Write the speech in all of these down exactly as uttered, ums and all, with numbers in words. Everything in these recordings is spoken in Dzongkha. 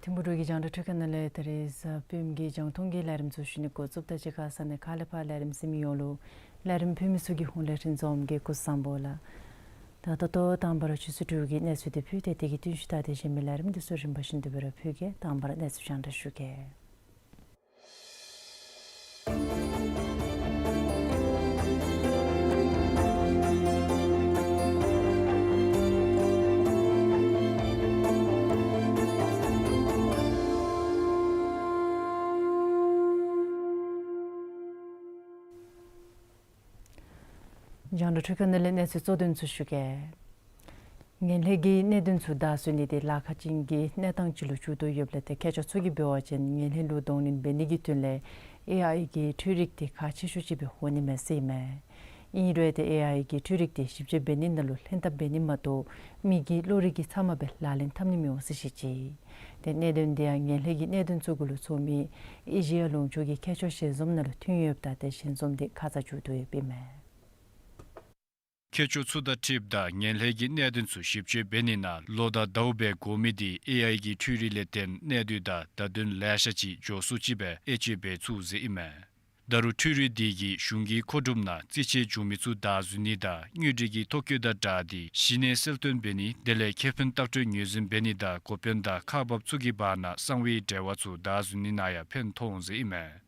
ཐིམ་ཕུག་འབྲུག་གི་རྒྱང་བསྒྲགས་འཕྲུལ་ཁང་ནང་ལས་ད་རེས་གཟའ་སྤེནམ་གི་རྒྱང་མཐོང་གི་ལས་རིམ་ཚུ་ཞུ་ནི་འགོ་བཙུགསཔ་ད་ཅིག་ཁ་ཙ་ནས་ཁ་ལས་ཕར་ལས་རིམ་གཟིགས་མི་ཡོངས་ལུ་ལས་རིམ་ཕུལ་མི་ཚུ་གི་ཧོངས་ལས་ཁྲིམས་འཛོམས་ཀྱིས་སྐུ་གཟུགས་བཟང་པོ་ལགས། ད་ད་ལྟོ་དང་པ་ར་ཆུ་ཚོད་དྲུག་གི་གནས་ཚུལ་འདི་ཕུལ་ཏེ་དེ་གི་བསྟུན་ཞུ་ད་དེ་གཞན་མི་ལས་རིམ་འདི་ཚུ་རིམ་པ་བཞིན་དུ་སྦེ་ར་ཕུལ་གེ། དང་པ་ར་གནས་ཚུལ་རྒྱང་བསྒྲགས་ཞུ་གེ། རྒྱང་བསྒྲགས་འཕྲུལ་ཁང་ནང་ལས་གནས་ཚུལ་གཙོ་དོན་ཚུ་ཞུ་གེ། ངན་ལྷད་ཀྱི་གནད་དོན་ཚུ་བདའ་ཟུན་ནི་དེ་ལཱ་ཁག་ཅན་གྱི་གནས་སྟངས་ཅིག་ལུ་འགྱུར་དོ་ཡོདཔ་ལས་ཏེ་མཁས་མཆོག་ཚུ་གིས་འབད་བ་ཅིན་ངན་ལྷད་ལུ་གདོང་ལེན་འབད་ནི་གི་དོན་ལས་ཨེ་ཨའི་གི་འཕྲུལ་རིག་དེ་ཁག་ཆེ་ཤོས་ཅིག་སྦེ་འོང་ནི་མས་ཟེར་ཨིན་མས། ཨིན་རུང་ཏེ་ཨེ་ཨའི་གི་འཕྲུལ་རིག་དེ་ཞིབ་དཔྱད་འབད་ནི་ནང་ལུ་ལྷན་ཐབས་འབད་ནི་མ་གཏོགས་མི་གི་བློ་རིག་གིས་ཚབ་མ་སྦེ་ལག་ལེན་འཐབ་ནི་མི་འོང་ཟེར་བཤད་ཅི། ཏེ་གནད་དོན་དེ་ཡང་ངན་ལྷད་ཀྱི་གནད་དོན་ཚུ་གུ་ལུ་ཚོགས་མི་ཨེ་ཤི་ཡ་ལུང་ཕྱོགས་ཀྱི་མཁས་མཆོག་ཞལ་འཛོམས་ནང་ལུ་ཐོན་ཡོདཔ་ད་ཏེ་ཞལ་འཛོམས་དེ་ཁ་ཙ་མཇུག་བསྡུ་ཡོདཔ་ཨིན་མས། མཁས་མཆོག་ཚུ་དང་འཁྲིལཝ་ད་ངན་ལྷད་ཀྱི་གནད་དོན་ཚུ་ཞིབ་དཔྱད་འབད་ནི་ནང་ལོ་དང་ཟླཝ་སྦེ་འགོར་མི་དེ་ཨེ་ཨའི་གི་འཕྲུལ་རིག་ལས་བརྟེན་གནད་དོན་དང་བརྡ་དོན་ལེ་ཤ་ཅིག་མགྱོགས་སུ་ཅིག་སྦེ་དབྱེ་དཔྱད་འབད་ཚུགས་ཟེར་ཨིན་མས། ད་རུང་འཕྲུལ་རིག་དེ་གིས་གཞུང་གི་མཁོ་སྒྲུབ་ནང་རྩིས་ཆད་བྱུང་མི་ཚུ་བདའ་ཟུན་ནི་དང་དངུལ་འབྲེལ་གྱི་ཐོ་བཀོད་དང་སྦྲགས་ཏེ་གཞི་ནས་གསལ་སྟོན་འབད་ནི་དེ་ལས་ཁེ་ཕན་ལྟག་སྤྲོད་ངོས་འཛིན་འབད་ནི་དང་འགོ་དཔོན་དང་ཁག་འབགཔ་ཚུ་གི་བར་ན་གསང་བའི་འབྲེལ་བ་ཚུ་བདའ་ཟུན་ནི་ནང་ཡང་ཕན་ཐོགས་འོང་ཟེར་ཨིན་མས།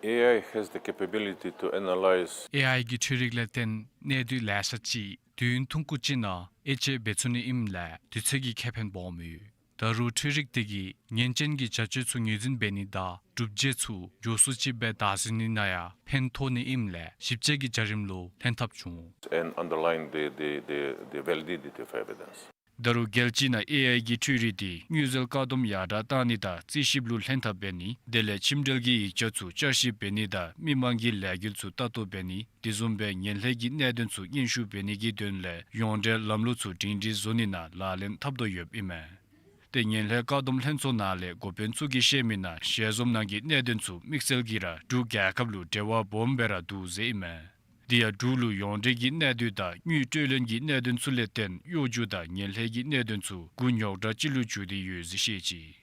ཨེ་ཨའི་has the capability to analyze. ཨེ་ཨའི་གི་འཕྲུལ་རིག་ལས་བརྟེན་གནད་དོན་ལེ་ཤ་ཅིག་དུས་ཡུན་ཐུང་ཀུ་ཅིག་ནང་དབྱེ་དཔྱད་འབད་ཚུགས་ནི་ཨིནམ་ལས་དུས་ཚོད་ཀྱི་ཁེ་ཕན་སྦོམ་ཡོད། ད་རུང་འཕྲུལ་རིག་དེ་གིས་ཉེན་ཅན་གྱི་བྱ་སྤྱོད་ཚུ་ངོས་འཛིན་འབད་ནི་དང་སྒྲུབ་བྱེད་ཚུ་མགྱོགས་སུ་ཅིག་སྦེ་བདའ་ཟུན་ནི་ནང་ཡང་ཕན་ཐོགས་ནི་ཨིནམ་ལས་ཞིབ་དཔྱད་ཀྱི་བྱ་རིམ་ལུ་ལྷན་ཐབས་བྱུང་། And underline the, the, the, the validity of evidence. ད་རུང་རྒྱལ་སྤྱི་ནང་ཨེ་ཨའི་གི་འཕྲུལ་རིག་དེ་དངུལ་འཛོལ་བཀག་སྡོམ་ཡར་དྲག་བཏང་ནི་དང་རྩིས་ཞིབ་ལུ་ལྷན་ཐབས་འབད་ནི་དེ་ལས་ཁྱིམ་འབྲེལ་གྱི་ཡིག་ཆ་ཚུ་བསྐྱར་ཞིབ་འབད་ནི་དང་མི་མང་གི་ལས་འགུལ་ཚུ་ལྟ་རྟོག་འབད་ནི་དེ་བཟུམ་སྦེ་ངན་ལྷད་ཀྱི་གནད་དོན་ཚུ་སྙན་ཞུ་འབད་ནི་གི་དོན་ལས་ཡོངས་འབྲེལ་ལམ་ལུགས་ཚུ་སྒྲིང་སྒྲིང་བཟོ་ནི་ནང་ལག་ལེན་འཐབ་དོ་ཡོདཔ་ཨིན་མས། ཏེ་ངན་ལྷད་བཀག་སྡོམ་ལྷན་ཚོགས་ནང་ལས་འགོ་དཔོན་ཚུ་གིས་བཤད་མི་ནང་ཞལ་འཛོམས་ནང་གི་གནད་དོན་ཚུ་དམིགས་བསལ་གྱིས་ར་འབྲུག་རྒྱལ་ཁབ་ལུ་འབྲེལ་བ་སྦོམ་སྦེ་ར་འདུག་ཟེར་ཨིན་མས། དེ་ཡང་འབྲུག་ལུ་ཡོངས་འབྲེལ་གྱི་གནད་དོན་དང་དངུལ་སྤྲོད་ལེན་གྱི་གནད་དོན་ཚུ་ལས་བརྟེན་གཡོ་སྒྱུ་དང་ངན་ལྷད་ཀྱི་གནད་དོན་ཚུ་འགོ་རྙོག་དྲགས་ཅིག་ལུ་འགྱུར་ཏེ་ཡོད་ཟེར་བཤད་ཅི།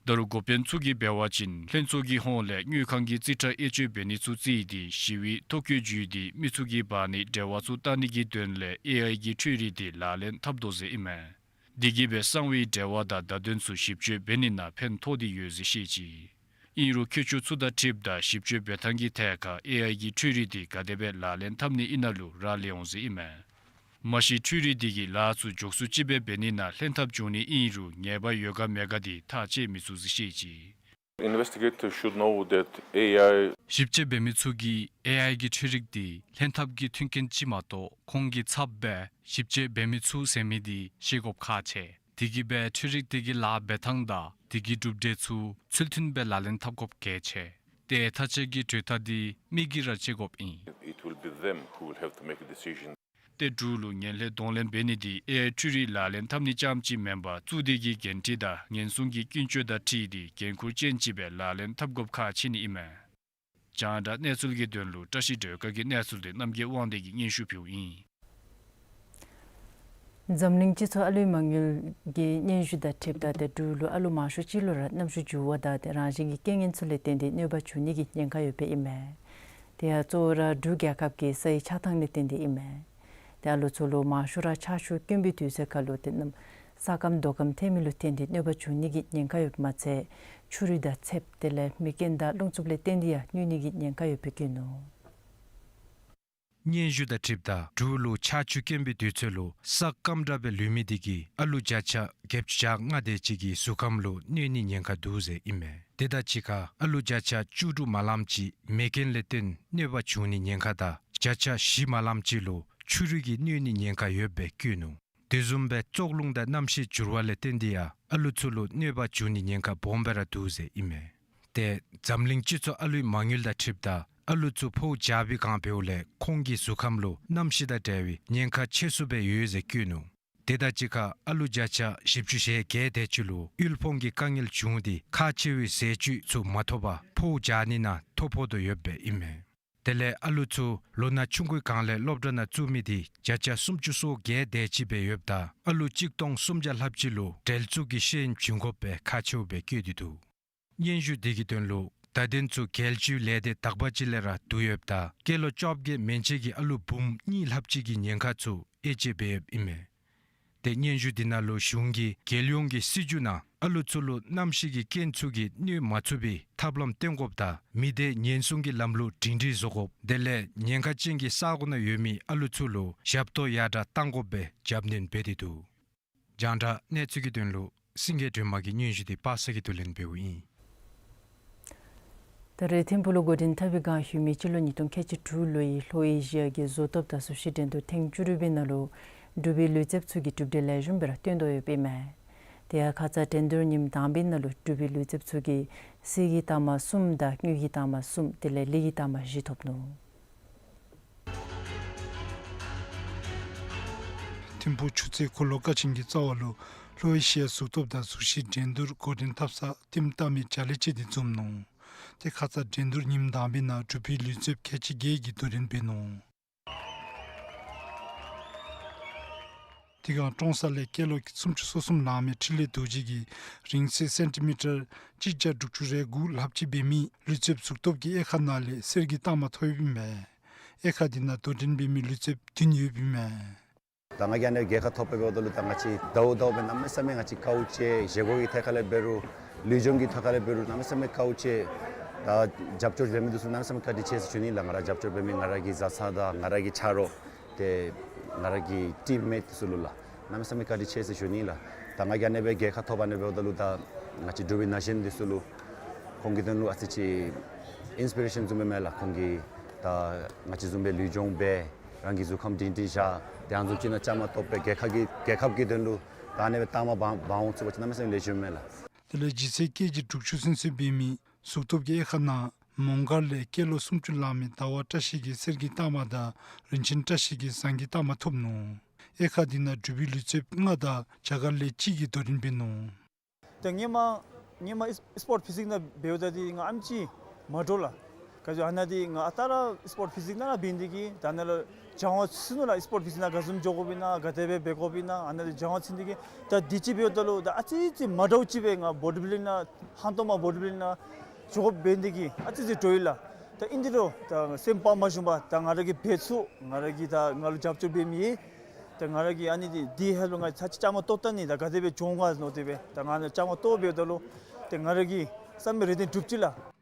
ད་རུང་འགོ་དཔོན་ཚུ་གིས་འབད་བ་ཅིན་ལྷན་ཚོགས་ཀྱི་ཧོངས་ལས་དངུལ་ཁང་གི་རྩིས་ཁྲ་དབྱེ་དཔྱད་འབད་ནི་ཚུ་རྩིས་ཏེ་ཞི་བའི་ཐོ་བཀོད་བརྒྱུད་དེ་མི་ཚུ་གི་བར་ནི་འབྲེལ་བ་ཚུ་བལྟ་ནི་གི་དོན་ལས་ཨེ་ཨའི་གི་འཕྲུལ་རིག་དེ་ལག་ལེན་འཐབ་དོ་ཟེར་ཨིན་མས། དེ་གིས་སྦེ་གསང་བའི་འབྲེལ་བ་དང་བརྡ་དོན་ཚུ་ཞིབ་དཔྱད་འབད་ནི་ནང་ཕན་ཐོགས་ཏེ་ཡོད་ཟེར་བཤད་ཅི། ཨིན་རུང་མཁས་མཆོག་ཚུ་དང་འཁྲིལཝ་ད་ཞིབ་དཔྱད་འབད་ཐངས་ཀྱི་ཐད་ཁར་ཨེ་ཨའི་གི་འཕྲུལ་རིག་དེ་ག་དེ་སྦེ་ལག་ལེན་འཐབ་ནི་ཨིན་ན་ལུ་རག་ལས་འོང་ཟེར་ཨིན་མས། མ་གཞི་འཕྲུལ་རིག་དེ་གིས་ལཱ་ཚུ་མགྱོགས་སུ་ཅིག་སྦེ་འབད་ནི་ནང་ལྷན་ཐབས་འབྱུང་ནི་ཨིན་རུང་ཉེས་པ་ཡོད་ག་མེད་ག་དེ་ཐག་བཅད་མི་ཚུགས་ཟེར་བཤད་ཅི། Investigators should know that ཨེ་ཨའི་ཞིབ་དཔྱད་འབད་མི་ཚུ་གིས་ཨེ་ཨའི་གི་འཕྲུལ་རིག་དེ་ལྷན་ཐབས་ཀྱི་མཐུན་རྐྱེན་ཅིག་མ་གཏོགས་ཁོང་གིས་ཚབ་སྦེ་ཞིབ་དཔྱད་འབད་མི་ཚུགས་ཟེར་མི་དེ་ཤེས་དགོཔ་ཁག་ཆེ། དེ་གིས་སྦེ་འཕྲུལ་རིག་དེ་གི་ལཱ་འབད་ཐངས་དང་དེ་གི་གྲུབ་འབྲས་ཚུ་ཚུལ་མཐུན་སྦེ་ལག་ལེན་འཐབ་དགོཔ་གལ་ཆེ། ཏེ་ཐག་བཅད་ཀྱི་གྲོས་ཐག་དེ་མི་གིས་ར་བཅད་དགོཔ་ཨིན། It will be them who will have to make a decision. ཏེ་འབྲུག་ལུ་ངན་ལྷད་གདོང་ལེན་འབད་ནི་འདི་ཨེ་ཨའི་འཕྲུལ་རིག་ལག་ལེན་འཐབ་ནི་རྐྱངམ་ཅིག་མེན་པར་གཙུག་སྡེ་གི་འགན་འཁྲི་དང་ཉེན་སྲུང་གི་ཀུན་སྤྱོད་དང་འཁྲིལ་ཏེ་འགན་ཁུར་ཅན་ཅིག་སྦེ་ལག་ལེན་འཐབ་དགོཔ་ཁག་ཆེ་ནི་ཨིན་མས། རྒྱང་བསྒྲགས་གནས་ཚུལ་གྱི་དོན་ལུ་བཀྲ་ཤིས་སྒྲོལ་དཀར་གྱི་གནས་ཚུལ་དེ་རྣམ་རྒྱལ་དབང་འདུས་ཀྱིས་སྙན་ཞུ་ཕུལཝ་ཨིན། འཛམ་གླིང་སྤྱི་ཚོགས་ཨ་ལུའི་མ་དངུལ་གྱི་སྙན་ཞུ་དང་འཁྲིལཝ་ད་ཏེ་འབྲུག་ལུ་ཨ་ལུ་མང་ཤོས་ཅིག་ལུ་ར་གནམ་གཤིས་འགྱུར་བ་དང་ཏེ་རང་བཞིན་གྱི་རྐྱེན་ངན་ཚུ་ལས་བརྟེན་ཏེ་གནོད་པ་བྱུང་ནི་གི་ཉེན་ཁ་ཡོདཔ་ཨིན་མས། དེ་ཡང་གཙོ་བོ་ར་འབྲུག་རྒྱལ་ཁབ་ཀྱི་ས་ཡི་ཆགས་ཐངས་ལས་བརྟེན་ཏེ་ཨིན་མས། ཏེ་ཨ་ལུ་ཚུ་ལུ་མང་ཤོས་ར་ཆར་ཆུ་དཀོན་པའི་དུས་ཚོད་ཁར་ལུ་ཏེ་གནམ་ས་སྐམ་རྡོ་སྐམ་ཐལ་མི་ལུ་བརྟེན་ཏེ་གནོད་པ་བྱུང་ནི་གི་ཉེན་ཁ་ཡོདཔ་མ་ཚད་ཆུ་རུད་དང་ཚདཔ་དེ་ལས་མེ་རྐྱེན་དང་རླུང་འཚུབ་ལས་བརྟེན་ཏེ་ཡང་གནོད་ནི་གི་ཉེན་ཁ་ཡོདཔ་བཀོད་ནུག། སྙན་ཞུ་དང་འཁྲིལཝ་ད་འབྲུག་ལུ་ཆར་ཆུ་དཀོན་པའི་དུས་ཚོད་ལུ་ས་སྐམ་དྲགས་སྦེ་ལུས་མི་དེ་གིས་ཨ་ལུ་བརྒྱ་ཆ་བརྒྱད་ཅུ་གྱ་ལྔ་དེ་ཅིག་གི་གཟུགས་ཁམས་ལུ་གནོད་ནི་ཉེན་ཁ་འདུག་ཟེར་ཨིན་མས། དེ་དང་གཅིག་ཁར་ཨ་ལུ་བརྒྱ་ཆ་བཅུ་དྲུག་མ་ལངམ་ཅིག་མེ་རྐྱེན་ལས་བརྟེན་གནོད་པ་བྱུང་ནི་ཉེན་ཁ་དང་བརྒྱ་ཆ་བཞི་མ་ལངམ་ཅིག་ལུ་ཆུ་རུད་ཀྱིས་གནོད་ནི་ཉེན་ཁ་ཡོདཔ་སྦེ་བཀོད་ནུག། དེ་བཟུམ་སྦེ་བཙོག་རླུང་དང་གནམ་གཤིས་འགྱུར་བ་ལས་བརྟེན་ཏེ་ཡང་ཨ་ལུ་ཚུ་ལུ་གནོད་པ་བྱུང་ནི་ཉེན་ཁ་སྦོམ་སྦེ་ར་འདུག་ཟེར་ཨིན་མས། ཏེ་འཛམ་གླིང་སྤྱི་ཚོགས་ཨ་ལུའི་མ་དངུལ་དང་འཁྲིལཝ་ད་ཨ་ལུ་ཚུ་ཕོཝ་རྒྱག་པའི་སྒང་འབདཝ་ལས་ཁོང་གི་གཟུགས་ཁམས་ལུ་གནམ་གཤིས་དང་འབྲེལ་བའི་ཉེན་ཁ་ཆེ་སུ་སྦེ་ཡོད་ཟེར་བཀོད་ནུག། དེ་དང་གཅིག་ཁར་ཨ་ལུ་བརྒྱ་ཆ་བཞི་བཅུ་ཞེ་བརྒྱད་དེ་ཅིག་ལུ་དབུལ་ཕོངས་ཀྱི་དཀའ་ངལ་བྱུང་སྟེ་ཁག་ཆེ་བའི་ཟས་བཅུད་ཚུ་མ་ཐོབ་པར་ཕོཝ་རྒྱག་ནི་ནང་ཐོ་ཕོག་དོ་ཡོདཔ་སྦེ་ཨིན་མས། དེ་ལས་ཨ་ལུ་ཚུ་ལོ་ན་ཆུང་ཀུའི་སྒང་ལས་སློབ་གྲྭ་ནང་བཙུགས་མི་དེ་བརྒྱ་ཆ་སུམ་ཅུ་སོ་བརྒྱད་དེ་ཅིག་སྦེ་ཡོདཔ་ད་ཨ་ལུ་གཅིག་སྟོང་སུམ་བརྒྱ་ལྷགཔ་ཅིག་ལུ་འབྲེལ་འཛུགས་ཀྱི་ཤེས་ཡོན་བྱིན་དགོཔ་སྦེ་ཁག་ཆེཝ་སྦེ་བཀོད་དེ་འདུག། སྙན་ཞུ་དེ་གི་དོན་ལུ་བརྡ་དོན་ཚུ་རྒྱལ་སྤྱིའི་ལས་སྡེ་དག་པ་ཅིག་ལས་ར་བསྡུ་ཡོདཔ་ད་སྐྱེས་ལོ་བཅོ་བརྒྱད་མན་ཆད་ཀྱི་ཨ་ལུ་འབུམ་གཉིས་ལྷགཔ་ཅིག་གི་ཉེན་ཁ་ཚུ་དབྱེ་དཔྱད་འབད་ཡོདཔ་ཨིན་མས། ཏེ་སྙན་ཞུ་དེ་ནང་ལུ་གཞུང་གིས་རྒྱལ་ཡོངས་ཀྱི་སྲིད་བྱུས་ནང་ཨ་ལུ་ཚུ་ལུ་གནམ་གཤིས་ཀྱི་རྐྱེན་ཚུ་གིས་གནོད་མ་ཚུགས་པའི་ཐབས་ལམ་སྟོན་དགོཔ་དང་མི་སྡེ་ཉེན་སྲུང་གི་ལམ་ལུགས་སྒྲིང་སྒྲིང་བཟོ་དགོཔ་དེ་ལས་ཉེན་ཁ་ཅན་གྱི་ས་གོ་ནང་ཡོད་མི་ཨ་ལུ་ཚུ་ལུ་ཞབས་ཏོག་ཡར་དྲག་གཏང་དགོཔ་སྦེ་རྒྱབ་སྣོན་འབད་དེ་འདུག། རྒྱང་བསྒྲགས་གནས་ཚུལ་གྱི་དོན་ལུ་སེང་གེ་སྒྲོལ་མ་གི་སྙན་ཞུ་དེ་པ་སངས་གིས་བསྡུ་ལེན་འབདཝ་ཨིན། ད་རེས་ཐིམ་ཕུག་ལུ་འགོ་འདྲེན་འཐབ་པའི་སྒང་ཡོད་མི་སྤྱི་ལོ་ཉིས་སྟོང་ཁལ་གཅིག་དྲུག་ལོའི་ལྷོ་ཨེ་ཤི་ཡ་གི་བཟོ་ཐོབ་དང་གཟུགས་གཞི་འགྲན་བསྡུར་ཐེངས་བཅུ་དྲུག་པའི་ནང་ལུ་འབྲུག་པའི་ལུས་རྩལཔ་ཚུ་གིས་གྲུབ་འབྲས་ལེགས་ཤོམ་སྦེ་ར་སྟོན་དོ་ཡོདཔ་ཨིན་མས། དེ་ཡང་ཁ་ཙ་འགྲན་བསྡུར་ཉིནམ་དང་པའི་ནང་ལུ་འབྲུག་པའི་ལུས་རྩལཔ་ཚུ་གིས་གསེར་གྱི་རྟགས་མ་གསུམ་དང་དངུལ་གྱི་རྟགས་མ་གསུམ་དེ་ལས་ལི་གི་རྟགས་མ་བཞི་ཐོབ་ནུག། ཐིམ་ཕུག་ཆུ་ཚོད་འཁོར་ལོ་ཀ་ཆེན་གྱི་རྩ་བ་ལུ་ལྷོ་ཨེ་ཤི་ཡ་གཟུགས་སྟོབས་དང་གཟུགས་གཞི་འགྲན་བསྡུར་འགོ་འདྲེན་འཐབ་ས་ལྟདམོ་བལྟ་མི་བྱ་ལས་ཅན་དེ་འཛོམས་ནུག། ཏེ་ཁ་ཙ་འགྲན་བསྡུར་ཉིནམ་དང་པའི་ནང་འབྲུག་པའི་ལུས་རྩལཔ་ཁལ་གཅིག་བརྒྱད་ཀྱིས་དོ་འགྲན་འབད་ནུག། དེ་སྒང་ཀྲོང་གསར་ལས་སྐྱེས་ལོ་སུམ་ཅུ་སོ་གསུམ་ལང་མི་འཕྲིན་ལས་རྡོ་རྗེ་གིས་རིང་ཚད་སེན་ཊི་མི་ཊར་གཅིག་བརྒྱ་དྲུག་ཅུ་རེ་དགུ་ལྷགཔ་ཅིག་འབད་མི་ལུས་རྩལཔ་གཟུགས་སྟོབས་ཀྱི་དབྱེ་ཁག་ནང་ལས་གསེར་གྱི་རྟགས་མ་ཐོབ་ཡོདཔ་ཨིན་མས། དབྱེ་ཁག་དེ་ནང་དོ་འགྲན་འབད་མི་ལུས་རྩལཔ་བདུན་ཡོདཔ་ཨིན་མས། ད་ང་གིས་ཨ་ནི་རྒྱལ་ཁ་ཐོབ་པའི་འབདཝ་ད་ལུ་ད་ང་བཅས་ཟླཝ་ཟླཝ་སྦེ་གནམ་མེད་ས་མེད་ང་བཅས་དཀའཝ་སྤྱད། བཞེས་སྒོ་གི་ཐད་ཁར་ལས་འབད་རུང་ལུས་སྦྱོང་གི་ཐད་ཁར་ལས་འབད་རུང་གནམ་མེད་ས་མེད་དཀའཝ་སྤྱད། ད་རྒྱབ་སྐྱོར་འབད་མི་འདི་ཚུ་གནམ་མེད་ས་མེད་བཀའ་དྲིན་ཆེ་ཟེར་ཞུ་ནི་ལགས། ང་ར་རྒྱབ་སྐྱོར་འབད་མི་ང་ར་གི་བཟའ་ཚང་དང་ང་ར་གི་ཆ་རོགས་ཏེ་ང་ར་གི་ཊིམ་མེཊ་འདི་ཚུ་ལུ་ལགས། གནམ་མེད་ས་མེད་བཀའ་དྲིན་ཆེ་ཟེར་ཞུ་ནི་ལགས། ད་ང་གིས་ཨ་ནེ་སྦེ་རྒྱལ་ཁ་ཐོབ་ཨ་ནེ་འབདཝ་ད་ལུ་ད་ང་བཅས་འབྲུག་པའི་ན་གཞོན་འདི་ཚུ་ལུ་ཁོང་གི་དོན་ལུ་ཨ་ཙི་ཅིག་ཨིནསི་པི་རེ་ཤཱན་བཟུམ་སྦེ་མས་ལགས། ཁོང་གིས་ད་ང་བཅས་བཟུམ་སྦེ་ལུས་སྦྱོང་འབད་རང་གི་གཟུགས་ཁམས་སྒྲིང་སྒྲིང་བཞག། ཏེ་ཨ་ནི་བཟུམ་ཅིག་ནང་བཅའ་མར་གཏོགས་སྦེ་རྒྱལ་ཁབ་ཀྱི་རྒྱལ་ཁབ་ཀྱི་དོན་ལུ་ད་ཨ་ནེ་སྦེ་རྟགས་མ་འབག་འབག་འོང་ཚུགས་པ་ཅིན་གནམ་མེད་ས་མེད་ལེགས་ཤོམ་མས་ལགས། དེ་ལས་ལྗིད་ཚད་ཀེ་ཇི་དྲུག་ཅུ་ཚུན་ཚོད་འབད་མི་གཟུགས་སྟོབས་ཀྱི་དབྱེ་ཁག་ནང་མོང་སྒར་ལས་སྐྱེས་ལོ་སུམ་ཅུ་ལང་མི་ཟླ་བ་བཀྲ་ཤིས་ཀྱིས་གསེར་གྱི་རྟགས་མ་དང་རིན་ཆེན་བཀྲ་ཤིས་ཀྱིས་ཟངས་ཀྱི་རྟགས་མ་ཐོབ་ནུག། དབྱེ་ཁག་དེ་ནང་འབྲུག་པའི་ལུས་རྩལཔ་ལྔ་དང་རྒྱ་གར་ལས་གཅིག་གིས་དོ་འགྲན་འབད་ནུག། ད་ཧེ་མ་ཧེ་མ་ཨིས་ཨིསི་པོརཊ་ཕི་ཟིག་ནང་འབདཝ་ད་འདི་ང་ཨ་ནེམ་ཅིག་མ་འདྲོག་ལགས། ག་ཅི་ཨ་ནཱ་འདི་ང་ཨ་རྟག་ར་ཨིསི་པོརཊ་ཕི་ཟིག་ནང་ར་འབད་ནི་དེ་གིས་ད་ནཱ་ལུ་སྦྱང་བ་ཚུད་ནུག་ལགས། ཨིསི་པོརཊ་ཕི་ཟིག་ནང་ག་བཟུམ་འགྱོ་དགོཔ་ཨིན་ན་ག་དེ་སྦེ་འབད་དགོཔ་ཨིན་ན་ཨ་ནཱ་འདི་སྦྱང་བ་ཚུད་ནི་དེ་གིས། ད་འདི་ཅིག་འབདཝ་ད་ལུ་ད་ཨ་ཙི་ཙི་མ་འདྲཝ་ཅིག་སྦེ་ང་བོ་ཌི་བིལ་ཌིང་ནང་ཧང་སྟོང་མ་བོ་ཌི་བིལ་ཌིང་ནང་འགྱོ་དགོཔ་འབད་ནི་དེ་གིས་ཨ་ཙི་ཙི་འདྲོག་ཡི་ལགས། ད་ཨིན་དེ་རུང་ད་སེམས་པ་མ་ཞུམ་པར་ད་ང་ར་གིས་འབད་ཚུགས། ང་ར་གི་ད་ང་ལུ་རྒྱབ་སྐྱོར་འབད་མི་ཡོད། ད་ང་ར་གིས་ཨ་ནི་འདི་འདི་ཧེ་ལུ་ང་ཚར་གཅིག་བཅའ་མར་གཏོགས་ད་ནི་ད་ག་དེ་སྦེ་འགྱོ་འོང་ག་མནོ་སྟེ་སྦེ་ད་ང་ནི་བཅའ་མར་གཏོགས་འབདཝ་ད་ལུ་ཏེ་ང་ར་གི་བསམ་པའི་རེ་འདུན་འགྲུབ་ཅི་ལགས།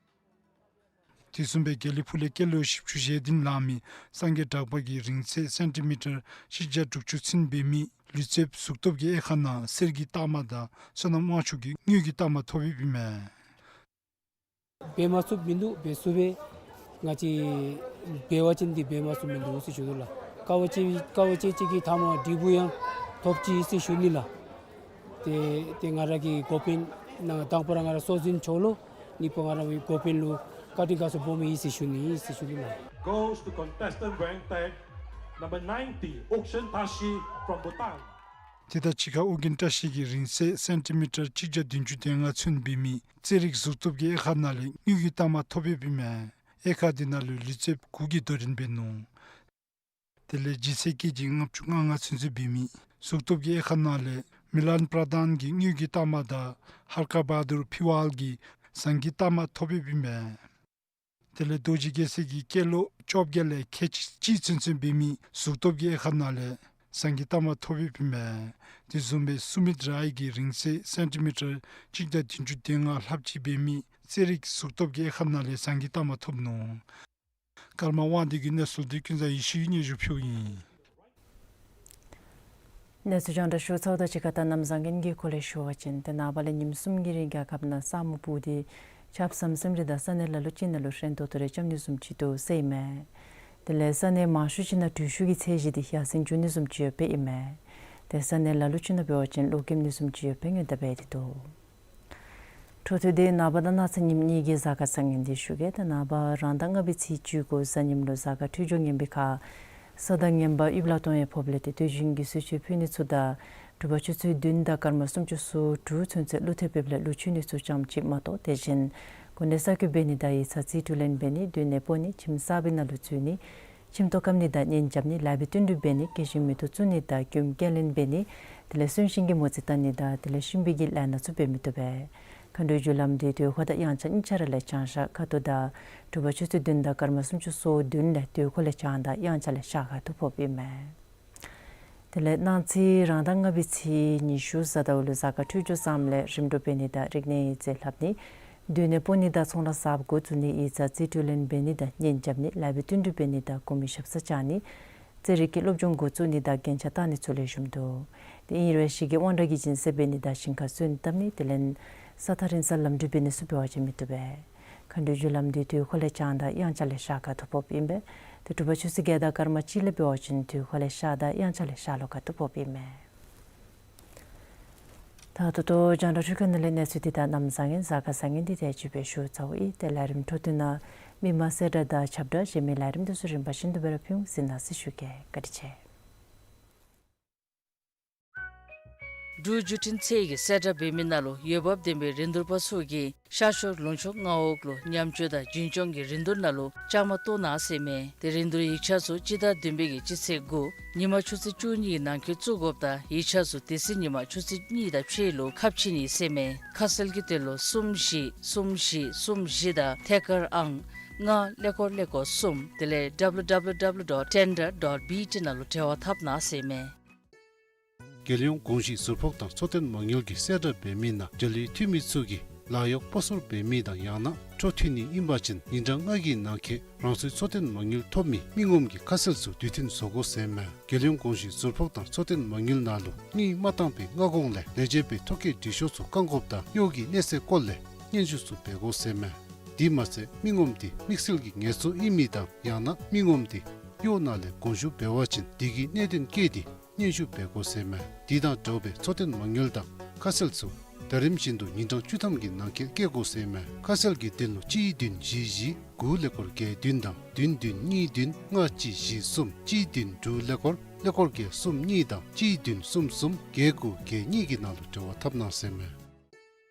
དེ་བཟུམ་སྦེ་དགེ་ལེགས་ཕུག་ལས་སྐྱེས་ལོ་བཞི་བཅུ་ཞེ་བདུན་ལང་མི་སངས་རྒྱས་གྲགས་པ་གིས་རིང་ཚད་སེན་ཊི་མི་ཊར་བཞི་བརྒྱ་དྲུག་ཅུ་ཚུན་འབད་མི་ལུས་རྩལཔ་གཟུགས་སྟོབས་ཀྱི་དབྱེ་ཁག་ནང་གསེར་གྱི་རྟགས་མ་དང་བསོད་ནམས་དབང་ཕྱུག་གིས་དངུལ་གྱི་རྟགས་མ་ཐོབ་ཡོདཔ་ཨིན་མས། འབད་མ་ཚུགསཔ་མིན་འདུག། འབད་ཚུགས་པས། ང་བཅས་འབད་བ་ཅིན་འདི་འབད་མ་ཚུགསཔ་མིན་འདུག་ཟེར་ཞུ་ནི་ལགས། དཀའ་བ་སྤྱད་དཀའ་བ་སྤྱད་སྤྱད་ཀྱི་མཐའ་མ་འབྲས་བུ་ཡང་ཐོབ་ཅི་ཟེར་ཞུ་ནི་ལགས། ཏེ་ཏེ་ང་ར་གི་འགོ་དཔོན་ནང་དང་པ་ར་ང་ར་སྲོག་འཛིན་ཕྱོགས་ལུ་གཉིས་པ་ང་ར་གི་འགོ་དཔོན་ལུ་བཀའ་དྲིན་དགའ་ཚོར་སྦོམ་ཡོད་ཟེར་ཞུ་ནི་ཟེར་ཞུ་ནི་ལགས། Goes to contestant ranked at Number ninety, Aughin Tashi from Bhutan. དེ་དང་གཅིག་ཁར་ཨོ་རྒྱན་བཀྲ་ཤིས་ཀྱིས་རིང་ཚད་སེན་ཊི་མི་ཊར་གཅིག་བརྒྱ་བདུན་ཅུ་དོན་ལྔ་ཚུན་འབད་མི་རྩེད་རིགས་གཟུགས་སྟོབས་ཀྱི་དབྱེ་ཁག་ནང་ལས་དངུལ་གྱི་རྟགས་མ་ཐོབ་ཡོདཔ་ཨིན་མས། དབྱེ་ཁག་འདི་ནང་ལུ་ལུས་རྩལཔ་དགུ་གིས་དོ་འགྲན་འབད་ནུག། དེ་ལས་ལྗིད་ཚད་ཀེ་ཇི་ལྔ་བཅུ་ང་ལྔ་ཚུན་ཚོད་འབད་མི་གཟུགས་སྟོབས་ཀྱི་དབྱེ་ཁག་ནང་ལས་མི་ལཱན་པྲ་དཱན་གྱིས་དངུལ་གྱི་རྟགས་མ་དང་ཧར་ཀ་བ་དུར་ཕི་ཝཱལ་གྱིས་ཟངས་ཀྱི་རྟགས་མ་ཐོབ་ཡོདཔ་ཨིན་མས། དེ་ལས་རྡོ་རྗེ་རྒྱལ་མཚན་གྱིས་སྐྱེས་ལོ་བཅོ་བརྒྱད་ལས་ཁལ་གཅིག་ཚུན་ཚོད་འབད་མི་གཟུགས་སྟོབས་ཀྱི་དབྱེ་ཁག་ནང་ལས་ཟངས་ཀྱི་རྟགས་མ་ཐོབ་ཡོདཔ་ཨིན་མས། དེ་བཟུམ་སྦེ་སུ་མིད་རའི་གིས་རིང་ཚད་སེན་ཊི་མི་ཊར་གཅིག་བརྒྱ་བདུན་ཅུ་དོན་ལྔ་ལྷགཔ་ཅིག་འབད་མི་རྩེད་རིགས་གཟུགས་སྟོབས་ཀྱི་དབྱེ་ཁག་ནང་ལས་ཟངས་ཀྱི་རྟགས་མ་ཐོབ་ནུག། ཀརྨ་དབང་འདུས་ཀྱི་གནས་ཚུལ་འདི་ཀུན་བཟང་ཡེ་ཤེས་ཀྱིས་སྙན་ཞུ་ཕུལཝ་ཨིན། གནས་ཚུལ་རྒྱང་བསྒྲགས་ཞུ་ཚརཝ་དང་གཅིག་ཁར་ད་གནམ་བཟང་ངན་གྱི་སྐོར་ལས་ཞུ་བ་ཅིན་ཏེ་ནངས་པ་ལས་ཉིནམ་གསུམ་གྱི་རིང་རྒྱལ་ཁབ་ནང་ས་སྨུག་སྤུབས་ཏེ་ཆརཔ་ཟམ་ཟིམ་རེ་དང་ས་གནས་ལ་ལུ་ཅིག་ནང་ལུ་ཧྲེང་ཏོག་ཏོ་རེ་རྐྱབ་ནི་བཟུམ་ཅིག་འདུག་ཟེར་ཨིན་མས། དེ་ལས་ས་གནས་མང་ཤོས་ཅིག་ནང་དྲོད་ཤུགས་ཀྱི་ཚད་གཞི་འདི་ཡར་སེང་འགྱོ་ནི་བཟུམ་ཅིག་ཡོདཔ་ཨིན་མས། ཏེ་ས་གནས་ལ་ལུ་ཅིག་ནང་འབད་བ་ཅིན་གློག་ཀེམ་ནི་བཟུམ་ཅིག་ཡོདཔ་སྔོན་བརྡ་འབད་དེ་འདུག། འཕྲོ་མཐུད་དེ་ནངས་པ་དང་གནངས་ཚེ་ཉིནམ་གཉིས་ཀྱི་གཟའ་སྐར་བཟང་ངན་འདི་ཞུ་གེ། ད་ནངས་པ་རང་ཟླ་ལྔ་པའི་ཚེས་བཅུ་དགུ་གཟའ་ཉིམ་ལུ་གཟའ་སྐར་འཕྲོད་སྦྱོར་ངན་པའི་ཁར་ས་བདག་ངན་པ་ཡུལ་ལ་གཏོང་བའི་ཕོརཔ་ལས་ཏེ་དུས་རྒྱུན་གྱི་གསོལ་མཆོད་ཕུལ་ནི་ཚུ་དང་དྲོ་པ་ཆུ་ཚོད་བདུན་དང་སྐར་མ་སུམ་ཅུ་སོ་དྲུག་ཚུན་ཚོད་ཀླུ་ཐེབས་འབདཝ་ལས་ཀླུ་མཆོད་ནི་ཚུ་ཙམ་ཅིག་མ་གཏོགས་དེ་བཞིན་གོ་གནས་གསར་བསྐོ་འབད་ནི་དང་ཡིག་ཚང་རྩིས་སྤྲོད་ལེན་འབད་ནི་མདུན་ནས་སྤོ་ནི་ཁྱིམ་གསར་པའི་ནང་ལུ་འཛུལ་ནི་ཁྱིམ་ཐོག་ཁམས་ནི་དང་གཉེན་རྐྱབ་ནི་ལཱ་འབད་བསྟུན་གྲོས་འབད་ནི་སྐྱེད་ཤིང་མེ་ཏོག་བཙུགས་ནི་དང་མགྱོནམ་སྐྱེལ་ལེན་འབད་ནི་དེ་ལས་གསོན་གཤིན་གྱི་མོ་རྩིས་བལྟ་ནི་དང་དེ་ལས་གཤིན་པོའི་གི་ལཱ་ནང་ཚུ་འབད་མི་བཏུབ་པས། མཁའ་འགྲོའི་རྒྱུ་ལམ་འདི་དུས་འཁོར་དང་དབྱངས་འཆར་གཉིས་ཆ་ར་ལས་བྱང་ཤར་ཁ་ཐུག་དང་དྲོ་པ་ཆུ་ཚོད་བདུན་དང་སྐར་མ་སུམ་ཅུ་སོ་བདུན་ལས་དུས་འཁོར་ལས་བྱང་དང་དབྱངས་འཆར་ལས་ཤར་ཁ་ཐུག་ཕོགཔ་ཨིན་མས། དེ་ལས་གནངས་ཚེ་རང་ཟླ་ལྔ་པའི་ཚེས་ཉི་ཤུ་གཟའ་ཟླཝ་ལུ་གཟའ་སྐར་འཕྲོད་སྦྱོར་བཟངམ་ལས་རིམ་གྲོ་འབད་ནི་དང་རིག་གནས་ཡིག་རྩིས་ལྷབ་ནི་མདུན་ནས་སྤོ་ནི་དང་ཚོང་ལཱ་གསརཔ་འགོ་བཙུགས་ནི་ཡིག་ཚང་རྩིས་སྤྲོད་ལེན་འབད་ནི་དང་གཉེན་རྐྱབ་ནི་ལཱ་འབད་བསྟུན་གྲོས་འབད་ནི་དང་གོང་མའི་ཞབས་སར་བཅར་ནི་རྩེད་རིགས་ཀྱི་སློབ་སྦྱོང་འགོ་བཙུགས་ནི་དང་རྒྱན་ཆ་བཏགས་ནི་ཚུ་ལེགས་ཤོམ་འདུག། དེ་ཨིན་རུང་ཞི་རྒྱས་དབང་དྲག་གི་སྦྱིན་སྲེག་འབད་ནི་དང་ཞིང་ཁར་སོན་བཏབ་ནི་དེ་ལས་ས་ཐག་རིང་སར་ལམ་འགྲུལ་འབད་ནི་ཚུ་འབད་བ་ཅིན་མི་བཏུབ་པས། མཁའ་འགྲོའི་རྒྱུ་ལམ་འདི་དུས་འཁོར་ལས་བྱང་དང་དབྱངས་འཆར་ལས་ཤར་ཁ་ཐུག་ཕོགཔ་ཨིན་པས། དེ་དྲོ་པ་ཆུ་ཚོད་བརྒྱད་དང་སྐར་མ་གཅིག་ལས་འབད་བ་ཅིན་དུས་འཁོར་ལས་ཤར་དང་དབྱངས་འཆར་ལས་ཤར་ལྷོ་ཁ་ཐུག་ཕོགཔ་ཨིན་མས། ད་ད་ལྟོ་རྒྱང་བསྒྲགས་འཕྲུལ་ཁང་ནང་ལས་གནས་ཚུལ་འདི་དང་གནམ་བཟང་ངན་གཟའ་སྐར་བཟང་ངན་འདི་དེ་ཅིག་སྦེ་ཞུ་ཚརཝ་ཨིན། ཏེ་ལས་རིམ་འཕྲོ་མཐུད་ནང་མི་མང་གསལ་བསྒྲགས་དང་ཁྱབ་བསྒྲགས་གཞན་མི་ལས་རིམ་འདི་ཚུ་རིམ་པ་བཞིན་དུ་སྦེ་ར་ཕུལ་འོང་གཟིགས་གནང་ཟེར་ཞུ་གེ། བཀའ་དྲིན་ཆེ། འབྲུག་བརྒྱུད་འཕྲིན་ཚད་ཀྱི་གསལ་བསྒྲགས་འབད་མི་ནང་ལུ་འོས་འབབ་ལྡན་པའི་རིན་བསྡུར་པ་ཚུ་གིས་ཤར་ཕྱོགས་ལུང་ཕྱོགས་མངའ་འོག་ལུ་ཉམས་བཅོས་དང་རྒྱུན་སྐྱོང་གི་རིན་བསྡུར་ནང་ལུ་བཅའ་མར་གཏོགས་གནང་ཟེར་མས། དེ་རིན་བསྡུར་ཡིག་ཆ་ཚུ་སྤྱི་ཟླ་བདུན་པའི་གི་སྤྱི་ཚེས་དགུ་ཉིན་མ་ཆུ་ཚོད་བཅུ་གཉིས་ནང་འཁོད་བཙུགས་དགོཔ་དང་ཡིག་ཆ་ཚུ་དེ་ཚེ་ཉིན་མ་ཆུ་ཚོད་གཉིས་དང་ཕྱེད་ལུ་ཁ་ཕྱེ་ནི་ཟེར་མས། ཁ་གསལ་གྱི་དོན་ལུ་གསུམ་བཞི་གསུམ་བཞི་གསུམ་བཞི་དང་ཐད་ཀར་ཨང་ལྔ་ཀླད་ཀོར་ཀླད་ཀོར་གསུམ་དེ་ལས་W W W dot tender dot B T ནང་ལུ་འབྲེལ་བ་འཐབ་གནང་ཟེར་མས། རྒྱལ་ཡོངས་གོང་ཞུས་ཟུར་ཕོགས་དང་འཚོ་རྟེན་མ་དངུལ་གྱི་གསལ་བསྒྲགས་འབད་མི་ནང་རྒྱ་ལུའི་འཐུས་མི་ཚུ་གིས་ལཱ་གཡོག་སྤོ་སོར་འབད་མི་དང་ཡང་ན་འཕྲོ་མཐུད་ནི་ཨིན་པ་ཅིན་ཉིན་གྲངས་ལྔ་གི་ནང་འཁོད་རང་སོའི་འཚོ་རྟེན་མ་དངུལ་ཐོབ་མི་མི་ངོམ་གྱི་ཁ་གསལ་ཚུ་དུས་མཐུན་བཟོ་དགོ་ཟེར་མས། རྒྱལ་ཡོངས་གོང་ཞུས་ཟུར་ཕོགས་དང་འཚོ་རྟེན་མ་དངུལ་ནང་ལུ་དངུལ་མ་བཏང་པའི་སྔ་གོང་ལས་ལས་བྱེད་པའི་ཐོ་བཀོད་འབྲི་ཤོག་ཚུ་བཀང་དགོཔ་དང་གཡོག་གི་གནས་ཚད་སྐོར་ལས་སྙན་ཞུ་ཚུ་འབད་དགོ་ཟེར་མས། དེ་མ་ཚད་མི་ངོམ་དེ་དམིགས་བསལ་གྱི་ངལ་རྩོལ་ཨིན་མི་དང་ཡང་ན་མི་ངོམ་དེ་གཡོག་ནང་ལས་དགོངས་ཞུ་འབད་བ་ཅིན་དེ་གི་གནད་དོན་བཀོད་དེ་སྙན་ཞུ་འབད་དགོ་ཟེར་མས། དེ་དང་འདྲཝ་སྦེ་འཚོ་རྟེན་མ་དངུལ་དང་ཁ་གསལ་ཚུ་ཟླ་རིམ་བཞིན་དུ་ཉིན་གྲངས་བཅུ་ཐམ་གྱི་ནང་འཁོད་བཀོད་དགོ་ཟེར་མས། ཁ་གསལ་གྱི་དོན་ལུ་གཅིག་བདུན་བཞི་བཞི་དགུ་ཀླད་ཀོར་བརྒྱད་བདུན་དང་བདུན་བདུན་གཉིས་བདུན་ལྔ་གཅིག་བཞི་གསུམ་གཅིག་བདུན་དྲུག་ཀླད་ཀོར་ཀླད་ཀོར་བརྒྱད་གསུམ་གཉིས་དང་གཅིག་བདུན་གསུམ་གསུམ་བརྒྱད་དགུ་བརྒྱད་གཉིས་ཀྱི་ནང་ལུ་འབྲེལ་བ་འཐབ་གནང་ཟེར་མས།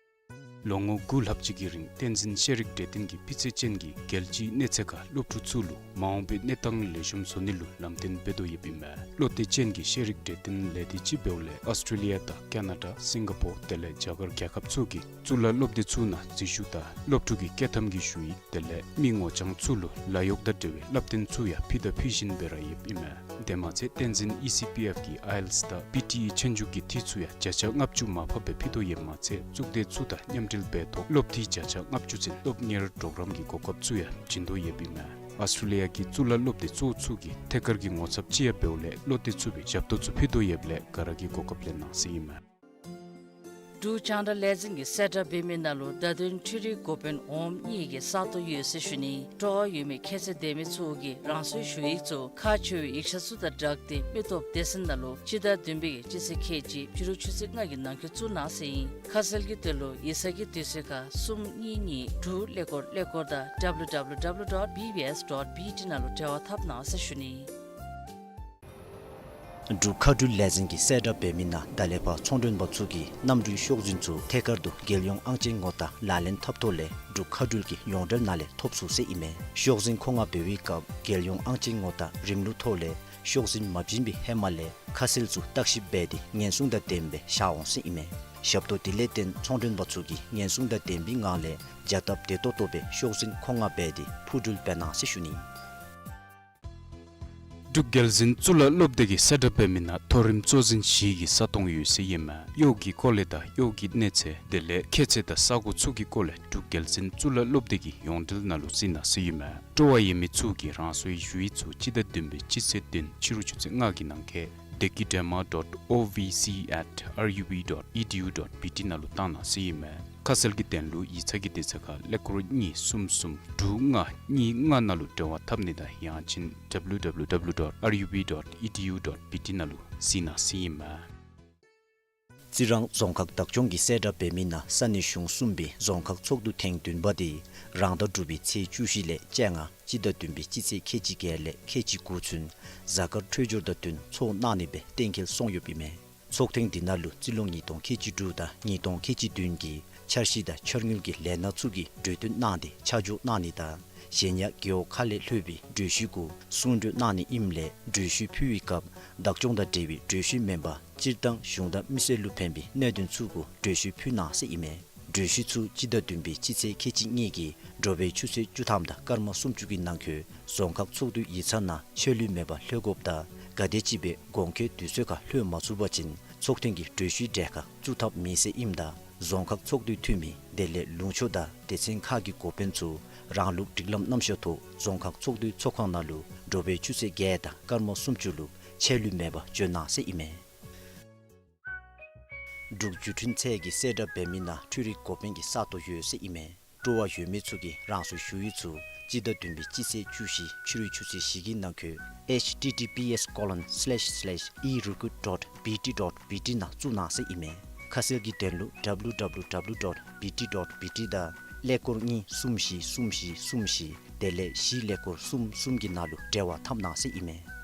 ལོ་ངོ་དགུ་ལྷགཔ་ཅིག་གི་རིང་བསྟན་འཛིན་ཤེས་རིག་གྲོས་སྟོན་གྱིས་སྤུས་ཚད་ཅན་གྱི་རྒྱལ་སྤྱིའི་གནས་ཚད་ཁར་སློབ་ཕྲུག་ཚུ་ལུ་མ་འོངས་པའི་གནས་སྟངས་ལེགས་ཤོམ་བཟོ་ནི་ལུ་ལམ་སྟོན་འབད་དོ་ཡོདཔ་ཨིན་མས། བློ་གཏད་ཅན་གྱི་ཤེས་རིག་གྲོས་སྟོན་ལས་སྡེ་ཅིག་འབདཝ་ལས་ཨོསི་ཊྲེ་ལི་ཡ་དང་ཀ་ན་ཌ་སིང་ག་པོར་དེ་ལས་རྒྱ་གར་རྒྱལ་ཁབ་ཚུ་གི་གཙུག་ལག་སློབ་སྡེ་ཚུ་ནང་འཛུལ་ཞུགས་དང་སློབ་ཕྲུག་གི་བསྐྱོད་ཐམ་གྱི་ཞུ་ཡིག་དེ་ལས་མི་ངོ་རྐྱང་ཚུ་ལུ་ལཱ་གཡོག་དང་འབྲེལ་བའི་བསླབ་སྟོན་ཚུ་ཡང་ཕུལ་དང་ཕུལ་བཞིན་སྦེ་ར་ཡོདཔ་ཨིན་མས། དེ་མ་ཚད་བསྟན་འཛིན་ཨི་སི་པི་ཨེཕ་གིས་ཨའི་ཨེལ་ཊི་ཨེསི་དང་པི་ཊི་ཨི་ཆོས་རྒྱུགས་ཀྱི་འཐུས་ཚུ་ཡང་བརྒྱ་ཆ་ལྔ་བཅུ་མར་ཕབ་སྦེ་ཕུལ་དོ་ཡོདཔ་མ་ཚད་གཙུག་སྡེ་ཚུ་དང་མཉམ་འབྲེལ་འབད་ཐོག་སློབ་འཐུས་བརྒྱ་ཆ་ལྔ་བཅུ་ཚུན་སློབ་གཉེར་གྲོགས་རམ་གྱི་གོ་སྐབས་ཚུ་ཡང་བྱིན་དོ་ཡོདཔ་ཨིན་མས། ཨོསི་ཊྲེ་ལི་ཡ་གི་གཙུག་ལག་སློབ་སྡེ་གཙོ་བོ་ཚུ་གིས་ཐད་ཀར་གྱི་ངོ་ཚབ་ཅིག་ཡང་འབདཝ་ལས་བློ་གཏད་ཚུགས་པའི་ཞབས་ཏོག་ཚུ་ཕུལ་དོ་ཡོདཔ་ལས་ག་ར་གིས་གོ་སྐབས་ལེན་གནང་ཟེར་ཨིན་མས། འབྲུག་རྒྱང་བསྒྲགས་ལས་འཛིན་གྱི་གསལ་བསྒྲགས་འབད་མི་ནང་ལུ་བརྡ་དོན་འཕྲུལ་རིག་འགོ་དཔོན་འོགམ་གཉིས་ཀྱི་ས་སྟོང་ཡོད་ཟེར་ཞུ་ནི། སྤྲོ་བ་ཡོད་མི་ཁྱད་ཚད་ལྡན་མི་ཚུ་གིས་རང་སོའི་ཞུ་ཡིག་ཚུ་ཁག་ཆེ་བའི་ཡིག་ཆ་ཚུ་དང་སྦྲགས་ཏེ་མི་སྟོབས་སྡེ་ཚན་ནང་ལུ་སྤྱི་ཟླ་བདུན་པའི་གི་སྤྱི་ཚེས་ཁལ་གཅིག་ཕྱི་རུ་ཆུ་ཚོད་ལྔ་གི་ནང་འཁོད་བཙུགས་གནང་ཟེར་ཨིན། ཁ་གསལ་གྱི་དོན་ལུ་ཡིག་ཚང་གི་དུས་ཚོད་ཁར་གསུམ་གཉིས་གཉིས་དྲུག་ཀླད་ཀོར་ཀླད་ཀོར་དང་W W W dot B B S dot B T ནང་ལུ་འབྲེལ་བ་འཐབ་གནང་ཟེར་ཞུ་ནི། འབྲུག་མཁའ་འགྲུལ་ལས་འཛིན་གྱིས་གསལ་བསྒྲགས་འབད་མི་ནང་ད་ལས་ཕར་ཚོང་མགྲོན་པ་ཚུ་གིས་གནམ་གྲུའི་ཤོག་འཛིན་ཚུ་ཐད་ཀར་དུ་རྒྱལ་ཡོངས་ཨང་ཅན་ངོ་རྟགས་ལག་ལེན་འཐབ་ཐོག་ལས་འབྲུག་མཁའ་འགྲུལ་གྱི་ཡོངས་འབྲེལ་ནང་ལས་ཐོབ་ཚུགས་ཟེར་ཨིན་མས། ཤོག་འཛིན་མཁོ་མངགས་འབད་བའི་སྐབས་རྒྱལ་ཡོངས་ཨང་ཅན་ངོ་རྟགས་རིམ་ལུགས་ཐོག་ལས་ཤོག་འཛིན་མ་བྱིན་པའི་ཧེ་མ་ལས་ཁ་གསལ་ཚུ་བརྟག་ཞིབ་འབད་དེ་ཉེན་སྲུང་དང་ལྡནམ་སྦེ་བཞག་འོང་ཟེར་ཨིན་མས། ཞབས་ཏོག་དེ་ལས་བརྟེན་ཚོང་མགྲོན་པ་ཚུ་གིས་ཉེན་སྲུང་དང་ལྡན་པའི་ངང་ལས་བྱ་སྟབས་བདེ་ཏོག་ཏོ་སྦེ་ཤོག་འཛིན་མཁོ་མངགས་འབད་དེ་འཕུར་འགྲུལ་འབད་གནང་ཟེར་ཞུ་ནི། འབྲུག་རྒྱལ་འཛིན་གཙུག་ལག་སློབ་སྡེ་གིས་གསལ་བསྒྲགས་འབད་མི་ནང་མཐོ་རིམ་གཙོ་འཛིན་བཞི་གི་ས་སྟོང་ཡོད་ཟེར་ཨིན་མས། གཡོག་གི་སྐོར་ལས་དང་གཡོག་གི་གནས་ཚད་དེ་ལས་ཁྱད་ཚད་དང་ས་གོ་ཚུ་གི་སྐོར་ལས་འབྲུག་རྒྱལ་འཛིན་གཙུག་ལག་སློབ་སྡེ་གི་ཡོངས་འབྲེལ་ནང་ལུ་གཟིགས་གནང་ཟེར་ཨིན་མས། སྤྲོ་བ་ཡོད་མི་ཚུ་གིས་རང་སོའི་ཞུ་ཡིག་ཚུ་སྤྱི་ཟླ་བདུན་པའི་སྤྱི་ཚེས་བདུན་ཕྱི་རུ་ཆུ་ཚོད་ལྔ་གི་ནང་འཁོད་dekidrama dot O V C at R U B dot E D U dot B T ནང་ལུ་བཏང་གནང་ཟེར་ཨིན་མས། ཁ་གསལ་གྱི་དོན་ལུ་ཡིག་ཚང་གི་དེ་ཚུ་ཁར་ཀླད་ཀོར་གཉིས་གསུམ་གསུམ་དྲུག་ལྔ་གཉིས་ལྔ་ནང་ལུ་འབྲེལ་བ་འཐབ་ནི་དང་ཡང་ཅིན་W W W dot R U B dot E D U dot B T ནང་ལུ་གཟིགས་གནང་ཟེར་ཨིན་མས། རྩི་རང་རྫོང་ཁག་བདག་སྐྱོང་གིས་གསལ་བསྒྲགས་འབད་མི་ནང་ས་གནས་གཞུང་གསུམ་པའི་རྫོང་ཁག་ཚོགས་འདུ་ཐེངས་བདུན་པ་དེ་རང་ཟླ་དྲུག་པའི་ཚེས་བཅུ་བཞི་ལས་བཅོ་ལྔ་སྤྱི་ཟླ་བདུན་པའི་སྤྱི་ཚེས་ཁལ་གཅིག་བརྒྱད་ལས་ཁལ་གཅིག་དགུ་ཚུན་གཟའ་སྐར་འཕྲོད་སྦྱོར་དང་བསྟུན་ཚོགས་གནང་ནི་སྦེ་གཏན་འཁེལ་སོང་ཡོདཔ་ཨིན་མས། ཚོགས་ཐེངས་འདི་ནང་ལུ་རྩིས་ལོ་ཉིས་སྟོང་ཁལ་གཅིག་དྲུག་དང་ཉིས་སྟོང་ཁལ་གཅིག་བདུན་གྱི་འཆར་གཞི་དང་འཆར་དངུལ་གྱི་ལས་སྣ་ཚུ་གི་གྲོས་བསྟུན་གནང་སྟེ་ཆ་འཇོག་གནང་ནི་དང་གཞན་ཡང་རྒེད་འོག་ཁག་ལས་ལྷོད་པའི་གྲོས་གཞི་གུ་གསུང་གྲོས་གནང་ནི་ཨིནམ་ལས་གྲོས་གཞི་ཕུལ་བའི་སྐབས་བདག་སྐྱོང་དང་འབྲེལ་བའི་གྲོས་གཞི་མེན་པར་སྤྱིར་བཏང་གཞུང་དང་མི་སེར་ལུ་ཕན་པའི་གནད་དོན་ཚུ་གུ་གྲོས་གཞི་ཕུལ་གནང་ཟེར་ཨིན་མས། གྲོས་གཞི་ཚུ་སྤྱི་ཟླ་བདུན་པའི་སྤྱི་ཚེས་ཁལ་གཅིག་གཉིས་ཀྱི་དྲོ་པའི་ཆུ་ཚོད་བཅུ་ཐམ་དང་སྐར་མ་སུམ་ཅུ་གི་ནང་འཁོད་རྫོང་ཁག་ཚོགས་འདུའི་ཡིག་ཚང་ནང་ཆད་ལུས་མེད་པར་ལྷོད་དགོཔ་དང་ག་དེམ་ཅིག་སྦེ་དགོངས་འཁོད་དུས་ཚོད་ཁར་ལྷོད་མ་ཚུགས་པ་ཅིན་ཚོགས་ཐེངས་ཀྱི་གྲོས་གཞིའི་གྲལ་ཁར་བཙུགས་ཐབས་མེད་ཟེར་ཨིནམ་ད་རྫོང་ཁག་ཚོགས་འདུའི་འཐུས་མི་དེ་ལས་ལུང་ཕྱོགས་དང་སྡེ་ཚན་ཁག་གི་འགོ་དཔོན་ཚུ་རང་ལུགས་སྒྲིག་ལམ་རྣམ་གཞག་ཐོག་རྫོང་ཁག་ཚོགས་འདུའི་ཚོགས་ཁང་ནང་ལུ་དྲོ་པའི་ཆུ་ཚོད་བརྒྱད་དང་སྐར་མ་སུམ་ཅུ་ལུ་ཆད་ལུས་མེད་པར་འབྱོན་གནང་ཟེར་ཨིན་མས། འབྲུག་བརྒྱུད་འཕྲིན་ཚད་ཀྱིས་གསལ་བསྒྲགས་འབད་མི་ནང་འཕྲུལ་རིག་འགོ་དཔོན་གྱི་ས་སྟོང་ཡོད་ཟེར་ཨིན་མས། སྤྲོ་བ་ཡོད་མི་ཚུ་གིས་རང་སོའི་ཞུ་ཡིག་ཚུ་སྤྱི་ཟླ་བདུན་པའི་སྤྱི་ཚེས་བཅུ་བཞི་ཕྱི་རུ་ཆུ་ཚོད་བཞི་གི་ནང་འཁོད་H T T P S colon slash slash e recruit dot B T dot B T ནང་བཙུགས་གནང་ཟེར་ཨིན་མས། ཁ་གསལ་གྱི་དོན་ལུ་W W W dot B T dot B T དང་ཀླད་ཀོར་གཉིས་གསུམ་བཞི་གསུམ་བཞི་གསུམ་བཞི་དེ་ལས་བཞི་ཀླད་ཀོར་གསུམ་གསུམ་གྱི་ནང་ལུ་འབྲེལ་བ་འཐབ་གནང་ཟེར་ཨིན་མས།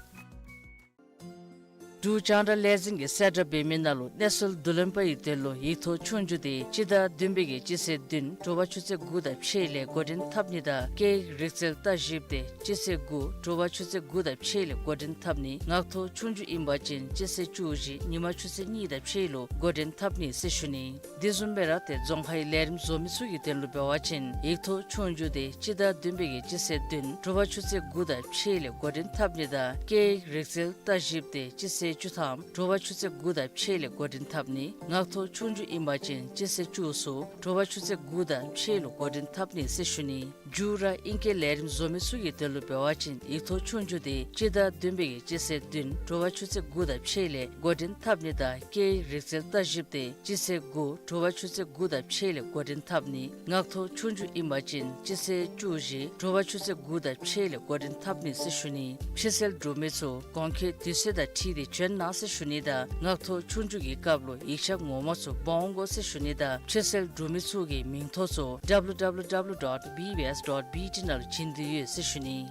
འབྲུག་རྒྱང་བསྒྲགས་ལས་འཛིན་གྱིས་གསལ་བསྒྲགས་འབད་མི་ནང་ལུ་གནས་ཚུལ་བསྡུ་ལེན་པ་ཡི་དོན་ལུ་ཡིག་ཐོག་ཆོས་རྒྱུགས་དེ་སྤྱི་ཟླ་བདུན་པའི་གི་སྤྱི་ཚེས་བདུན་དྲོ་པ་ཆུ་ཚོད་དགུ་དང་ཕྱེད་ལས་འགོ་འདྲེན་འཐབ་ནི་དང་སྐད་ཡིག་རིག་རྩལ་ལྟ་ཞིབ་དེ་སྤྱི་ཚེས་དགུ་དྲོ་པ་ཆུ་ཚོད་དགུ་དང་ཕྱེད་ལས་འགོ་འདྲེན་འཐབ་ནི། ངག་ཐོག་ཆོས་རྒྱུགས་ཨིན་པ་ཅིན་སྤྱི་ཚེས་བཅུ་བཞི་ཉིན་མ་ཆུ་ཚོད་གཉིས་དང་ཕྱེད་ལུ་འགོ་འདྲེན་འཐབ་ནི་ཟེར་ཞུ་ནི། དེ་བཟུམ་སྦེ་ར་ཏེ་རྫོང་ཁའི་ལས་རིམ་བཟོ་མི་ཚུ་གི་དོན་ལུ་འབད་བ་ཅིན་ཡིག་ཐོག་ཆོས་རྒྱུགས་དེ་སྤྱི་ཟླ་བདུན་པའི་གི་སྤྱི་ཚེས་བདུན་དྲོ་པ་ཆུ་ཚོད་དགུ་དང་ཕྱེད་ལས་འགོ་འདྲེན་འཐབ་ནི་དང་སྐད་ཡིག་རིག་རྩལ་ལྟ་ཞིབ་དེ་སྤྱི་ཚེས་བཅུ་ཐམ་དྲོ་པ་ཆུ་ཚོད་དགུ་དང་ཕྱེད་ལས་འགོ་འདྲེན་འཐབ་ནི། ངག་ཐོག་ཆོས་རྒྱུགས་ཨིན་པ་ཅིན་སྤྱི་ཚེས་བཅུ་གསུམ་དྲོ་པ་ཆུ་ཚོད་དགུ་དང་ཕྱེད་ལུ་འགོ་འདྲེན་འཐབ་ནི་ཟེར་ཞུ་ནི། མཇུག་ར་ཨིང་སྐད་ལས་རིམ་བཟོ་མི་ཚུ་གི་དོན་ལུ་འབད་བ་ཅིན་ཡིག་ཐོག་ཆོས་རྒྱུགས་དེ་སྤྱི་ཟླ་བདུན་པའི་གི་སྤྱི་ཚེས་བདུན་དྲོ་པ་ཆུ་ཚོད་དགུ་དང་ཕྱེད་ལས་འགོ་འདྲེན་འཐབ་ནི་དང་སྐད་ཡིག་རིག་རྩལ་ལྟ་ཞིབ་དེ་སྤྱི་ཚེས་དགུ་དྲོ་པ་ཆུ་ཚོད་དགུ་དང་ཕྱེད་ལས་འགོ་འདྲེན་འཐབ་ནི། ངག་ཐོག་ཆོས་རྒྱུགས་ཨིན་པ་ཅིན་སྤྱི་ཚེས་བཅུ་བཞི་དྲོ་པ་ཆུ་ཚོད་དགུ་དང་ཕྱེད་ལས་འགོ་འདྲེན་འཐབ་ནི་ཟེར་ཞུ་ནི། ཕྱིར་སེལ་འབྲུག་མི་ཚུ་གོང་འཁོད་དུས་ཚོད་དང་འཁྲིལ་ཏེ་བྱོན་གནང་ཟེར་ཞུ་ནི་དང་ངག་ཐོག་ཆོས་རྒྱུགས་ཀྱི་སྐབས་ལུ་ཡིག་ཆ་ངོ་མ་ཚུ་འབག་འོང་དགོ་ཟེར་ཞུ་ནི་དང་ཕྱིར་སེལ་འབྲུག་མི་ཚུ་གི་མིང་ཐོ་ཚུ་W W W dot B B S dot B T ནང་ལུ་བྱིན་དོ་ཡོད་ཟེར་ཞུ་ནི།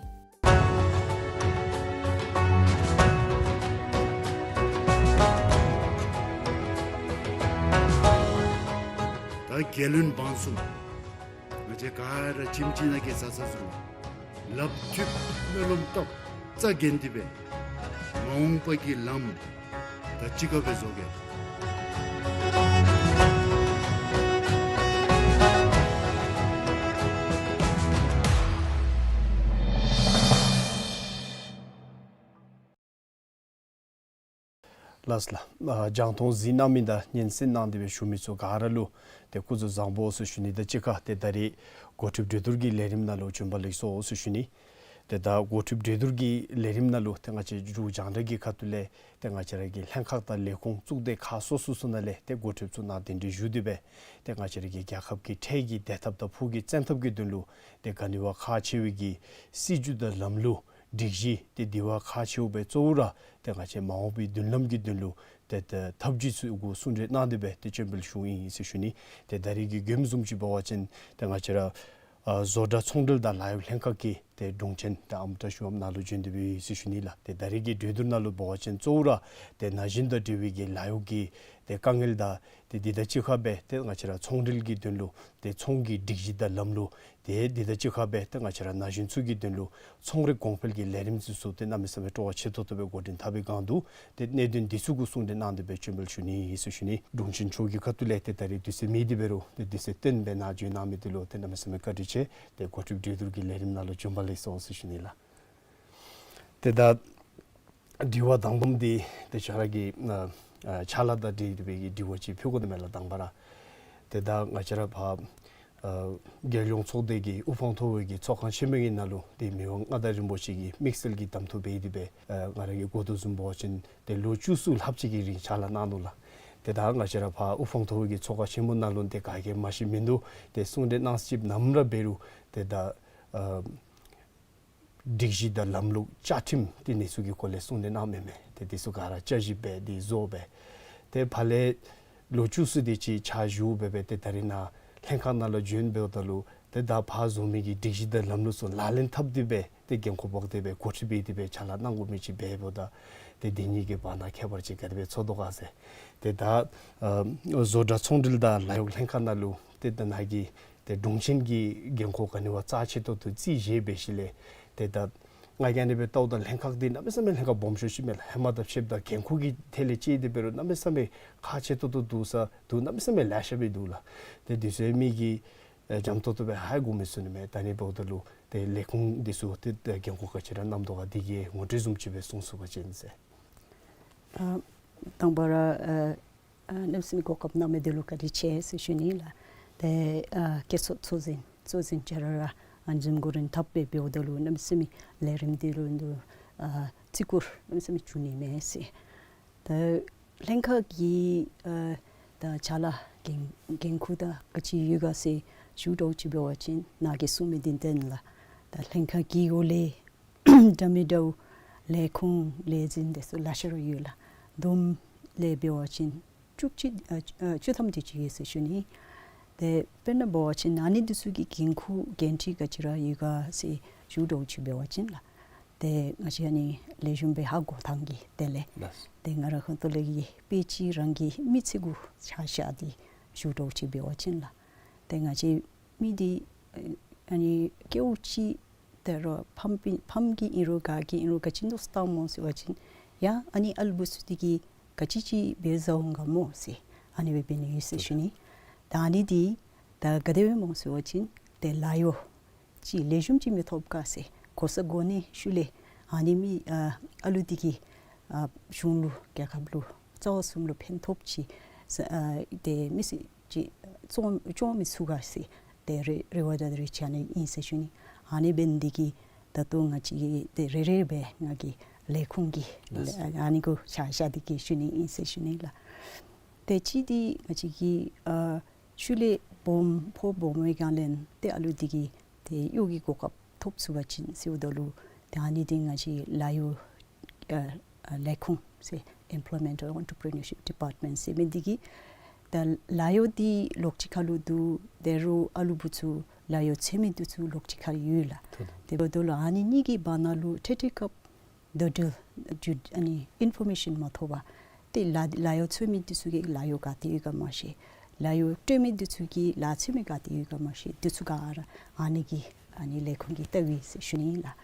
ད་རྒྱལ་བློན་འབངས་གསུམ་ང་བཅས་ག་ར་ཁྱིམ་གཅིག་ནང་གི་བཟའ་ཚང་ཚུ་ལུ་ལགཔ་མཐུད་སྨོན་ལམ་བཏབ་རྩ་འགེངས་ཏེ་སྦེ་མ་འོངས་པ་གི་ལམ་ད་གཅིག་ཁར་སྦེ་བཟོ་གེ། ལགས་ལགས། ཨ་རྒྱང་མཐོང་གཟིགས་གནང་མི་དང་སྙན་གསན་གནང་སྟེ་སྦེ་བཞུགས་མི་ཚུ་ག་ར་ལུ་ཏེ་སྐུ་གཟུགས་བཟང་པོ་ཟེར་ཞུ་ནི་དང་གཅིག་ཁར་ཏེ་ད་རེས་འགོ་ཁྲིདཔ་གྲོས་བསྡུར་གྱི་ལས་རིམ་ནང་ལུ་བྱོན་པ་ལེགས་སོ་ཟེར་ཞུ་ནི། ཏེ་ད་འགོ་ཁྲིདཔ་གྲོས་བསྡུར་གྱི་ལས་རིམ་ནང་ལུ་ཏེ་ང་བཅས་འབྲུག་རྒྱང་བསྒྲགས་ཀྱི་ཁ་ཐུག་ལས་ཏེ་ང་བཅས་ར་གི་ལྷན་ཁག་དང་ལས་ཁུངས་གཙུག་སྡེ་ཁག་སོ་སོ་སོ་ནང་ལས་ཏེ་འགོ་ཁྲིདཔ་ཚུ་ནང་གདན་འདྲེན་ཞུ་སྟེ་སྦེ་ཏེ་ང་བཅས་ར་གི་རྒྱལ་ཁབ་ཀྱི་འཕྲལ་གྱི་བདེ་ཐབས་དང་ཕུགས་ཀྱི་བཙན་ཐབས་ཀྱི་དོན་ལུ་ཏེ་ག་ནི་བ་ཁག་ཆེ་བའི་གི་སྲིད་བྱུས་དང་ལམ་ལུགས་སྒྲིག་གཞི་ཏེ་དེ་བ་ཁག་ཆེཝ་སྦེ་གཙོ་བོ་ར་ཏེ་ང་བཅས་མ་འོངས་པའི་མདུན་ལམ་གྱི་དོན་ལུ་ཏེ་ཏེ་ཐབས་ཇུས་ཚུ་གུ་གསུང་གྲོས་གནང་སྟེ་སྦེ་ཏེ་བྱོན་པར་ཞུཝ་ཨིན་ཟེར་ཞུ་ནི། ཏེ་ད་རེས་ཀྱི་མགྱོནམ་བཟུམ་ཅིག་འབད་བ་ཅིན་ཏེ་ང་བཅས་ར་ཨ་བཟོ་གྲྭ་ཚོང་འབྲེལ་དང་ལཱ་གཡོག་ལྷན་ཁག་གི་ ཏེ་དྲུང་ཆེན་ཏེ་ཨམ་བཀྲ་ཤིས་པདྨ་ནཱ་ལུ་བྱོན་ཏེ་འབད་ཡི་ཟེར་ཞུ་ནི་ལགས། ཏེ་ད་རེས་ཀྱི་གྲོས་བསྡུར་ནང་ལུ་འབད་བ་ཅིན་གཙོ་བོ་ར་ཏེ་ན་གཞོན་དང་འབྲེལ་བའི་གི་ལཱ་གཡོག་གི་ཏེ་དཀའ་ངལ་དང་ཏེ་འདི་དང་གཅིག་ཁར་སྦེ་ཏེ་ང་བཅས་ར་ཚོང་འབྲེལ་གྱི་དོན་ལུ་ཏེ་ཚོང་གི་སྒྲིག་གཞི་དང་ལམ་ལུགས་ཏེ་འདི་དང་གཅིག་ཁར་སྦེ་ཏེ་ང་བཅས་ར་ན་གཞོན་ཚུ་གི་དོན་ལུ་ཚོང་རིག་གོང་འཕེལ་གྱི་ལས་རིམ་ཚུ་ཏེ་གནམ་མེད་ས་མེད་སྤྲོ་བ་ཆེ་ཏོག་ཏོ་སྦེ་འགོ་འདྲེན་འཐབ་པའི་སྒང་དུ་ཏེ་གནད་དོན་འདི་ཚུ་གུ་གསུང་གྲོས་གནང་སྟེ་སྦེ་བྱོན་པ་ལུ་ཞུ་ནི་ཟེར་ཞུ་ནི། དྲུང་ཆེན་མཆོག་གི་ཁ་ཐུག་ལས་ཏེ་ད་རེས་དུས་ཚོད་མེད་དེ་འབད་རུང་ཏེ་དུས་ཚོད་བཏོན་སྦེ་ནཱ་བྱོན་གནང་མི་འདི་ལུ་ཏེ་གནམ་མེད་ས་མེད་བཀའ་དྲིན་ཆེ། ཏེ་འགོ་ཁྲིད་གྲོས་བསྡུར་གྱི་ལས་རིམ་ནང་ལུ་བྱོན་པ་ལེགས་སོ་ཟེར་ཞུ་ནི་ལགས། ཏེ་ད་དྲི་བ་དང་པམ་འདི་ཏེ་ཁྱོད་ར་གིས་ཨ་ཨ་ཕྱག་ལཱ་དང་འབྲེལ་ཏེ་སྦེ་གི་དྲི་བ་ཅིག་ཕུལ་དགོ་ནི་མས་ལགས། དང་པ་ར་ཏེ་ད་ང་བཅས་ར་ཕར་ཨ་རྒྱལ་ཡོངས་ཚོགས་སྡེ་གི་དབུ་འཕང་མཐོ་བའི་གི་ཚོགས་ཁང་ཆེན་མོ་གི་ནང་ལུ་ཏེ་མི་དབང་མངའ་བདག་རིན་པོ་ཆེ་གིས་དམིགས་བསལ་གྱི་གདམ་འཐུ་འབད་དེ་སྦེ་ཨ་ང་ར་གིས་གོ་དོ་བཟུམ་འབད་བ་ཅིན་ཏེ་ལོ་བཅུ་གསུམ་ལྷགཔ་ཅིག་གི་རིང་ཕྱག་ལཱ་གནང་ནུག་ལགས། ཏེ་ད་ང་བཅས་ར་ཕར་དབུ་འཕང་མཐོ་བའི་གི་ཚོགས་ཁང་ཆེན་མོ་ནང་ལུ་ཏེ་ག་གིས་མ་ཤེས་མིན་འདུག། ཏེ་གསུང་གྲོས་གནང་ཅི་ནམ་ར་འབད་རུང་ཏེ་ད་ཨ་སྒྲིག་གཞི་དང་ལམ་ལུགས་བཅའ་ཁྲིམས་ཏེ་འདི་ཚུ་གི་སྐོར་ལས་གསུང་གྲོས་གནངམ་མས། ཏེ་འདི་ཚུ་ག་ར་བསྐྱར་ཞིབ་འབད་དེ་བཟོ་སྦེ་ཏེ་ཕར་ལས་ལོ་བཅུ་གསུམ་དེ་ཅིག་ཕྱག་ཞུ་སྦེ་སྦེ་ཏེ་ད་རེས་ནཱ་ལྷན་ཁག་ནང་ལུ་བྱོན་འབདཝ་ད་ལུ་ཏེ་ད་ཕར་བཟོ་མི་གི་སྒྲིག་གཞི་དང་ལམ་ལུགས་ཚུ་ལག་ལེན་འཐབ་སྟེ་སྦེ་ཏེ་འགན་ཁུར་འབག་སྟེ་སྦེ་འགོ་ཁྲིད་འབད་དེ་སྦེ་ཕྱག་ལཱ་གནང་དགོ་མི་ཅིག་འབདཝ་ད་ཏེ་འདི་གཉིས་ཀྱི་བར་ན་ཁྱད་པར་ཅིག་ག་དེ་སྦེ་ཚོར་དོ་ག་ཟེར། ཏེ་ད་ཨ་བཟོ་གྲྭ་ཚོང་འབྲེལ་དང་ལཱ་གཡོག་ལྷན་ཁག་ནང་ལུ་ཏེ་ད་ནཱ་གི་ཏེ་དྲུང་ཆེན་གྱི་འགན་ཁུར་ག་ནི་བ་རྩ་ཆེ་ཏོག་ཏོ་རྩིས་བཞེས་འབད་ཞིནམ་ལས་ཏེ་ད་ང་གིས་ཨ་ནི་སྦེ་བལྟཝ་ད་ལྷན་ཁག་འདི་གནམ་མེད་ས་མེད་ལྷན་ཁག་སྦོམ་ཤོས་ཅིག་མས་ལགས། ཧེ་མ་དང་ཕྱདཔ་ད་འགན་ཁུར་གྱི་ཐད་ལས་ཅིག་འདི་འབད་རུང་གནམ་མེད་ས་མེད་ཁག་ཆེ་ཏོག་ཏོ་འདུག་ས་འདུག། གནམ་མེད་ས་མེད་ལེ་ཤ་སྦེ་འདུག་ལགས། ཏེ་འདི་ཚུ་མི་གིས་ཨེ་འཇམ་ཏོང་ཏོ་སྦེ་ཧ་གོ་མི་ཚུགས་ནི་མས། ད་ཨ་ནི་འབདཝ་ད་ལུ་ཏེ་ལས་ཁུངས་འདི་ཚུ་ཏེ་ཏེ་འགན་ཁུར་ག་ཅི་ར་གནངམ་འདུག་ག། འདི་གི་ངོ་སྤྲོད་བཟུམ་ཅིག་སྦེ་གསུང་ཚུགས་པ་ཅིན་ཟེར། ཨ་དང་པ་ར་ཨ་ཨ་གནམ་མེད་ས་མེད་གོ་སྐབས་གནང་མི་འདི་ལུ་བཀའ་དྲིན་ཆེ་ཟེར་ཞུ་ནི་ལགས། ཏེ་ཨ་བཀྲ་ཤིས་གཙོ་འཛིན་གཙོ་འཛིན་བཅས་ར་ར་ཨ་ནི་བཟུམ་འགོ་འདྲེན་འཐབ་སྦེ་འབདཝ་ད་ལུ་གནམ་མེད་ས་མེད་ལས་རིམ་འདི་ལུ་འདི་ཨ་བརྩི་བཀུར་གནམ་མེད་ས་མེད་བྱུང་ནི་མས་ཟེར། ད་ལྷན་ཁག་གི་ཨ་ད་ཕྱག་ལཱ་འགན་འགན་ཁུར་དང་ག་ཅི་ཡོད་ག་ཟེར་ཞུ་དོ་ཅིག་འབད་བ་ཅིན་ནཱ་གིས་གསུངས་མི་འདི་བདེན་ལགས། ད་ལྷན་ཁག་གི་འོག་ལས་འདྲ་མི་འདྲཝ་ལས་ཁུངས་ལས་འཛིན་འདི་ཚུ་ལེ་ཤ་ར་ཡོད་ལགས། བསྡོམས་ལས་འབད་བ་ཅིན་བཅུ་གཅིག་ཨ་ཨ་བཅུ་ཐམ་དེ་ཅིག་ཡོད་ཟེར་ཞུ་ནི། ཏེ་དཔེར་ན་འབད་བ་ཅིན་ཨ་ནི་འདི་ཚུ་གི་འགན་ཁུར་འགན་འཁྲི་ག་ཅི་ར་ཡོད་ག་ཟེར་ཞུ་དོ་ཅིག་འབད་བ་ཅིན་ལགས། ཏེ་ང་བཅས་ཨ་ནི་ལེགས་ཤོམ་སྦེ་ཧ་གོ་ཐངས་ཀྱི་དེ་ལས་ལགས། ཏེ་ང་ར་ཁོང་ཏོ་ལས་ཀྱི་དཔེ་ཅིག་རང་གི་མི་ཚེ་གུ་ཆ་བཞག་སྟེ་ཞུ་དོ་ཅིག་འབད་བ་ཅིན་ལགས། ཏེ་ང་བཅས་མི་འདི་ཨ་ནི་སྐྱེཝ་ཅིག་ཏེ་རོགས་ཕམ་སྤུན་ཕམ་གྱི་ཨིན་རུང་ག་གི་ཨིན་རུང་ག་ཅི་མནོ་བསམ་བཏངམ་སྨོ་ཟེར་བ་ཅིན་ཡ་ཨ་ནི་ཨ་ལུ་བུ་ཚུ་འདི་གིས་ག་ཅི་ཅིག་འབད་བཟའ་འོང་ག་སྨོ་ཟེར་ཨ་ནི་སྦེ་འབད་ནི་ཡོད་ཟེར་ཞུ་ནི། ད་ཨ་ནི་འདི་ད་ག་དེ་སྦེ་སྨོ་ཟེར་བ་ཅིན་ཏེ་ལཱ་གཡོག་ཅིག་ལེགས་ཤོམ་ཅིག་མི་ཐོབ་ག་ཟེར་གོ་ས་གོ་གནས་ཤུལ་ལས་ཨ་ནི་མི་ཨ་ཨ་ལུ་འདི་གིས་ཨ་གཞུང་ལུ་རྒྱལ་ཁབ་ལུ་རྩ་བ་གསུམ་ལུ་ཕན་ཐོགས་ཅིག་ཨ་ཏེ་མི་སེར་ཅིག་བཙོང་བཙོང་མི་ཚུགས་ག་ཟེར་ཏེ་རེ་རེ་བ་དང་རེ་ཆ་ནི་ཨིན་ཟེར་ཞུ་ནི། ཨ་ནི་འབད་ནི་འདི་གིས་ད་ལྟོ་ང་བཅས་ཀྱི་ཏེ་རེ་རེ་སྦེ་ང་གིས་ལས་ཁུངས་ཀྱི་ལགས། ཨ་ནི་གུ་ཆ་བཞག་སྟེ་གིས་ཞུ་ནི་ཨིན་ཟེར་ཞུ་ནི་ལགས། ཏེ་གཅིག་འདི་ང་བཅས་ཀྱི་ཨ་ཤུལ་ལས་སྦོམ་ཕོ་སྦོམ་པའི་སྒང་ལས་ཏེ་ཨ་ལུ་འདི་གིས་ཏེ་གཡོག་གི་གོ་སྐབས་ཐོབ་ཚུགས་པ་ཅིན་ཟེརཝ་ད་ལུ་ཏེ་ཨ་ནི་འདི་ང་བཅས་ལཱ་གཡོག་ཨ་ཨ་ལས་ཁུངས་ཟེར་Employment and Entrepreneurship Department ཟེར་མི་འདི་གིས་ད་ལཱ་གཡོག་འདི་ལོགས་ཅིག་ཁར་ལུ་འདུག། དེ་རུ་ཨ་ལུ་བུ་ཚུ་ལཱ་གཡོག་འཚོལ་མི་འདི་ཚུ་ལོགས་ཅིག་ཁར་ཡོད་ལགས། ཏེ་འབདཝ་ད་ལུ་ཨ་ནི་གཉིས་ཀྱི་བར་ན་ལུ་འཕྲལ་འཕྲལ་སྐབས་ད་དུང་ཨ་ནི་ཨིན་ཕོར་མེ་ཤཱན་མ་ཐོབ་པར་ཏེ་ལཱ་ལཱ་གཡོག་འཚོལ་མི་འདི་ཚུ་གིས་ལཱ་གཡོག་ག་ཏེ་ཡོད་ག་མ་ཤེས། ལཱ་གཡོག་སྤྲོད་མི་འདི་ཚུ་གིས་ལཱ་འཚོལ་མི་ག་ཏེ་ཡོད་ག་མ་ཤེས། འདི་ཚུ་ག་ར་ཨ་ནི་གིས་ཨ་ནི་ལས་ཁུངས་ཀྱིས་བལྟཝ་ཨིན་ཟེར་ཞུ་ནི་ཨིན་ལགས།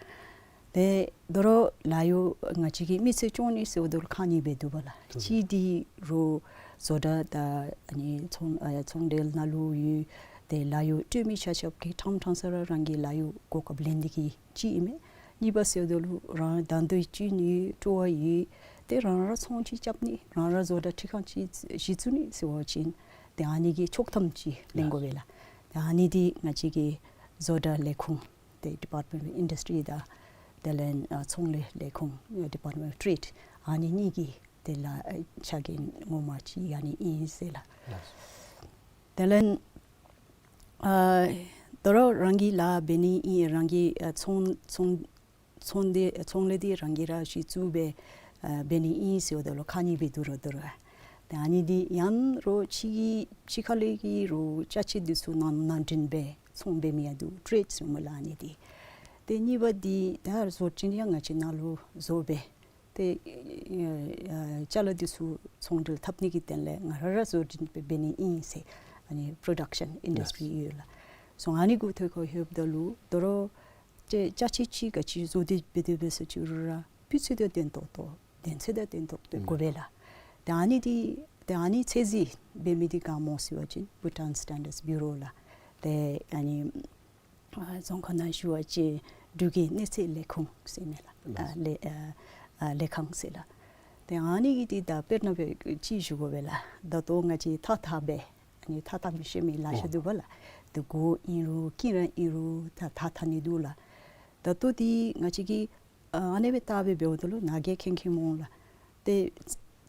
ཏེ་དོ་རུང་ལཱ་གཡོག་ང་བཅས་ཀྱིས་མི་ཚེ་སྐྱོང་ནི་ཟེརཝ་ད་ལུ་ཁག་གཉིས་སྦེ་འདུག་པ་ལགས། གཅིག་འདི་རོགས་བཟོ་གྲྭ་དང་ཨ་ནི་ཚོང་ཨ་ཚོང་འབྲེལ་ནང་ལུ་ཡོད། ཏེ་ལཱ་གཡོག་སྤྲོད་མི་ཆ་ཁྱབ་ཀྱིས་ཕྲང་ཕྲང་ས་ར་རང་གི་ལཱ་གཡོག་གོ་སྐབས་ལེན་ནི་གི་གཅིག་ཨིན་མས། གཉིས་པ་ཟེརཝ་ད་ལུ་རང་དང་འདོད་ཅན་ཡོད་སྤྲོ་བ་ཡོད། ཏེ་རང་ར་ཚོང་ཅིག་རྐྱབ་ནི་རང་ར་བཟོ་གྲྭ་འཕྲུལ་ཁང་ཅིག་གཞི་བཙུགས་ནི་ཟེར་བ་ཅིན་ཏེ་ཨ་ནི་གི་ཆོག་ཐམ་ཅིག་ལེན་དགོ་པས་ལགས། ཏེ་ཨ་ནི་འདི་ང་བཅས་ཀྱི་བཟོ་གྲྭ་ལས་ཁུངས་ཏེ་Department of Industry དང་དེ་ལས་ཨ་ཚོང་ལས་ལས་ཁུངས་Department of Trade ཨ་ནི་གཉིས་ཀྱི་ཏེ་ལགས་ཨ་ཕྱག་འགན་ངོ་མ་ཅིག་ཨ་ནི་ཨིན་ཟེར་ལགས། ལགས། དེ་ལས་ཨ་དོ་རུང་རང་གི་ལཱ་འབད་ནི་ཨིན། རང་གི་ཨ་ཚོང་ཚོང་ཚོང་འདི་ཚོང་ལས་འདི་རང་གིས་ར་གཞི་བཙུགས་སྦེ་ཨ་འབད་ནི་ཨིན་ཟེརཝ་ད་ལུ་ཁག་གཉིས་སྦེ་འདུག་ར་འདུག་ར། ཏེ་ཨ་ནི་འདི་ཡང་རོགས་ཕྱི་གི་ཕྱི་ཁ་ལས་ཀྱི་རོགས་ཅ་ཆས་འདི་ཚུ་ནང་ནང་འདྲེན་སྦེ་ཚོང་འབད་མི་ཡང་འདུག། ཊེཌ་ཟེར་སྨོ་ལགས་ཨ་ནི་འདི། ཏེ་གཉིས་པ་འདི་ད་བཟོ་སྐྲུན་ཡང་ང་བཅས་ནཱ་ལུ་བཟོ་སྦེ་ཏེ་ཨ་ཅ་ལ་འདི་ཚུ་ཚོང་འབྲེལ་འཐབ་ནི་གི་དོན་ལས་ང་ར་ར་བཟོ་སྐྲུན་འབད་འབད་ནི་ཨིན་ཟེར་ཨ་ནི་པྲོ་ཌག་ཤཱན་ཨིན་ཌསི་ཊི་རི་ཡོད་ལགས། སོ་ཨ་ནི་གུ་ཐོག་ཁར་ལྷོདཔ་ད་ལུ་དོ་རུང་ཅ་ཅ་ཆས་ཅིག་ག་ཅི་བཟོ་སྟེ་འབད་དེ་འབད་ཟེར་ཅི་རུང་ར་སྤུས་ཚད་དང་ལྡན་ཏོག་ཏོ་དོན་ཚན་དང་ལྡན་ཏོག་ཏོ་དགོ་པས་ལགས། ཏེ་ཨ་ནི་འདི་ཏེ་ཨ་ནི་ཚད་འཛིན་འབད་མི་འདི་ག་སྨོ་ཟེར་བ་ཅིན་Bhutan Standards Bureau ལགས། ཏེ་ཨ་ནི་ཨ་རྫོང་ཁ་ནང་ཞུ་བ་ཅིན་འབྲུག་གི་གནས་ཚད་ལས་ཁུངས་ཟེར་མས་ལགས། ཨ་ལས་ཨ་ཨ་ལས་ཁང་ཟེར་ལགས། ཏེ་ཨ་ནི་གི་འདི་ད་དཔེར་ན་སྦེ་ཅིག་ཞུ་དགོ་པས་ལགས། ད་ལྟོ་ང་བཅས་ཐགས་འཐག་སྦེ་ཨ་ནི་ཐགས་འཐག་མི་ཤེས་མི་ལེ་ཤ་འདུག་པ་ལགས། ཏེ་གོ་ཨིན་རུང་ཀིང་ར་ཨིན་རུང་ད་ཐགས་འཐག་ནི་འདུག་ལགས། ད་ལྟོ་འདི་ང་བཅས་ཀྱིས་ཨ་ཨ་ནེ་སྦེ་བལྟ་སྦེ་འབདཝ་ད་ལུ་ནཱ་གིས་མཁྱེན་མཁྱེནམ་འོང་ལགས། ཏེ་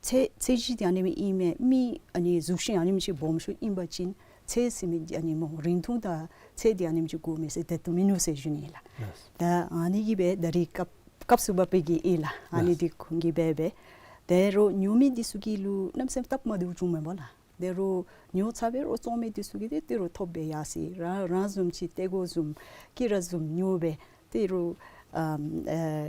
ཚད་ཚད་གཞི་འདི་ཨ་ནེམ་ཨིན་མས། མི་ཨ་ནི་གཟུགས་ཅན་ཨ་ནེམ་ཅིག་སྦོམ་ཤོས་ཨིན་པ་ཅིན་ཚད་ཟེར་མི་འདི་ཨ་ནི་སྨོ་རིང་ཐུང་དང་ཚད་འདི་ཨ་ནེམ་ཅིག་དགོ་མས་ཟེར་དེ་ལྟོ་མིན་ནུག་ཟེར་ཞུ་ནི་ལགས། ལགས། ད་ཨ་ནི་གིས་སྦེ་ད་རིས་སྐབས་སྐབས་སུ་བབ་པའི་གི་ཨིན་ལགས། ཨ་ནི་ལགས། འདི་ཁོང་གིས་འབད་སྦེ་ད་རུང་ཉོ་མི་འདི་ཚུ་གི་ལུ་གནམ་མེད་ས་མེད་སྟབས་མ་བདེཝ་བྱུངམ་མས་པ་ལགས། ད་རུང་ཉོ་ཚར་བའི་རོགས་བཙོང་མི་འདི་ཚུ་གིས་ཏེ་ད་རུང་ཐོབ་སྦེ་ཡར་སོ་ཡི། རང་རང་བཟུམ་ཅིག་ཏེ་གོ་བཟུམ་ཀིང་ར་བཟུམ་ཉོ་སྦེ་ད་རུང་ཨམ་ཨེ་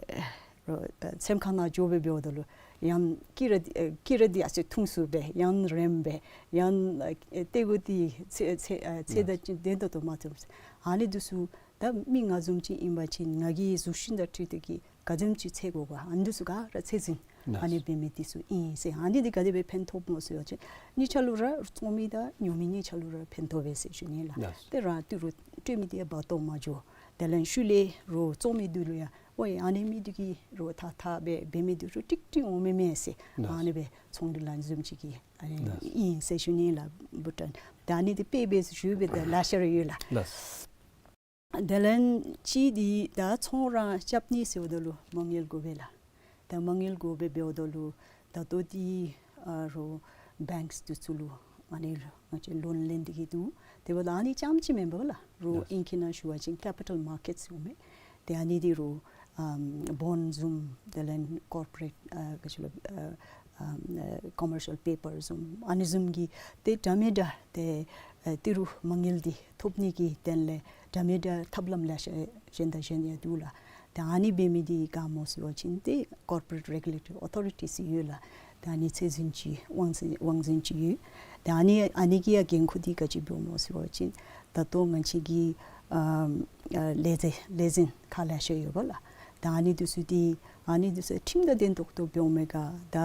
རོགས་ཚེམ་ཁང་ནང་འགྱོ་སྦེ་འབདཝ་ད་ལུ་ཡང་ཀིང་ར་འདི་ཨེ་ཀིང་ར་འདི་ཡར་སོ་ཐུང་སུ་སྦེ་ཡང་རེངམ་སྦེ་ཡང་ཨེ་ཏེ་གོ་འདི་ཚད་ཚད་ཨེ་ཚད་དང་ལྡན་ཏོག་ཏོ་མ་ཐོབ་ཟེར། ཨ་ནི་འདི་ཚུ་ད་མི་ང་བཟུམ་ཅིག་ཨིན་པ་ཅིན་ང་གི་གཟུགས་ཅན་དང་འཁྲིལ་ཏེ་གིས་ག་དེམ་ཅིག་ཚད་དགོ་ག་ཨ་ནི་འདི་ཚུ་ག་ར་ཚད་འཛིན་ལགས། ཨ་ནི་འབད་མི་འདི་ཚུ་ཨིན་ཟེར། ཨ་ནི་འདི་ག་དེ་སྦེ་ཕན་ཐོགས་སྨོ་ཟེར་བ་ཅིན་གཉིས་ཆ་ལུ་ར་བཙོང་མི་དང་ཉོ་མི་གཉིས་ཆ་ལུ་ར་ཕན་ཐོགས་པས་ཟེར་ཞུ་ནི་ལགས། ལགས། ཏེ་རང་ཏི་རུ་སྤྲོད་མི་འདི་ཡང་འབག་བཏོག་མ་འགྱོ། དེ་ལས་ཤུལ་ལས་རོགས་བཙོང་མི་འདི་ལུ་ཡང་ཨོ་ཡ་ཨ་ནི་མི་འདི་གིས་རོགས་ཐགས་འཐག་སྦེ་འབད་མི་འདི་ཚུ་ཀྲིག་ཀྲི་འོང་མི་མས་ཟེར། ལགས། ཨ་ནི་སྦེ་ཚོང་འབྲེལ་ལཱ་བཟུམ་ཅིག་གི་ཨ་ནི་ལགས། ཨིན་ཟེར་ཞུ་ནི་ལགས། བྷུ་ཊཱན་ད་ཨ་ནི་འདི་དཔེ་སྦེ་ཞུ་སྦེ་ད་ལེ་ཤ་ར་ཡོད་ལགས། ལགས། དེ་ལས་གཅིག་འདི་ད་ཚོང་ར་རྐྱབ་ནི་ཟེརཝ་ད་ལུ་མ་དངུལ་དགོ་པས་ལགས། ད་མ་དངུལ་དགོ་པས་འབདཝ་ད་ལུ་ད་ལྟོ་འདི་ཨ་རོགས་བེངཀསི་འདི་ཚུ་ལུ་ཨ་ནི་ལུ་ང་བཅས་ལོན་ལེན་ཏེ་གི་འདུག། དེ་འབདཝ་ད་ཨ་ནི་རྐྱངམ་ཅིག་མེན་པ་ལགས། རོགས་ལགས། ཨིང་སྐད་ནང་ཞུ་བ་ཅིན་ཀེ་པི་ཊལ་མར་ཀེཊ་ཟེར་མས། ཏེ་ཨ་ནི་འདི་རོགས་ཨམ་བོནཌ་བཟུམ་དེ་ལས་ཀོར་པོ་རེཊ་ཨ་ག་ཅི་ལོ་ཨ་ཨམ་ཨ་ཀོ་མར་ཤལ་པེ་པར་བཟུམ་ཨ་ནི་བཟུམ་གྱི་ཏེ་འདྲ་མི་འདྲ་ཏེ་ཨ་ཏི་རུ་མ་དངུལ་འདི་ཐོབ་ནི་གི་དོན་ལས་འདྲ་མི་འདྲ་ཐབས་ལམ་ལེ་ཤ་གཞན་དང་གཞན་ཡང་འདུག་ལགས། ཏེ་ཨ་ནི་འབད་མི་འདི་ག་སྨོ་ཟེར་བ་ཅིན་ཏེ་ཀོར་པོ་རེཊ་རེ་གུ་ལེ་ཊོ་རི་ཨོ་ཐོ་རི་ཊི་ཟེར་ཡོད་ལགས། ཏེ་ཨ་ནི་ཚད་འཛིན་ཅིག་དབང་འཛིན་དབང་འཛིན་ཅིག་ཡོད། ཏེ་ཨ་ནི་ཨ་ནི་གི་ཡང་འགན་ཁུར་འདི་ག་ཅི་འབདཝ་སྨོ་ཟེར་བ་ཅིན་ད་ལྟོ་ང་བཅས་ཀྱི་ཨམ་ཨ་ལས་འཛིན་ལས་འཛིན་ཁག་ལེ་ཤ་ཡོད་པ་ལགས། ད་ཨ་ནི་འདི་ཚུ་འདི་ཨ་ནི་འདི་ཚུ་ཁྲིམས་དང་ལྡན་ཏོག་ཏོ་འབདཝ་མས་ག། ད་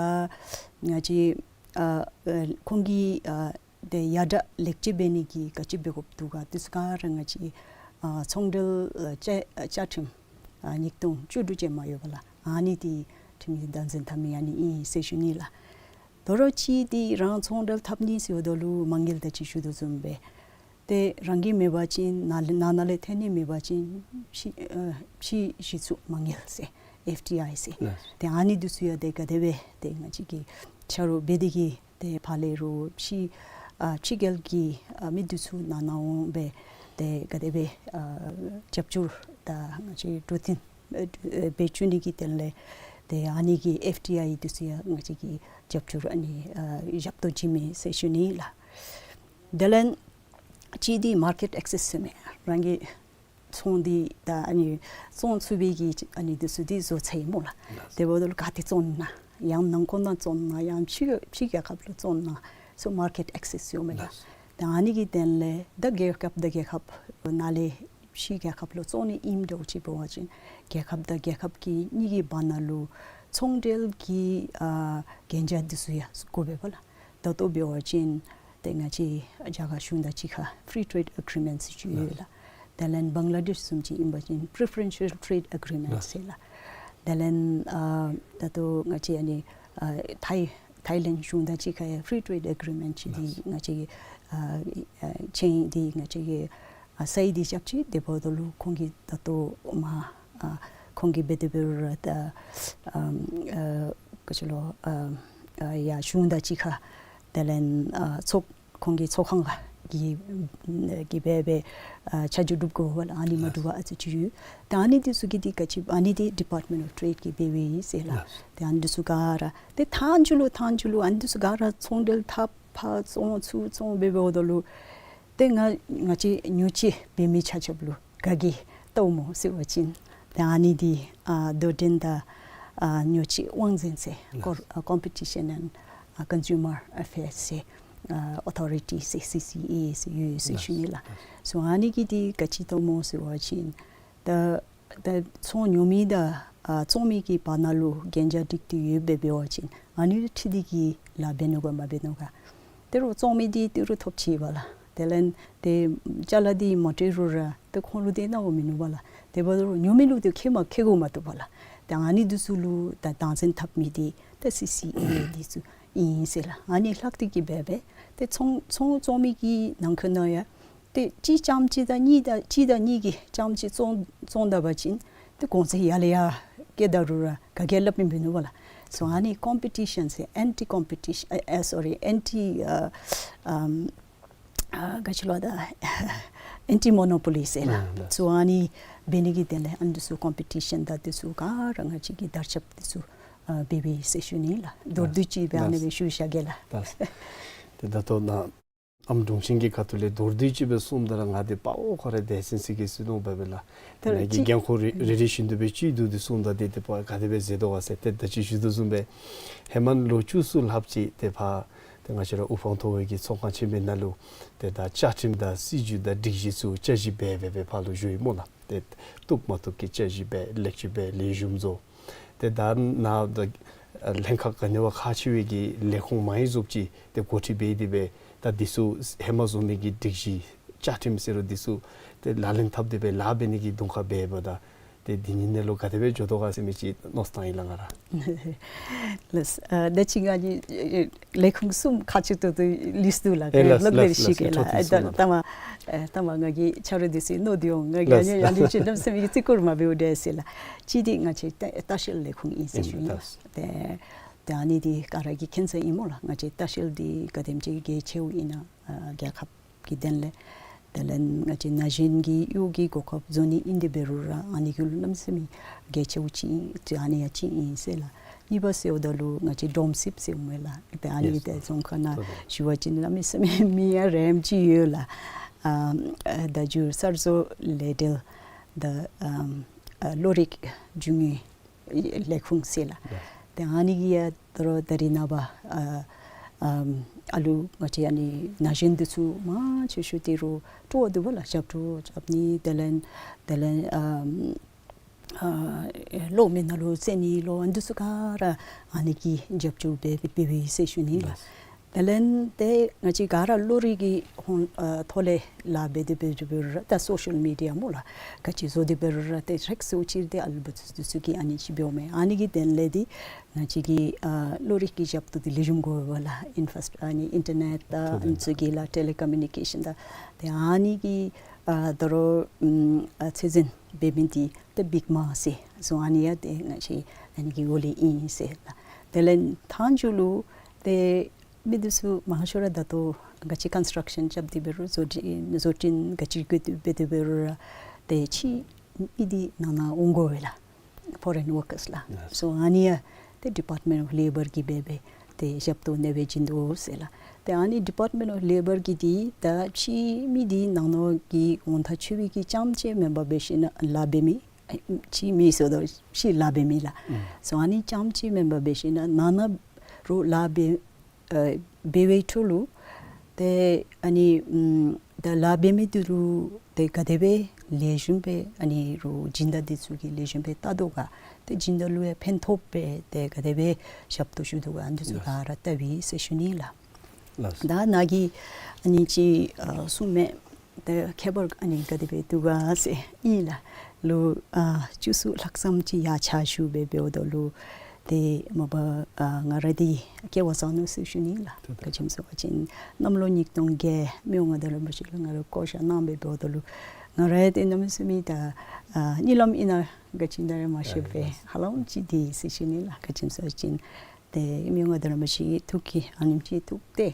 ང་བཅས་ཨ་ཨ་ཁོང་གིས་ཨ་ཏེ་ཡར་དྲག་ལེགས་བཅོས་འབད་ནི་གི་ག་ཅི་འབད་དགོཔ་འདུག་ག་འདི་ཚུ་ག་ར་ང་བཅས་ཨ་ཚོང་འབྲེལ་ཨ་བཅའ་ཨ་བཅའ་ཁྲིམས་ཨ་ཉིས་སྟོང་བཅུ་དྲུག་ཅན་མ་ཡོད་པ་ལགས། ཨ་ནི་འདི་ཁྲིམས་ཀྱི་བདག་འཛིན་འཐབ་མི་ཨ་ནི་ཨིན་ཟེར་ཞུ་ནི་ལགས། དོ་རུང་གཅིག་འདི་རང་ཚོང་འབྲེལ་འཐབ་ནི་ཟེརཝ་ད་ལུ་མ་དངུལ་ད་ཅི་ཞུ་དོ་བཟུམ་སྦེ་ཏེ་རང་གི་མེད་པ་ཅིན་ནཱ་ལས་ནཱ་ནཱ་ལས་ཐོན་ནི་མེད་པ་ཅིན་ཕྱི་ཨ་ཕྱི་གཞི་བཙུགས་མ་དངུལ་ཟེར་ཨེཕ་ཌི་ཨའི་ཟེར། ལགས། ཏེ་ཨ་ནི་འདི་ཚུ་ཡང་ཏེ་ག་དེ་སྦེ་ཏེ་ང་བཅས་ཀྱིས་ཆ་རོགས་འབད་དེ་གིས་ཏེ་ཕར་ལས་རོགས་ཕྱི་ཨ་ཕྱི་རྒྱལ་གྱི་ཨ་མི་འདི་ཚུ་ནང་ན་འོང་སྦེ་ཏེ་ག་དེ་སྦེ་ཨ་རྒྱབ་སྐྱོར་ད་ང་བཅས་འགྲོ་འགྲུལ་ཨ་ཨ་འབད་བཅུག་ནི་གི་དོན་ལས་ཏེ་ཨ་ནི་གི་ཨེཕ་ཌི་ཨའི་འདི་ཚུ་ཡང་ང་བཅས་ཀྱིས་རྒྱབ་སྐྱོར་ཨ་ནི་ཨ་བཞག་དོ་བྱིན་མས་ཟེར་ཞུ་ནི་ལགས། དེ་ལས་གཅིག་འདི་མར་ཀེཊ་ཨེག་སེས་ཟེར་མས། རང་གི་ཚོང་འདི་ད་ཨ་ནི་བཙོང་ཚུགས་པའི་གི་ཨ་ནི་འདི་ཚུ་འདི་བཟོ་ཚར་ཡི་སྨོ་ལགས། ལགས། དེ་འབདཝ་ད་ལུ་ག་ཏེ་བཙོང་ན་ཡང་ནང་འཁོད་ནང་བཙོང་ན་ཡང་ཕྱི་ཕྱི་རྒྱལ་ཁབ་ལུ་བཙོང་ན་སོ་མར་ཀེཊ་ཨེག་སེས་ཟེར་མས་ལགས། ལགས། ད་ཨ་ནི་གི་དོན་ལས་ད་རྒྱལ་ཁབ་དང་རྒྱལ་ཁབ་ནང་ལས་ཕྱི་རྒྱལ་ཁབ་ལུ་བཙོང་ནི་ཨིནམ་འདྲཝ་ཅིག་འབད་བ་ཅིན་རྒྱལ་ཁབ་དང་རྒྱལ་ཁབ་ཀྱི་གཉིས་ཀྱི་བར་ན་ལུ་ཚོང་འབྲེལ་གྱི་ཨ་གན་རྒྱ་འདི་ཚུ་ཡང་དགོ་པས་པ་ལགས། ད་ལྟོ་འབད་བ་ཅིན་ཏེ་ང་བཅས་རྒྱ་གར་གཞུང་དང་གཅིག་ཁར་ཕི་རི་ཊེཌ་ཨེག་རི་མེནཊ་ཅིག་ཡོད་ལགས། དེ་ལས་བང་ལ་དེཤ་བཟུམ་ཅིག་ཨིན་པ་ཅིན་པི་རི་ཕེ་རེན་ཤལ་ཊེཌ་ཨེག་རི་མེནཊ་ཟེར་ལགས། དེ་ལས་ཨ་ད་ལྟོ་ང་བཅས་ཨ་ནི་ཨ་ཐའི་ཐའི་ལེནཌ་གཞུང་དང་གཅིག་ཁར་ཡང་ཕི་རི་ཊེཌ་ཨེག་རི་མེནཊ་ཅིག་འདི་ང་བཅས་ཀྱིས་ཨ་ཨ་ཅིག་འདི་ང་བཅས་ཀྱིས་ཨ་སའིན་འདི་རྐྱབ་ཅི། དེ་འབདཝ་ད་ལུ་ཁོང་གིས་ད་ལྟོ་མ་ཨ་ཁོང་གིས་འབད་དེ་འབད་རུང་ར་ད་ཨམ་ཨ་ག་ཅི་ལོ་ཨ་ཨ་ཡར་གཞུང་དང་གཅིག་ཁར་དེ་ལས་ཨ་ཚོགས་ཁོང་གི་ཚོགས་ཁང་གི་གི་འབད་སྦེ་ཨ་ཆ་འཇོག་གྲུབ་དགོ་པས་ལགས། ཨ་ནི་མ་གྲུབ་པར་ཨ་ཙི་ཅིག་ཡོད། ད་ཨ་ནི་འདི་ཚུ་གི་འདི་ག་ཅི་ཨ་ནི་འདི་ཌི་པརཊ་མེནཊ་ཨོཕ་ཊེཌ་ཀྱིས་འབད་བའི་ཨིན་ཟེར་ལགས། ལགས། ད་ཨ་ནི་འདི་ཚུ་ག་ར་ཏེ་མཐའ་མཇུག་ལུ་མཐའ་མཇུག་ལུ་ཨ་ནི་འདི་ཚུ་ག་ར་ཚོང་འབྲེལ་འཐབ་ཕར་བཙོང་ཚུར་བཙོང་འབད་འབདཝ་ད་ལུ་ཏེ་ང་ང་བཅས་ཉོ་སྤྱོད་འབད་མི་ཆ་ཁྱབ་ལུ་ག་གིས་བལྟཝ་སྨོ་ཟེར་བ་ཅིན་ ཏེ་ཨ་ནི་འདི་ཨ་རྡོར་གདན་དང་ཨ་ཉོ་སྤྱོད་དབང་འཛིན་ཟེར་ཀོར་ཨ་Competition and ཨ་Consumer Affairs ཟེར་ཨ་Authority ཟེར་སི་སི་ཨེ་ཟེར་ཡོད་ཟེར་ཞུ་ནི་ལགས། སོ་ཨ་ནི་གི་འདི་ག་ཅི་འཐབ་སྨོ་ཟེར་བ་ཅིན་ད་ད་ཚོང་ཉོ་མི་དང་ཨ་བཙོང་མི་གི་བར་ན་ལུ་གན་རྒྱ་འགྲིག་སྟེ་ཡོདཔ་འབད་བ་ཅིན་ཨ་ནི་ལུ་འཁྲིལ་ཏེ་གི་ལཱ་འབད་ནུག་ག་མ་འབད་ནུག་ག། ཏེ་རོགས་བཙོང་མི་འདི་ཏི་རུ་ཐོབ་ཅི་བ་ལགས། དེ་ལས་ཏེ་ཅ་ལ་འདི་མ་སྤྲོད་རུང་ར་ཏེ་ཁོང་ལུ་ཏེ་གནང་བ་མིན་ནུག་བ་ལགས། དེ་འབདཝ་ད་རོགས་ཉོ་མི་ལུ་ཏེ་ཁེ་མ་ཁེ་དགོ་མ་བཏུབ་བ་ལགས། ཏེ་ཨ་ནི་འདི་ཚུ་ལུ་ད་སྟངས་འཛིན་འཐབ་མི་འདི་ད་སི་སི་ཨེ་འདི་ཚུ་ཨིན་ཟེར་ལགས། ཨ་ནི་ལྷག་སྟེ་གི་འབད་འབད་ཏེ་ཚོང་ཚོང་བཙོང་མི་གི་ནང་འཁོད་ནང་ཡང་ཏེ་གཅིག་རྐྱངམ་གཅིག་དང་གཉིས་དང་གཅིག་དང་གཉིས་ཀྱིས་རྐྱངམ་གཅིག་བཙོང་བཙོང་ད་པ་ཅིན་ཏེ་གོང་ཚད་ཡར་ལས་ཡར་བཀལ་ད་རུང་ར་ག་གིས་སླབ་མི་མིན་ནུག་བ་ལགས། སོ་ཨ་ནི་Competition ཟེར་Anti Competition ཨ་ཨ་སོ་རི་Anti ཨ་ཨམ་ཨ་ག་ཅི་ལོ་ད་Anti Monopoly ཟེར་ལགས། ཨ་ལགས། སོ་ཨ་ནི་འབད་ནི་གི་དོན་ལས་ཨ་ནི་འདི་ཚུ་Competition དང་འདི་ཚུ་ག་ར་ང་བཅས་ཀྱིས་དར་ཁྱབ་འདི་ཚུ་ཨ་འབད་བས་ཟེར་ཞུ་ནི་ལགས། མདོར་བསྡུས་ཅིག་སྦེ་ཨ་ནི་སྦེ་ཞུ་བཞག་གེ་ལགས། ལགས། ཏེ་ད་ལྟོ་ནཱ་ཨམ་དྲུང་ཆེན་གྱི་ཁ་ཐུག་ལས་མདོར་བསྡུས་ཅིག་སྦེ་གསུངམ་ད་ར་ང་འདི་དཔའ་བོ་ཁོ་ར་སྡེ་ཚན་ཚུ་གིས་གསུང་དོ་འབད་བས་ལགས། ད་ནཱ་གི་གཅིག་འགན་ཁུར་རེ་རེ་རེ་བཞིན་དུ་སྦེ་ཅིག་བསྡུ་སྟེ་གསུངམ་ད་འདི་ཏེ་ཕར་ག་དེ་སྦེ་མཛད་དོ་ག་ཟེར་ཏེ་ད་ཅི་ཞུ་དོ་བཟུམ་སྦེ་ཧེ་མ་ལོ་བཅུ་གསུམ་ལྷགཔ་ཅིག་ཏེ་ཕར་ཏེ་ང་བཅས་ར་དབུ་འཕང་མཐོ་བའི་གི་ཚོགས་ཁང་ཆེན་མོའི་ནང་ལུ་ཏེ་ད་བཅའ་ཁྲིམས་དང་སྲིད་བྱུས་དང་སྒྲིག་གཞི་ཚུ་བསྐྱར་ཞིབ་འབད་འབད་འབད་ཕར་ལུ་བཞུགས་ཡི་སྨོ་ལགས། ཏེ་བཏུབ་མ་བཏུབ་ཀྱི་བསྐྱར་ཞིབ་འབད་ལེགས་བཅོས་འབད་ལེགས་ཤོམ་བཟོ། ཏེ་ད་ནཱ་ད་ལྷན་ཁག་ག་ནི་བ་ཁག་ཆེ་བའི་གི་ལས་ཁུངས་མང་རབས་ཅིག་ཏེ་འགོ་ཁྲིད་འབད་དེ་སྦེ་ད་འདི་ཚུ་ཧེ་མ་བཟོ་མི་གི་སྒྲིག་གཞི་བཅའ་ཁྲིམས་ཟེར་རུང་འདི་ཚུ་ཏེ་ལག་ལེན་འཐབ་སྟེ་སྦེ་ལཱ་འབད་ནི་གི་དུས་ཁར་འབདཝ་ད་ཏེ་འདི་ནི་ནང་ལུ་ག་དེ་སྦེ་འགྱོ་དོ་ག་ཟེར་མི་ཅིག་མནོ་བསམ་བཏང་ཡི་ལགས་ང་ར། ལགས། ཨ་ད་ཅི་ང་གི་ཨེ་ལས་ཁུངས་གསུམ་ཁག་ཆེ་ཏོག་ཏོ་ལིསཊ་འདུག་ལགས། ཨེ་ལགས་ལགས་ལགས། ལགས་ལགས་ལགས། ཨེ་ད་ལྟ་མ་ཨེ་ལྟ་མ་ང་གིས་ཆ་རོགས་འདི་ཚུ་མནོ་སྟེ་འོང་། ང་གིས་ཨ་ནི་ཨ་ནི་ཅིག་གནམ་མེད་ས་མེད་ཀྱི་བརྩི་བཀུར་མ་འབདཝ་འདྲས་ཟེར་ལགས། གཅིག་འདི་ང་བཅས་ལྟ་ལྟ་བཤལ་ལས་ཁུངས་ཨིན་ཟེར་ཞུ་ཡི་ལགས། ཏེ་ཏེ་ཨ་ནི་འདི་ག་ར་གིས་མཁྱེན་ས་ཨིན་སྨོ་ལགས། ང་བཅས་ལྟ་བཤལ་འདི་ག་དེམ་ཅིག་གལ་ཆེཝ་ཨིན་ན་ཨ་རྒྱལ་ཁབ་ཀྱི་དོན་ལས། དེ་ལས་ང་བཅས་ན་གཞོན་གྱི་གཡོག་གི་གོ་སྐབས་བཟོ་ནི་ཨིན་ཏེ་འབད་རུང་ར་ཨ་ནི་གུ་ལུ་གནམ་མེད་ས་མེད་གལ་ཆེཝ་ཅིག་ཨིན་ཟེར་ཨ་ནི་ཡང་ཅིག་ཨིན་ཟེར་ལགས། གཉིས་པ་ཟེརཝ་ད་ལུ་ང་བཅས་སྒྲོམ་གསེབ་ཟེར་སྨོ་ལགས། ཏེ་ཨ་ནི་ཡེས་ཏེ་རྫོང་ཁ་ནང་ཞུ་བ་ཅིན་གནམ་མེད་ས་མེད་མིང་ཡང་རིངམ་ཅིག་ཡོད་ལགས། ཨ་ཨ་བརྡ་བརྒྱུད་གསར་བཟོ་ལས་འབྲེལ་དང་ཨམ་ཨ་བློ་རིག་རྒྱུ་དངོས་ལས་ཁུངས་ཟེར་ལགས། ལགས། ཏེ་ཨ་ནི་གིས་ཡང་ད་རུང་ད་རེས་ནངས་པ་ཨ་ཨམ་ཨ་ལུ་ང་བཅས་ཨ་ནི་ན་གཞོན་འདི་ཚུ་མང་ཆེ་ཤོས་ཏི་རུ་སྤྲོ་བ་འདུག་པ་ལགས། ཞབས་བྲོ་རྐྱབ་ནི་དེ་ལས་དེ་ལས་ཨམ་ཨ་གློག་མེ་ནང་ལུ་རྩེ་ནི་ལོ་ཨ་ནི་འདི་ཚུ་ག་ར་ཨ་ནི་གིས་རྒྱབ་སྐྱོར་འབད་འབད་བས་ཟེར་ཞུ་ནི་ལགས། ལགས། དེ་ལས་ཏེ་ང་བཅས་ག་ར་བློ་རིག་གི་ཧོང་ཨ་ཐོག་ལས་ལཱ་འབད་དེ་འབད་དེ་འབད་རུང་ར་ད་སོ་ཤལ་མི་ཌི་ཡ་སྨོ་ལགས། ག་ཅི་བཟོ་དེ་འབད་རུང་ར་ཏེ་རེག་སུ་ཅིག་ཏེ་ཨ་ལུ་འབད་ཚུ་འདི་ཚུ་གིས་ཨ་ནི་ཅིག་འབདཝ་མས། ཨ་ནི་གི་དོན་ལས་འདི་ང་བཅས་ཀྱི་ཨ་བློ་རིག་གི་ཞབས་ཏོག་འདི་ལེགས་ཤོམ་དགོ་པས་ལགས། ཨིན་ཕྲ་སི་ཨ་ནི་ཨིན་ཊར་ནེཊ་དང་ཨ་ནི་ཚུ་གི་ལགས། ཊེ་ལེ་ཀོ་མིའུ་ནི་ཀེ་ཤཱན་དང་ཏེ་ཨ་ནི་གི་ཨ་ད་རུང་ཨམ་ཨ་ཚད་འཛིན་འབད་མི་འདི་ཏེ་བིག་མ་ཟེར་བཟོ་ཨ་ནི་ཡང་ཏེ་ང་བཅས་ཨ་ནི་གི་འོག་ལས་ཨིན་ཟེར་ལགས། དེ་ལས་མཐའ་མཇུག་ལུ་ཏེ་མི་འདི་ཚུ་མང་ཤོས་ར་ད་ལྟོ་ག་ཅི་ཀོན་སི་ཊྲག་ཤཱན་རྐྱབ་སྟེ་འབད་རུང་བཟོ་སྐྲུན་བཟོ་སྐྲུན་ག་ཅི་འགྱོ་སྟེ་འབད་དེ་འབད་རུང་ར་ཏེ་ཕྱི་མི་འདི་ནང་ན་འོང་དགོ་པས་ལགས། ཕོ་རེན་ཝར་ཀར་སི་ལགས། ཡེས། སོ་ཨ་ནི་ཡང་ཏེ་ཌི་པཱརཊ་མེནཊ་ཨོཕ་ལེ་བར་གྱིས་འབད་འབད་ཏེ་ཞབས་ཏོག་གནང་སྦེ་བྱིན་དོ་ཟེར་ལགས། ཏེ་ཨ་ནི་ཌི་པཱརཊ་མེནཊ་ཨོཕ་ལེ་བར་གྱིས་འདི་ད་ཕྱི་མི་འདི་ནང་ན་གི་གོང་ཐང་ཆེ་བའི་གི་རྐྱངམ་ཅིག་མེན་པར་འབད་ཞིན་ན་ལཱ་འབད་མི་ཕྱི་མི་ཟེརཝ་ད་ཕྱི་ལཱ་འབད་མི་ལགས། ཨུམ། སོ་ཨ་ནི་རྐྱངམ་ཅིག་མེན་པར་འབད་ཞིན་ན་ནང་ན་རུང་ལཱ་འབད་ཨ་འབད་བའི་འཕྲོ་ལུ་ཏེ་ཨ་ནི་ཨམ་ད་ལཱ་འབད་མི་འདི་ལུ་ཏེ་ག་དེ་སྦེ་ལེགས་ཤོམ་སྦེ་ཨ་ནི་རུང་སྦྱིན་བདག་འདི་ཚུ་གིས་ལེགས་ཤོམ་སྦེ་བལྟ་དོ་ག། ཏེ་སྦྱིན་བདག་ལུ་ཡང་ཕན་ཐོགས་སྦེ་ཏེ་ག་དེ་སྦེ་ཞབས་ཏོག་ཞུ་དོ་ག་ཨ་ནི་འདི་ཚུ་ག་ར་བལྟ་བས་ཟེར་ཞུ་ནི་ལགས། ལགས། ད་ནཱ་གིས་ཨ་ནི་ཅིག་ཨ་གསུངམ་མས། ཏེ་ཁྱད་པར་ཨ་ནི་ག་དེ་སྦེ་འདུག་ག་ཟེར་ཨིན་ལགས། ལོ་ཨ་བཅུ་གསུམ་ལྷག་ཙམ་ཅིག་ཡར་ཕྱག་ཞུ་སྦེ་འབདཝ་ད་ལུ་ཏེ་མ་པ་ཨ་ང་ར་འདི་སྐྱེ་བ་བཟང་ནུག་ཟེར་ཞུ་ནི་ལགས། ཐུགས་དམ། ག་ཅི་སྨོ་ཟེར་བ་ཅིན་གནམ་ལོ་ཉིས་སྟོང་བརྒྱད་མི་དབང་མངའ་བདག་རིན་པོ་ཆེ་ལུ་ང་ར་བསྐོ་བཞག་གནང་སྦེ་འབདཝ་ད་ལུ་ང་ར་ཏེ་གནམ་མེད་ས་མེད་ད་ཨ་གཉིད་ལམ་ཨིན་ན་ག་ཅི་ཨིན་ན་ར་མ་ཤེས་པས། ཨ་ཧ་ལམ་ཅིག་འདི་ཟེར་ཞུ་ནི་ལགས། ག་ཅི་སྨོ་ཟེར་བ་ཅིན་ཏེ་མི་དབང་མངའ་བདག་རིན་པོ་ཆེ་གི་ཐུགས་ཀྱིས་ཨ་ནེམ་ཅིག་ཐུགས་ཏེ་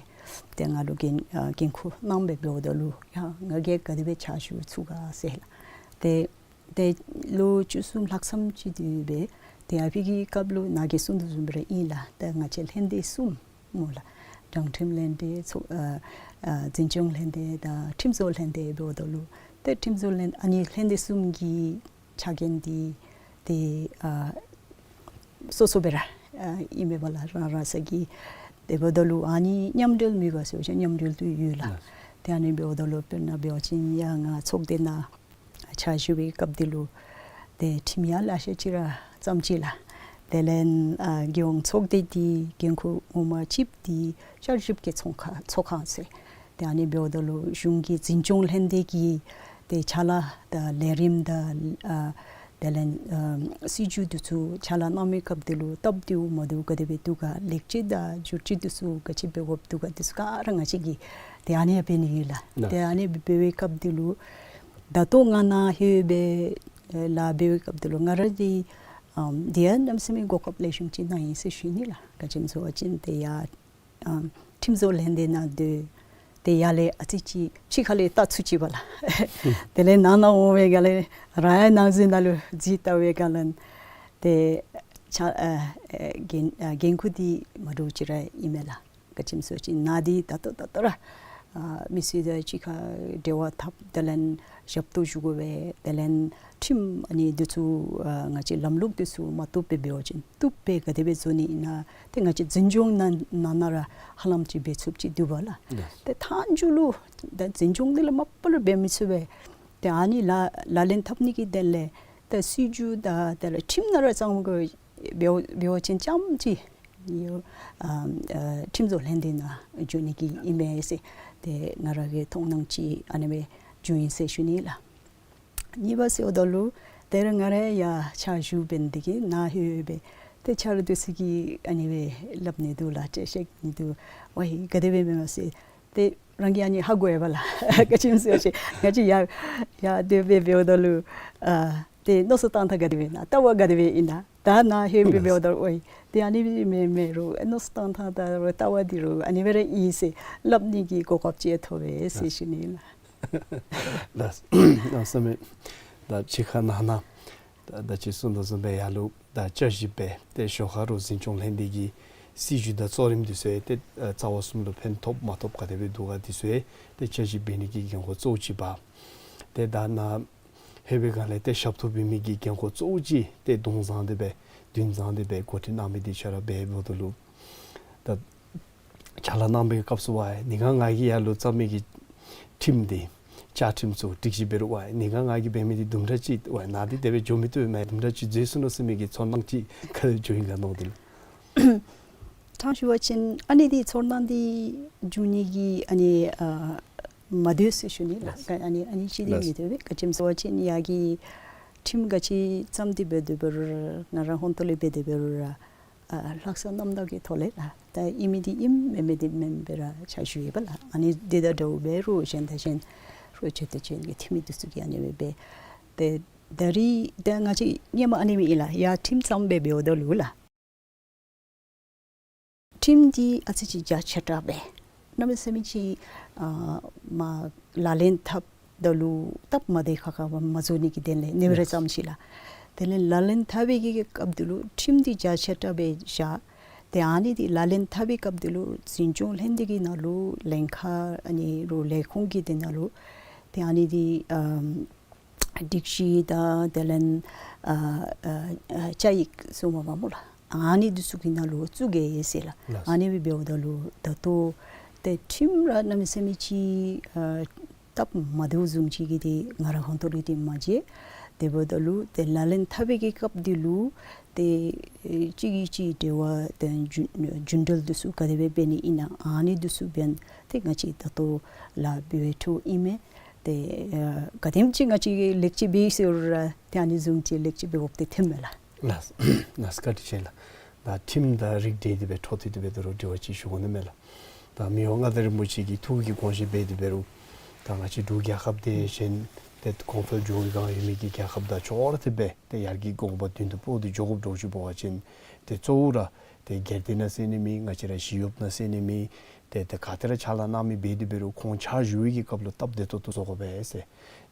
ཏེ་ང་ལུ་འགན་ཨ་འགན་ཁུར་གནང་སྦེ་འབདཝ་ད་ལུ་ཡ་ང་གིས་ག་དེ་སྦེ་ཕྱག་ཞུ་ཚུགས་ག་ཟེར་ལགས། ཏེ་ཏེ་ལོ་བཅུ་གསུམ་ལྷག་ཙམ་ཅིག་འདི་སྦེ་ཏེ་ཨ་ཕི་གི་སྐབས་ལུ་ནཱ་གིས་གསུངས་དོ་བཟུམ་སྦེ་ར་ཨིན་ལགས། ཏེ་ང་བཅས་ལྷན་སྡེ་གསུམ་སྨོ་ལགས། དྲང་ཁྲིམས་ལྷན་སྡེ་ཚོགས་ཨ་ཨ་འཛིན་སྐྱོང་ལྷན་སྡེ་དང་ཁྲིམས་བཟོ་ལྷན་སྡེ་འབདཝ་ད་ལུ་ཏེ་ཁྲིམས་བཟོ་ལྷན་ཨ་ནི་ལྷན་སྡེ་གསུམ་གྱི་ཕྱག་འགན་འདི་ ཏེ་ཨ་སོ་སོ་སྦེ་ར་ཨ་ཨིན་མས་པ་ལགས། རང་རང་སོ་གི། དེ་འབདཝ་ད་ལུ་ཨ་ནི་མཉམ་འབྲེལ་མེད་ག་ཟེར་བ་ཅིན་མཉམ་འབྲེལ་དུ་ཡོད་ལགས། ལགས། ཏེ་ཨ་ནི་འབདཝ་ད་ལུ་དཔེར་ན་འབད་བ་ཅིན་ཡར་ང་ཚོགས་སྡེ་ནང་ཕྱག་ཞུ་བའི་སྐབས་འདི་ལུ་ཏེ་ཁྲིམས་ཡང་ལེ་ཤ་ཅིག་ར་བརྩམས་ཅི་ལགས། དེ་ལས་ཨ་རྒྱལ་ཡོངས་ཚོགས་སྡེ་འདི་འགན་ཁུར་ངོ་མ་གཅིག་འདི་བསྐྱར་ཞིབ་ཀྱི་ཚོགས་ཁང་ཚོགས་ཁང་ཟེར། ཏེ་ཨ་ནི་འབདཝ་ད་ལུ་གཞུང་གི་འཛིན་སྐྱོང་ལྷན་སྡེ་གི་ཏེ་ཕྱག་ལཱ་དང་ལས་རིམ་དང་ཨ་དེ་ལས་ཨ་སྲིད་བྱུས་འདི་ཚུ་ཕྱག་ལཱ་གནང་མི་སྐབས་འདི་ལུ་སྟབས་བདེཝ་མ་བདེཝ་ག་དེ་སྦེ་འདུག་ག། ལེགས་བཅོས་དང་བསྒྱུར་བཅོས་འདི་ཚུ་ག་ཅི་འབད་དགོཔ་འདུག་ག། འདི་ཚུ་ག་ར་ང་བཅས་ཀྱིས་ཏེ་ཨ་ནི་ཡང་འབད་ནི་ཨིན་ལགས། ལགས། ཏེ་ཨ་ནི་འབད་བའི་སྐབས་འདི་ལུ་ད་ལྟོ་ང་ནཱ་ལྷོད་སྦེ་ལཱ་འབད་བའི་སྐབས་འདི་ལུ་ང་ར་འདི་ཨམ་འདི་ཡང་གནམ་མེད་ས་མེད་གོ་སྐབས་ལེགས་ཤོམ་ཅིག་གནང་ཡི་ཟེར་ཞུ་ནི་ལགས། ག་ཅི་སྨོ་ཟེར་བ་ཅིན་ཏེ་ཡར་ཨ་ཁྲིམས་བཟོ་ལྷན་སྡེ་ནང་སྡོད། ཏེ་ཡར་ལས་ཨ་ཙི་ཅིག་ཕྱི་ཁ་ལས་ལྟ་ཚུགས་ཅི་པ་ལགས། དེ་ལས་ནང་ན་འོང་བའི་སྒང་ལས་རང་ཡང་ནང་འཛུལ་ནང་ལུ་འཛུལ་ལྟ་བའི་སྒང་ལས་ཏེ་ཕྱག་ཨ་ཨ་འགན་ཨ་འགན་ཁུར་འདི་མ་འདྲཝ་ཅིག་ར་ཨིན་མས་ལགས། ག་ཅི་སྨོ་ཟེར་བ་ཅིན་ནཱ་འདི་ད་ལྟོ་ད་ལྟོ་ར་ཨ་མི་སེར་དང་གཅིག་ཁར་འབྲེལ་བ་འཐབ། དེ་ལས་ཞབས་ཏོག་ཞུ་དགོ་པས། དེ་ལས་ཁྲིམས་ཨ་ནི་འདི་ཚུ་ཨ་ང་བཅས་ལམ་ལུགས་འདི་ཚུ་མ་བཏུབ་སྦེ་འབད་བ་ཅིན་བཏུབ་སྦེ་ག་དེ་སྦེ་བཟོ་ནི་ཨིན་ན། ཏེ་ང་བཅས་འཛིན་སྐྱོང་ནང་ནང་ན་ར་ཧ་ལམ་ཅིག་འབད་ཚུགསཔ་ཅིག་འདུག་པ་ལགས། ལགས། ཏེ་མཐའ་མཇུག་ལུ་ད་འཛིན་སྐྱོང་འདི་ལུ་མ་པ་ལུ་འབད་མི་ཚུགས་པས། ཏེ་ཨ་ནི་ལག་ལག་ལེན་འཐབ་ནི་གི་དོན་ལས་ད་སྲིད་བྱུས་དང་དེ་ལས་ཁྲིམས་ནང་ར་ཚང་དགོ་པས། འབད་བ་ཅིན་རྐྱངམ་ཅིག་ཡོད་ཨ་ཨ་ཁྲིམས་བཟོ་ལྷན་སྡེ་ནང་འགྱོ་ནི་གི་ཨིན་མས་ཟེར། ཏེ་ང་ར་གི་མཐོང་སྣང་ཅིག་ཨ་ནི་སྦེ་བྱུང་ཡི་ཟེར་ཞུ་ནི་ལགས། གཉིས་པ་ཟེརཝ་ད་ལུ་ད་རེས་ང་ར་ཡར་ཕྱག་ཞུ་འབད་ནི་འདི་གིས་ནཱ་ལྷོད་སྦེ་ཏེ་ཆ་རོགས་འདི་ཚུ་གིས་ཨ་ནི་སྦེ་སླབ་ནི་འདུག་ལགས། འགྲེལ་བཤད་ནི་འདུག། ཝའི་ག་དེ་སྦེ་འབད་མས་ཟེར། ཏེ་རང་གིས་ཨ་ནི་ཧ་གོ་ཡི་པ་ལགས། ག་ཅི་སྨོ་ཟེར་བ་ཅིན་ང་བཅས་ཡར་ཡར་སྡོད་སྦེ་འབདཝ་ད་ལུ་ཨ་ཏེ་མནོ་བསམ་བཏང་ཐངས་ག་དེ་སྦེ་ཨིན་ན། ལྟ་བ་ག་དེ་སྦེ་ཨིན་ན། ད་ནཱ་ལྷོད་སྦེ་འབདཝ་ད་ལུ་ཝའི་ཏེ་ཨ་ནི་སྦེ་མེན་མེན་རུང་མནོ་བསམ་བཏང་ཐངས་དང་ལྟ་བ་འདི་རུང་ཨ་ནི་སྦེ་ར་ཨིན་ཟེར་སླབ་ནི་གི་གོ་སྐབས་ཅིག་ཐོབ་པས་ཟེར་ཞུ་ནི་ལགས། ལགས། གནམ་མེད་ས་མེད་ད་ཕྱི་ཁ་ནང་ན་ད་ད་ཅི་གསུངས་དོ་བཟུམ་སྦེ་ཡར་ལུ་ད་བསྐྱར་ཞིབ་འབད། ཏེ་ཞོར་ཁར་ལུ་འཛིན་སྐྱོང་ལྷན་སྡེ་གི་སྲིད་བྱུས་དང་གཙོ་རིམ་འདི་ཚུ་ཡང་ཏེ་ཨ་རྩ་བ་གསུམ་ལུ་ཕན་ཐོགས་མ་ཐོགས་ག་དེ་སྦེ་འདུག་ག་འདི་ཚུ་ཡང་ཏེ་བསྐྱར་ཞིབ་འབད་ནི་གི་འགན་ཁུར་གཙོ་བོ་ཅིག་འབག། ཏེ་ད་ནཱ་ལྷོད་པའི་སྒང་ལས་ཏེ་ཞབས་ཏོག་འབད་མི་གི་འགན་ཁུར་གཙོ་བོ་ཅིག་ཏེ་གདོང་བཟང་སྟེ་སྦེ་མདུན་བཟང་སྟེ་སྦེ་འགོ་ཁྲིད་གནང་མི་འདི་ཁྱོད་ར་འབདཝ་ད་ལུ་ད་ཕྱག་ལཱ་གནང་བའི་སྐབས་སུ་ཝའི་ནི་ག་ང་གིས་ཡར་ལུ་བརྩམས་མི་གི་ཁྲིམས་འདི་བཅའ་ཁྲིམས་ཚུ་སྒྲིག་གཞི་འབད་རུང་ཝའི་ནི་ག་ང་གིས་འབད་མི་འདི་དུམ་གྲ་ཅིག་ཝའི་ནཱ་འདི་དེ་སྦེ་འགྱོ་མི་བཏུབ་མས། དུམ་གྲ་ཅིག་འཛོལ་སོ་ནུག་ཟེར་མི་གི་ཚོར་སྣང་ཅིག་ག་དེ་བྱུང་ཡི་ག་མནོ་དེ་ལགས། ཕྲང་ཞུ་བ་ཅིན་ཨ་ནི་འདི་ཚོར་སྣང་འདི་འབྱུང་ནི་གི་ཨ་ནི་ཨ་མ་འདོད་ཟེར་ཞུ་ནི་ལགས། ལགས། ཨ་ནི་ཨ་ནི་ཅིག་འདི་ལགས། མི་འདོད་པས། ག་ཅི་སྨོ་ཟེར་བ་ཅིན་ཡར་གྱི་ཁྲིམས་ག་ཅི་བརྩམས་ཏེ་འབད་དེ་འབད་རུང་ར་ང་ར་ཧོན་ཏོ་ལས་འབད་དེ་འབད་རུང་ར་ཨ་ལྷག་བསམ་རྣམ་དག་གི་ཐོག་ལས་ལགས། ད་ཨིན་མི་འདི་ཨིནམ་མེན་མི་འདི་མེནམ་སྦེ་ར་ཕྱག་ཞུ་ཡི་པ་ལགས། ཨ་ནི་འདི་དང་འདྲཝ་འབད་རུང་གཞན་དང་གཞན་རོགས་བྱེད་དང་བྱེད་ཀྱི་འཐུས་མི་འདི་ཚུ་གིས་ཨ་ནི་སྦེ་འབད། ཏེ་ད་རིས་ད་ང་བཅས་སྔོན་མ་ཨ་ནི་མེན་ལགས། ཡར་ཁྲིམས་བརྩམས་སྦེ་འབདཝ་ད་ལུ་ལགས། ཁྲིམས་འདི་ཨ་ཙི་ཅིག་རྒྱ་ཆེ་དྲགས་སྦེ་གནམ་མེད་ས་མེད་ཅིག་ཨ་མར་ལག་ལེན་འཐབ་ད་ལུ་སྟབས་མ་བདེ་ཁག་ཁ་སྦེ་མ་བཟོ་ནི་གི་དོན་ལས་ཨ་ནི་སྦེ་ར་ལགས། བརྩམས་ཅི་ལགས། དེ་ལས་ལག་ལེན་འཐབ་པའི་གི་སྐབས་འདི་ལུ་ཁྲིམས་འདི་རྒྱ་ཆེ་དྲགས་སྦེ་བཞག། ཏེ་ཨ་ནི་འདི་ལག་ལེན་འཐབ་པའི་སྐབས་འདི་ལུ་འཛིན་སྐྱོང་ལྷན་སྡེ་གི་ནང་ལུ་ལྷན་ཁག་ཨ་ནི་རུང་ལས་ཁུངས་ཀྱི་དེ་ནང་ལུ་ཏེ་ཨ་ནི་འདི་ཨམ་སྒྲིག་གཞི་དང་དེ་ལས་ཨ་ཨ་ཨ་བཅའ་ཡིག་ཟེར་མས་པ་སྨོ་ལགས། ཨ་ནི་འདི་ཚུ་གི་ནང་ལུ་བཙུགས་གེ་ཟེར་ལགས། ལགས། ཨ་ནི་སྦེ་འབདཝ་ད་ལུ་ད་ལྟོ་ཏེ་ཁྲིམས་ར་གནམ་མེད་ས་མེད་ཅིག་ཨ་སྟབས་མ་བདེཝ་བཟུམ་ཅིག་གི་འདི་ང་ར་ཧོན་ཏོ་ལས་འདི་མ་མཇལ། དེ་འབདཝ་ད་ལུ་ཏེ་ལག་ལེན་འཐབ་པའི་གི་སྐབས་འདི་ལུ་ཏེ་ཨེ་གཅིག་གིས་གཅིག་འབྲེལ་བ་དང་རྒྱུན་རྒྱུན་འབྲེལ་འདི་ཚུ་ག་དེ་སྦེ་འབད་ནི་ཨིན་ན་ཨ་ནི་འདི་ཚུ་འབད་ཏེ་ང་བཅས་ད་ལྟོ་ལཱ་འབད་བའི་འཕྲོ་ཨིན་མས། ཏེ་ཨ་ག་དེམ་ཅིག་ང་བཅས་ཀྱིས་ལེགས་བཅོས་འབད་ཟེར་རུང་ར་ཏེ་ཨ་ནི་བཟུམ་ཅིག་ལེགས་བཅོས་འབད་དགོཔ་འདི་ཐོནམ་མས་ལགས། ལགས། ལགས་བཀའ་དྲིན་ཆེ་ལགས། ད་ཁྲིམས་དང་རིགས་འབྲེལ་ཏེ་སྦེ་འཕྲོ་མཐུད་དེ་སྦེ་ད་རུང་དྲི་བ་ཅིག་ཞུ་དགོ་ནི་མས་ལགས། ད་མི་དབང་མངའ་བདག་རིན་པོ་ཆེ་གི་ཐུགས་ཀྱི་དགོངས་བཞེད་འབད་དེ་འབད་རུང་ད་ང་བཅས་འབྲུག་རྒྱལ་ཁབ་འདི་གཞན་ཏེ་གོང་འཕེལ་འགྱོ་བའི་སྒང་ཡོད་མི་གི་རྒྱལ་ཁབ་དང་ཅོག་ར་འཐདཔ་སྦེ་ཏེ་ཡར་རྒྱས་གོང་འཕེལ་མདུན་དུ་སྤོ་སྟེ་འགྱོ་དགོཔ་འདྲཝ་ཅིག་འབད་བ་ཅིན་ཏེ་གཙོ་བོ་ར་ཏེ་སྒེར་སྡེ་ནང་ཟེར་ནི་མེད། ང་བཅས་ར་ཞི་གཡོགཔ་ནང་ཟེར་ནི་མེད། ཏེ་ཏེ་ག་ཏེ་ར་ཕྱག་ལཱ་གནང་མི་འབད་དེ་འབད་རུང་ཁོང་ཕྱག་ཞུ་བའི་གི་སྐབས་ལུ་སྟབས་བདེ་ཏོག་ཏོ་བཟོ་དགོ་པས་ཟེར།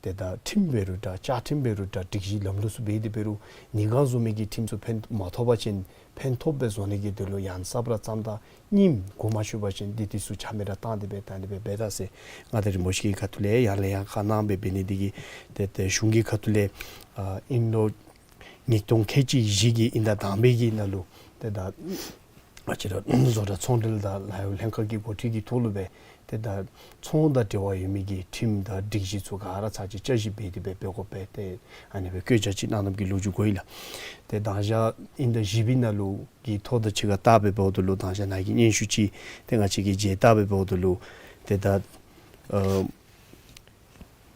ཏེ་ད་ཁྲིམས་འབད་རུང་འདྲ་བཅའ་ཁྲིམས་འབད་རུང་འདྲ་སྒྲིག་གཞི་ལམ་ལུགས་ཚུ་འབད་དེ་འབད་རུང་ནི་ག་བཟོ་མི་གི་ཁྲིམས་ཚུ་ཕན་མ་ཐོགས་པ་ཅིན་ཕན་ཐོགསཔ་སྦེ་བཟོ་ནི་གི་དོན་ལུ་ཡང་གསརཔ་ར་བརྩམ་ད་རྙིངམ་གོ་མ་ཆོད་པ་ཅིན་འདི་འདི་ཚུ་ཆ་མེད་ར་བཏང་སྟེ་སྦེ་ད་འདི་སྦེ་འབད་ད་ཟེར་མངའ་བདག་རིན་པོ་ཆེ་གི་ཁ་ཐུག་ལས་ཡར་ལས་ཡར་བཀའ་གནང་སྦེ་འབད་ནི་འདི་གིས་ཏེ་ཏེ་གཞུང་གི་ཁ་ཐུག་ལས་ཨ་ཨིན་ལོ་ ཉིས་སྟོང་ཁལ་གཅིག་བཞི་གི་དབྱིན་ཟླ་དང་པའི་གི་ནང་ལུ་ཏེ་ད་ང་བཅས་ར་བཟོ་གྲྭ་ཚོང་འབྲེལ་དང་ལཱ་གཡོག་ལྷན་ཁག་གི་འགོ་ཁྲིད་ཀྱི་ཐོག་ལུ་སྦེ་ཏེ་ད་ཚོང་དང་འབྲེལ་བ་ཡོད་མི་གི་ཁྲིམས་དང་སྒྲིག་གཞི་ཚུ་ག་ར་ཚར་གཅིག་བསྐྱར་ཞིབ་འབད་དེ་སྦེ་འབད་དགོ་པས། ཏེ་ཨ་ནི་སྦེ་བཀོད་རྒྱ་ཅིག་གནང་གནངམ་གི་ལོ་རྒྱུས་གོ་ཡི་ལགས། ཏེ་ད་ཞག་དབྱིན་ཟླ་བཞི་པའི་ནང་ལུ་གི་ཐོ་ད་ཅིག་ཁར་བལྟ་སྦེ་འབདཝ་ད་ལུ་ད་ཞག་ནཱ་གི་སྙན་ཞུ་ཅིག་ཏེ་ང་བཅས་ཀྱིས་མཇལ་བལྟ་སྦེ་འབདཝ་ད་ལུ་ཏེ་ད་ཨ་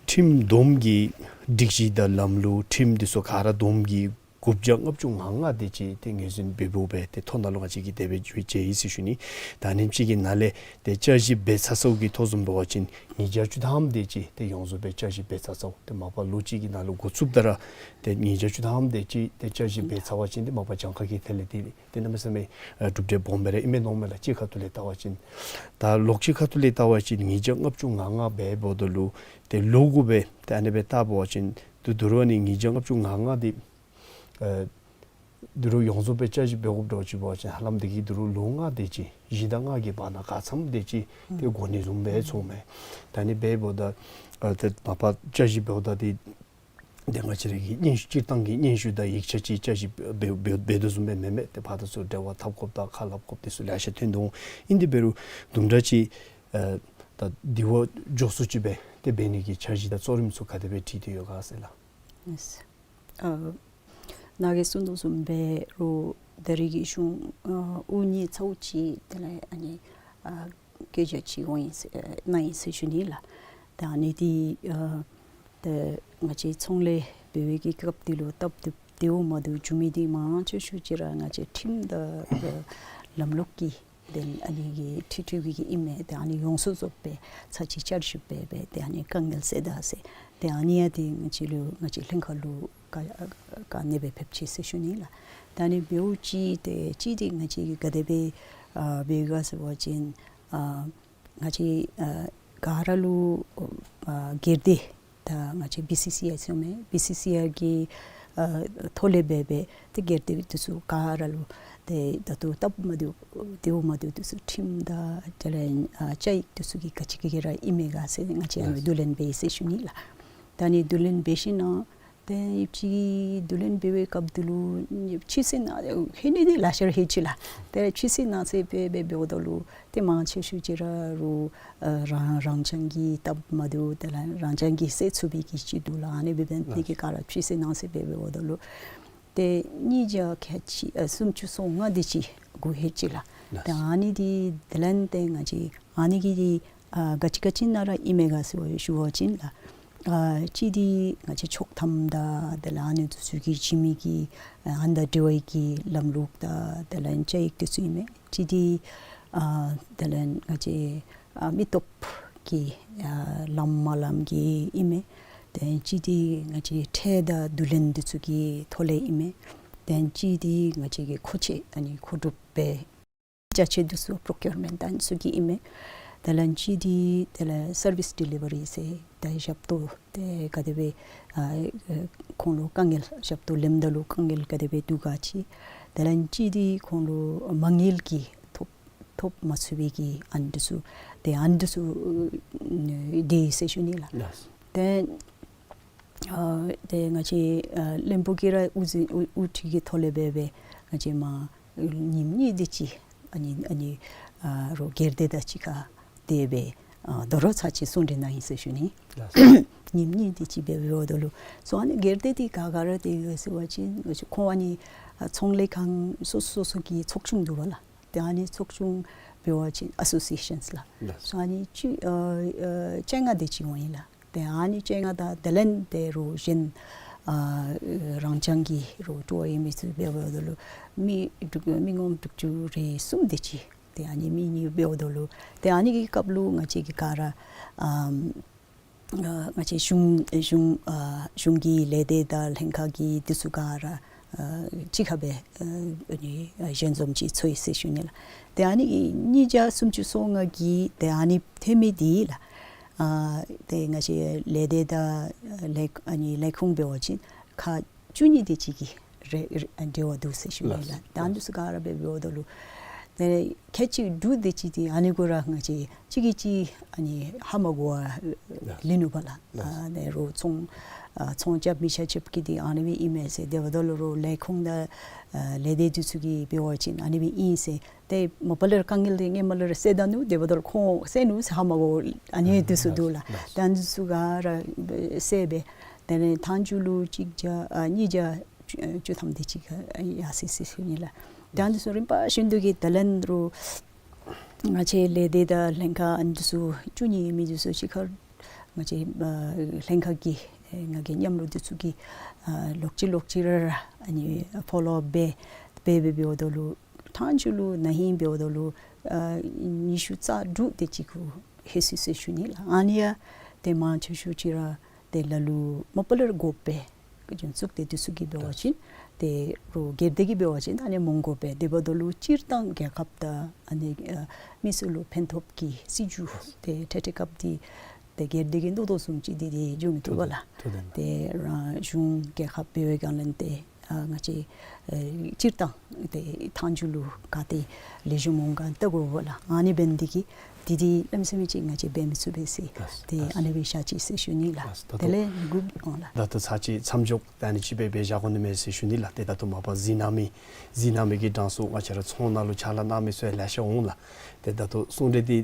ཁྲིམས་བསྡོམས་ཀྱི་སྒྲིག་གཞི་དང་ལམ་ལུགས་ཁྲིམས་འདི་ཚུ་ག་ར་བསྡོམས་ཀྱིས་དགུ་བརྒྱ་ལྔ་བཅུ་ང་ལྔ་དེ་ཅིག་ཏེ་ངོས་འཛིན་འབད་འབདཝ་སྦེ་ཏེ་ཐོ་ནང་ལུ་ང་བཅས་ཀྱིས་དེ་སྦེ་མཇལ་ཡི་ཟེར་ཞུ་ནི། ད་ཨ་ནེམ་ཅིག་གི་ནང་ལས་ཏེ་བསྐྱར་ཞིབ་འབད་ཚར་ཚརཝ་གི་ཐོ་བཟུམ་འབད་བ་ཅིན་ཉིས་བརྒྱ་བཅུ་ཐམ་དེ་ཅིག་ཏེ་ཡོངས་རྫོགས་སྦེ་བསྐྱར་ཞིབ་འབད་ཚར་ཚརཝ། ཏེ་མ་པ་ལོ་གཅིག་གི་ནང་ལུ་འགོ་བཙུགསཔ་ད་ར་ཏེ་ཉིས་བརྒྱ་བཅུ་ཐམ་དེ་ཅིག་ཏེ་བསྐྱར་ཞིབ་འབད་ཚར་བ་ཅིན་ཏེ་མ་པ་གྱངས་ཁ་གི་ཐད་ལས་ཏེ་ཏེ་གནམ་མེད་ས་མེད་ཨ་གྲུབ་འབྲས་སྦོམ་སྦེ་ར་ཨིན་མས་མནོཝ་མས་ལགས། གཅིག་ཁ་ཐུག་ལས་བལྟ་བ་ཅིན། ད་ལོགས་གཅིག་ཁ་ཐུག་ལས་བལྟ་བ་ཅིན་ཉིས་བརྒྱ་ལྔ་བཅུ་ང་ལྔ་སྦེ་འབདཝ་ད་ལུ་ཏེ་ལོ་དགུ་སྦེ་ཏེ་ཨ་ནི་སྦེ་བལྟ་བ་ཅིན་ཏེ་དོ་རུང་ཨ་ནི་ཉིས་བརྒྱ་ལྔ་བཅུ་ང་ལྔ་དེ་ཨ་དོ་རུང་ཡོངས་རྫོགས་སྦེ་བསྐྱར་ཞིབ་འབད་དགོཔ་འདྲཝ་ཅིག་འབད་བ་ཅིན་ཧ་ལམ་དེ་གིས་དོ་རུང་ལོ་ལྔ་དེ་ཅིག་བཞི་དང་ལྔ་གི་བར་ན་ག་ཚམ་དེ་ཅིག་ཏེ་འགོར་ནི་བཟུམ་སྦེ་མཐོངམ་མས། ད་ཨ་ནི་སྦེ་འབདཝ་ད་ཨ་ཏེ་མ་པ་བསྐྱར་ཞིབ་འབདཝ་ད་དེ་ཏེ་ང་བཅས་ར་གི་སྙན་ཞུ་སྤྱིར་བཏང་གི་སྙན་ཞུ་དང་ཡིག་ཆ་ཅིག་བསྐྱར་ཞིབ་འབད་འབད་འབད་དོ་བཟུམ་སྦེ་མེན་མས། ཏེ་ཕར་དང་ཚུར་འབྲེལ་བ་འཐབ་དགོཔ་དང་ཁ་སླབ་དགོཔ་དེ་ཚུ་ལེ་ཤ་ཐོན་དོ་འོང་། ཨིན་དེ་འབད་རུང་དུམ་གྲ་ཅིག་ཨ་ད་དེ་བ་མགྱོགས་སུ་ཅིག་སྦེ་ཏེ་འབད་ནི་གི་འཆར་གཞི་དང་གཙོ་རིམ་ཚུ་ག་དེ་སྦེ་འཁྲིད་དེ་ཡོད་ག་ཟེར་ལགས། ཨ་ནཱ་གིས་གསུངས་དོ་བཟུམ་འབད་རུང་ད་རེས་ཀྱི་གཞུང་ཨ་དབུ་བརྙེས་ཚརཝ་ཅིག་དེ་ལས་ཨ་ནི་ཨ་བཀོད་རྒྱ་ཅིག་འོང་ཡི་ཟེར་ཨ་གནང་ཡི་ཟེར་ཞུ་ནི་ལགས། ད་ཨ་ནི་དེ་ཨ་ཏེ་ང་བཅས་ཚོང་ལས་འབད་བའི་གི་སྐབས་དེ་ལུ་སྟབས་བདེ་བདེཝ་མ་བདེཝ་འགྱོ་མི་དེ་མང་ཆེ་ཤོས་ཅིག་ར་ང་བཅས་ཁྲིམས་དང་ཨ་ལམ་ལུགས་ཀྱི་དེ་ཨ་ནི་གི་འཁྲུལ་འཁྲུལ་གྱི་གི་ཨིན་མས། ཏེ་ཨ་ནི་ཡོངས་སུ་རྫོགས་སྦེ་ཚར་གཅིག་བསྐྱར་ཞིབ་འབད་འབད་ཏེ་ཨ་ནི་དཀའ་ངལ་སེལ་ད་ཟེར། ཏེ་ཨ་ནི་ཡང་ཏེ་ང་བཅས་ལུ་ང་བཅས་ལྷན་ཁག་ལུ་ག་ག་ཨ་ནི་སྦེ་ཕེབས་ཅི་ཟེར་ཞུ་ནི་ལགས། ད་ཨ་ནི་འབདཝ་ཅིག་ཏེ་གཅིག་དེ་ང་བཅས་ཀྱིས་ག་དེ་སྦེ་ཨ་འབད་ག་ཟེར་བ་ཅིན་ཨ་ང་བཅས་ཨ་ག་ར་ལུ་ཨ་སྒེར་སྡེ་ད་ང་བཅས་བི་སི་སི་ཨའི་ཟེར་མི་བི་སི་སི་ཨའི་གི་ཨ་ཐོག་ལས་འབད་འབད་ཏེ་སྒེར་སྡེ་དེ་ཚུ་ག་ར་ལུ་ཏེ་ད་ལྟོ་སྟབས་མ་བདེཝ་བདེཝ་མ་བདེཝ་དེ་ཚུ་ཁྲིམས་དང་དེ་ལས་ཨ་བཅའ་ཡིག་དེ་ཚུ་གི་ག་ཅི་གི་ར་ཨིན་མས་ག་ཟེར་ང་བཅས་ཨ་ནི་བསྡུ་ལེན་འབད་ཡི་ཟེར་ཞུ་ནི་ལགས། ད་ཨ་ནི་བསྡུ་ལེན་འབད་ཞིན་ན་ཏེ་ཡོད་ཅིག་བསྡུ་ལེན་འབད་བའི་སྐབས་དེ་ལུ་ཆུད་ཟོས་གནང་ཧེ་ནི་དེ་ལེ་ཤ་ར་ཧེ་ཅི་ལགས། ཏེ་ཆུད་ཟོས་གནང་ཟེར་འབད་འབད་འབདཝ་ད་ལུ་ཏེ་མང་ཆེ་ཤོས་ཅིག་ར་རུང་ཨ་རང་རང་རྐྱང་གི་སྟབས་མ་བདེཝ་དེ་ལས་རང་རྐྱང་གིས་སེལ་ཚུགས་པའི་གི་ཅིག་འདུག་ལགས། ཨ་ནི་འབད་འབད་ནི་དེ་གིས་ག་ར་ཆུད་ཟོས་གནང་ཟེར་འབད་འབདཝ་ད་ལུ་ཏེ་ཉིས་བརྒྱ་ཁལ་གཅིག་ཨ་སུམ་ཅུ་སོ་ལྔ་དེ་ཅིག་འགོར་ཧེ་ཅི་ལགས། ཏེ་ཨ་ནི་དེ་དེ་ལས་ཏེ་ང་བཅས་ཨ་ནི་གི་དེ་ཨ་ག་ཅི་ག་ཅི་ནང་ར་ཨིན་མས་ག་ཟེར་བ་ཞུ་བ་ཅིན་ལགས། ཨ་གཅིག་དེ་ང་བཅས་ཆོག་ཐམ་དང་དེ་ལས་ཨ་ནི་དེ་ཚུ་གི་བྱིན་མི་གི་ཨ་ཨ་ནི་དང་འབྲེལ་བའི་གི་ལམ་ལུགས་དང་དེ་ལས་བཅའ་ཡིག་དེ་ཚུ་ཨིན་མས། གཅིག་དེ་ཨ་དེ་ལས་ང་བཅས་ཨ་མི་སྟོབས་ཀྱི་ཨ་ལངམ་མ་ལངམ་གི་ཨིན་མས། ཏེ་གཅིག་དེ་ང་བཅས་ཁྲལ་དང་བསྡུ་ལེན་དེ་ཚུ་གི་ཐོག་ལས་ཨིན་མས། ཏེ་གཅིག་དེ་ང་བཅས་ཀྱི་མཁོ་ཆས་ཨ་ནི་མཁོ་སྒྲུབ་འབད་ཅ་ཆས་དེ་ཚུ་པོརོ་ཀིའུར་མེནཊ་ཨ་ནི་ཚུ་གི་ཨིན་མས། དེ་ལས་གཅིག་དེ་དེ་ལས་སར་བིསི་ཌི་ལི་བ་རི་ཟེར་ཏེ་ཞབས་ཏོག་ཏེ་ག་དེ་སྦེ་ཨ་ཁོང་ལུ་དཀའ་ངལ་ཞབས་ཏོག་ལེནམ་ད་ལུ་དཀའ་ངལ་ག་དེ་སྦེ་འདུག་ག་ཅིག། དེ་ལས་གཅིག་དེ་ཁོང་ལུ་མ་དངུལ་གྱི་ཐོབ་ཐོབ་མ་ཚུགས་པའི་གི་ཨ་ནི་དེ་ཚུ་ཏེ་ཨ་ནི་དེ་ཚུ་ཨ་དེ་ཟེར་ཞུ་ནི་ལགས། ལགས། ཏེ་ཨ་ཏེ་ང་བཅས་ཨ་བློན་པོ་གིས་ར་དབུ་འཛིན་དབུ་དབུ་ཁྲིད་ཀྱི་ཐོག་ལས་འབད་འབད་ང་བཅས་མ་ཉིནམ་གཉིས་དེ་ཅིག་ཨ་ནི་ཨ་ནི་ཨ་རོགས་སྒེར་སྡེ་དང་གཅིག་ཁར་དེ་སྦེ་ཨ་དོ་རུང་ཚར་གཅིག་གསུང་གྲོས་གནང་ཡི་ཟེར་ཞུ་ནི། ལགས། ཉིནམ་གཉིས་དེ་ཅིག་འབད་འབདཝ་ད་ལུ་སོ་ཨ་ནི་སྒེར་སྡེ་དེ་ག་ག་ར་དེ་ཡོད་ཟེར་བ་ཅིན་ང་བཅས་ཁོང་ཨ་ནི་ཨ་ཚོང་ལས་ཁང་སོ་སོ་སོ་སོ་གི་ཚོགས་ཆུང་འདུག་པ་ལགས། ཏེ་ཨ་ནི་ཚོགས་ཆུང་འབད་བ་ཅིན་ཨ་སོ་སི་ཨེ་ཤཱནསི་ལགས། ལགས། སོ་ཨ་ནི་བཅུ་ཨ་ཨ་བཅོ་ལྔ་དེ་ཅིག་འོང་ཡི་ལགས། ཏེ་ཨ་ནི་བཅོ་ལྔ་དང་དེ་ལས་ཏེ་རོགས་གཞན་ཨ་རང་རྐྱང་གི་རོགས་སྤྲོ་བ་ཡོད་མི་ཚུ་འབདཝ་ད་ལུ་མི་དྲུག་མི་ངོམ་དྲུག་ཅུ་རེ་གསུམ་དེ་ཅིག་ཏེ་ཨ་ནི་མི་གཉིས་འབདཝ་ད་ལུ་ཏེ་ཨ་ནི་གི་སྐབས་ལུ་ང་བཅས་ཀྱིས་ག་ར་ཨམ་ཨ་ང་བཅས་གཞུང་གཞུང་ཨ་གཞུང་གི་ལས་སྡེ་དང་ལྷན་ཁག་གི་དེ་ཚུ་ག་ར་ཨ་གཅིག་ཁར་སྦེ་ཨ་ཨ་ནི་ཨ་ཞལ་འཛོམས་ཅིག་ཚོགས་ཡི་ཟེར་ཞུ་ནི་ལགས། ཏེ་ཨ་ནི་ཉིས་བརྒྱ་སུམ་ཅུ་སོ་ལྔ་གི་ཏེ་ཨ་ནི་ཐོན་མི་དེ་ལགས། ཨ་ཏེ་ང་བཅས་ལས་སྡེ་དང་ལས་ཨ་ནི་ལས་ཁུངས་འབད་བ་ཅིན་ཁག་བཅུ་གཉིས་དེ་ཅིག་གི་རེ་རེ་འབྲེལ་བ་འདུག་ཟེར་ཞུ་ནི་ལགས། ལགས། ད་ཨ་ནི་དེ་ཚུ་ག་ར་སྦེ་འབདཝ་ད་ལུ་ དེ་ཁལ་གཅིག་འབྲུག་དེ་ཅིག་དེ་ཨ་ནི་གུ་ར་ང་བཅས་གཅིག་གིས་གཅིག་ཨ་ནི་ཧ་མ་གོ་བར་ལུས་ནུག་པ་ལགས། ཨ་དེ་རུང་ཚོང་ཨ་ཚོང་རྐྱབ་མི་ཆ་ཁྱབ་ཀྱིས་དེ་ཨ་ནི་སྦེ་ཨིན་མས་ཟེར། དེ་འབདཝ་ད་ལུ་རུང་ལས་ཁུངས་དང་ཨ་ལས་སྡེ་འདི་ཚུ་གིས་འབད་བ་ཅིན་ཨ་ནི་སྦེ་ཨིན་ཟེར། ཏེ་མ་པ་ལས་ར་དཀའ་ངལ་འདི་ཧེ་མ་ལས་ར་སེལ་ད་ནུག། དེ་འབདཝ་ད་ལུ་ཁོང་སེལ་ནུག་ཟེར་ཧ་མ་གོ་ཨ་ནི་འདི་ཚུ་འདུག་ལགས། ད་འདི་ཚུ་ག་ར་སེལ་སྦེ་དེ་ལས་མཐའ་མཇུག་ལུ་གཅིག་བརྒྱ་ཨ་གཉིས་བརྒྱ་བཅུ་ཐམ་དེ་ཅིག་ཡར་སོ་ཡི་ཟེར་ཞུ་ནི་ལགས། ད་འདི་ཚུ་རིམ་པ་བཞིན་དུ་གི་ད་ལན་རུང་ང་བཅས་ལས་སྡེ་དང་ལྷན་ཁག་ཨ་ནི་འདི་ཚུ་བཅུ་གཉིས་ཡོད་མི་འདི་ཚུ་གཅིག་ཁར་ང་བཅས་ཨ་ལྷན་ཁག་གི་ཨེ་ང་གི་མཉམ་རོགས་འདི་ཚུ་གིས་ཨ་ལོག་ཅི་ལོག་ཅི་ར་ར་ཨ་ནི་ཕོ་ལོ་ཨཔ་འབད་འབད་འབད་འབདཝ་ད་ལུ་མཐའ་མཇུག་ལུ་ན་ཧིང་འབདཝ་ད་ལུ་ཨ་ཉི་ཤུ་རྩ་དྲུག་དེ་ཅིག་གུ་ལྷོད་སོ་ཡི་ཟེར་ཞུ་ནི་ལགས། ཨ་ནི་ཡང་ཏེ་མང་ཆེ་ཤོས་ཅིག་ར་ཏེ་ལ་ལུ་མ་པ་ལས་ར་དགོ་པས། གཞུང་བཙུགས་ཏེ་འདི་ཚུ་གིས་འབད་བ་ཅིན་ཏེ་རུང་སྒེར་སྡེ་གིས་འབད་བ་ཅིན་ཨ་ནི་མ་དགོ་པས། དེ་འབདཝ་ད་ལུ་སྤྱིར་བཏང་རྒྱལ་ཁབ་དང་ཨ་ནི་ཨ་མི་སེར་ལུ་ཕན་ཐོགས་ཀྱི་སྲིད་བྱུས་ཏེ་འཕྲལ་འཕྲལ་སྐབས་འདི་ཏེ་སྒེར་སྡེ་གིས་མནོ་དོ་བཟུམ་ཅིག་འདི་འདི་འགྱོ་མི་བཏུབ་པས་ལགས། ཏེ་རང་གཞུང་རྒྱལ་ཁབ་འབད་བའི་སྒང་ལས་ཏེ་ཨ་ང་བཅས་ཨེ་སྤྱིར་བཏང་ཏེ་མཐའ་མཇུག་ལུ་ག་ཏེ་ལེགས་ཤོམ་འོང་ག་བལྟ་དགོ་པས་ལགས། ཨ་ནི་འབད་ནི་འདི་གིས་འདི་འདི་གནམ་མེད་ས་མེད་ཅིག་ང་བཅས་འབད་མི་ཚུགས་པས་ཟེར། ཏེ་ཨ་ནི་སྦེ་བཞག་ཅི་ཟེར་ཞུ་ནི་ལགས། དེ་ལས་མི་འགུལ་འོང་ལགས། ད་ལྟོ་ཚར་གཅིག་མཚམས་འཇོག་ད་ཨ་ནི་ཅིག་སྦེ་འབད་བཞག་དགོ་ནི་མས་ཟེར་ཞུ་ནི་ལགས། ཏེ་ད་ལྟོ་མ་པ་གཟིགས་གནང་མི་གཟིགས་གནང་མི་གི་གྲངས་སུ་ང་བཅས་ར་ཚོང་ནང་ལུ་ཕྱག་ལཱ་གནང་མི་ཚུ་ཡང་ལེ་ཤ་འོང་ལགས། ཏེ་ད་ལྟོ་གསུང་གྲོས་འདི་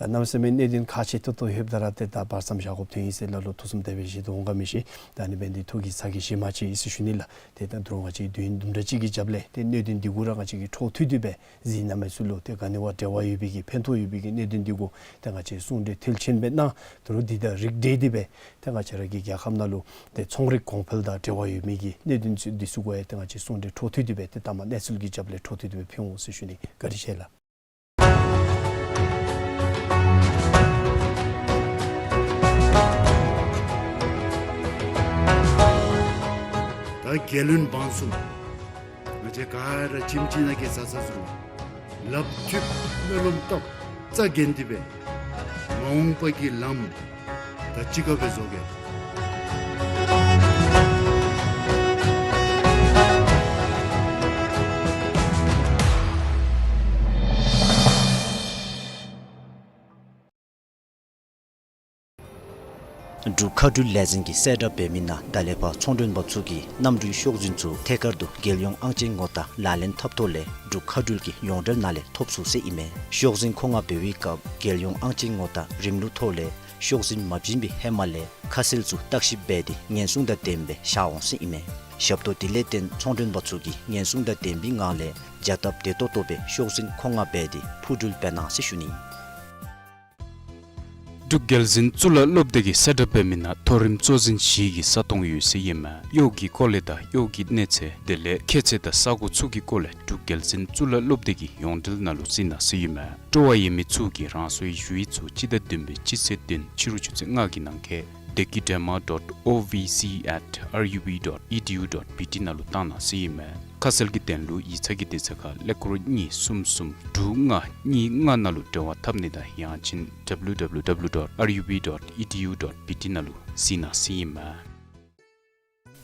ཨ་གནམ་མེད་ས་མེད་གནད་དོན་ཁག་ཆེ་ཏོག་ཏོ་ཡོདཔ་ད་ར་ཏེ་ད་བར་མཚམས་བཞག་དགོཔ་ཐོན་ཡི་ཟེར་ལ་ལུ་ཐུགས་བསམ་དེ་སྦེ་བཞེས་དོ་འོང་ག་མི་ཤེས། ད་ཨ་ནི་འབད་ནི་འདི་ཐུགས་ཀྱི་ཚ་གྱང་བཞེས་མ་བཅུག་ཟེར་ཞུ་ནི་ལགས། ཏེ་ད་ད་རུང་ང་བཅས་དུས་ཡུན་དུམ་གྲ་ཅིག་གི་རྒྱབ་ལས་ཏེ་གནད་དོན་འདི་གུ་ར་ང་བཅས་ཀྱིས་འཕྲོ་མཐུད་དེ་སྦེ་གཟིགས་གནང་མི་ཚུ་ལུ་ཏེ་ག་ནི་བ་འབྲེལ་བ་ཡོད་པའི་གི་ཕན་ཐོགས་ཡོད་པའི་གི་གནད་དོན་འདི་གུ་ཏེ་ང་བཅས་གསུང་གྲོས་མཐིལ་ཕྱིན་སྦེ་གནང་། ད་རུང་འདི་དང་རིགས་བསྒྲེས་ཏེ་སྦེ་ཏེ་ང་བཅས་ར་གི་རྒྱལ་ཁབ་ནང་ལུ་ཏེ་ཚོང་རིག་གོང་འཕེལ་དང་འབྲེལ་བ་ཡོད་མི་གི་གནད་དོན་ཚུ་འདི་ཚུ་གུ་ཡང་ཏེ་ང་བཅས་གསུང་གྲོས་འཕྲོ་མཐུད་དེ་སྦེ་ཏེ་ལྟ་མ་གནས་ཚུལ་གྱི་རྒྱབ་ལས་འཕྲོ་མཐུད་དེ་སྦེ་ཕུལ་འོང་ཟེར་ཞུ་ནི། བཀའ་དྲིན་ཆེ་ལགས། ད་རྒྱལ་བློན་འབངས་གསུམ་ང་བཅས་ག་ར་ཁྱིམ་གཅིག་ནང་གི་བཟའ་ཚང་ཚུ་ལུ་ལགཔ་མཐུད་སྨོན་ལམ་བཏབ་རྩ་འགེངས་ཏེ་སྦེ་མ་འོངས་པ་གི་ལམ་ད་གཅིག་ཁར་སྦེ་བཟོ་གེ། འབྲུག་མཁའ་འགྲུལ་ལས་འཛིན་གྱིས་གསལ་བསྒྲགས་འབད་མི་ནང་ད་ལས་ཕར་ཚོང་མགྲོན་པ་ཚུ་གིས་གནམ་གྲུའི་ཤོག་འཛིན་ཚུ་ཐད་ཀར་དུ་རྒྱལ་ཡོངས་ཨང་ཅན་ངོ་རྟགས་ལག་ལེན་འཐབ་ཐོག་ལས་འབྲུག་མཁའ་འགྲུལ་གྱི་ཡོངས་འབྲེལ་ནང་ལས་ཐོབ་ཚུགས་ཟེར་ཨིན་མས། ཤོག་འཛིན་མཁོ་མངགས་འབད་བའི་སྐབས་རྒྱལ་ཡོངས་ཨང་ཅན་ངོ་རྟགས་རིམ་ལུགས་ཐོག་ལས་ཤོག་འཛིན་མ་བྱིན་པའི་ཧེ་མ་ལས་ཁ་གསལ་ཚུ་བརྟག་ཞིབ་འབད་དེ་ཉེན་སྲུང་དང་ལྡནམ་སྦེ་བཞག་འོང་ཟེར་ཨིན་མས། ཞབས་ཏོག་དེ་ལས་བརྟེན་ཚོང་མགྲོན་པ་ཚུ་གིས་ཉེན་སྲུང་དང་ལྡན་པའི་ངང་ལས་བྱ་སྟབས་བདེ་ཏོག་ཏོ་སྦེ་ཤོག་འཛིན་མཁོ་མངགས་འབད་དེ་འཕུར་འགྲུལ་འབད་གནང་ཟེར་ཞུ་ནི། འབྲུག་རྒྱལ་འཛིན་གཙུག་ལག་སློབ་སྡེ་གིས་གསལ་བསྒྲགས་འབད་མི་ནང་མཐོ་རིམ་གཙོ་འཛིན་བཞི་གི་ས་སྟོང་ཡོད་ཟེར་ཨིན་མས། གཡོག་གི་སྐོར་ལས་དང་གཡོག་གི་གནས་ཚད་དེ་ལས་ཁྱད་ཚད་དང་ས་གོ་ཚུ་གི་སྐོར་ལས་འབྲུག་རྒྱལ་འཛིན་གཙུག་ལག་སློབ་སྡེ་གི་ཡོངས་འབྲེལ་ནང་ལུ་གཟིགས་གནང་ཟེར་ཨིན་མས། སྤྲོ་བ་ཡོད་མི་ཚུ་གིས་རང་སོའི་ཞུ་ཡིག་ཚུ་སྤྱི་ཟླ་བདུན་པའི་སྤྱི་ཚེས་བདུན་ཕྱི་རུ་ཆུ་ཚོད་ལྔ་གི་ནང་འཁོད་བདེ་སྐྱིད་སྒྲོལ་མ་dot O V C at R U B dot E D U dot B T ནང་ལུ་བཏང་གནང་ཟེར་ཨིན་མས། ཁ་གསལ་གྱི་དོན་ལུ་ཡིག་ཚང་གི་དེ་ཚུ་ཁར་ཀླད་ཀོར་གཉིས་གསུམ་གསུམ་དྲུག་ལྔ་གཉིས་ལྔ་ནང་ལུ་འབྲེལ་བ་འཐབ་ནི་དང་ཡང་ཅིན་W W W dot R U B dot E D U dot B T ནང་ལུ་གཟིགས་གནང་ཟེར་ཨིན་མས།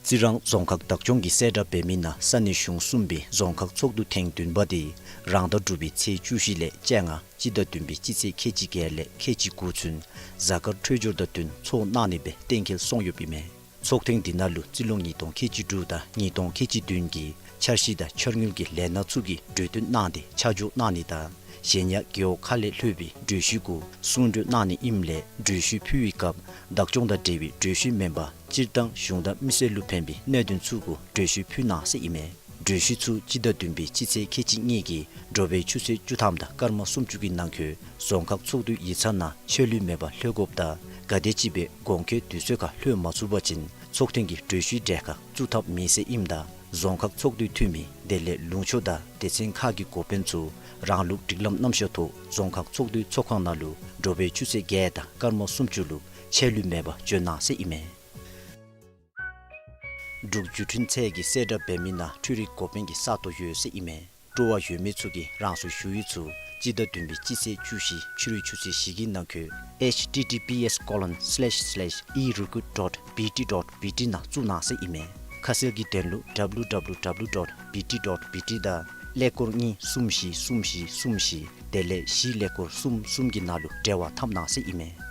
རྩི་རང་རྫོང་ཁག་བདག་སྐྱོང་གིས་གསལ་བསྒྲགས་འབད་མི་ནང་ས་གནས་གཞུང་གསུམ་པའི་རྫོང་ཁག་ཚོགས་འདུ་ཐེངས་བདུན་པ་དེ་རང་ཟླ་དྲུག་པའི་ཚེས་བཅུ་བཞི་ལས་བཅོ་ལྔ་སྤྱི་ཟླ་བདུན་པའི་སྤྱི་ཚེས་ཁལ་གཅིག་བརྒྱད་ལས་ཁལ་གཅིག་དགུ་ཚུན་གཟའ་སྐར་འཕྲོད་སྦྱོར་དང་བསྟུན་ཚོགས་གནང་ནི་སྦེ་གཏན་འཁེལ་སོང་ཡོདཔ་ཨིན་མས། ཚོགས་ཐེངས་འདི་ནང་ལུ་རྩིས་ལོ་ཉིས་སྟོང་ཁལ་གཅིག་དྲུག་དང་ཉིས་སྟོང་ཁལ་གཅིག་བདུན་གྱི་འཆར་གཞི་དང་འཆར་དངུལ་གྱི་ལས་སྣ་ཚུ་གི་གྲོས་བསྟུན་གནང་སྟེ་ཆ་འཇོག་གནང་ནི་དང་གཞན་ཡང་རྒེད་འོག་ཁག་ལས་ལྷོད་པའི་གྲོས་གཞི་གུ་གསུང་གྲོས་གནང་ནི་ཨིནམ་ལས་གྲོས་གཞི་ཕུལ་བའི་སྐབས་བདག་སྐྱོང་དང་འབྲེལ་བའི་གྲོས་གཞི་མེན་པར་སྤྱིར་བཏང་གཞུང་དང་མི་སེར་ལུ་ཕན་པའི་གནད་དོན་ཚུ་གུ་གྲོས་གཞི་ཕུལ་གནང་ཟེར་ཨིན་མས། གྲོས་གཞི་ཚུ་སྤྱི་ཟླ་བདུན་པའི་སྤྱི་ཚེས་ཁལ་གཅིག་གཉིས་ཀྱི་དྲོ་པའི་ཆུ་ཚོད་བཅུ་ཐམ་དང་སྐར་མ་སུམ་ཅུ་གི་ནང་འཁོད་རྫོང་ཁག་ཚོགས་འདུའི་ཡིག་ཚང་ནང་ཆད་ལུས་མེད་པར་ལྷོད་དགོཔ་དང་ག་དེམ་ཅིག་སྦེ་གོང་འཁོད་དུས་ཚོད་ཁར་ལྷོད་མ་ཚུགས་པ་ཅིན་ཚོགས་ཐེངས་ཀྱི་གྲོས་གཞིའི་གྲལ་ཁར་བཙུགས་ཐབས་མེད་ཟེར་ཨིནམ་ད་རྫོང་ཁག་ཚོགས་འདུའི་འཐུས་མི་དེ་ལས་ལུང་ཕྱོགས་དང་སྡེ་ཚན་ཁག་གི་འགོ་དཔོན་ཚུ་རང་ལུགས་སྒྲིག་ལམ་རྣམ་གཞག་ཐོག་རྫོང་ཁག་ཚོགས་འདུའི་ཚོགས་ཁང་ནང་ལུ་དྲོ་པའི་ཆུ་ཚོད་བརྒྱད་དང་སྐར་མ་སུམ་ཅུ་ལུ་ཆད་ལུས་མེད་པར་འབྱོན་གནང་ཟེར་ཨིན་མས། འབྲུག་བརྒྱུད་འཕྲིན་ཚད་ཀྱིས་གསལ་བསྒྲགས་འབད་མི་ནང་འཕྲུལ་རིག་འགོ་དཔོན་གྱི་ས་སྟོང་ཡོད་ཟེར་ཨིན་མས། སྤྲོ་བ་ཡོད་མི་ཚུ་གིས་རང་སོའི་ཞུ་ཡིག་ཚུ་སྤྱི་ཟླ་བདུན་པའི་སྤྱི་ཚེས་བཅུ་བཞི་ཕྱི་རུ་ཆུ་ཚོད་བཞི་གི་ནང་འཁོད་H T T P S colon slash slash e recruit dot B T dot B T ནང་བཙུགས་གནང་ཟེར་ཨིན་མས། ཁ་གསལ་གྱི་དོན་ལུ་W W W dot B T dot B T དང་ ཀླད་ཀོར་གཉིས་གསུམ་བཞི་གསུམ་བཞི་གསུམ་བཞི་དེ་ལས་བཞི་ཀླད་ཀོར་གསུམ་གསུམ་གྱི་ནང་ལུ་འབྲེལ་བ་འཐབ་གནང་ཟེར་ཨིན་མས།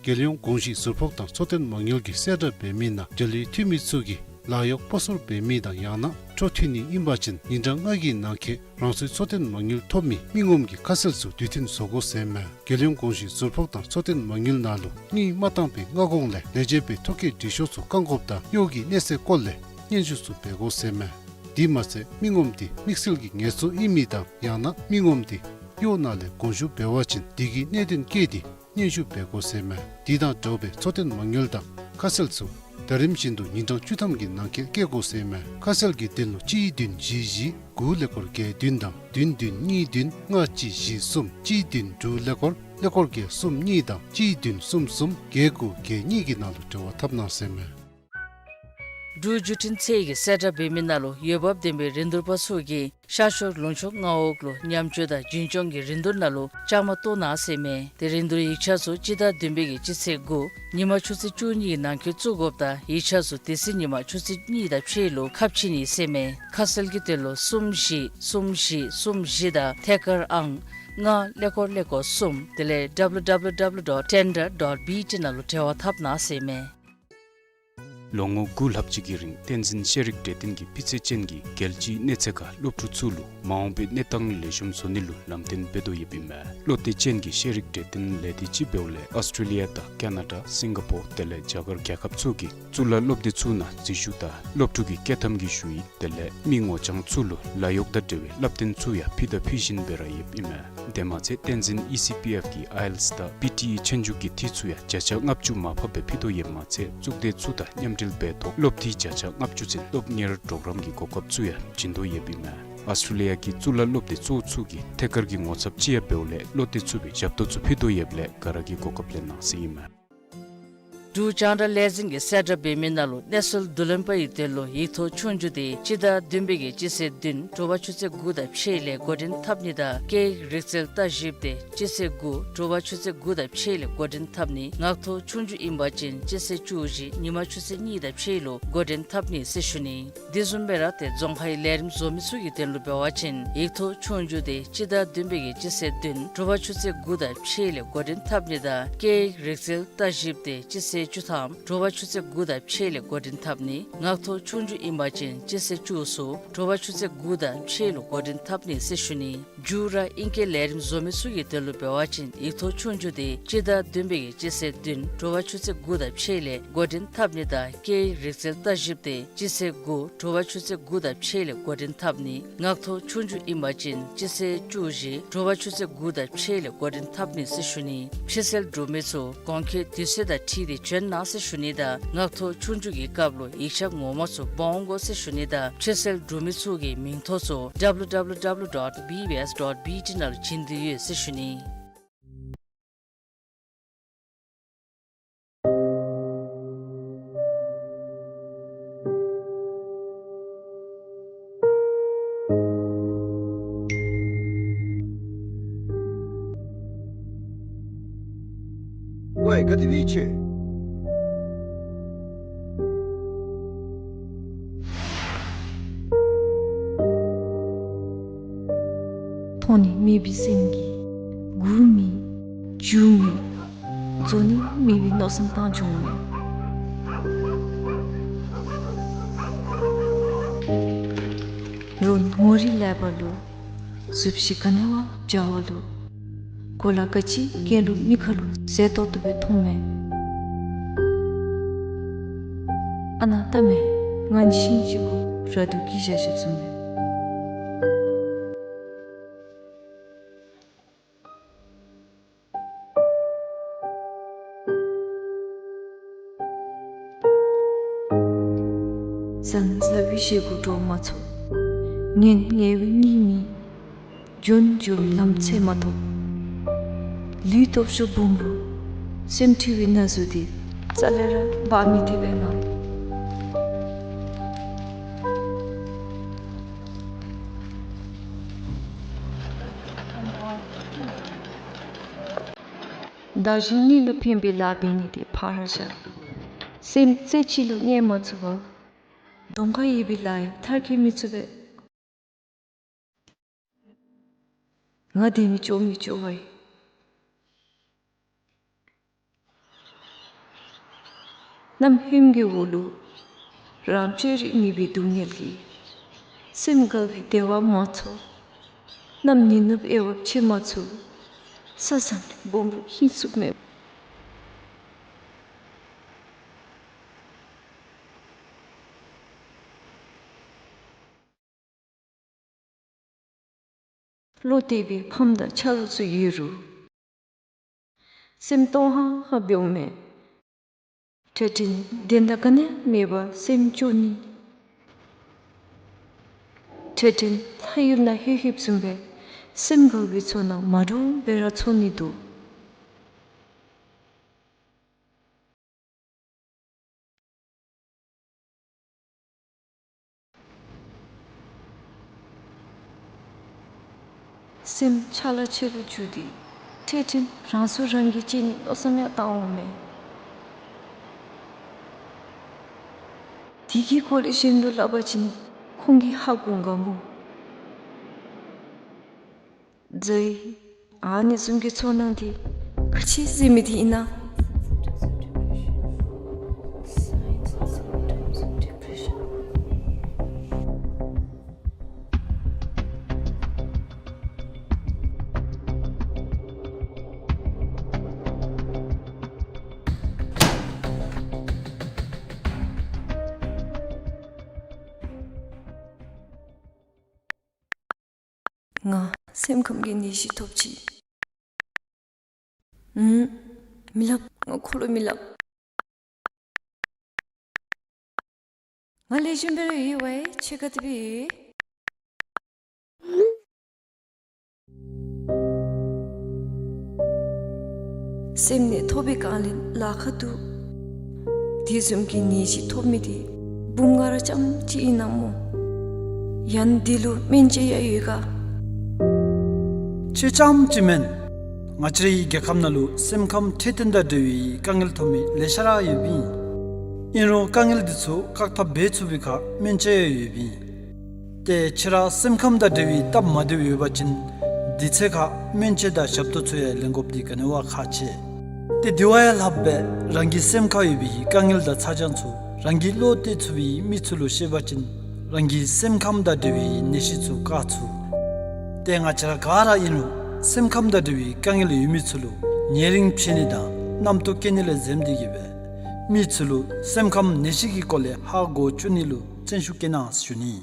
རྒྱལ་ཡོངས་གོང་ཞུས་ཟུར་ཕོགས་དང་འཚོ་རྟེན་མ་དངུལ་གྱི་གསལ་བསྒྲགས་འབད་མི་ནང་འབྲེལ་ཡོད་འཐུས་མི་ཚུ་གིས་ལཱ་གཡོག་སྤོ་སོར་འབད་མི་དང་ཡང་ན་འཕྲོ་མཐུད་ནི་ཨིན་པ་ཅིན་ཉིན་གྲངས་ལྔ་གི་ནང་འཁོད་རང་སོའི་འཚོ་རྟེན་མ་དངུལ་ཐོབ་མི་མི་ངོམ་གྱི་ཁ་གསལ་ཚུ་དུས་མཐུན་བཟོ་དགོ་ཟེར་མས། རྒྱལ་ཡོངས་གོང་ཞུས་ཟུར་ཕོགས་དང་འཚོ་རྟེན་མ་དངུལ་ནང་ལུ་དངུལ་མ་བཏང་པའི་སྔ་གོང་ལས་ལས་བྱེད་པའི་ཐོ་བཀོད་འབྲི་ཤོག་ཚུ་བཀག་འགོགཔ་དང་གཡོག་གི་གནས་ཚད་སྐོར་ལས་སྙན་ཞུ་ཚུ་འབད་དགོ་ཟེར་མས། དེ་མ་ཚད་མི་ངོམ་དེ་དམིགས་བསལ་གྱི་ངལ་འཚོ་ཨིན་མི་དང་ཡང་ན་མི་ངོམ་དེ་གཡོག་ནང་ལས་དགོངས་ཞུ་འབད་བ་ཅིན་དེ་གི་གནད་དོན་བཀོད་དེ་སྙན་ཞུ་འབད་དགོ་ཟེར་མས། དེ་དང་འདྲཝ་སྦེ་འཚོ་རྟེན་མ་དངུལ་དང་ཁ་གསལ་ཚུ་ཟླ་རིམ་བཞིན་དུ་ཉིན་གྲངས་བཅུ་ཐམ་གྱི་ནང་འཁོད་བཀོད་དགོ་ཟེར་མས། ཁ་གསལ་གྱི་དོན་ལུ་གཅིག་བདུན་བཞི་བཞི་དགུ་ཀླད་ཀོར་བརྒྱད་བདུན་དང་བདུན་བདུན་གཉིས་བདུན་ལྔ་གཅིག་བཞི་གསུམ་གཅིག་བདུན་དྲུག་ཀླད་ཀོར་ཀླད་ཀོར་བརྒྱད་གསུམ་གཉིས་དང་གཅིག་བདུན་གསུམ་གསུམ་བརྒྱད་དགུ་བརྒྱད་གཉིས་ཀྱི་ནང་ལུ་འབྲེལ་བ་འཐབ་གནང་ཟེར་མས། འབྲུག་བརྒྱུད་འཕྲིན་ཚད་ཀྱིས་གསལ་བསྒྲགས་འབད་མི་ནང་ལུ་འོས་འབབ་ལྡན་པའི་རིན་བསྡུར་པ་ཚུ་གིས་ཤར་ཕྱོགས་ལུང་ཕྱོགས་མངའ་འོག་ལུ་ཉམས་བཅོས་དང་རྒྱུན་སྐྱོང་གི་རིན་བསྡུར་ནང་ལུ་བཅའ་མར་གཏོགས་གནང་ཟེར་མས། དེ་རིན་བསྡུར་ཡིག་ཆ་ཚུ་སྤྱི་ཟླ་བདུན་པའི་གི་སྤྱི་ཚེས་དགུ་ཉིན་མ་ཆུ་ཚོད་བཅུ་གཉིས་ཀྱི་ནང་འཁོད་བཙུགས་དགོཔ་དང་ཡིག་ཆ་ཚུ་དེ་ཚེ་ཉིན་མ་ཆུ་ཚོད་གཉིས་དང་ཕྱེད་ལུ་ཁ་ཕྱེ་ནི་ཟེར་མས། ཁ་གསལ་གྱི་དོན་ལུ་གསུམ་བཞི་གསུམ་བཞི་གསུམ་བཞི་དང་ཐད་ཀར་ཨང་ལྔ་ཀླད་ཀོར་ཀླད་ཀོར་གསུམ་དེ་ལས་W W W dot tender dot B T ནང་ལུ་འབྲེལ་བ་འཐབ་གནང་ཟེར་མས། ལོ་ངོ་དགུ་ལྷག་ཅིག་གི་རིང་བསྟན་འཛིན་ཤེས་རིག་གྲོས་སྟོན་གྱི་སྤུས་ཚད་ཅན་གྱི་རྒྱལ་སྤྱིའི་གནས་ཚད་ཁར་སློབ་ཕྲུག་ཚུ་ལུ་མ་འོངས་པའི་གནས་སྟངས་ལེགས་ཤོམ་བཟོ་ནི་ལུ་ལམ་སྟོན་འབད་དོ་ཡོདཔ་ཨིན་མས། བློ་གཏད་ཅན་གྱི་ཤེས་རིག་གྲོས་སྟོན་ལས་སྡེ་ཅིག་འབདཝ་ལས་ཨོསི་ཊྲེ་ལི་ཡ་དང་ཀ་ན་ཌ་སིང་ག་པོར་དེ་ལས་རྒྱ་གར་རྒྱལ་ཁབ་ཚུ་གི་གཙུག་ལག་སློབ་སྡེ་ཚུ་ནང་འཛུལ་ཞུགས་དང་སློབ་ཕྲུག་གི་སྐྱོད་ཐམ་གྱི་ཞུ་ཡིག་དེ་ལས་མི་ངོ་རྐྱང་ཚུ་ལུ་ལཱ་གཡོག་དང་འབྲེལ་བའི་བསླབ་སྟོན་ཚུ་ཡང་ཕུལ་དང་ཕུལ་བཞིན་སྦེ་ར་ཡོདཔ་ཨིན་མས། དེ་མ་ཚད་བསྟན་འཛིན་ཨི་སི་པི་ཨེཕ་གི་ཨའི་ཨེལ་ཊི་ཨེསི་དང་པི་ཊི་ཨི་ཆོས་རྒྱུགས་ཀྱི་འཐུས་ཚུ་ཡང་བརྒྱ་ཆ་ལྔ་བཅུ་མར་ཕབ་སྦེ་ཕུལ་དོ་ཡོདཔ་མ་ཚད་གཙུག་སྡེ་ཚུ་དང་མཉམ་འབྲེལ་འབད་ཐོག་སློབ་འཐུས་བརྒྱ་ཆ་ལྔ་བཅུ་ཚུན་སློབ་གཉེར་གྲོགས་རམ་གྱི་གོ་སྐབས་ཚུ་ཡང་བྱིན་དོ་ཡོདཔ་ཨིན་མས། ཨོསི་ཊྲེ་ལི་ཡ་གི་གཙུག་ལག་སློབ་སྡེ་གཙོ་བོ་ཚུ་གི་ཐད་ཀར་གྱི་ངོ་ཚབ་ཅིག་ཡང་འབདཝ་ལས་བློ་གཏད་ཚུགས་པའི་ཞབས་ཏོག་ཚུ་ཕུལ་དོ་ཡོདཔ་ལས་ག་ར་གིས་གོ་སྐབས་ལེན་གནང་ཟེར་ཨིན་མས། འབྲུག་རྒྱང་བསྒྲགས་ལས་འཛིན་གྱིས་གསལ་བསྒྲགས་འབད་མི་ནང་ལུ་གནས་ཚུལ་བསྡུ་ལེན་པ་ཡི་དོན་ལུ་ཡིག་ཐོག་ཆོས་རྒྱུགས་དེ་སྤྱི་ཟླ་བདུན་པའི་གི་སྤྱི་ཚེས་བདུན་དྲོ་པ་ཆུ་ཚོད་དགུ་དང་ཕྱེད་ལས་འགོ་འདྲེན་འཐབ་ནི་དང་སྐད་ཡིག་རིག་རྩལ་ལྟ་ཞིབ་དེ་སྤྱི་ཚེས་དགུ་དྲོ་པ་ཆུ་ཚོད་དགུ་དང་ཕྱེད་ལས་འགོ་འདྲེན་འཐབ་ནི། ངག་ཐོག་ཆོས་རྒྱུགས་ཨིན་པ་ཅིན་སྤྱི་ཚེས་བཅུ་བཞི་ཉིན་མ་ཆུ་ཚོད་གཉིས་དང་ཕྱེད་ལུ་འགོ་འདྲེན་འཐབ་ནི་ཟེར་ཞུ་ནི། དེ་བཟུམ་སྦེ་ར་ཏེ་རྫོང་ཁའི་ལས་རིམ་བཟོ་མི་ཚུ་གི་དོན་ལུ་འབད་བ་ཅིན་ཡིག་ཐོག་ཆོས་རྒྱུགས་དེ་སྤྱི་ཟླ་བདུན་པའི་གི་སྤྱི་ཚེས་བདུན་དྲོ་པ་ཆུ་ཚོད་དགུ་དང་ཕྱེད་ལས་འགོ་འདྲེན་འཐབ་ནི་དང་སྐད་ཡིག་རིག་རྩལ་ལྟ་ཞིབ་དེ་སྤྱི་ཚེས་བཅུ་ཐམ་དྲོ་པ་ཆུ་ཚོད་དགུ་དང་ཕྱེད་ལས་འགོ་འདྲེན་འཐབ་ནི། ངག་ཐོག་ཆོས་རྒྱུགས་ཨིན་པ་ཅིན་སྤྱི་ཚེས་བཅུ་གསུམ་དྲོ་པ་ཆུ་ཚོད་དགུ་དང་ཕྱེད་ལུ་འགོ་འདྲེན་འཐབ་ནི་ཟེར་ཞུ་ནི། མཇུག་ར་ཨིང་སྐད་ལས་རིམ་བཟོ་མི་ཚུ་གི་དོན་ལུ་འབད་བ་ཅིན་ཡིག་ཐོག་ཆོས་རྒྱུགས་དེ་སྤྱི་ཟླ་བདུན་པའི་གི་སྤྱི་ཚེས་བདུན་དྲོ་པ་ཆུ་ཚོད་དགུ་དང་ཕྱེད་ལས་འགོ་འདྲེན་འཐབ་ནི་དང་སྐད་ཡིག་རིག་རྩལ་ལྟ་ཞིབ་དེ་སྤྱི་ཚེས་དགུ་དྲོ་པ་ཆུ་ཚོད་དགུ་དང་ཕྱེད་ལས་འགོ་འདྲེན་འཐབ་ནི། ངག་ཐོག་ཆོས་རྒྱུགས་ཨིན་པ་ཅིན་སྤྱི་ཚེས་བཅུ་བཞི་དྲོ་པ་ཆུ་ཚོད་དགུ་དང་ཕྱེད་ལས་འགོ་འདྲེན་འཐབ་ནི་ཟེར་ཞུ་ནི། ཕྱིར་བསལ་འབྲུག་མི་ཚུ་གོང་འཁོད་དུས་ཚོད་དང་འཁྲིལ་ཏེ་བྱོན་གནང་ཟེར་ཞུ་ནི་དང་ངག་ཐོག་ཆོས་རྒྱུགས་ཀྱི་སྐབས་ལུ་ཡིག་ཆ་ངོ་མ་ཚུ་འབག་འོང་དགོ་ཟེར་ཞུ་ནི་དང་ཕྱིར་བསལ་འབྲུག་མི་ཚུ་གི་མིང་ཐོ་ཚུ་W W W dot B B S dot B T ནང་ལུ་བྱིན་དོ་ཡོད་ཟེར་ཞུ་ནི། ཝའེ་ག་དེ་སྦེ་ཡོད་ཆེ། མཐོང་ནི་མེད་པའི་སེམས་ཀྱིས་སྒུག་མི་འགྱོ་མི་རྫོགས་ནི་མེད་པའི་མནོ་བསམ་བཏང་བྱུང་མས། རོགས་ངོ་རིས་ལེགས་པ་ལུ་གཟུགས་གཞི་ག་ནི་བ་བྱ་བ་ལུ་གོ་ལ་ག་ཅི་གྱོན་རུང་མི་ཁ་ལུ་མཛེས་ཏོག་ཏོ་སྦེ་མཐོངམ་མས། ཨ་ནཱ་ལྟ་མས། ང་ནི་ཤིང་ཅིག་གུ་ར་དུ་གི་ཞག་ཞག་བཟུམ་མས། ཟང་ཟ་བའི་ཞེ་སྒུག་འགྲོ་མ་ཚུགས། ངལ་ངལ་བའི་གཉིད་མི་འབྱུང་འགྱུར་ལམ་ཚེ་མ་ཐོབ། ལུས་སྟོབས་ཤུགས་སྦོམ་རུང་སེམས་འཁྲུལ་བའི་ན་ཟུག་དེ་རྩ་ལས་ར་འབག་མི་དེ་སྦེ་མས། བདག་གཞན་གཉིས་ལུ་ཕན་པའི་ལཱ་འབད་ནི་དེ་ཕར་བཞག། སེམས་རྩེ་གཅིག་ལུ་གནས་མ་ཚུགས་པར་གདོང་ཁར་ཡོད་པའི་ལཱ་ཡང་མཐར་འཁྱོལ་མི་ཚུགས་པས། ང་དེ་ནི་ཅོ་མི་ཅོ་བ་ཡི། གནམ་ཧོནམ་གི་འོག་ལུ་རང་སྤྱོད་རིག་མེད་པའི་སྡུག་བསྔལ་གྱིས། སེམས་དགའ་བའི་བདེ་བ་མ་ཚོར། གནམ་ཉི་ནུབ་དབྱེ་བ་ཕྱེ་མ་ཚུགས། ས་བཟང་སྦོམ་པོ་ཧིང་སུ་མེད། བློ་གཏད་པའི་ཕམ་དང་ཆ་རོགས་ཚུ་ཡོད་རུང་། སེམས་སྟོང་ཧ་ཧ་འབདཝ་མས། འཕྲལ་འཕྲལ་བདེན་མཐའ་ག་ནི་ཡང་མེད་པར་སེམས་སྐྱོ་ནི། འཕྲལ་འཕྲལ་ལྷ་ཡུལ་ནང་ལྷོད་ལྷོདཔ་བཟུམ་སྦེ་སེམས་དགའ་བའི་ཚོར་སྣང་མ་འདྲཝ་སྦེ་ར་ཚོར་ནི་འདུག། སེམས་ཆ་ལ་ཆེ་རུ་འགྱུར་ཏེ་འཕྲལ་འཕྲལ་རང་སྲོག་རང་གིས་བཅད་ནིའི་མནོ་བསམ་ཡང་བཏང་འོང་མས། དེ་གི་སྐོར་ལས་གཞན་དུ་སླབ་པ་ཅིན་ཁོང་གིས་ཧ་གོ་ག་མོ། ཛའི། ཨ་ནི་བཟུམ་གྱི་ཚོར་སྣང་དེ་ག་ཅི་ཟེར་མི་དེ་ཨིན་ན། ང་སེམས་ཁམས་ཀྱི་ནད་གཞི་ཐོབ་ཅི། ཨུམ། མི་སླབ། ང་ཁོ་ལུ་མི་སླབ། ང་ལེགས་ཤོམ་སྦེ་ར་ཡོད་པས། ཁྱོད་ག་དེ་སྦེ་ཡོད། སེམས་ནད་ཐོབ་པའི་སྒང་ལས་ལཱ་ཁག་འདུག། དེ་བཟུམ་གྱི་ནད་གཞི་ཐོབ་མི་དེ་འབུམ་ལྔ་ར་རྐྱངམ་གཅིག་ཨིན་ན་མོ། ཡང་འདི་ལུ་སྨན་དཔྱད་ཡང་ཡོད་ག། ཁྱོད་རྐྱངམ་གཅིག་མེན། ང་བཅས་རའི་རྒྱལ་ཁབ་ནང་ལུ་སེམས་ཁམས་འཕྲོད་བསྟེན་དང་འབྲེལ་བའི་དཀའ་ངལ་ཐོབ་མི་ལེ་ཤ་ར་ཡོདཔ་ཨིན། ཨིན་རུང་དཀའ་ངལ་འདི་ཚུ་བཀག་ཐབས་འབད་ཚུགས་པའི་ཁར་སྨན་དཔྱད་ཡང་ཡོདཔ་ཨིན། ཏེ་ཁྱོད་ར་སེམས་ཁམས་དང་འབྲེལ་བའི་སྟབས་མ་བདེཝ་ཡོད་པ་ཅིན་དུས་ཚོད་ཁར་སྨན་དཔྱད་དང་ཞབས་ཏོག་ཚུ་ཡང་ལེན་དགོཔ་འདི་ག་ནི་བ་ཁག་ཆེ། ཏེ་དེ་བ་ཡང་ལྷགཔ་སྦེ་རང་གི་སེམས་ཁར་ཡོད་པའི་དཀའ་ངལ་དང་ཚ་གྱང་ཚུ་རང་གི་བློ་གཏད་ཚུགས་པའི་མི་ཚུ་ལུ་བཤད་པ་ཅིན་རང་གི་སེམས་ཁམས་དང་འབྲེལ་བའི་ནད་གཞི་ཚུ་བཀག་ཚུགས། ཏེ་ང་བཅས་ར་ག་ར་ཨིན་རུང་སེམས་ཁམས་དང་འབྲེལ་བའི་དཀའ་ངལ་ཡོད་མི་ཚུ་ལུ་ཉེ་རིང་ཕྱད་ནི་དང་རྣམ་རྟོག་སྐྱེ་ནི་ལས་འཛེམ་སྟེ་གི་སྦེ་མི་ཚུ་ལུ་སེམས་ཁམས་ནད་གཞི་གི་སྐོར་ལས་ཧ་གོ་བཅུག་ནི་ལུ་བརྩོན་ཤུགས་བསྐྱེད་གནང་ཞུ་ནི།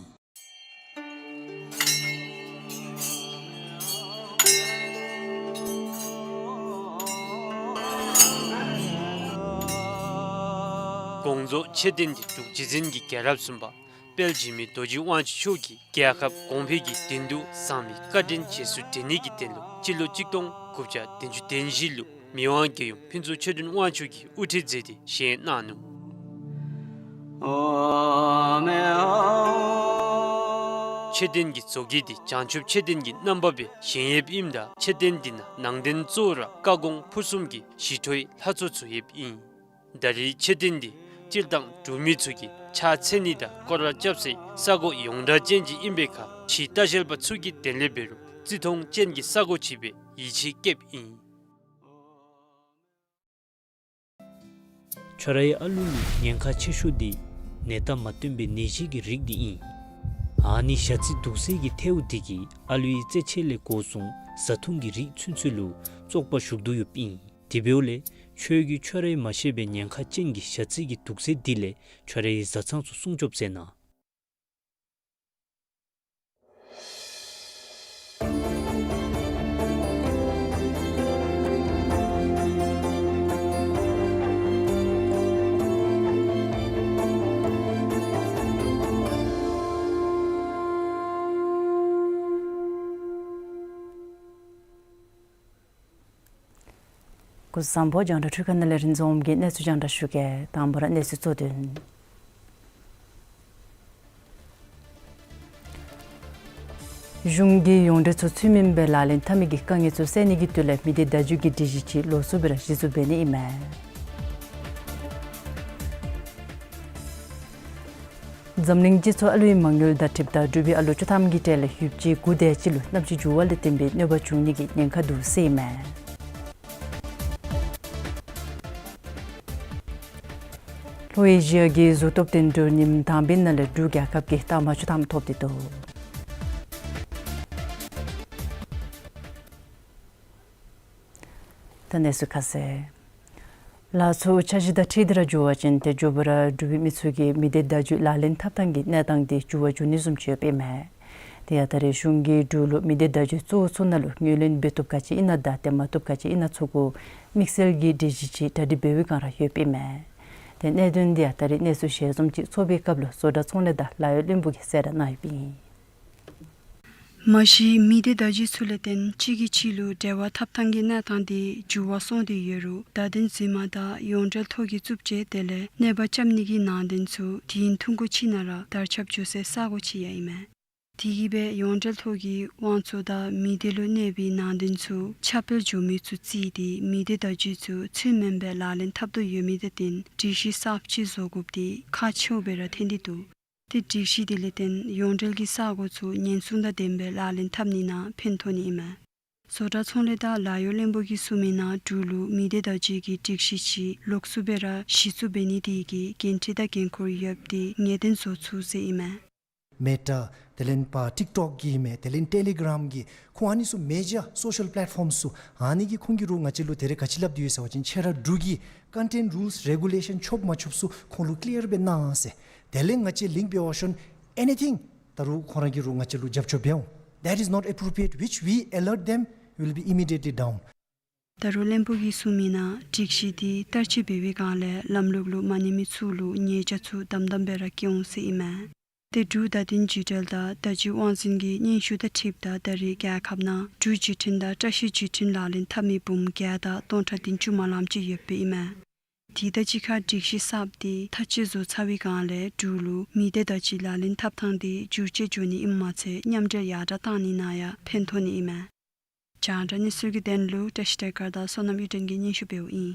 དགོངས་རྫོགས་མཆོད་རྟེན་གྱི་འབྲུག་རྗེ་བཙན་གྱི་རྒྱལ་རབས་གསུམ་པ་དཔལ་འཇིགས་མེད་རྡོ་རྗེ་དབང་ཕྱུག་མཆོག་གིས་རྒྱལ་ཁབ་གོང་འཕེལ་གྱི་དོན་དུ་བཟང་མི་བཀའ་དྲིན་རྗེས་སུ་དྲན་ནི་གི་དོན་ལུ་སྤྱི་ལོ་གཅིག་སྟོང་དགུ་བརྒྱ་བདུན་ཅུ་དོན་བཞི་ལུ་མི་དབང་རྒྱལ་ཡུམ་ཕུན་ཚོགས་ཆོས་སྒྲོན་དབང་ཕྱུག་གིས་དབུ་ཁྲིད་མཛད་དེ་བཞེངས་གནང་ནུག། མཆོད་རྟེན་གྱི་བཟོ་བཀོད་འདི་བྱང་ཆུབ་མཆོད་རྟེན་གྱི་རྣམ་པ་སྦེ་བཞེངས་ཡོདཔ་ཨིནམ་ད་མཆོད་རྟེན་འདི་ནང་ནང་རྟེན་གཙོ་བོ་ར་བཀའ་དགོངས་ཕུར་གསུམ་གྱི་ཞི་ཁྲོའི་ལྷ་ཚོགས་ཚུ་ཡོདཔ་ཨིན། ད་རེས་མཆོད་རྟེན་འདི་སྤྱིར་བཏང་འབྲུག་མི་ཚུ་གིས་ཕྱག་འཚལ་ནི་དང་སྐོར་ར་རྐྱབ་སའི་ས་གོ་ཡོངས་གྲགས་ཅན་ཅིག་ཨིན་པའི་ཁར་ཕྱིའི་ལྟ་བཤལ་པ་ཚུ་གིས་དོན་ལས་འབད་རུང་བརྩི་མཐོང་ཅན་གྱི་ས་གོ་ཅིག་སྦེ་ཡིད་ཆེས་བསྐྱེདཔ་ཨིན། ཁྱོད་རའི་ཨ་ལུ་ལུ་ཉེན་ཁ་ཆེ་ཤོས་འདི་ནད་རྟགས་མ་སྟོན་པའི་ནད་གཞི་གི་རིགས་འདི་ཨིན། ཨ་ནི་ཞ་རྩི་དུག་སེལ་གྱི་ཐལཝ་འདི་གིས་ཨ་ལུའི་རྩེད་ཆས་ལས་འགོ་བཟུང་བཟའ་འཐུང་གི་རིགས་ཚུན་ཚོད་ལུ་བཙོག་པ་ཞུགས་དོ་ཡོདཔ་ཨིན། དེ་འབདཝ་ལས་ཁྱོད་ཀྱིས་ཁྱོད་རའི་མ་ཤེས་པའི་ཉེན་ཁ་ཅན་གྱི་ཞ་རྩི་གི་དུག་སེལ་འདི་ལས་ཁྱོད་རའི་བཟའ་ཚང་ཚུ་སྲུང་སྐྱོབ་མཛད་གནང་། སྐུ་གཟུགས་བཟང་པོ། རྒྱང་བསྒྲགས་འཕྲུལ་ཁང་ནང་ལས་རིན་འཛོམས་ཀྱིས་གནས་ཚུལ་རྒྱང་བསྒྲགས་ཞུ་གེ། དང་པ་ར་གནས་ཚུལ་གཙོ་དོན། གཞུང་གིས་ཡོངས་འབྲེལ་ཚོགས་ཚུད་མིན་པའི་ལག་ལེན་འཐབ་མི་གི་དཀའ་ངལ་ཚུ་སེལ་ནི་གི་དོན་ལས་མི་སྡེ་བརྡ་བརྒྱུད་ཀྱི་སྒྲིག་གཞི་ཅིག་ལོགས་སུ་སྦེ་ར་གཞི་བཙུགས་འབད་ནི་ཨིན་མས། འཛམ་གླིང་སྤྱི་ཚོགས་ཨ་ལུའི་མ་དངུལ་བརྡ་འཕྲིན་དང་འབྲུག་པའི་ཨ་ལོ་བཅུ་ཐམ་གྱི་གྲས་ལས་ཡོདཔ་ཅིག་དགུ་དེ་ཅིག་ལུ་གནམ་གཤིས་འགྱུར་བ་ལས་བརྟེན་པའི་གནོད་པ་འབྱུང་ནི་གི་ཉེན་ཁ་འདུག་ཟེར་ཨིན་མས། ལྷོ་ཨེ་ཤི་ཡ་གི་གཟུགས་སྟོབས་འགྲན་བསྡུར་ཉིནམ་དང་པའི་ནང་ལས་འབྲུག་རྒྱལ་ཁབ་ཀྱིས་རྟགས་མ་བཅུ་ཐམ་ཐོབ་སྟེ་འདུག། ད་གནས་ཚུལ་ཁ་གསལ། ལ་ཚུ་འཆར་གཞི་དང་འཁྲིལ་ཏེ་ར་འགྱོ་བ་ཅིན་ཏེ་མགྱོགས་པ་ར་འབྲུག་པའི་མི་ཚུ་གིས་མི་སྡེ་བརྡ་བརྒྱུད་ལག་ལེན་འཐབ་ཐངས་ཀྱི་གནས་སྟངས་འདི་འགྱུར་བ་འགྱུར་ནི་བཟུམ་ཅིག་ཡོདཔ་ཨིན་མས། དེ་ཡང་ད་རེས་གཞུང་གིས་འབྲུག་ལུ་མི་སྡེ་བརྡ་བརྒྱུད་གཙོ་བོ་ཚུ་ནང་ལུ་ངོས་ལེན་འབད་བཏུབ་ག་ཅི་ཨིན་ན་དང་ཏེ་མ་བཏུབ་ག་ཅི་ཨིན་ན་ཚུ་གུ་དམིགས་བསལ་གྱི་སྒྲིག་གཞི་ཅིག་གྲ་སྒྲིག་འབད་བའི་བསྒང་ར་ཡོདཔ་ཨིན་མས། ཏེ་གནད་དོན་འདི་ཡང་ད་རེས་གནས་ཚུལ་ཞལ་འཛོམས་ཅིག་ཚོགས་པའི་སྐབས་ལུ་བཟོ་གྲྭ་ཚོང་ལས་དང་ལཱ་གཡོག་བློན་པོ་གིས་གསལ་བསྒྲགས་གནང་ཡོདཔ་ཨིན། མ་གཞི་མི་སྡེ་བརྡ་བརྒྱུད་ཚུ་ལས་བརྟེན་གཅིག་གིས་གཅིག་ལུ་འབྲེལ་བ་འཐབ་ཐངས་ཀྱི་གནས་སྟངས་འདི་འགྱུར་བ་སོང་སྟེ་ཡོད་རུང་བརྡ་དོན་རྫུན་མ་དང་ཡོངས་འབྲེལ་ཐོག་གི་རྩུབ་སྤྱོད་དེ་ལས་གནོད་པ་རྐྱབ་ནི་གི་ནང་དོན་ཚུ་དུས་ཡུན་ཐུང་ཀུ་ཅིག་ནང་ར་དར་ཁྱབ་འགྱོ་སའི་ས་གོ་ཅིག་ཡང་ཨིན་མས། དེ་གིས་སྦེ་ཡོངས་འབྲེལ་ཐོག་གི་དབང་ཚད་དང་མི་སྡེ་ལུ་གནོད་པའི་ནང་དོན་ཚུ་ཁྱབ་སྤེལ་འགྱོ་མི་ཚུ་བརྩིས་ཏེ་མི་སྡེ་བརྡ་བརྒྱུད་ཚུ་ཚུལ་མིན་པའི་ལག་ལེན་འཐབ་དོ་ཡོད་མི་དང་བསྟུན་སྒྲིག་གཞི་གསརཔ་ཅིག་བཟོ་དགོཔ་འདི་ཁག་ཆེཝ་སྦེ་ར་ཐོན་ཏེ་འདུག། ཏེ་སྒྲིག་གཞི་འདི་ལས་བརྟེན་ཡོངས་འབྲེལ་གྱི་ས་གོ་ཚུ་ཉེན་སྲུང་དང་ལྡན་པའི་ལག་ལེན་འཐབ་ནི་ནང་ཕན་ཐོགས་ནི་ཨིན་མས། བཟོ་གྲྭ་ཚོང་ལས་དང་ལཱ་གཡོག་བློན་པོ་གིས་གསུངས་མི་ནང་འབྲུག་ལུ་མི་སྡེ་བརྡ་བརྒྱུད་ཀྱི་སྒྲིག་གཞི་ཅིག་ལོགས་སུ་སྦེ་ར་གཞི་བཙུགས་འབད་ནི་དེ་གིས་འགན་འཁྲི་དང་འགན་ཁུར་ཡོདཔ་འདི་ངེས་གཏན་བཟོ་ཚུགས་ཟེར་ཨིན་མས། མེ་ཊ་དེ་ལས་ཕར་ཊིཀ་ཊོཀ་གི་མས། དེ་ལས་ཊེ་ལི་གརམ་གི་ཁོང་ཨ་ནི་ཚུ་མེ་ཇར་སོ་ཤལ་པེ་ལེཊ་ཕོརམ་ཚུ་ཨ་ནི་གིས་ཁོང་གིས་རུང་ང་བཅས་ལུ་ད་རེས་ག་ཅི་སླབ་སྟེ་ཡོད་ཟེར་བ་ཅིན་ཁྱེད་ར་འབྲུག་གི་ཀོན་ཊེནཊ་རུལསི་རེ་གུ་ལེ་ཤཱན་ཆོག་མ་ཆོགཔ་ཚུ་ཁོང་ལུ་ཀི་ལི་ཡར་སྦེ་གནང་ཟེར། དེ་ལས་ང་བཅས་ལིངཀ་འབད་བ་ཤོང་ཨེ་ནི་ཐིང་ད་རུང་ཁོང་ར་གིས་རུང་ང་བཅས་ལུ་རྒྱབ་སྐྱོར་འབད་འོང་། That is not appropriate, which we alert them, will be immediately down. ད་རུང་བློན་པོ་གིས་གསུངས་མི་ནང་སྒྲིག་གཞི་འདི་བསྟར་སྤྱོད་འབད་བའི་བསྒང་ལས་ལམ་ལུགས་ལུ་མ་གནས་མི་ཚུ་ལུ་ཉེས་བྱ་ཚུ་དམ་དམ་སྦེ་ར་བཀལ་འོང་ཟེར་ཨིན་མས། ཏེ་འབྲུག་བརྡ་དོན་བརྒྱུད་འབྲེལ་དང་བརྡ་བརྒྱུད་དབང་འཛིན་གྱི་སྙན་ཞུ་དང་འཁྲིལཝ་ད་ད་རེས་རྒྱལ་ཁབ་ནང་འབྲུག་བརྒྱུད་འཕྲིན་དང་བཀྲ་ཤིས་བརྒྱུད་འཕྲིན་ལག་ལེན་འཐབ་མི་འབུམ་བརྒྱད་དང་སྟོང་ཕྲག་བདུན་ཅུ་མ་ལངམ་ཅིག་ཡོདཔ་ཨིན་མས། དེ་དང་གཅིག་ཁར་སྒྲིག་གཞི་གསརཔ་འདི་མཐའ་དཔྱད་བཟོ་ཚར་བའི་བསྒང་ལས་འབྲུག་ལུ་མི་སྡེ་བརྡ་བརྒྱུད་ལག་ལེན་འཐབ་ཐངས་འདི་འགྱུར་བཅོས་འགྱོ་ནི་ཨིནམ་མ་ཚད་མཉམ་འབྲེལ་ཡར་དྲག་གཏང་ནི་ནང་ཡང་ཕན་ཐོགས་ནི་ཨིན་མས། རྒྱང་བསྒྲགས་གནས་ཚུལ་གྱི་དོན་ལུ་བཀྲ་ཤིས་བདེ་དཀར་དང་བསོད་ནམས་གཡུ་སྒྲོན་གྱིས་སྙན་ཞུ་འབདཝ་ཨིན།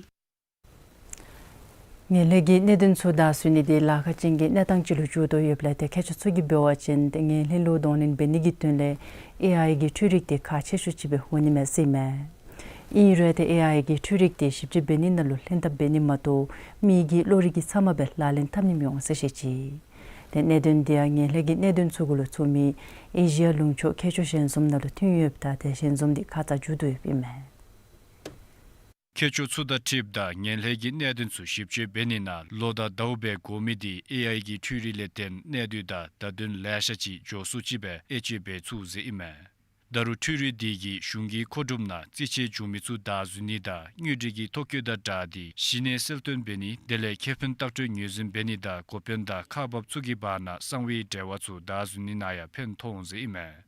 ངན་ལྷད་ཀྱི་གནད་དོན་ཚུ་བདའ་ཟུན་ནི་འདི་ལཱ་ཁག་ཅན་གྱི་གནས་སྟངས་ཅིག་ལུ་འགྱུར་དོ་ཡོདཔ་ལས་ཏེ་མཁས་མཆོག་ཚུ་གིས་འབད་བ་ཅིན་ཏེ་ངན་ལྷད་ལུ་གདོང་ལེན་འབད་ནི་གི་དོན་ལས་ཨེ་ཨའི་གི་འཕྲུལ་རིག་འདི་ཁག་ཆེ་ཤོས་ཅིག་སྦེ་འོང་ནི་མས་ཟེར་ཨིན་མས། ཨིན་རུང་ཏེ་ཨེ་ཨའི་གི་འཕྲུལ་རིག་འདི་ཞིབ་དཔྱད་འབད་ནི་ནང་ལུ་ལྷན་ཐབས་འབད་ནི་མ་གཏོགས་མི་གི་བློ་རིག་གི་ཚབ་མ་སྦེ་ལག་ལེན་འཐབ་ནི་མི་འོང་ཟེར་བཤད་ཅི། ཏེ་གནད་དོན་འདི་ཡང་ངན་ལྷད་ཀྱི་གནད་དོན་ཚུ་གུ་ལུ་ཚུད་མི་ཨེ་ཤི་ཡ་ལུང་ཕྱོགས་མཁས་མཆོག་ཞལ་འཛོམས་ནང་ལུ་ཐོན་ཡོདཔ་ད་ཏེ་ཞལ་འཛོམས་འདི་ཁ་ཙ་མཇུག་བསྡུ་ཡོདཔ་ཨིན་མས། མཁས་མཆོག་ཚུ་དང་འཁྲིལཝ་ད་ངན་ལྷད་ཀྱི་གནད་དོན་ཚུ་ཞིབ་དཔྱད་འབད་ནི་ནང་ལོ་དང་ཟླཝ་སྦེ་འགོར་མི་འདི་ཨེ་ཨའི་གི་འཕྲུལ་རིག་ལས་བརྟེན་གནད་དོན་དང་བརྡ་དོན་ལེ་ཤ་ཅིག་མགྱོགས་སུ་ཅིག་སྦེ་དབྱེ་དཔྱད་འབད་ཚུགས་ཟེར་ཨིན་མས། ད་རུང་འཕྲུལ་རིག་འདི་གིས་གཞུང་གི་མཁོ་སྒྲུབ་ནང་རྩིས་ཆད་བྱུང་མི་ཚུ་བདའ་ཟུན་ནི་དང་དངུལ་འབྲེལ་གྱི་ཐོ་བཀོད་དང་སྦྲགས་ཏེ་གཞི་གནས་གསལ་སྟོན་འབད་ནི་དེ་ལས་ཁེ་ཕན་བརྟག་སྤྲོད་ངོས་འཛིན་འབད་ནི་དང་འགོ་དཔོན་དང་ཁག་འབགཔ་ཚུ་གི་བར་ན་གསང་བའི་འབྲེལ་བ་ཚུ་བདའ་ཟུན་ནི་ནང་ཡང་ཕན་ཐོགས་འོང་ཟེར་ཨིན་མས།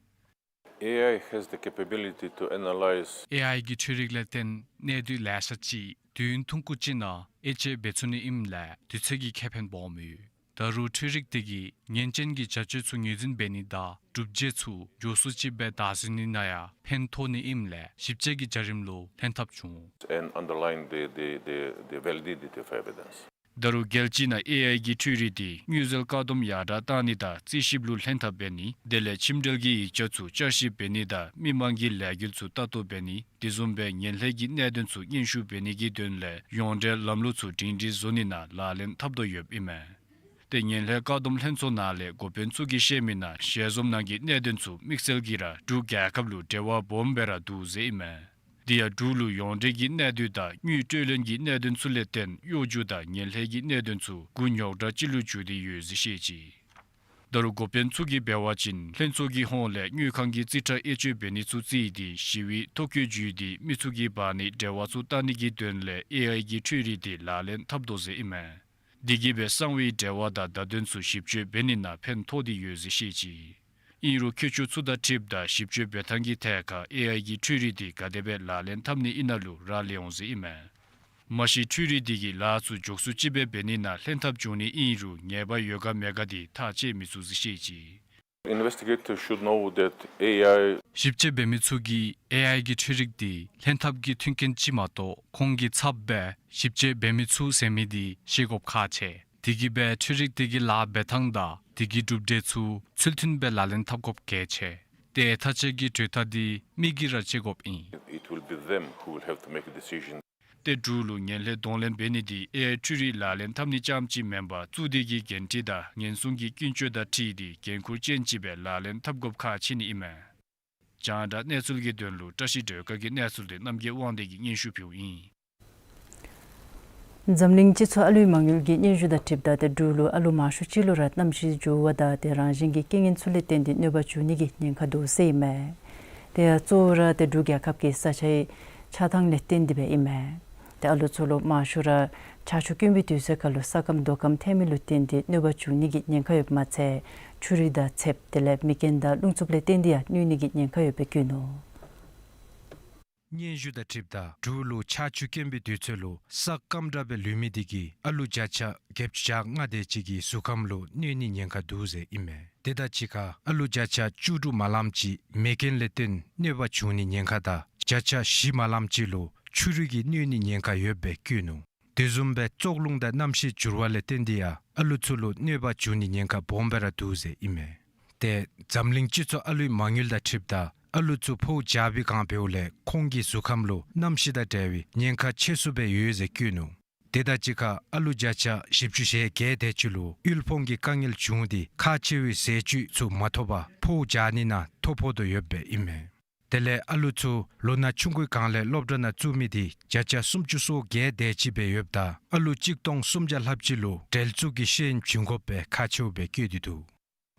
A I has the capability to analyze. ཨེ་ཨའི་གི་འཕྲུལ་རིག་ལས་བརྟེན་གནད་དོན་ལེ་ཤ་ཅིག་དུས་ཡུན་ཐུང་ཀུ་ཅིག་ནང་དབྱེ་དཔྱད་འབད་ཚུགས་ནི་ཨིནམ་ལས་དུས་ཚོད་ཀྱི་ཁེ་ཕན་སྦོམ་ཡོད། ད་རུང་འཕྲུལ་རིག་འདི་གིས་ཉེན་ཅན་གྱི་བྱ་སྤྱོད་ཚུ་ངོས་འཛིན་འབད་ནི་དང་སྒྲུབ་བྱེད་ཚུ་མགྱོགས་སུ་ཅིག་སྦེ་བདའ་ཟུན་ནི་ནང་ཡང་ཕན་ཐོགས་ནི་ཨིནམ་ལས་ཞིབ་དཔྱད་ཀྱི་བྱ་རིམ་ལུ་ལྷན་ཐབས་འབྱུང་འོང་། And underline the, the, the, the validity of evidence. ད་རུང་རྒྱལ་སྤྱི་ནང་ཨེ་ཨའི་གི་འཕྲུལ་རིག་འདི་དངུལ་རྩིས་བཀག་སྡོམ་ཡར་དྲག་གཏང་ནི་དང་རྩིས་ཞིབ་ལུ་ལྷན་ཐབས་འབད་ནི་དེ་ལས་ཁྱིམ་འབྲེལ་གྱི་ཡིག་ཆ་ཚུ་བསྐྱར་ཞིབ་འབད་ནི་དང་མི་མང་གི་ལས་འགུལ་ཚུ་ལྟ་རྟོག་འབད་ནི་དེ་བཟུམ་སྦེ་ངན་ལྷད་ཀྱི་གནད་དོན་ཚུ་སྙན་ཞུ་འབད་ནི་གི་དོན་ལས་ཡོངས་འབྲེལ་ལམ་ལུགས་ཚུ་སྒྲིང་སྒྲིང་བཟོ་ནི་ནང་ལག་ལེན་འཐབ་དོ་ཡོདཔ་ཨིན་མས། ཏེ་ངན་ལྷད་བཀག་སྡོམ་ལྷན་ཚོགས་ནང་ལས་འགོ་དཔོན་ཚུ་གིས་བཤད་མི་ནང་ཞལ་འཛོམས་ནང་གི་གནད་དོན་ཚུ་དམིགས་བསལ་གྱིས་ར་འབྲུག་རྒྱལ་ཁབ་ལུ་འབྲེལ་བ་སྦོམ་སྦེ་ར་འདུག་ཟེར་ཨིན་མས། དེ་ཡང་འབྲུག་ལུ་ཡོངས་འབྲེལ་གྱི་གནད་དོན་དང་དངུལ་སྤྲོད་ལེན་གྱི་གནད་དོན་ཚུ་ལས་བརྟེན་གཡོ་སྒྱུ་དང་ངན་ལྷད་ཀྱི་གནད་དོན་ཚུ་འགོ་རྙོག་དྲགས་ཅིག་ལུ་འགྱུར་ཏེ་ཡོད་ཟེར་བཤད་ཅི། ད་རུང་འགོ་དཔོན་ཚུ་གིས་འབད་བ་ཅིན་ལྷན་ཚོགས་ཀྱི་ཧོངས་ལས་དངུལ་ཁང་གི་རྩིས་ཁྲ་དབྱེ་དཔྱད་འབད་ནི་ཚུ་རྩིས་ཏེ་ཞི་བའི་ཐོ་བཀོད་བརྒྱུད་དེ་མི་ཚུ་གི་བར་ནི་འབྲེལ་བ་ཚུ་བརྟག་ནི་གི་དོན་ལས་ཨེ་ཨའི་གི་འཕྲུལ་རིག་འདི་ལག་ལེན་འཐབ་དོ་ཟེར་ཨིན་མས། དེ་གིས་སྦེ་གསང་བའི་འབྲེལ་བ་དང་བརྡ་དོན་ཚུ་ཞིབ་དཔྱད་འབད་ནི་ནང་ཕན་ཐོགས་ཏེ་ཡོད་ཟེར་བཤད་ཅི། ཨིན་རུང་མཁས་མཆོག་ཚུ་དང་འཁྲིལཝ་ད་ཞིབ་དཔྱད་འབད་ཐངས་ཀྱི་ཐད་ཁར་ཨེ་ཨའི་གི་འཕྲུལ་རིག་འདི་ག་དེ་སྦེ་ལག་ལེན་འཐབ་ནི་ཨིན་ན་ལུ་རག་ལས་འོང་ཟེར་ཨིན་མས། མ་གཞི་འཕྲུལ་རིག་འདི་གིས་ལཱ་ཚུ་མགྱོགས་སུ་ཅིག་སྦེ་འབད་ནི་ནང་ལྷན་ཐབས་འབྱུང་ནི་ཨིན་རུང་ཉེས་པ་ཡོད་ག་མེད་ག་འདི་ཐག་བཅད་མི་ཚུགས་ཟེར་བཤད་ཅི། Investigators should know that A I. ཞིབ་དཔྱད་འབད་མི་ཚུ་གིས་ཨེ་ཨའི་གི་འཕྲུལ་རིག་འདི་ལྷན་ཐབས་ཀྱི་མཐུན་རྐྱེན་ཅིག་མ་གཏོགས་ཁོང་གི་ཚབ་སྦེ་ཞིབ་དཔྱད་འབད་མི་ཚུགས་ཟེར་མི་འདི་ཤེས་དགོཔ་ཁག་ཆེ། དེ་གིས་སྦེ་འཕྲུལ་རིག་དེ་གི་ལཱ་འབད་ཐངས་དང་དེ་གི་གྲུབ་འབྲས་ཚུ་ཚུལ་མཐུན་སྦེ་ལག་ལེན་འཐབ་དགོཔ་གལ་ཆེ། ཏེ་ཐག་བཅད་ཀྱི་གྲོས་ཐག་འདི་མི་གིས་ར་བཅད་དགོཔ་ཨིན། It will be them who will have to make a decision. ཏེ་འབྲུག་ལུ་ངན་ལྷད་གདོང་ལེན་འབད་ནི་འདི་ཨེ་ཨའི་འཕྲུལ་རིག་ལག་ལེན་འཐབ་ནི་རྐྱངམ་ཅིག་མེན་པར་གཙུག་སྡེ་གི་འགན་འཁྲི་དང་ཉེན་སྲུང་གི་ཀུན་སྤྱོད་དང་འཁྲིལ་ཏེ་འགན་ཁུར་ཅན་ཅིག་སྦེ་ལག་ལེན་འཐབ་དགོཔ་ཁག་ཆེ་ནི་ཨིན་མས། རྒྱང་བསྒྲགས་གནས་ཚུལ་གྱི་དོན་ལུ་བཀྲ་ཤིས་སྒྲོལ་དཀར་གྱི་གནས་ཚུལ་འདི་རྣམ་རྒྱལ་དབང་འདུས་ཀྱིས་སྙན་ཞུ་ཕུལཝ་ཨིན། འཛམ་གླིང་སྤྱི་ཚོགས་ཨ་ལུའི་མ་དངུལ་གྱི་སྙན་ཞུ་དང་འཁྲིལཝ་ད་ཏེ་འབྲུག་ལུ་ཨ་ལུ་མང་ཤོས་ཅིག་ལུ་ར་གནམ་གཤིས་འགྱུར་བ་དང་ཏེ་རང་བཞིན་གྱི་རྐྱེན་ངན་ཚུ་ལས་བརྟེན་ཏེ་གནོད་པ་འབྱུང་ནི་གི་ཉེན་ཁ་འདུག་ཟེར་ཨིན་མས། ཏེ་གཙོ་བོ་ར་ཏེ་འབྲུག་རྒྱལ་ཁབ་ཀྱི་ས་ཆའི་ཆགས་ཐངས་ལས་བརྟེན་ཏེ་སྦེ་ཨིན་མས། ཏེ་ཨ་ལུ་ཚུ་ལུ་མང་ཤོས་ར་ཆར་ཆུ་དཀོན་པའི་དུས་ཚོད་ཁར་ལུ་ས་སྐམ་རྡོ་སྐམ་ཐལ་མི་ལུ་བརྟེན་ཏེ་གནོད་པ་འབྱུང་ནི་གི་ཉེན་ཁ་ཡོདཔ་མ་ཚད་ཆུ་རུད་དང་ཚདཔ་དེ་ལས་མེ་རྐྱེན་དང་རླུང་འཚུབ་ལས་བརྟེན་ཏེ་ཡང་གནོད་ནི་གི་ཉེན་ཁ་ཡོདཔ་སྦེ་བཀོད་ནུག། སྙན་ཞུ་དང་འཁྲིལཝ་ད་འབྲུག་ལུ་ཆར་ཆུ་དཀོན་པའི་དུས་ཚོད་ལུ་ས་སྐམ་དྲགས་སྦེ་ལུས་མི་དེ་གིས་ཨ་ལུ་བརྒྱ་ཆ་བརྒྱད་ཅུ་གྱ་ལྔ་དེ་ཅིག་གི་གཟུགས་ཁམས་ལུ་གནོད་ནི་ཉེན་ཁ་འདུག་ཟེར་ཨིན་མས། དེ་དང་གཅིག་ཁར་ཨ་ལུ་བརྒྱ་ཆ་བཅུ་དྲུག་མ་ལངམ་ཅིག་མེ་རྐྱེན་ལས་བརྟེན་གནོད་པ་བྱུང་ནི་ཉེན་ཁ་དང་བརྒྱ་ཆ་བཞི་མ་ལངམ་ཅིག་ལུ་ཆུ་རུད་ཀྱིས་གནོད་ནི་ཉེན་ཁ་ཡོདཔ་སྦེ་བཀོད་ནུག། དེ་བཟུམ་སྦེ་བཙོག་རླུང་དང་གནམ་གཤིས་འགྱུར་བ་ལས་བརྟེན་ཏེ་ཡང་ཨ་ལུ་ཚུ་ལུ་གནོད་པ་འབྱུང་ནི་ཉེན་ཁ་སྦོམ་སྦེ་ར་འདུག་ཟེར་ཨིན་མས། ཏེ་འཛམ་གླིང་སྤྱི་ཚོགས་ཨ་ལུའི་མ་དངུལ་དང་འཁྲིལཝ་ད་ཨ་ལུ་ཚུ་ཕོཝ་རྒྱག་པའི་སྒང་འབདཝ་ལས་ཁོང་གི་གཟུགས་ཁམས་ལུ་གནམ་གཤིས་དང་འབྲེལ་བའི་ཉེན་ཁ་ཆེ་སུ་སྦེ་ཡོད་ཟེར་བཀོད་ནུག། དེ་དང་གཅིག་ཁར་ཨ་ལུ་བརྒྱ་ཆ་བཞི་བཅུ་ཞེ་བརྒྱད་དེ་ཅིག་ལུ་དབུལ་ཕོངས་ཀྱི་དཀའ་ངལ་བྱུང་སྟེ་ཁག་ཆེ་བའི་ཟས་བཅུད་ཚུ་མ་ཐོབ་པར་ཕོཝ་རྒྱག་ནི་ནང་ཐོ་ཕོག་དོ་ཡོདཔ་སྦེ་ཨིན་མས། དེ་ལས་ཨ་ལུ་ཚུ་ལོ་ན་ཆུང་ཀུའི་སྒང་ལས་སློབ་གྲྭ་ནང་བཙུགས་མི་དེ་བརྒྱ་ཆ་སུམ་ཅུ་སོ་བརྒྱད་དེ་ཅིག་སྦེ་ཡོདཔ་ད་ཨ་ལུ་གཅིག་སྟོང་སུམ་བརྒྱ་ལྷགཔ་ཅིག་ལུ་འབྲེལ་འཚུབ་ཀྱི་ཤེས་ཡོན་བྱིན་དགོཔ་སྦེ་ཁག་ཆེཝ་སྦེ་བཀོད་དེ་འདུག།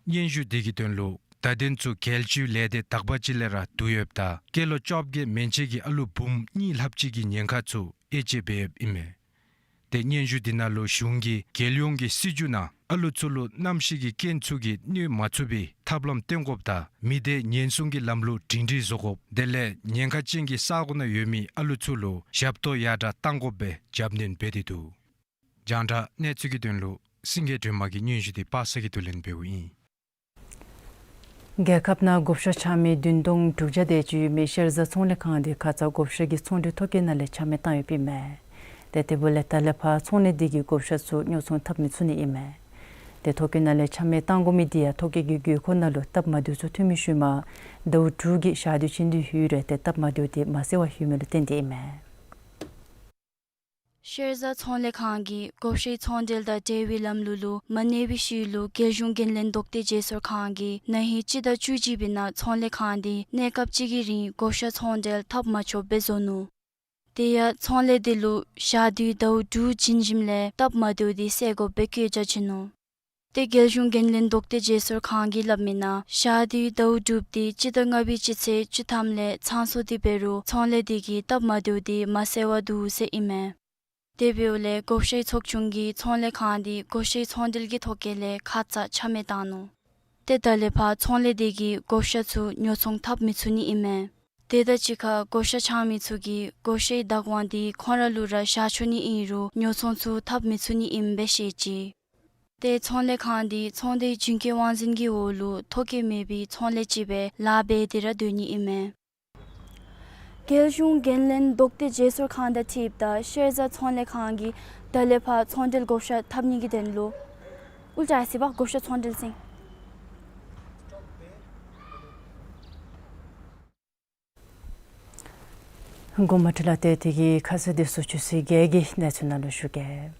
སྙན་ཞུ་དེ་གི་དོན་ལུ་བརྡ་དོན་ཚུ་རྒྱལ་སྤྱིའི་ལས་སྡེ་དག་པ་ཅིག་ལས་ར་བསྡུ་ཡོདཔ་ད་སྐྱེས་ལོ་བཅོ་བརྒྱད་མན་ཆད་ཀྱི་ཨ་ལུ་འབུམ་གཉིས་ལྷགཔ་ཅིག་གི་ཉེན་ཁ་ཚུ་དབྱེ་དཔྱད་འབད་ཡོདཔ་ཨིན་མས། ཏེ་སྙན་ཞུ་དེ་ནང་ལུ་གཞུང་གིས་རྒྱལ་ཡོངས་ཀྱི་སྲིད་བྱུས་ནང་ཨ་ལུ་ཚུ་ལུ་གནམ་གཤིས་ཀྱི་རྐྱེན་ཚུ་གིས་གནོད་མ་ཚུགས་པའི་ཐབས་ལམ་སྟོན་དགོཔ་དང་མི་སྡེ་ཉེན་སྲུང་གི་ལམ་ལུགས་སྒྲིང་སྒྲིང་བཟོ་དགོཔ་དེ་ལས་ཉེན་ཁ་ཅན་གྱི་ས་གོ་ནང་ཡོད་མི་ཨ་ལུ་ཚུ་ལུ་ཞབས་ཏོག་ཡར་དྲག་གཏང་དགོཔ་སྦེ་རྒྱབ་སྣོན་འབད་དེ་འདུག། རྒྱང་བསྒྲགས་གནས་ཚུལ་གྱི་དོན་ལུ་སེང་གེ་སྒྲོལ་མ་གི་སྙན་ཞུ་དེ་པ་སངས་ཀྱིས་བསྡུ་ལེན་འབདཝ་ཨིན། རྒྱལ་ཁབ་ནང་བགོ་བཤའ་འཆང་མི་བདུན་སྟོང་དྲུག་བརྒྱ་དེ་ཅིག་ཡོད་མི་ཤེལ་བཟའ་ཚོང་ལས་ཁང་དེ་ཁ་ཙ་བགོ་བཤའ་གི་ཚོང་འབྲེལ་ཐོ་བཀོད་ནང་ལས་ཆ་མེད་བཏང་ཡོདཔ་ཨིན་མས། ཏེ་དེ་འབདཝ་ལས་ད་ལས་ཕར་ཚོང་ལས་དེ་གིས་བགོ་བཤའ་ཚུ་ཉོ་ཚོང་འཐབ་མི་ཚུགས་ནི་ཨིན་མས། ཏེ་ཐོ་བཀོད་ནང་ལས་ཆ་མེད་བཏང་དགོ་མི་དེ་ཡང་ཐོ་བཀོད་ཀྱི་དགོས་མཁོ་ནང་ལུ་སྟབས་མ་བདེཝ་ཚུ་ཐོན་མི་ཤུལ་མ་ཟླཝ་དྲུག་གི་ཞག་དུས་ཆེན་དུས་ཡུན་རེ་ཏེ་སྟབས་མ་བདེཝ་དེ་མ་སེལ་བར་ལྷོད་མི་ལུ་བརྟེན་ཏེ་ཨིན་མས། ཤེལ་བཟའ་ཚོང་ལས་ཁང་གིས་བགོ་བཤའི་ཚོང་འབྲེལ་དང་འབྲེལ་བའི་ལམ་ལུགས་ལུ་མ་གནས་པའི་ཤུལ་ལུ་རྒྱལ་གཞུང་འགན་ལེན་ལྡོག་སྟེ་བརྗེ་སོར་ཁང་གིས་ན་ཧིང་སྤྱི་ཟླ་བཅུ་གཅིག་པའི་ནང་ཚོང་ལས་ཁང་དེ་གནས་སྐབས་གཅིག་གི་རིང་བགོ་བཤའ་ཚོང་འབྲེལ་འཐབ་མ་ཆོགཔ་སྦེ་བཟོ་ནུག། དེ་ཡང་ཚོང་ལས་དེ་ལུ་ཞག་དུས་ཟླཝ་དྲུག་བྱིན་ཞིནམ་ལས་སྟབས་མ་བདེཝ་དེ་སེལ་དགོཔ་སྦེ་བཀོད་རྒྱ་བྱིན་ནུག། ཏེ་རྒྱལ་གཞུང་འགན་ལེན་ལྡོག་སྟེ་བརྗེ་སོར་ཁང་གིས་སླབ་མི་ནང་ཞག་དུས་ཟླཝ་དྲུག་དེ་སྤྱི་ཟླ་ལྔ་པའི་སྤྱི་ཚེས་བཅུ་ཐམ་ལས་ཚང་སོང་སྟེ་འབད་རུང་ཚོང་ལས་དེ་གིས་སྟབས་མ་བདེཝ་དེ་མ་སེལ་བར་འདུག་ཟེར་ཨིན་མས། དེ་འབདཝ་ལས་བགོ་བཤའི་ཚོགས་ཆུང་གིས་ཚོང་ལས་ཁང་དེ་བགོ་བཤའི་ཚོང་འབྲེལ་གྱི་ཐོ་བཀོད་ལས་ཁ་ཙ་ཆ་མེད་བཏང་ནུག། ཏེ་ད་ལས་ཕར་ཚོང་ལས་དེ་གིས་བགོ་བཤའ་ཚུ་ཉོ་ཚོང་འཐབ་མི་ཚུགས་ནི་ཨིན་མས། དེ་དང་གཅིག་ཁར་བགོ་བཤའ་འཆང་མི་ཚུ་གིས་བགོ་བཤའི་བདག་དབང་དེ་ཁོང་ར་ལུ་ར་བཞག་ཆོག་ནི་ཨིན་རུང་ཉོ་ཚོང་ཚུ་འཐབ་མི་ཚུགས་ནི་ཨིནམ་སྦེ་བཤད་ཅི། ཏེ་ཚོང་ལས་ཁང་དེ་ཚོང་སྡེའི་རྒྱུན་སྐྱོང་དབང་འཛིན་གྱི་འོག་ལུ་ཐོ་བཀོད་མེད་པའི་ཚོང་ལས་ཅིག་སྦེ་ལཱ་འབད་དེ་ར་སྡོད་ནི་ཨིན་མས། རྒྱལ་གཞུང་འགན་ལེན་ལྡོག་སྟེ་བརྗེ་སོར་ཁང་དང་འཁྲིལཝ་ད་ཤེལ་བཟའ་ཚོང་ལས་ཁང་གིས་ད་ལས་ཕར་ཚོང་འབྲེལ་བགོ་བཤའ་འཐབ་ནི་གི་དོན་ལུ་ཨུལ་ཊ་ཨ་སི་བ་བགོ་བཤའ་ཚོང་འབྲེལ་ཟེར། མགུ་མ་ཁྲི་ལ་ཏེ་དེ་གི་ཁ་གསལ་དེ་ཚུ་ཆུ་ཚོད་བརྒྱད་ཀྱི་གནས་ཚུལ་ནང་ལུ་ཞུ་གེ།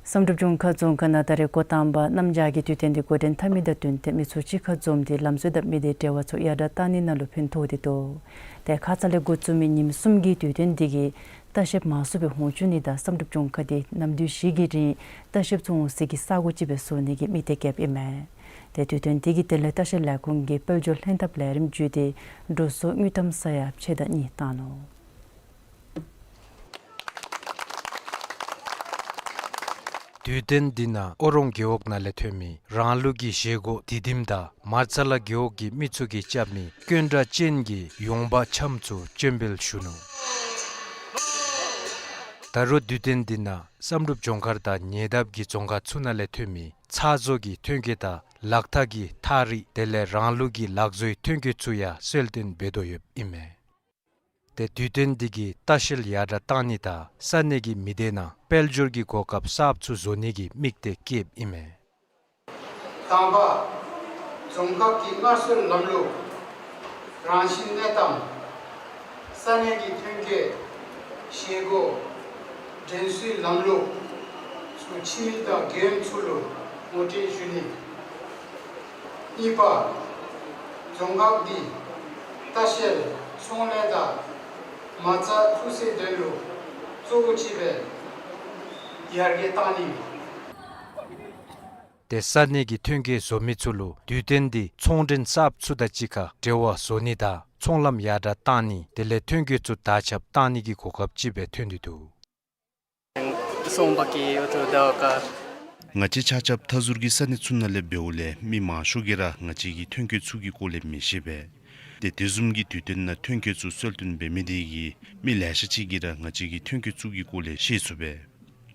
བསམ་གྲུབ་ལྗོངས་མཁར་རྫོང་ཁག་ནང་ད་རེས་འགོ་དང་པ་གནམ་བྱཱར་གྱི་དུས་སྟོན་དེ་འགོ་འདྲེན་འཐབ་མི་དང་བསྟུན་ཏེ་མི་ཚུ་གཅིག་ཁར་འཛོམས་ཏེ་ལམ་བཟོ་དང་མི་སྡེའི་འབྲེལ་བ་ཚུ་ཡར་དྲག་གཏང་ནི་ནང་ལུ་ཕན་ཐོགས་ཏེ་འདུག། ཏེ་ཁ་ཙ་ལས་འགོ་བཙུགས་མི་ཉིནམ་གསུམ་གྱི་དུས་སྟོན་དེ་གིས་ལྟ་བཤལཔ་མང་སུ་སྦེ་འོང་བཅུག་ནི་དང་བསམ་གྲུབ་ལྗོངས་མཁར་དེ་གནམ་དུས་བཞི་གི་རིང་ལྟ་བཤལཔ་ཚུ་འོང་སའི་གི་ས་གོ་ཅིག་སྦེ་བཟོ་ནི་གི་དམིགས་གཏད་བསྐྱེདཔ་ཨིན་མས། ཏེ་དུས་སྟོན་དེ་གི་དོན་ལས་ལྟ་བཤལ་ལས་ཁུངས་ཀྱི་དཔལ་འབྱོར་ལྷན་ཐབས་ལས་རིམ་བརྒྱུད་དེ་འགྲོ་སོང་དངུལ་ཀྲམ་ས་ཡ་ཕྱེད་དང་གཉིས་བཏང་ནུག། དུས་སྟོན་འདི་ནང་ཨོ་རོང་རྒེད་འོག་ནང་ལས་ཐོན་མི་རང་ལུགས་ཀྱི་བཞེས་སྒོ་དི་དིམ་དང་མར་ཙ་ལ་རྒེད་འོག་གི་མི་ཚུ་གིས་རྐྱབ་མི་ཀོན་ཌ་ཅན་གྱི་ཡོང་འབབ་ཆམ་ཚུ་སྤྱན་འབུལ་ཞུ་ནུག། ད་རུང་དུས་སྟོན་འདི་ནང་བསམ་གྲུབ་ལྗོངས་མཁར་དང་ཉེ་འདབས་ཀྱི་རྫོང་ཁག་ཚུ་ནང་ལས་ཐོན་མི་ཚགས་བཟོ་གི་ཐོན་སྐྱེད་དང་ལག་ཐག་གི་ཐག་རིགས་དེ་ལས་རང་ལུགས་ཀྱི་ལག་བཟོའི་ཐོན་སྐྱེད་ཚུ་ཡང་གསོལ་སྟོན་འབད་དོ་ཡོདཔ་ཨིན་མས། ཏེ་དུས་སྟོན་འདི་གིས་ལྟ་བཤལ་ཡར་དྲག་གཏང་ནི་དང་ས་གནས་ཀྱི་མི་སྡེ་ནང་དཔལ་འབྱོར་གྱི་གོ་སྐབས་གསརཔ་ཚུ་བཟོ་ནི་གི་དམིགས་གཏད་བསྐྱེདཔ་ཨིན་མས། དང་པ། རྫོང་ཁག་གི་སྔར་སྲོལ་ལམ་ལུགས། རང་བཞིན་གནས་སྟངས། ས་གནས་ཀྱི་ཐོན་སྐྱེད། བཞེས་སྒོ། འགྲན་སྲོལ་ལམ་ལུགས་ཚུ་ཕྱི་མི་དང་རྒན་ཚུ་ལུ་ངོ་སྤྲོད་ཞུ་ནི། གཉིས་པ། རྫོང་ཁག་འདི་ལྟ་བཤལ་ཚོང་ལས་དང་མ་རྩ་བཙུགས་སའི་དོན་ལུ་གཙོ་བོ་ཅིག་སྦེ་ཡར་རྒྱས་གཏང་ནི། ཏེ་ས་གནས་ཀྱི་ཐོན་སྐྱེད་བཟོ་མི་ཚུ་ལུ་དུས་སྟོན་འདི་ཚོང་མགྲོན་གསརཔ་ཚུ་དང་གཅིག་ཁར་འབྲེལ་བ་བཟོ་ནི་དང་ཚོང་ལམ་ཡར་དྲག་གཏང་ནི་དེ་ལས་ཐོན་སྐྱེད་ཚུ་དར་ཁྱབ་གཏང་ནི་གི་གོ་སྐབས་ཅིག་སྦེ་ཐོན་ཏེ་འདུག། ང་བཅས་ཆ་ཁྱབ་མཐའ་ཟུར་གྱི་ས་གནས་ཚུ་ནང་ལས་འབདཝ་ལས་མི་མང་ཤོས་ཀྱིས་ར་ང་བཅས་ཀྱི་ཐོན་སྐྱེད་ཚུ་གི་སྐོར་ལས་མི་ཤེས་པས། ཏེ་དེ་བཟུམ་གྱི་དུས་སྟོན་ནང་ཐོན་སྐྱེད་ཚུ་གསོལ་སྟོན་འབད་མི་དེ་གིས་མི་ལེ་ཤ་ཅིག་གིས་ར་ང་བཅས་ཀྱི་ཐོན་སྐྱེད་ཚུ་གི་སྐོར་ལས་ཤེས་ཚུགས་པས།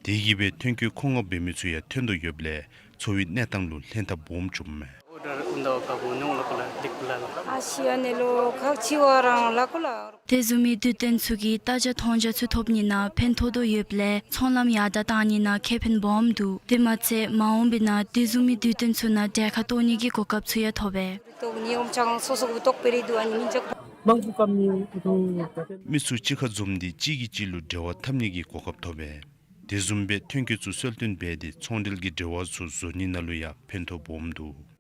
དེ་གིས་སྦེ་ཐོན་སྐྱེད་མཁོ་མངགས་འབད་མི་ཚུ་ཡང་ཐོན་དོ་ཡོདཔ་ལས་འཚོ་བའི་གནས་སྟངས་ལུ་ལྷན་ཐབས་སྦོམ་བྱུངམ་མས། ཨ་ཤི་ཨ་ནི་ལོ་ཁག་ཆེ་བ་རང་ལ་ཀོ་ལ། དེ་བཟུམ་མའི་དུས་སྟོན་ཚུ་གིས་ལྟ་རྒྱ་མཐོང་རྒྱ་ཚུ་ཐོབ་ནི་ནང་ཕན་ཐོགས་དོ་ཡོདཔ་ལས་ཚོང་ལམ་ཡར་དྲག་གཏང་ནི་ནང་ཁེ་ཕན་སྦོམ་འདུག། དེ་མ་ཚད་མ་འོངས་པའི་ནང་དེ་བཟུམ་མའི་དུས་སྟོན་ཚུ་ནང་གྲལ་ཁར་གཏོགས་ནི་གི་གོ་སྐབས་ཚུ་ཡང་ཐོབ་པས། མི་ཚུ་གཅིག་ཁར་འཛོམས་ཏེ་གཅིག་གིས་གཅིག་ལུ་འབྲེལ་བ་འཐབ་ནི་གི་གོ་སྐབས་ཐོབ་པས། དེ་བཟུམ་སྦེ་ཐོན་སྐྱེད་ཚུ་གསོལ་སྟོན་འབད་དེ་ཚོང་འབྲེལ་གྱི་འབྲེལ་བ་ཚུ་བཟོ་ནི་ནང་ལུ་ཡང་ཕན་ཐོགས་སྦོམ་འདུག།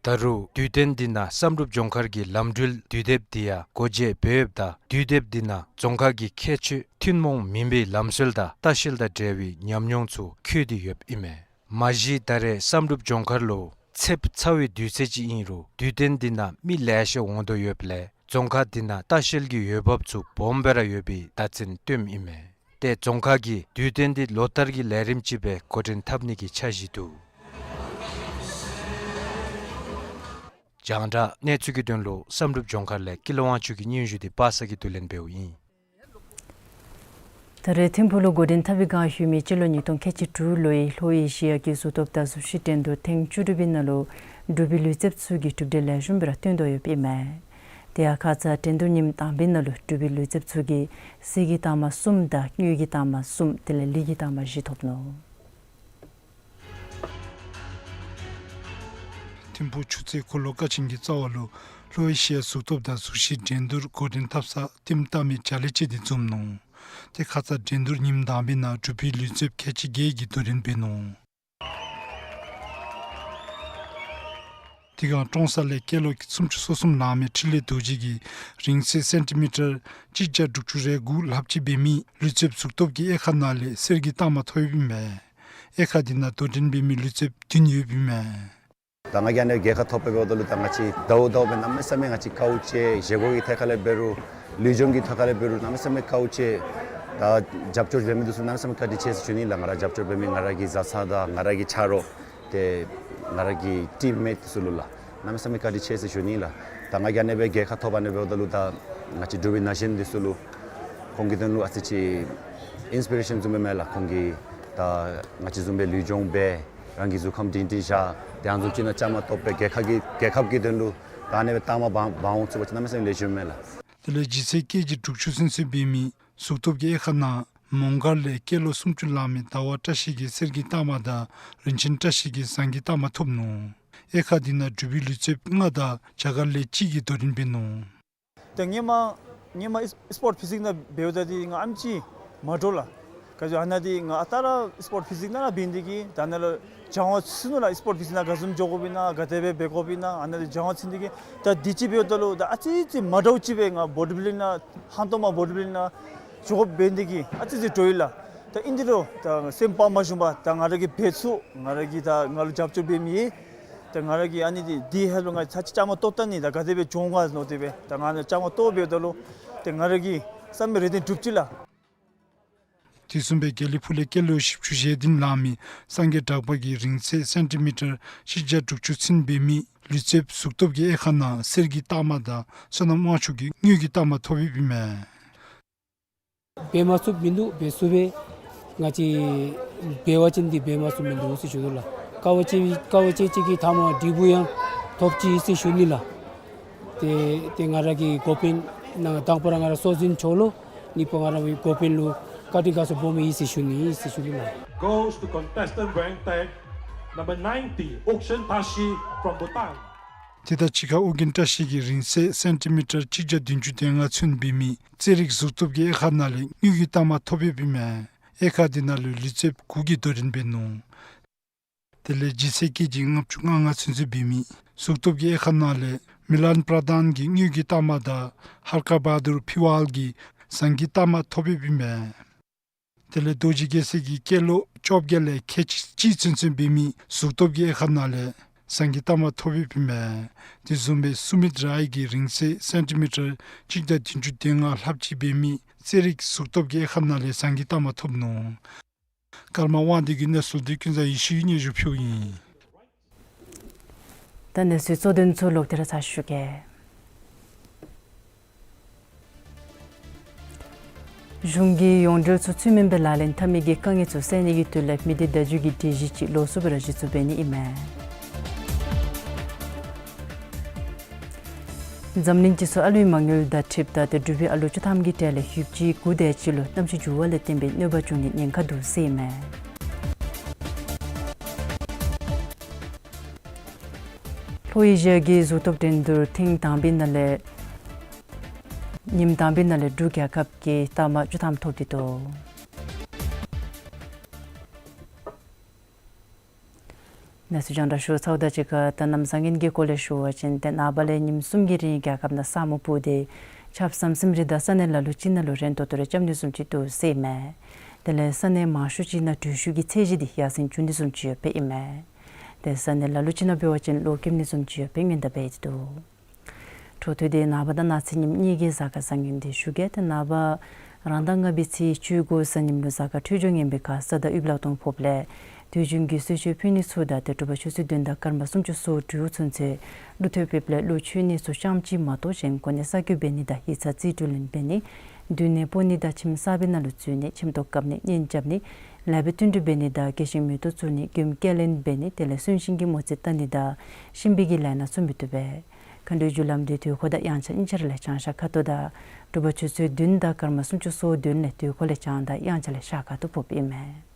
ད་རུང་དུས་སྟོན་འདི་ནང་བསམ་གྲུབ་ལྗོངས་མཁར་གྱི་ལམ་འགྲུལ་དུས་དེབ་འདི་ཡང་སྒོ་འབྱེད་འབདཝ་ད་དུས་དེབ་འདི་ནང་རྫོང་ཁག་གི་ཁྱད་ཆོས་ཐུན་མོང་མིན་པའི་ལམ་སྲོལ་དང་ལྟ་བཤལ་དང་འབྲེལ་བའི་ཉམས་མྱོང་ཚུ་འཁོད་དེ་ཡོདཔ་ཨིན་མས། མ་གཞི་ད་རེས་བསམ་གྲུབ་ལྗོངས་མཁར་ལུ་ཚདཔ་ཚ་བའི་དུས་ཚོད་ཅིག་ཨིན་རུང་དུས་སྟོན་འདི་ནང་མི་ལེ་ཤ་འོང་དོ་ཡོདཔ་ལས་རྫོང་ཁག་འདི་ནང་ལྟ་བཤལ་གྱི་འོས་འབབ་ཚུ་སྦོམ་སྦེ་ར་ཡོད་པའི་བརྡ་མཚོན་སྟོནམ་ཨིན་མས། ཏེ་རྫོང་ཁག་གིས་དུས་སྟོན་འདི་ལོ་ལྟར་གྱི་ལས་རིམ་ཅིག་སྦེ་འགོ་འདྲེན་འཐབ་ནི་གི་འཆར་གཞི་འདུག། རྒྱང་བསྒྲགས་གནས་ཚུལ་གྱི་དོན་ལུ་བསམ་གྲུབ་ལྗོངས་མཁར་ལས་ཀུན་ལེགས་དབང་ཕྱུག་གི་སྙན་ཞུ་འདི་པ་སངས་ཀྱིས་བསྡུ་ལེན་འབདཝ་ཨིན། ད་རེས་ཐིམ་ཕུག་ལུ་འགོ་འདྲེན་འཐབ་པའི་སྒང་ཞུ་མི་སྤྱི་ལོ་ཉིས་སྟོང་ཁལ་གཅིག་དྲུག་ལོའི་ལྷོ་ཨེ་ཤི་ཡ་གི་གཟུགས་སྟོབས་དང་གཟུགས་གཞི་འགྲན་བསྡུར་ཐེངས་བཅུ་དྲུག་པའི་ནང་ལུ་འབྲུག་པའི་ལུས་རྩལཔ་ཚུ་གིས་གྲུབ་འབྲས་ལེགས་ཤོམ་སྦེ་ར་སྟོན་དོ་ཡོདཔ་ཨིན་མས། དེ་ཡང་ཁ་ཙ་འགྲན་བསྡུར་ཉིནམ་དང་པའི་ནང་ལུ་འབྲུག་པའི་ལུས་རྩལཔ་ཚུ་གིས་གསེར་གྱི་རྟགས་མ་གསུམ་དང་དངུལ་གྱི་རྟགས་མ་གསུམ་དེ་ལས་ལི་གི་རྟགས་མ་བཞི་ཐོབ་ནུག། ཐིམ་ཕུག་ཆུ་ཚོད་འཁོར་ལོ་ཀ་ཆེན་གྱི་རྩ་བ་ལུ་ལྷོ་ཨེ་ཤི་ཡ་གཟུགས་སྟོབས་དང་གཟུགས་གཞི་འགྲན་བསྡུར་འགོ་འདྲེན་འཐབ་ས་ལྟདམོ་བལྟ་མི་བརྒྱ་ལས་བཅད་དེ་འཛོམས་ནུག། དེ་ཁ་ཙ་འགྲན་བསྡུར་ཉིནམ་དང་པའི་ནང་འབྲུག་པའི་ལུས་རྩལཔ་ཁལ་གཅིག་བརྒྱད་ཀྱིས་དོ་འགྲན་འབད་ནུག། དེ་སྒང་ཀྲོང་གསར་ལས་སྐྱེས་ལོ་སུམ་ཅུ་སོ་གསུམ་ལང་མི་འཕྲིན་ལས་རྡོ་རྗེ་གིས་རིང་ཚད་སེན་ཊི་མི་ཊར་གཅིག་བརྒྱ་དྲུག་ཅུ་རེ་དགུ་ལྷགཔ་ཅིག་འབད་མི་ལུས་རྩལཔ་གཟུགས་སྟོབས་ཀྱི་དབྱེ་ཁག་ནང་ལས་གསེར་གྱི་རྟགས་མ་ཐོབ་ཡོདཔ་ཨིན་མས། དབྱེ་ཁག་འདི་ནང་དོ་འགྲན་འབད་མི་ལུས་རྩལཔ་བདུན་ཡོདཔ་ཨིན་མས། ད་ང་གིས་ཨ་ནི་རྒྱལ་ཁ་ཐོབ་པའི་འོག་ལུ་ད་ང་བཅས་ཟླཝ་ཟླཝ་སྦེ་གནམ་མེད་ས་མེད་ང་བཅས་དཀའཝ་སྤྱད། བཞེས་སྒོ་གི་ཐད་ཁ་ལས་འབད་རུང་ལུས་སྦྱོང་གི་ཐད་ཁ་ལས་འབད་རུང་གནམ་མེད་ས་མེད་དཀའཝ་སྤྱད། ད་རྒྱབ་སྐྱོར་འབད་མི་འདི་ཚུ་གནམ་མེད་ས་མེད་བཀའ་དྲིན་ཆེ་ཟེར་ཞུ་ནི་ལགས། ང་ར་རྒྱབ་སྐྱོར་འབད་མི་ང་ར་གི་བཟའ་ཚང་དང་ང་ར་གི་ཆ་རོགས་ཏེ་ང་ར་གི་ཊིམ་མེཊ་འདི་ཚུ་ལུ་ལགས། གནམ་མེད་ས་མེད་བཀའ་དྲིན་ཆེ་ཟེར་ཞུ་ནི་ལགས། ད་ང་གིས་ཨ་ནི་སྦེ་རྒྱལ་ཁ་ཐོབ་ཨ་ནི་སྦེ་འོངམ་ད་ལུ་ད་ང་བཅས་འབྲུག་པའི་ན་གཞོན་འདི་ཚུ་ལུ་ཁོང་གི་དོན་ལུ་ཨ་ཙི་ཅིག་ཨིནསི་པི་རེ་ཤཱན་བཟུམ་སྦེ་མས་ལགས། ཁོང་གིས་ད་ང་བཅས་བཟུམ་སྦེ་ལུས་སྦྱོང་འབད་རང་གི་གཟུགས་ཁམས་སྒྲིང་སྒྲིང་བཞག། དེ་ཨ་ནི་བཟུམ་ཅིག་ནང་བཅའ་མར་གཏོགས་སྦེ་རྒྱལ་ཁབ་ཀྱི་རྒྱལ་ཁབ་ཀྱི་དོན་ལུ་ད་ཨ་ནི་སྦེ་རྟགས་མ་འབག་འབག་འོང་ཚུགས་པ་ཅིན་གནམ་མེད་ས་མེད་ལེགས་ཤོམ་མས་ལགས། དེ་ལས་ལྗིད་ཚད་ཀེ་ཇི་དྲུག་ཅུ་ཚུན་ཚོད་འབད་མི་གཟུགས་སྟོབས་ཀྱི་དབྱེ་ཁག་ནང་མོང་སྒར་ལས་སྐྱེས་ལོ་སུམ་ཅུ་ལང་མི་ཟླ་བ་བཀྲ་ཤིས་ཀྱིས་གསེར་གྱི་རྟགས་མ་དང་རིན་ཆེན་བཀྲ་ཤིས་ཀྱིས་ཟངས་ཀྱི་རྟགས་མ་ཐོབ་ནུག། དབྱེ་ཁག་འདི་ནང་འབྲུག་པའི་ལུས་རྩལཔ་ལྔ་དང་རྒྱ་གར་ལས་གཅིག་གིས་དོ་འགྲན་འབད་ནུག། ད་ཧེ་མ་ཧེ་མ་ཨིས་སི་སི་པོརཊ་ཕི་ཟིག་ནང་འབདཝ་ད་འདི་ང་ཨ་ནེམ་ཅིག་མ་འདྲཝ་ལགས། ག་ཅི་ཨ་ནཱ་འདི་ང་ཨ་རྟག་ར་ཨིས་སི་སི་པོརཊ་ཕི་ཟིག་ནང་ར་འབད་ནི་འདི་གིས་ད་ནཱ་ལུ་སྦྱང་བ་ཚུད་ནུག་ལགས། ཨིས་སི་སི་པོརཊ་ཕི་ཟིག་ནང་ག་བཟུམ་འགྱོ་དགོཔ་ཨིན་ན་ག་དེ་སྦེ་འབད་དགོཔ་ཨིན་ན་ཨ་ནཱ་འདི་སྦྱང་བ་ཚུད་ནི་འདི་གིས། ད་འདི་ཅིག་འབདཝ་ད་ལུ་ད་ཨ་ཙི་ཙི་མ་འདྲཝ་ཅིག་སྦེ་ང་བོ་ཌི་བིལ་ཌིང་ནང་ཧང་སྟོང་མ་བོ་ཌི་བིལ་ཌིང་ནང་འགྱོ་དགོཔ་འབད་ནི་འདི་གིས་ཨ་ཙི་ཙི་འདྲོག་ཡི་ལགས། ད་ཨིན་དེ་རུང་ད་སེམས་པ་མ་ཞུམ་པར་ད་ང་ར་གིས་འབད་ཚུགས། ང་ར་གིས་ད་ང་ལུ་རྒྱབ་སྐྱོར་འབད་མི་ཡོད། ད་ང་ར་གིས་ཨ་ནི་འདི་འདི་ཧེ་ལུ་ང་ཚ་ཅིག་བཅའ་མར་གཏོགས་ད་ནི་ད་ག་དེ་སྦེ་འགྱོ་འོང་ག་མནོ་སྟེ་སྦེ་ད་ང་ནི་བཅའ་མར་གཏོགས་འབདཝ་ད་ལུ་ཏེ་ང་ར་གི་བསམ་པའི་རེ་འདུན་འགྲུབ་ཅི་ལགས། དེ་བཟུམ་སྦེ་དགེ་ལེགས་ཕུག་ལས་སྐྱེས་ལོ་བཞི་བཅུ་ཞེ་བདུན་ལང་མི་སངས་རྒྱས་གྲགས་པ་གིས་རིང་ཚད་སེན་ཊི་མི་ཊར་གཅིག་བརྒྱ་དྲུག་ཅུ་ཚུན་འབད་མི་ལུས་རྩལཔ་གཟུགས་སྟོབས་ཀྱི་དབྱེ་ཁག་ནང་གསེར་གྱི་རྟགས་མ་དང་བསོད་ནམས་དབང་ཕྱུག་གིས་དངུལ་གྱི་རྟགས་མ་ཐོབ་ཡོདཔ་ཨིན་མས། འབད་མ་ཚུགསཔ་མིན་འདུག། འབད་ཚུགས་པས། ང་བཅས་འབད་བ་ཅིན་འདི་འབད་མ་ཚུགསཔ་མིན་འདུག་ཟེར་ཞུ་དོ་ལགས། དཀའ་བ་སྤྱད་དཀའ་བ་སྤྱད་སྤྱད་ཀྱི་མཐའ་མ་འབྲས་བུ་ཡང་ ཐོབ་ཅི་ཟེར་ཞུ་ནི་ལགས། ཏེ་ཏེ་ང་ར་གི་འགོ་དཔོན་ནང་དང་པ་ར་ང་ར་སྲོག་འཛིན་ཚོགས་ལུ་གཉིས་པ་ང་ར་གི་འགོ་དཔོན་ལུ་བཀའ་དྲིན་དགའ་ཚོར་སྦོམ་ཨིན་ཟེར་ཞུ་ནི་ཟེར་ཞུ་ནི་ལགས། Goes to contestant rank tag number ninety, Ukchen Tashi from Bhutan. དེ་དང་གཅིག་ཁར་ཨུ་རྒྱན་བཀྲ་ཤིས་ཀྱིས་རིང་ཚད་སེན་ཊི་མི་ཊར་གཅིག་བརྒྱ་བདུན་ཅུ་དོན་ལྔ་ཚུན་འབད་མི་རྩེད་རིགས་གཟུགས་སྟོབས་ཀྱི་དབྱེ་ཁག་ནང་ལས་དངུལ་གྱི་རྟགས་མ་ཐོབ་ཡོདཔ་ཨིན་མས། དབྱེ་ཁག་འདི་ནང་ལུ་ལུས་རྩལཔ་དགུ་གིས་དོ་འགྲན་འབད་ནུག། དེ་ལས་ལྗིད་ཚད་ཀེ་ཇི་ལྔ་བཅུ་ང་ལྔ་ཚུན་ཚོད་འབད་མི་གཟུགས་སྟོབས་ཀྱི་དབྱེ་ཁག་ནང་ལས་མི་ལཱན་པྲ་དཱན་གྱིས་དངུལ་གྱི་རྟགས་མ་དང་ཧར་ཀ་བ་དུར་ཕི་ཝཱལ་གྱིས་ཟངས་ཀྱི་རྟགས་མ་ཐོབ་ཡོདཔ་ཨིན་མས། དེ་ལས་རྡོ་རྗེ་རྒྱལ་མཚན་གྱིས་སྐྱེས་ལོ་བཅོ་བརྒྱད་ལས་ཁལ་གཅིག་ཚུན་ཚོད་འབད་མི་གཟུགས་སྟོབས་ཀྱི་དབྱེ་ཁག་ནང་ལས་ཟངས་ཀྱི་རྟགས་མ་ཐོབ་ཡོདཔ་ཨིན་མས། དེ་བཟུམ་སྦེ་སུ་མིད་རའི་གིས་རིང་ཚད་སེན་ཊི་མི་ཊར་གཅིག་བརྒྱ་བདུན་ཅུ་དོན་ལྔ་ལྷགཔ་ཅིག་འབད་མི་རྩེད་རིགས་གཟུགས་སྟོབས་ཀྱི་དབྱེ་ཁག་ནང་ལས་ཟངས་ཀྱི་རྟགས་མ་ཐོབ་ནུག། ཀརྨ་དབང་འདུས་ཀྱི་གནས་ཚུལ་འདི་ཀུན་བཟང་ཡེ་ཤེས་ཀྱིས་སྙན་ཞུ་ཕུལཝ་ཨིན། ད་གནས་ཚུལ་གཙོ་དོན་ཚུ་ལོག་སྟེ་ར་ཚར་ཞུ་གེ། གཞུང་གིས་ཡོངས་འབྲེལ་ཚུ་ཚུལ་མིན་པའི་ལག་ལེན་འཐབ་མི་གི་དཀའ་ངལ་ཚུ་སེལ་ནི་གི་དོན་ལས་མི་སྡེ་བརྡ་བརྒྱུད་ཀྱི་སྒྲིག་གཞི་ཅིག་ལོགས་སུ་སྦེ་ར་གཞི་བཙུགས་འབད་ནི་ཨིན་མས། འཛམ་གླིང་སྤྱི་ཚོགས་ཨ་ལུའི་མ་དངུལ་དང་འཁྲིལཝ་ད་ཏེ་འབྲུག་པའི་ཨ་ལུ་བཅུ་ཐམ་གྱི་གྲས་ལས་བཞི་བཅུ་གོ་དེ་ཅིག་ལུ་གནམ་གཤིས་འགྱུར་བ་ལས་བརྟེན་པའི་གནོད་པ་བྱུང་ནིའི་ཉེན་ཁ་འདུག་ཟེར་ཨིན་མས། ལྷོ་ཨེ་ཤི་ཡ་གི་གཟུགས་སྟོབས་འགྲན་བསྡུར་ཐེངས་དང་པའི་ནང་ལས་ཉིནམ་དང་པའི་ནང་ལས་འབྲུག་རྒྱལ་ཁབ་ཀྱིས་རྟགས་མ་བཅུ་ཐམ་ཐོབ་སྟེ་འདུག། གནས་ཚུལ་རྒྱང་བསྒྲགས་ཞུ་ཚརཝ་དང་གཅིག་ཁར་ད་གནམ་བཟང་ངན་གྱི་སྐོར་ལས་ཞུ་བ་ཅིན་ཏེ་ནངས་པ་ལས་ཉིནམ་གསུམ་གྱི་རིང་རྒྱལ་ཁབ་ནང་ས་སྨུག་སྤུབས་ཏེ་ཆརཔ་ཟམ་ཟིམ་རེ་དང་ས་གནས་ལ་ལུ་ཅིག་ནང་ལུ་རན་ཏོག་ཏོ་རེ་རྐྱབ་ནི་བཟུམ་ཅིག་འདུག་ཟེར་ཨིན་མས། དེ་ལས་ས་གནས་མང་ཤོས་ཅིག་ནང་དྲོད་ཤུགས་ཀྱི་ཚད་གཞི་འདི་ཡར་སེང་འགྱོ་ནི་བཟུམ་ཅིག་ཡོདཔ་ཨིན་མས། ཏེ་ས་གནས་ལ་ལུ་ཅིག་ནང་འབད་བ་ཅིན་གློག་ཁེབས་ནི་བཟུམ་ཅིག་ཡོདཔ་སྦེ་སྔོན་བརྡ་འབད་དེ་འདུག། འཕྲོ་མཐུད་དེ་ནངས་པ་དང་གནངས་ཚེ་ཉིནམ་གཉིས་ཀྱི་གཟའ་སྐར་བཟང་ངན་འདི་ཞུ་གེ། ཏེ་ནངས་པ་རང་ཟླ་ལྔ་པའི་ཚེས་བཅུ་དགུ་གཟའ་ཉིམ་ལུ་གཟའ་སྐར་འཕྲོད་སྦྱོར་ངན་པའི་ཁར་ས་དང་དབུས་ལག་སྟོང་ཕོགཔ་ལས་དུས་རྒྱུན་གྱི་གསོལ་མཆོད་ཕུལ་ནི་ཚུ་དང་ཏེ་དྲོ་པ་ཆུ་ཚོད་བདུན་དང་སྐར་མ་སུམ་ཅུ་སོ་དྲུག་ཚུན་ཚོད་གླུ་ཐོས་པའི་ལས་གླུ་མཆོད་ནི་ཚུ་རྐྱངམ་ཅིག་མ་གཏོགས་གཞན་གོ་གནས་གསར་བསྐོ་འབད་ནི་དང་ཡིག་ཚང་རྩིས་སྤྲོད་ལེན་འབད་ནི་མདུན་ནས་སྤོ་ནི་དང་ཁྱིམ་གསར་པའི་ནང་ལུ་འཛུལ་ནི་ཁྱིམ་ཐོག་བཀབ་ནི་གཉེན་རྐྱབ་ནི་ལེགས་པའི་བསྟུན་གྲོས་འབད་ནི་དང་རྒས་ཤིང་མེ་ཏོག་བཙུགས་ནི་མགྱོནམ་སྐྱེལ་ལེན་འབད་ནི་དེ་ལས་གསོན་གཤིན་གྱི་མོ་རྩིས་བལྟ་ནི་དང་གཤིན་པོའི་གི་ལས་སྣ་ཚུ་མི་བཏུབ་པས། མཁའ་འགྲོའི་རྒྱུ་ལམ་འདི་དུས་འཁོར་དང་དབྱངས་འཆར་གཉིས་ཆ་ར་ལས་བྱང་ཤར་ཁ་ཐུག་དང་དྲོ་པ་ཆུ་ཚོད་བདུན་དང་སྐར་མ་སུམ་ཅུ་སོ་བདུན་ལས་དུས་འཁོར་ལས་བྱང་དང་དབྱངས་འཆར་ལས་ཤར་ཁ་ཐུག་ཕོགཔ་ཨིན་མས།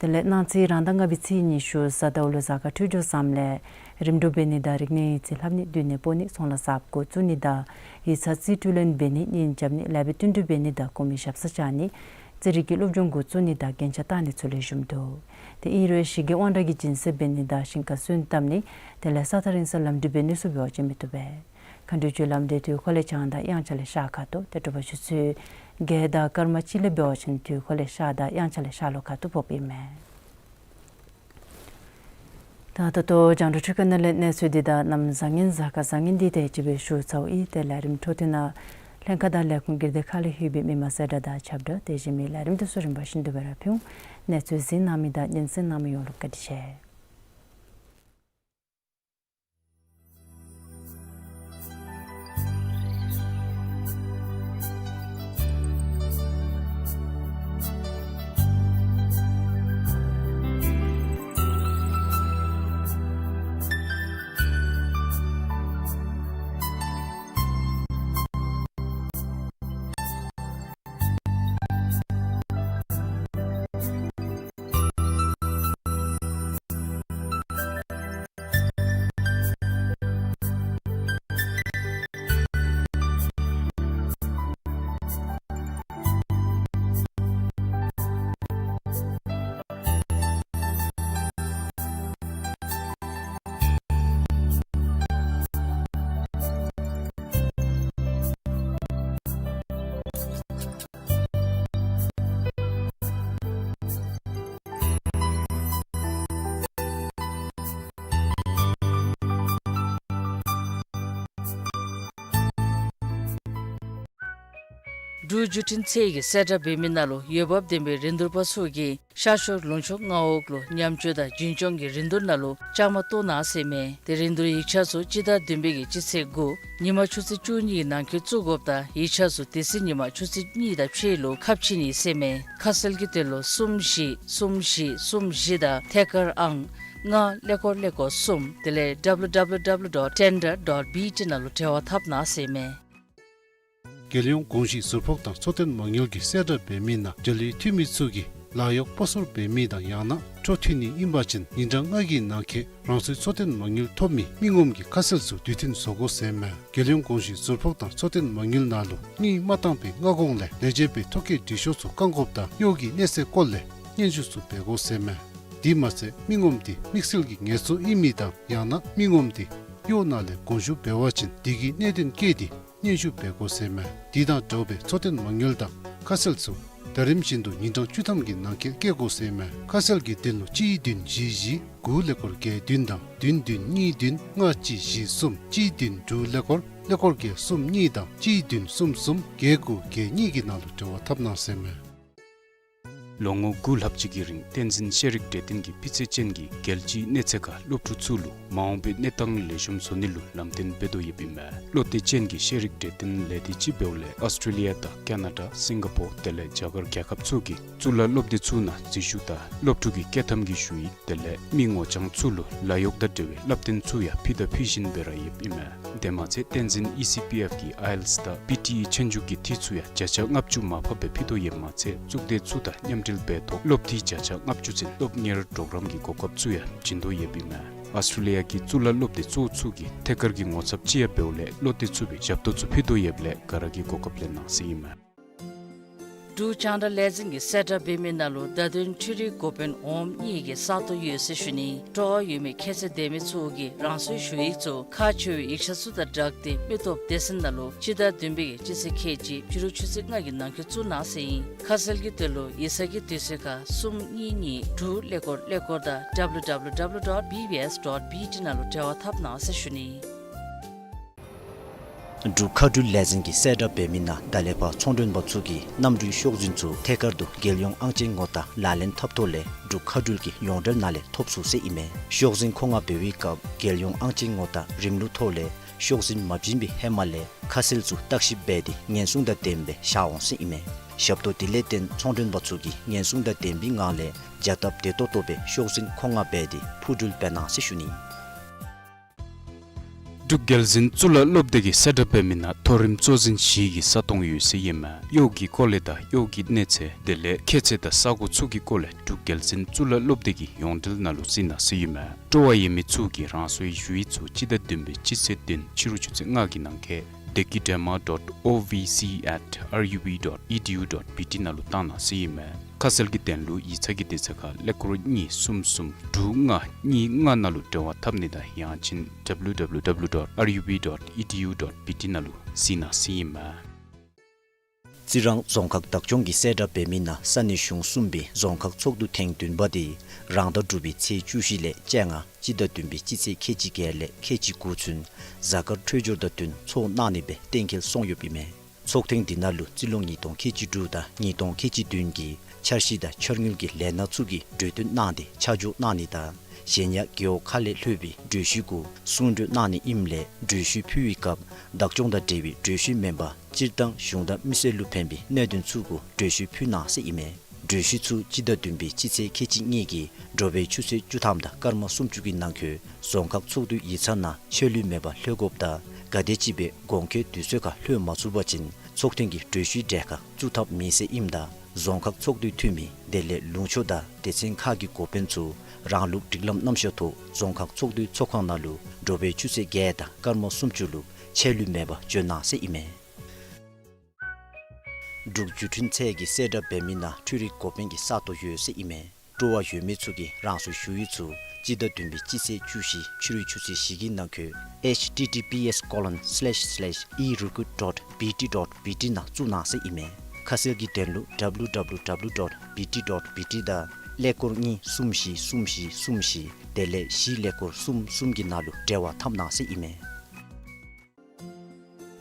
དེ་ལས་གནངས་ཚེ་རང་ཟླ་ལྔ་པའི་ཚེས་ཉི་ཤུ་གཟའ་ཟླཝ་ལུ་གཟའ་སྐར་འཕྲོད་སྦྱོར་བཟངམ་ལས་རིམ་གྲོ་འབད་ནི་དང་རིག་གནས་ཡིག་རྩིས་ལྷབ་ནི་མདུན་ནས་སྤོ་ནི་ཚོང་ལཱ་གསརཔ་འགོ་བཙུགས་ནི་དང་ཡིག་ཚང་རྩིས་སྤྲོད་ལེན་འབད་ནི་གཉེན་རྐྱབ་ནི་ལེགས་པའི་བསྟུན་གྲོས་འབད་ནི་དང་གོང་མའི་ཞབས་སར་བཅར་ནི་རྩེད་རིགས་ཀྱི་སློབ་སྦྱོང་འགོ་བཙུགས་ནི་དང་རྒྱན་ཆ་བཏགས་ནི་ཚུ་ལེགས་ཤོམ་འདུག། ཏེ་ཨིན་རུང་ཞི་རྒོལ་དབང་དྲག་གི་སྦྱིན་སྲེག་འབད་ནི་དང་ཞིང་ཁར་སོན་བཏབ་ནི་དེ་ལས་ས་ཐག་རིང་སར་ལམ་འགྲུལ་འབད་ནི་ཚུ་འབད་བ་ཅིན་མི་བཏུབ་པས། མཁའ་འགྲོའི་རྒྱུ་ལམ་འདི་དུས་འཁོར་ལས་བྱང་དང་དབྱངས་འཆར་ལས་ཤར་ཁ་ཐུག། ཏེ་དྲོ་པ་ཆུ་ཚོད་བརྒྱད་དང་སྐར་མ་གཅིག་ལས་འབད་བ་ཅིན་དུས་འཁོར་ལས་ཤར་དང་དབྱངས་འཆར་ལས་ཤར་ལྷོ་ཁ་ཐུག་ཕོགཔ་ཨིན་མས། ད་ད་ལྟོ་རྒྱང་བསྒྲགས་འཕྲུལ་ཁང་ནང་ལས་གནས་ཚུལ་འདི་དང་གནམ་བཟང་ངན་གཟའ་སྐར་བཟང་ངན་འདི་དེ་ཅིག་སྦེ་ཞུ་ཚརཝ་ཨིན། ཏེ་ལས་རིམ་འཕྲོ་མཐུད་ནང་ལྷན་ཁག་དང་ལས་ཁུངས་སྒེར་སྡེ་ཁག་ལས་ལྷོད་པའི་མི་མང་གསལ་བསྒྲགས་དང་ཁྱབ་བསྒྲགས་དེ་བཞིན་མི་ལས་རིམ་དེ་ཚུ་རིམ་པ་བཞིན་དུ་སྦེ་ར་ཕུལ་འོང་། གནས་ཚུལ་གཟིགས་གནང་མི་དང་སྙན་གསན་གནང་མི་ཡོངས་ལུ་བཀའ་དྲིན་ཆེ། འབྲུག་བརྒྱུད་འཕྲིན་ཚད་ཀྱིས་གསལ་བསྒྲགས་འབད་མི་ནང་ལུ་འོས་འབབ་ལྡན་པའི་རིན་བསྡུར་པ་ཚུ་གིས་ཤར་ཕྱོགས་ལུང་ཕྱོགས་མངའ་འོག་ལུ་ཉམས་བཅོས་དང་རྒྱུན་སྐྱོང་གི་རིན་བསྡུར་ནང་ལུ་བཅའ་མར་གཏོགས་གནང་ཟེར་མས། ཏེ་རིན་བསྡུར་ཡིག་ཆ་ཚུ་སྤྱི་ཟླ་བདུན་པའི་གི་སྤྱི་ཚེས་དགུ་ཉིན་མ་ཆུ་ཚོད་བཅུ་གཉིས་ཀྱི་ནང་འཁོད་བཙུགས་དགོཔ་དང་ཡིག་ཆ་ཚུ་དེ་ཚེ་ཉིན་མ་ཆུ་ཚོད་གཉིས་དང་ཕྱེད་ལུ་ཁ་ཕྱེ་ནི་ཟེར་མས། ཁ་གསལ་གྱི་དོན་ལུ་གསུམ་བཞི་གསུམ་བཞི་གསུམ་བཞི་དང་ཐད་ཀར་ཨང་ ལྔ་ཀླད་ཀོར་ཀླད་ཀོར་གསུམ། དེ་ལས་W W W dot tender dot B T ནང་ལུ་འབྲེལ་བ་འཐབ་གནང་ཟེར་ཨིན་མས། རྒྱལ་ཡོངས་གོང་ཞུས་ཟུར་ཕོགས་དང་འཚོ་རྟེན་མ་དངུལ་གྱིས་གསལ་བསྒྲགས་འབད་མི་ནང་འབྲེལ་ཡོད་འཐུས་མི་ཚུ་གིས་ལཱ་གཡོག་སྤོ་སོར་འབད་མི་དང་ཡང་ན་འཕྲོ་མཐུད་ནི་ཨིན་པ་ཅིན་ཉིན་གྲངས་ལྔ་གི་ནང་འཁོད་རང་སོའི་འཚོ་རྟེན་མ་དངུལ་ཐོབ་མི་མི་ངོམ་གྱི་ཁ་གསལ་ཚུ་དུས་མཐུན་བཟོ་དགོ་ཟེར་ཨིན་མས། རྒྱལ་ཡོངས་གོང་ཞུས་ཟུར་ཕོགས་དང་འཚོ་རྟེན་མ་དངུལ་ནང་ལུ་དངུལ་མ་བཏང་པའི་སྔ་གོང་ལས་ལས་བྱེད་པའི་ཐོ་བཀོད་འབྲི་ཤོག་ཚུ་བཀག་འགོགཔ་དང་གཡོག་གི་གནས་ཚད་སྐོར་ལས་སྙན་ཞུ་ཚུ་འབད་དགོ་ཟེར་ཨིན་མས། དེ་མ་ཚད་མི་ངོམ་དེ་དམིགས་བསལ་གྱི་ངལ་གསོ་ཨིན་མི་དང་ཡང་ན་མི་ངོམ་དེ་གཡོག་ནང་ལས་དགོངས་ཞུ་འབད་བ་ཅིན་དེ་གི་གནད་དོན་བཀོད་དེ་སྙན་ཞུ་འབད་དགོ་ཟེར་ཨིན་མས། དེ་དང་འདྲཝ་སྦེ་འཚོ་རྟེན་མ་དངུལ་དང་ཁ་གསལ་ཚུ་ཟླ་རིམ་བཞིན་དུ་ཉིན་གྲངས་བཅུ་ཐམ་གྱི་ནང་འཁོད་བཀོད་དགོ་ཟེར་ཨིན་མས། ཁ་གསལ་གྱི་དོན་ལུ་གཅིག་བདུན་བཞི་བཞི་དགུ་ཀླད་ཀོར་བརྒྱད་བདུན་དང་བདུན་བདུན་གཉིས་བདུན་ལྔ་གཅིག་བཞི་གསུམ་གཅིག་བདུན་དྲུག་ཀླད་ཀོར་ཀླད་ཀོར་བརྒྱད་གསུམ་གཉིས་དང་གཅིག་བདུན་གསུམ་གསུམ་བརྒྱད་དགུ་བརྒྱད་གཉིས་ཀྱི་ནང་ལུ་འབྲེལ་བ་འཐབ་གནང་ཟེར་ཨིན་མས། ལོ་ངོ་དགུ་ལྷག་ཅིག་གི་རིང་བསྟན་འཛིན་ཤེས་རིག་གྲོས་སྟོན་གྱི་སྤུས་ཚད་ཅན་གྱི་རྒྱལ་སྤྱིའི་གནས་ཚད་ཁར་སློབ་ཕྲུག་ཚུ་ལུ་མ་འོངས་པའི་གནས་སྟངས་ལེགས་ཤོམ་བཟོ་ནི་ལུ་ལམ་སྟོན་འབད་དོ་ཡོདཔ་ཨིན་མས། བློ་གཏད་ཅན་གྱི་ཤེས་རིག་གྲོས་སྟོན་ལས་སྡེ་ཅིག་འབདཝ་ལས་ཨོསི་ཊྲེ་ལི་ཡ་དང་ཀ་ན་ཌ་སིང་ག་པོར་དེ་ལས་རྒྱ་གར་རྒྱལ་ཁབ་ཚུ་གི་གཙུག་ལག་སློབ་སྡེ་ཚུ་ནང་འཛུལ་ཞུགས་དང་སློབ་ཕྲུག་གི་སྐྱོད་ཐམ་གྱི་ཞུ་ཡིག་དེ་ལས་མི་ངོ་རྐྱང་ཚུ་ལུ་ལཱ་གཡོག་དང་འབྲེལ་བའི་བསླབ་སྟོན་ཚུ་ཡང་ཕུལ་དང་ཕུལ་བཞིན་པའི་ར་ཡོདཔ་ཨིན་མས། དེ་མ་ཚད་བསྟན་འཛིན་ཨི་སི་པི་ཨེཕ་གི་ཨའི་ཨེལ་ཊི་ཨེསི་དང་པི་ཊི་ཨི་ཆོས་རྒྱུགས་ཀྱི་འཐུས་ཚུ་ཡང་བརྒྱ་ཆ་ལྔ་བཅུ་མར་ཕབ་སྦེ་ཕུལ་དོ་ཡོདཔ་མ་ཚད་གཙུག་སྡེ་ཚུ་དང་མཉམ་འབྲེལ་འབད་ཐོག་སློབ་འཐུས་བརྒྱ་ཆ་ལྔ་བཅུ་ཚུན་སློབ་གཉེར་གྲོགས་རམ་གྱི་གོ་སྐབས་ཚུ་ཡང་བྱིན་དོ་ཡོདཔ་ཨིན་མས། ཨོསི་ཊྲེ་ལི་ཡ་གི་གཙུག་ལག་སློབ་སྡེ་གཙོ་བོ་ཚུ་གི་ཐད་ཀར་གྱི་ངོ་ཚབ་ཅིག་ཡང་འབདཝ་ལས་བློ་གཏད་ཚུགས་པའི་ཞབས་ཏོག་ཚུ་ཕུལ་དོ་ཡོདཔ་ལས་ག་ར་གིས་གོ་སྐབས་ལེན་གནང་ཟེར་ཨིན་མས། འབྲུག་རྒྱང་བསྒྲགས་ལས་འཛིན་གྱིས་གསལ་བསྒྲགས་འབད་མི་ནང་ལུ་བརྡ་དོན་འཕྲུལ་རིག་འགོ་དཔོན་འོགམ་གཉིས་ཀྱི་ས་སྟོང་ཡོད་ཟེར་ཞུ་ནི། སྤྲོ་བ་ཡོད་མི་ཁྱད་ཚད་ལྡན་མི་ཚུ་གིས་རང་སོའི་ཞུ་ཡིག་ཚུ་ཁག་ཆེ་བའི་ཡིག་ཆ་ཚུ་དང་སྦྲགས་ཏེ་མི་སྟོབས་སྡེ་ཚན་ནང་ལུ་སྤྱི་ཟླ་བདུན་པའི་གི་སྤྱི་ཚེས་ཁལ་གཅིག་ཕྱི་རུ་ཆུ་ཚོད་ལྔ་གི་ནང་འཁོད་བཙུགས་གནང་ཟེར་ཨིན། ཁ་གསལ་གྱི་དོན་ལུ་ཡིག་ཚང་གི་དུས་ཚོད་ཁར་གསུམ་གཉིས་གཉིས་དྲུག་ཀླད་ཀོར་ཀླད་ཀོར་དང་W W W dot B B S dot B T ནང་ལུ་འབྲེལ་བ་འཐབ་གནང་ཟེར་ཞུ་ནི། འབྲུག་མཁའ་འགྲུལ་ལས་འཛིན་གྱིས་གསལ་བསྒྲགས་འབད་མི་ནང་ད་ལས་ཕར་ཚོང་མགྲོན་པ་ཚུ་གིས་གནམ་གྲུའི་ཤོག་འཛིན་ཚུ་ཐད་ཀར་དུ་རྒྱལ་ཡོངས་ཨང་ཅན་ངོ་རྟགས་ལག་ལེན་འཐབ་ཐོག་ལས་འབྲུག་མཁའ་འགྲུལ་གྱི་ཡོངས་འབྲེལ་ནང་ལས་ཐོབ་ཚུགས་ཟེར་ཨིན་མས། ཤོག་འཛིན་མཁོ་མངགས་འབད་བའི་སྐབས་རྒྱལ་ཡོངས་ཨང་ཅན་ངོ་རྟགས་རིམ་ལུགས་ཐོག་ལས་ཤོག་འཛིན་མ་བྱིན་པའི་ཧེ་མ་ལས་ཁ་གསལ་ཚུ་བརྟག་ཞིབ་འབད་དེ་ཉེན་སྲུང་དང་ལྡནམ་སྦེ་བཞག་འོང་ཟེར་ཨིན་མས། ཞབས་ཏོག་དེ་ལས་བརྟེན་ཚོང་མགྲོན་པ་ཚུ་གིས་ཉེན་སྲུང་དང་ལྡན་པའི་ངང་ལས་བྱ་སྟབས་བདེ་ཏོག་ཏོ་སྦེ་ཤོག་འཛིན་མཁོ་མངགས་འབད་དེ་འཕུར་འགྲུལ་འབད་གནང་ཟེར་ཞུ་ནི། འབྲུག་རྒྱལ་འཛིན་གཙུག་ལག་སློབ་སྡེ་གིས་གསལ་བསྒྲགས་འབད་མི་ནང་མཐོ་རིམ་གཙོ་འཛིན་བཞི་གི་ས་སྟོང་ཡོད་ཟེར་ཨིན་མས། གཡོག་གི་སྐོར་ལས་དང་གཡོག་གི་གནས་ཚད་དེ་ལས་ཁྱད་ཚད་དང་ས་གོ་ཚུ་གི་སྐོར་ལས་འབྲུག་རྒྱལ་འཛིན་གཙུག་ལག་སློབ་སྡེ་གི་ཡོངས་འབྲེལ་ནང་ལུ་གཟིགས་གནང་ཟེར་ཨིན་མས། སྤྲོ་བ་ཡོད་མི་ཚུ་གིས་རང་སོའི་ཞུ་ཡིག་ཚུ་སྤྱི་ཟླ་བདུན་པའི་སྤྱི་ཚེས་བདུན་ཕྱི་རུ་ཆུ་ཚོད་ལྔ་གི་ནང་འཁོད་བདེ་སྐྱིད་སྒྲོལ་མ་dot O V C at R U B dot E D U dot B T ནང་ལུ་བཏང་གནང་ཟེར་ཨིན་མས། ཁ་གསལ་གྱི་དོན་ལུ་ཡིག་ཚང་གི་དུས་ཚོད་ཁར་ཀླད་ཀོར་གཉིས་གསུམ་གསུམ་དྲུག་ལྔ་གཉིས་ལྔ་ནང་ལུ་འབྲེལ་བ་འཐབ་ནི་དང་ཡང་ཅིན་W W W dot R U B dot E D U dot B T ནང་ལུ་གཟིགས་གནང་ཟེར་ཨིན་མས། རྩི་རང་རྫོང་ཁག་བདག་སྐྱོང་གིས་གསལ་བསྒྲགས་འབད་མི་ནང་ས་གནས་གཞུང་གསུམ་པའི་རྫོང་ཁག་ཚོགས་འདུ་ཐེངས་བདུན་པ་དེ་རང་ཟླ་དྲུག་པའི་ཚེས་བཅུ་བཞི་ལས་བཅོ་ལྔ་སྤྱི་ཟླ་བདུན་པའི་སྤྱི་ཚེས་ཁལ་གཅིག་བརྒྱད་ལས་ཁལ་གཅིག་དགུ་ཚུན་གཟའ་སྐར་འཕྲོད་སྦྱོར་དང་བསྟུན་ཚོགས་གནང་ནི་སྦེ་གཏན་འཁེལ་སོང་ཡོདཔ་ཨིན་མས། ཚོགས་ཐེངས་འདི་ནང་ལུ་རྩིས་ལོ་ཉིས་སྟོང་ཁལ་གཅིག་དྲུག་དང་ཉིས་སྟོང་ཁལ་གཅིག་བདུན་གྱི་འཆར་གཞི་དང་འཆར་དངུལ་གྱི་ལས་སྣ་ཚུ་གི་གྲོས་བསྟུན་གནང་སྟེ་ཆ་འཇོག་གནང་ནི་དང་གཞན་ཡང་རྒེད་འོག་ཁག་ལས་ལྷོད་པའི་གྲོས་གཞི་གུ་གསུང་གྲོས་གནང་ནི་ཨིནམ་ལས་གྲོས་གཞི་ཕུལ་བའི་སྐབས་བདག་སྐྱོང་དང་འབྲེལ་བའི་གྲོས་གཞི་མེན་པར་སྤྱིར་བཏང་གཞུང་དང་མི་སེར་ལུ་ཕན་པའི་གནད་དོན་ཚུ་གུ་གྲོས་གཞི་ཕུལ་གནང་ཟེར་ཨིན་མས། གྲོས་གཞི་ཚུ་སྤྱི་ཟླ་བདུན་པའི་སྤྱི་ཚེས་ཁལ་གཅིག་གཉིས་ཀྱི་དྲོ་པའི་ཆུ་ཚོད་བཅུ་ཐམ་དང་སྐར་མ་སུམ་ཅུ་གི་ནང་འཁོད་རྫོང་ཁག་ཚོགས་འདུའི་ཡིག་ཚང་ནང་ཆད་ལུས་མེད་པར་ལྷོད་དགོཔ་དང་ག་དེམ་ཅིག་སྦེ་གོང་འཁོད་དུས་ཚོད་ཁར་ལྷོད་མ་ཚུགས་པ་ཅིན་ཚོགས་ཐེངས་ཀྱི་གྲོས་གཞིའི་གྲལ་ཁར་བཙུགས་ཐབས་མེད་ཟེར་ཨིནམ་ད་རྫོང་ཁག་ཚོགས་འདུའི་འཐུས་མི་དེ་ལས་ལུང་ཕྱོགས་དང་སྡེ་ཚན་ཁག་གི་འགོ་དཔོན་ཚུ་རང་ལུགས་སྒྲིག་ལམ་རྣམ་གཞག་ཐོག་རྫོང་ཁག་ཚོགས་འདུའི་ཚོགས་ཁང་ནང་ལུ་དྲོ་པའི་ཆུ་ཚོད་བརྒྱད་དང་སྐར་མ་སུམ་ཅུ་ལུ་ཆད་ལུས་མེད་པར་འབྱོན་གནང་ཟེར་ཨིན་མས། འབྲུག་བརྒྱུད་འཕྲིན་ཚད་ཀྱིས་གསལ་བསྒྲགས་འབད་མི་ནང་འཕྲུལ་རིག་འགོ་དཔོན་གྱི་ས་སྟོང་ཡོད་ཟེར་ཨིན་མས། སྤྲོ་བ་ཡོད་མི་ཚུ་གིས་རང་སོའི་ཞུ་ཡིག་ཚུ་སྤྱི་ཟླ་བདུན་པའི་སྤྱི་ཚེས་བཅུ་བཞི་ཕྱི་རུའི་ཆུ་ཚོད་བཞི་གི་ནང་འཁོད་H T T P S colon slash slash e recruit dot B T dot B T ནང་བཙུགས་གནང་ཟེར་ཨིན་མས། ཁ་གསལ་གྱི་དོན་ལུ་W W W dot B T dot B T དང་ཀླད་ཀོར་གཉིས་གསུམ་བཞི་གསུམ་བཞི་གསུམ་བཞི་དེ་ལས་བཞི་ཀླད་ཀོར་གསུམ་གསུམ་གྱི་ནང་ལུ་འབྲེལ་བ་འཐབ་གནང་ཟེར་ཨིན་མས།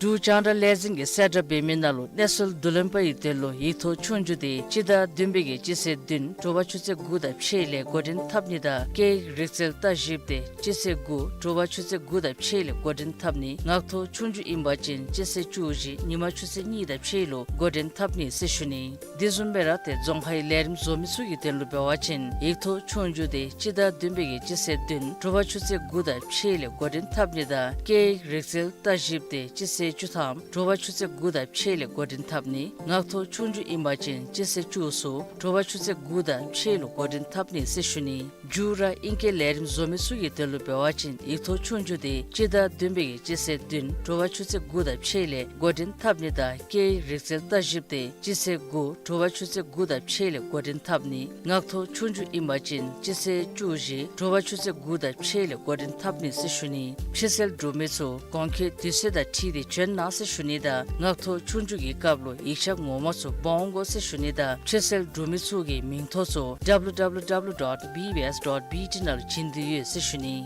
འབྲུག་རྒྱང་བསྒྲགས་ལས་འཛིན་གྱིས་གསལ་བསྒྲགས་འབད་མི་ནང་ལུ་གནས་ཚུལ་བསྡུ་ལེན་པ་ཡི་དོན་ལུ་ཡིག་ཐོག་ཆོས་རྒྱུགས་དེ་སྤྱི་ཟླ་བདུན་པའི་གི་སྤྱི་ཚེས་བདུན་དྲོ་པ་ཆུ་ཚོད་དགུ་དང་ཕྱེད་ལས་འགོ་འདྲེན་འཐབ་ནི་དང་སྐད་ཡིག་རིག་རྩལ་ལྟ་ཞིབ་དེ་སྤྱི་ཚེས་དགུ་དྲོ་པ་ཆུ་ཚོད་དགུ་དང་ཕྱེད་ལས་འགོ་འདྲེན་འཐབ་ནི། ངག་ཐོག་ཆོས་རྒྱུགས་ཨིན་པ་ཅིན་སྤྱི་ཚེས་བཅུ་བཞི་ཉིན་མ་ཆུ་ཚོད་གཉིས་དང་ཕྱེད་ལུ་འགོ་འདྲེན་འཐབ་ནི་ཟེར་ཞུ་ནི། དེ་བཟུམ་སྦེ་ར་ཏེ་རྫོང་ཁའི་ལས་རིམ་བཟོ་མི་ཚུ་གི་དོན་ལུ་འབད་བ་ཅིན་ཡིག་ཐོག་ཆོས་རྒྱུགས་དེ་སྤྱི་ཟླ་བདུན་པའི་གི་སྤྱི་ཚེས་བདུན་དྲོ་པ་ཆུ་ཚོད་དགུ་དང་ཕྱེད་ལས་འགོ་འདྲེན་འཐབ་ནི་དང་སྐད་ཡིག་རིག་རྩལ་ལྟ་ཞིབ་དེ་སྤྱི་ཚེས་བཅུ་ཐམ་དྲོ་པ་ཆུ་ཚོད་དགུ་དང་ཕྱེད་ལས་འགོ་འདྲེན་འཐབ་ནི། ངག་ཐོག་ཆོས་རྒྱུགས་ཨིན་པ་ཅིན་སྤྱི་ཚེས་བཅུ་གསུམ་དྲོ་པ་ཆུ་ཚོད་དགུ་དང་ཕྱེད་ལུ་འགོ་འདྲེན་འཐབ་ནི་ཟེར་ཞུ་ནི། མཇུག་ར་ཨིང་སྐད་ལས་རིམ་བཟོ་མི་ཚུ་གི་དོན་ལུ་འབད་བ་ཅིན་ཡིག་ཐོག་ཆོས་རྒྱུགས་དེ་སྤྱི་ཟླ་བདུན་པའི་གི་སྤྱི་ཚེས་བདུན་དྲོ་པ་ཆུ་ཚོད་དགུ་དང་ཕྱེད་ལས་འགོ་འདྲེན་འཐབ་ནི་དང་སྐད་ཡིག་རིག་རྩལ་ལྟ་ཞིབ་དེ་སྤྱི་ཚེས་དགུ་དྲོ་པ་ཆུ་ཚོད་དགུ་དང་ཕྱེད་ལས་འགོ་འདྲེན་འཐབ་ནི། ངག་ཐོག་ཆོས་རྒྱུགས་ཨིན་པ་ཅིན་སྤྱི་ཚེས་བཅུ་བཞི་དྲོ་པ་ཆུ་ཚོད་དགུ་དང་ཕྱེད་ལས་འགོ་འདྲེན་འཐབ་ནི་ཟེར་ཞུ་ནི། ཕྱིར་གསལ་འབྲུག་མི་ཚུ་གོང་འཁོད་དུས་ཚོད་དང་འཁྲིལ་ཏེ་བྱོན་གནང་ཟེར་ཞུ་ནི་དང་ངག་ཐོག་ཆོས་རྒྱུགས་ཀྱི་སྐབས་ལུ་ཡིག་ཆ་ངོ་མ་ཚུ་འབག་འོང་དགོ་ཟེར་ཞུ་ནི་དང་ཕྱིར་གསལ་འབྲུག་མི་ཚུ་གི་མིང་ཐོ་ཚུ་W W W dot B B S dot B T ནང་ལུ་བྱིན་དོ་ཡོད་ཟེར་ཞུ་ནི།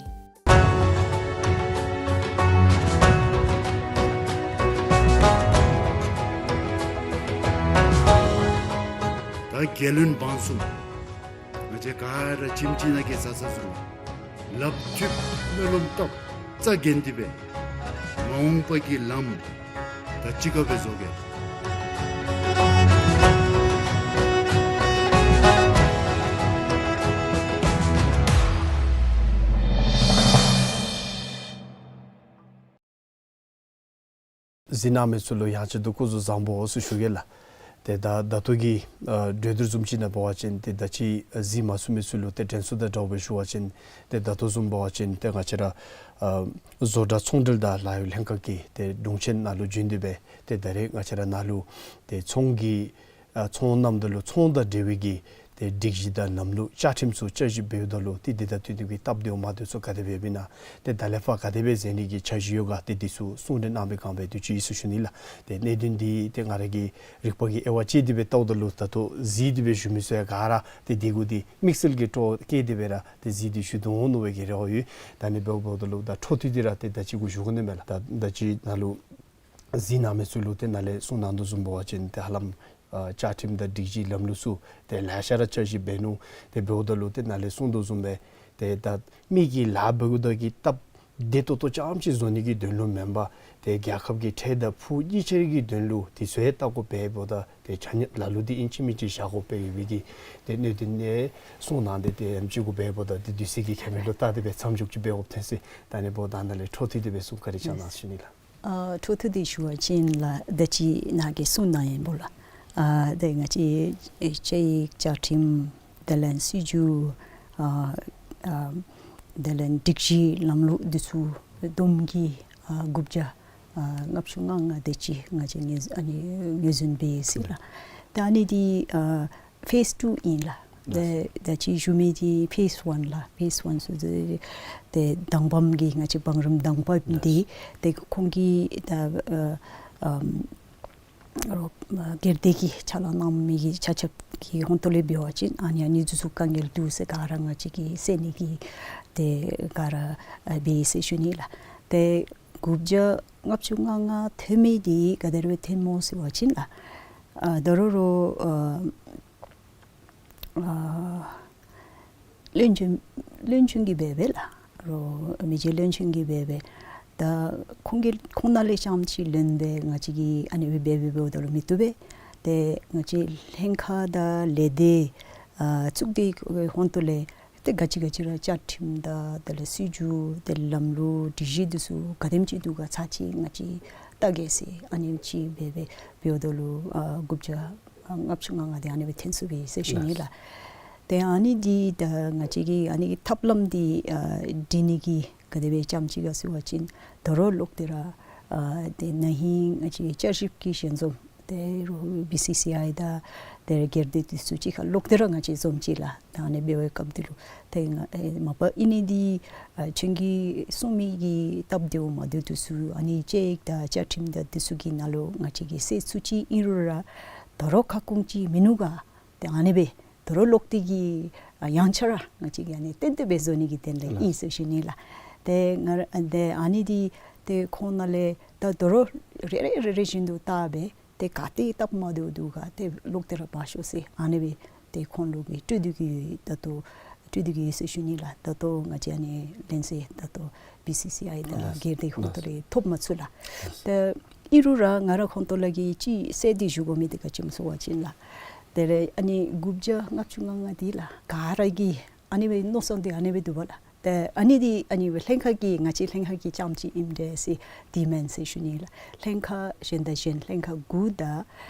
ད་རྒྱལ་བློན་འབངས་གསུམ་ང་བཅས་ག་ར་ཁྱིམ་གཅིག་ནང་གི་བཟའ་ཚང་ཚུ་ལུ་ལགཔ་མཐུད་སྨོན་ལམ་བཏབ་རྩ་འགེངས་ཏེ་སྦེ་མ་འོངས་པ་གི་ལམ་ད་གཅིག་ཁར་སྦེ་བཟོ་གེ། གཟིགས་གནང་མི་ཚུ་ལུ་ཡང་ཅིན་དུ་སྐུ་གཟུགས་བཟང་པོ་ཟེར་ཞུ་གེ་ལགས། ཏེ་ད་ད་ལྟོ་གི་ཨ་གྲོས་བསྡུར་བཟུམ་ཅིག་ནང་འབད་བ་ཅིན་ཏེ་ད་ཅི་གཟིགས་མ་ཚུགས་མི་ཚུ་ལུ་ཏེ་དྲན་གསོ་དང་འདྲཝ་སྦེ་ཞུ་བ་ཅིན་ཏེ་ད་ལྟོ་བཟུམ་འབད་བ་ཅིན་ཏེ་ང་བཅས་ར་ཨ་བཟོ་གྲྭ་ཚོང་འབྲེལ་དང་ལཱ་གཡོག་ལྷན་ཁག་གི་ཏེ་དྲུང་ཆེན་ནཱ་ལུ་བྱོན་ཏེ་སྦེ་ཏེ་ད་རེས་ང་བཅས་ར་ནཱ་ལུ་ཏེ་ཚོང་གི་ཨ་ཚོང་གནངམ་ད་ལུ་ཚོང་དང་འབྲེལ་བའི་གི་ཏེ་སྒྲིག་གཞི་དང་ལམ་ལུགས་བཅའ་ཁྲིམས་ཚུ་བསྐྱར་ཞིབ་འབདཝ་ད་ལུ་ཏེ་འདི་དང་འདི་འདི་གི་སྟབས་བདེཝ་མ་བདེཝ་ཚུ་ག་དེ་སྦེ་ཨིན་ན་ཏེ་ད་ལས་ཕར་ག་དེ་སྦེ་མཛད་ནི་གི་འཆར་གཞི་ཡོད་ག་ཏེ་འདི་ཚུ་གསུང་གྲོས་གནང་བའི་སྒང་སྦེ་དུས་ཅི་ཨིན་ཟེར་ཞུ་ནི་ལགས། ཏེ་གནད་དོན་འདི་ཏེ་ང་ར་གི་རིག་པ་གི་དབྱེ་བ་ཕྱེ་སྟེ་སྦེ་བལྟཝ་ད་ལུ་ད་ལྟོ་གཟིགས་ཏེ་སྦེ་བཞུགས་མི་ཚུ་ཡང་ག་ར་ཏེ་འདི་གུ་ཏེ་དམིགས་བསལ་གྱི་སྤྲོ་བསྐྱེད་དེ་སྦེ་ར་ཏེ་གཟིགས་ཏེ་བཞུགས་དོ་འོང་མནོ་བའི་གི་རེ་བ་ཡོད། ད་ཨ་ནི་འབདཝ་ད་ལུ་ད་འཕྲོ་མཐུད་དེ་ར་ཏེ་ད་ཅི་གུ་ཞུ་དགོ་ནི་མས་ལགས། ད་ད་ཅི་ནཱ་ལུ་གཟིགས་གནང་མི་ཚུ་ལུ་ཏེ་ནཱ་ལས་གསུང་གནང་དོ་བཟུམ་འབད་བ་ཅིན་ཏེ་ཧ་ལམ་ཨ་བཅའ་ཁྲིམས་དང་སྒྲིག་གཞི་ལམ་ལུགས་ཚུ་ཏེ་ལེ་ཤ་ར་བསྐྱར་ཞིབ་འབད་ནུག། ཏེ་འབདཝ་ད་ལུ་ཏེ་ནཱ་ལས་གསུང་དོ་བཟུམ་སྦེ་ཏེ་ད་མི་གིས་ལཱ་འབད་དགོཔ་ད་གི་སྟབས་བདེ་ཏོག་ཏོ་རྐྱངམ་ཅིག་བཟོ་ནི་གི་དོན་ལུ་མེན་པར་ཏེ་རྒྱལ་ཁབ་ཀྱི་ཁྲལ་དང་ཕུགས་གཉིས་ཆ་ར་གི་དོན་ལུ་དེ་ཚུ་ཡང་བལྟ་དགོཔ་འབདཝ་ད་ཏེ་ཆ་མཉམ་ལ་ལུ་འདི་ཨིན་ཅི་མིན་ཅི་བཞག་དགོཔ་སྦེ་ཡོད་པའི་གི་ཏེ་གནད་དོན་ནི་གསུང་གནང་སྟེ་ཏེ་ཨེམ་ཅིག་གུ་འབདཝ་ད་ཏེ་དུས་ཚོད་ཀྱི་ཁྱད་པར་ལུ་བལྟ་སྟེ་སྦེ་མཚམས་འཇོག་ཅིག་འབད་དགོཔ་ཐོན་ཅི། ད་ཨ་ནི་འབདཝ་ད་ནཱ་ལས་འཕྲོ་མཐུད་དེ་སྦེ་གསུང་བཀའ་དྲིན་བསྐྱང་གནང་ཞུ་ནི་ལགས། ཨ་འཕྲོ་མཐུད་དེ་ཞུ་བ་ཅིན་ལགས་ད་ཅི་ནཱ་གིས་གསུང་གནང་ཡི་བོ་ལགས། ཨ་ཏེ་ང་བཅས་ཨེ་བཅའ་ཡིག་བཅའ་ཁྲིམས་དེ་ལས་སྲིད་བྱུས་ཨ་ཨ་དེ་ལས་སྒྲིག་གཞི་ལམ་ལུགས་འདི་ཚུ་བསྡོམས་ཀྱིས་ཨ་དགུ་བརྒྱ་ཨ་ལྔ་བཅུ་ང་ལྔ་དེ་ཅིག་ང་བཅས་ངོས་ཨ་ནི་ངོས་འཛིན་འབད་ཡི་ཟེར་ལགས། ད་ཨ་ནི་འདི་ཨ་ཕེསི་ཊུ་ཨིན་ལགས། ད་ད་ཅི་ཞུ་མི་འདི་ཕེསི་ཝན་ལགས། ཕེསི་ཝན་ཟེར་ཏེ་དང་པམ་གི་ང་བཅས་བང་རིམ་དང་པམ་འདི་ཏེ་ཁོང་གིས་ད་ཨ་ཨམ་རོགས་སྒེར་སྡེ་གིས་ཕྱག་ལཱ་གནང་མི་གི་ཆ་ཁྱབ་ཀྱི་ཧོང་ཏོ་ལས་འབད་བ་ཅིན་ཨ་ནི་ཨ་ནི་འདི་ཚུ་དཀའ་ངལ་འདུག་ཟེར་ག་ར་ང་བཅས་ཀྱིས་སེལ་ནི་གི་ཏེ་ག་ར་ཨ་འབད་ཡི་ཟེར་ཞུ་ནི་ལགས། ཏེ་དགུ་བརྒྱ་ལྔ་བཅུ་ང་ལྔ་ཐོན་མི་འདི་ག་དེ་སྦེ་ཐོནམ་སྨོ་ཟེར་བ་ཅིན་ལགས། ཨ་ད་རུང་རོགས་ཨ་ཨ་བློན་ཆེན་བློན་ཆེན་གྱིས་འབད་འབདཝ་ལགས། རོགས་མི་རྗེ་བློན་ཆེན་གྱིས་འབད་འབདཝ། ད་ཁོང་གིས་ཁོང་ནང་ལས་རྐྱངམ་ཅིག་ལེན་སྦེ་ང་བཅས་ཀྱིས་ཨ་ནི་སྦེ་འབད་འབདཝ་ད་ལུ་མི་བཏུབ་པས། ཏེ་ང་བཅས་ལྷན་ཁག་དང་ལས་སྡེ་ཨ་བཙུགས་ཏེ་ཧོང་ཏོ་ལས་ཏེ་ག་ཅི་ག་ཅི་ར་བཅའ་ཁྲིམས་དང་དེ་ལས་སྲིད་བྱུས་དེ་ལམ་ལུགས་སྒྲིག་གཞི་འདི་ཚུ་ག་དེམ་ཅིག་འདུག་ག་ཚར་གཅིག་ང་བཅས་བལྟ་གེ་ཟེར་ཨ་ནེམ་ཅིག་འབད་འབདཝ་འབདཝ་ད་ལུ་ཨ་དགུ་བརྒྱ་ལྔ་བཅུ་ང་ལྔ་དེ་ཨ་ནི་སྦེ་ཐོན་སོང་པས་ཟེར་ཞུ་ནི་ལགས། ཏེ་ཨ་ནི་འདི་ད་ང་བཅས་ཀྱིས་ཨ་ནི་ཐབས་ལམ་འདི་ཨ་སྒྲིག་ནི་གི་ག་དེ་སྦེ་རྐྱངམ་ཅིག་ག་ཟེར་བ་ཅིན་ད་རུང་ལོག་སྟེ་ར་ཨ་ཏེ་ན་ཧིང་ང་བཅས་བསྐྱར་ཞིབ་ཀྱི་ཞལ་འཛོམས་ཏེ་རོགས་བི་སི་སི་ཨའི་དང་ཏེ་སྒེར་སྡེ་འདི་ཚུ་གཅིག་ཁར་ལོག་སྟེ་ར་ང་བཅས་འཛོམས་ཅི་ལགས། ད་ཨ་ནི་འབད་བའི་སྐབས་འདི་ལུ་ཏེ་ང་ཨེ་མ་པ་ཨིན་ནི་འདི་ཨ་ཁྱོད་ཀྱིས་གསུང་མི་གི་སྟབས་བདེཝ་མ་བདེཝ་འདི་ཚུ་ཨ་ནི་བཅའ་ཡིག་དང་བཅའ་ཁྲིམས་དང་འདི་ཚུ་གི་ནང་ལུ་ང་བཅས་ཀྱིས་སེལ་ཚུགས་ཅི། ཨིན་རུང་ར་ད་རུང་ཁ་སྐོང་ཅིག་མིན་ནུག་ག། ཏེ་ཨ་ནི་སྦེ་ད་རུང་ལོག་སྟེ་གི་ཨ་ཡང་ཆ་ར་ང་བཅས་ཀྱིས་ཨ་ནི་ཏན་ཏན་སྦེ་བཟོ་ནི་གི་དོན་ལས་ཨིན་ཟེར་ཞུ་ནི་ལགས། ཏེ་ང་ར་ཏེ་ཨ་ནི་འདི་ཏེ་ཁོང་ནང་ལས་ད་ད་རུང་ རེ་རེ་རེ་རེ་བཞིན་དུ་བལྟ་སྦེ་ཏེ་ག་ཏེ་སྟབས་མ་བདེཝ་འདུག་ག་ཏེ་ལོག་སྟེ་ར་འབག་ཤོག་ཟེར་ཨ་ནི་སྦེ་ཏེ་ཁོང་ལུ་གིས་སྤྲོད་དེ་གི་ཡོད། ད་ལྟོ་སྤྲོད་དེ་གི་ཡོད་ཟེར་ཞུ་ནི་ལགས། ད་ལྟོ་ང་བཅས་ཨ་ནི་ལན་གསལ་ད་ལྟོ་བི་སི་སི་ཨའི་དང་ལགས། སྒེར་སྡེ་ལགས། ཧོང་ཏོ་ལས་ཐོབ་མ་ཚུགས་ལགས། ལགས། ཏེ་ཨིན་རུང་ར་ང་ར་ཧོང་ཏོ་ལས་ཀྱི་ཅིག་གསལ་ཏེ་ཞུ་དགོ་མི་འདི་ག་ཅི་སྨོ་ཟེར་བ་ཅིན་ལགས། དེ་ལས་ཨ་ནི་དགུ་བརྒྱ་ལྔ་བཅུ་ང་ལྔ་འདི་ལགས་ག་ར་གི་ཨ་ནི་སྦེ་མནོ་བསམ་འདི་ཨ་ནི་སྦེ་འདུག་པ་ལགས། ཏེ་ཨ་ནི་འདི་ཨ་ནི་སྦེ་ལྷན་ཁག་གི་ང་བཅས་ལྷན་ཁག་གི་རྐྱངམ་ཅིག་ཨིནམ་འདྲས་ཟེར་འདི་མེན་ཟེར་ཞུ་ནི་ལགས། ལྷན་ཁག་གཞན་དང་གཞན་ལྷན་ཁག་དགུ་དང་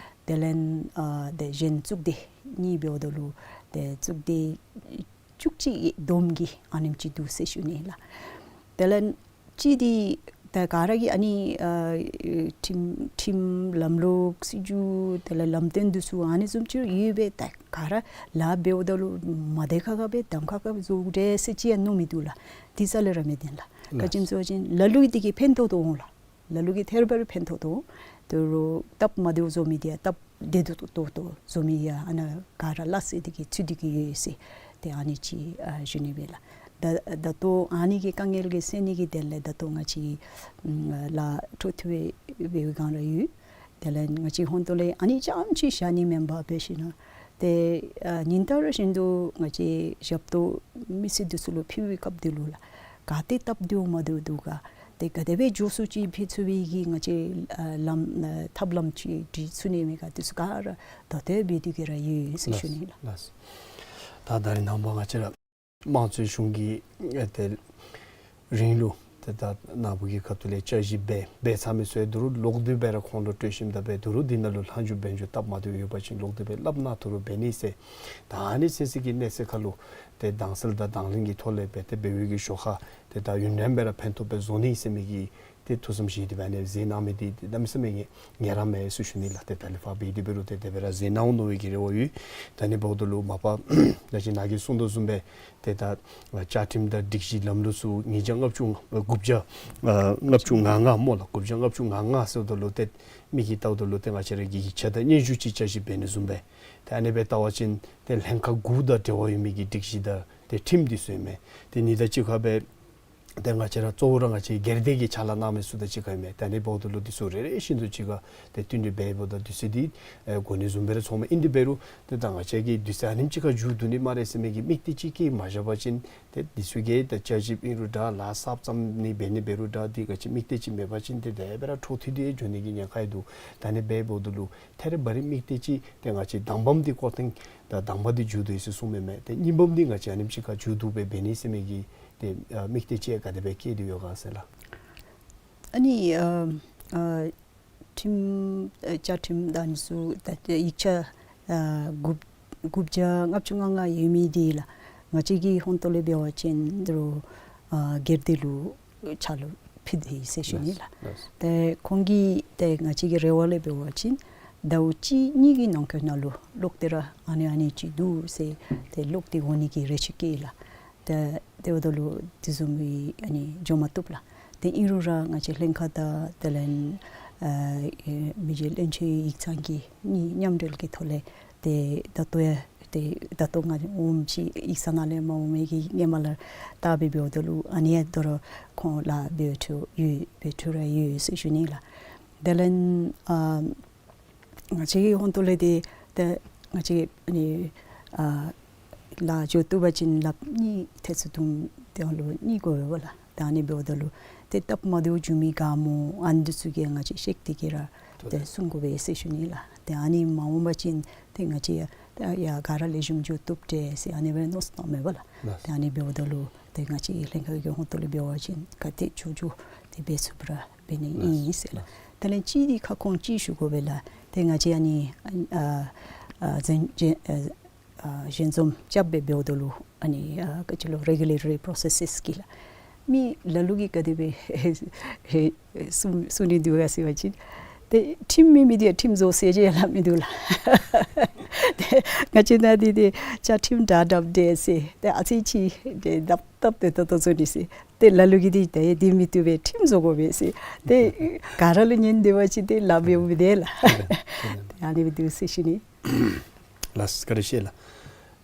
དེ་ལས་ཨ་ཏེ་གཞན་གཙུག་སྡེ་གཉིས་འབདཝ་ད་ལུ་ཏེ་གཙུག་སྡེ་བཅུ་གཅིག་གི་བསྡོམས་ཀྱིས་ཨ་ནེམ་ཅིག་འདུག་ཟེར་ཞུ་ནི་ལགས། དེ་ལས་ཅིག་འདི་ད་ག་ར་གིས་ཨ་ནི་ཨ་ཁྲིམས་ཁྲིམས་ལམ་ལུགས་སྲིད་བྱུས་དེ་ལས་ལམ་སྟོན་འདི་ཚུ་ཨ་ནི་བཟུམ་ཅིག་ཡོད་པས། ད་ག་ར་ལཱ་འབདཝ་ད་ལུ་མ་བདེ་ཁག་ཁ་སྦེ་གདམ་ཁ་ཁ་སྦེ་བཟོཝ་འདྲས་ཟེར་ཅིག་ཡང་མནོ་མི་འདུག་ལགས། འདི་རྩ་ལས་ར་མི་བདེན་ལགས། ག་ཅི་སྨོ་ཟེར་བ་ཅིན་ལ་ལུ་གིས་འདི་གིས་ཕན་ཐོགས་ཐོགས་འོང་ལགས། ལ་ལུ་གིས་ཐེར་བ་རེ་ཕན་ཐོགས་ཐོགས་འོང་། དོ་རུང་སྟབས་མ་བདེཝ་བཟོ་མི་འདི་ཡང་སྟབས་བདེ་ཏོག་ཏོ་བཟོ་མི་ཡང་ཨ་ནཱ་ག་ར་ལགས་ཟེར་འདི་གིས་ཚུད་དེ་གི་ཡོད་ཟེར་ཏེ་ཨ་ནི་ཅིག་ཨ་ཞུ་ནི་སྦེ་ལགས། ད་ད་ལྟོ་ཨ་ནི་གི་དཀའ་ངལ་གྱི་སེལ་ནི་གི་དོན་ལས་ད་ལྟོ་ང་བཅས་ལཱ་འཕྲོ་མཐུད་སྦེ་འབད་བའི་སྒང་ར་ཡོད། དེ་ལས་ང་བཅས་ཧོང་ཏོ་ལས་ཨ་ནི་རྐྱངམ་ཅིག་བཞག་ནི་མེན་པར་འབད་ཞིན་ན་ཏེ་ཨ་ཉིན་ལྟར་བཞིན་དུ་ང་བཅས་ཞབས་ཏོག་མི་སེར་འདི་ཚུ་ལུ་ཕུལ་བའི་སྐབས་འདི་ལུ་ལགས་ག་ཏེ་སྟབས་བདེཝ་མ་བདེཝ་འདུག་ག་ཏེ་ག་དེ་སྦེ་མགྱོགས་སུ་ཅིག་ཕུལ་ཚུགས་པའི་གི་ང་བཅས་ཨ་ལམ་ཨ་ཐབས་ལམ་ཅིག་སྒྲིག་ཚུགས་ནི་མེད་ག་འདི་ཚུ་ག་ར་ད་ལྟོ་འབད་དེ་གི་ར་ཡོད་ཟེར་ཞུ་ནི་ལགས། ལགས། ད་ད་རིས་ནངས་པ་ང་བཅས་ར་དམངས་གཙོའི་གཞུང་གི་ཨེ་ཏེ་རིང་ལུ་ཏེ་ད་ནཱ་བུ་གི་ཁ་ཐུག་ལས་བཅའ་གཞི་འབད་འབད་ཚར་མི་ཚུ་ཡང་དོ་རུང་ལོག་སྟེ་སྦེ་ར་ཁོང་ལུ་གྲོས་ཞིབ་དང་འབད་དོ་རུང་འདི་ནང་ལུ་ལྷག་འཇུག་འབད་འཇུག་སྟབས་མ་བདེཝ་ཡོད་པ་ཅིན་ལོག་སྟེ་སྦེ་སླབ་གནང་དོ་རུང་འབད་ནི་ཟེར། ད་ཨ་ནི་ཚུན་ཚོད་ཀྱི་གནས་ཚད་ཁར་ལུ་ཏེ་དྭངས་གསལ་དང་དྭངས་ལེན་གྱི་ཐོག་ལས་འབད་དེ་འབད་བའི་གི་ཞོར་ཁར་ཏེ་ད་ཡུན་རིངམོ་སྦེ་ར་ཕན་ཐོགས་སྦེ་བཟོ་ནི་ཟེར་མི་གི་ཏེ་ཐུགས་བསམ་བཞེས་ཏེ་སྦེ་ཨ་ནི་མཛད་གནང་མི་འདི་ཏེ་གནམ་མེད་ས་མེད་ངལ་རངས་མས་ཟེར་ཞུ་ནི་ལགས། ཏེ་ད་ལས་ཕར་འབད་དེ་འབད་རུང་ཏེ་དེ་སྦེ་ར་མཛད་གནང་འོང་མནོ་བའི་གི་རེ་བ་ཡོད། ད་ཨ་ནི་འབདཝ་ད་ལུ་མ་པ་ད་ཅི་ནཱ་གིས་གསུངས་དོ་བཟུམ་སྦེ་ཏེ་ད་བཅའ་ཁྲིམས་དང་སྒྲིག་གཞི་ལམ་ལུགས་ཚུ་ཉིས་བརྒྱ་ལྔ་བཅུ་དགུ་བརྒྱ་ཨ་ལྔ་བཅུ་ང་ལྔ་སྨོ་ལགས། དགུ་བརྒྱ་ལྔ་བཅུ་ང་ལྔ་ཟེརཝ་ད་ལུ་ཏེ་མི་གིས་བལྟཝ་ད་ལུ་ཏེ་ང་བཅས་ར་གིས་ཡིག་ཆ་དང་སྙན་ཞུ་ཅིག་བཅའ་གཞི་འབད་ནི་བཟུམ་སྦེ། ཏེ་ཨ་ནི་སྦེ་བལྟ་བ་ཅིན་ཏེ་ལྷན་ཁག་དགུ་དང་འབྲེལ་བ་ཡོད་མི་གི་སྒྲིག་གཞི་དང་ཏེ་ཁྲིམས་འདི་ཚུ་ཨིན་མས། ཏེ་ཨ་ནི་དང་གཅིག་ཁར་སྦེ་ཏེ་ང་བཅས་ར་གཙོ་བོ་ར་ང་བཅས་སྒེར་སྡེ་གི་ཕྱག་ལཱ་གནང་མི་ཚུ་དང་གཅིག་ཁར་ཨིན་མས། ཏེ་ཨ་ནི་འབདཝ་ད་ལུ་འདི་ཚུ་རེ་རེ་བཞིན་དུ་གཅིག་ཁར་ཏེ་བསྟུན་ཏེ་འབདཝ་ད་དུས་ཚོད་འདི་ཨེ་འགོར་ནི་བཟུམ་སྦེ་ར་ཚོརཝ་མས། ཨིན་དེ་འབད་རུང་ཏེ་ད་ང་བཅས་ཀྱིས་དུས་ཚོད་ཨ་ནེམ་ཅིག་ཁར་མཇུག་བསྡུ་ནི་སྨ་རེ་ཟེར་མི་གི་དམིགས་གཏད་ཅིག་བསྐྱེད་མ་བཞག་པ་ཅིན་ཏེ་འདི་ཚུ་གིས་ད་བཅའ་གཞི་ཨིན་རུང་འདྲ་ལཱ་གསརཔ་བརྩམ་ནི་འབད་ནི་འབད་རུང་འདྲ་འདི་ག་ཅི་དམིགས་གཏད་ཅིག་མེད་པ་ཅིན་ཏེ་དེ་སྦེ་ར་འཕྲོ་མཐུད་དེ་འགྱོ་ནི་གི་ཉེན་ཁ་ཡང་འདུག། ད་ཨ་ནི་སྦེ་འབདཝ་ད་ལུ་ཐད་རི་བ་རི་དམིགས་གཏད་ཅིག་ཏེ་ང་བཅས་དང་པམ་འདི་སྐོར་ཐེངས་ད་དང་པ་འདི་མཇུག་བསྡུ་ཡི་ཟེར་གསུངས་མི་མས། ཏེ་གཉིས་པམ་འདི་ང་བཅས་ཨ་ནེམ་ཅིག་ཁར་མཇུག་བསྡུ་སྦེ་འབད་ནི་ཟེར་མི་གི་ཏེ་ཨ་དམིགས་གཏད་ཅིག་ག་དེ་སྦེ་བསྐྱེད་དེ་ཡོད་ག་ཟེར་ལགས། ཨ་ནི་ཨ་ཨ་ཁྲིམས་ཨ་བཅའ་ཁྲིམས་དང་ཨ་ནི་ཚུ་ད་ཡིག་ཆ་ཨ་དགུ་དགུ་བརྒྱ་ལྔ་བཅུ་ང་ལྔ་ཡོད་མི་འདི་ལགས་ང་བཅས་ཀྱི་ཧོང་ཏོ་ལས་འབད་བ་ཅིན་དོ་རུང་ཨ་སྒེར་སྡེ་ལུ་ཕྱག་ལཱ་ཕུལ་ཏེ་ཡོད་ཟེར་ཞུ་ནི་ལགས། ལགས། ཏེ་ཁོང་གིས་ཏེ་ང་བཅས་ཀྱི་རེ་བ་ལས་འབད་བ་ཅིན་ཟླཝ་གཅིག་གཉིས་ཀྱི་ནང་འཁོད་ནང་ལུ་ལོག་སྟེ་ར་ཨ་ནི་ཨ་ནི་ཅིག་འདུག་ཟེར་ཏེ་ལོག་སྟེ་འོང་ནི་གི་རེ་ཆེ་བསྐྱེད་ལགས། ཏེ་དེ་འབདཝ་ད་ལུ་དེ་བཟུམ་སྦེ་ཨ་ནི་འགྱོ་མ་བཏུབ་ལགས། ཏེ་ཨིན་རུང་ར་ང་བཅས་ལྷན་ཁག་དང་དེ་ལས་ཨ་མི་རྗེ་བློན་ཆེན་ཡིག་ཚང་གི་གཉིས་མཉམ་འབྲེལ་གྱི་ཐོག་ལས་ཏེ་ད་ལྟོ་ཡང་ཏེ་ད་ལྟོ་ང་འོངམ་ཅིག་ཡིག་ཚང་ནང་ལས་མ་འོང་མི་གི་ཧེ་མ་ལས་བལྟ་སྦེ་འབདཝ་ད་ལུ་ཨ་ནི་ཡང་དོ་རུང་ཁོང་ལཱ་འབད་འཕྲོ་ཡོད་འབད་འཕྲོ་ར་ཡོད་ཟེར་ཞུ་ནི་ལགས། དེ་ལས་ཨ་ང་བཅས་ཀྱི་ཧོང་ཏོ་ལས་ཏེ་ཏེ་ང་བཅས་ཨ་ནི་ཨ་ལཱ་འགྱོ་བཏུབ་པ་ཅིན་ལགཔ་གཉིས་ཐེར་ཚུ་བརྡུང་སྟེ་ལུ་གཉིས་དགོ་པས་ལགས། ཏེ་ཨ་ནི་འབདཝ་ད་ལུ་ཏེ་སྟབས་མ་བདེཝ་འགྱོ་མི་ག་སྨོ་ཨ་ནི་འདི་ཚུ་གི་ང་བཅས་བཤད་དེ་གི་ར་ཏེ་གསུང་དགོ་པས་ཟེར་ཞུ་ནི་ལགས། ཏེ་ཨ་ནི་མ་འོང་པ་ཅིན་ཏེ་ང་བཅས་ཡང་ཡར་ག་ར་ལེགས་ཤོམ་འགྱོ་བཏུབ་འདྲས་ཟེར་ཨ་ནི་སྦེ་མནོ་བསམ་བཏངམ་མས་པ་ལགས། ལགས། ཏེ་ཨ་ནི་འབདཝ་ད་ལུ་ཏེ་ང་བཅས་ལྷན་ཁག་གི་ཧོང་ཏོ་ལས་འབད་བ་ཅིན་ག་དེ་མགྱོགས་མགྱོགས་ཏེ་འབད་ཚུགསཔ་ར་འབད་ནི་ཨིན་ཟེར་ལགས། ལགས། དེ་ལས་གཅིག་འདི་ཁ་སྐོང་ཅིག་ཞུ་དགོ་པས་ལགས། ཏེ་ང་བཅས་ཨ་ནི་ཨ་ཨ་གཞན་གཞན་ཨ་ཨ་ཞལ་འཛོམས་རྐྱབ་སྦེ་འབདཝ་ད་ལུ་ཨ་ནི་ཨ་ག་ཅི་ལོ་རེ་གུ་ལེ་ཊོ་རི་པོ་རོ་སེསེས་གི་ལགས། མི་ལ་ལུ་གིས་ག་དེ་སྦེ་གསུང་གསུང་ནི་འདུག་ག་ཟེར་བ་ཅིན་ཏེ་ཁྲིམས་མེད་མི་འདི་ཡང་ཁྲིམས་བཟོ་ཟེར་ཅིག་ཡང་སླབ་མི་འདུག་ལགས། ཏེ་ང་བཅས་ནང་འདི་ཏེ་བཅའ་ཁྲིམས་དྲག་དྲགཔ་འདྲས་ཟེར་ཏེ་ཨ་ཙི་ཅིག་ཏེ་དྲག་དྲགཔ་ཏེ་ཏོག་ཏོ་བཟོ་ནི་ཟེར། ཏེ་ལ་ལུ་གིས་འདི་ཏེ་འདི་མི་བཏུབ་པས་ཁྲིམས་བཟོ་དགོ་པས་ཟེར། ཏེ་ག་ར་ལུ་ཉན་སྡོད་པ་ཅིན་ཏེ་ལཱ་འབདཝ་མི་བདེ་ལགས། ཏེ་ཨ་ནི་སྦེ་འདུག་ཟེར་ཞུ་ནི། ལགས་བཀའ་དྲིན་ཆེ་ལགས།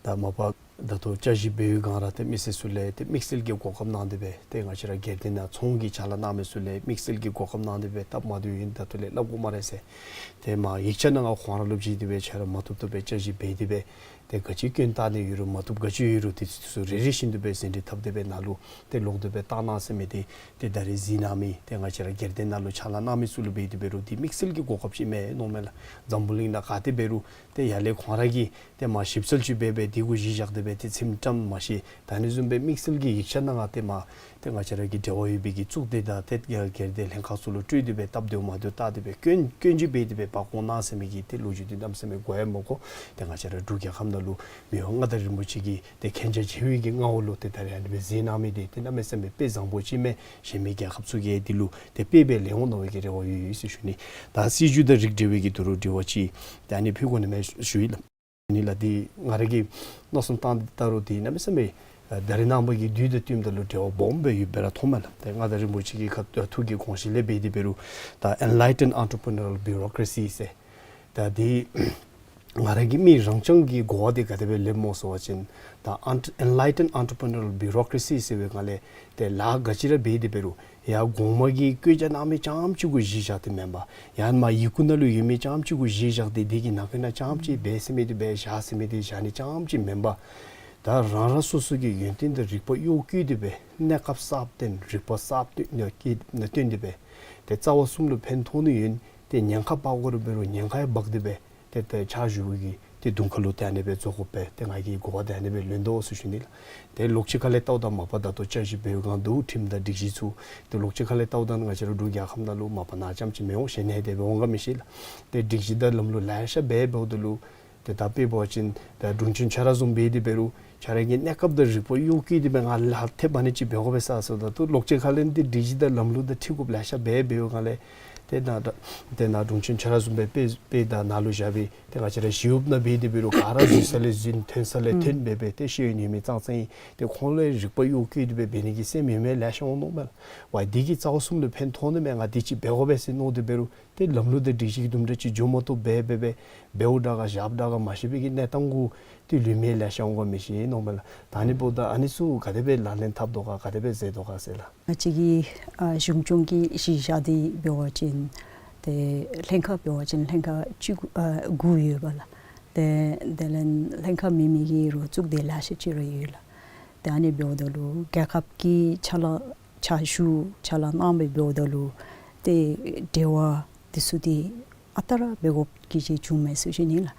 ད་མ་པ་ ད་ལྟོ་བཅའ་གཞི་འབད་བའི་སྒང་ར་ཏེ་མི་སེར་ཚུ་ལས་ཏེ་དམིགས་བསལ་གྱི་གོ་སྐབས་གནང་སྟེ་སྦེ་ཏེ་ང་བཅས་ར་སྒེར་སྡེ་ནང་ཚོང་གི་ཕྱག་ལཱ་གནང་མི་ཚུ་ལས་དམིགས་བསལ་གྱི་གོ་སྐབས་གནང་སྟེ་སྦེ་སྟབས་མ་བདེཝ་ཨིན་ད་ལྟོ་ལས་སླབ་དགོ་སྨ་རེ་ཟེར། ཏེ་མར་ཡིག་ཆ་ནང་ང་ཁོང་ར་ལུ་བཞེས་ཏེ་སྦེ་ཆ་ར་མ་བཏུབ་བཏུབ་སྦེ་བཅའ་གཞི་འབད་དེ་སྦེ་ཏེ་ག་ཅི་སྐྱོན་བཏགས་ནི་ཡོད་རུང་མ་བཏུབ་ག་ཅི་ཡོད་རུང་ཏེ་དེ་ཚུ་རེ་རེ་བཞིན་དུ་སྦེ་ཟིན་བྲིས་བཏབ་སྟེ་སྦེ་ནཱ་ལུ་ཏེ་ལོག་སྟེ་སྦེ་བཏང་གནང་ཟེར་མི་འདི་ཏེ་ད་རེས་གཟིགས་གནང་མི་ཏེ་ང་བཅས་ར་སྒེར་སྡེ་ནང་ལུ་ཕྱག་ལཱ་གནང་མི་ཚུ་ལུ་འབད་དེ་འབད་རུང་འདི་དམིགས་བསལ་གྱི་གོ་སྐབས་ཅིག་མས་མནོཝ་མས་ལགས། འཛམ་བུ་གླིང་ནང་ག་ཏེ་འབད་རུང་ཏེ་ཡར་ལས་ཁོང་ར་གིས་ཏེ་མར་ཞིབ་འཚོལ་ཅིག་འབད་སྦེ་འདི་གུ་གཞི་བཞག་སྟེ་སྦེ་ཏེ་ཚིམ་ཀྲམ་མ་ཤེས། ད་ཨ་ནི་བཟུམ་སྦེ་དམིགས་བསལ་གྱི་ཡིག་ཆ་ནང་ང་ཏེ་མར་ཏེ་ང་བཅས་ར་གི་འབྲེལ་བ་ཡོད་པའི་གི་གཙུག་སྡེ་དང་ཏེ་སྒེར་སྡེ་ལྷན་ཁག་ཚུ་ལུ་སྤྲོད་དེ་སྦེ་སྟབས་བདེཝ་མ་བདེཝ་བལྟ་སྟེ་སྦེ་སྐྱོན་སྐྱོན་ཅིག་འབད་དེ་སྦེ་ཕར་བཀོ་གནང་ཟེར་མི་གི་ཏེ་ལོ་རྒྱུས་འདི་གནམ་མེད་ས་མེད་གོ་ཡང་མ་གོ། ཏེ་ང་བཅས་ར་འབྲུག་རྒྱལ་ཁབ་ནང་ལུ་མི་དབང་མངའ་བདག་རིན་པོ་ཆེ་གིས་ཏེ་མཁྱེན་རྒྱ་ཆེ་བའི་གི་ངང་ལུ་ཏེ་ད་རེས་ཨ་ནི་སྦེ་གཟིགས་གནང་མི་འདི་ཏེ་གནམ་མེད་ས་མེད་དཔེ་བཟང་པོ་ཅིག་མས། གཞན་མི་རྒྱལ་ཁབ་ཚུ་གིས་འདི་ལུ་ཏེ་དཔེ་སྦེ་ལེན་འོང་མནོ་བའི་གི་རེ་བ་ཡོད་ཡོད་ཟེར་ཞུ་ནི། ད་སྲིད་བྱུས་དང་རིགས་འབྲེལ་བའི་གི་དོ་རུང་དྲི་བ་ཅིག་ཏེ་ཨ་ནི་ཕུལ་དགོ་ནི་མས་ཞུ་ཡི་ལགས། ཨ་ནི་ལགས་འདི་ང་ར་གིས་མནོ་བསམ་བཏང་སྟེ་བལྟ་རུང་འདི་གནམ་མེད་ས་མེད་ཨ་ད་རེས་ནངས་པ་གི་དུས་དང་བསྟུནམ་ད་ལུ་འབྲེལ་བ་སྦོམ་སྦེ་ཡོདཔ་སྦེ་ར་མཐོངམ་མས་ལགས། ཏེ་མངའ་བདག་རིན་པོ་ཆེ་གི་ཁ་ཐུག་གི་དགོངས་གཞི་ལས་འབད་དེ་འབད་རུང་ད་Enlightened Entrepreneurial Bureaucracy ཟེར། ད་འདི་ང་ར་གིས་མི་རང་རྐྱང་གི་གོ་བ་འདི་ག་དེ་སྦེ་ལེནམ་སྨོ་ཟེར་བ་ཅིན་ད་ཨན་Enlightened Entrepreneurial Bureaucracy ཟེར་བའི་སྒང་ལས་ཏེ་ལཱ་ག་ཅི་ར་འབད་དེ་འབད་རུང་ཡར་གོང་མ་གིས་བཀོད་རྒྱ་གནང་མི་རྐྱངམ་ཅིག་གུ་གཞི་བཞག་སྟེ་མེན་པར་ཡང་ན་མར་ཡི་གུ་ནང་ལུ་ཡོད་མི་རྐྱངམ་ཅིག་གུ་གཞི་བཞག་སྟེ་འདི་གི་ནང་འཁོད་ནང་རྐྱངམ་ཅིག་འབད་ཟེར་མི་འདི་འབད་བཞག་ཟེར་མི་འདི་བཞག་ནི་རྐྱངམ་ཅིག་མེན་པར་ད་རང་རང་སོ་སོ་གི་ཡོན་ཏན་དང་རིག་པ་གཡོག་བཀོལ་ཏེ་སྦེ་གནས་སྐབས་གསརཔ་བཏོན་རིག་པ་གསརཔ་བཏོན་ནི་བསྐྱེད་ནི་བཏོན་ཏེ་སྦེ་ཏེ་རྩ་བ་གསུམ་ལུ་ཕན་ཐོགས་ནི་ཡོད་ཏེ་ཉེན་ཁ་འབག་དགོ་རུང་འབད་རུང་ཉེན་ཁ་ཡང་འབག་སྟེ་སྦེ་ཏེ་ཏེ་ཕྱག་ཞུ་བའི་གི་ཏེ་དུང་ཁ་ལུ་ཏེ་ཨ་ནི་སྦེ་བཟོ་དགོ་པས། ཏེ་ང་གི་གོ་བ་འདི་ཨ་ནི་སྦེ་ལོན་དོ་ཟེར་ཞུ་ནི་ལགས། ཏེ་ལོགས་ཅིག་ཁ་ལས་བལྟཝ་ད་མ་པ་ད་ལྟོ་བཅའ་གཞི་འབད་བའི་སྒང་འདུག་ཁྲིམས་དང་སྒྲིག་གཞི་ཚུ། ཏེ་ལོགས་ཅིག་ཁ་ལས་བལྟཝ་ད་ང་བཅས་ར་འབྲུག་རྒྱལ་ཁབ་ནང་ལུ་མ་པ་ནཱ་རྐྱངམ་ཅིག་མི་འོང་གཞན་ནང་དེ་སྦེ་འོང་ག་མི་ཤེས་ལགས། ཏེ་སྒྲིག་གཞི་དང་ལམ་ལུགས་ལེ་ཤ་འབད་འབདཝ་ད་ལུ་ཏེ་ད་དཔེ་འབད་བ་ཅིན་ད་དྲུང་ཆེན་ཆ་ར་བཟུམ་འབད་དེ་འབད་རུང་ཁྱོད་ར་གི་གནས་སྐབས་དང་རིག་པ་གཡོག་བཀོལ་ཏེ་སྦེ་ང་ལཱ་ཐེབས་ཨ་ནི་ཅིག་འབད་དགོ་པས་ཟེར་ཟེརཝ་ད་ལྟོ་ལོགས་ཅིག་ཁ་ལས་འདི་སྒྲིག་གཞི་དང་ལམ་ལུགས་དང་འཁྲིལ་དགོཔ་ལེ་ཤ་འབད་འབདཝ་སྒང་ལས་ཏེ་ནཱ་ད་ཏེ་ནཱ་དྲུང་ཆེན་ཆ་ར་བཟུམ་སྦེ་དཔེ་དཔེ་ད་ནཱ་ལུ་བཞག་སྦེ་ཏེ་ང་བཅས་ར་ཞི་གཡོགཔ་ནང་འབད་དེ་འབད་རུང་ག་ར་འཛུལ་ས་ལས་འཛུལ་ཐོན་ས་ལས་ཐོན་སྦེ་སྦེ་ཏེ་ཤེས་ཡོན་ཡོད་མི་ཙང་ཙང་ཨིན། ཏེ་ཁོང་ལུ་རིག་པ་གཡོག་བཀོལ་ཏེ་སྦེ་འབད་ནི་གི་སེམས་ཡོད་མི་ལེ་ཤ་འོང་མནོཝ་མས་ལགས། ཝའི་འདི་གིས་རྩ་བ་གསུམ་ལུ་ཕན་ཐོགས་ནི་མས་ང་འདི་ཅིག་འབད་དགོ་པས་ཟེར་མནོ་སྟེ་འབད་རུང་ཏེ་ལམ་ལུགས་དང་སྒྲིག་གཞི་གི་དུམ་གྲ་ཅིག་འགྱོ་མ་བཏུབ་སྦེ་སྦེ་སྦེ་འབདཝ་དྲག་ག་བཞགཔ་དྲག་ག་མ་ཤེས་པའི་གི་གནས་སྟངས་གུ་ཏེ་ལུས་མི་ལེ་ཤ་འོང་ག་མི་ཤེས་མནོཝ་མས་ལགས། ད་ཨ་ནི་འབདཝ་ད་ཨ་ནི་ཚུ་ག་དེ་སྦེ་ལག་ལེན་འཐབ་དོ་ག་ག་དེ་སྦེ་མཛད་དོ་ག་ཟེར་ལགས། ང་བཅས་ཀྱི་ཨ་གཞུང་སྐྱོང་གི་གཞི་བཞག་སྟེ་འབད་བ་ཅིན་ཏེ་ལྷན་ཁག་འབད་བ་ཅིན་ལྷན་ཁག་བཅུ་དགུ་ཨ་དགུ་ཡོད་པ་ལགས། ཏེ་དེ་ལས་ལྷན་ཁག་མེན་མི་གི་རོགས་གཙུག་སྡེ་ལེ་ཤ་ཅིག་ར་ཡོད་ལགས། ཏེ་ཨ་ནི་འབདཝ་ད་ལུ་རྒྱལ་ཁབ་ཀྱི་ཕྱག་ལཱ་ཕྱག་ཞུ་ཕྱག་ལཱ་གནང་སྦེ་འབདཝ་ད་ལུ་ཏེ་འབྲེལ་བ་འདི་ཚུ་འདི་ཨ་རྟག་ར་འབད་དགོཔ་གི་ཅིག་བྱུངམ་མས་ཟེར་ཞུ་ནི་ལགས།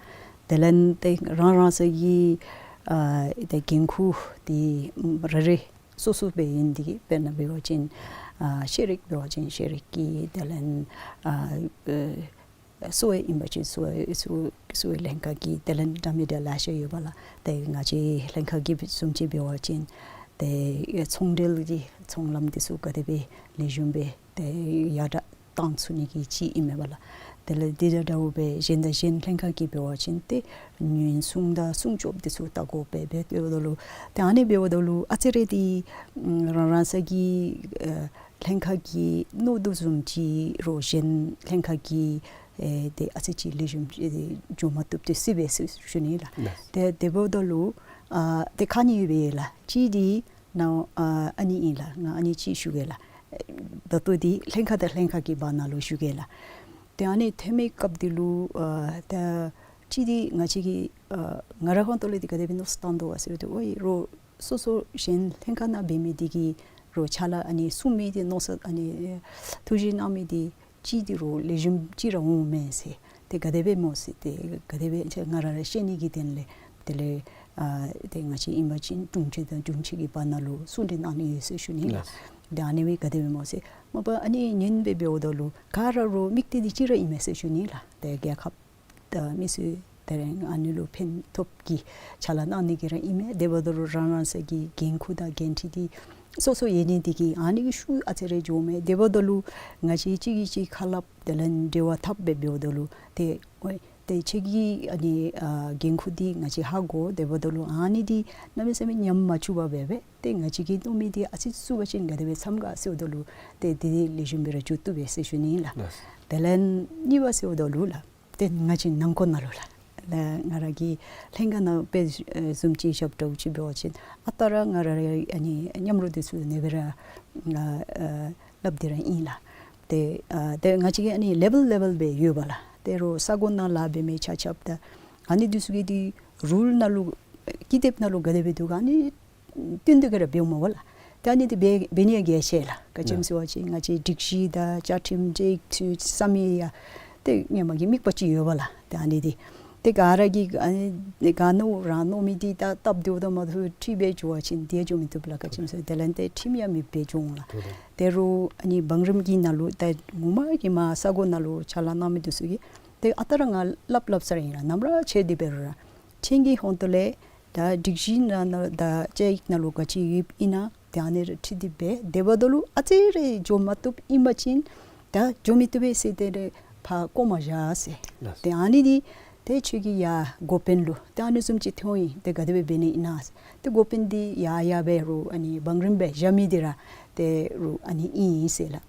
དེ་ལས་ཏེ་རང་རང་སོ་གི་ཨ་ཏེ་འགན་ཁུར་འདི་རེ་རེ་སོ་སོ་སྦེ་ཨིན། འདི་གིས་དཔེར་ན་འབད་བ་ཅིན་ཨ་ཤེས་རིག་འབད་བ་ཅིན་ཤེས་རིག་གི་དེ་ལས་ཨ་ཨེ་གསོ་བ་ཨིན་པ་ཅིན་གསོ་བ་གསོ་གསོ་བའི་ལྷན་ཁག་གི་དེ་ལས་འདྲ་མི་འདྲ་ལེ་ཤ་ཡོད་པ་ལགས། ཏེ་ང་བཅས་ལྷན་ཁག་གི་བཟུམ་ཅིག་འབད་བ་ཅིན་ཏེ་ཚོང་འབྲེལ་གྱི་ཚོང་ལམ་འདི་ཚུ་ག་དེ་སྦེ་ལེགས་ཤོམ་སྦེ་ཏེ་ཡར་དྲག་བཏང་ཚུགས་ནི་གི་ཅིག་ཨིན་མས་པ་ལགས། དེ་ལས་འདི་དང་འདྲཝ་སྦེ་གཞན་དང་གཞན་ལྷན་ཁག་གིས་འབད་བ་ཅིན་ཏེ་ཉེན་སྲུང་དང་སྲུང་སྐྱོབ་འདི་ཚུ་བལྟ་དགོ་པས་སྦེ་འབདཝ་ད་ལུ་ཏེ་ཨ་ནི་འབདཝ་ད་ལུ་ཨ་ཙི་རེ་འདི་རང་རང་སོ་གི་ཨེ་ལྷན་ཁག་གིས་མནོ་དོ་བཟུམ་ཅིག་རོགས་གཞན་ལྷན་ཁག་གིས་ཨེ་ཏེ་ཨ་ཙི་ཅིག་ལེགས་ཤོམ་ཅིག་འགྱོ་མ་བཏུབ་ཏེ་སྲིད་པས་ཟེར་ཞུ་ནི་ལགས། ལགས། ཏེ་དེ་འབདཝ་ད་ལུ་ཨ་ཏེ་ཁག་གཉིས་ཡོད་པས་ལགས། གཅིག་འདི་ནཱ་ཨ་ཨ་ནི་ཨིན་ལགས། ང་ཨ་ནི་ཅིག་ཞུ་གེ་ལགས། ད་ལྟོ་འདི་ལྷན་ཁག་དང་ལྷན་ཁག་གི་བར་ན་ལུ་ཞུ་གེ་ལགས། ཏེ་ཨ་ནི་ཐོན་མི་སྐབས་འདི་ལུ་ཨ་ད་གཅིག་འདི་ང་བཅས་ཀྱིས་ཨ་ང་རའི་ཁ་ཐུག་ལས་འདི་ག་དེ་སྦེ་མནོ་བསམ་བཏང་དོ་ག་ཟེར་བ་ཅིན་ཨོ་ཡ་རོགས་སོ་སོ་གཞན་ལྷན་ཁག་ནང་འབད་མི་འདི་གིས་རོགས་ཕྱག་ལཱ་ཨ་ནི་གསུང་མི་འདི་མནོ་བསམ་ཨ་ནི་ཐུགས་བཞེད་གནང་མི་འདི་གཅིག་འདི་རོགས་ལེགས་ཤོམ་ཅིག་ར་འོང་མས་ཟེར། ཏེ་ག་དེ་སྦེ་སྨོ་ཟེར། ཏེ་ག་དེ་སྦེ་ང་ར་ར་ཤེས་ནི་གི་དོན་ལས་དེ་ལས་ཨ་ཏེ་ང་བཅས་ཨིན་པ་ཅིན་དྲུང་ཆེན་དང་དྲུང་ཆེན་གྱི་བར་ན་ལུ་གསུང་གྲོས་གནང་ནི་ཡོད་ཟེར་ཞུ་ནི་ལགས། ལགས། ཏེ་ཨ་ནི་སྦེ་ག་དེ་སྦེ་སྨོ་ཟེར། མ་པ་ཨ་ནི་ཉན་སྦེ་འབདཝ་ད་ལུ་ག་ར་རོགས་དམིགས་གཏད་འདི་གཅིག་ར་ཨིན་མས་ཟེར་ཞུ་ནི་ལགས། ཏེ་རྒྱལ་ཁབ་དང་མི་སེར་དེ་རིང་ཨ་ནི་ལུ་ཕན་ཐོགས་ཀྱི་ཕྱག་ལཱ་གནང་ནི་གི་ར་ཨིན་མས། དེ་འབདཝ་ད་ལུ་རང་རང་སོ་གི་འགན་ཁུར་དང་འགན་འཁྲི་འདི་སོ་སོ་ཡོད་ནི་འདི་གིས་ཨ་ནི་གི་ཤུགས་ཨ་ཙི་རེ་འགྱོཝ་མས། དེ་འབདཝ་ད་ལུ་ང་བཅས་གཅིག་གིས་གཅིག་ཁ་སླབ་དེ་ལས་འབྲེལ་བ་འཐབ་སྦེ་འབདཝ་ད་ལུ་ཏེ་ཨོ་ཏེ་ཁྱོད་ཀྱི་ཨ་ནི་ཨ་འགན་ཁུར་འདི་ང་བཅས་ཧ་གོ། དེ་འབདཝ་ད་ལུ་ཨ་ནི་འདི་གནམ་མེད་ས་མེད་ཉམས་མ་བཅུག་པར་སྦེ་སྦེ་ཏེ་ང་བཅས་ཀྱིས་མནོ་མི་འདི་ཨ་ཙི་བཙུགས་པ་ཅིན་ག་དེ་སྦེ་འཚམས་ག་ཟེརཝ་ད་ལུ་ཏེ་འདི་ལེགས་ཤོམ་སྦེ་ར་འགྱོ་བཏུབ་པས་ཟེར་ཞུ་ནི་ལགས། ལགས། དེ་ལས་གཉིས་པ་ཟེརཝ་ད་ལུ་ལགས། ཏེ་ང་བཅས་ནང་འཁོད་ནང་ལུ་ལགས། ད་ང་ར་གི་ལྷན་ཁག་ནང་དཔེ་བཟུམ་ཅིག་ཞབས་ཏོག་ཅིག་འབད་བ་ཅིན་ཨ་རྟག་ར་ང་ར་ཨ་ནི་མཉམ་རོགས་འདི་ཚུ་ཨ་ནི་སྦེ་ར་ང་ཨ་སླབ་སྟེ་ར་ཨིན་ལགས། ཏེ་ཨ་ཏེ་ང་བཅས་ཀྱི་ཨ་ནི་ལེ་བཱལ་ལེ་བཱལ་སྦེ་ཡོད་པ་ལགས། ཏེ་རོགས་ས་གོ་ནང་ལཱ་འབད་མི་ཆ་ཁྱབ་ད་ཨ་ནི་འདི་ཚུ་གི་འདི་རུལ་ནང་ལུ་ཀི་དེབ་ནང་ལུ་ག་དེ་སྦེ་འདུག་ག་ཨ་ནི་བསྟུན་ཏེ་ག་ར་འབདཝ་མས་པ་ལགས། ཏེ་ཨ་ནི་འདི་འབད་འབད་ནི་ཡང་གལ་ཆེ་ལགས། ག་ཅི་སྨོ་ཟེར་བ་ཅིན་ང་བཅས་སྒྲིག་གཞི་དང་བཅའ་ཁྲིམས་ཅིག་ཚུ་བསམ་མི་ཡང་ཏེ་ཧེ་མ་གི་དམིགས་པ་ཅིག་ཡོད་པ་ལགས། ཏེ་ཨ་ནི་འདི་ཏེ་ག་ར་གིས་ཨ་ནི་ག་མནོ་རང་མནོ་མི་འདི་ད་སྟབས་བདེཝ་དང་མ་བདེཝ་འཁྲིལ་སྦེ་འགྱོ་བ་ཅིན་དེ་འགྱོ་མི་བཏུབ་ལགས། ག་ཅི་སྨོ་ཟེར་དེ་ལས་ཏེ་ཁྲིམས་ཡང་མེདཔ་སྦེ་འགྱོ་འོང་ལགས། ཏེ་རོགས་ཨ་ནི་བང་རིམ་གྱི་ནང་ལུ་ད་ངོ་མ་གི་མར་ས་གོ་ནང་ལུ་ཕྱག་ལཱ་གནང་མི་འདི་ཚུ་གིས་ཏེ་ཨ་རྟག་ར་ང་སླབ་སླབ་ས་ར་ཨིན་ལགས། ནམ་ར་ཆེ་འདི་འབད་རུང་ར་ཁྲིམས་ཀྱི་ཧོང་ཏོ་ལས་ད་སྒྲིག་གཞི་ནང་ན་ད་བཅའ་ཡིག་ནང་ལུ་ག་ཅི་ཡོདཔ་ཨིན་ན་ཏེ་ཨ་ནི་ར་འཁྲིལ་ཏེ་འབད། དེ་འབདཝ་ད་ལུ་ཨ་ཙི་རེ་འགྱོ་མ་བཏུབ་ཨིན་པ་ཅིན་ད་འགྱོ་མི་བཏུབ་པས་ཟེར་ཏེ་ར་ཕར་བཀོ་མ་བཞག་ཟེར། ལགས། ཏེ་ཨ་ནི་འདི་ཏེ་ཁྱོད་ཀྱི་ཡར་འགོ་དཔོན་ལུ་ཏེ་ཨ་ནི་བཟུམ་ཅིག་ཐོན་ཡི། ཏེ་ག་དེ་སྦེ་འབད་ནི་ཨིན་ན་ཟེར། ཏེ་འགོ་དཔོན་འདི་ཡར་ཡར་འབད་རུང་ཨ་ནི་བང་རིམ་སྦེ་བཞག་མི་འདི་ར་ཏེ་རོགས་ཨ་ནི་ཨིན་ཟེར་ལགས།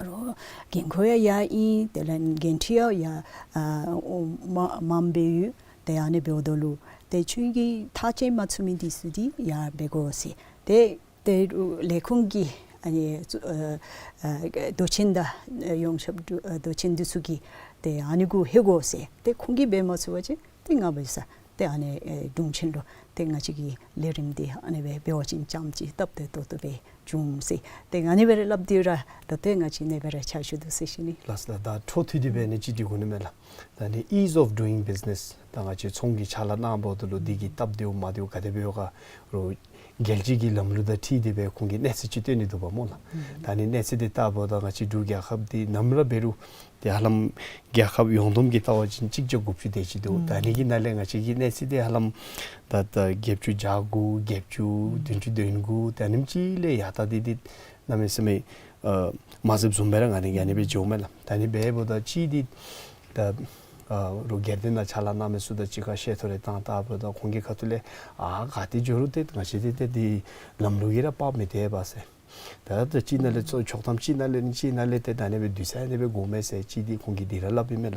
རོགས་འགན་ཁུར་ཡང་ཡར་ཨིན། དེ་ལས་འགན་འཁྲི་ཡང་ཡར་ཨ་འོ་མ་མངམ་སྦེ་ཡོད། ཏེ་ཨ་ནི་འབདཝ་ད་ལུ་ཏེ་ཁྱོད་ཀྱིས་ཐག་བཅད་མ་ཚུགས་མི་འདི་ཚུ་འདི་ཡར་འབད་དགོ་ཟེར། ཏེ་ཏེ་ལས་ཁུངས་ཀྱི་ཨ་ནི་ཨ་ཨ་མདོ་ཆེན་དང་ཡོངས་ཁྱབ་འདུ་ཨ་མདོ་ཆེན་འདི་ཚུ་གིས་ཏེ་ཨ་ནི་གུ་ལྷོད་དགོ་ཟེར། ཏེ་ཁོང་གིས་འབད་མ་ཚུགས་པ་ཅིན་ཏེ་ང་འབད་ས་ཏེ་ཨ་ནི་ཨེ་དྲུང་ཆེན་ལུ་ཏེ་ང་བཅས་ཀྱི་ལས་རིམ་འདི་ཨ་ནི་སྦེ་འབད་བ་ཅིན་ཙམ་ཅིག་སྟབས་བདེ་ཏོག་ཏོ་སྦེ་འབྱུང་ཟེར། ཏེ་ཨ་ནི་སྦེ་ར་སླབ་སྟེ་ར་ད་ལྟོ་ང་བཅས་ཨ་ནི་སྦེ་ར་ཕྱག་ཞུ་དོ་ཟེར་ཞུ་ནི། ལགས་ལགས། ད་འཕྲོ་མཐུད་དེ་སྦེ་ཨ་ནི་ཅིག་འདྲི་དགོ་ནི་མས་ལགས། ད་ཨ་ནི་ease of doing business ད་ང་བཅས་ཚོང་གི་ཕྱག་ལཱ་གནང་འབདཝ་ད་ལུ་འདི་གི་སྟབས་བདེཝ་མ་བདེཝ་ག་དེ་སྦེ་ཡོད་ག་རོགས་རྒྱལ་སྤྱི་གི་ལམ་ལུགས་དང་འཁྲིལ་ཏེ་སྦེ་ཁོང་གིས་གནས་ཚད་ཅིག་སྟོན་ནི་འདུག་པ་སྨོ་ལགས། ཨུམ། ད་ཨ་ནི་གནས་ཚད་འདི་བལྟཝ་ད་ང་བཅས་འབྲུག་རྒྱལ་ཁབ་འདི་ནམ་ར་འབད་རུང་ཏེ་ཧ་ལམ་རྒྱལ་ཁབ་ཡོངས་བསྡོམས་ཀྱིས་བལྟ་བ་ཅིན་གཅིག་བརྒྱ་དགུ་བཅུ་དེ་ཅིག་འདུག། ཨུམ། ད་ཨ་ནི་གི་ནང་ལས་ང་བཅས་ཀྱི་གནས་ཚད་འདི་ཧ་ལམ་ད་ད་བརྒྱད་ཅུ་གྱ་དགུ་བརྒྱད་ཅུ་ཨུམ་བདུན་ཅུ་དོན་དགུ་ད་ཨ་ནེམ་ཅིག་ལས་ཡར་ད་འདི་འདི་གནམ་མེད་ས་མེད་ཨ་མ་ཟབ་བཟུམ་སྦེ་ར་ང་ཨ་ནི་ཨ་ནི་སྦེ་འགྱོཝ་མས་ལགས། ད་ཨ་ནི་འབདཝ་ད་ཅིག་འདི་ད་ཨ་རོགས་སྒེར་སྡེ་ནང་ཕྱག་ལཱ་གནང་མི་ཚུ་དང་གཅིག་ཁར་བཤད་ཐོ་རེ་བཏང་བལྟཝ་ད་ཁོང་གི་ཁ་ཐུག་ལས་ཨ་ག་ཏེ་འགྱོ་རུང་ཏེ་ང་བཅས་འདི་ཏེ་འདི་ལམ་ལུགས་ཀྱིས་ར་དཔག་མི་སྟེར་བས་ཟེར། ད་ད་ཅིག་ནང་ལས་ཚོགས་ཕྱོགས་གཏམ་ཅིག་ནང་ལས་ནི་ཅིག་ནང་ལས་ཏེ་ད་ཨ་ནི་སྦེ་བསྡུ་ས་ཨ་ནི་སྦེ་དགོ་མས་ཟེར་ཅིག་འདི་ཁོང་གིས་འདི་ར་སླབ་ཨིན་མས་ལགས། ཨུམ།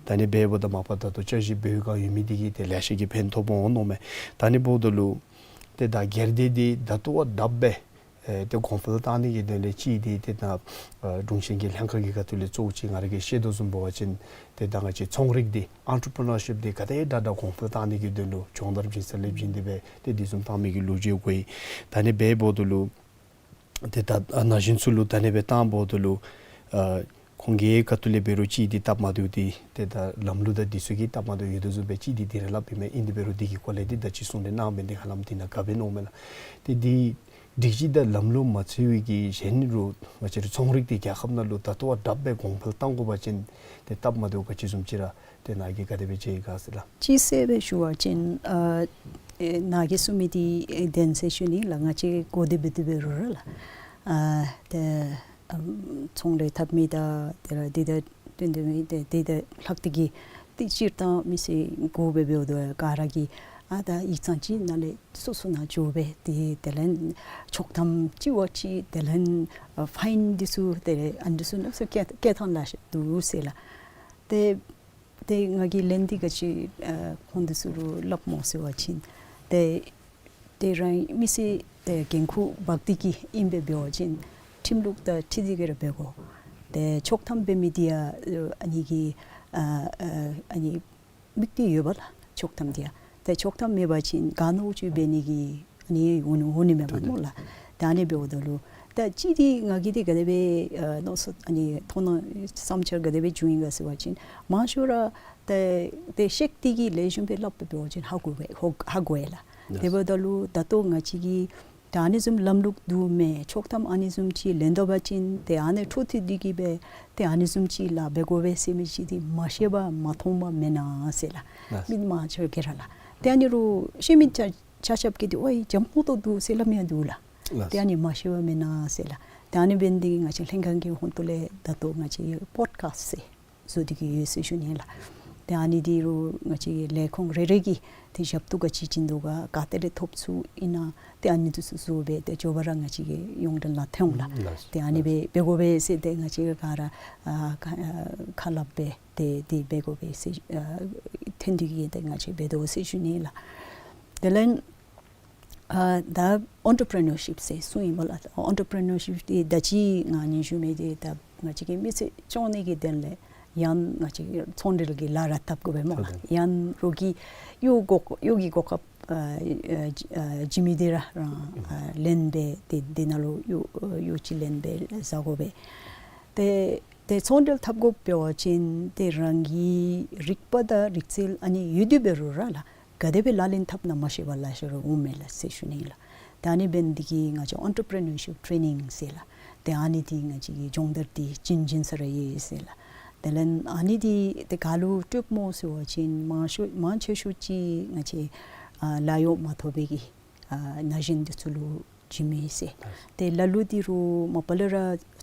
ད་ཨ་ནི་འབདཝ་ད་མ་པ་ད་ལྟོ་བསྐྱར་ཞིབ་འབད་བའི་སྒང་ཡོད་མི་འདི་གིས་ཏེ་ལེ་ཤ་གིས་ཕན་ཐོགས་འོང་མནོཝ་མས། ད་ཨ་ནི་འབདཝ་ད་ལུ་ཏེ་ད་སྒེར་སྡེ་འདི་ད་ལྟོ་བ་དྲགཔ་སྦེ་ཨེ་ཏེ་གོང་འཕེལ་བཏང་ནི་གི་དོན་ལས་ཅིག་འདི་ཏེ་ད་ཨ་དྲུང་ཆེན་གྱི་ལྷན་ཁག་གི་ཁ་ཐུག་ལས་གཙོ་བོ་ཅིག་ང་ར་གིས་ཤེས་དོ་བཟུམ་འབད་བ་ཅིན་ཏེ་ད་ང་བཅས་ཚོང་རིག་འདི་ཨེན་ཊར་པི་རི་ནར་ཤིཔ་འདི་ག་དེ་དྲག་དྲག་གོང་འཕེལ་བཏང་ནི་གི་དོན་ལུ་སྦྱོང་བརྡར་བྱིན་ས་ལེབ་བྱིན་ཏེ་སྦེ་ཏེ་འདི་བཟུམ་བཏང་མི་གི་ལོ་རྒྱུས་གོ་ཡི། ད་ཨ་ནི་འབདཝ་ད་ལུ་ཏེ་ད་ཨ་ན་གཞོན་ཚུ་ལུ་ད་ཨ་ནི་སྦེ་བཏངམ་ད་ལུ་ཨ་ཁོང་གི་ཁ་ཐུག་ལས་འབད་རུང་ཅིག་འདི་སྟབས་མ་བདེཝ་འདི་ཏེ་ད་ལམ་ལུགས་དང་འདི་ཚུ་གི་སྟབས་མ་བདེཝ་ཡོད་དོ་བཟུམ་སྦེ་ཅིག་འདི་འདི་ར་སླབ་ཨིན་མས། ཨིན་དེ་འབད་རུང་འདི་གི་སྐོར་ལས་འདི་ད་ཅི་གསུང་ནི་གནང་མི་འདི་ཧ་ལམ་འདི་ནང་ག་འབད་ནི་འོང་མས་ལགས། ཏེ་འདི་སྒྲིག་གཞི་དང་ལམ་ལུགས་མ་ཚུད་པའི་གི་གཞན་རོགས་ང་བཅས་རའི་ཚོང་རིག་འདི་རྒྱལ་ཁབ་ནང་ལུ་ད་ལྟོ་བ་དྲགཔ་སྦེ་གོང་འཕེལ་བཏང་དགོ་པ་ཅིན་ཏེ་སྟབས་མ་བདེཝ་ག་ཅི་བཟུམ་ཅིག་ར་ཏེ་ནཱ་གིས་ག་དེ་སྦེ་མཇལ་ཡི་ག་ཟེར་ལགས། ཅིག་ཟེར་སྦེ་ཞུ་བ་ཅིན་ཨ་ཨེ་ནཱ་གིས་གསུངས་མི་འདི་ཨེ་བདེན་ཟེར་ཞུ་ནི་ལགས། ང་བཅས་གོ་བདེ་སྦེ་དེ་སྦེ་རུང་ར་ལགས། ཨ་ཏེ་ཨམ་ཚོང་ལས་འཐབ་མི་དང་དེ་ར་འདི་དང་དོན་དག་མི་དེ་དེ་དང་ལྷག་སྟེ་གིས་ཏེ་སྤྱིར་བཏང་མི་སེར་གོ་སྦེ་འབདཝ་ད་ག་ར་གིས་ཨ་ད་ཡིག་ཚང་ཅིག་ནང་ལས་སོ་སོ་ནང་འགྱོ་སྦེ་ཏེ་དེ་ལས་ཆོག་ཐམ་ཅིག་བ་ཅིག་དེ་ལས་ཨ་ཕའིན་འདི་ཚུ་དེ་ལས་ཨ་འདི་ཚུ་ནང་སོ་བཀལ་བཀལ་ཐངས་ལ་འདུག་ཟེར་ལགས། ཏེ་ཏེ་ང་གིས་ལན་འདི་ག་ཅི་ཨ་ཁོང་འདི་ཚུ་ལུ་སླབ་སྨོ་ཟེར་བ་ཅིན་ཏེ་ཏེ་རང་མི་སེར་ཏེ་འགན་ཁུར་འབག་སྟེ་གིས་ཨིན་པས་འབད་བ་ཅིན་ཁྲིམས་ལུགས་དང་འཁྲིལ་ཏེ་གིས་ར་འབད་དགོ། ཏེ་ཆོག་ཐམ་འབད་མི་འདི་ཡང་ཨ་ནི་གི་ཨ་ཨ་ཨ་ནི་དམིགས་གཏད་ཡོད་པས་ལགས། ཆོག་ཐམ་འདི་ཡང་ཏེ་ཆོག་ཐམ་མེད་པ་ཅིན་ག་མནོ་ཅིག་འབད་ནི་གི་ཨ་ནི་འོང་འོང་ནི་མས་པ་སྨོ་ལགས། ཏེ་ཨ་ནི་འབདཝ་ད་ལུ་ད་ཅིག་འདི་ང་གིས་འདི་ག་དེ་སྦེ་ཨ་མནོ་བསམ་ཨ་ནི་མཐོང་སྣང་བསམ་འཆར་ག་དེ་སྦེ་བྱུང་ཡི་ག་ཟེར་བ་ཅིན་མང་ཤོས་ར་ཏེ་ཏེ་ཤེས་ཏེ་གིས་ལེགས་ཤོམ་སྦེ་སླབ་སྦེ་འབད་བ་ཅིན་ཧ་གོ་བས་ཧ་གོ་ཧ་གོ་ཡི་ལགས། དེ་འབདཝ་ད་ལུ་ད་ལྟོ་ང་བཅས་ཀྱིས་ད་ཨ་ནི་བཟུམ་ལམ་ལུགས་འདུག་མས། ཆོག་ཐམ་ཨ་ནི་བཟུམ་ཅིག་ལེན་ད་པ་ཅིན་ཏེ་ཨ་ནི་འཕྲོ་མཐུད་དེ་གིས་སྦེ་ཏེ་ཨ་ནི་བཟུམ་ཅིག་ལཱ་འབད་དགོ་པས་ཟེར་མི་ཅིག་འདི་མ་ཤེས་པ་མ་མཐོང་པ་མེན་ན་ཟེར་ལགས། ལགས། མི་མང་ཆེ་བ་གིས་ར་ལགས། ཏེ་ཨ་ནི་རུང་ཤེས་མི་ཆ་ཆ་ཁྱབ་ཀྱིས་འདི་ཨོའི་འཇམ་ཏོང་ཏོ་འདུག་ཟེར་སླབ་མི་ཡང་འདུག་ལགས། ལགས། ཏེ་ཨ་ནི་མ་ཤེས་པ་མེན་ན་ཟེར་ལགས། ཏེ་ཨ་ནི་འབད་ནི་འདི་གིས་ང་བཅས་ལྷན་ཁག་གི་ཧོང་ཏོ་ལས་ད་ལྟོ་ང་བཅས་པོཌ་ཀཱསཊ་ཟེར་བཟོ་སྟེ་གིས་ཡོད་ཟེར་ཞུ་ནི་ལགས། ཏེ་ཨ་ནི་འདི་རུང་ང་བཅས་ལས་ཁུངས་རེ་རེ་གིས་ཏེ་ཞབས་ཏོག་ག་ཅི་བྱིན་དོ་ག་ག་ཏེ་ལས་ཐོབ་ཚུགས་ཨིན་ན་ཏེ་ཨ་ནི་འདི་ཚུ་བཟོ་སྦེ་ཏེ་མགྱོགས་པ་ར་ང་བཅས་ཀྱི་ཡོངས་འབྲེལ་ནང་ཐོན་འོང་ལགས། ལགས། ཏེ་ཨ་ནི་སྦེ་འབད་དགོ་པས་ཟེར་ཏེ་ང་བཅས་ག་ར་ཨ་ཁ་ཨ་ཁ་སླབ་སྦེ་ཏེ་དེ་འབད་དགོ་པས་ཟེར་ཨ་ ཐོན་ཏེ་གི་ཏེ་ང་བཅས་འབད་དོ་ཟེར་ཞུ་ནི་ལགས། དེ་ལས་ཨ་ད་ཨོན་ཊར་པི་རི་ནར་ཤིབ་ཟེར་གསུངས་ཡི་སྨོ་ལགས། ཨོན་ཊར་པི་རི་ནར་ཤིབ་འདི་ད་ཅི་ང་ནི་ཞུ་མི་འདི་ད་ང་བཅས་ཀྱི་མི་ཚེ་སྐྱོང་ནི་གི་དོན་ལས་ཡང་ང་བཅས་ཀྱིས་ཚོང་འབྲེལ་གྱི་ལཱ་ར་འཐབ་དགོ་པས་སྨོ་ལགས། ཚོང་འབྲེལ། ཡང་རོགས་ཀྱི་གཡོག་གོ་གཡོག་གི་གོ་སྐབས་ཨ་ཨ་བྱིན་མི་འདི་ར་རང་ཨ་ལེན་འབད་དེ་འདི་ནང་ལུ་གཡོག་གཡོག་ཅིག་ལེན་འབད་བཟའ་དགོ་པས། ཏེ་ཏེ་ཚོང་འབྲེལ་འཐབ་དགོཔ་འབད་བ་ཅིན་ཏེ་རང་གི་རིག་པ་དང་རིག་རྩལ་ཨ་ནི་ཡོད་དེ་འབད་རུང་ར་ལགས། ག་དེ་སྦེ་ལག་ལེན་འཐབ་ན་མ་ཤེས་པར་ལཱ་ཤོར་ར་འོང་མས་ལགས་ཟེར་ཞུ་ནི་ལགས། ཏེ་ཨ་ནི་འབད་ནི་འདི་གིས་ང་བཅས་ཨོན་ཊར་པི་རི་ནར་ཤིབ་ཊེ་ནིང་ཟེར་ལགས། ཏེ་ཨ་ནི་འདི་ང་བཅས་ཀྱི་སྦྱོང་བརྡར་འདི་བྱིན་བྱིན་ས་ར་ཡོད་ཟེར་ལགས། དེ་ལས་ཨ་ནི་འདི་ཏེ་ག་ལུ་སྤྲོདཔ་སྨོ་ཟེར་བ་ཅིན་མང་ཤོས་མང་ཆེ་ཤོས་ཅིག་ང་བཅས་ཨ་ལཱ་གཡོག་མ་ཐོབ་པའི་གི་ཨ་ན་གཞོན་འདི་ཚུ་ལུ་བྱིན་མི་ཟེར། ལགས། ཏེ་ལ་ལུ་འདི་རུང་མ་པ་ལས་ར་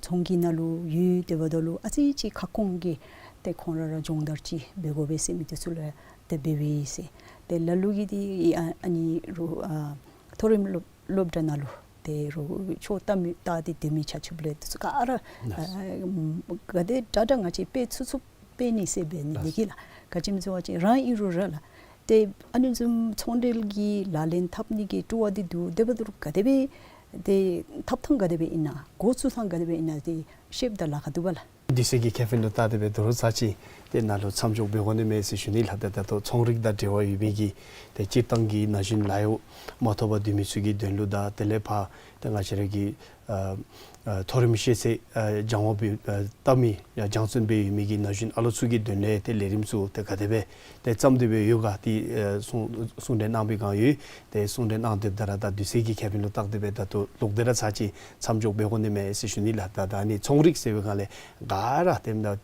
ཚོང་གི་ནང་ལུ་ཡོད་དེ་འབདཝ་ད་ལུ་ཨ་ཙི་ཅིག་ཁ་སྐོང་གིས་ཏེ་ཁོང་ར་ར་སྦྱོང་བརྡར་ཅིག་འབད་དགོ་པས་ཟེར་མི་འདི་ཚུ་ལུ་ཏེ་འབད་བས་ཟེར། ཏེ་ལ་ལུ་གིས་འདི་ཨ་ཨ་ནི་རུང་ཨ་མཐོ་རིམ་སློབ་སློབ་གྲྭ་ནང་ལུ་ཏེ་རུང་ཆོས་ལྟ་མི་ལྟ་སྟེ་སྡོད་མི་ཆ་ཁྱབ་ལས་འདི་ཚུ་ག་ར་ཨ་ག་དེ་དྲག་དྲག་ང་བཅས་སྤེལ་ཚུགས་ཚུགས་སྤེལ་ནི་ཟེར་འབད་ནི་འདི་གིས་ལགས། ག་ཅི་སྨོ་ཟེར་བ་ཅིན་རང་ཨིན་རུང་ར་ལགས། ཏེ་ཨ་ནི་བཟུམ་ཚོང་འབྲེལ་གྱི་ལག་ལེན་འཐབ་ནི་གི་སྤྲོ་བ་འདི་འདུག། དེ་འབདཝ་ད་ལུ་ག་དེ་སྦེ་ཏེ་འཐབ་ཐངས་ག་དེ་སྦེ་ཨིན་ན་འགོ་བཙུགས་ཐངས་ག་དེ་སྦེ་ཨིན་ན་འདི་ཤེསཔ་དང་ལཱ་ཁག་འདུག་པ་ལགས། དུས་ཚོད་ཀྱི་ཁེ་ཕན་ལུ་བལྟ་སྟེ་སྦེ་དོ་རུང་ཚར་ཅིག་ཏེ་ནཱ་ལུ་མཚམས་འཇོག་འབད་དགོ་ནི་མས་ཟེར་ཞུ་ནི་ལགས། ཏེ་ད་ལྟོ་ཚོང་རིག་དང་འབྲེལ་བ་ཡོད་མི་གི་ཏེ་སྤྱིར་བཏང་གི་ན་གཞོན་ལཱ་གཡོག་མ་ཐོབ་པར་སྡོད་མི་ཚུ་གི་དོན་ལུ་དང་དེ་ལས་ཕར་ཏེ་ང་བཅས་ར་གི་ཨ་ཨ་མཐོ་རིམ་ཤེས་ཚད་ཨ་སྦྱང་བ་འབད་ཨ་ལྟ་མི་ཡང་སྦྱང་བརྩོན་འབད་ཡོད་མི་གི་ན་གཞོན་ཨ་ལོ་ཚུ་གི་དོན་ལས་ཏེ་ལས་རིམ་ཚུ་ཏེ་ག་དེ་སྦེ་ཏེ་བརྩམས་ཏེ་སྦེ་ཡོད་ག་ཏེ་ཨ་གསུང་གསུང་གྲོས་གནང་བའི་བསྒང་ཡོད། ཏེ་གསུང་གྲོས་གནང་སྡོདཔ་ད་ར་ད་དུས་ཚོད་ཀྱི་ཁེ་ཕན་ལུ་བལྟ་སྟེ་སྦེ་ད་ལྟོ་ལོག་སྟེ་ར་ཚར་ཅིག་མཚམས་འཇོག་འབད་དགོ་ནི་མས་ཟེར་ཞུ་ནི་ལགས། ད་ད་ཨ་ནི་ཚོང་རིག་ཟེར་བའི་སྒང་ལས་ག་ར་ཏེ་ད་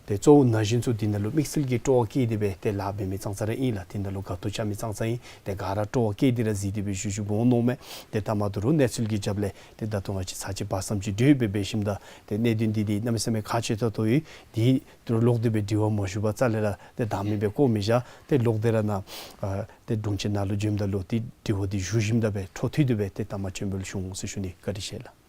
ཏེ་གཙོ་བོ་ན་གཞོན་ཚུ་འདི་ནང་ལུ་དམིགས་བསལ་གྱི་སྤྲོ་བ་བསྐྱེད་དེ་སྦེ་ཏེ་ལཱ་འབད་མི་ཙང་ཙ་ར་ཨིན་ལགས། འདི་ནང་ལུ་དགའ་སྤྲོ་རྐྱབ་མི་ཙང་ཙ་ཨིན། ཏེ་ག་ར་སྤྲོ་བ་བསྐྱེད་དེ་ར་གཟིགས་ཏེ་སྦེ་བཞུགས་བཞུགསཔ་འོང་མནོཝ་མས། ཏེ་ད་མ་དོ་རུང་གནས་ཚུལ་གྱི་རྒྱབ་ལས་ཏེ་ད་ལྟོ་ང་བཅས་ཚར་ཅིག་བར་མཚམས་ཅིག་སྡོད་སྦེ་འབད་ཞིནམ་ད་ཏེ་གནད་དོན་འདི་འདི་གནམ་མེད་ས་མེད་ཁག་ཆེ་ཏོག་ཏོ་ཨིན། འདི་ད་རུང་ལོག་སྟེ་སྦེ་དྲི་བ་མ་ཞུ་བར་རྩ་ལས་ར་ཏེ་བདའ་མི་སྦེ་བཀོ་མི་བཞག། ཏེ་ལོག་སྟེ་ར་ནཱ་ཨ་ཏེ་དྲུང་ཆེན་ནཱ་ལུ་བྱོནམ་ད་ལུ་ཏེ་དྲི་བ་འདི་ཞུ་ཞིནམ་ད་སྦེ་འཕྲོ་མཐུད་དེ་སྦེ་ཏེ་ད་མ་བྱོན་པར་ལུ་ཞུ་འོང་ཟེར་ཞུ་ནི། བཀའ་དྲིན་ཆེ་ལགས།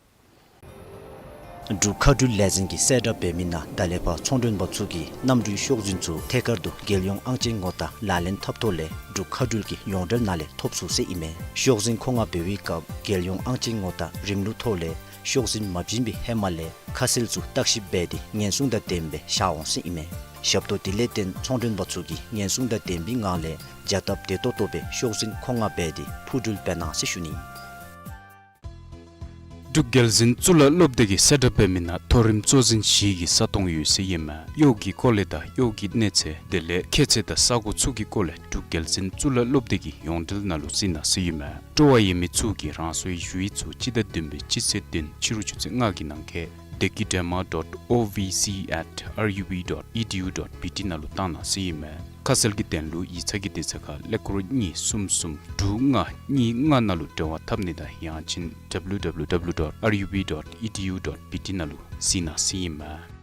འབྲུག་མཁའ་འགྲུལ་ལས་འཛིན་གྱིས་གསལ་བསྒྲགས་འབད་མི་ནང་ད་ལས་ཕར་ཚོང་མགྲོན་པ་ཚུ་གིས་གནམ་གྲུའི་ཤོག་འཛིན་ཚུ་ཐད་ཀར་དུ་རྒྱལ་ཡོངས་ཨང་ཅན་ངོ་རྟགས་ལག་ལེན་འཐབ་ཐོག་ལས་འབྲུག་མཁའ་འགྲུལ་གྱི་ཡོངས་འབྲེལ་ནང་ལས་ཐོབ་ཚུགས་ཟེར་ཨིན་མས། ཤོག་འཛིན་མཁོ་མངགས་འབད་བའི་སྐབས་རྒྱལ་ཡོངས་ཨང་ཅན་ངོ་རྟགས་རིམ་ལུགས་ཐོག་ལས་ཤོག་འཛིན་མ་བྱིན་པའི་ཧེ་མ་ལས་ཁ་གསལ་ཚུ་བརྟག་ཞིབ་འབད་དེ་ཉེན་སྲུང་དང་ལྡནམ་སྦེ་བཞག་འོང་ཟེར་ཨིན་མས། ཞབས་ཏོག་དེ་ལས་བརྟེན་ཚོང་མགྲོན་པ་ཚུ་གིས་ཉེན་སྲུང་དང་ལྡན་པའི་ངང་ལས་བྱ་སྟབས་བདེ་ཏོག་ཏོ་སྦེ་ཤོག་འཛིན་མཁོ་མངགས་འབད་དེ་འཕུར་འགྲུལ་འབད་གནང་ཟེར་ཞུ་ནི། འབྲུག་རྒྱལ་འཛིན་གཙུག་ལག་སློབ་སྡེ་གིས་གསལ་བསྒྲགས་འབད་མི་ནང་མཐོ་རིམ་གཙོ་འཛིན་བཞི་གི་ས་སྟོང་ཡོད་ཟེར་ཨིན་མས། གཡོག་གི་སྐོར་ལས་དང་གཡོག་གི་གནས་ཚད་དེ་ལས་ཁྱད་ཚད་དང་ས་གོ་ཚུ་གི་སྐོར་ལས་འབྲུག་རྒྱལ་འཛིན་གཙུག་ལག་སློབ་སྡེ་གི་ཡོངས་འབྲེལ་ནང་ལུ་གཟིགས་གནང་ཟེར་ཨིན་མས། སྤྲོ་བ་ཡོད་མི་ཚུ་གིས་རང་སོའི་ཞུ་ཡིག་ཚུ་སྤྱི་ཟླ་བདུན་པའི་སྤྱི་ཚེས་བདུན་ཕྱི་རུ་ཆུ་ཚོད་ལྔ་གི་ནང་འཁོད་dekidrama dot O V C at R U B dot E D U dot B T ནང་ལུ་བཏང་གནང་ཟེར་ཨིན་མས། ཁ་གསལ་གྱི་དོན་ལུ་ཡིག་ཚང་གི་དེ་ཚུ་ཁར་ཀླད་ཀོར་གཉིས་གསུམ་གསུམ་དྲུག་ལྔ་གཉིས་ལྔ་ནང་ལུ་འབྲེལ་བ་འཐབ་ནི་དང་ཡང་ཅིན་W W W dot R U B dot E D U dot B T ནང་ལུ་གཟིགས་གནང་ཟེར་ཨིན་མས།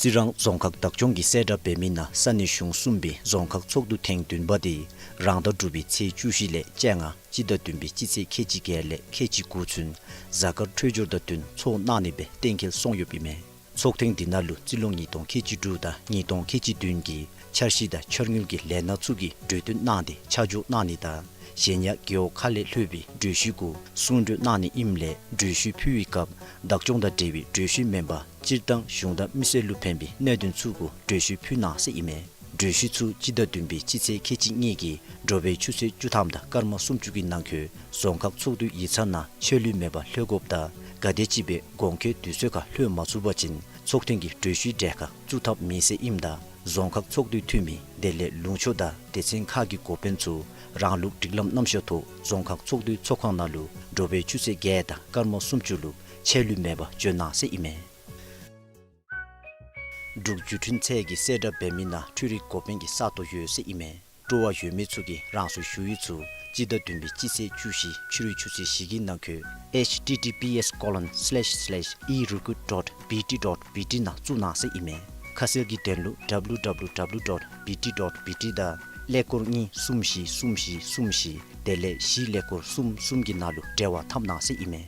རྩི་རང་རྫོང་ཁག་བདག་སྐྱོང་གིས་གསལ་བསྒྲགས་འབད་མི་ནང་ས་གནས་གཞུང་གསུམ་པའི་རྫོང་ཁག་ཚོགས་འདུ་ཐེངས་བདུན་པ་དེ་རང་ཟླ་དྲུག་པའི་ཚེས་བཅུ་བཞི་ལས་བཅོ་ལྔ་སྤྱི་ཟླ་བདུན་པའི་སྤྱི་ཚེས་ཁལ་གཅིག་བརྒྱད་ལས་ཁལ་གཅིག་དགུ་ཚུན་གཟའ་སྐར་འཕྲོད་སྦྱོར་དང་བསྟུན་ཚོགས་གནང་ནི་སྦེ་གཏན་འཁེལ་སོང་ཡོདཔ་ཨིན་མས། ཚོགས་ཐེངས་འདི་ནང་ལུ་རྩིས་ལོ་ཉིས་སྟོང་ཁལ་གཅིག་དྲུག་དང་ཉིས་སྟོང་ཁལ་གཅིག་བདུན་གྱི་འཆར་གཞི་དང་འཆར་དངུལ་གྱི་ལས་སྣ་ཚུ་གི་གྲོས་བསྟུན་གནང་སྟེ་ཆ་འཇོག་གནང་ནི་དང་གཞན་ཡང་རྒེད་འོག་ཁག་ལས་ལྷོད་པའི་གྲོས་གཞི་གུ་གསུང་གྲོས་གནང་ནི་ཨིནམ་ལས་གྲོས་གཞི་ཕུལ་བའི་སྐབས་བདག་སྐྱོང་དང་འབྲེལ་བའི་གྲོས་གཞི་མེན་པར་སྤྱིར་བཏང་གཞུང་དང་མི་སེར་ལུ་ཕན་པའི་གནད་དོན་ཚུ་གུ་གྲོས་གཞི་ཕུལ་གནང་ཟེར་ཨིན་མས། གྲོས་གཞི་ཚུ་སྤྱི་ཟླ་བདུན་པའི་སྤྱི་ཚེས་ཁལ་གཅིག་གཉིས་ཀྱི་དྲོ་པའི་ཆུ་ཚོད་བཅུ་ཐམ་དང་སྐར་མ་སུམ་ཅུ་གི་ནང་འཁོད་རྫོང་ཁག་ཚོགས་འདུའི་ཡིག་ཚང་ནང་ཆད་ལུས་མེད་པར་ལྷོད་དགོཔ་དང་ག་དེ་ཅིག་སྦེ་གོང་འཁོད་དུས་ཚོད་ཁར་ལྷོད་མ་ཚུགས་པ་ཅིན་ཚོགས་ཐེངས་ཀྱི་གྲོས་གཞིའི་གྲལ་ཁར་བཙུགས་ཐབས་མེད་ཟེར་ཨིནམ་ད་རྫོང་ཁག་ཚོགས་འདུའི་འཐུས་མི་དེ་ལས་ལུང་ཕྱོགས་དང་སྡེ་ཚན་ཁག་གི་འགོ་དཔོན་ཚུ་རང་ལུགས་སྒྲིག་ལམ་རྣམ་གཞག་ཐོག་རྫོང་ཁག་ཚོགས་འདུའི་ཚོགས་ཁང་ནང་ལུ་དྲོ་པའི་ཆུ་ཚོད་བརྒྱད་དང་སྐར་མ་སུམ་ཅུ་ལུ་ཆད་ལུས་མེད་པར་འབྱོན་གནང་ཟེར་ཨིན་མས། འབྲུག་བརྒྱུད་འཕྲིན་ཚད་ཀྱིས་གསལ་བསྒྲགས་འབད་མི་ནང་འཕྲུལ་རིག་འགོ་དཔོན་གྱི་ས་སྟོང་ཡོད་ཟེར་ཨིན་མས། སྤྲོ་བ་ཡོད་མི་ཚུ་གིས་རང་སོའི་ཞུ་ཡིག་ཚུ་སྤྱི་ཟླ་བདུན་པའི་སྤྱི་ཚེས་བཅུ་བཞི་ཕྱི་རུའི་ཆུ་ཚོད་བཞི་གི་ནང་འཁོད་H T T P S colon slash slash e recruit dot B T dot B T ནང་བཙུགས་གནང་ཟེར་ཨིན་མས། ཁ་གསལ་གྱི་དོན་ལུ་W W W dot B T dot B T དང་ཀླད་ཀོར་གཉིས་གསུམ་བཞི་གསུམ་བཞི་གསུམ་བཞི་དེ་ལས་བཞི་ཀླད་ཀོར་གསུམ་གསུམ་གྱི་ནང་ལུ་འབྲེལ་བ་འཐབ་གནང་ཟེར་ཨིན་མས།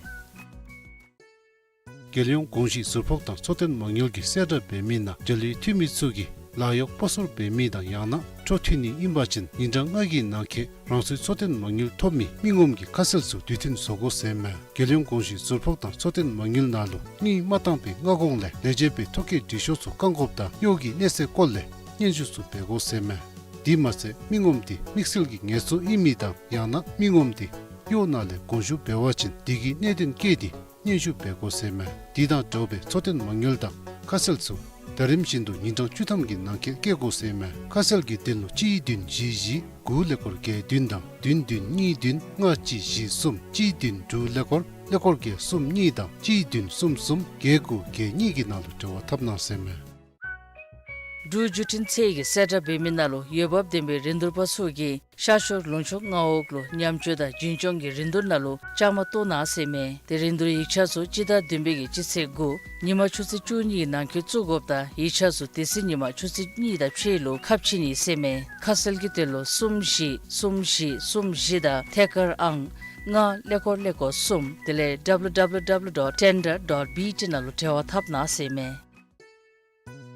རྒྱལ་ཡོངས་གོང་ཞུས་ཟུར་ཕོགས་དང་འཚོ་རྟེན་མ་དངུལ་གྱིས་གསལ་བསྒྲགས་འབད་མི་ནང་འབྲེལ་ཡོད་འཐུས་མི་ཚུ་གིས་ ལཱ་གཡོག་སྤོ་སོར་འབད་མི་དང་ཡང་ན་འཕྲོ་མཐུད་ནི་ཨིན་པ་ཅིན་ཉིན་གྲངས་ལྔ་གི་ནང་འཁོད་རང་སོའི་འཚོ་རྟེན་མ་དངུལ་ཐོབ་མི་མི་ངོམ་གྱི་ཁ་གསལ་ཚུ་དུས་མཐུན་བཟོ་དགོ་ཟེར་མས། རྒྱལ་ཡོངས་གོང་ཞུས་ཟུར་ཕོགས་དང་འཚོ་རྟེན་མ་དངུལ་ནང་ལུ་དངུལ་མ་བཏང་པའི་སྔ་གོང་ལས་ལས་བྱེད་པའི་ཐོ་བཀོད་འབྲི་ཤོག་ཚུ་བཀང་དགོཔ་དང་གཡོག་གི་གནས་ཚད་སྐོར་ལས་སྙན་ཞུ་ཚུ་འབད་དགོ་ཟེར་མས། དེ་མ་ཚད་མི་ངོམ་དེ་དམིགས་བསལ་གྱི་ངལ་རྩོལ་ཨིན་མི་དང་ཡང་ན་མི་ངོམ་དེ་གཡོག་ནང་ལས་དགོངས་ཞུ་འབད་བ་ཅིན་དེ་གི་གནད་དོན་བཀོད་དེ་སྙན་ཞུ་འབད་དགོ་ཟེར་མས། དེ་དང་འདྲཝ་སྦེ་འཚོ་རྟེན་མ་དངུལ་དང་ཁ་གསལ་ཚུ་ཟླ་རིམ་བཞིན་དུ་ཉིན་གྲངས་བཅུ་ཐམ་གྱི་ནང་འཁོད་བཀོད་དགོ་ཟེར་མས། ཁ་གསལ་གྱི་དོན་ལུ་གཅིག་བདུན་བཞི་བཞི་དགུ་ཀླད་ཀོར་བརྒྱད་བདུན་དང་བདུན་བདུན་གཉིས་བདུན་ལྔ་གཅིག་བཞི་གསུམ་གཅིག་བདུན་དྲུག་ཀླད་ཀོར་ཀླད་ཀོར་བརྒྱད་གསུམ་གཉིས་དང་གཅིག་བདུན་གསུམ་གསུམ་བརྒྱད་དགུ་བརྒྱད་གཉིས་ཀྱི་ནང་ལུ་འབྲེལ་བ་འཐབ་གནང་ཟེར་མས། འབྲུག་བརྒྱུད་འཕྲིན་ཚད་ཀྱིས་གསལ་བསྒྲགས་འབད་མི་ནང་ལུ་འོས་འབབ་ལྡན་པའི་རིན་བསྡུར་པ་ཚུ་གིས་ཤར་ཕྱོགས་ལུང་ཕྱོགས་མངའ་འོག་ལུ་ཉམས་བཅོས་དང་རྒྱུན་སྐྱོང་གི་རིན་བསྡུར་ནང་ལུ་བཅའ་མར་གཏོགས་གནང་ཟེར་མས། ཏེ་རིན་བསྡུར་ཡིག་ཆ་ཚུ་སྤྱི་ཟླ་བདུན་པའི་གི་སྤྱི་ཚེས་དགུ་ཉིན་མ་ཆུ་ཚོད་བཅུ་གཉིས་ཀྱི་ནང་འཁོད་བཙུགས་དགོཔ་དང་ཡིག་ཆ་ཚུ་དེ་ཚེ་ཉིན་མ་ཆུ་ཚོད་གཉིས་དང་ཕྱེད་ལུ་ཁ་ཕྱེ་ནི་ཟེར་མས། ཁ་གསལ་གྱི་དོན་ལུ་གསུམ་བཞི་གསུམ་བཞི་གསུམ་བཞི་དང་ཐད་ཀར་ཨང་ལྔ་ཀླད་ཀོར་ཀླད་ཀོར་གསུམ་དེ་ལས་W W W dot tender dot B T ནང་ལུ་འབྲེལ་བ་འཐབ་གནང་ཟེར་མས།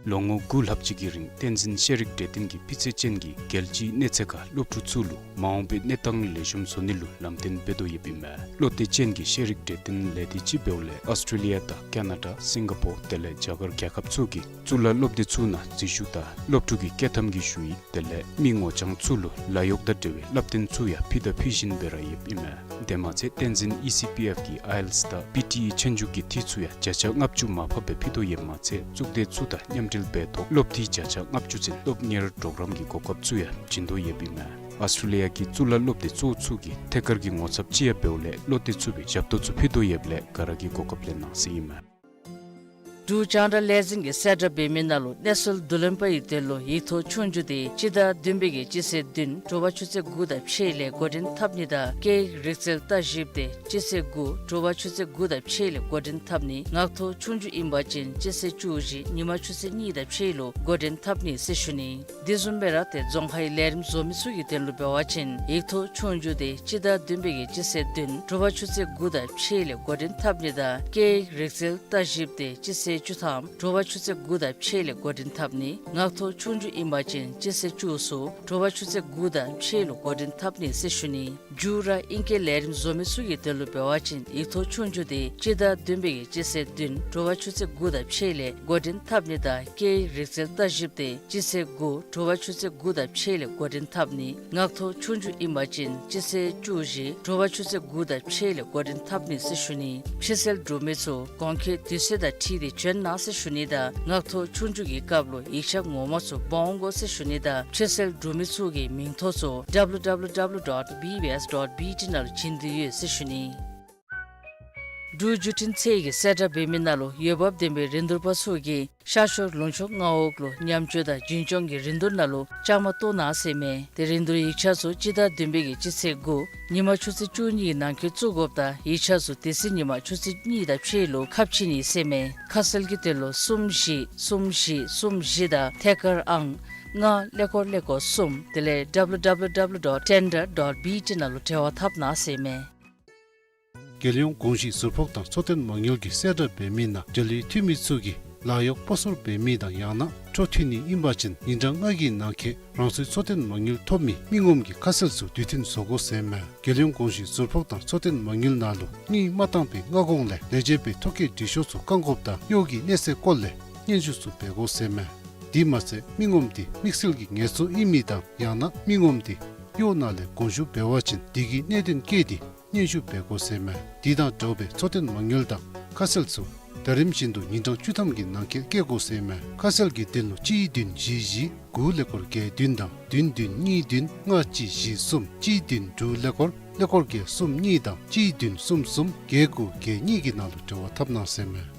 ལོ་ངོ་དགུ་ལྷག་ཅིག་གི་རིང་བསྟན་འཛིན་ཤེས་རིག་གྲོས་སྟོན་གྱི་སྤུས་ཚད་ཅན་གྱི་རྒྱལ་སྤྱིའི་གནས་ཚད་ཁར་སློབ་ཕྲུག་ཚུ་ལུ་མ་འོངས་པའི་གནས་སྟངས་ལེགས་ཤོམ་བཟོ་ནི་ལུ་ལམ་སྟོན་འབད་དོ་ཡོདཔ་ཨིན་མས། བློ་གཏད་ཅན་གྱི་ཤེས་རིག་གྲོས་སྟོན་ལས་སྡེ་ཅིག་འབདཝ་ལས་ཨོསི་ཊྲེ་ལི་ཡ་དང་ཀ་ན་ཌ་སིང་ག་པོར་དེ་ལས་རྒྱ་གར་རྒྱལ་ཁབ་ཚུ་གི་གཙུག་ལག་སློབ་སྡེ་ཚུ་ནང་འཛུལ་ཞུགས་དང་སློབ་ཕྲུག་གི་བསྐྱོད་ཐམ་གྱི་ཞུ་ཡིག་དེ་ལས་མི་ངོ་རྐྱང་ཚུ་ལུ་ལཱ་གཡོག་དང་འབྲེལ་བའི་བསླབ་སྟོན་ཚུ་ཡང་ཕུལ་དང་ཕུལ་བཞིན་སྦེ་ར་ཡོདཔ་ཨིན་མས། དེ་མ་ཚད་བསྟན་འཛིན་ཨི་སི་པི་ཨེཕ་གི་ཨའི་ཨེལ་ཊི་ཨེས་དང་པི་ཊི་ཨི་ཆོས་རྒྱུགས་ཀྱི་འཐུས་ཚུ་ཡང་བརྒྱ་ཆ་ལྔ་བཅུ་མར་ཕབ་སྦེ་ཕུལ་དོ་ཡོདཔ་མ་ཚད་གཙུག་སྡེ་ཚུ་དང་མཉམ་འབྲེལ་འབད་ཐོག་སློབ་འཐུས་བརྒྱ་ཆ་ལྔ་བཅུ་ཚུན་སློབ་གཉེར་གྲོགས་རམ་གྱི་གོ་སྐབས་ཚུ་ཡང་བྱིན་དོ་ཡོདཔ་ཨིན་མས། ཨོསི་ཊྲེ་ལི་ཡ་གི་གཙུག་ལག་སློབ་སྡེ་གཙོ་བོ་ཚུ་གི་ཐད་ཀར་གྱི་ངོ་ཚབ་ཅིག་ཡང་འབདཝ་ལས་བློ་གཏད་ཚུགས་པའི་ཞབས་ཏོག་ཚུ་ཕུལ་དོ་ཡོདཔ་ལས་ག་ར་གིས་གོ་སྐབས་ལེན་གནང་ཟེར་ཨིན་མས། འབྲུག་རྒྱང་བསྒྲགས་ལས་འཛིན་གྱིས་གསལ་བསྒྲགས་འབད་མི་ནང་ལུ་གནས་ཚུལ་བསྡུ་ལེན་པ་ཡི་དོན་ལུ་ཡིག་ཐོག་ཆོས་རྒྱུགས་དེ་སྤྱི་ཟླ་བདུན་པའི་གི་སྤྱི་ཚེས་བདུན་དྲོ་པ་ཆུ་ཚོད་དགུ་དང་ཕྱེད་ལས་འགོ་འདྲེན་འཐབ་ནི་དང་སྐད་ཡིག་རིག་རྩལ་ལྟ་ཞིབ་དེ་སྤྱི་ཚེས་དགུ་དྲོ་པ་ཆུ་ཚོད་དགུ་དང་ཕྱེད་ལས་འགོ་འདྲེན་འཐབ་ནི། ངག་ཐོག་ཆོས་རྒྱུགས་ཨིན་པ་ཅིན་སྤྱི་ཚེས་བཅུ་བཞི་ཉིན་མ་ཆུ་ཚོད་གཉིས་དང་ཕྱེད་ལུ་འགོ་འདྲེན་འཐབ་ནི་ཟེར་ཞུ་ནི། དེ་བཟུམ་སྦེ་ར་ཏེ་རྫོང་ཁའི་ལས་རིམ་བཟོ་མི་ཚུ་གི་དོན་ལུ་འབད་བ་ཅིན་ཡིག་ཐོག་ཆོས་རྒྱུགས་དེ་སྤྱི་ཟླ་བདུན་པའི་གི་སྤྱི་ཚེས་བདུན་དྲོ་པ་ཆུ་ཚོད་དགུ་དང་ཕྱེད་ལས་འགོ་འདྲེན་འཐབ་ནི་དང་སྐད་ཡིག་རིག་རྩལ་ལྟ་ཞིབ་དེ་སྤྱི་ཚེས་བཅུ་ཐམ་དྲོ་པ་ཆུ་ཚོད་དགུ་དང་ཕྱེད་ལས་འགོ་འདྲེན་འཐབ་ནི། ངག་ཐོག་ཆོས་རྒྱུགས་ཨིན་པ་ཅིན་སྤྱི་ཚེས་བཅུ་གསུམ་དྲོ་པ་ཆུ་ཚོད་དགུ་དང་ཕྱེད་ལུ་འགོ་འདྲེན་འཐབ་ནི་ཟེར་ཞུ་ནི། མཇུག་ར་ཨིང་སྐད་ལས་རིམ་བཟོ་མི་ཚུ་གི་དོན་ལུ་འབད་བ་ཅིན་ཡིག་ཐོག་ཆོས་རྒྱུགས་དེ་སྤྱི་ཟླ་བདུན་པའི་གི་སྤྱི་ཚེས་བདུན་དྲོ་པ་ཆུ་ཚོད་དགུ་དང་ཕྱེད་ལས་འགོ་འདྲེན་འཐབ་ནི་དང་སྐད་ཡིག་རིག་རྩལ་ལྟ་ཞིབ་དེ་སྤྱི་ཚེས་དགུ་དྲོ་པ་ཆུ་ཚོད་དགུ་དང་ཕྱེད་ལས་འགོ་འདྲེན་འཐབ་ནི། ངག་ཐོག་ཆོས་རྒྱུགས་ཨིན་པ་ཅིན་སྤྱི་ཚེས་བཅུ་བཞི་དྲོ་པ་ཆུ་ཚོད་དགུ་དང་ཕྱེད་ལས་འགོ་འདྲེན་འཐབ་ནི་ཟེར་ཞུ་ནི། ཕྱིར་སེལ་འབྲུག་མི་ཚུ་གོང་འཁོད་དུས་ཚོད་དང་འཁྲིལ་ཏེ་བྱོན་གནང་ཟེར་ཞུ་ནི་དང་ངག་ཐོག་ཆོས་རྒྱུགས་ཀྱི་སྐབས་ལུ་ཡིག་ཆ་ངོ་མ་ཚུ་འབག་འོང་དགོ་ཟེར་ཞུ་ནི་དང་ཕྱིར་སེལ་འབྲུག་མི་ཚུ་གི་མིང་ཐོ་ཚུ་W W W dot B B S dot B T ནང་ལུ་བྱིན་དོ་ཡོད་ཟེར་ཞུ་ནི། འབྲུག་བརྒྱུད་འཕྲིན་ཚད་ཀྱིས་གསལ་བསྒྲགས་འབད་མི་ནང་ལུ་འོས་འབབ་ལྡན་པའི་རིན་བསྡུར་པ་ཚུ་གིས་ཤར་ཕྱོགས་ལུང་ཕྱོགས་མངའ་འོག་ལུ་ཉམས་བཅོས་དང་རྒྱུན་སྐྱོང་གི་རིན་བསྡུར་ནང་ལུ་བཅའ་མར་གཏོགས་གནང་ཟེར་མས། ཏེ་རིན་བསྡུར་ཡིག་ཆ་ཚུ་སྤྱི་ཟླ་བདུན་པའི་གི་སྤྱི་ཚེས་དགུ་ཉིན་མ་ཆུ་ཚོད་བཅུ་གཉིས་ཀྱི་ནང་འཁོད་བཙུགས་དགོཔ་དང་ཡིག་ཆ་ཚུ་དེ་ཚེ་ཉིན་མ་ཆུ་ཚོད་གཉིས་དང་ཕྱེད་ལུ་ཁ་ཕྱེ་ནི་ཟེར་མས། ཁ་གསལ་གྱི་དོན་ལུ་གསུམ་བཞི་གསུམ་བཞི་གསུམ་བཞི་དང་ཐད་ཀར་ཨང་ལྔ་ཀླད་ཀོར་ཀླད་ཀོར་གསུམ་དེ་ལས་W W W dot tender dot B T ནང་ལུ་འབྲེལ་བ་འཐབ་གནང་ཟེར་མས། རྒྱལ་ཡོངས་གོང་ཞུས་ཟུར་ཕོགས་དང་འཚོ་རྟེན་མ་དངུལ་གྱིས་གསལ་བསྒྲགས་འབད་མི་ནང་འབྲེལ་ཡོད་འཐུས་མི་ཚུ་གིས་ལཱ་གཡོག་སྤོ་སོར་འབད་མི་དང་ཡང་ན་འཕྲོ་མཐུད་ནི་ཨིན་པ་ཅིན་ཉིན་གྲངས་ལྔ་གི་ནང་འཁོད་རང་སོའི་འཚོ་རྟེན་མ་དངུལ་ཐོབ་མི་མི་ངོམ་གྱི་ཁ་གསལ་ཚུ་དུས་མཐུན་བཟོ་དགོ་ཟེར་མས། རྒྱལ་ཡོངས་གོང་ཞུས་ཟུར་ཕོགས་དང་འཚོ་རྟེན་མ་དངུལ་ནང་ལུ་དངུལ་མ་བཏང་པའི་སྔ་གོང་ལས་ལས་བྱེད་པའི་ཐོ་བཀོད་འབྲི་ཤོག་ཚུ་བཀང་དགོཔ་དང་གཡོག་གི་གནས་ཚད་སྐོར་ལས་སྙན་ཞུ་ཚུ་འབད་དགོ་ཟེར་མས། དེ་མ་ཚད་མི་ངོམ་དེ་དམིགས་བསལ་གྱི་ངལ་གསོ་ཨིན་མི་དང་ཡང་ན་མི་ངོམ་དེ་གཡོག་ནང་ལས་དགོངས་ཞུ་འབད་བ་ཅིན་དེ་གི་གནད་དོན་བཀོད་དེ་སྙན་ཞུ་འབད་དགོ་ཟེར་མས། དེ་དང་འདྲཝ་སྦེ་འཚོ་རྟེན་མ་དངུལ་དང་ཁ་གསལ་ཚུ་ཟླ་རིམ་བཞིན་དུ་ཉིན་གྲངས་བཅུ་ཐམ་གྱི་ནང་འཁོད་བཀོད་དགོ་ཟེར་མས། ཁ་གསལ་གྱི་དོན་ལུ་གཅིག་བདུན་བཞི་བཞི་དགུ་ཀླད་ཀོར་བརྒྱད་བདུན་དང་བདུན་བདུན་གཉིས་བདུན་ལྔ་གཅིག་བཞི་གསུམ་གཅིག་བདུན་དྲུག་ཀླད་ཀོར་ཀླད་ཀོར་བརྒྱད་གསུམ་གཉིས་དང་གཅིག་བདུན་གསུམ་གསུམ་བརྒྱད་དགུ་བརྒྱད་གཉིས་ཀྱི་ནང་ལུ་འབྲེལ་བ་འཐབ་གནང་ཟེར་མས།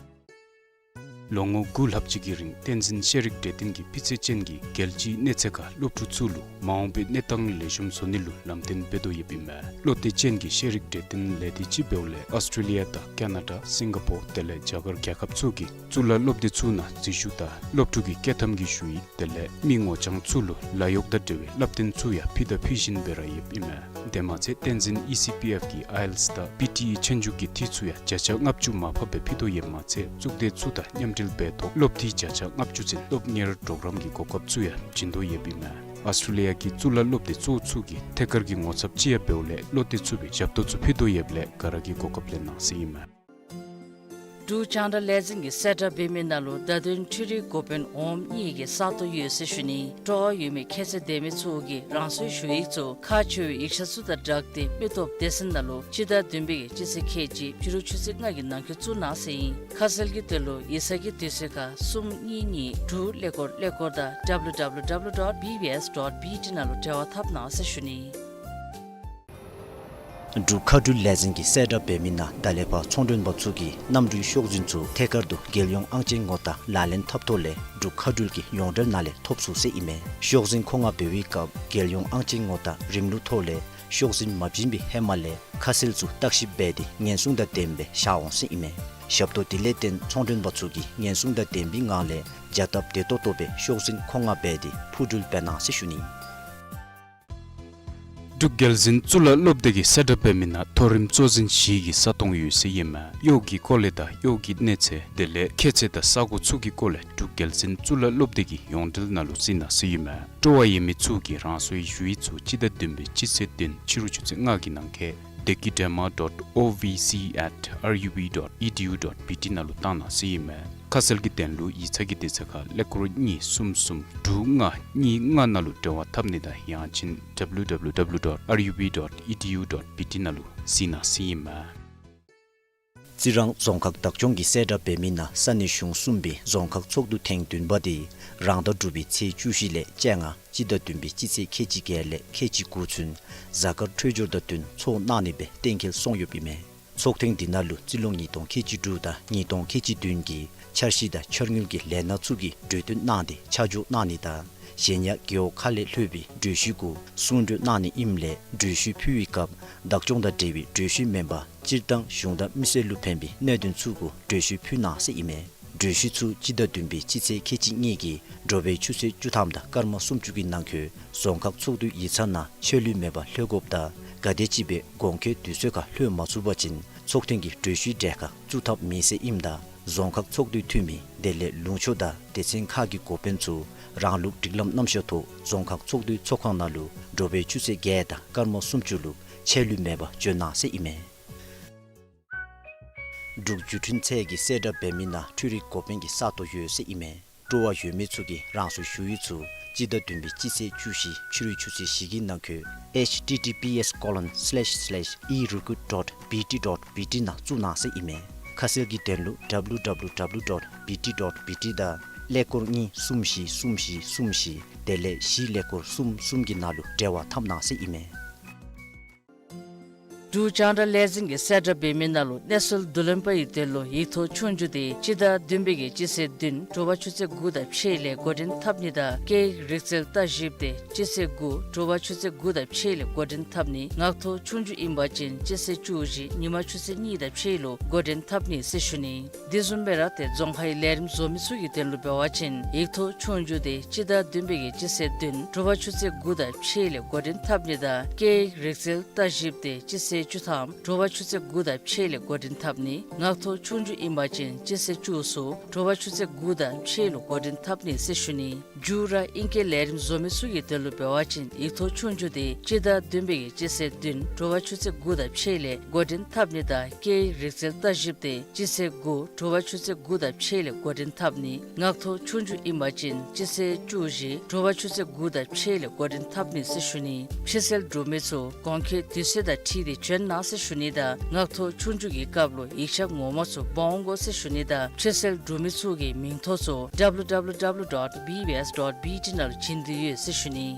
ལོ་ངོ་དགུ་ལྷག་ཅིག་གི་རིང་བསྟན་འཛིན་ཤེས་རིག་གྲོས་སྟོན་གྱི་སྤུས་ཚད་ཅན་གྱི་རྒྱལ་སྤྱིའི་གནས་ཚད་ཁར་སློབ་ཕྲུག་ཚུ་ལུ་མ་འོངས་པའི་གནས་སྟངས་ལེགས་ཤོམ་བཟོ་ནི་ལུ་ལམ་སྟོན་འབད་དོ་ཡོདཔ་ཨིན་མས། བློ་གཏད་ཅན་གྱི་ཤེས་རིག་གྲོས་སྟོན་ལས་སྡེ་ཅིག་འབདཝ་ལས་ཨོསི་ཊྲེ་ལི་ཡ་དང་ཀ་ན་ཌ་སིང་ག་པོར་དེ་ལས་རྒྱ་གར་རྒྱལ་ཁབ་ཚུ་གི་གཙུག་ལག་སློབ་སྡེ་ཚུ་ནང་འཛུལ་ཞུགས་དང་སློབ་ཕྲུག་གི་བསྐྱོད་ཐམ་གྱི་ཞུ་ཡིག་དེ་ལས་མི་ངོ་རྐྱང་ཚུ་ལུ་ལཱ་གཡོག་དང་འབྲེལ་བའི་བསླབ་སྟོན་ཚུ་ཡང་ཕུལ་དང་ཕུལ་བཞིན་སྦེ་ར་ཡོདཔ་ཨིན་མས། དེ་མ་ཚད་བསྟན་འཛིན་ཨི་སི་པི་ཨེཕ་གི་ཨའི་ཨེལ་ཊི་ཨེསི་དང་པི་ཊི་ཨི་ཆོས་རྒྱུགས་ཀྱི་འཐུས་ཚུ་ཡང་བརྒྱ་ཆ་ལྔ་བཅུ་མར་ཕབ་སྦེ་ཕུལ་དོ་ཡོདཔ་མ་ཚད་གཙུག་སྡེ་ཚུ་དང་མཉམ་ སྒྲིལ་འབད་ཐོག་སློབ་འཐུས་བརྒྱ་ཆ་ལྔ་བཅུ་ཚུན་སློབ་གཉེར་གྲོགས་རམ་གྱི་གོ་སྐབས་ཚུ་ཡང་བྱིན་དོ་ཡོདཔ་ཨིན་མས། ཨཱོས་ཊྲེ་ལི་ཡ་གི་གཙུག་ལག་སློབ་སྡེ་གཙོ་བོ་ཚུ་གིས་ཐད་ཀར་གྱི་ངོ་ཚབ་ཅིག་ཡང་འབདཝ་ལས་བློ་གཏད་ཚུགས་པའི་ཞབས་ཏོག་ཚུ་ཕུལ་དོ་ཡོདཔ་ལས་ག་ར་གིས་གོ་སྐབས་ལེན་གནང་ཟེར་ཨིན་མས། འབྲུག་རྒྱང་བསྒྲགས་ལས་འཛིན་གྱིས་གསལ་བསྒྲགས་འབད་མི་ནང་ལུ་བརྡ་དོན་འཕྲུལ་རིག་འགོ་དཔོན་འོགམ་གཉིས་ཀྱི་ས་སྟོང་ཡོད་ཟེར་ཞུ་ནི། སྤྲོ་བ་ཡོད་མི་ཁྱད་ཚད་ལྡན་མི་ཚུ་གིས་རང་སོའི་ཞུ་ཡིག་ཚུ་ཁག་ཆེ་བའི་ཡིག་ཆ་ཚུ་དང་སྦྲགས་ཏེ་མི་སྟོབས་སྡེ་ཚན་ནང་ལུ་སྤྱི་ཟླ་བདུན་པའི་གི་སྤྱི་ཚེས་ཁལ་གཅིག་ཕྱི་རུ་ཆུ་ཚོད་ལྔ་གི་ནང་འཁོད་བཙུགས་གནང་ཟེར་ཨིན། ཁ་གསལ་གྱི་དོན་ལུ་ཡིག་ཚང་གི་དུས་ཚོད་ཁར་གསུམ་གཉིས་གཉིས་དྲུག་ཀླད་ཀོར་ཀླད་ཀོར་དང་W W W dot B B S dot B T ནང་ལུ་འབྲེལ་བ་འཐབ་གནང་ཟེར་ཞུ་ནི། འབྲུག་མཁའ་འགྲུལ་ལས་འཛིན་གྱིས་གསལ་བསྒྲགས་འབད་མི་ནང་ད་ལས་ཕར་ཚོང་མགྲོན་པ་ཚུ་གིས་གནམ་གྲུའི་ཤོག་འཛིན་ཚུ་ཐད་ཀར་དུ་རྒྱལ་ཡོངས་ཨང་ཅན་ངོ་རྟགས་ལག་ལེན་འཐབ་ཐོག་ལས་འབྲུག་མཁའ་འགྲུལ་གྱི་ཡོངས་འབྲེལ་ནང་ལས་ཐོབ་ཚུགས་ཟེར་ཨིན་མས། ཤོག་འཛིན་མཁོ་མངགས་འབད་བའི་སྐབས་རྒྱལ་ཡོངས་ཨང་ཅན་ངོ་རྟགས་རིམ་ལུགས་ཐོག་ལས་ཤོག་འཛིན་མ་བྱིན་པའི་ཧེ་མ་ལས་ཁ་གསལ་ཚུ་བརྟག་ཞིབ་འབད་དེ་ཉེན་སྲུང་དང་ལྡནམ་སྦེ་བཞག་འོང་ཟེར་ཨིན་མས། ཞབས་ཏོག་དེ་ལས་བརྟེན་ཚོང་མགྲོན་པ་ཚུ་གིས་ཉེན་སྲུང་དང་ལྡན་པའི་ངང་ལས་བྱ་སྟབས་བདེ་ཏོག་ཏོ་སྦེ་ཤོག་འཛིན་མཁོ་མངགས་འབད་དེ་འཕུར་འགྲུལ་འབད་གནང་ཟེར་ཞུ་ནི། འབྲུག་རྒྱལ་འཛིན་གཙུག་ལག་སློབ་སྡེ་གིས་གསལ་བསྒྲགས་འབད་མི་ནང་མཐོ་རིམ་གཙོ་འཛིན་བཞི་གི་ས་སྟོང་ཡོད་ཟེར་ཨིན་མས། གཡོག་གི་སྐོར་ལས་དང་གཡོག་གི་གནས་ཚད་དེ་ལས་ཁྱད་ཚད་དང་ས་གོ་ཚུ་གི་སྐོར་ལས་འབྲུག་རྒྱལ་འཛིན་གཙུག་ལག་སློབ་སྡེ་གི་ཡོངས་འབྲེལ་ནང་ལུ་གཟིགས་གནང་ཟེར་ཨིན་མས། སྤྲོ་བ་ཡོད་མི་ཚུ་གིས་རང་སོའི་ཞུ་ཡིག་ཚུ་སྤྱི་ཟླ་བདུན་པའི་སྤྱི་ཚེས་བདུན་ཕྱི་རུ་ཆུ་ཚོད་ལྔ་གི་ནང་འཁོད་dekidrama dot O V C at R U B dot E D U dot B T ནང་ལུ་བཏང་གནང་ཟེར་ཨིན་མས། ཁ་གསལ་གྱི་དོན་ལུ་ཡིག་ཚང་གི་དུས་ཚོད་ཁར་ཀླད་ཀོར་གཉིས་གསུམ་གསུམ་དྲུག་ལྔ་གཉིས་ལྔ་ནང་ལུ་འབྲེལ་བ་འཐབ་ནི་དང་ཡང་ཅིན་W W W dot R U B dot E D U dot B T ནང་ལུ་གཟིགས་གནང་ཟེར་ཨིན་མས། རྩི་རང་རྫོང་ཁག་བདག་སྐྱོང་གིས་གསལ་བསྒྲགས་འབད་མི་ནང་ས་གནས་གཞུང་གསུམ་པའི་རྫོང་ཁག་ཚོགས་འདུ་ཐེངས་བདུན་པ་དེ་རང་ཟླ་དྲུག་པའི་ཚེས་བཅུ་བཞི་ལས་བཅོ་ལྔ་སྤྱི་ཟླ་བདུན་པའི་སྤྱི་ཚེས་ཁལ་གཅིག་བརྒྱད་ལས་ཁལ་གཅིག་དགུ་ཚུན་གཟའ་སྐར་འཕྲོད་སྦྱོར་དང་བསྟུན་ཚོགས་གནང་ནི་སྦེ་གཏན་འཁེལ་སོང་ཡོདཔ་ཨིན་མས། ཚོགས་ཐེངས་འདི་ནང་ལུ་རྩིས་ལོ་ཉིས་སྟོང་ཁལ་གཅིག་དྲུག་དང་ཉིས་སྟོང་ཁལ་གཅིག་བདུན་གྱི་འཆར་གཞི་དང་འཆར་དངུལ་གྱི་ལས་སྣ་ཚུ་གི་གྲོས་བསྟུན་གནང་སྟེ་ཆ་འཇོག་གནང་ནི་དང་གཞན་ཡང་རྒེད་འོག་ཁག་ལས་ལྷོད་པའི་གྲོས་གཞི་གུ་གསུང་གྲོས་གནང་ནི་ཨིནམ་ལས་གྲོས་གཞི་ཕུལ་བའི་སྐབས་བདག་སྐྱོང་དང་འབྲེལ་བའི་གྲོས་གཞི་མེན་པར་སྤྱིར་བཏང་གཞུང་དང་མི་སེར་ལུ་ཕན་པའི་གནད་དོན་ཚུ་གུ་གྲོས་གཞི་ཕུལ་གནང་ཟེར་ཨིན་མས། གྲོས་གཞི་ཚུ་སྤྱི་ཟླ་བདུན་པའི་སྤྱི་ཚེས་ཁལ་གཅིག་གཉིས་ཀྱི་དྲོ་པའི་ཆུ་ཚོད་བཅུ་ཐམ་དང་སྐར་མ་སུམ་ཅུ་གི་ནང་འཁོད་རྫོང་ཁག་ཚོགས་འདུའི་ཡིག་ཚང་ནང་ཆད་ལུས་མེད་པར་ལྷོད་དགོཔ་དང་ག་དེམ་ཅིག་སྦེ་དགོངས་འཁོད་དུས་ཚོད་ཁར་ལྷོད་མ་ཚུགས་པ་ཅིན་ཚོགས་ཐེངས་ཀྱི་གྲོས་གཞིའི་གྲས་ཁར་བཙུགས་ཐབས་མེད་ཟེར་ཨིནམ་ད་རྫོང་ཁག་ཚོགས་འདུའི་འཐུས་མི་དེ་ལས་ལུང་ཕྱོགས་དང་སྡེ་ཚན་ཁག་གི་འགོ་དཔོན་ཚུ་རང་ལུགས་སྒྲིག་ལམ་རྣམ་གཞག་ཐོག་རྫོང་ཁག་ཚོགས་འདུའི་ཚོགས་ཁང་ནང་ལུ་དྲོ་པའི་ཆུ་ཚོད་བརྒྱད་དང་སྐར་མ་སུམ་ཅུ་ལུ་ཆད་ལུས་མེད་པར་འབྱོན་གནང་ཟེར་ཨིན་མས། འབྲུག་བརྒྱུད་འཕྲིན་ཚད་ཀྱིས་གསལ་བསྒྲགས་འབད་མི་ནང་འཕྲུལ་རིག་འགོ་དཔོན་གྱི་ས་སྟོང་ཡོད་ཟེར་ཨིན་མས། སྤྲོ་བ་ཡོད་མི་ཚུ་གིས་རང་སོའི་ཞུ་ཡིག་ཚུ་སྤྱི་ཟླ་བདུན་པའི་སྤྱི་ཚེས་བཅུ་བཞི་ཕྱི་རུའི་ཆུ་ཚོད་བཞི་གི་ནང་འཁོད་H T T P S colon slash slash e recruit dot B T dot B T ནང་བཙུགས་གནང་ཟེར་ཨིན་མས། ཁ་གསལ་གྱི་དོན་ལུ W W W dot B T dot B T དང་ཀླད་ཀོར་གཉིས་གསུམ་བཞི་གསུམ་བཞི་གསུམ་བཞི་དེ་ལས་བཞི་ཀླད་ཀོར་གསུམ་གསུམ་གྱི་ནང་ལུ་འབྲེལ་བ་འཐབ་གནང་ཟེར་ཨིན་མས། འབྲུག་རྒྱང་བསྒྲགས་ལས་འཛིན་གྱིས་གསལ་བསྒྲགས་འབད་མི་ནང་ལུ་གནས་ཚུལ་བསྡུ་ལེན་པ་ཡི་དོན་ལུ་ཡིག་ཐོག་ཆོས་རྒྱུགས་དེ་སྤྱི་ཟླ་བདུན་པའི་གི་སྤྱི་ཚེས་བདུན་དྲོ་པ་ཆུ་ཚོད་དགུ་དང་ཕྱེད་ལས་འགོ་འདྲེན་འཐབ་ནི་དང་སྐད་ཡིག་རིག་རྩལ་ལྟ་ཞིབ་དེ་སྤྱི་ཚེས་དགུ་དྲོ་པ་ཆུ་ཚོད་དགུ་དང་ཕྱེད་ལས་འགོ་འདྲེན་འཐབ་ནི། ངག་ཐོག་ཆོས་རྒྱུགས་ཨིན་པ་ཅིན་སྤྱི་ཚེས་བཅུ་བཞི་ཉིན་མ་ཆུ་ཚོད་གཉིས་དང་ཕྱེད་ལུ་འགོ་འདྲེན་འཐབ་ནི་ཟེར་ཞུ་ནི། དེ་བཟུམ་སྦེ་ར་ཏེ་རྫོང་ཁའི་ལས་རིམ་བཟོ་མི་ཚུ་གི་དོན་ལུ་འབད་བ་ཅིན་ཡིག་ཐོག་ཆོས་རྒྱུགས་དེ་སྤྱི་ཟླ་བདུན་པའི་གི་སྤྱི་ཚེས་བདུན་དྲོ་པ་ཆུ་ཚོད་དགུ་དང་ཕྱེད་ལས་འགོ་འདྲེན་འཐབ་ནི་དང་སྐད་ཡིག་རིག་རྩལ་ལྟ་ཞིབ་དེ་སྤྱི་ཚེས་བཅུ་ཐམ་དྲོ་པ་ཆུ་ཚོད་དགུ་དང་ཕྱེད་ལས་འགོ་འདྲེན་འཐབ་ནི། ངག་ཐོག་ཆོས་རྒྱུགས་ཨིན་པ་ཅིན་སྤྱི་ཚེས་བཅུ་གསུམ་དྲོ་པ་ཆུ་ཚོད་དགུ་དང་ཕྱེད་ལུ་འགོ་འདྲེན་འཐབ་ནི་ཟེར་ཞུ་ནི། མཇུག་ར་ཨིང་སྐད་ལས་རིམ་བཟོ་མི་ཚུ་གི་དོན་ལུ་འབད་བ་ཅིན་ཡིག་ཐོག་ཆོས་རྒྱུགས་དེ་སྤྱི་ཟླ་བདུན་པའི་གི་སྤྱི་ཚེས་བདུན་དྲོ་པ་ཆུ་ཚོད་དགུ་དང་ཕྱེད་ལས་འགོ་འདྲེན་འཐབ་ནི་དང་སྐད་ཡིག་རིག་རྩལ་ལྟ་ཞིབ་དེ་སྤྱི་ཚེས་དགུ་དྲོ་པ་ཆུ་ཚོད་དགུ་དང་ཕྱེད་ལས་འགོ་འདྲེན་འཐབ་ནི། ངག་ཐོག་ཆོས་རྒྱུགས་ཨིན་པ་ཅིན་སྤྱི་ཚེས་བཅུ་བཞི་དྲོ་པ་ཆུ་ཚོད་དགུ་དང་ཕྱེད་ལས་འགོ་འདྲེན་འཐབ་ནི་ཟེར་ཞུ་ནི། ཕྱིར་བསལ་གྲུབ་མི་ཚུ་གོང་འཁོད་དུས་ཚོད་དང་འཁྲིལ་ཏེ་བྱོན་གནང་ཟེར་ཞུ་ནི་དང་ངག་ཐོག་ཆོས་རྒྱུགས་ཀྱི་སྐབས་ལུ་ཡིག་ཆ་ངོ་མ་ཚུ་འབག་འོང་དགོ་ཟེར་ཞུ་ནི་དང་ཕྱིར་བསལ་གྲུབ་མི་ཚུ་གི་མིང་ཐོ་ཚུ་W W W dot B B S dot B T ནང་ལུ་བྱིན་དོ་ཡོད་ཟེར་ཞུ་ནི།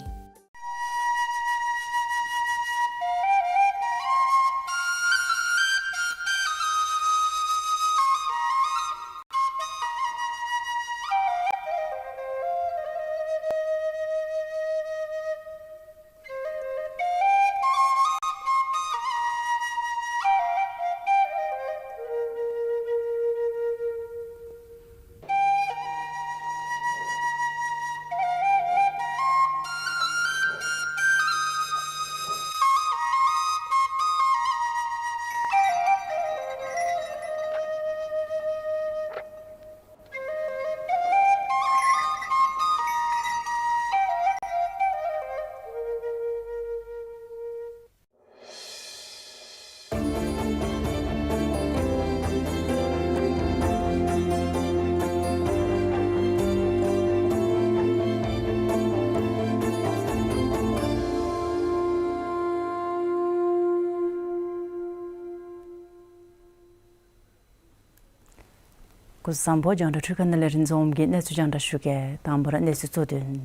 སྐུ་གཟུགས་བཟང་པོ། རྒྱང་བསྒྲགས་འཕྲུལ་ཁང་ནང་ལས་རིན་འཛོམས་ཀྱིས་གནས་ཚུལ་རྒྱང་བསྒྲགས་ཞུ་གེ། དང་པ་ར་གནས་ཚུལ་གཙོ་དོན།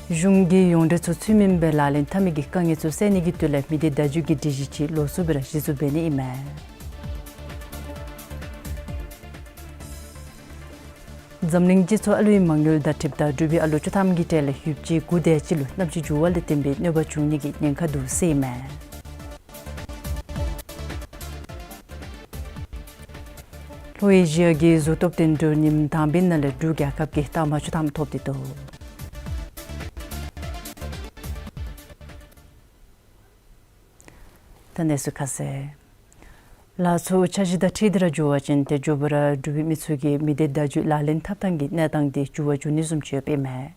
གཞུང་གིས་ཡོངས་འབྲེལ་ཚུ་ཚུལ་མིན་སྦེ་ལག་ལེན་འཐབ་མི་གི་དཀའ་ངལ་ཚུ་སེལ་ནི་གི་དོན་ལས་མི་སྡེ་བརྡ་བརྒྱུད་ཀྱི་སྒྲིག་གཞི་ཅིག་ལོགས་སུ་སྦེ་ར་གཞི་བཙུགས་འབད་ནི་ཨིན་མས། འཛམ་གླིང་སྤྱི་ཚོགས་ཨ་ལུའི་མ་དངུལ་བརྡ་འཕྲིན་དང་འབྲུག་པའི་ཨ་ལོ་བཅུ་ཐམ་གྱི་གྲས་ལས་ཡོདཔ་ཅིག་དགུ་དེ་ཅིག་ལུ་གནམ་གཤིས་འགྱུར་བ་ལས་བརྟེན་པའི་གནོད་པ་འབྱུང་ནི་གི་ཉེན་ཁ་འདུག་ཟེར་ཨིན་མས། ལྷོ་ཨེ་ཤི་ཡ་གི་གཟུགས་སྟོབས་འགྲན་བསྡུར་ཉིནམ་དང་པའི་ནང་ལས་འབྲུག་རྒྱལ་ཁབ་ཀྱིས་རྟགས་མ་བཅུ་ཐམ་ཐོབ་སྟེ་འདུག། ད་གནས་ཚུལ་ཁ་གསལ། ལཱ་ཚུ་འཆར་གཞི་དང་འཁྲིལ་ཏེ་ར་འགྱོ་བ་ཅིན་ཏེ་མགྱོགས་པ་ར་འབྲུག་པའི་མི་ཚུ་གིས་མི་སྡེ་བརྡ་བརྒྱུད་ལག་ལེན་འཐབ་ཐངས་ཀྱི་གནས་སྟངས་འདི་འགྱུར་བ་འགྱོ་ནི་བཟུམ་ཅིག་ཡོདཔ་ཨིན་མས།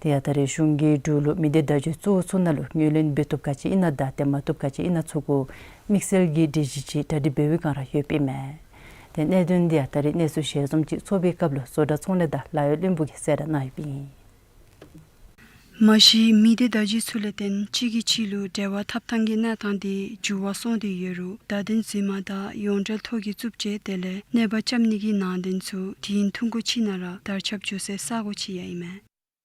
དེ་ཡང་ད་རེས་གཞུང་གིས་འབྲུག་ལུ་མི་སྡེ་བརྡ་བརྒྱུད་གཙོ་བོ་ཚུ་ནང་ལུ་ངོས་ལེན་འབད་བཏུབ་ག་ཅི་ཨིན་ན་དང་ཏེ་མ་བཏུབ་ག་ཅི་ཨིན་ན་ཚུ་གུ་དམིགས་བསལ་གྱི་སྒྲིག་གཞི་ཅིག་གྲ་སྒྲིག་འབད་བའི་བསྒང་ར་ཡོདཔ་ཨིན་མས། ཏེ་གནད་དོན་འདི་ཡང་ད་རེས་གནས་ཚུལ་ཞལ་འཛོམས་ཅིག་ཚོགས་པའི་སྐབས་ལུ་བཟོ་གྲྭ་ཚོང་ལས་དང་ལཱ་གཡོག་བློན་པོ་གིས་གསལ་བསྒྲགས་གནང་ཡོདཔ་ཨིན། མ་གཞི་མི་སྡེ་བརྡ་བརྒྱུད་ཚུ་ལས་བརྟེན་གཅིག་གིས་གཅིག་ལུ་འབྲེལ་བ་འཐབ་ཐངས་ཀྱི་གནས་སྟངས་འདི་འགྱུར་བ་སོང་སྟེ་ཡོད་རུང་བརྡ་དོན་རྫུན་མ་དང་ཡོངས་འབྲེལ་ཐོག་གི་རྩུབ་སྤྱོད་དེ་ལས་གནོད་པ་རྐྱབ་ནི་གི་ནང་དོན་ཚུ་དུས་ཡུན་ཐུང་ཀུ་ཅིག་ནང་ར་དར་ཁྱབ་འགྱོ་སའི་ས་གོ་ཅིག་ཡང་ཨིན་མས།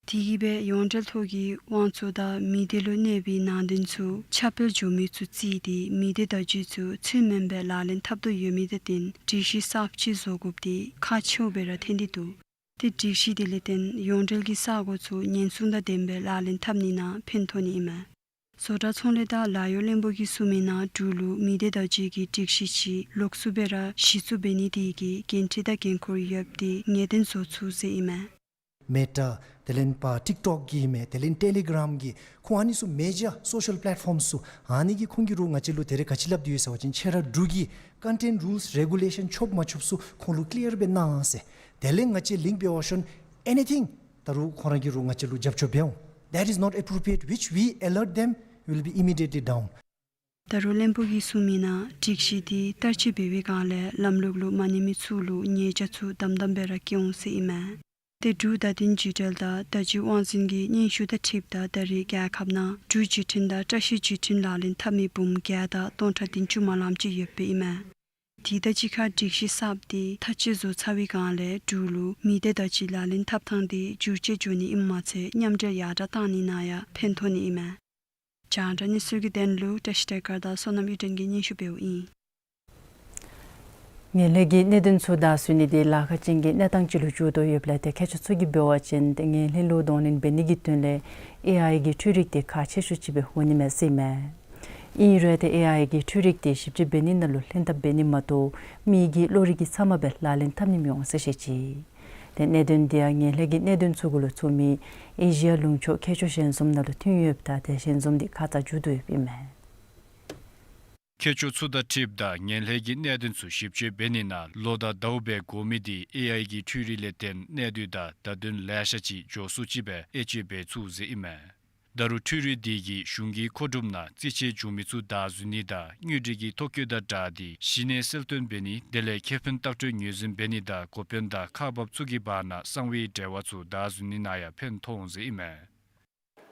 དེ་གིས་སྦེ་ཡོངས་འབྲེལ་ཐོག་གི་དབང་ཚད་དང་མི་སྡེ་ལུ་གནོད་པའི་ནང་དོན་ཚུ་ཁྱབ་སྤེལ་འགྱོ་མི་ཚུ་བརྩིས་ཏེ་མི་སྡེ་བརྡ་བརྒྱུད་ཚུ་ཚུལ་མིན་སྦེ་ལག་ལེན་འཐབ་དོ་ཡོད་མི་དང་བསྟུན་སྒྲིག་གཞི་གསརཔ་ཅིག་བཟོ་དགོཔ་འདི་ཁག་ཆེཝ་སྦེ་ར་ཐོན་ཏེ་འདུག། ཏེ་སྒྲིག་གཞི་དེ་ལས་བརྟེན་ཡོངས་འབྲེལ་གྱི་ས་གོ་ཚུ་ཉེན་སྲུང་དང་ལྡནམ་སྦེ་ལག་ལེན་འཐབ་ནི་ནང་ཕན་ཐོགས་ནི་ཨིན་མས། བཟོ་གྲྭ་ཚོང་ལས་དང་ལཱ་གཡོག་བློན་པོ་གིས་གསུངས་མི་ནང་འབྲུག་ལུ་མི་སྡེ་བརྡ་བརྒྱུད་ཀྱི་སྒྲིག་གཞི་ཅིག་ལོགས་སུ་སྦེ་ར་གཞི་བཙུགས་འབད་ནི་དེ་གིས་འགན་འཁྲི་དང་འགན་ཁུར་ཡོདཔ་འདི་ངེས་གཏན་བཟོ་ཚུགས་ཟེར་ཨིན་མས། མེ་ཊ་དེ་ལས་ཕར་ཊིཀ་ཊོཀ་གི་མས། དེ་ལས་ཊེ་ལི་གྲམ་གི་ཁོང་ཨ་ནི་ཚུ་མེ་ཇར་སོ་ཤལ་པ་ལེཊ་ཕོརམ་ཚུ་ཨ་ནི་གིས་ཁོང་གིས་རུང་ང་བཅས་ལུ་དེ་རེས་ག་ཅི་སླབ་སྟེ་ཡོད་ཟེར་བ་ཅིན་ཁྱེད་ར་འབྲུག་གི་ཀོན་ཊེནཊ་རུལསི་རེ་གུ་ལེ་ཤཱན་ཆོགཔ་མ་ཆོགཔ་ཚུ་ཁོང་ལུ་ཀི་ལི་ཡར་སྦེ་གནང་ཟེར། དེ་ལས་ང་བཅས་ལིངཀ་འབད་བ་ཤོན་ཨེ་ནི་ཐིང་ད་རུང་ཁོང་ར་གིས་རུང་ང་བཅས་ལུ་རྒྱབ་སྐྱོར་འབད་འོང་། That is not appropriate, which we alert them, will be immediately down. ད་རུང་བློན་པོ་གིས་གསུངས་མི་ནང་སྒྲིག་གཞི་འདི་བསྟར་སྤྱོད་འབད་བའི་བསྒང་ལས་ལམ་ལུགས་ལུ་མ་གནས་མི་ཚུ་ལུ་ཉེས་བྱ་ཚུ་དམ་དམ་སྦེ་ར་བཀལ་འོང་ཟེར་ཨིན་མས། ཏེ་འབྲུག་བརྡ་དོན་བརྒྱུད་འབྲེལ་དང་བརྡ་བརྒྱུད་དབང་འཛིན་གྱི་སྙན་ཞུ་དང་འཁྲིལཝ་ད་ད་རེས་རྒྱལ་ཁབ་ནང་འབྲུག་བརྒྱུད་འཕྲིན་དང་བཀྲ་ཤིས་བརྒྱུད་འཕྲིན་ལག་ལེན་འཐབ་མི་འབུམ་བརྒྱ་དང་སྟོང་ཕྲག་བདུན་ཅུ་མ་ལངམ་ཅིག་ཡོདཔ་ཨིན་མས། དེ་དང་གཅིག་ཁར་སྒྲིག་གཞི་གསརཔ་འདི་ཐག་བཅད་བཟོ་ཚར་བའི་བསྒང་ལས་འབྲུག་ལུ་མི་སྡེ་བརྡ་བརྒྱུད་ལག་ལེན་འཐབ་ཐངས་འདི་འགྱུར་བཅོས་འགྱོ་ནི་ཨིནམ་མ་ཚད་མཉམ་འབྲེལ་ཡར་དྲག་བཏང་ནི་ནང་ཡང་ཕན་ཐོགས་ནི་ཨིན་མས། རྒྱང་བསྒྲགས་གནས་ཚུལ་གྱི་དོན་ལུ་བཀྲ་ཤིས་བདེ་དཀར་དང་བསོད་ནམས་གཡུ་སྒྲོན་གྱིས་སྙན་ཞུ་འབདཝ་ཨིན། ངན་ལྷད་ཀྱི་གནད་དོན་ཚུ་བདའ་ཟུན་ནི་འདི་ལཱ་ཁག་ཅན་གྱི་གནས་སྟངས་ཅིག་ལུ་འགྱུར་དོ་ཡོདཔ་ལས་ཏེ་མཁས་མཆོག་ཚུ་གིས་འབད་བ་ཅིན་ཏེ་ངན་ལྷད་ལུ་གདོང་ལེན་འབད་ནི་གི་དོན་ལས་ཨེ་ཨའི་གི་འཕྲུལ་རིག་འདི་ཁག་ཆེ་ཤོས་ཅིག་སྦེ་འོང་ནི་མས་ཟེར་ཨིན་མས། ཨིན་རུང་ཏེ་ཨེ་ཨའི་གི་འཕྲུལ་རིག་འདི་ཞིབ་དཔྱད་འབད་ནི་ནང་ལུ་ལྷན་ཐབས་འབད་ནི་མ་གཏོགས་མི་གི་བློ་རིག་གིས་ཚབ་མ་སྦེ་ལག་ལེན་འཐབ་ནི་མི་འོང་ཟེར་བཤད་ཅི། ཏེ་གནད་དོན་འདི་ཡང་ངན་ལྷད་ཀྱི་གནད་དོན་ཚུ་གུ་ལུ་ཚུད་མི་ཨེ་ཤི་ཡ་ལུང་ཕྱོགས་མཁས་མཆོག་ཞལ་འཛོམས་ནང་ལུ་ཐོན་ཡོདཔ་ད་ཏེ་ཞལ་འཛོམས་འདི་ཁ་ཙ་མཇུག་བསྡུ་ཡོདཔ་ཨིན་མས། མཁས་མཆོག་ཚུ་དང་འཁྲིལཝ་ད་ངན་ལྷད་ཀྱི་གནད་དོན་ཚུ་ཞིབ་དཔྱད་འབད་ནི་ནང་ལོ་དང་ཟླཝ་སྦེ་འགོར་མི་འདི་ཨེ་ཨའི་གི་འཕྲུལ་རིག་ལས་བརྟེན་གནད་དོན་དང་བརྡ་དོན་ལེ་ཤ་ཅིག་མགྱོགས་སུ་ཅིག་སྦེ་དབྱེ་དཔྱད་འབད་ཚུགས་ཟེར་ཨིན་མས། ད་རུང་འཕྲུལ་རིག་འདི་གིས་གཞུང་གི་མཁོ་སྒྲུབ་ནང་རྩིས་ཆད་བྱུང་མི་ཚུ་བདའ་ཟུན་ནི་དང་དངུལ་འབྲེལ་གྱི་ཐོ་བཀོད་དང་སྦྲགས་ཏེ་གཞི་གནས་གསལ་སྟོན་འབད་ནི་དེ་ལས་ཁེ་ཕན་ལྟག་སྤྲོད་ངོས་འཛིན་འབད་ནི་དང་འགོ་དཔོན་དང་ཁག་འབགཔ་ཚུ་གི་བར་ན་གསང་བའི་འབྲེལ་བ་ཚུ་བདའ་ཟུན་ནི་ནང་ཡང་ཕན་ཐོགས་འོང་ཟེར་ཨིན་མས།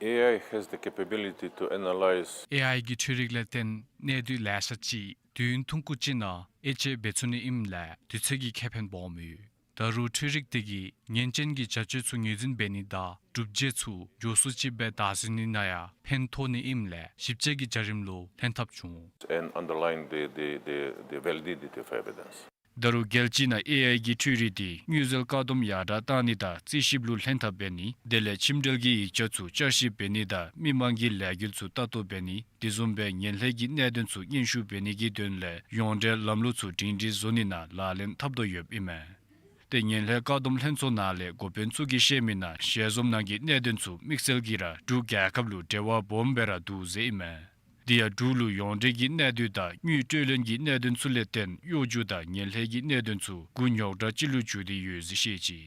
ཨེ་ཨའི་has the capability to analyze. ཨེ་ཨའི་གི་འཕྲུལ་རིག་ལས་བརྟེན་གནད་དོན་ལེ་ཤ་ཅིག་དུས་ཡུན་ཐུང་ཀུ་ཅིག་ནང་དབྱེ་དཔྱད་འབད་ཚུགས་ནི་ཨིནམ་ལས་དུས་ཚོད་ཀྱི་ཁེ་ཕན་སྦོམ་ཡོད། ད་རུང་འཕྲུལ་རིག་དེ་གིས་ཉེན་ཅན་གྱི་བྱ་སྤྱོད་ཚུ་ངོས་འཛིན་འབད་ནི་དང་སྒྲུབ་བྱེད་ཚུ་མགྱོགས་སུ་ཅིག་སྦེ་བདའ་ཟུན་ནི་ནང་ཡང་ཕན་ཐོགས་ནི་ཨིནམ་ལས་ཞིབ་དཔྱད་ཀྱི་བྱ་རིམ་ལུ་ལྷན་ཐབས་འབྱུང་། And underline the, the, the, the validity of evidence. ད་རུང་རྒྱལ་སྤྱི་ནང་ཨེ་ཨའི་གི་འཕྲུལ་རིག་འདི་དངུལ་འཛོལ་བཀག་སྡོམ་ཡར་དྲག་བཏང་ནི་དང་རྩིས་ཞིབ་ལུ་ལྷན་ཐབས་འབད་ནི་དེ་ལས་ཁྱིམ་འབྲེལ་གྱི་ཡིག་ཆ་ཚུ་བསྐྱར་ཞིབ་འབད་ནི་དང་མི་མང་གི་ལས་འགུལ་ཚུ་ལྟ་རྟོག་འབད་ནི་དེ་བཟུམ་སྦེ་ངན་ལྷད་ཀྱི་གནད་དོན་ཚུ་སྙན་ཞུ་འབད་ནི་གི་དོན་ལས་ཡོངས་འབྲེལ་ལམ་ལུགས་ཚུ་སྒྲིང་སྒྲིང་བཟོ་ནི་ནང་ལག་ལེན་འཐབ་དོ་ཡོདཔ་ཨིན་མས། ཏེ་ངན་ལྷད་བཀག་སྡོམ་ལྷན་ཚོགས་ནང་ལས་འགོ་དཔོན་ཚུ་གིས་བཤད་མི་ནང་ཞལ་འཛོམས་ནང་གི་གནད་དོན་ཚུ་དམིགས་བསལ་གྱིས་ར་འབྲུག་རྒྱལ་ཁབ་ལུ་འབྲེལ་བ་སྦོམ་སྦེ་ར་འདུག་ཟེར་ཨིན་མས། དེ་ཡང་འབྲུག་ལུ་ཡོངས་འབྲེལ་གྱི་གནད་དོན་དང་དངུལ་སྤྲོད་ལེན་གྱི་གནད་དོན་ཚུ་ལས་བརྟེན་གཡོ་སྒྱུ་དང་ངན་ལྷད་ཀྱི་གནད་དོན་ཚུ་འགོ་རྙོག་དྲགས་ཅིག་ལུ་འགྱུར་ཏེ་ཡོད་ཟེར་བཤད་ཅི།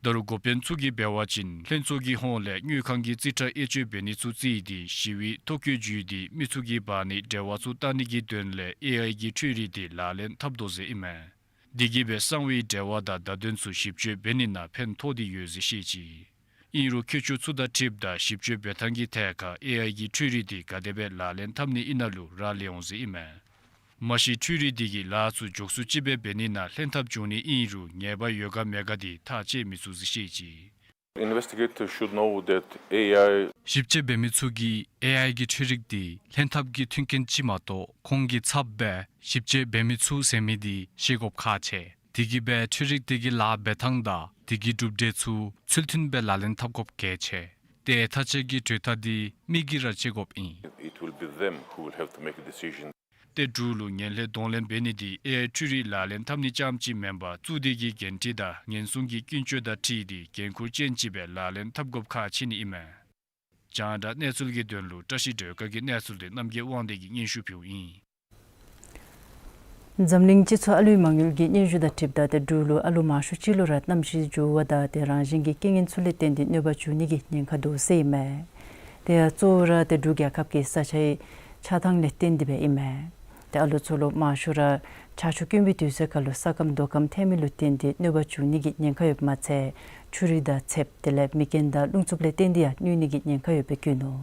ད་རུང་འགོ་དཔོན་ཚུ་གིས་འབད་བ་ཅིན་ལྷན་ཚོགས་ཀྱི་ཧོངས་ལས་དངུལ་ཁང་གི་རྩིས་ཁྲ་དབྱེ་དཔྱད་འབད་ནི་ཚུ་བརྩིས་ཏེ་ཞི་བའི་ཐོ་བཀོད་བརྒྱུད་དེ་མི་ཚུ་གི་བར་ནི་འབྲེལ་བ་ཚུ་བལྟ་ནི་གི་དོན་ལས་ཨེ་ཨའི་གི་འཕྲུལ་རིག་འདི་ལག་ལེན་འཐབ་དོ་ཟེར་ཨིན་མས། དེ་གིས་སྦེ་གསང་བའི་འབྲེལ་བ་དང་བརྡ་དོན་ཚུ་ཞིབ་དཔྱད་འབད་ནི་ནང་ཕན་ཐོགས་ཏེ་ཡོད་ཟེར་བཤད་ཅི། ཨིན་རུང་མཁས་མཆོག་ཚུ་དང་འཁྲིལཝ་ད་ཞིབ་དཔྱད་འབད་ཐངས་ཀྱི་ཐད་ཁར་ཨེ་ཨའི་གི་འཕྲུལ་རིག་འདི་ག་དེ་སྦེ་ལག་ལེན་འཐབ་ནི་ཨིན་ན་ལུ་རག་ལས་འོང་ཟེར་ཨིན་མས། མ་གཞི་འཕྲུལ་རིག་དེ་གིས་ལཱ་ཚུ་མགྱོགས་སུ་ཅིག་སྦེ་འབད་ནི་ནང་ལྷན་ཐབས་འབྱུང་ནི་ཨིན་རུང་ཉེས་པ་ཡོད་ག་མེད་ག་དེ་ཐག་བཅད་མི་ཚུགས་ཟེར་བཤད་ཅི། Investigators should know that A I ཞིབ་དཔྱད་འབད་མི་ཚུ་གིས་ཨེ་ཨའི་གི་འཕྲུལ་རིག་དེ་ལྷན་ཐབས་ཀྱི་མཐུན་རྐྱེན་ཅིག་མ་གཏོགས་ཁོང་གི་ཚབ་སྦེ་ཞིབ་དཔྱད་འབད་མི་ཚུགས་ཟེར་མི་དེ་ཤེས་དགོཔ་ཁག་ཆེ། དེ་གིས་སྦེ་འཕྲུལ་རིག་དེ་གིས་ལཱ་འབད་ཐངས་དང་དེ་གི་གྲུབ་འབྲས་ཚུ་ཚུལ་མཐུན་སྦེ་ལག་ལེན་འཐབ་དགོཔ་གལ་ཆེ། ཏེ་ཐག་བཅད་ཀྱི་གྲོས་ཐག་དེ་མི་གིས་ར་བཅད་དགོཔ་ཨིན། It will be them who will have to make a decision. ཏེ་འབྲུག་ལུ་ངན་ལྷད་གདོང་ལེན་འབད་ནི་དེ་ཨེ་ཨའི་འཕྲུལ་རིག་ལག་ལེན་འཐབ་ནི་རྐྱངམ་ཅིག་མེན་པར་གཙུག་སྡེ་གི་འགན་འཁྲི་དང་ཉེན་སྲུང་གི་ཀུན་སྤྱོད་དང་འཁྲིལ་ཏེ་འགན་ཁུར་ཅན་ཅིག་སྦེ་ལག་ལེན་འཐབ་དགོཔ་ཁག་ཆེ་ནི་ཨིན་མས། རྒྱང་བསྒྲགས་གནས་ཚུལ་གྱི་དོན་ལུ་བཀྲ་ཤིས་སྒྲོལ་དཀར་གྱི་གནས་ཚུལ་དེ་རྣམ་རྒྱལ་དབང་འདུས་ཀྱིས་སྙན་ཞུ་ཕུལཝ་ཨིན། འཛམ་གླིང་སྤྱི་ཚོགས་ཨ་ལུའི་མ་དངུལ་གྱི་སྙན་ཞུ་དང་འཁྲིལཝ་ད་ཏེ་འབྲུག་ལུ་ཨ་ལུ་མང་ཤོས་ཅིག་ལུ་ར་གནམ་གཤིས་འགྱུར་བ་དང་ཏེ་རང་བཞིན་གྱི་རྐྱེན་ངན་ཚུ་ལས་བརྟེན་ཏེ་གནོད་པ་བྱུང་ནི་གི་ཉེན་ཁ་འདུག་ཟེར་ཨིན་མས། ཏེ་ཡང་གཙོ་བོ་ར་ཏེ་འབྲུག་རྒྱལ་ཁབ་ཀྱི་ས་ཆའི་ཆགས་ཐངས་ལས་བརྟེན་ཏེ་སྦེ་ཨིན་མས། ཏེ་ཨ་ལུ་ཚུ་ལུ་མང་ཤོས་ར་ཆར་ཆུ་དཀོན་པའི་དུས་ཚོད་ཁར་ལུ་ས་སྐམ་རྡོ་སྐམ་ཐལ་མི་ལུ་བརྟེན་ཏེ་གནོད་པ་བྱུང་ནི་གི་ཉེན་ཁ་ཡོདཔ་མ་ཚད་ཆུ་རུད་དང་ཚདཔ་དེ་ལས་མེ་རྐྱེན་དང་རླུང་འཚུབ་ལས་བརྟེན་ཏེ་ཡང་གནོད་ནི་གི་ཉེན་ཁ་ཡོདཔ་སྦེ་བཀོད་ནུག།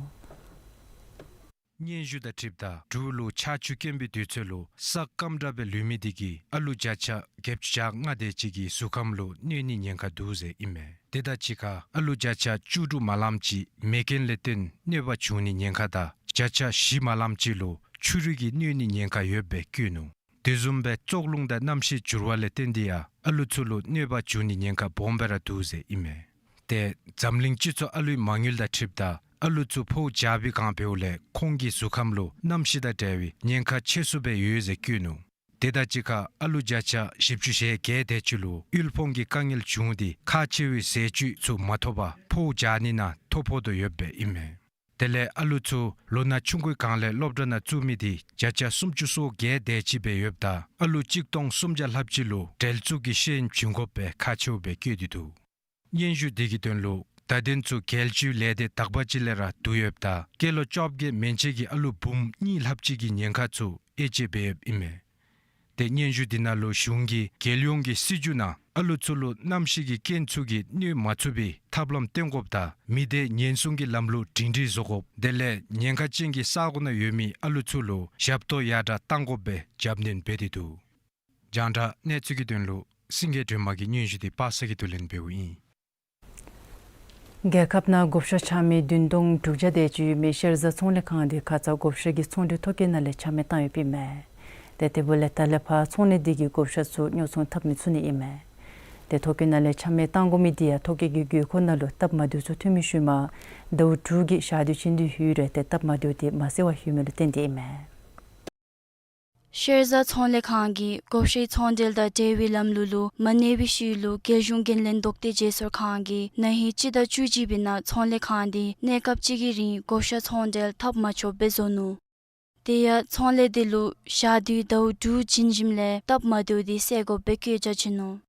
སྙན་ཞུ་དང་འཁྲིལཝ་ད་འབྲུག་ལུ་ཆར་ཆུ་དཀོན་པའི་དུས་ཚོད་ལུ་ས་སྐམ་དྲགས་སྦེ་ལུས་མི་དེ་གིས་ཨ་ལུ་བརྒྱ་ཆ་བརྒྱད་ཅུ་གྱ་ལྔ་དེ་ཅིག་གི་གཟུགས་ཁམས་ལུ་གནོད་ནི་ཉེན་ཁ་འདུག་ཟེར་ཨིན་མས། དེ་དང་གཅིག་ཁར་ཨ་ལུ་བརྒྱ་ཆ་བཅུ་དྲུག་མ་ལངམ་ཅིག་མེ་རྐྱེན་ལས་བརྟེན་གནོད་པ་བྱུང་ནི་ཉེན་ཁ་དང་བརྒྱ་ཆ་བཞི་མ་ལངམ་ཅིག་ལུ་ཆུ་རུད་ཀྱིས་གནོད་ནི་ཉེན་ཁ་ཡོདཔ་སྦེ་བཀོད་ནུག། དེ་བཟུམ་སྦེ་བཙོག་རླུང་དང་གནམ་གཤིས་འགྱུར་བ་ལས་བརྟེན་ཏེ་ཡང་ཨ་ལུ་ཚུ་ལུ་གནོད་པ་འབྱུང་ནི་ཉེན་ཁ་སྦོམ་སྦེ་ར་འདུག་ཟེར་ཨིན་མས། ཏེ་འཛམ་གླིང་སྤྱི་ཚོགས་ཨ་ལུའི་མ་དངུལ་དང་འཁྲིལཝ་ད་ཨ་ལུ་ཚུ་ཕོཝ་རྒྱག་པའི་བསྒང་འབདཝ་ལས་ཁོང་གི་གཟུགས་ཁམས་ལུ་གནམ་གཤིས་དང་འབྲེལ་བའི་ཉེན་ཁ་ཆེ་སུ་སྦེ་ཡོད་ཟེར་བཀོད་ནུག། དེ་དང་གཅིག་ཁར་ཨ་ལུ་བརྒྱ་ཆ་བཞི་བཅུ་ཞེ་བརྒྱད་དེ་ཅིག་ལུ་དབུལ་ཕོངས་ཀྱི་དཀའ་ངལ་བྱུང་སྟེ་ཁག་ཆེ་བའི་ཟས་བཅུད་ཚུ་མ་ཐོབ་པར་ཕོཝ་རྒྱག་ནི་ནང་ཐོ་ཕོག་དོ་ཡོདཔ་སྦེ་ཨིན་མས། དེ་ལས་ཨ་ལུ་ཚུ་ལོ་ན་ཆུང་ཀུའི་བསྒང་ལས་སློབ་གྲྭ་ནང་བཙུགས་མི་དེ་བརྒྱ་ཆ་སུམ་ཅུ་སོ་བརྒྱད་དེ་ཅིག་སྦེ་ཡོདཔ་ད་ཨ་ལུ་གཅིག་སྟོང་སུམ་བརྒྱ་ལྷགཔ་ཅིག་ལུ་འབྲེལ་འཛུགས་ཀྱི་ཤེས་ཡོན་བྱིན་དགོཔ་སྦེ་ཁག་ཆེཝ་སྦེ་བཀོད་དེ་འདུག། སྙན་ཞུ་དེ་གི་དོན་ལུ་བརྡ་དོན་ཚུ་རྒྱལ་སྤྱིའི་ལས་སྡེ་དག་པ་ཅིག་ལས་ར་བསྡུ་ཡོདཔ་ད་སྐྱེས་ལོ་བཅོ་བརྒྱད་མན་ཆད་ཀྱི་ཨ་ལུ་འབུམ་གཉིས་ལྷགཔ་ཅིག་གི་ཉེན་ཁ་ཚུ་དབྱེ་དཔྱད་འབད་ཡོདཔ་ཨིན་མས། ཏེ་སྙན་ཞུ་དེ་ནང་ལུ་གཞུང་གིས་རྒྱལ་ཡོངས་ཀྱི་སྲིད་བྱུས་ནང་ཨ་ལུ་ཚུ་ལུ་གནམ་གཤིས་ཀྱི་རྐྱེན་ཚུ་གིས་གནོད་མ་ཚུགས་པའི་ཐབས་ལམ་སྟོན་དགོཔ་དང་མི་སྡེ་ཉེན་སྲུང་གི་ལམ་ལུགས་སྒྲིང་སྒྲིང་བཟོ་དགོཔ་དེ་ལས་ཉེན་ཁ་ཅན་གྱི་ས་གོ་ནང་ཡོད་མི་ཨ་ལུ་ཚུ་ལུ་ཞབས་ཏོག་ཡར་དྲག་གཏང་དགོཔ་སྦེ་རྒྱབ་སྣོན་འབད་དེ་འདུག། རྒྱང་བསྒྲགས་གནས་ཚུལ་གྱི་དོན་ལུ་སེང་གེ་སྒྲོལ་མ་གི་སྙན་ཞུ་དེ་པ་སངས་གིས་བསྡུ་ལེན་འབདཝ་ཨིན། རྒྱལ་ཁབ་ནང་བགོ་བཤའ་འཆང་མི་བདུན་སྟོང་དྲུག་བརྒྱ་དེ་ཅིག་ཡོད་མི་ཤེལ་བཟའ་ཚོང་ལས་ཁང་དེ་ཁ་ཙ་བགོ་བཤའ་གི་ཚོང་འབྲེལ་ཐོ་བཀོད་ནང་ལས་ཆ་མེད་བཏང་ཡོདཔ་ཨིན་མས། ཏེ་དེ་འབདཝ་ལས་ད་ལས་ཕར་ཚོང་ལས་དེ་གིས་བགོ་བཤའ་ཚུ་ཉོ་ཚོང་འཐབ་མི་ཚུགས་ནི་ཨིན་མས། ཏེ་ཐོ་བཀོད་ནང་ལས་ཆ་མེད་བཏང་དགོ་མི་དེ་ཡང་ཐོ་བཀོད་ཀྱི་དགོས་མཁོ་ནང་ལུ་སྟབས་མ་བདེཝ་ཚུ་ཐོན་མི་ཤུལ་མ་ཟླཝ་དྲུག་གི་ཞག་དུས་ཕྱིན་ཏེ་ལྷོད་རུང་ཏེ་སྟབས་མ་བདེཝ་དེ་མ་སེལ་བར་ལྷོད་མི་ལུ་བརྟེན་ཏེ་ཨིན་མས། ཤེལ་བཟའ་ཚོང་ལས་ཁང་གིས་བགོ་བཤའི་ཚོང་འབྲེལ་དང་འབྲེལ་བའི་ལམ་ལུགས་ལུ་མ་གནས་པའི་ཤུལ་ལུ་རྒྱལ་གཞུང་འགན་ལེན་ལྡོག་སྟེ་བརྗེ་སོར་ཁང་གིས་ན་ཧིང་སྤྱི་ཟླ་བཅུ་གཅིག་པའི་ནང་ཚོང་ལས་ཁང་དེ་གནས་སྐབས་གཅིག་གི་རིང་བགོ་བཤའ་ཚོང་འབྲེལ་འཐབ་མ་ཆོགཔ་སྦེ་བཟོ་ནུག། དེ་ཡང་ཚོང་ལས་དེ་ལུ་ཞག་དུས་ཟླཝ་དྲུག་བྱིན་ཞིནམ་ལས་སྟབས་མ་བདེཝ་དེ་སེལ་དགོཔ་སྦེ་བཀོད་རྒྱ་བྱིན་ནུག།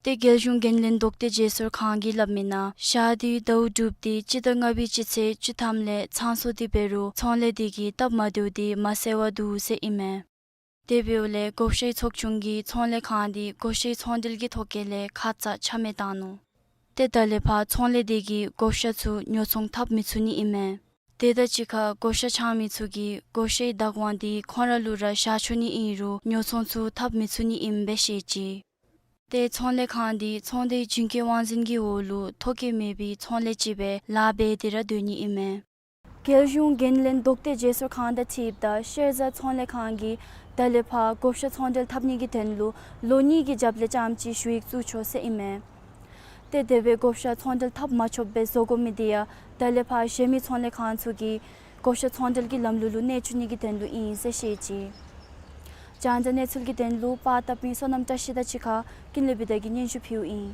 ཏེ་རྒྱལ་གཞུང་འགན་ལེན་ལྡོག་སྟེ་བརྗེ་སོར་ཁང་གིས་སླབ་མི་ནང་ཞག་དུས་ཟླཝ་དྲུག་དེ་སྤྱི་ཟླ་ལྔ་པའི་སྤྱི་ཚེས་བཅུ་ཐམ་ལས་ཚང་སོང་སྟེ་འབད་རུང་ཚོང་ལས་དེ་གིས་སྟབས་མ་བདེཝ་དེ་མ་སེལ་བར་འདུག་ཟེར་ཨིན་མས། དེ་འབདཝ་ལས་བགོ་བཤའི་ཚོགས་ཆུང་གིས་ཚོང་ལས་ཁང་དེ་བགོ་བཤའི་ཚོང་འབྲེལ་གྱི་ཐོ་བཀོད་ལས་ཁ་ཙ་ཆ་མེད་བཏང་ནུག། ཏེ་ད་ལས་ཕར་ཚོང་ལས་དེ་གིས་བགོ་བཤའ་ཚུ་ཉོ་ཚོང་འཐབ་མི་ཚུགས་ནི་ཨིན་མས། དེ་དང་གཅིག་ཁར་བགོ་བཤའ་འཆང་མི་ཚུ་གིས་བགོ་བཤའི་བདག་དབང་དེ་ཁོང་ར་ལུ་ར་བཞག་ཆོག་ནི་ཨིན་རུང་ཉོ་ཚོང་ཚུ་འཐབ་མི་ཚུགས་ནི་ཨིནམ་སྦེ་བཤད་ཅི། ཏེ་ཚོང་ལས་ཁང་དེ་ཚོང་སྡེའི་རྒྱུན་སྐྱོང་དབང་འཛིན་གྱི་འོག་ལུ་ཐོ་བཀོད་མེད་པའི་ཚོང་ལས་ཅིག་སྦེ་ལཱ་འབད་དེ་ར་སྡོད་ནི་ཨིན་མས། རྒྱལ་གཞུང་འགན་ལེན་ལྡོག་སྟེ་བརྗེ་སོར་ཁང་དང་འཁྲིལཝ་ད་ཤེལ་བཟའ་ཚོང་ལས་ཁང་གིས་ད་ལས་ཕར་བགོ་བཤའ་ཚོང་འབྲེལ་འཐབ་ནི་གི་དོན་ལུ་ལོ་གཉིས་ཀྱི་རྒྱབ་ལས་རྐྱངམ་ཅིག་ཞུ་ཡིག་བཙུགས་ཆོག་ཟེར་ཨིན་མས། ཏེ་དེ་སྦེ་བགོ་བཤའ་ཚོང་འབྲེལ་འཐབ་མ་ཆོགཔ་སྦེ་བཟོ་དགོ་མི་དེ་ཡང་ད་ལས་ཕར་གཞན་མི་ཚོང་ལས་ཁང་ཚུ་གིས་བགོ་བཤའ་ཚོང་འབྲེལ་གྱི་ལམ་ལུགས་ལུ་གནས་བཅུག་ནི་གི་དོན་ལུ་ཨིན་ཟེར་བཤད་ཅི། རྒྱང་བསྒྲགས་གནས་ཚུལ་གྱི་དོན་ལུ་པར་བཏབ་མི་བསོད་ནམས་བཀྲ་ཤིས་དང་གཅིག་ཁར་ཀུན་ལེགས་བི་དྷ་གིས་སྙན་ཞུ་ཕུལཝ་ཨིན།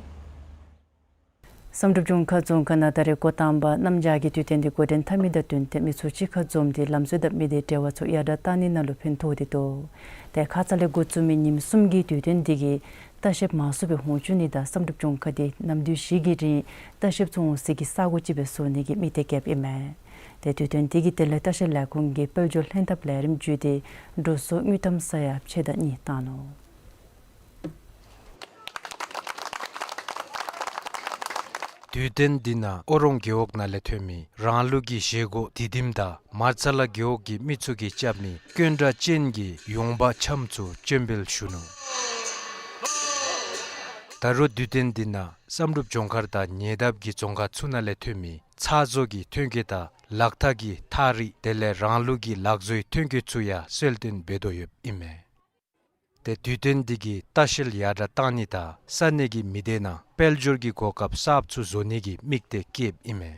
བསམ་གྲུབ་ལྗོངས་མཁར་རྫོང་ཁག་ནང་ད་རེས་འགོ་དང་པ་གནམ་བྱཱར་གྱི་དུས་སྟོན་དེ་འགོ་འདྲེན་འཐབ་མི་དང་བསྟུན་ཏེ་མི་ཚུ་གཅིག་ཁར་འཛོམས་ཏེ་ལམ་བཟོ་དང་མི་སྡེའི་འབྲེལ་བ་ཚུ་ཡར་དྲག་གཏང་ནི་ནང་ལུ་ཕན་ཐོགས་ཏེ་འདུག། ཏེ་ཁ་ཙ་ལས་འགོ་བཙུགས་མི་ཉིནམ་གསུམ་གྱི་དུས་སྟོན་དེ་གིས་ལྟ་བཤལཔ་མང་སུ་སྦེ་འོང་བཅུག་ནི་དང་བསམ་གྲུབ་ལྗོངས་མཁར་དེ་ནམ་དུས་བཞི་གི་རིང་ལྟ་བཤལཔ་ཚུ་འོང་སའི་གི་ས་གོ་ཅིག་སྦེ་བཟོ་ནི་གི་དམིགས་གཏད་བསྐྱེདཔ་ཨིན་མས། ཏེ་དུས་སྟོན་དེ་གི་དོན་ལས་ལྟ་བཤལ་ལས་ཁུངས་ཀྱི་དཔལ་འབྱོར་ལྷན་ཐབས་ལས་རིམ་བརྒྱུད་དེ་འགྲོ་སོང་དངུལ་ཀྲམ་ས་ཡ་ཕྱེད་དང་གཉིས་བཏང་ནུག། དུས་སྟོན་འདི་ནང་ཨོ་རོང་རྒེད་འོག་ནང་ལས་ཐོན་མི་རང་ལུགས་ཀྱི་བཞེས་སྒོ་འདི་དིམ་དང་མར་ཙ་ལ་རྒེད་འོག་གི་མི་ཚུ་གིས་རྐྱབ་མི་ཀོན་ཌ་ཅན་གྱི་ཡོང་འབབ་ཆམ་ཚུ་སྤྱན་འབུལ་ཞུ་ནུག། ད་རུང་དུས་སྟོན་འདི་ནང་བསམ་གྲུབ་ལྗོངས་མཁར་དང་ཉེ་འདབས་ཀྱི་རྫོང་ཁག་ཚུ་ནང་ལས་ཐོན་མི་ཚགས་བཟོ་གི་ཐོན་སྐྱེད་དང་ལག་ཐག་གི་ཐག་རིང་དེ་ལས་རང་ལུགས་ཀྱི་ལག་བཟོའི་ཐོན་སྐྱེད་ཚུ་ཡང་གསོལ་སྟོན་འབད་དོ་ཡོདཔ་ཨིན་མས། ཏེ་དུས་སྟོན་འདི་གིས་ལྟ་བཤལ་ཡར་དྲགས་གཏང་ནི་དང་ས་གནས་ཀྱི་མི་སྡེ་ནང་དཔལ་འབྱོར་གྱི་གོ་སྐབས་གསརཔ་ཚུ་བཟོ་ནི་གི་དམིགས་གཏད་བསྐྱེདཔ་ཨིན་མས།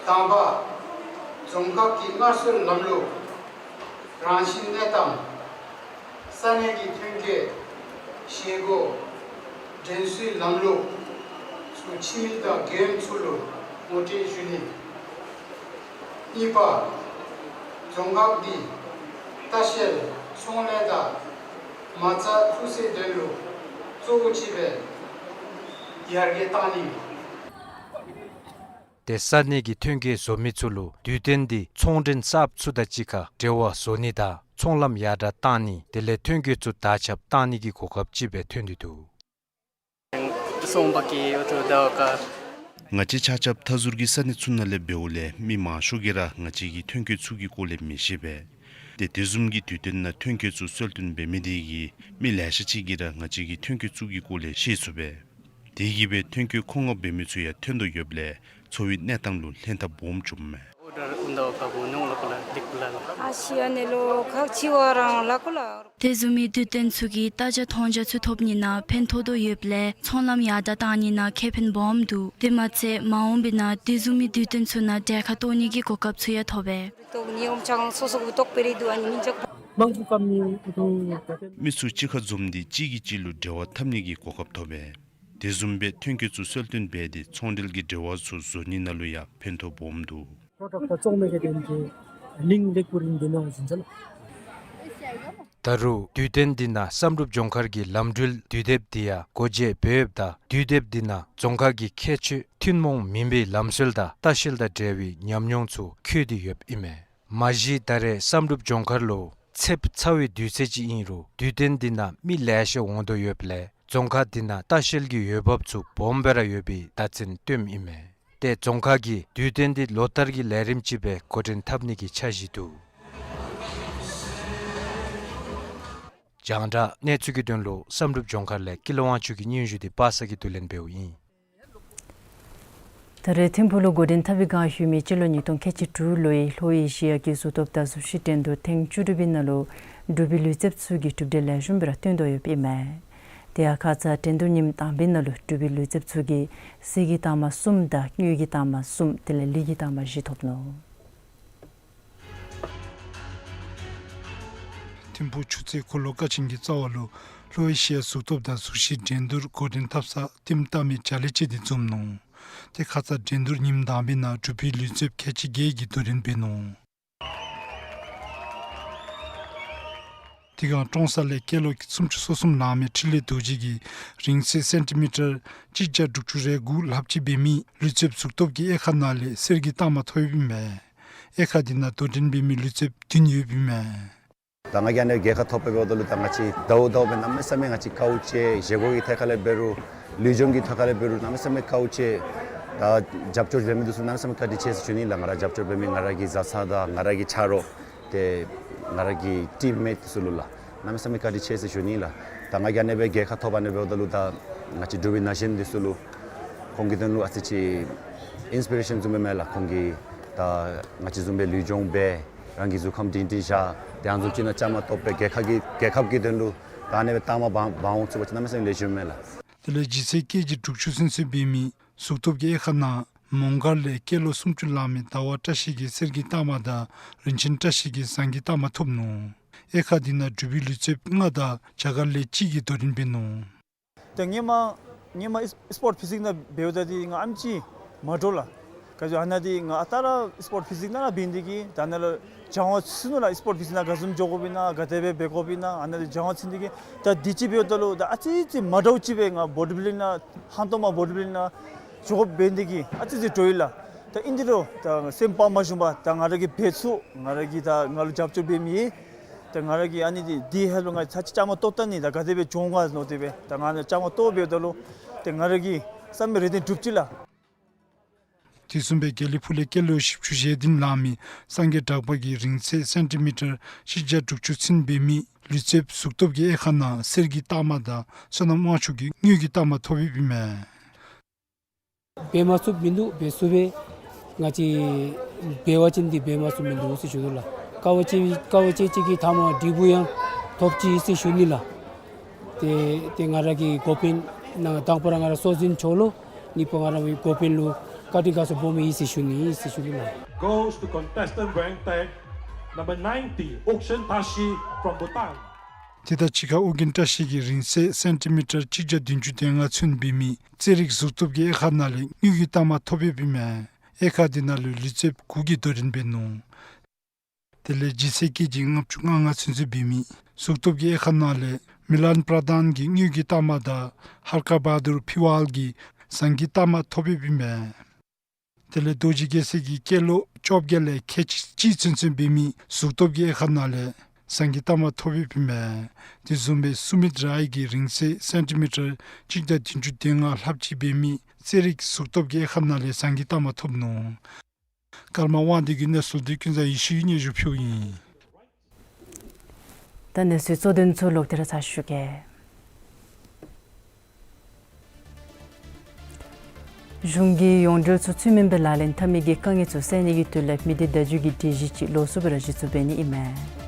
དང་པ། རྫོང་ཁག་གི་སྔར་སྲོལ་ལམ་ལུགས། རང་བཞིན་གནས་སྟངས། ས་གནས་ཀྱི་ཐོན་སྐྱེད། བཞེས་སྒོ། འགྲན་སའི་ལམ་ལུགས་ཚུ་ཕྱི་མི་དང་རྒྱལ་ཡུམ་ཚུ་ལུ་ངོ་སྤྲོད་ཞུ་ནི། གཉིས་པ། རྫོང་ཁག་འདི་ལྟ་བཤལ་ཚོང་ལས་དང་མ་རྩ་བཙུགས་སའི་དོན་ལུ་གཙོ་བོ་བྱས་སྦེ་ཡར་རྒྱས་གཏང་ནི། ཏེ་ས་གནས་ཀྱི་ཐོན་སྐྱེད་བཟོ་མི་ཚུ་ལུ་དུས་སྟོན་འདི་ཚོང་མགྲོན་གསརཔ་ཚུ་དང་གཅིག་ཁར་འབྲེལ་བ་བཟོ་ནི་དང་ཚོང་ལམ་ཡར་དྲགས་གཏང་ནི་དེ་ལས་ཐོན་སྐྱེད་ཚུ་དར་ཁྱབ་གཏང་ནི་གི་གོ་སྐབས་ཅིག་སྦེ་ཐོན་ཏེ་འདུག། སོང་པ་གི་ཡོད་དོ་ད་ག། ང་བཅས་ཆ་ཁྱབ་མཐའ་ཟུར་གྱི་ས་གནས་ཚུ་ནང་ལས་འབདཝ་ལས་མི་མང་ཤོས་ཀྱིས་ར་ང་བཅས་ཀྱི་ཐོན་སྐྱེད་ཚུ་གི་སྐོར་ལས་མི་ཤེས་པས། ཏེ་དེ་བཟུམ་གྱི་དུས་སྟོན་ནང་ཐོན་སྐྱེད་ཚུ་གསོལ་སྟོན་འབད་མི་དེ་གིས་མི་ལེ་ཤ་ཅིག་གིས་ར་ང་བཅས་ཀྱི་ཐོན་སྐྱེད་ཚུ་གི་སྐོར་ལས་ཤེས་ཚུགས་པས། དེ་གིས་སྦེ་ཐོན་སྐྱེད་མཁོ་མངགས་འབད་མི་ཚུ་ཡང་ཐོན་དོ་ཡོདཔ་ལས་འཚོ་བའི་གནས་སྟངས་ལུ་ལྷན་ཐབས་སྦོམ་བྱུངམ་མས། ཨོར་ཌར་འོང་དོ་ག་བུ་ནོ་ལ་ཀོ་ལ་ལིག་ལ་ལ། ཨ་ཤི་ཡ་ནེ་ལོ་ཁག་ཆེ་བ་རང་ལ་ཀོ་ལ། དེ་བཟུམ་མའི་དུས་སྟོན་ཚུ་གིས་ལྟ་བྱ་མཐོང་བྱ་ཚུ་ཐོབ་ནི་ནང་ཕན་ཐོགས་དོ་ཡོདཔ་ལས་ཚོང་ལམ་ཡར་དྲགས་གཏང་ནི་ནང་ཁེ་ཕན་སྦོམ་འདུག། དེ་མ་ཚད་མ་འོངས་པའི་ནང་དེ་བཟུམ་མའི་དུས་སྟོན་ཚུ་ནང་གྲལ་ཁར་གཏོགས་ནི་གི་གོ་སྐབས་ཚུ་ཡང་ཐོབ་པས། མི་ཚུ་གཅིག་ཁར་འཛོམས་ཏེ་གཅིག་གིས་གཅིག་ལུ་འབྲེལ་བ་འཐབ་ནི་གི་གོ་སྐབས་ཐོབ་པས། དེ་བཟུམ་སྦེ་ཐོན་སྐྱེད་ཚུ་གསོལ་སྟོན་འབད་དེ་ཚོང་འབྲེལ་གྱི་འབྲེལ་བ་ཚུ་བཟོ་ནི་ནང་ལུ་ཡང་ཕན་ཐོགས་སྦོམ་འདུག། ད་རུང་དུས་སྟོན་འདི་ནང་བསམ་གྲུབ་ལྗོངས་མཁར་གྱི་ལམ་འགྲུལ་དུས་དེབ་འདི་ཡང་སྒོ་འབྱེད་འབད་ཡོདཔ་ད་དུས་དེབ་འདི་ནང་རྫོང་ཁག་གི་ཁྱད་ཆོས་ཐུན་མོང་མིན་པའི་ལམ་སྲོལ་དང་ལྟ་བཤལ་དང་འབྲེལ་བའི་ཉམས་མྱོང་ཚུ་བཀོད་དེ་ཡོདཔ་ཨིན་མས། མ་གཞི་ད་རེས་བསམ་གྲུབ་ལྗོངས་མཁར་ལུ་ཚདཔ་ཚ་བའི་དུས་ཚོད་ཅིག་ཨིན་རུང་དུས་སྟོན་འདི་ནང་མི་ལེ་ཤ་འོང་དོ་ཡོདཔ་ལས་རྫོང་ཁག་འདི་ནང་ལྟ་བཤལ་གྱི་འོས་འབབ་ཚུ་སྦོམ་སྦེ་ར་ཡོད་པའི་བརྡ་མཚོན་སྟོནམ་ཨིན་མས། ཏེ་རྫོང་ཁག་གིས་དུས་སྟོན་འདི་ལོ་ལྟར་གྱི་ལས་རིམ་ཅིག་སྦེ་འགོ་འདྲེན་འཐབ་ནི་གི་འཆར་གཞི་འདུག། རྒྱང་བསྒྲགས་གནས་ཚུལ་གྱི་དོན་ལུ་བསམ་གྲུབ་ལྗོངས་མཁར་ལས་ཀུན་ལེགས་དབང་ཕྱུག་གི་སྙན་ཞུ་འདི་པ་སངས་ཀྱིས་བསྡུ་ལེན་འབདཝ་ཨིན། ད་རེས་ཐིམ་ཕུག་ལུ་འགོ་འདྲེན་འཐབ་པའི་བསྒང་ཞུ་མི་སྤྱི་ལོ་ཉིས་སྟོང་ཁལ་གཅིག་དྲུག་ལོའི་ལྷོ་ཨེ་ཤི་ཡ་གི་གཟུགས་སྟོབས་དང་གཟུགས་གཞི་འགྲན་བསྡུར་ཐེངས་བཅུ་དྲུག་པའི་ནང་ལུ་འབྲུག་པའི་ལུས་རྩལཔ་ཚུ་གིས་གྲུབ་འབྲས་ལེགས་ཤོམ་སྦེ་ར་སྟོན་དོ་ཡོདཔ་ཨིན་མས། དེ་ཡང་ཁ་ཙ་འགྲན་བསྡུར་ཉིནམ་དང་པའི་ནང་ལུ་འབྲུག་པའི་ལུས་རྩལཔ་ཚུ་གིས་གསེར་གྱི་རྟགས་མ་གསུམ་དང་དངུལ་གྱི་རྟགས་མ་གསུམ་དེ་ལས་ལི་གི་རྟགས་མ་བཞི་ཐོབ་ནུག། ཐིམ་ཕུག་ཆུ་ཚོད་འཁོར་ལོ་ཀ་ཆེན་གྱི་རྩ་བ་ལུ་ལྷོ་ཨེ་ཤི་ཡ་གཟུགས་སྟོབས་དང་གཟུགས་གཞི་འགྲན་བསྡུར་འགོ་འདྲེན་འཐབ་ས་ལྟདམོ་བལྟ་མི་བྱ་ལས་ཅན་འདི་འཛོམས་ནུག། དེ་ཁ་ཙ་འགྲན་བསྡུར་ཉིནམ་དང་པའི་ནང་འབྲུག་པའི་ལུས་རྩལཔ་ཁལ་གཅིག་བརྒྱད་ཀྱིས་དོ་འགྲན་འབད་ནུག། དེ་སྒང་ཀྲོང་གསར་ལས་སྐྱེས་ལོ་སུམ་ཅུ་སོ་གསུམ་ལང་མི་འཕྲིན་ལས་རྡོ་རྗེ་གིས་རིང་ཚད་སེན་ཊི་མི་ཊར་གཅིག་བརྒྱ་དྲུག་ཅུ་རེ་དགུ་ལྷགཔ་ཅིག་འབད་མི་ལུས་རྩལཔ་གཟུགས་སྟོབས་ཀྱི་དབྱེ་ཁག་ནང་ལས་གསེར་གྱི་རྟགས་མ་ཐོབ་ཡོདཔ་ཨིན་མས། དབྱེ་ཁག་འདི་ནང་དོ་འགྲན་འབད་མི་ལུས་རྩལཔ་བདུན་ཡོདཔ་ཨིན་མས། ད་ང་གིས་ཨ་ནི་རྒྱལ་ཁ་ཐོབ་སྦེ་འབདཝ་ད་ལུ་ད་ང་བཅས་ཟླཝ་ཟླཝ་སྦེ་གནམ་མེད་ས་མེད་ང་བཅས་དཀའཝ་སྤྱད། བཞེས་སྒོ་གི་ཐད་ཁར་ལས་འབད་རུང་ལུས་སྦྱོང་གི་ཐད་ཁར་ལས་འབད་རུང་གནམ་མེད་ས་མེད་དཀའཝ་སྤྱད། ད་རྒྱབ་སྐྱོར་འབད་མི་འདི་ཚུ་གནམ་མེད་ས་མེད་བཀའ་དྲིན་ཆེ་ཟེར་ཞུ་ནི་ལགས། ང་ར་རྒྱབ་སྐྱོར་འབད་མི་ང་ར་གི་བཟའ་ཚང་དང་ང་ར་གི་ཆ་རོགས་ཏེ་ང་ར་གི་ཊིམ་མེཊ་འདི་ཚུ་ལུ་ལགས། གནམ་མེད་ས་མེད་བཀའ་དྲིན་ཆེ་ཟེར་ཞུ་ནི་ལགས། ད་ང་གིས་ཨ་ནེ་སྦེ་རྒྱལ་ཁ་ཐོབ་ཨ་ནེ་སྦེ་འབདཝ་ད་ལུ་ད་ང་བཅས་འབྲུག་པའི་ན་གཞོན་འདི་ཚུ་ལུ་ཁོང་གི་དོན་ལུ་ཨ་ཙི་ཅིག་ཨིནསི་པི་རེ་ཤཱན་བཟུམ་སྦེ་མས་ལགས། ཁོང་གིས་ད་ང་བཅས་བཟུམ་སྦེ་ལུས་སྦྱོང་འབད་རང་གི་གཟུགས་ཁམས་སྒྲིང་སྒྲིང་བཞག། དེ་ཨ་ནི་བཟུམ་ཅིག་ནང་བཅའ་མར་གཏོགས་སྦེ་རྒྱལ་ཁ་གི་རྒྱལ་ཁབ་ཀྱི་དོན་ལུ་ད་ཨ་ནེ་སྦེ་རྟགས་མ་འབག་འབག་འོང་ཚུགས་པ་ཅིན་གནམ་མེད་ས་མེད་ལེགས་ཤོམ་མས་ལགས། དེ་ལས་ལྗིད་ཚད་ཀེ་ཇི་དྲུག་ཅུ་ཚུན་ཚོད་འབད་མི་གཟུགས་སྟོབས་ཀྱི་དབྱེ་ཁག་ནང་མོང་སྒར་ལས་སྐྱེས་ལོ་སུམ་ཅུ་ལང་མི་ཟླ་བ་བཀྲ་ཤིས་ཀྱིས་གསེར་གྱི་རྟགས་མ་དང་རིན་ཆེན་བཀྲ་ཤིས་ཀྱིས་ཟངས་ཀྱི་རྟགས་མ་ཐོབ་ནུག། དབྱེ་ཁག་འདི་ནང་འབྲུག་པའི་ལུས་རྩལཔ་ལྔ་དང་རྒྱ་གར་ལས་གཅིག་གིས་དོ་འགྲན་འབད་ནུག། ད་ཧེ་མ་ཧེ་མ་ཨིས་སི་པོརཊ་ཕི་ཟིག་ནང་འབདཝ་ད་འདི་ང་ཨེམ་ཅིག་མ་འདྲོག་ལགས། ག་ཅི་ཨ་ནཱ་འདི་ང་ཨ་རྟག་ར་ཨིས་སི་པོརཊ་ཕི་ཟིག་ནང་ར་འབད་ནི་འདི་གིས་ད་ནཱ་ལུ་སྦྱང་བ་ཚུད་ནུག་ལགས། ཨིས་སི་པོརཊ་ཕི་ཟིག་ནང་ག་བཟུམ་འགྱོ་དགོཔ་ཨིན་ན་ག་དེ་སྦེ་འབད་དགོཔ་ཨིན་ན་ཨ་ནཱ་འདི་སྦྱང་བ་ཚུད་ནི་འདི་གིས་ད་འདི་ཅིག་འབདཝ་ད་ལུ་ད་ཨ་ཙི་ཅིག་མ་འདྲཝ་ཅིག་སྦེ་ང་བོ་ཌི་བིལ་ཌིང་ནང་ཧང་སྟོང་མ་བོ་ཌི་བིལ་ཌིང་ནང་འགྱོ་དགོཔ་འབད་ནི་འདི་གིས་ཨ་ཙི་ཅིག་འདྲོག་ཡི་ལགས། ད་ཨིན་དེ་རུང་ད་སེམས་པ་མ་ཞུམ་པར་ད་ང་ར་གིས་འབད་ཚུགས། ང་ར་གིས་ད་ང་ལུ་རྒྱབ་སྐྱོར་འབད་མི་ད་ང་ར་གིས་ཨ་ནི་འདི་འདི་ཧེ་ལུ་ང་ཚར་གཅིག་བཅའ་མར་གཏོགས་ད་ནི་ད་ག་དེ་སྦེ་འགྱོ་འོང་ག་མནོ་སྟེ་སྦེ་ད་ང་ནི་བཅའ་མར་གཏོགས་འབདཝ་ད་ལུ་ཏེ་ང་ར་གིས་ བསམ་པའི་རེ་འདུན་གྲུབ་ཅི་ལགས། དེ་བཟུམ་སྦེ་དགེ་ལེགས་ཕུག་ལས་སྐྱེས་ལོ་བཞི་བཅུ་ཞེ་བདུན་ལང་མི་སངས་རྒྱས་གྲགས་པ་གི་རིང་ཚད་སེན་ཊི་མི་ཊར་གཅིག་བརྒྱ་དྲུག་ཅུ་ཚུན་འབད་མི་ལུས་རྩལཔ་གཟུགས་སྟོབས་ཀྱི་དབྱེ་ཁག་ནང་གསེར་གྱི་རྟགས་མ་དང་བསོད་ནམས་དབང་ཕྱུག་གིས་དངུལ་གྱི་རྟགས་མ་ཐོབ་ཡོདཔ་ཨིན་མས། འབད་མ་ཚུགསཔ་མིན་འདུག། འབད་ཚུགས་པས། ང་བཅས་འབད་བ་ཅིན་འདི་འབད་མ་ཚུགསཔ་མིན་འདུག་ཟེར་ཞུ་ནི་ལགས། དཀའ་བ་སྤྱད་དཀའ་བ་སྤྱད་སྤྱད་ཀྱི་མཐའ་མ་འབྲས་བུ་ཡང་ཐོབ་ཅི་ཟེར་ཞུ་ནི་ལགས། ཏེ་ཏེ་ང་ར་གི་འགོ་དཔོན་ནང་དང་པ་ར་ང་ར་སྲོག་འཛིན་མཆོག་ལུ་གཉིས་པ་ང་ར་གི་འགོ་དཔོན་ལུ་བཀའ་དྲིན་དགའ་ཚོར་སྦོམ་ཨིན་ཟེར་ཞུ་ནི་ཨིན་ཟེར་ཞུ་ནི་ལགས། Goes to contestant ranked tag number ninety, Ukchen Tashi from Bhutan. དེ་དང་གཅིག་ཁར་ཨུ་རྒྱན་བཀྲ་ཤིས་ཀྱིས་རིང་ཚད་སེན་ཊི་མི་ཊར་གཅིག་བརྒྱ་བདུན་ཅུ་དོན་ལྔ་ཚུན་འབད་མི་རྩེད་རིགས་གཟུགས་སྟོབས་ཀྱི་དབྱེ་ཁག་ནང་ལས་དངུལ་གྱི་རྟགས་མ་ཐོབ་ཡོདཔ་ཨིན་མས། དབྱེ་ཁག་འདི་ནང་ལུ་ལུས་རྩལཔ་དགུ་གིས་དོ་འགྲན་འབད་ནུག། དེ་ལས་ལྗིད་ཚད་ཀེ་ཇི་ལྔ་བཅུ་ང་ལྔ་ཚུན་ཚོད་འབད་མི་གཟུགས་སྟོབས་ཀྱི་དབྱེ་ཁག་ནང་ལས་མི་ལཱན་པྲ་དཱན་གྱིས་དངུལ་གྱི་རྟགས་མ་དང་ཧར་ཀ་བ་དུར་ཕི་ཝཱལ་གྱིས་ཟངས་ཀྱི་རྟགས་མ་ཐོབ་ཡོདཔ་ཨིན་མས། དེ་ལས་རྡོ་རྗེ་རྒྱལ་མཚན་གྱིས་སྐྱེས་ལོ་བཅོ་བརྒྱད་ལས་ཁལ་གཅིག་གཅིག་ཚུན་ཚོད་འབད་མི་གཟུགས་སྟོབས་ཀྱི་དབྱེ་ཁག་ནང་ལས་ཟངས་ཀྱི་རྟགས་མ་ཐོབ་ཡོདཔ་ཨིན་མས། དེ་བཟུམ་སྦེ་སུ་མིད་རའི་གིས་རིང་ཚད་སེན་ཊི་མི་ཊར་གཅིག་བརྒྱ་བདུན་ཅུ་དོན་ལྔ་ལྷགཔ་ཅིག་འབད་མི་རྩེད་རིགས་གཟུགས་སྟོབས་ཀྱི་དབྱེ་ཁག་ནང་ལས་ཟངས་ཀྱི་རྟགས་མ་ཐོབ་ནུག། ཀརྨ་དབང་འདུས་ཀྱི་གནས་ཚུལ་འདི་ཀུན་བཟང་ཡེ་ཤེས་ཀྱིས་སྙན་ཞུ་ཕུལཝ་ཨིན། ད་གནས་ཚུལ་གཙོ་དོན་ཚུ་ལོག་སྟེ་ར་ཚར་ཞུ་གེ། གཞུང་གི་ཡོངས་འབྲེལ་ཚུ་ཚུལ་མིན་སྦེ་ལག་ལེན་འཐབ་མི་གི་དཀའ་ངལ་ཚུ་སེལ་ནི་གི་དོན་ལས་མི་སྡེ་བརྡ་བརྒྱུད་ཀྱི་སྒྲིག་གཞི་ཅིག་ལོགས་སུ་སྦེ་ར་གཞི་བཙུགས་འབད་ནི་ཨིན་མས།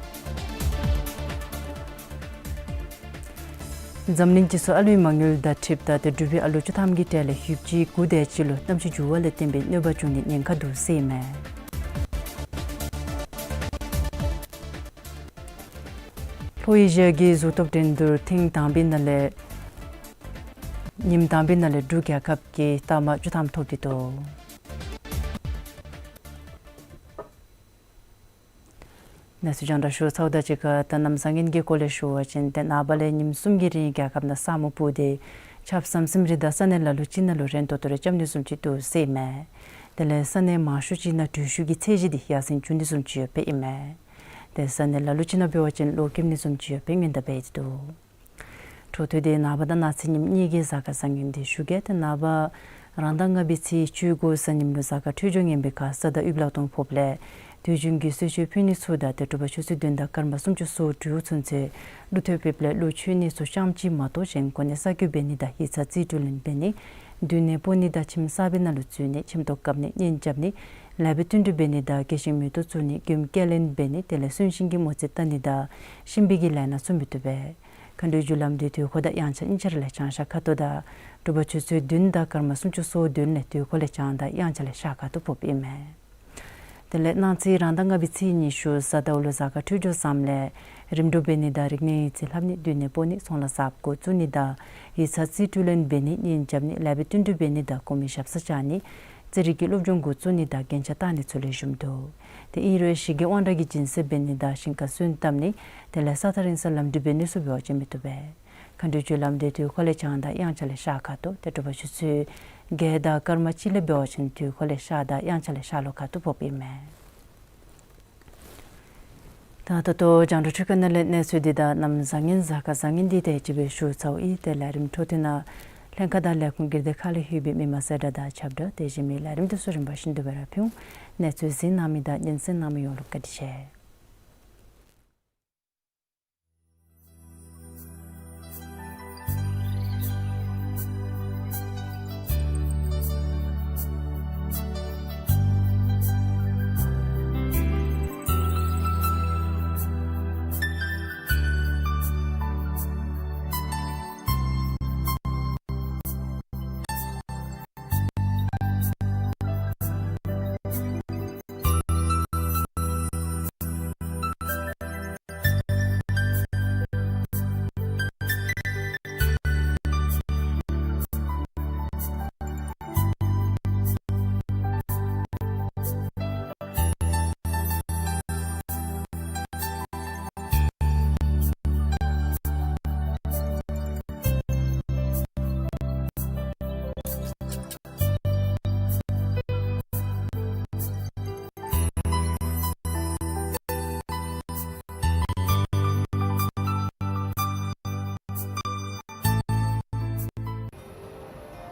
འཛམ་གླིང་སྤྱི་ཚོགས་ཨ་ལུའི་མ་དངུལ་བརྡ་འཕྲིན་དང་ཏེ་འབྲུག་པའི་ཨ་ལོ་བཅུ་ཐམ་གྱི་གྲས་ལས་ཡོདཔ་ཅིག་འགོ་དེ་ཅིག་ལུ་གནམ་གཤིས་འགྱུར་བ་ལས་བརྟེན་པའི་གནོད་པ་བྱུང་ནི་ཉེན་ཁ་འདུག་ཟེར་ཨིན་མས། ལྷོ་ཨེ་ཤི་ཡ་གི་གཟུགས་སྟོབས་འགྲན་བསྡུར་ཐེངས་དང་པའི་ནང་ལས་ཉིནམ་དང་པའི་ནང་ལས་འབྲུག་རྒྱལ་ཁབ་ཀྱིས་རྟགས་མ་བཅུ་ཐམ་ཐོབ་སྟེ་འདུག། གནས་ཚུལ་རྒྱང་བསྒྲགས་ཞུ་ཚརཝ་དང་གཅིག་ཁར་ད་གནམ་བཟང་ངན་གྱི་སྐོར་ལས་ཞུ་བ་ཅིན་ཏེ་ནངས་པ་ལས་ཉིནམ་གསུམ་གྱི་རིང་རྒྱལ་ཁབ་ནང་ས་སྨུག་སྤུབས་ཏེ་ཆརཔ་ཟམ་ཟིམ་རེ་དང་ས་གནས་ལ་ལུ་ཅིག་ནང་ལུ་རན་ཏོག་ཏོ་རེ་རྐྱབ་ནི་བཟུམ་ཅིག་འདུག་ཟེར་ཨིན་མས། དེ་ལས་ས་གནས་མང་ཤོས་ཅིག་ནང་དྲོད་ཤུགས་ཀྱི་ཚད་གཞི་འདི་ཡར་སེང་འགྱོ་ནི་བཟུམ་ཅིག་ཡོདཔ་ཨིན་མས། ཏེ་ས་གནས་ལ་ལུ་ཅིག་ནང་འབད་བ་ཅིན་གློག་ཁེབས་ནི་བཟུམ་ཅིག་ཡོདཔ་སྔོན་བརྡ་འབད་དེ་འདུག། འཕྲོ་མཐུད་དེ་ནངས་པ་དང་གནངས་ཚེ་ཉིནམ་གཉིས་ཀྱི་གཟའ་སྐར་བཟང་ངན་འདི་ཞུ་གེ། ཏེ་ནངས་པ་རང་ཟླ་ལྔ་པའི་ཚེས་བཅུ་དགུ་གཟའ་ཉིམ་ལུ་གཟའ་སྐར་འཕྲོད་སྦྱོར་ངན་པའི་ཁར་ས་དང་དབུས་ལག་སྟོང་ཕོགཔ་ལས་དུས་རྒྱུན་གྱི་གསོལ་མཆོད་ཕུལ་ནི་ཚུ་དང་ཏེ་དྲོ་པ་ཆུ་ཚོད་བདུན་དང་སྐར་མ་སུམ་ཅུ་སོ་དྲུག་ཚུན་ཚོད་གླུ་ཐོས་པའི་ལས་གླུ་མཆོད་ནི་ཚུ་རྐྱངམ་གཅིག་མ་གཏོགས་གཞན་གོ་གནས་གསར་བསྐོ་འབད་ནི་དང་ཡིག་ཚང་རྩིས་སྤྲོད་ལེན་འབད་ནི་མདུན་ནས་སྤོ་ནི་དང་ཁྱིམ་གསར་པའི་ནང་ལུ་འཛུལ་ནི་ཁྱིམ་ཐོག་བཀབ་ནི་གཉེན་རྐྱབ་ནི་ལེགས་པའི་བསྟུན་གྲོས་འབད་ནི་དང་དགེ་བཤེས་མེ་ཏོག་བཙུགས་ནི་མགྱོནམ་སྐྱེལ་ལེན་འབད་ནི་དེ་ལས་གསོན་གཤིན་གྱི་མོ་རྩིས་བལྟ་ནི་དང་གཤིན་པོའི་གི་ལས་སྣ་ཚུ་མི་བཏུབ་པས། མཁའ་འགྲོའི་རྒྱུ་ལམ་འདི་དུས་འཁོར་དང་དབྱངས་འཆར་གཉིས་ཆ་ར་ལས་བྱང་ཤར་ཁ་ཐུག་དང་དྲོ་པ་ཆུ་ཚོད་བདུན་དང་སྐར་མ་སུམ་ཅུ་སོ་བདུན་ལས་དུས་འཁོར་ལས་བྱང་དང་དབྱངས་འཆར་ལས་ཤར་ཁ་ཐུག་ཕོགཔ་ཨིན་མས། དེ་ལས་གནངས་ཚེ་རང་ཟླ་ལྔ་པའི་ཚེས་ཉི་ཤུ་གཟའ་ཟླཝ་ལུ་གཟའ་སྐར་འཕྲོད་སྦྱོར་བཟངམ་ལས་རིམ་གྲོ་འབད་ནི་དང་རིག་གནས་ཡིག་རྩིས་ལྷབ་ནི་མདུན་ནས་སྤོ་ནི་ཚོང་ལཱ་གསརཔ་འགོ་བཙུགས་ནི་དང་ཡིག་ཚང་རྩིས་སྤྲོད་ལེན་འབད་ནི་གཉེན་རྐྱབ་ནི་ལེགས་པའི་བསྟུན་གྲོས་འབད་ནི་དང་གོང་མའི་ཞབས་སར་བཅར་ནི་རྩེད་རིགས་ཀྱི་སློབ་སྦྱོང་འགོ་བཙུགས་ནི་དང་རྒྱན་ཆ་བཏགས་ནི་ཚུ་ལེགས་ཤོམ་འདུག། ཏེ་ཨིན་རུང་ཞི་རྒོལ་དབང་དྲག་གི་སྦྱིན་སྲེག་འབད་ནི་དང་ཞིང་ཁར་སོན་བཏབ་ནི་དེ་ལས་ས་ཐག་རིང་སར་ལམ་འགྲུལ་འབད་ནི་ཚུ་འབད་བ་ཅིན་མི་བཏུབ་པས། མཁའ་འགྲོའི་རྒྱུ་ལམ་འདི་དུས་འཁོར་ལས་བྱང་དང་དབྱངས་འཆར་ལས་ཤར་ཁ་ཐུག། ཏེ་དྲོ་པ་ཆུ་ཚོད་བརྒྱད་དང་སྐར་མ་གཅིག་ལས་འབད་བ་ཅིན་དུས་འཁོར་ལས་ཤར་དང་དབྱངས་འཆར་ལས་ཤར་ལྷོ་ཁ་ཐུག་ཕོགཔ་ཨིན་མས། ད་ད་ལྟོ་རྒྱང་བསྒྲགས་འཕྲུལ་ཁང་ནང་ལས་གནས་ཚུལ་འདི་དང་གནམ་བཟང་ངན་གཟའ་སྐར་བཟང་ངན་འདི་དེ་ཅིག་སྦེ་ཞུ་ཚརཝ་ཨིན། ཏེ་ལས་རིམ་འཕྲོ་མཐུད་ནང་ལྷན་ཁག་དང་ལས་ཁུངས་སྒེར་སྡེ་ཁག་ལས་ལྷོད་པའི་མི་མང་གསལ་བསྒྲགས་དང་ཁྱབ་བསྒྲགས་དེ་བཞིན་མི་ལས་རིམ་དེ་ཚུ་རིམ་པ་བཞིན་དུ་སྦེ་ར་ཕུལ་འོང་། གནས་ཚུལ་གཟིགས་གནང་མི་དང་སྙན་གསན་གནང་མི་ཡོངས་ལུ་བཀའ་དྲིན་ཆེ།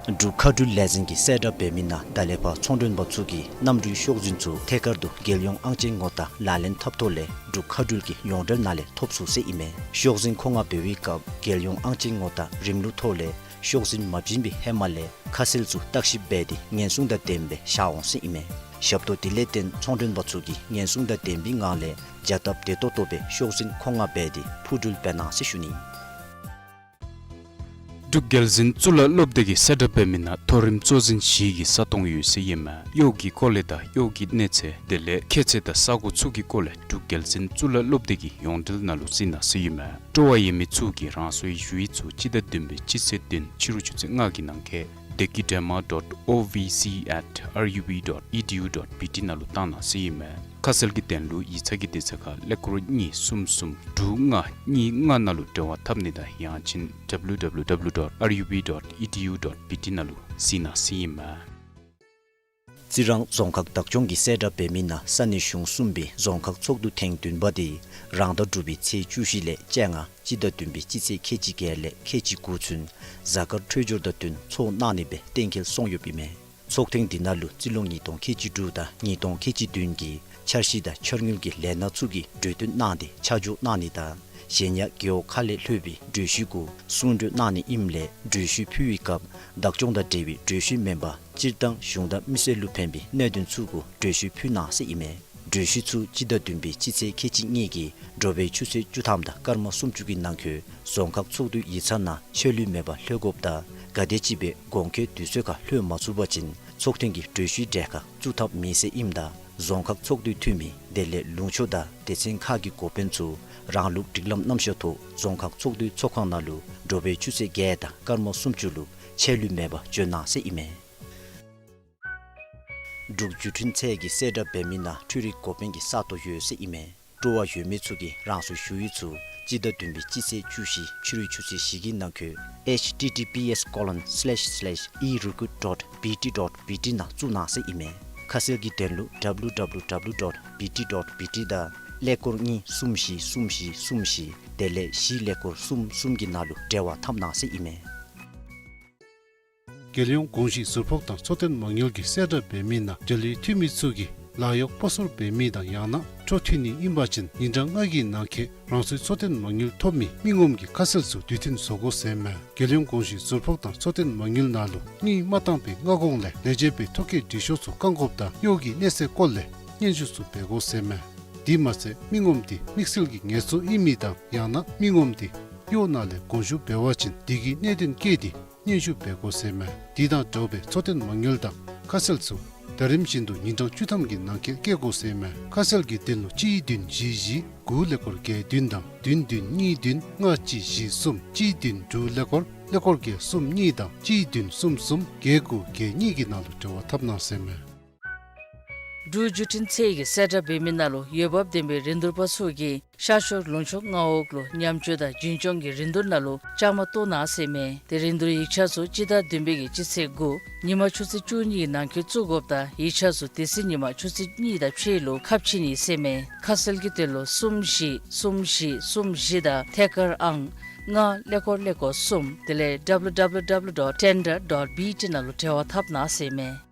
འབྲུག་མཁའ་འགྲུལ་ལས་འཛིན་གྱིས་གསལ་བསྒྲགས་འབད་མི་ནང་ད་ལས་ཕར་ཚོང་མགྲོན་པ་ཚུ་གིས་གནམ་གྲུའི་ཤོག་འཛིན་ཚུ་ཐད་ཀར་དུ་རྒྱལ་ཡོངས་ཨང་ཅན་ངོ་རྟགས་ལག་ལེན་འཐབ་ཐོག་ལས་འབྲུག་མཁའ་འགྲུལ་གྱི་ཡོངས་འབྲེལ་ནང་ལས་ཐོབ་ཚུགས་ཟེར་ཨིན་མས། ཤོག་འཛིན་མཁོ་མངགས་འབད་བའི་སྐབས་རྒྱལ་ཡོངས་ཨང་ཅན་ངོ་རྟགས་རིམ་ལུགས་ཐོག་ལས་ཤོག་འཛིན་མ་བྱིན་པའི་ཧེ་མ་ལས་ཁ་གསལ་ཚུ་བརྟག་ཞིབ་འབད་དེ་ཉེན་སྲུང་དང་ལྡནམ་སྦེ་བཞག་འོང་ཟེར་ཨིན་མས། ཞབས་ཏོག་དེ་ལས་བརྟེན་ཚོང་མགྲོན་པ་ཚུ་གིས་ཉེན་སྲུང་དང་ལྡན་པའི་ངང་ལས་བྱ་སྟབས་བདེ་ཏོག་ཏོ་སྦེ་ཤོག་འཛིན་མཁོ་མངགས་འབད་དེ་འཕུར་འགྲུལ་འབད་གནང་ཟེར་ཞུ་ནི། འབྲུག་རྒྱལ་འཛིན་གཙུག་ལག་སློབ་སྡེ་གིས་གསལ་བསྒྲགས་འབད་མི་ནང་མཐོ་རིམ་གཙོ་འཛིན་བཞི་གི་ས་སྟོང་ཡོད་ཟེར་ཨིན་མས། གཡོག་གི་སྐོར་ལས་དང་གཡོག་གི་གནས་ཚད་དེ་ལས་ཁྱད་ཚད་དང་ས་གོ་ཚུ་གི་སྐོར་ལས་འབྲུག་རྒྱལ་འཛིན་གཙུག་ལག་སློབ་སྡེ་གི་ཡོངས་འབྲེལ་ནང་ལུ་གཟིགས་གནང་ཟེར་ཨིན་མས། སྤྲོ་བ་ཡོད་མི་ཚུ་གིས་རང་སོའི་ཞུ་ཡིག་ཚུ་སྤྱི་ཟླ་བདུན་པའི་སྤྱི་ཚེས་བདུན་ཕྱི་རུ་ཆུ་ཚོད་ལྔ་གི་ནང་འཁོད་dekidrama dot O V C at R U B dot E D U dot B T ནང་ལུ་བཏང་གནང་ཟེར་ཨིན་མས། ཁ་གསལ་གྱི་དོན་ལུ་ཡིག་ཚང་གི་དེ་ཚེ་ཁར་ཀླད་ཀོར་གཉིས་གསུམ་གསུམ་དྲུག་ལྔ་གཉིས་ལྔ་ནང་ལུ་འབྲེལ་བ་འཐབ་ནི་དང་ཡང་ཅིན་W W W dot R U B dot E D U dot B T ནང་ལུ་གཟིགས་གནང་ཟེར་ཨིན་མས། རྩི་རང་རྫོང་ཁག་བདག་སྐྱོང་གིས་གསལ་བསྒྲགས་འབད་མི་ནང་ས་གནས་གཞུང་གསུམ་པའི་རྫོང་ཁག་ཚོགས་འདུ་ཐེངས་བདུན་པ་དེ་རང་ཟླ་དྲུག་པའི་ཚེས་བཅུ་བཞི་ལས་བཅོ་ལྔ་སྤྱི་ཟླ་བདུན་པའི་སྤྱི་ཚེས་ཁལ་གཅིག་བརྒྱད་ལས་ཁལ་གཅིག་དགུ་ཚུན་གཟའ་སྐར་འཕྲོད་སྦྱོར་དང་བསྟུན་ཚོགས་གནང་ནི་སྦེ་གཏན་འཁེལ་སོང་ཡོདཔ་ཨིན་མས། ཚོགས་ཐེངས་འདི་ནང་ལུ་རྩིས་ལོ་ཉིས་སྟོང་ཁལ་གཅིག་དྲུག་དང་ཉིས་སྟོང་ཁལ་གཅིག་བདུན་གྱི་འཆར་གཞི་དང་འཆར་དངུལ་གྱི་ལས་སྣ་ཚུ་གི་གྲོས་བསྟུན་གནང་སྟེ་ཆ་འཇོག་གནང་ནི་དང་གཞན་ཡང་རྒེད་འོག་ཁག་ལས་ལྷོད་པའི་གྲོས་གཞི་གུ་གསུང་གྲོས་གནང་ནི་ཨིནམ་ལས་གྲོས་གཞི་ཕུལ་བའི་སྐབས་བདག་སྐྱོང་དང་འབྲེལ་བའི་གྲོས་གཞི་མེན་པར་སྤྱིར་བཏང་གཞུང་དང་མི་སེར་ལུ་ཕན་པའི་གནད་དོན་ཚུ་གུ་གྲོས་གཞི་ཕུལ་གནང་ཟེར་ཨིན་མས། གྲོས་གཞི་ཚུ་སྤྱི་ཟླ་བདུན་པའི་སྤྱི་ཚེས་ཁལ་གཅིག་གཉིས་ཀྱི་དྲོ་པའི་ཆུ་ཚོད་བཅུ་ཐམ་དང་སྐར་མ་སུམ་ཅུ་གི་ནང་འཁོད་རྫོང་ཁག་ཚོགས་འདུའི་ཡིག་ཚང་ནང་ཆད་ལུས་མེད་པར་ལྷོད་དགོཔ་དང་ག་དེམ་ཅིག་སྦེ་དགོངས་འཁོད་དུས་ཚོད་ཁར་ལྷོད་མ་ཚུགས་པ་ཅིན་ཚོགས་ཐེངས་ཀྱི་གྲོས་གཞིའི་གྲལ་ཁར་བཙུགས་ཐབས་མེད་ཟེར་ཨིནམ་ད་རྫོང་ཁག་ཚོགས་འདུའི་འཐུས་མི་དེ་ལས་ལུང་ཕྱོགས་དང་སྡེ་ཚན་ཁག་གི་འགོ་དཔོན་ཚུ་རང་ལུགས་སྒྲིག་ལམ་རྣམ་གཞག་ཐོག་རྫོང་ཁག་ཚོགས་འདུའི་ཚོགས་ཁང་ནང་ལུ་དྲོ་པའི་ཆུ་ཚོད་བརྒྱད་དང་སྐར་མ་སུམ་ཅུ་ལུ་ཆད་ལུས་མེད་པར་འབྱོན་གནང་ཟེར་ཨིན་མས། འབྲུག་བརྒྱུད་འཕྲིན་ཚད་ཀྱིས་གསལ་བསྒྲགས་འབད་མི་ནང་འཕྲུལ་རིག་འགོ་དཔོན་གྱི་ས་སྟོང་ཡོད་ཟེར་ཨིན་མས། སྤྲོ་བ་ཡོད་མི་ཚུ་གིས་རང་སོའི་ཞུ་ཡིག་ཚུ་སྤྱི་ཟླ་བདུན་པའི་སྤྱི་ཚེས་བཅུ་བཞི་ཕྱི་རུ་ཆུ་ཚོད་བཞི་གི་ནང་འཁོད་H T T P S colon slash slash e recruit dot B T dot B T ནང་བཙུགས་གནང་ཟེར་ཨིན་མས། ཁ་གསལ་གྱི་དོན་ལུ་W W W dot B T dot B T དང་ཀླད་ཀོར་གཉིས་གསུམ་བཞི་གསུམ་བཞི་གསུམ་བཞི་དེ་ལས་བཞི་ཀླད་ཀོར་གསུམ་གསུམ་གྱི་ནང་ལུ་འབྲེལ་བ་འཐབ་གནང་ཟེར་ཨིན་མས། རྒྱལ་ཡོངས་གོང་ཞུས་ཟུར་ཕོགས་དང་འཚོ་རྟེན་མ་དངུལ་གྱིས་གསལ་བསྒྲགས་འབད་མི་ནང་འབྲེལ་ཡོད་འཐུས་མི་ཚུ་གིས་ལཱ་གཡོག་སྤོ་སོར་འབད་མི་དང་ཡང་ན་འཕྲོ་མཐུད་ནི་ཨིན་པ་ཅིན་ཉིན་གྲངས་ལྔ་གི་ནང་འཁོད་རང་སོའི་འཚོ་རྟེན་མ་དངུལ་ཐོབ་མི་མི་ངོམ་གྱི་ཁ་གསལ་ཚུ་དུས་མཐུན་བཟོ་དགོ་ཟེར་མས། རྒྱལ་ཡོངས་གོང་ཞུས་ཟུར་ཕོགས་དང་འཚོ་རྟེན་མ་དངུལ་ནང་ལུ་དངུལ་མ་བཏང་པའི་སྔ་གོང་ལས་ལས་བྱེད་པའི་ཐོ་བཀོད་འབྲི་ཤོག་ཚུ་བཀང་དགོཔ་དང་གཡོག་གི་གནས་ཚད་སྐོར་ལས་སྙན་ཞུ་ཚུ་འབད་དགོ་ཟེར་མས། དེ་མ་ཚད་མི་ངོམ་དེ་དམིགས་བསལ་གྱི་ངལ་འཚོ་ཨིན་མི་དང་ཡང་ན་མི་ངོམ་དེ་གཡོག་ནང་ལས་དགོངས་ཞུ་འབད་བ་ཅིན་དེ་གི་གནད་དོན་བཀོད་དེ་སྙན་ཞུ་འབད་དགོ་ཟེར་མས། དེ་དང་འདྲཝ་སྦེ་འཚོ་རྟེན་མ་དངུལ་དང་ཁ་གསལ་ཚུ་ད་རིམ་བཞིན་དུ་ཉིན་གྲངས་བཅུ་ཐམ་གྱི་ནང་འཁོད་བཀལ་དགོ་ཟེར་མས། ཁ་གསལ་གྱི་དོན་ལུ་གཅིག་བདུན་བཞི་བཞི་དགུ་ཀླད་ཀོར་བརྒྱད་བདུན་དང་བདུན་བདུན་གཉིས་བདུན་ལྔ་གཅིག་བཞི་གསུམ་གཅིག་བདུན་དྲུག་ཀླད་ཀོར་ཀླད་ཀོར་བརྒྱད་གསུམ་གཉིས་དང་གཅིག་བདུན་གསུམ་གསུམ་བརྒྱད་དགུ་བརྒྱད་གཉིས་ཀྱི་ནང་ལུ་འབྲེལ་བ་འཐབ་གནང་ཟེར་མས། འབྲུག་བརྒྱུད་འཕྲིན་ཚད་ཀྱིས་གསལ་བསྒྲགས་འབད་མི་ནང་ལུ་འོས་འབབ་ལྡན་པའི་རིན་བསྡུར་པ་ཚུ་གིས་ཤར་ཕྱོགས་ལུང་ཕྱོགས་མངའ་འོག་ལུ་ཉམས་བཅོས་དང་རྒྱུན་སྐྱོང་གི་རིན་བསྡུར་ནང་ལུ་བཅའ་མར་གཏོགས་གནང་ཟེར་མས། དེ་རིན་བསྡུར་ཡིག་ཆ་ཚུ་སྤྱི་ཟླ་བདུན་པའི་གི་སྤྱི་ཚེས་དགུ་ཉིན་མ་ཆུ་ཚོད་བཅུ་གཉིས་ཀྱི་ནང་འཁོད་བཙུགས་དགོཔ་དང་ཡིག་ཆ་ཚུ་དེ་ཚེ་ཉིན་མ་ཆུ་ཚོད་གཉིས་དང་ཕྱེད་ལུ་ཁ་ཕྱེ་ནི་ཟེར་མས། ཁ་གསལ་གྱི་དོན་ལུ་གསུམ་བཞི་གསུམ་བཞི་གསུམ་བཞི་དང་ཐད་ཀར་ཨང་ལྔ་ཀླད་ཀོར་ཀླད་ཀོར་གསུམ་དེ་ལས་W W W dot tender dot B T ནང་ལུ་འབྲེལ་བ་འཐབ་གནང་ཟེར་མས།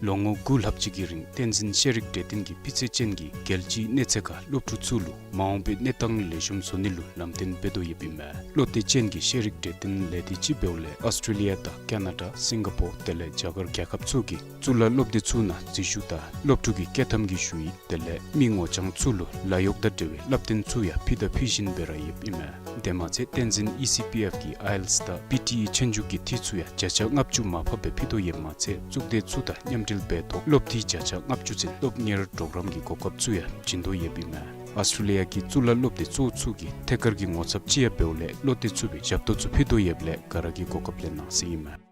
ལོ་ངོ་དགུ་ལྷག་ཅིག་གི་རིང་བསྟན་འཛིན་ཤེས་རིག་གྲོས་སྟོན་གྱིས་སྤུས་ཚད་ཅན་གྱི་རྒྱལ་སྤྱིའི་གནས་ཚད་ཁར་སློབ་ཕྲུག་ཚུ་ལུ་མ་འོངས་པའི་གནས་སྟངས་ལེགས་ཤོམ་བཟོ་ནི་ལུ་ལམ་སྟོན་འབད་དོ་ཡོདཔ་ཨིན་མས། བློ་གཏད་ཅན་གྱི་ཤེས་རིག་གྲོས་སྟོན་ལས་སྡེ་ཅིག་འབདཝ་ལས་ཨཱོས་ཊྲེ་ལི་ཡ་དང་ཀེ་ན་ཌ་སིང་ག་པོར་དེ་ལས་རྒྱ་གར་རྒྱལ་ཁབ་ཚུ་གི་གཙུག་ལག་སློབ་སྡེ་ཚུ་ནང་འཛུལ་ཞུགས་དང་སློབ་ཕྲུག་གི་སྐྱེལ་ཐམ་གྱི་ཞུ་ཡིག་དེ་ལས་མི་ངོ་རྐྱང་ཚུ་ལུ་ལཱ་གཡོག་དང་འབྲེལ་བའི་བསླབ་སྟོན་ཚུ་ཡང་ཕུལ་དང་ཕུལ་བཞིན་པའི་ར་ཡོདཔ་ཨིན་མས། དེ་མ་ཚད་བསྟན་འཛིན་ཨི་སི་པི་ཨེཕ་གིས་ཨའི་ཨེལ་ཊི་ཨེས་དང་པི་ཊི་ཨི་ཆོས་རྒྱུགས་ཀྱི་འཐུས་ཚུ་ཡང་བརྒྱ་ཆ་ལྔ་བཅུ་མར་ཕབ་སྦེ་ཕུལ་དོ་ཡོདཔ་མ་ཚད་གཙུག་སྡེ་ཚུ་དང་མཉམ་འབྲེལ་འབད་ཐོག་སློབ་འཐུས་བརྒྱ་ཆ་ལྔ་བཅུ་ཚུན་སློབ་གཉེར་གྲོགས་རམ་གྱི་གོ་སྐབས་ཚུ་ཡང་བྱིན་དོ་ཡོདཔ་ཨིན་མས། ཨཱོས་ཊྲེ་ལི་ཡ་གི་གཙུག་ལག་སློབ་སྡེ་གཙོ་བོ་ཚུ་གིས་ཐད་ཀར་གྱི་ངོ་ཚབ་ཅིག་ཡང་འབདཝ་ལས་བློ་གཏད་ཚུགས་པའི་ཞབས་ཏོག་ཚུ་ཕུལ་དོ་ཡོདཔ་ལས་ག་ར་གིས་གོ་སྐབས་ལེན་གནང་ཟེར་ཨིན་མས།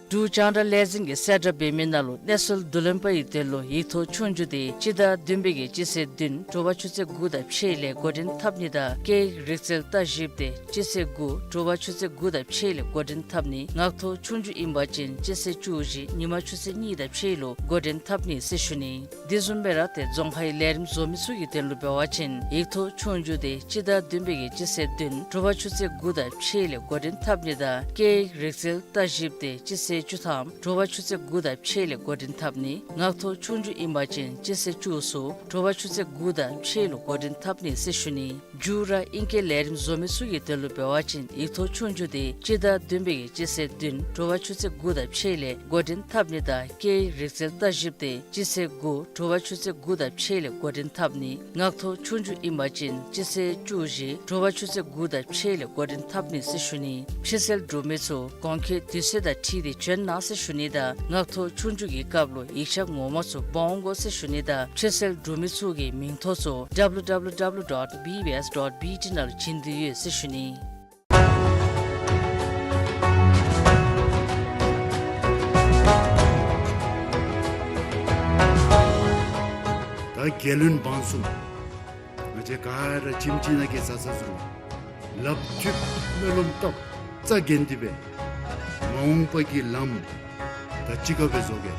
འབྲུག་རྒྱང་བསྒྲགས་ལས་འཛིན་གྱིས་གསལ་བསྒྲགས་འབད་མི་ནང་ལུ་གནས་ཚུལ་བསྡུ་ལེན་པ་གི་དོན་ལུ་ཡིག་ཐོག་ཆོས་རྒྱུགས་དེ་སྤྱི་ཟླ་བདུན་པའི་གི་སྤྱི་ཚེས་བདུན་དྲོ་པ་ཆུ་ཚོད་དགུ་དང་ཕྱེད་ལས་འགོ་འདྲེན་འཐབ་ནི་དང་སྐད་ཡིག་རིག་རྩལ་ལྟ་ཞིབ་དེ་སྤྱི་ཚེས་དགུ་དྲོ་པ་ཆུ་ཚོད་དགུ་དང་ཕྱེད་ལས་འགོ་འདྲེན་འཐབ་ནི། ངག་ཐོག་ཆོས་རྒྱུགས་ཨིན་པ་ཅིན་སྤྱི་ཚེས་བཅུ་བཞི་ཉིན་མ་ཆུ་ཚོད་གཉིས་དང་ཕྱེད་ལུ་འགོ་འདྲེན་འཐབ་ནི་ཟེར་ཞུ་ནི། དེ་བཟུམ་སྦེ་ར་ཏེ་རྫོང་ཁའི་ལས་རིམ་བཟོ་མི་ཚུ་གི་དོན་ལུ་འབད་བ་ཅིན་ཡིག་ཐོག་ཆོས་རྒྱུགས་དེ་སྤྱི་ཟླ་བདུན་པའི་གི་སྤྱི་ཚེས་བདུན་དྲོ་པ་ཆུ་ཚོད་དགུ་དང་ཕྱེད་ལས་འགོ་འདྲེན་འཐབ་ནི་དང་སྐད་ཡིག་རིག་རྩལ་ལྟ་ཞིབ་དེ་སྤྱི་ཚེས་བཅུ་ཐམ་དྲོ་པ་ཆུ་ཚོད་དགུ་དང་ཕྱེད་ལས་འགོ་འདྲེན་འཐབ་ནི། ངག་ཐོག་ཆོས་རྒྱུགས་ཨིན་པ་ཅིན་སྤྱི་ཚེས་བཅུ་གསུམ་དྲོ་པ་ཆུ་ཚོད་དགུ་དང་ཕྱེད་ལུ་འགོ་འདྲེན་འཐབ་ནི་ཟེར་ཞུ་ནི། མཇུག་ར་ཨིང་སྐད་ལས་རིམ་བཟོ་མི་ཚུ་གི་དོན་ལུ་འབད་བ་ཅིན་ཡིག་ཐོག་ཆོས་རྒྱུགས་དེ་སྤྱི་ཟླ་བདུན་པའི་གི་སྤྱི་ཚེས་བདུན་དྲོ་པ་ཆུ་ཚོད་དགུ་དང་ཕྱེད་ལས་འགོ་འདྲེན་འཐབ་ནི་དང་སྐད་ཡིག་རིག་རྩལ་ལྟ་ཞིབ་དེ་སྤྱི་ཚེས་དགུ་དྲོ་པ་ཆུ་ཚོད་དགུ་དང་ཕྱེད་ལས་འགོ་འདྲེན་འཐབ་ནི། ངག་ཐོག་ཆོས་རྒྱུགས་ཨིན་པ་ཅིན་སྤྱི་ཚེས་བཅུ་བཞི་དྲོ་པ་ཆུ་ཚོད་དགུ་དང་ཕྱེད་ལས་འགོ་འདྲེན་འཐབ་ནི་ཟེར་ཞུ་ནི། ཕྱིར་གསལ་འབྲུག་མི་ཚུ་གོང་འཁོད་དུས་ཚོད་དང་འཁྲིལ་ཏེ་བྱོན་གནང་ཟེར་ཞུ་ནི་དང་ངག་ཐོག་ཆོས་རྒྱུགས་ཀྱི་སྐབས་ལུ་ཡིག་ཆ་ངོ་མ་ཚུ་འབག་འོང་དགོ་ཟེར་ཞུ་ནི་དང་ཕྱིར་གསལ་འབྲུག་མི་ཚུ་གི་མིང་ཐོ་ཚུ་W W W dot B B S dot B T ནང་ལུ་བྱིན་དོ་ཡོད་ཟེར་ཞུ་ནི། ད་རྒྱལ་བློན་འབངས་གསུམ་ང་བཅས་ག་ར་ཁྱིམ་གཅིག་ནང་གི་བཟའ་ཚང་ཚུ་ལགཔ་མཐུད་སྨོན་ལམ་བཏབ་རྩ་འགེངས་ཏེ་སྦེ་མ་འོངས་པ་གི་ལམ་ད་གཅིག་ཁར་སྦེ་བཟོ་གེ།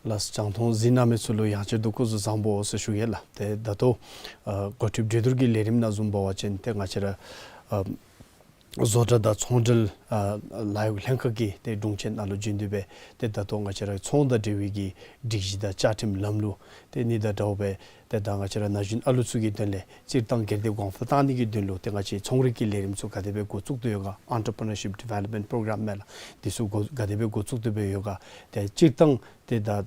ལགས། རྒྱང་མཐོང་གཟིགས་གནང་མི་ཚུ་ལུ་ཡང་ཅིན་སྐུ་གཟུགས་བཟང་པོ་ཟེར་ཞུ་གེ་ལགས། ཏེ་ད་ལྟོ་ཨ་འགོ་ཁྲིདཔ་གྲོས་བསྡུར་གྱི་ལས་རིམ་ནང་བཟུམ་འབད་བ་ཅིན་ཏེ་ང་བཅས་ར་ཨ་བཟོ་གྲྭ་དང་ཚོང་འབྲེལ་ཨ་ལཱ་གཡོག་ལྷན་ཁག་གི་ཏེ་དྲུང་ཆེན་ནང་ལུ་བྱོན་ཏེ་སྦེ་ཏེ་ད་ལྟོ་ང་བཅས་ར་ཚོང་དང་འབྲེལ་བའི་གི་སྒྲིག་གཞི་དང་བཅའ་ཁྲིམས་ལམ་ལུགས་དེ་ནི་དང་འདྲཝ་སྦེ་ཏེ་ད་ང་བཅས་ར་ན་གཞོན་ཨ་ལུ་ཚུ་གི་དོན་ལས་སྤྱིར་བཏང་སྒེར་སྡེ་གོང་འཕེལ་བཏང་ནི་གི་དོན་ལུ་ཏེ་ང་བཅས་ཚོང་རིག་གི་ལས་རིམ་ཚུ་ག་དེ་སྦེ་འགོ་བཙུགས་དོ་ཡོད་ག། Entrepreneurship Development Program མས་ལགས། དེ་ཚུ་འགོ་ག་དེ་སྦེ་འགོ་བཙུགས་ཏེ་སྦེ་ཡོད་ག། ཏེ་སྤྱིར་བཏང་ཏེ་ད་ཨ་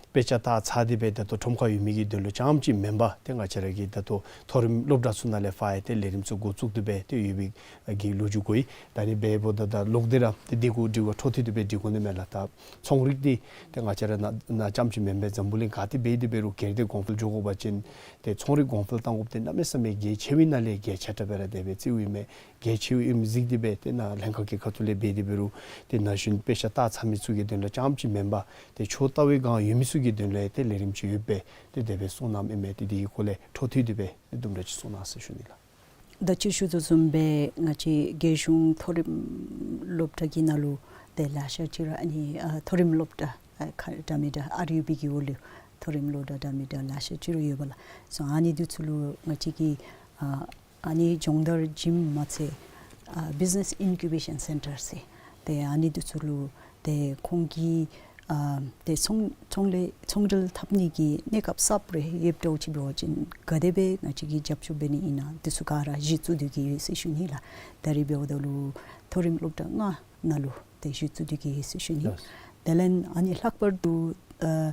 དཔེ་ཆ་བལྟ་ཚར་ཏེ་སྦེ་ད་ལྟོ་ཁྲོམ་ཁར་ཡོད་མི་གི་དོན་ལུ་རྐྱངམ་ཅིག་མེན་པར་ཏེ་ང་བཅས་ར་གི་ད་ལྟོ་མཐོ་རིམ་སློབ་གྲྭ་ཚུ་ནང་ལས་ཕར་ཡང་ཏེ་ལས་རིམ་ཚུ་འགོ་བཙུགས་ཏེ་སྦེ་ཏེ་ཡོད་པའི་གི་ལོ་རྒྱུས་གོ་ཡི། ད་ནི་འབདཝ་ད་ད་ལོག་སྟེ་ར་ཏེ་འདི་གུ་དྲི་བ་འཕྲོ་མཐུད་དེ་སྦེ་དྲི་དགོ་ནི་མས་ལགས། ད་ཚོང་རིག་འདི་ཏེ་ང་བཅས་ར་ནཱ་ནཱ་རྐྱངམ་ཅིག་མེན་པར་འཛམ་བུ་གླིང་ག་ཏེ་འབད་དེ་འབད་རུང་སྒེར་སྡེ་གོང་འཕེལ་འགྱོ་དགོ་པ་ཅིན་ཏེ་ཚོང་རིག་གོང་འཕེལ་གཏང་དགོཔ་འདི་གནམ་མེད་ས་མེད་གལ་ཆེ་བའི་ནང་ལས་གལ་ཆེ་དྲགས་སྦེ་ར་དེ་སྦེ་བརྩིཝ་ཨིན་མས། གལ་ཆེ་བའི་ཨིནམ་གཟིགས་ཏེ་སྦེ་ཏེ་ནཱ་ལྷན་ཁག་གི་ཁ་ཐུག་ལས་འབད་དེ་འབད་རུང་ཏེ་ན་གཞོན་དཔེ་ཆ་བལྟ་ཚར་མི་ཚུ་གི་དོན་ལུ་རྐྱངམ་ཅིག་མེན་པར་ཏེ་ཕྱོགས་ལྟ་བའི་སྒང་ཡོད་མི་ཚུ་གི་དོན་ལུ་ཏེ་ལས་རིམ་ཅིག་ཡོདཔ་སྦེ་ཏེ་དེ་སྦེ་གསུངས་གནངམ་ཨིན་མས། ཏེ་དེའི་སྐོར་ལས་འཕྲོ་མཐུད་དེ་སྦེ་ཏེ་དུམ་གྲ་ཅིག་གསུངས་གནང་ཟེར་ཞུ་ནི་ལགས། ད་ཅི་ཞུ་དོ་བཟུམ་སྦེ་ང་བཅས་རྒྱལ་གཞུང་མཐོ་རིམ་སློབ་གྲྭ་གི་ནང་ལུ་ཏེ་ལེ་ཤ་ཅིག་ར་ཨ་ནི་ཨ་མཐོ་རིམ་སློབ་གྲྭ་ཨ་ཁག་འདྲ་མི་འདྲ་ཨ་རུ་བི་གི་འོག་ལུ་མཐོ་རིམ་སློབ་གྲྭ་འདྲ་མི་འདྲ་ལེ་ཤ་ཅིག་ར་ཡོད་པ་ལགས། སོ་ཨ་ནི་འདི་ཚུ་ལུ་ང་བཅས་ཀྱིས་ཨ་ཨ་ནི་སྦྱོང་བརྡར་བྱིནམ་མ་ཚད་ཨ་Business Incubation Centre ཟེར་ཏེ་ཨ་ནི་འདི་ཚུ་ལུ་ཏེ་ཁོང་གིས་ཨ་ཏེ་ཚོང་ཚོང་ལས་ཚོང་འབྲེལ་འཐབ་ནི་གི་གནས་སྐབས་གསརཔ་རེ་ཡོདཔ་འདྲཝ་ཅིག་འབད་བ་ཅིན་ག་དེ་སྦེ་ང་བཅས་ཀྱིས་རྒྱབ་སྐྱོར་འབད་ནི་ཨིན་ན་འདི་ཚུ་ག་ར་གཞི་བཙུགས་ཏེ་གི་ཡོད་ཟེར་ཞུ་ནི་ལགས། ད་རིས་འབདཝ་ད་ལུ་མཐོ་རིམ་སློབ་གྲྭ་ལྔ་ནང་ལུ་ཏེ་གཞི་བཙུགས་ཏེ་གི་ཡོད་ཟེར་ཞུ་ནི། ལགས། དེ་ལས་ཨ་ནི་ལྷག་པར་དུ་ཨ་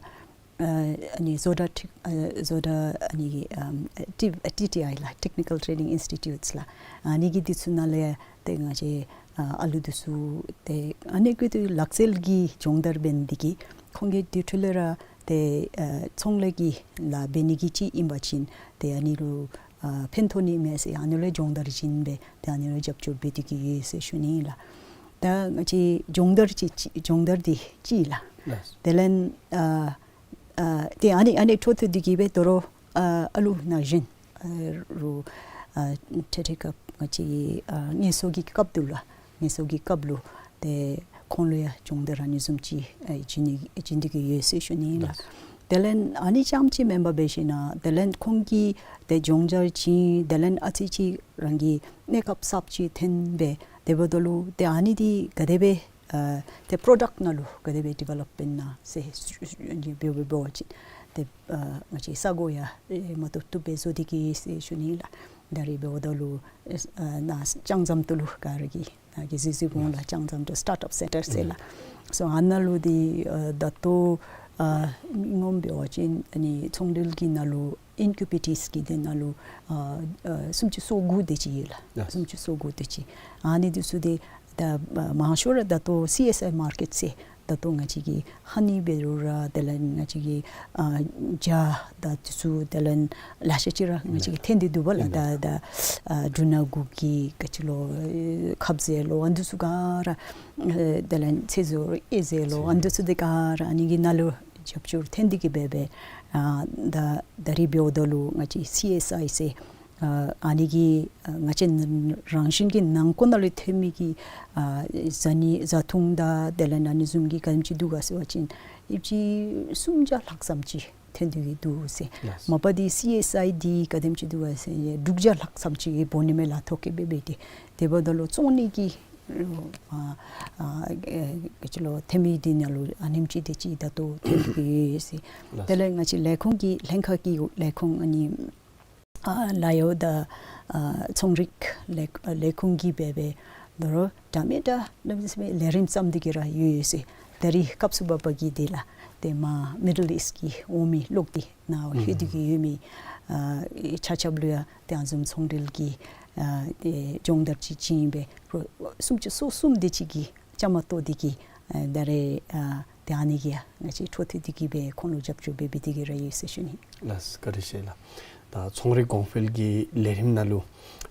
ཨ་ཨ་ནི་བཟོ་གྲྭ་ཊེག་ཨ་བཟོ་གྲྭ་ཨ་ནི་ཨམ་ཊི་ཊི་ཊི་ཨའི་ལགས། Technical Training Institutes ལགས། ཨ་ནི་གི་འདི་ཚུ་ནང་ལས་ཏེ་ང་བཅས་ཨ་ཨ་ལུ་འདི་ཚུ་ཏེ་ཨ་ནི་གི་ཏེ་ལག་རྩལ་གྱི་སྦྱོང་བརྡར་འབད་ནི་འདི་གིས་ཁོང་གི་དེ་འཕྲོ་ལས་ར་ཏེ་ཨ་ཚོང་ལས་ཀྱི་ལཱ་འབད་ནི་གི་ཅིག་ཨིན་པ་ཅིན་ཏེ་ཨ་ནི་ལུ་ཨ་ཕན་ཐོགས་ནི་མས་ཟེར་ཨ་ནི་ལུ་སྦྱོང་བརྡར་བྱིན་སྦེ་ཏེ་ཨ་ནི་ལུ་རྒྱབ་སྐྱོར་འབད་དེ་གི་ཡོད་ཟེར་ཞུ་ནི་ལགས། ད་ང་བཅས་སྦྱོང་བརྡར་ཅིག་ཅིག་སྦྱོང་བརྡར་འདི་ཅིག་ལགས། ལགས། དེ་ལས་ཨ་ཨ་ཏེ་ཨ་ནི་ཨ་ནི་འཕྲོ་མཐུད་དེ་གི་སྦེ་དོ་རུང་ཨ་ཨ་ལུ་ན་གཞོན་ཨ་རུ་ཨ་ཏེ་ཏེ་སྐབས་ང་བཅས་ཨ་ངལ་གསོ་གི་སྐབས་དེ་ལུ་ངལ་གསོ་གི་སྐབས་ལུ་ཏེ་ཁོང་ལུ་ཡང་སྦྱོང་བརྡར་ཨ་ནི་བཟུམ་ཅིག་ཨ་བྱིན་ནི་བྱིན་དེ་གི་ཡོད་ཟེར་ཞུ་ནི་ལགས། ལགས། དེ་ལས་ཨ་ནི་རྐྱངམ་ཅིག་མེན་པར་འབད་ཞིན་ན་དེ་ལས་ཁོང་གིས་ཏེ་སྦྱོང་བརྡར་བྱིན་དེ་ལས་ཨ་ཙི་ཅིག་རང་གི་གནས་སྐབས་གསརཔ་ཅིག་ཐོན་སྦེ་དེ་འབདཝ་ད་ལུ་ཏེ་ཨ་ནི་འདི་ག་དེ་སྦེ་ཨ་ཏེ་པྲོ་ཌཀཊ་ནང་ལུ་ག་དེ་སྦེ་ཌི་ཝེ་ལོཔ་འབད་ན་ཟེར་འབད་འབད་བ་ཅིན་ཏེ་ཨ་ང་བཅས་ས་གོ་ཡང་ཨེ་མ་བཏུབ་བཏུབ་སྦེ་བཟོ་སྟེ་གི་ཟེར་ཞུ་ནི་ལགས། ད་རིས་འབདཝ་ད་ལུ་ཨ་ནཱ་ལྕང་ཟམ་ཏོ་ལུ་ག་ར་གི་ནཱ་གི་གཟིགས་གཟིགས་འོང་ལགས། ལྕང་ཟམ་ཏོ་སི་ཊཱརཊ་ཨཔ་སེན་ཊར་ཟེར་ལགས། སོ་ཨ་ནཱ་ལུ་འདི་ཨ་ད་ལྟོ་ཨ་མི་ངོམ་འབད་བ་ཅིན་ཨ་ནི་ཚོང་འབྲེལ་གྱི་ནང་ལུ་ཨིན་ཀུ་བེ་ཊར་སི་གི་དེ་ནང་ལུ་ཨ་ཨ་སུམ་ཅུ་སོ་དགུ་དེ་ཅིག་ཡོད་ལགས། ཡེས། སུམ་ཅུ་སོ་དགུ་དེ་ཅིག། ཨ་ནི་འདི་ཚུ་འདི་ད་ཨ་མང་ཤོས་ར་ད་ལྟོ་སི་ཨེསི་ཨའི་མར་ཀེཊ་ཟེར་ ད་ལྟོ་ང་བཅས་ཀྱི་ཧ་ནི་འབད་རུང་ར་དེ་ལས་ང་བཅས་ཀྱི་ཨ་ཇ་དང་དེ་ཚུ་དེ་ལས་ལེ་ཤ་ཅིག་ར་ང་བཅས་ཀྱི་ཐོན་ཏེ་འདུག་པ་ལགས། ད་ད་ཨ་འབྲུ་སྣ་དགུ་གི་ག་ཅི་ལོ་ཨེ་ཁབ་ཟེར་ལོ་ཨ་ནི་ཚུ་ག་ར་ཨེ་དེ་ལས་ཚེ་ཟོར་ཨེ་ཟེར་ལོ་ཨ་ནི་ཚུ་དེ་ག་ར་ཨ་ནི་གི་ནང་ལུ་རྒྱབ་སྐྱོར་ཐོན་ཏེ་གི་འབད་འབད་ཨ་ད་ད་རིས་འབདཝ་ད་ལུ་ང་བཅས་སི་ཨེསི་ཨའི་ཟེར་ཨ་ཨ་ནི་གི་ཨ་ང་བཅས་རང་བཞིན་གྱི་ནང་འཁོད་ནང་ལུ་ཐོན་མི་གི་ཨ་བཟའ་ནི་བཟའ་འཐུང་དང་དེ་ལས་ཨ་ནི་བཟུམ་གྱི་ག་དེམ་ཅིག་འདུག་ག་ཟེར་བ་ཅིན་ཨིན་ཅི་སུམ་བརྒྱ་ལྷག་ཙམ་ཅིག་ཐོན་ཏེ་གི་འདུག་ཟེར། ལགས། མ་པ་འདི་སི་ཨེསི་ཨའི་འདི་ག་དེམ་ཅིག་འདུག་ག་ཟེར་དྲུག་བརྒྱ་ལྷག་ཙམ་ཅིག་འབོ་ནི་མས་ལགས་ཐོ་བཀོད་འབད་འབད་དེ། དེ་འབདཝ་ད་ལུ་བཙོང་ནི་གི་ཨ་ཨ་ཨེ་ག་ཅི་ལོ་ཐོན་མི་འདི་ནང་ལུ་ཨ་ནེམ་ཅིག་དེ་ཅིག་ད་ལྟོ་ཐོན་ཏེ་གི་ཡོད་ཟེར། ལགས། དེ་ལས་ང་བཅས་ལས་ཁུངས་ཀྱི་ལྷན་ཁག་གི་ལས་ཁུངས་ཨ་ནི་ཨ་ལཱ་གཡོག་དང་ཨ་ཚོང་རིག་ལས་ལས་ཁུངས་ཀྱིས་འབད་འབད་དོ་རུང་འདྲ་མི་འདྲ་གནམ་མེད་ས་མེད་ལས་རིམ་བརྩམས་ཏེ་གི་ར་ཡོད་ཡོད་ཟེར། ད་རིས་སྐབས་སུ་བབ་པ་གི་དེ་ལགས་ཏེ་མར་མི་ཌལ་ཨིསཊ་ཀྱི་འོག་མིན་གློག་སྡེ་ནང་ལྷོད་དེ་གི་ཡོད་མི་ཨ་ཆ་ཁྱབ་ལུ་ཡང་ཏེ་ཨ་ནི་བཟུམ་ཚོང་འབྲེལ་གྱི་ཨ་ཏེ་སྦྱོང་བརྡར་ཅིག་བྱིན་སྦེ་རོགས་སུམ་ཅུ་སོ་གསུམ་དེ་ཅིག་གིས་བཅའ་མར་གཏོགས་ཏེ་གི་ཨ་ད་རེས་ཨ་ཏེ་ཨ་ནི་གི་ཡང་ང་བཅས་འཕྲོ་མཐུད་དེ་གི་སྦེ་ཁོང་ལུ་རྒྱབ་སྐྱོར་འབད་འབད་དེ་གི་ར་ཡོད་ཟེར་ཞུ་ནི། ལགས་བཀའ་དྲིན་ཆེ་ལགས། ད་ཚོང་རིག་གོང་འཕེལ་གྱི་ལས་རིམ་ནང་ལུ་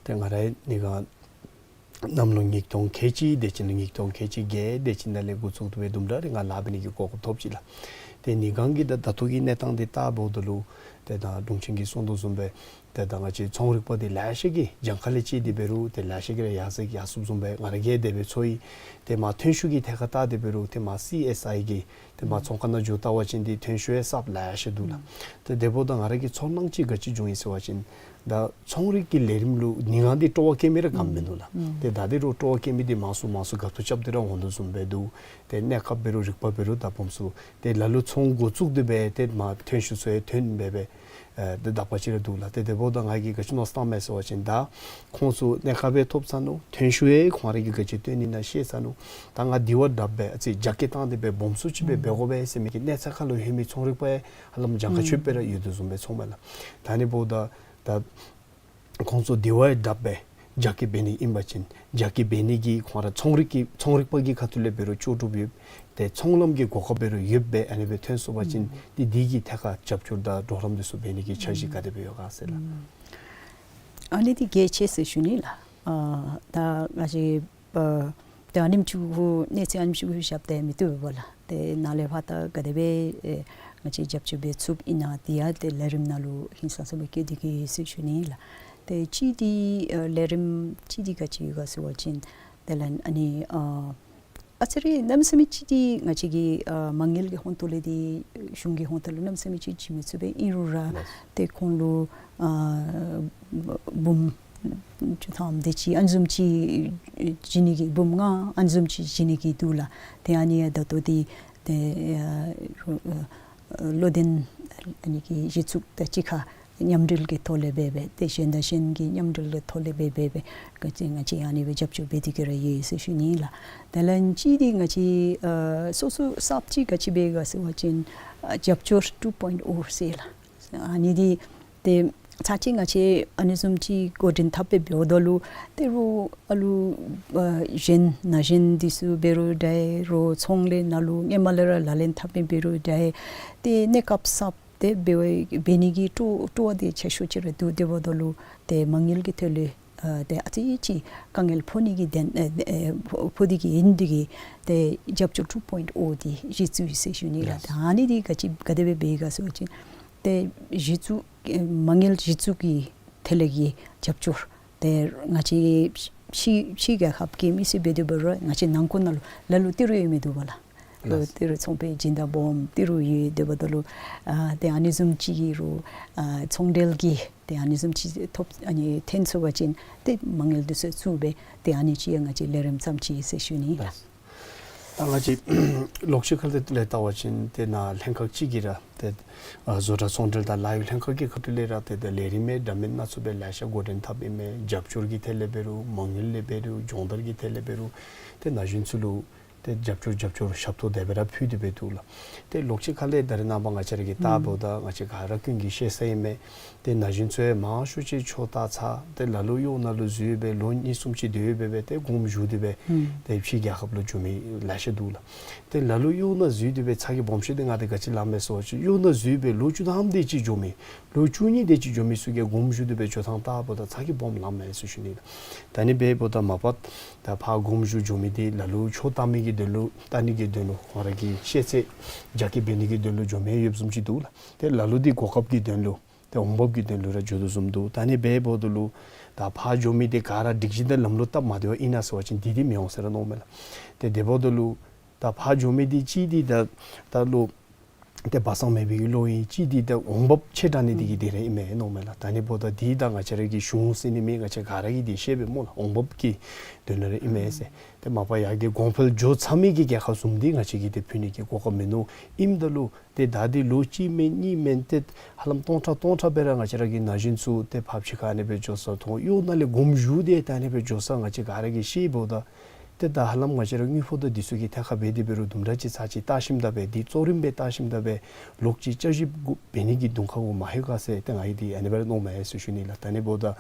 ཏེ་ང་ར་ནི་ག་གནམ་ལོ་ཉིས་སྟོང་ཁལ་གཅིག་དེ་ཅིག་ནང་ཉིས་སྟོང་ཁལ་གཅིག་བརྒྱད་དེ་ཅིག་ནང་ལས་འགོ་བཙུགས་ཏེ་སྦེ་དུམ་གྲ་རེ་ང་ལཱ་འབད་ནི་གི་གོ་སྐབས་ཐོབ་ཅི་ལགས། ཏེ་ནི་གང་གི་ད་ད་ལྟོ་གི་གནས་སྟངས་འདི་བལྟཝ་ད་ལུ་ཏེ་ད་དྲུང་ཆེན་གྱིས་གསུངས་དོ་བཟུམ་སྦེ་ཏེ་ད་ང་བཅས་ཚོང་རིག་པ་འདི་ལེ་ཤ་གིས་གྱངས་ཁ་ལས་ཕྱེ་སྟེ་འབད་རུང་ཏེ་ལེ་ཤ་གིས་ར་ཡར་སེང་ཡར་སུངམ་བཟུམ་སྦེ་ང་ར་གིས་དེ་སྦེ་ཚོར་ཡི། ཏེ་མར་ཐོན་ཤུགས་ཀྱི་ཐད་ཁར་བལྟ་སྟེ་འབད་རུང་ཏེ་མར་སི་ཨེསི་ཨའི་གི་ཏེ་མར་ཚོང་ཁང་ནང་འགྱོ་བལྟ་བ་ཅིན་འདི་ཐོན་ཤུགས་ཡང་གསརཔ་ལེ་ཤ་འདུག་ལགས། ཏེ་དེ་འབདཝ་ད་ང་ར་གི་ཚོར་སྣང་ཅིག་ག་ཅི་བྱུང་ཡི་ཟེར་བ་ཅིན་ད་ཚོང་རིག་གི་ལས་རིམ་ལུ་ནི་གང་འདི་སྤྲོ་བ་བསྐྱེད་མི་ར་ག་ནི་མིན་འདུག་ལགས། ཏེ་ད་འདི་རུང་སྤྲོ་བ་བསྐྱེད་མི་འདི་མང་སུ་མང་སུ་ག་ཏེ་རྐྱབ་སྟེ་ར་འོང་དོ་བཟུམ་སྦེ་འདུག། ཏེ་གནས་སྐབས་འབད་རུང་རིག་པ་འབད་རུང་ད་སྦོམ་སུ་ཏེ་ལ་ལུ་ཚོང་འགོ་བཙུགས་ཏེ་འབད་ཏེ་མར་ཐོན་ཤུགས་ཚུ་ཡང་ཐོན་འབད་འབད་ཨེ་ཏེ་དག་པ་ཅིག་ར་འདུག་ལགས། ཏེ་དེ་འབདཝ་ད་ང་གིས་ག་ཅི་མནོ་བསམ་བཏངམ་མས་ཟེར་བ་ཅིན་ད་ཁོང་ཚུ་གནས་སྐབས་ཡང་ཐོབ་ཚར་ནུག། ཐོན་ཤུགས་ཡང་ཁོང་ར་གིས་ག་ཅི་བཏོན་ནི་ཨིན་ན་ཤེས་ཚར་ནུག། ད་ང་འདི་བ་དྲགཔ་སྦེ་ཨ་ཙི་རྒྱ་སྐྱེད་བཏང་སྟེ་འབད་སྦོམ་སུ་ཅིག་འབད་འབད་དགོ་པས་ཟེར་མི་གི་གནས་ཚད་ཁར་ལུ་ལྷོད་མི་ཚོང་རིག་པ་ཡང་ཧ་ལམ་གྱངས་ཁ་ཆོདཔ་སྦེ་ར་ཡོད་དོ་བཟུམ་སྦེ་ཚོརཝ་མས་ལགས། ད་ནི་འབདཝ་ད་ད་ཁོང་ཚུ་འདི་བ་ཡང་དྲགཔ་སྦེ་རྒྱ་སྐྱེད་འབད་ནི་ཨིན་པ་ཅིན་རྒྱ་སྐྱེད་འབད་ནི་གི་ཁོང་ར་ཚོང་རིག་གི་ཚོང་རིག་པ་གི་ཁ་ཐུག་ལས་འབད་རུང་ལྕོགས་གྲུབ་ཡོད། ཏེ་ཚོང་ལམ་གྱི་གོ་སྐབས་འབད་རུང་ཡོདཔ་སྦེ་ཨ་ནི་སྦེ་ཐོན་སོང་པ་ཅིན་འདི་འདི་གི་ཐད་ཁར་རྒྱབ་སྐྱོར་དང་གྲོགས་རམ་འདི་ཚུ་འབད་ནི་གི་འཆར་གཞི་ག་དེ་སྦེ་ཡོད་ག་ཟེར་ལགས། ཨ་ནི་འདི་གལ་ཆེ་ཟེར་ཞུ་ནི་ལགས། ཨ་ད་ང་བཅས་ཨ་ཏེ་ཨ་ནེམ་ཅིག་གུ་གནས་ཚད་ཨ་ནེམ་ཅིག་གུ་བཞག་སྟེ་མི་བཏུབ་པས་ལགས། ཏེ་ནཱ་ལས་ཕར་ད་ག་དེ་སྦེ་ཨེ་ང་བཅས་རྒྱབ་སྐྱོར་འབད་ཚུགསཔ་ཨིན་ན་འདི་ཡང་ཏེ་ལས་རིམ་ནང་ལུ་ཧིང་སངས་ས་སྦེ་བཀོད་དེ་གི་ཟེར་ཞུ་ནི་ལགས། ཏེ་གཅིག་འདི་ཨ་ལས་རིམ་གཅིག་འདི་ག་ཅི་ཡོད་ག་ཟེར་བ་ཅིན་དེ་ལས་ཨ་ནི་ཨ་ཨ་ཙི་རེ་གནམ་མེད་ས་མེད་གཅིག་འདི་ང་བཅས་ཀྱི་ཨ་མ་དངུལ་གྱི་ཧོང་ཏོ་ལས་འདི་གཞུང་གི་ཧོང་ཏོ་ལས་གནམ་མེད་ས་མེད་གཅིག་བྱིན་མི་ཚུགས་པས། ཨིན་རུང་ར་ལགས། ཏེ་ཁོང་ལུ་ཨ་འབུམ་བཅུ་ཐམ་དེ་ཅིག་ཨ་ནི་བཟུམ་ཅིག་བྱིན་ནི་གི་འབུམ་ལྔ་ཨ་ནི་བཟུམ་ཅིག་བྱིན་ནི་གི་འདུག་ལགས། ཏེ་ཨ་ནི་ཡང་ད་ལྟོ་འདི་ཏེ་ཨ་བློ་ལྡན་ཨ་ནི་གི་གཞི་བཙུགས་དང་གཅིག་ཁར་མཉམ་འབྲེལ་གྱི་ཐོག་ལས་འབད་འབད་ཏེ་གཞན་དང་གཞན་གྱི་མཉམ་འབྲེལ་གྱི་ཐོག་ལས་འབད་འབད་འབད་ག་ཅི་ང་བཅས་ཨ་ནི་སྦེ་རྒྱབ་སྐྱོར་འབད་དེ་གི་ར་ཡོད་ཟེར་ཞུ་ནི་ལགས། དེ་ལས་གཅིག་འདི་ང་བཅས་ཨ་སོ་སོ་གསརཔ་ཅིག་ག་ཅི་འབད་ག་ཟེར་བ་ཅིན་ཨ་རྒྱབ་སྐྱོར་ཊུ་པོའིནཊ་ཨོ་ཟེར་ལགས། ཨ་ནི་འདི་ཏེ་ཚར་གཅིག་ང་བཅས་ཨ་ནི་བཟུམ་ཅིག་འགོ་འདྲེན་འཐབ་སྦེ་འབདཝ་ད་ལུ་ཏེ་རོགས་ཨ་ལུ་ཨ་གཞན་ན་གཞན་འདི་ཚུ་འབད་རུང་འདྲ་ཡི། རོགས་ཚོང་ལས་ནང་ལུ་སྔོན་མ་ལས་ར་ལག་ལེན་འཐབ་སྦེ་འབད་རུང་འདྲ་ཡི། ཏེ་གནས་སྐབས་གསརཔ་ཏེ་འབད་བའི་འབད་ནི་གི་སྤྲོ་སྤྲོ་བ་འདི་ཆེ་ཤོས་ཅིག་ར་འདུག། དེ་འབདཝ་ད་ལུ་ཏེ་མ་དངུལ་གྱི་ཐོག་ལས་ཨ་ཏེ་ཨ་ཙི་ཅིག་དཀའ་ངལ་ཕོག་ནི་གི་དོན་ཨ་ཨ་ཕོག་སྟེ་གི་ཨིན་དེ་གིས་ཏེ་རྒྱབ་སྐྱོར་ཊུ་པོའིནཊ་ཨོ་འདི་གཞི་བཙུགས་ཡི་ཟེར་ཞུ་ནི་ལགས། ཡེས། ད་ཨ་ནི་འདི་ག་ཅི་ག་དེ་སྦེ་འབད་ག་ཟེར་བ་ཅིན་ཏེ་གཞི་བཙུགས་ཨེ་མ་དངུལ་གཞི་བཙུགས་ཀྱི་ཐད་ལས་ཀྱི་རྒྱབ་སྐྱོར་ཏེ་ང་བཅས་ཕྱི་ཕྱི་རྒྱལ་ཁབ་ཀྱི་མི་སེར་འབད་དེ་འབད་རུང་ང་བཅས་ནང་འཁོད་ནང་ལུ་ལ་ལུ་ཏི་རུ་ཡོད་མི་འདུག་པ་ལགས། ལགས། ཏི་རུ་ཚོང་པའི་སྦྱིན་བདག་སྦོམ་ཏི་རུ་ཡོད། དེ་འབདཝ་ད་ལུ་ཨ་ཏེ་ཨ་ནི་བཟུམ་ཅིག་གི་རུང་ཨ་ཚོང་འབྲེལ་གྱི་ཏེ་ཨ་ནི་བཟུམ་ཅིག་ཐོབ་ཨ་ནི་ཐོན་ཚུགས་པ་ཅིན་ཏེ་མ་དངུལ་འདི་ཚུ་བཙུགས་སྦེ་ཏེ་ཨ་ནི་ཅིག་ཡང་ང་བཅས་ལས་རིམ་བརྩམས་ཅི་ཟེར་ཞུ་ནི་ལགས། ལགས། ད་ང་བཅས་ལོག་ཤུལ་ཁ་ཐུག་ལས་བལྟ་བ་ཅིན་ཏེ་ནཱ་ལྷན་ཁག་གཅིག་གིས་ར་ཏེ་ཨ་བཟོ་གྲྭ་ཚོང་འབྲེལ་དང་ལཱ་གཡོག་ལྷན་ཁག་གི་ཁ་ཐུག་ལས་ར་ཏེ་ཏེ་ལས་རིམ་འདྲ་མིན་སྣ་ཚོགས་སྦེ་ལེ་ཤ་འགོ་འདྲེན་འཐབ་ཨིན་མས། རྒྱབ་སྐྱོར་གྱི་ཐད་ལས་འབད་རུང་མ་དངུལ་ལས་འབད་རུང་སྦྱོང་བརྡར་གྱི་ཐད་ལས་འབད་རུང་ཏེ་ན་གཞོན་ཚུ་ལུ་ ཏེ་རྒྱབ་སྐྱོར་རྒྱབ་སྐྱོར་ཞབས་ཏོག་དེ་སྦེ་ར་ཕུལ་ཏེ་སྦེ་འདུག་ལགས། ཏེ་ལོགས་ཅིག་ཁ་ལས་ད་རེས་ནངས་པ་ང་བཅས་ར་གིས་བལྟཝ་ད་ང་བཅས་ག་ར་ཀུན་གྱིས་ཤེས་ས་ཨིན་མས། ཏེ་ན་གཞོན་ཚུ་ཡང་མང་ཤོས་ཅིག་ཆོས་ལྟ་ཚར། ཏེ་ལ་ལུ་གཡོག་ནང་ལུ་འཛུལ་སྦེ་ལོ་གཉིས་གསུམ་ཅིག་སྡོད་སྦེ་སྦེ་ཏེ་དགོངསམ་ཞུ་སྟེ་སྦེ་ཏེ་ཕྱི་རྒྱལ་ཁབ་ལུ་འགྱོ་མི་ལེ་ཤ་འདུག་ལགས། ཏེ་ལ་ལུ་གཡོག་ནང་འཛུལ་ཏེ་སྦེ་ཚ་གྱང་སྦོམ་ཤོས་འདི་ང་དང་ག་ཅི་སླབ་མས་ཟེར་བ་ཅིན་གཡོག་ནང་འཛུལ་སྦེ་ལོ་བཅུ་ཐམ་དེ་ཅིག་འགྱོ་མི་ལོ་བཅུ་གཉིས་དེ་ཅིག་འགྱོ་མི་ཚུ་གིས་དགོངསམ་ཞུ་སྟེ་སྦེ་འགྱོ་ཐངས་བལྟཝ་ད་ཚ་གྱང་སྦོམ་ལངམ་མས་ཟེར་ཞུ་ནི་ལགས། ད་ཨ་ནི་འབདཝ་ད་མ་པ་ད་ཕར་དགོངསམ་ཞུ་འགྱོ་མི་འདི་ལ་ལུ་ཆོས་ལྟ་མི་གི་དོན་ལུ་ལྟ་ནི་གི་དོན་ལུ་ཁོང་ར་གི་ཤེས་ཚད་རྒྱ་སྐྱེད་འབད་ནི་གི་དོན་ལུ་འགྱོ་མི་ཡོདཔ་བཟུམ་ཅིག་འདུག་ལགས། ཏེ་ལ་ལུ་འདི་གོ་སྐབས་ཀྱི་དོན་ལུ་ཏེ་འོང་འབབ་ཀྱི་དོན་ལུ་ར་འགྱོ་དོ་བཟུམ་འདུག། ད་ཨ་ནི་འབདཝ་ད་ལུ་ད་ཕར་འགྱོ་མི་འདི་ག་ར་སྒྲིག་གཞི་དང་ལམ་ལུགས་སྟབས་མ་བདེཝ་ཨིན་ན་ཟེར་བ་ཅིན་འདི་འདི་མི་འོང་ཟེར་ར་མནོཝ་མས་ལགས། ཏེ་དེ་འབདཝ་ད་ལུ་ད་ཕར་འགྱོ་མི་འདི་གཅིག་འདི་ད་ད་ལུ་ཏེ་སྦ་གསང་མེད་པའི་གི་བློ་ཨིན། གཅིག་འདི་ད་འོང་འབབ་ཆེ་དྲགས་ནི་འདི་གིས་ཏེ་ར་ཨིན་མས་མནོཝ་མས་ལགས། ད་ཨ་ནི་འབདཝ་ད་འདི་ད་ང་བཅས་ར་གི་གཞུང་ཟེར་ནི་མེད། ང་བཅས་ག་ར་གིས་འདི་ཤེས་པས་སྨོ་ལགས། འོང་འབབ་ཀྱི་དོན་ལུ་ར་ཨིན་མས་ཟེར། ཏེ་མ་པ་ཡར་གྱི་གོང་འཕེལ་འགྱོ་ཚར་མི་གི་རྒྱལ་ཁབ་བཟུམ་འདི་ང་བཅས་ཀྱིས་ཏེ་ཕུལ་ནི་གི་གོ་སྐབས་མིན་ནུག། ཨིནམ་ད་ལུ་ཏེ་ད་འདི་ལོ་གཅིག་མེན་གཉིས་མེན་ཏེ་ཧ་ལམ་སྟོང་ཕྲག་སྟོང་ཕྲག་སྦེ་ར་ང་བཅས་ར་གི་ན་གཞོན་ཚུ་ཏེ་ཕར་ཕྱི་ཁར་ཨ་ནི་སྦེ་འགྱོ་སར་མཐོང་གཡོག་ནང་ལས་དགོངསམ་ཞུ་སྟེ་ད་ཨ་ནི་སྦེ་འགྱོ་སར་ང་བཅས་ག་ར་གིས་ཤེསཔ་ད་ཏེ་ད་ཧ་ལམ་ང་བཅས་ར་དངུལ་ཕོགས་དང་འདི་ཚུ་གི་ཐད་ཁར་འབད་དེ་འབད་རུང་དུམ་གྲ་ཅིག་ཚར་ཅིག་བལྟ་ཞིནམ་ད་སྦེ་འདི་གཙོ་རིམ་སྦེ་བལྟ་ཞིནམ་ད་སྦེ་ལོགས་ཅིག་བསྐྱར་ཞིབ་འབད་ནི་གི་དོན་ཁར་གུ་མ་ལྷོད་ག་ཟེར་ཏེ་ང་གིས་འདི་ཨ་ནི་སྦེ་ར་མནོཝ་མས་ཟེར་ཞུ་ནི་ལགས། ད་ཨ་ནི་འབདཝ་ད་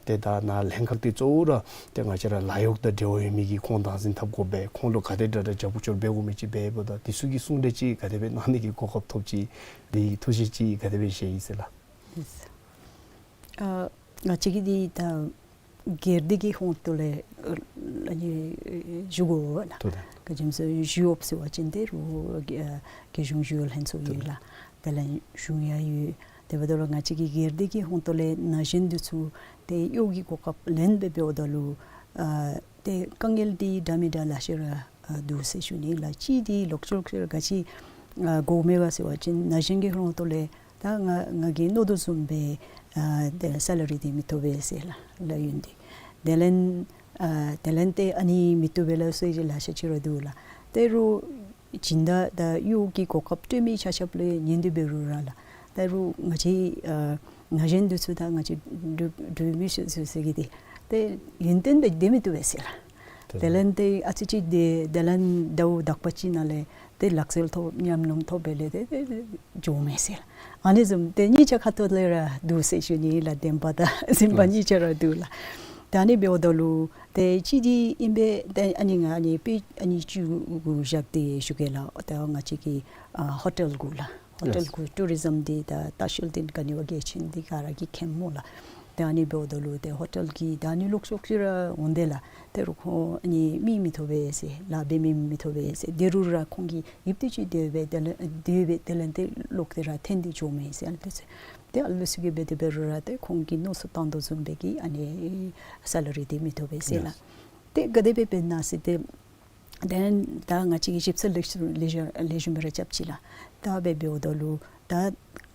ཏེ་ད་ནཱ་ལྷན་ཁག་འདི་གཙོ་བོ་ར་ཏེ་ང་བཅས་ར་ལཱ་གཡོག་དང་འབྲེལ་བ་ཡོད་མི་གི་ཁོང་བདག་འཛིན་འཐབ་དགོ་པས། ཁོང་ལུ་ག་དེ་དྲག་དྲག་རྒྱབ་སྐྱོར་འབད་དགོ་མི་ཅིག་འབདཝ་ད་འདི་ཚུ་གི་གསུང་གྲོས་ཅིག་ག་དེ་སྦེ་གནང་ནི་གི་གོ་སྐབས་ཐོབ་ཅི། འདི་ཐུགས་བཞེད་ཅིག་ག་དེ་སྦེ་བཞེས་ཡི་ཟེར་ལགས། ཨ་ང་བཅས་ཀྱིས་འདི་ད་སྒེར་སྡེ་གི་ཧོངས་ཏོ་ལས་ཨ་ནི་ཞུ་དགོ་ལགས། ཏོ་ད། ག་ཅི་སྨོ་ཟེར་ཞུ་འོང་ཟེར་བ་ཅིན་ཏེ་རུང་རྒྱལ་གཞུང་ཞུ་ཡོད་ལྷན་ཚོགས་ཡོད་ལགས། དེ་ལས་གཞུང་ཡང་ཡོད། དེ་འབདཝ་ད་ལུ་ང་བཅས་ཀྱི་སྒེར་སྡེ་གི་ཧོངས་ཏོ་ལས་ན་གཞོན་འདི་ཚུ་ཏེ་གཡོག་གི་གོ་སྐབས་ལེན་སྦེ་འབདཝ་ད་ལུ་ཨ་ཏེ་དཀའ་ངལ་འདི་འདྲ་མི་འདྲ་ལེ་ཤ་ར་ཨ་འདུག་ཟེར་ཞུ་ནི་ལགས། གཅིག་འདི་ལོག་ཅི་ལོག་ཅི་ར་ག་ཅི་ཨ་དགོ་མས་ག་ཟེར་བ་ཅིན་ན་གཞོན་གྱི་ཧོངས་ཏོ་ལས་ད་ང་ང་གིས་མནོ་དོ་བཟུམ་སྦེ་ཨ་ཏེ་སེ་ལ་རི་འདི་མི་ཐོབ་པས་ཟེར་ལགས་ལཱ་ཡོན་འདི། དེ་ལས་ཨ་དེ་ལས་ཏེ་ཨ་ནི་མི་ཐོབ་པས་ལགས་ཟེར་ཅིག་ལེ་ཤ་ཅིག་ར་འདུག་ལགས། ཏེ་རུང་སྦྱིན་བདག་དང་གཡོག་གི་གོ་སྐབས་སྤྲོད་མི་ཆ་ཁྱབ་ལུ་ཉན་ཏེ་འབད་རུང་ར་ལགས། ད་རུང་ང་བཅས་ཨ་ན་གཞོན་འདི་ཚུ་དང་ང་བཅས་འབྲུག་འབྲུག་མི་ཚུ་ཟེར་གི་འདི་ཏེ་ཡུན་བརྟན་སྦེ་སྡོད་མི་བཏུབ་པས་ཟེར་ལགས། དེ་ལས་ཏེ་ཨ་ཙི་ཅིག་སྡོད་དེ་ལས་ཟླཝ་དག་པ་ཅིག་ནང་ལས་ཏེ་ལག་རྩལ་ཐོབ་ཉམས་མྱོང་ཐོབ་པས་ལས་ཏེ་ཏེ་ཏེ་འགྱོཝ་མས་ཟེར་ལགས། ཨ་ནི་བཟུམ་ཏེ་གཉིས་ཆ་ཁ་ཐུག་ལས་ར་འདུག་ཟེར་ཞུ་ནི་ལགས། བདེན་པ་དང་སེམས་པ་གཉིས་ཆ་ར་འདུག་ལགས། ད་ཨ་ནི་འབདཝ་ད་ལུ་ཏེ་གཅིག་འདི་ཨིན་པས། ཏེ་ཨ་ནི་ང་ཨ་ནི་དཔེ་ཨ་ནི་བཅུ་གུ་བཞག་སྟེ་ཞུ་གེ་ལགས། ཏེ་ང་བཅས་ཀྱི་ཨ་ཧོ་ཊེལ་གུ་ལགས། ཧོ་ཊེལ་གུ་ཊུ་རི་ཛམ་འདི་ད་ལྟ་བཤལ་འདི་ག་ནི་བ་གལ་ཆེན་འདི་ག་ར་གིས་མཁྱེནམ་སྨོ་ལགས། ཏེ་ཨ་ནི་འབདཝ་ད་ལུ་ཏེ་ཧོ་ཊེལ་གྱི་ད་ཨ་ནི་ལོག་ཤོག་ཅིག་ར་འོང་དེས་ལགས། ཏེ་རུང་ཁོང་ཨ་ནི་མི་མི་ཐོབ་པས་ཟེར་ལཱ་འབད་མི་མི་ཐོབ་པས་ཟེར། ཏེ་རུང་ར་ཁོང་གིས་ཡུདཔ་ཐེངས་ཅིག་སྡོད་སྦེ་དེ་ལས་སྡོད་སྦེ་དེ་ལས་ཏེ་ལོག་སྟེ་ར་འཐོན་ཏེ་འགྱོཝ་མས་ཟེར་ཨ་ལུ་ཚུ། ཏེ་ཨ་ལུ་ཚུ་གིས་འབད་དེ་འབད་རུང་ར་ཏེ་ཁོང་གིས་མནོ་བསམ་བཏང་དོ་བཟུམ་སྦེ་གི་ཨ་ནི་སེ་ལ་རི་འདི་མི་ཐོབ་པས་ཟེར་ལགས། ཏེ་ག་དེ་སྦེ་འབད་ན་ཟེར་ཏེ་དེ་ལས་ད་ང་བཅས་ཀྱིས་ཞིབ་འཚོལ་ལེགས་ཤོམ་ལེགས་ཤོམ་ལེགས་ཤོམ་སྦེ་ར་རྐྱབ་ཅི་ལགས། ད་འབད་འབདཝ་ད་ལུ་ད་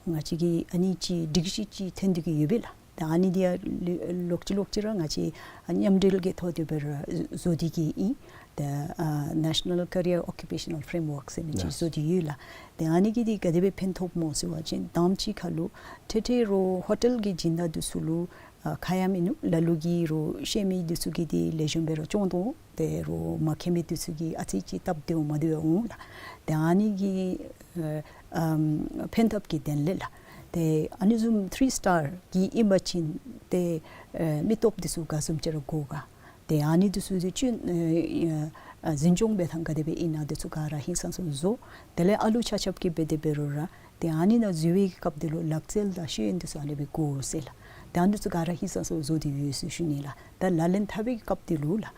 ང་བཅས་ཀྱི་ཨ་ནི་ཅིག་སྒྲིག་གཞི་ཅིག་འཐོན་ཏེ་གི་ཡོད་པས་ལགས། ད་ཨ་ནི་འདི་ཡང་ལོག་ཅི་ལོག་ཅི་ར་ང་བཅས་མཉམ་འབྲེལ་གྱི་ཐོག་ཏུ་འབད་ར་བཟོ་སྟེ་གི་ཨིན། ད་ཨ་National Career Occupational Framework ཟེར་ནི་ཅིག་བཟོ་སྟེ་ཡོད་ལགས། ཏེ་ཨ་ནི་གིས་འདི་ག་དེ་སྦེ་ཕན་ཐོགས་སྨོ་ཟེར་བ་ཅིན་དང་པ་ཅིག་ཁར་ལུ་ཏེ་ཏེ་རུང་ཧོ་ཊེལ་གྱི་སྦྱིན་བདག་འདི་ཚུ་ལུ་ཨ་ཁ་ཡ་མིན་ནུག། ལ་ལུ་གིས་རུང་ཤེས་མི་འདི་ཚུ་གིས་འདི་ལེགས་ཤོམ་སྦེ་ར་སྐྱོང་དོ། ཏེ་རུང་མ་མཁྱེན་མི་འདི་ཚུ་གིས་ཨ་ཙི་ཅིག་སྟབས་བདེཝ་མ་བདེཝ་འོང་ལགས། ཏེ་ཨ་ནི་གི་ཨ་ཨམ་ཕན་ཐབས་ཀྱི་དོན་ལས་ལགས། ཏེ་ཨ་ནི་བཟུམ་ཐི་རི་སི་ཊར་གྱི་ཨིན་པ་ཅིན་ཏེ་ཨེ་མི་སྟོབས་འདི་ཚུ་ག་བཟུམ་ཅིག་ར་དགོ་ག། ཏེ་ཨ་ནི་འདི་ཚུ་འདི་ཅིག་ཨེ་ཨེ་འཛིན་སྐྱོང་འབད་ཐངས་ག་དེ་སྦེ་ཨིན་ན་འདི་ཚུ་ག་ར་ཧིང་སངས་ས་བཟོ། དེ་ལས་ཨ་ལུ་ཆ་ཁྱབ་ཀྱིས་འབད་དེ་འབད་རུང་ར་ཏེ་ཨ་ནི་ནང་འཛུལ་བའི་སྐབས་འདི་ལུ་ལག་རྩལ་དང་ཤེས་ཡོན་འདི་ཚུ་ཨ་ནི་སྦེ་དགོ་ཟེར་ལགས། ཏེ་ཨ་ནི་འདི་ཚུ་ག་ར་ཧིང་སངས་ས་བཟོ་སྟེ་ཡོད་ཟེར་ཞུ་ནི་ལགས། ད་ལག་ལེན་འཐབ་པའི་སྐབས་འདི་ལུ་ལགས།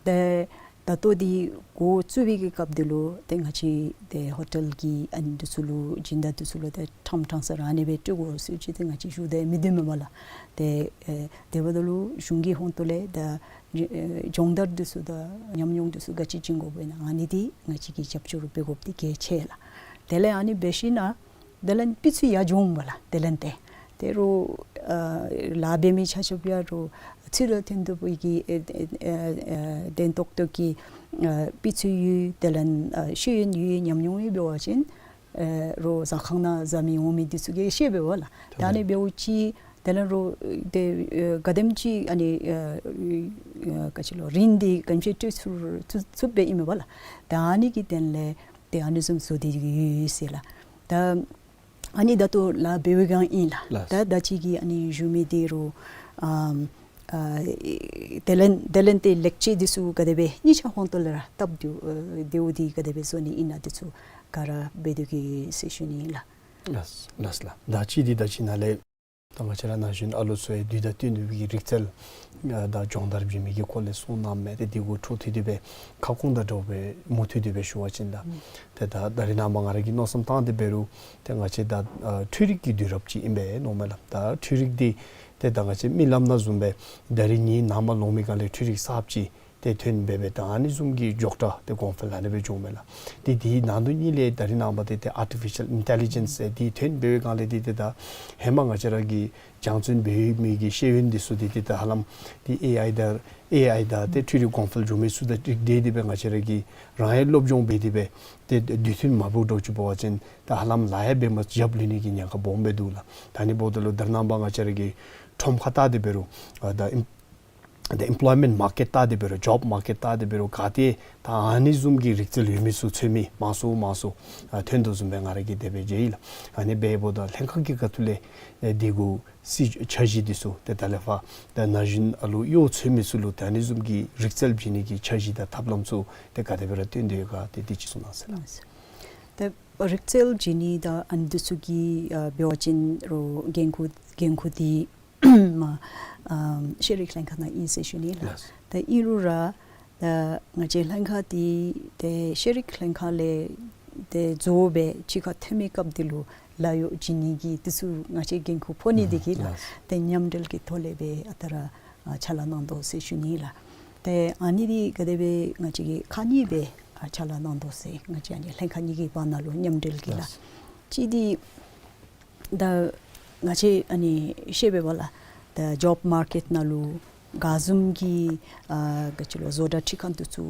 ཏེ་ད་ལྟོ་འདི་འགོ་བཙུགས་པའི་སྐབས་འདི་ལུ་ཏེ་ང་བཅས་ཏེ་ཧོ་ཊེལ་གྱི་ཨ་ནི་འདི་ཚུ་ལུ་སྦྱིན་བདག་འདི་ཚུ་ལུ་ཏེ་ཕྲང་ཕྲང་ས་ར་ཨ་ནི་སྦེ་སྤྲོད་དགོ་ཟེར་ཅིག་ཏེ་ང་བཅས་ཞུ་སྟེ་མི་སྡོད་མས་པ་ལགས། ཏེ་ཨེ་དེ་འབདཝ་ད་ལུ་གཞུང་གི་ཧོངས་ཏོ་ལས་ད་ཨེ་སྦྱོང་བརྡར་འདི་ཚུ་དང་ཉམས་མྱོང་འདི་ཚུ་ག་ཅི་བྱིན་དགོཔ་ཨིན་ན་ཨ་ནི་འདི་ང་བཅས་ཀྱིས་རྒྱབ་སྐྱོར་འབད་དགོཔ་འདི་གལ་ཆེ་ལགས། དེ་ལས་ཨ་ནི་འབད་ཞིན་ན་དེ་ལས་སྤུས་ཚད་ཡར་འགྱོཝ་མས་པ་ལགས། དེ་ལས་ཏེ་ཏེ་རུང་ཨ་ལཱ་འབད་མི་ཆ་ཁྱབ་ཡང་རུང་ཚུར་ལུ་ཐོན་ཐོབ་པའི་གི་ཨེ་ཨེ་ཨེ་ཨེ་བདེན་ཏོག་ཏོ་གི་ཨ་སྤུས་ཚད་ཡོད། དེ་ལས་ཨ་ཤེས་ཡོན་ཡོད། ཉམས་མྱོང་ཡོད་འབད་བ་ཅིན་ཨེ་རུང་ཟ་ཁང་ནང་ཟ་མི་འོང་མི་འདི་ཚུ་གིས་ཤེས་པས་པ་ལགས། ད་ཨ་ནི་འབདཝ་ཅིག་ དེ་ལས་རོགས་ཏེ་ཨེ་ག་དེམ་ཅིག་ཨ་ནི་ཨེ་ཨེ་ག་ཅི་ལོ་རིན་འདི་ག་དེམ་ཅིག་སྤྲོད་ཚུགས་ཚུགས་ཚུགསཔ་སྦེ་ཨིན་མས་པ་ལགས། ད་ཨ་ནི་གི་དོན་ལས་ཏེ་ཨ་ནི་བཟུམ་བཟོ་སྟེ་ཡོད་ཟེར་ལགས། ད་ཨ་ནི་ད་ལྟོ་ལཱ་འབད་བའི་སྒང་ཨིན་ལགས། ལགས། ད་ད་ཅི་གི་ཨ་ནི་ཞུ་མི་འདི་རོགས་ཨམ་ཨ་དེ་ལས་དེ་ལས་ཏེ་ལེགས་བཅོས་འདི་ཚུ་ག་དེ་སྦེ་གཉིས་ཆ་ཧོང་ཏོ་ལས་ར་སྟབས་བདེཝ་ཨེ་བདེཝ་འདི་ག་དེ་སྦེ་བཟོ་ནི་ཨིན་ན་འདི་ཚུ་ག་ར་འབད་དེ་གི་ཟེར་ཞུ་ནི་ཨིན་ལགས། ལགས་ལགས་ལགས། ད་ཅི་འདི་ད་ཅི་ནཱ་ལས་ད་ང་བཅས་ར་ན་གཞོན་ཨ་ལོ་ཚུ་ཡང་དུས་དང་བསྟུན་ཏེ་གི་རིག་རྩལ་ཨ་དང་སྦྱོང་བརྡར་འབད་མི་གི་སྐོར་ལས་གསུངས་གནང་མི་འདི་དེ་གུ་འཕྲོ་མཐུད་དེ་སྦེ་ཁ་སྐོང་དང་འདྲཝ་སྦེ་མུ་མཐུད་དེ་སྦེ་ཞུ་བ་ཅིན་ད་ཨུམ་ཏེ་ད་ད་རིས་ནངས་པ་ང་ར་གིས་མནོ་བསམ་བཏང་སྟེ་འབད་རུང་ཏེ་ང་བཅས་ད་ཨ་འཕྲུལ་རིག་གི་དུས་རབས་ཅིག་ཨིན་པས་མནོཝ་མས་ལགས། ད་འཕྲུལ་རིག་འདི་ཏེ་ད་ང་བཅས་མི་ལམ་ནང་བཟུམ་སྦེ་ད་རིས་ནངས་པ་ལོང་མི་སྒང་ལས་འཕྲུལ་རིག་གསརཔ་ཅིག་ཏེ་ཐོན་འབད་འབད་ད་ཨ་ནི་བཟུམ་གྱི་འགྱོ་ཁྲ་ཏེ་གོང་འཕེལ་ཨ་ནི་སྦེ་འགྱོཝ་མས་ལགས། ཏེ་དེའི་ནང་དོན་གཉིས་ལས་ད་རིས་ནངས་པ་ཏེ་ཏེ་ཨར་ཊི་ཕི་ཤཱལ་ཨིན་ཊེ་ལི་ཇེནསི་ཟེར་འདི་ཐོན་འབད་བའི་སྒང་ལས་ཏེ་ཏེ་ད་ཧེ་མ་ང་བཅས་ར་གི་སྦྱང་བརྩོན་འབད་མི་གི་ཤེས་ཡོན་འདི་ཚུ་ཏེ་ཏེ་ད་ཧ་ལམ་ཏེ་ཨེ་ཨའི་དང་ཨེ་ཨའི་དང་ཏེ་འཕྲུལ་རིག་གོང་འཕེལ་འགྱོ་མི་ཚུ་དང་འགྲིག་སྟེ་སྦེ་ང་བཅས་ར་གིས་རང་ཡང་སློབ་སྦྱོང་འབད་དེ་སྦེ་ཏེ་དུས་མཐུན་མ་འབད་དོ་ཅིག་འབད་བ་ཅིན་ད་ཧ་ལམ་ལཱ་ཡང་འབད་མ་རྐྱབ་ལུས་ནི་གི་ཉེན་ཁ་སྦོམ་སྦེ་འདུག་ལགས། ད་ཨ་ནི་འབདཝ་ད་ལུ་ད་རིས་ནངས་པ་ང་བཅས་ར་གི་ཁྲོམ་ཁ་བལྟ་སྟེ་འབད་རུང་ཨ་ད་ཨིམ་ད་ཨེམ་པོལོའི་མེནཊ་མར་ཀེཊ་བལྟ་སྟེ་འབད་རུང་ཇོབ་མར་ཀེཊ་བལྟ་སྟེ་འབད་རུང་ག་ཏེ་ད་ཨ་ནི་བཟུམ་གྱི་རིག་རྩལ་ཡོད་མི་ཚུ་ཚུད་མི་མང་སུ་མང་སུ་ཨ་ཐོན་དོ་བཟུམ་སྦེ་ང་ར་གིས་དེ་སྦེ་མཇལ་ཡི་ལགས། ཨ་ནི་འབདཝ་ད་ལྷན་ཁག་གི་ཁ་ཐུག་ལས་ཨེ་དེ་གུ་སྲིད་འཆར་གཞི་འདི་ཚུ་ཏེ་ད་ལས་ཕར་ད་ན་གཞོན་ཨ་ལུ་གཡོག་ཚུད་མི་ཚུ་ལུ་ད་ཨ་ནི་བཟུམ་གྱི་རིག་རྩལ་བྱིན་ནི་གི་འཆར་གཞི་དང་ཐབས་ལམ་ཚུ་ཏེ་ག་དེ་སྦེ་ར་བཏོན་ཏེ་ཡོད་ག་ཏེ་དེ་ཅིག་གསུང་གནང་ཟེར་ལགས། ཏེ་རིག་རྩལ་བྱིན་ནི་དང་ཨ་ནི་འདི་ཚུ་གི་ཨ་འབད་བ་ཅིན་རོགས་འགན་ཁུར་འགན་ཁུར་འདི་མ་ཨ་ཤེས་རིག་ལྷན་ཁག་ནང་ཨིན་ཟེར་ཞུ་ནི་ལགས། ལགས། ཏེ་ཨིན་རུང་ར་ད་ང་བཅས་ལྷན་ཁག་འདི་ཏེ་ཤེས་རིག་ལྷན་ཁག་ལས་ཏེ་རྫོགས་སྦེ་ཕྱི་ཁར་ཐོན་མི་སྐབས་འདི་ལུ་ལཱ་གཡོག་བྱིན་ནི་གི་འདི་ཚུ་ང་བཅས་འགན་ཁུར་ཕོག་ནི་འདི་གིས་ལགས། ལགས། ཏེ་མཉམ་འབྲེལ་གྱི་ཐོག་ལས་སྦེ་ཨ་རྟག་ར་ཨ་ཕྱག་ལཱ་གནང་དོ་ཟེར་ཞུ་ནི་ལགས། ཏེ་ཨ་ནི་འདི་ག་དེ་སྦེ་ང་བཅས་ཀྱིས་ཁག་གཉིས་སྦེ་ཨ་ཕྱག་ལཱ་གནང་དོ་ཟེར་ང་བཅས་ཨ་ནི་ལྷན་ཁག་གཉིས་ཀྱི་བར་ན་ལུ་མཉམ་འབྲེལ་གྱི་ལགས། ལགས། གཅིག་འདི་ད་ང་བཅས་ཨ་ནི་ཤེས་པས་པ་ལགས། ད་ཇོབ་མར་ཀེཊ་ནང་ལུ་ག་བཟུམ་གྱི་ཨ་ག་ཅི་ལོ་བཟོ་གྲྭ་ཁྲིད་ཁང་འདི་ཚུ་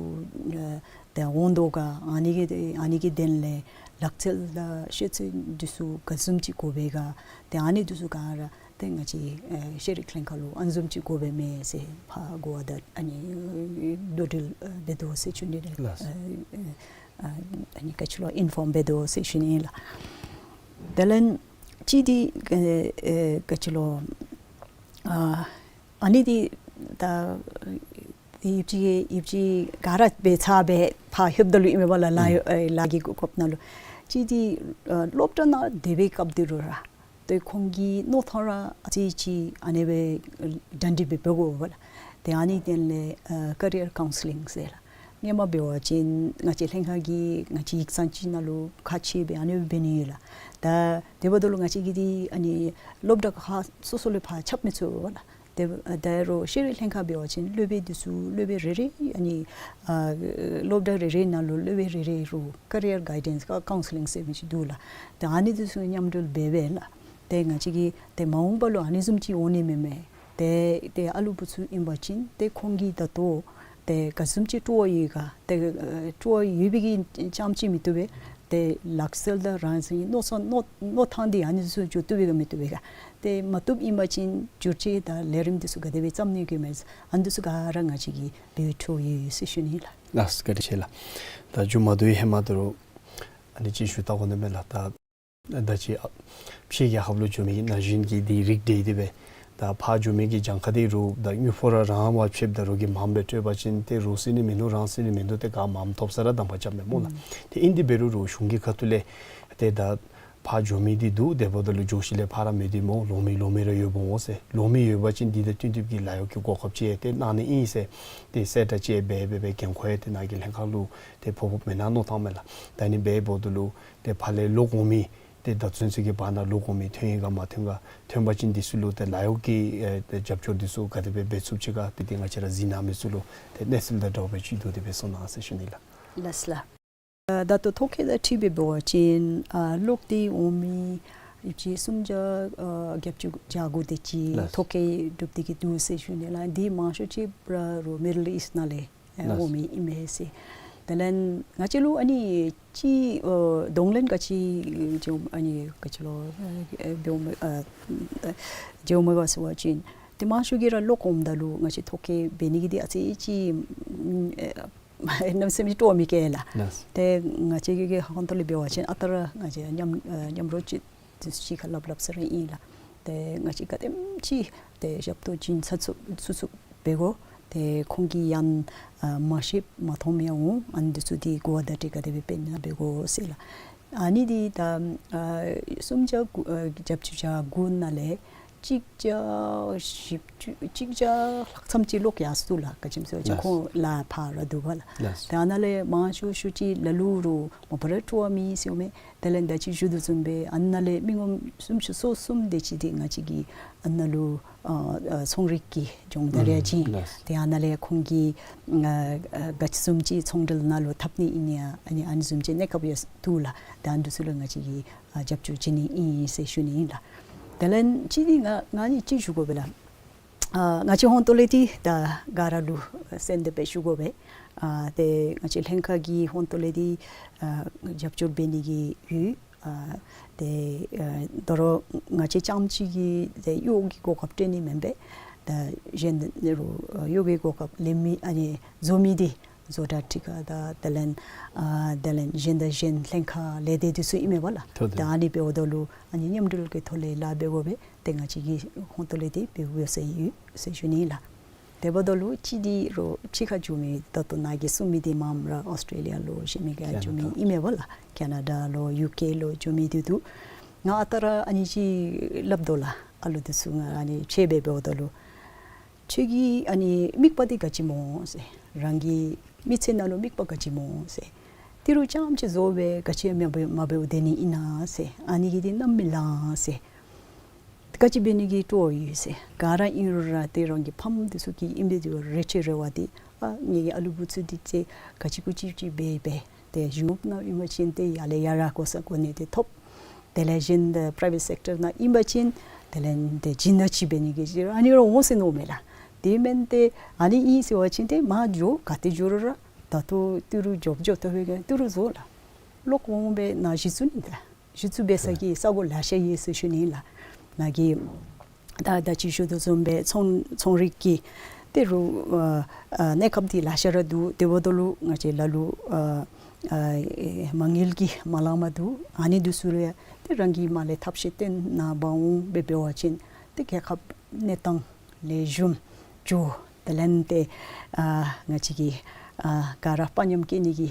ཨ་ཏེ་འོང་དོ་ག། ཨ་ནི་གི་ཨ་ནི་གི་དོན་ལས་ལག་རྩལ་དང་ཤེས་ཚད་འདི་ཚུ་ག་བཟུམ་ཅིག་དགོ་པས་ག། ཏེ་ཨ་ནི་འདི་ཚུ་ག་ར་ཏེ་ང་བཅས་ཨེ་ཤེས་རིག་ལྷན་ཁག་ལུ་ཨ་ནི་བཟུམ་ཅིག་དགོ་པས་མས་ཟེར་ཕར་གོ་བ་དང་ཨ་ནི་བསྡུ་སྒྲིལ་ཨེ་འབད་དོ་ཟེར་ཞུ་ནི་ལགས། ལགས། ཨེ་ཨེ་ཨ་ནི་ག་ཅི་ལོ་ཨིན་ཕོམ་འབད་དོ་ཟེར་ཞུ་ནི་ལགས། དེ་ལས་གཅིག་འདི་ཨེ་ཨེ་ག་ཅི་ལོ་ཨ་ཨ་ནི་འདི་ད་ཡིབ་ཅི་ཡིབ་ཅི་ག་ར་འབད་ཚར་སྦེ་ཕར་ལྷོདཔ་ད་ལུ་ཨིན་མས་པ་ལགས། ལཱ་ཨེ་ལཱ་གི་གོ་སྐབས་ནང་ལུ་གཅིག་འདི་ཨ་སློབ་གྲྭ་ནང་སྡོད་པའི་སྐབས་འདི་རུ་ར་ཏེ་ཁོང་གི་མནོ་ཐངས་ར་ཨ་ཙི་ཅིག་ཨ་ནི་སྦེ་གྲ་སྒྲིག་འབད་འབད་དགོ་པས་ལགས། ཏེ་ཨ་ནི་དོན་ལས་ཨ་ཀེ་རི་ཡར་ཀའུན་སི་ལིང་ཟེར་ལགས། སྔོན་མ་འབད་བ་ཅིན་ང་བཅས་ལྷན་ཁག་གིས་ང་བཅས་ཡིག་ཚང་ཅིག་ནང་ལུ་ཁ་ཕྱེ་སྦེ་ཨ་ནི་སྦེ་འབད་ནི་ཡོད་ལགས། ད་དེ་འབདཝ་ད་ལུ་ང་བཅས་ཀྱིས་འདི་ཨ་ནི་སློབ་གྲྭ་ཁག་སོ་སོ་ལས་ཕར་ཁྱབ་མི་ཚུགས་པས་ལགས། ཏེ་ད་རུང་ཤེས་རིག་ལྷན་ཁག་འབད་བ་ཅིན་སློབ་དཔོན་འདི་ཚུ་སློབ་དཔོན་རེ་རེ་ཨ་ནི་ཨ་སློབ་གྲྭ་རེ་རེ་ནང་ལུ་སློབ་དཔོན་རེ་རེ་རུ་ཀེ་རི་ཡར་གའི་ཌེནསི་ཀའུན་སི་ལིང་ཟེར་མི་ཅིག་འདུག་ལགས། ཏེ་ཨ་ནི་འདི་ཚུ་མཉམ་འབྲེལ་འབད་འབད་ལགས། ཏེ་ང་བཅས་ཀྱིས་ཏེ་མ་འོངས་པ་ལུ་ཨ་ནི་བཟུམ་ཅིག་འོང་ནི་མེན་མས། ཏེ་ཏེ་ཨ་ལུ་བུ་ཚུ་ཨིན་པ་ཅིན་ཏེ་ཁོང་གིས་ད་ལྟོ་ཏེ་ག་བཟུམ་ཅིག་སྤྲོ་བ་ཡོད་ག། ཏེ་ཨ་སྤྲོ་བ་ཡོད་པའི་གི་རྐྱངམ་ཅིག་མི་བཏུབ་པས། ཏེ་ལག་རྩལ་དང་རང་བཞིན་མནོ་བསམ་མནོ་མནོ་ཐངས་འདི་ཨ་ནི་ཚུ་འགྱུར་བཏུབ་པས་ག་མི་བཏུབ་པས་ག། ཏེ་མ་བཏུབ་ཨིན་པ་ཅིན་བསྒྱུར་བཅོས་དང་ལས་རིམ་འདི་ཚུ་ག་དེ་སྦེ་བརྩམ་ནི་གི་མས། ཨ་ནི་འདི་ཚུ་ག་ར་ང་བཅས་ཀྱིས་འབད་འཕྲོ་ཡོད་ཟེར་ཞུ་ནི་ལགས། ལགས་བཀའ་དྲིན་ཆེ་ལགས། ད་མཇུག་མ་དོ་ཧེ་མ་དོ་རུང་ཨ་ནི་ཅིག་ཞུ་བལྟ་དགོ་ནི་མས་ལགས། ད་ད་ཅི་ཨ་ཕྱི་རྒྱལ་ཁབ་ལུ་འགྱོ་མི་ན་གཞོན་གྱིས་འདི་རིག་སྟེ་དེ་སྦེ་ད་ཕར་འགྱོ་མི་གི་གྱངས་ཁ་འདི་རུང་ད་དངུལ་ཕོགས་ར་རང་བ་ཕྱདཔ་ད་རོགས་ཀྱིས་མངམ་སྦེ་སྤྲོད་པ་ཅིན་ཏེ་རོགས་སེལ་ནི་མིན་འདུག། རང་སེལ་ནི་མིན་འདུག། ཏེ་ག་མངམ་ཐོབ་ས་ར་དང་པ་རྐྱབ་མས་སྨོ་ལགས། ཨུམ། ཏེ་ཨིན་དེ་འབད་རུང་རོགས་གཞུང་གི་ཁ་ཐུག་ལས་ཏེ་ད་ཕར་འགྱོ་མི་འདི་འདུག། དེ་འབདཝ་ད་ལུ་འགྱོ་ཞིནམ་ལས་ཕར་ར་མེད་དེ་སྨོ། ལོང་མི་ལོང་མི་ར་ཡོདཔ་འོང་ཟེར། ལོང་མི་ཡོད་པ་ཅིན་འདི་དང་བསྟུན་ཏེ་གི་ལཱ་གཡོག་གི་གོ་སྐབས་ཅིག་ཏེ་གནང་ནི་ཨིན་ཟེར། ཏེ་གསལ་བསྒྲགས་ཅིག་འབད་འབད་འབད་འགན་ཁུར་ཡང་ཏེ་ནཱ་གི་ལྷན་ཁག་ལུ་ཏེ་ཕོག་ཕོགཔ་མེན་ན་མནོ་ཐངས་མས་ལགས། ད་ཨ་ནི་འབདཝ་ད་ལུ་ཏེ་ཕར་ལས་ལོག་འོང་མི་ཏེ་ད་ཚུན་ཚོད་ཀྱི་བར་ན་ལོག་འོང་མི་ཐོན་ཡི་ག་མ་ཐོན་ག། ཐོན་པ་ཅིན་འདི་ཚུ་ལུ་ཏེ་ལཱ་གཡོག་གི་ཨེ་ཏེ་རྒྱབ་སྐྱོར་འདི་ཚུ་ག་དེ་སྦེ་འབད་ཚུགསཔ་ཅིག་ག། ཏེ་འདི་ང་བཅས་ར་གཟིགས་གནང་མི་ཚུ་ལུ་ཏེ་གནས་ཚུལ་དང་འདྲཝ་སྦེ་ཅིག་བསྡུ་སྟེ་སྦེ་གསུང་གནང་ཟེར་ཞུ་ནི་ལགས། ལགས་ལགས། ད་ལྟོ་ཐོ་བཀོད་དང་འཁྲིལ་སྦེ་འབད་བ་ཅིན་ཨ་ལོག་སྟེ་འོང་མི་ཡིབ་ཅི་སུམ་བརྒྱ་ཨ་བརྒྱད་ཅུ་གྱ་དགུ་དེ་ཅིག་ལགས། ཐོ་བཀོད་གྲུབ་སྟེ་གི་འདུག་ཟེར་ཞུ་ནི་ལགས། འདི་མང་ཤོས་ཅིག་ར་རོགས་མིཌལ་ཨིསཊ་ནང་ལས་ཨེ་ལགས། འོང་མི་ཨིན་མས་ཟེར། ད་ དེ་ལས་ང་བཅས་ལུ་ཨ་ནི་ཅིག་ཨ་གདོང་ལེན་ག་ཅི་བྱུང་ཨ་ནི་ག་ཅི་ལོ་ཨ་བྱུང་མས་ཨ་བྱུང་མས་ག་ཟེར་བ་ཅིན་ཏེ་མང་ཤོས་ཀྱིས་ར་ལོག་འོངམ་ད་ལུ་ང་བཅས་ཐོ་བཀོད་འབད་ནི་གི་འདི་ཨ་ཙི་ཅིག་ཨ་གནམ་མེད་ས་མེད་སྤྲོ་བ་མེད་གེ་ལགས། ལགས། ཏེ་ང་བཅས་ཀྱི་ཧོང་ཏོ་ལས་འབད་བ་ཅིན་ཨ་རྟག་ར་ང་བཅས་མཉམ་ཨ་མཉམ་རོགས་ཅིག་ཏེ་གཅིག་ཁར་སླབ་སླབ་ས་ར་ཨིན་ལགས། ཏེ་ང་བཅས་ག་དེམ་ཅིག་ཏེ་ཞབས་ཏོག་བྱིན་ཚུགས་ཚུགས་ཚུགས་འབད་དགོ། ཏེ་ཁོང་གིས་ཡང་ཨ་མ་ཤེསཔ་མ་མཐོངམ་ཡང་འོང་། ཨ་ནི་འདི་ཚུ་འདི་གོ་བ་བརྡ་སྤྲོད་ག་དེ་སྦེ་འབད་ན་འབད་དགོ་ཟེར་ལགས། ཨ་ནི་འདི་ད་ཨ་སུམ་བརྒྱ་དགུ་ཨ་བརྒྱད་ཅུ་གྱ་དགུ་ནང་ལས་གཅིག་བརྒྱ་བཞི་བཅུ་གཅིག་བརྒྱ་ལྷག་ཙམ་ཅིག་ལོག་ཡར་སོ་ལགས། ག་ཅི་སྨོ་ཟེར་བ་ཅིན་ལགས། ཁོང་ལཱ་ཕར་ར་འདུག་པ་ལགས། ལགས། ཏེ་ཨ་ནཱ་ལས་མང་ཤོས་ཤོས་ཅིག་ལ་ལུ་རུང་མ་པ་ར་སྤྲོ་བ་མེད་ཟེར་མས། དེ་ལས་ད་ཅི་ཞུ་དོ་བཟུམ་སྦེ་ཨ་ནཱ་ལས་མི་ངོམ་སུམ་ཅུ་སོ་གསུམ་དེ་ཅིག་འདི་ང་བཅས་ཀྱི་ཨ་ནཱ་ལུ་ཨ་ཨ་ཚོང་རིག་གི་སྦྱོང་བརྡར་ཡང་ཨུམ་བྱིན། ལགས། ཏེ་ཨ་ནཱ་ལས་ཁོང་གིས་ཨ་ཨ་ག་ཅི་བཟུམ་ཅིག་ཚོང་འབྲེལ་ནང་ལུ་འཐབ་ནི་ཨིན་ན་ཨ་ནི་ཨ་ནི་བཟུམ་ཅིག་གནས་སྐབས་ཡང་འདུག་ལགས། ད་ཨ་ནི་འདི་ཚུ་ལུ་ང་བཅས་ཀྱིས་ཨ་རྒྱབ་སྐྱོར་བྱིན་ནི་ཨིན་ཟེར་ཞུ་ནི་ཨིན་ལགས། དེ་ལས་གཅིག་འདི་ང་ང་ནི་གཅིག་ཞུ་དགོ་པས་ལགས། ཨ་ང་བཅས་ཧོང་ཏོ་ལས་འདི་ད་ག་ར་ལུ་གསན་ཏེ་སྦེ་ཞུ་དགོ་པས། ཨ་ཏེ་ང་བཅས་ལྷན་ཁག་གིས་ཧོང་ཏོ་ལས་འདི་ཨ་རྒྱབ་སྐྱོར་འབད་ནི་གི་ཡོད། ཨ་ཏེ་ཨ་དོ་རུང་ང་བཅས་རྐྱངམ་གཅིག་གིས་ཏེ་གཡོག་གི་གོ་སྐབས་སྤྲོད་ནི་མེན་པས། ད་གཞན་ནི་རུང་གཡོག་གི་གོ་སྐབས་ལེན་མི་ཨ་ནི་བཟོ་མི་འདི་བཟོ་གྲྭ་ཁྲི་ཁ་དང་དེ་ལས་ཨ་དེ་ལས་གཞན་དང་གཞན་ལྷན་ཁག་ལས་སྡེ་འདི་ཚུ་ཨིན་མས་པ་ལགས། ཐོ་ཐོ། ད་ཨ་ནི་འབདཝ་ད་ལུ་ཨ་ནི་མཉམ་འབྲེལ་གྱི་ཐོག་ལས་ལཱ་འབད་དགོ་པས། ཏེ་ང་བཅས་ཀྱིས་ཧོང་ཏོ་ལས་འདི་འབད་དགོ་ཟེར་ཡོད་ཟེར་ཞུ་ནི་ལགས། དེ་འབདཝ་ད་ལུ་གཅིག་འདི་རུང་ཕྱི་ཁར་འགྱོ་མི་ད་ལྟོ་ནཱ་གིས་གསུངས་མི་འདི་མངམ་ར་ཨོསི་ཊེ་ལི་ཡ་ལུ་གཞན་མི་ག་ཡང་འགྱོ་མི་ཨིན་མས་པ་ལགས། ཁེ་ན་ཌ་ལུ་ཡུ་ཀེ་ལུ་འགྱོ་མི་འདི་འདུག། ང་ཨ་རྟག་ར་ཨ་ནི་ཅིག་སླབ་དོ་ལགས། ཨ་ལུ་འདི་ཚུ་ང་ཨ་ནི་ཆེ་སྦེ་འབདཝ་ད་ལུ་ཁྱོད་ཀྱི་ཨ་ནི་དམིགས་པ་འདི་ག་ཅི་སྨོ་ཟེར། རང་གི་མི་ཚེ་ནང་ལུ་དམིགས་པ་ག་ཅི་སྨོ་ཟེར། ཏི་རུ་རྐྱངམ་ཅིག་བཟོ་སྦེ་ག་ཅི་ཡང་མ་འབད་མ་འབདཝ་སྡོད་ནི་ཨིན་ན་ཟེར། ཨ་ནི་གིས་འདི་གནམ་མེད་ལང་ཟེར། ག་ཅི་འབད་ནི་གི་སྤྲོ་བ་ཡོད་ཟེར། ག་ར་ཨིན་རུང་ར་ཏེ་རང་གི་ཕམ་འདི་ཚུ་གི་ཨིན་པའི་འདི་རེ་ཆེ་རེ་བ་འདི་ཨ་ངེ་གི་ཨ་ལུ་བུ་ཚུ་འདི་ཚེ་ག་ཅི་གུ་ཅི་ཅིག་འབད་འབད་ཏེ་གཞུང་གནང་ཨིན་པ་ཅིན་ཏེ་ཡར་ལས་ཡར་ར་གོ་ས་གོ་གནས་འདི་ཐོབ། དེ་ལས་གཞན་འདི་པ་རའི་ཝེཊ་སེཀ་ཊར་ནང་ཨིན་པ་ཅིན་དེ་ལས་འདི་སྦྱིན་བདག་ཅིག་འབད་ནི་གི་ཅིག་ཨ་ནི་ར་འོང་ཟེར་མནོཝ་མས་ལགས། དེ་མེན་ཏེ་ཨ་ནི་ཨིན་ཟེར་བ་ཅིན་ཏེ་མར་འགྱོ་ག་ཏེ་འགྱོ་རུང་ར་ད་ལྟོ་ཏི་རུ་འགྱོ་འགྱོ་ད་འབད་ག་ཏི་རུ་བཟོ་ལགས། ལོག་འོང་སྦེ་ནཱ་གཞི་བཙུགས་ནི་ད་གཞི་བཙུགས་འབད་ས་གི་ས་གོ་ལེ་ཤ་ཡོད་ཟེར་ཞུ་ནི་ལགས། ནཱ་གི་ད་ད་ཅི་ཞུ་དོ་བཟུམ་སྦེ་ཚོང་ཚོང་རིག་གི་ཏི་རུ་ཨ་ཨ་གནས་སྐབས་འདི་ལེ་ཤ་ར་འདུག། དེ་འབདཝ་ད་ལུ་ང་བཅས་ལ་ལུ་ཨ་ཨ་མ་དངུལ་གྱི་མ་ལང་མ་འདུག། ཨ་ནི་འདི་ཚུ་ལུ་ཡང་ཏེ་རང་གིས་མར་ལས་ཐབས་ཤེས་བཏོན་ནཱ་འབག་འོང་སྦེ་འབད་བ་ཅིན་ཏེ་རྒྱལ་ཁབ་གནས་སྟངས་ལེགས་ཤོམ་འགྱོ། དེ་ལས་ཏེ་ཨ་ང་བཅས་ཀྱི་ཨ་ག་ར་དཔའ་ཉམས་བསྐྱེད་ནི་གི་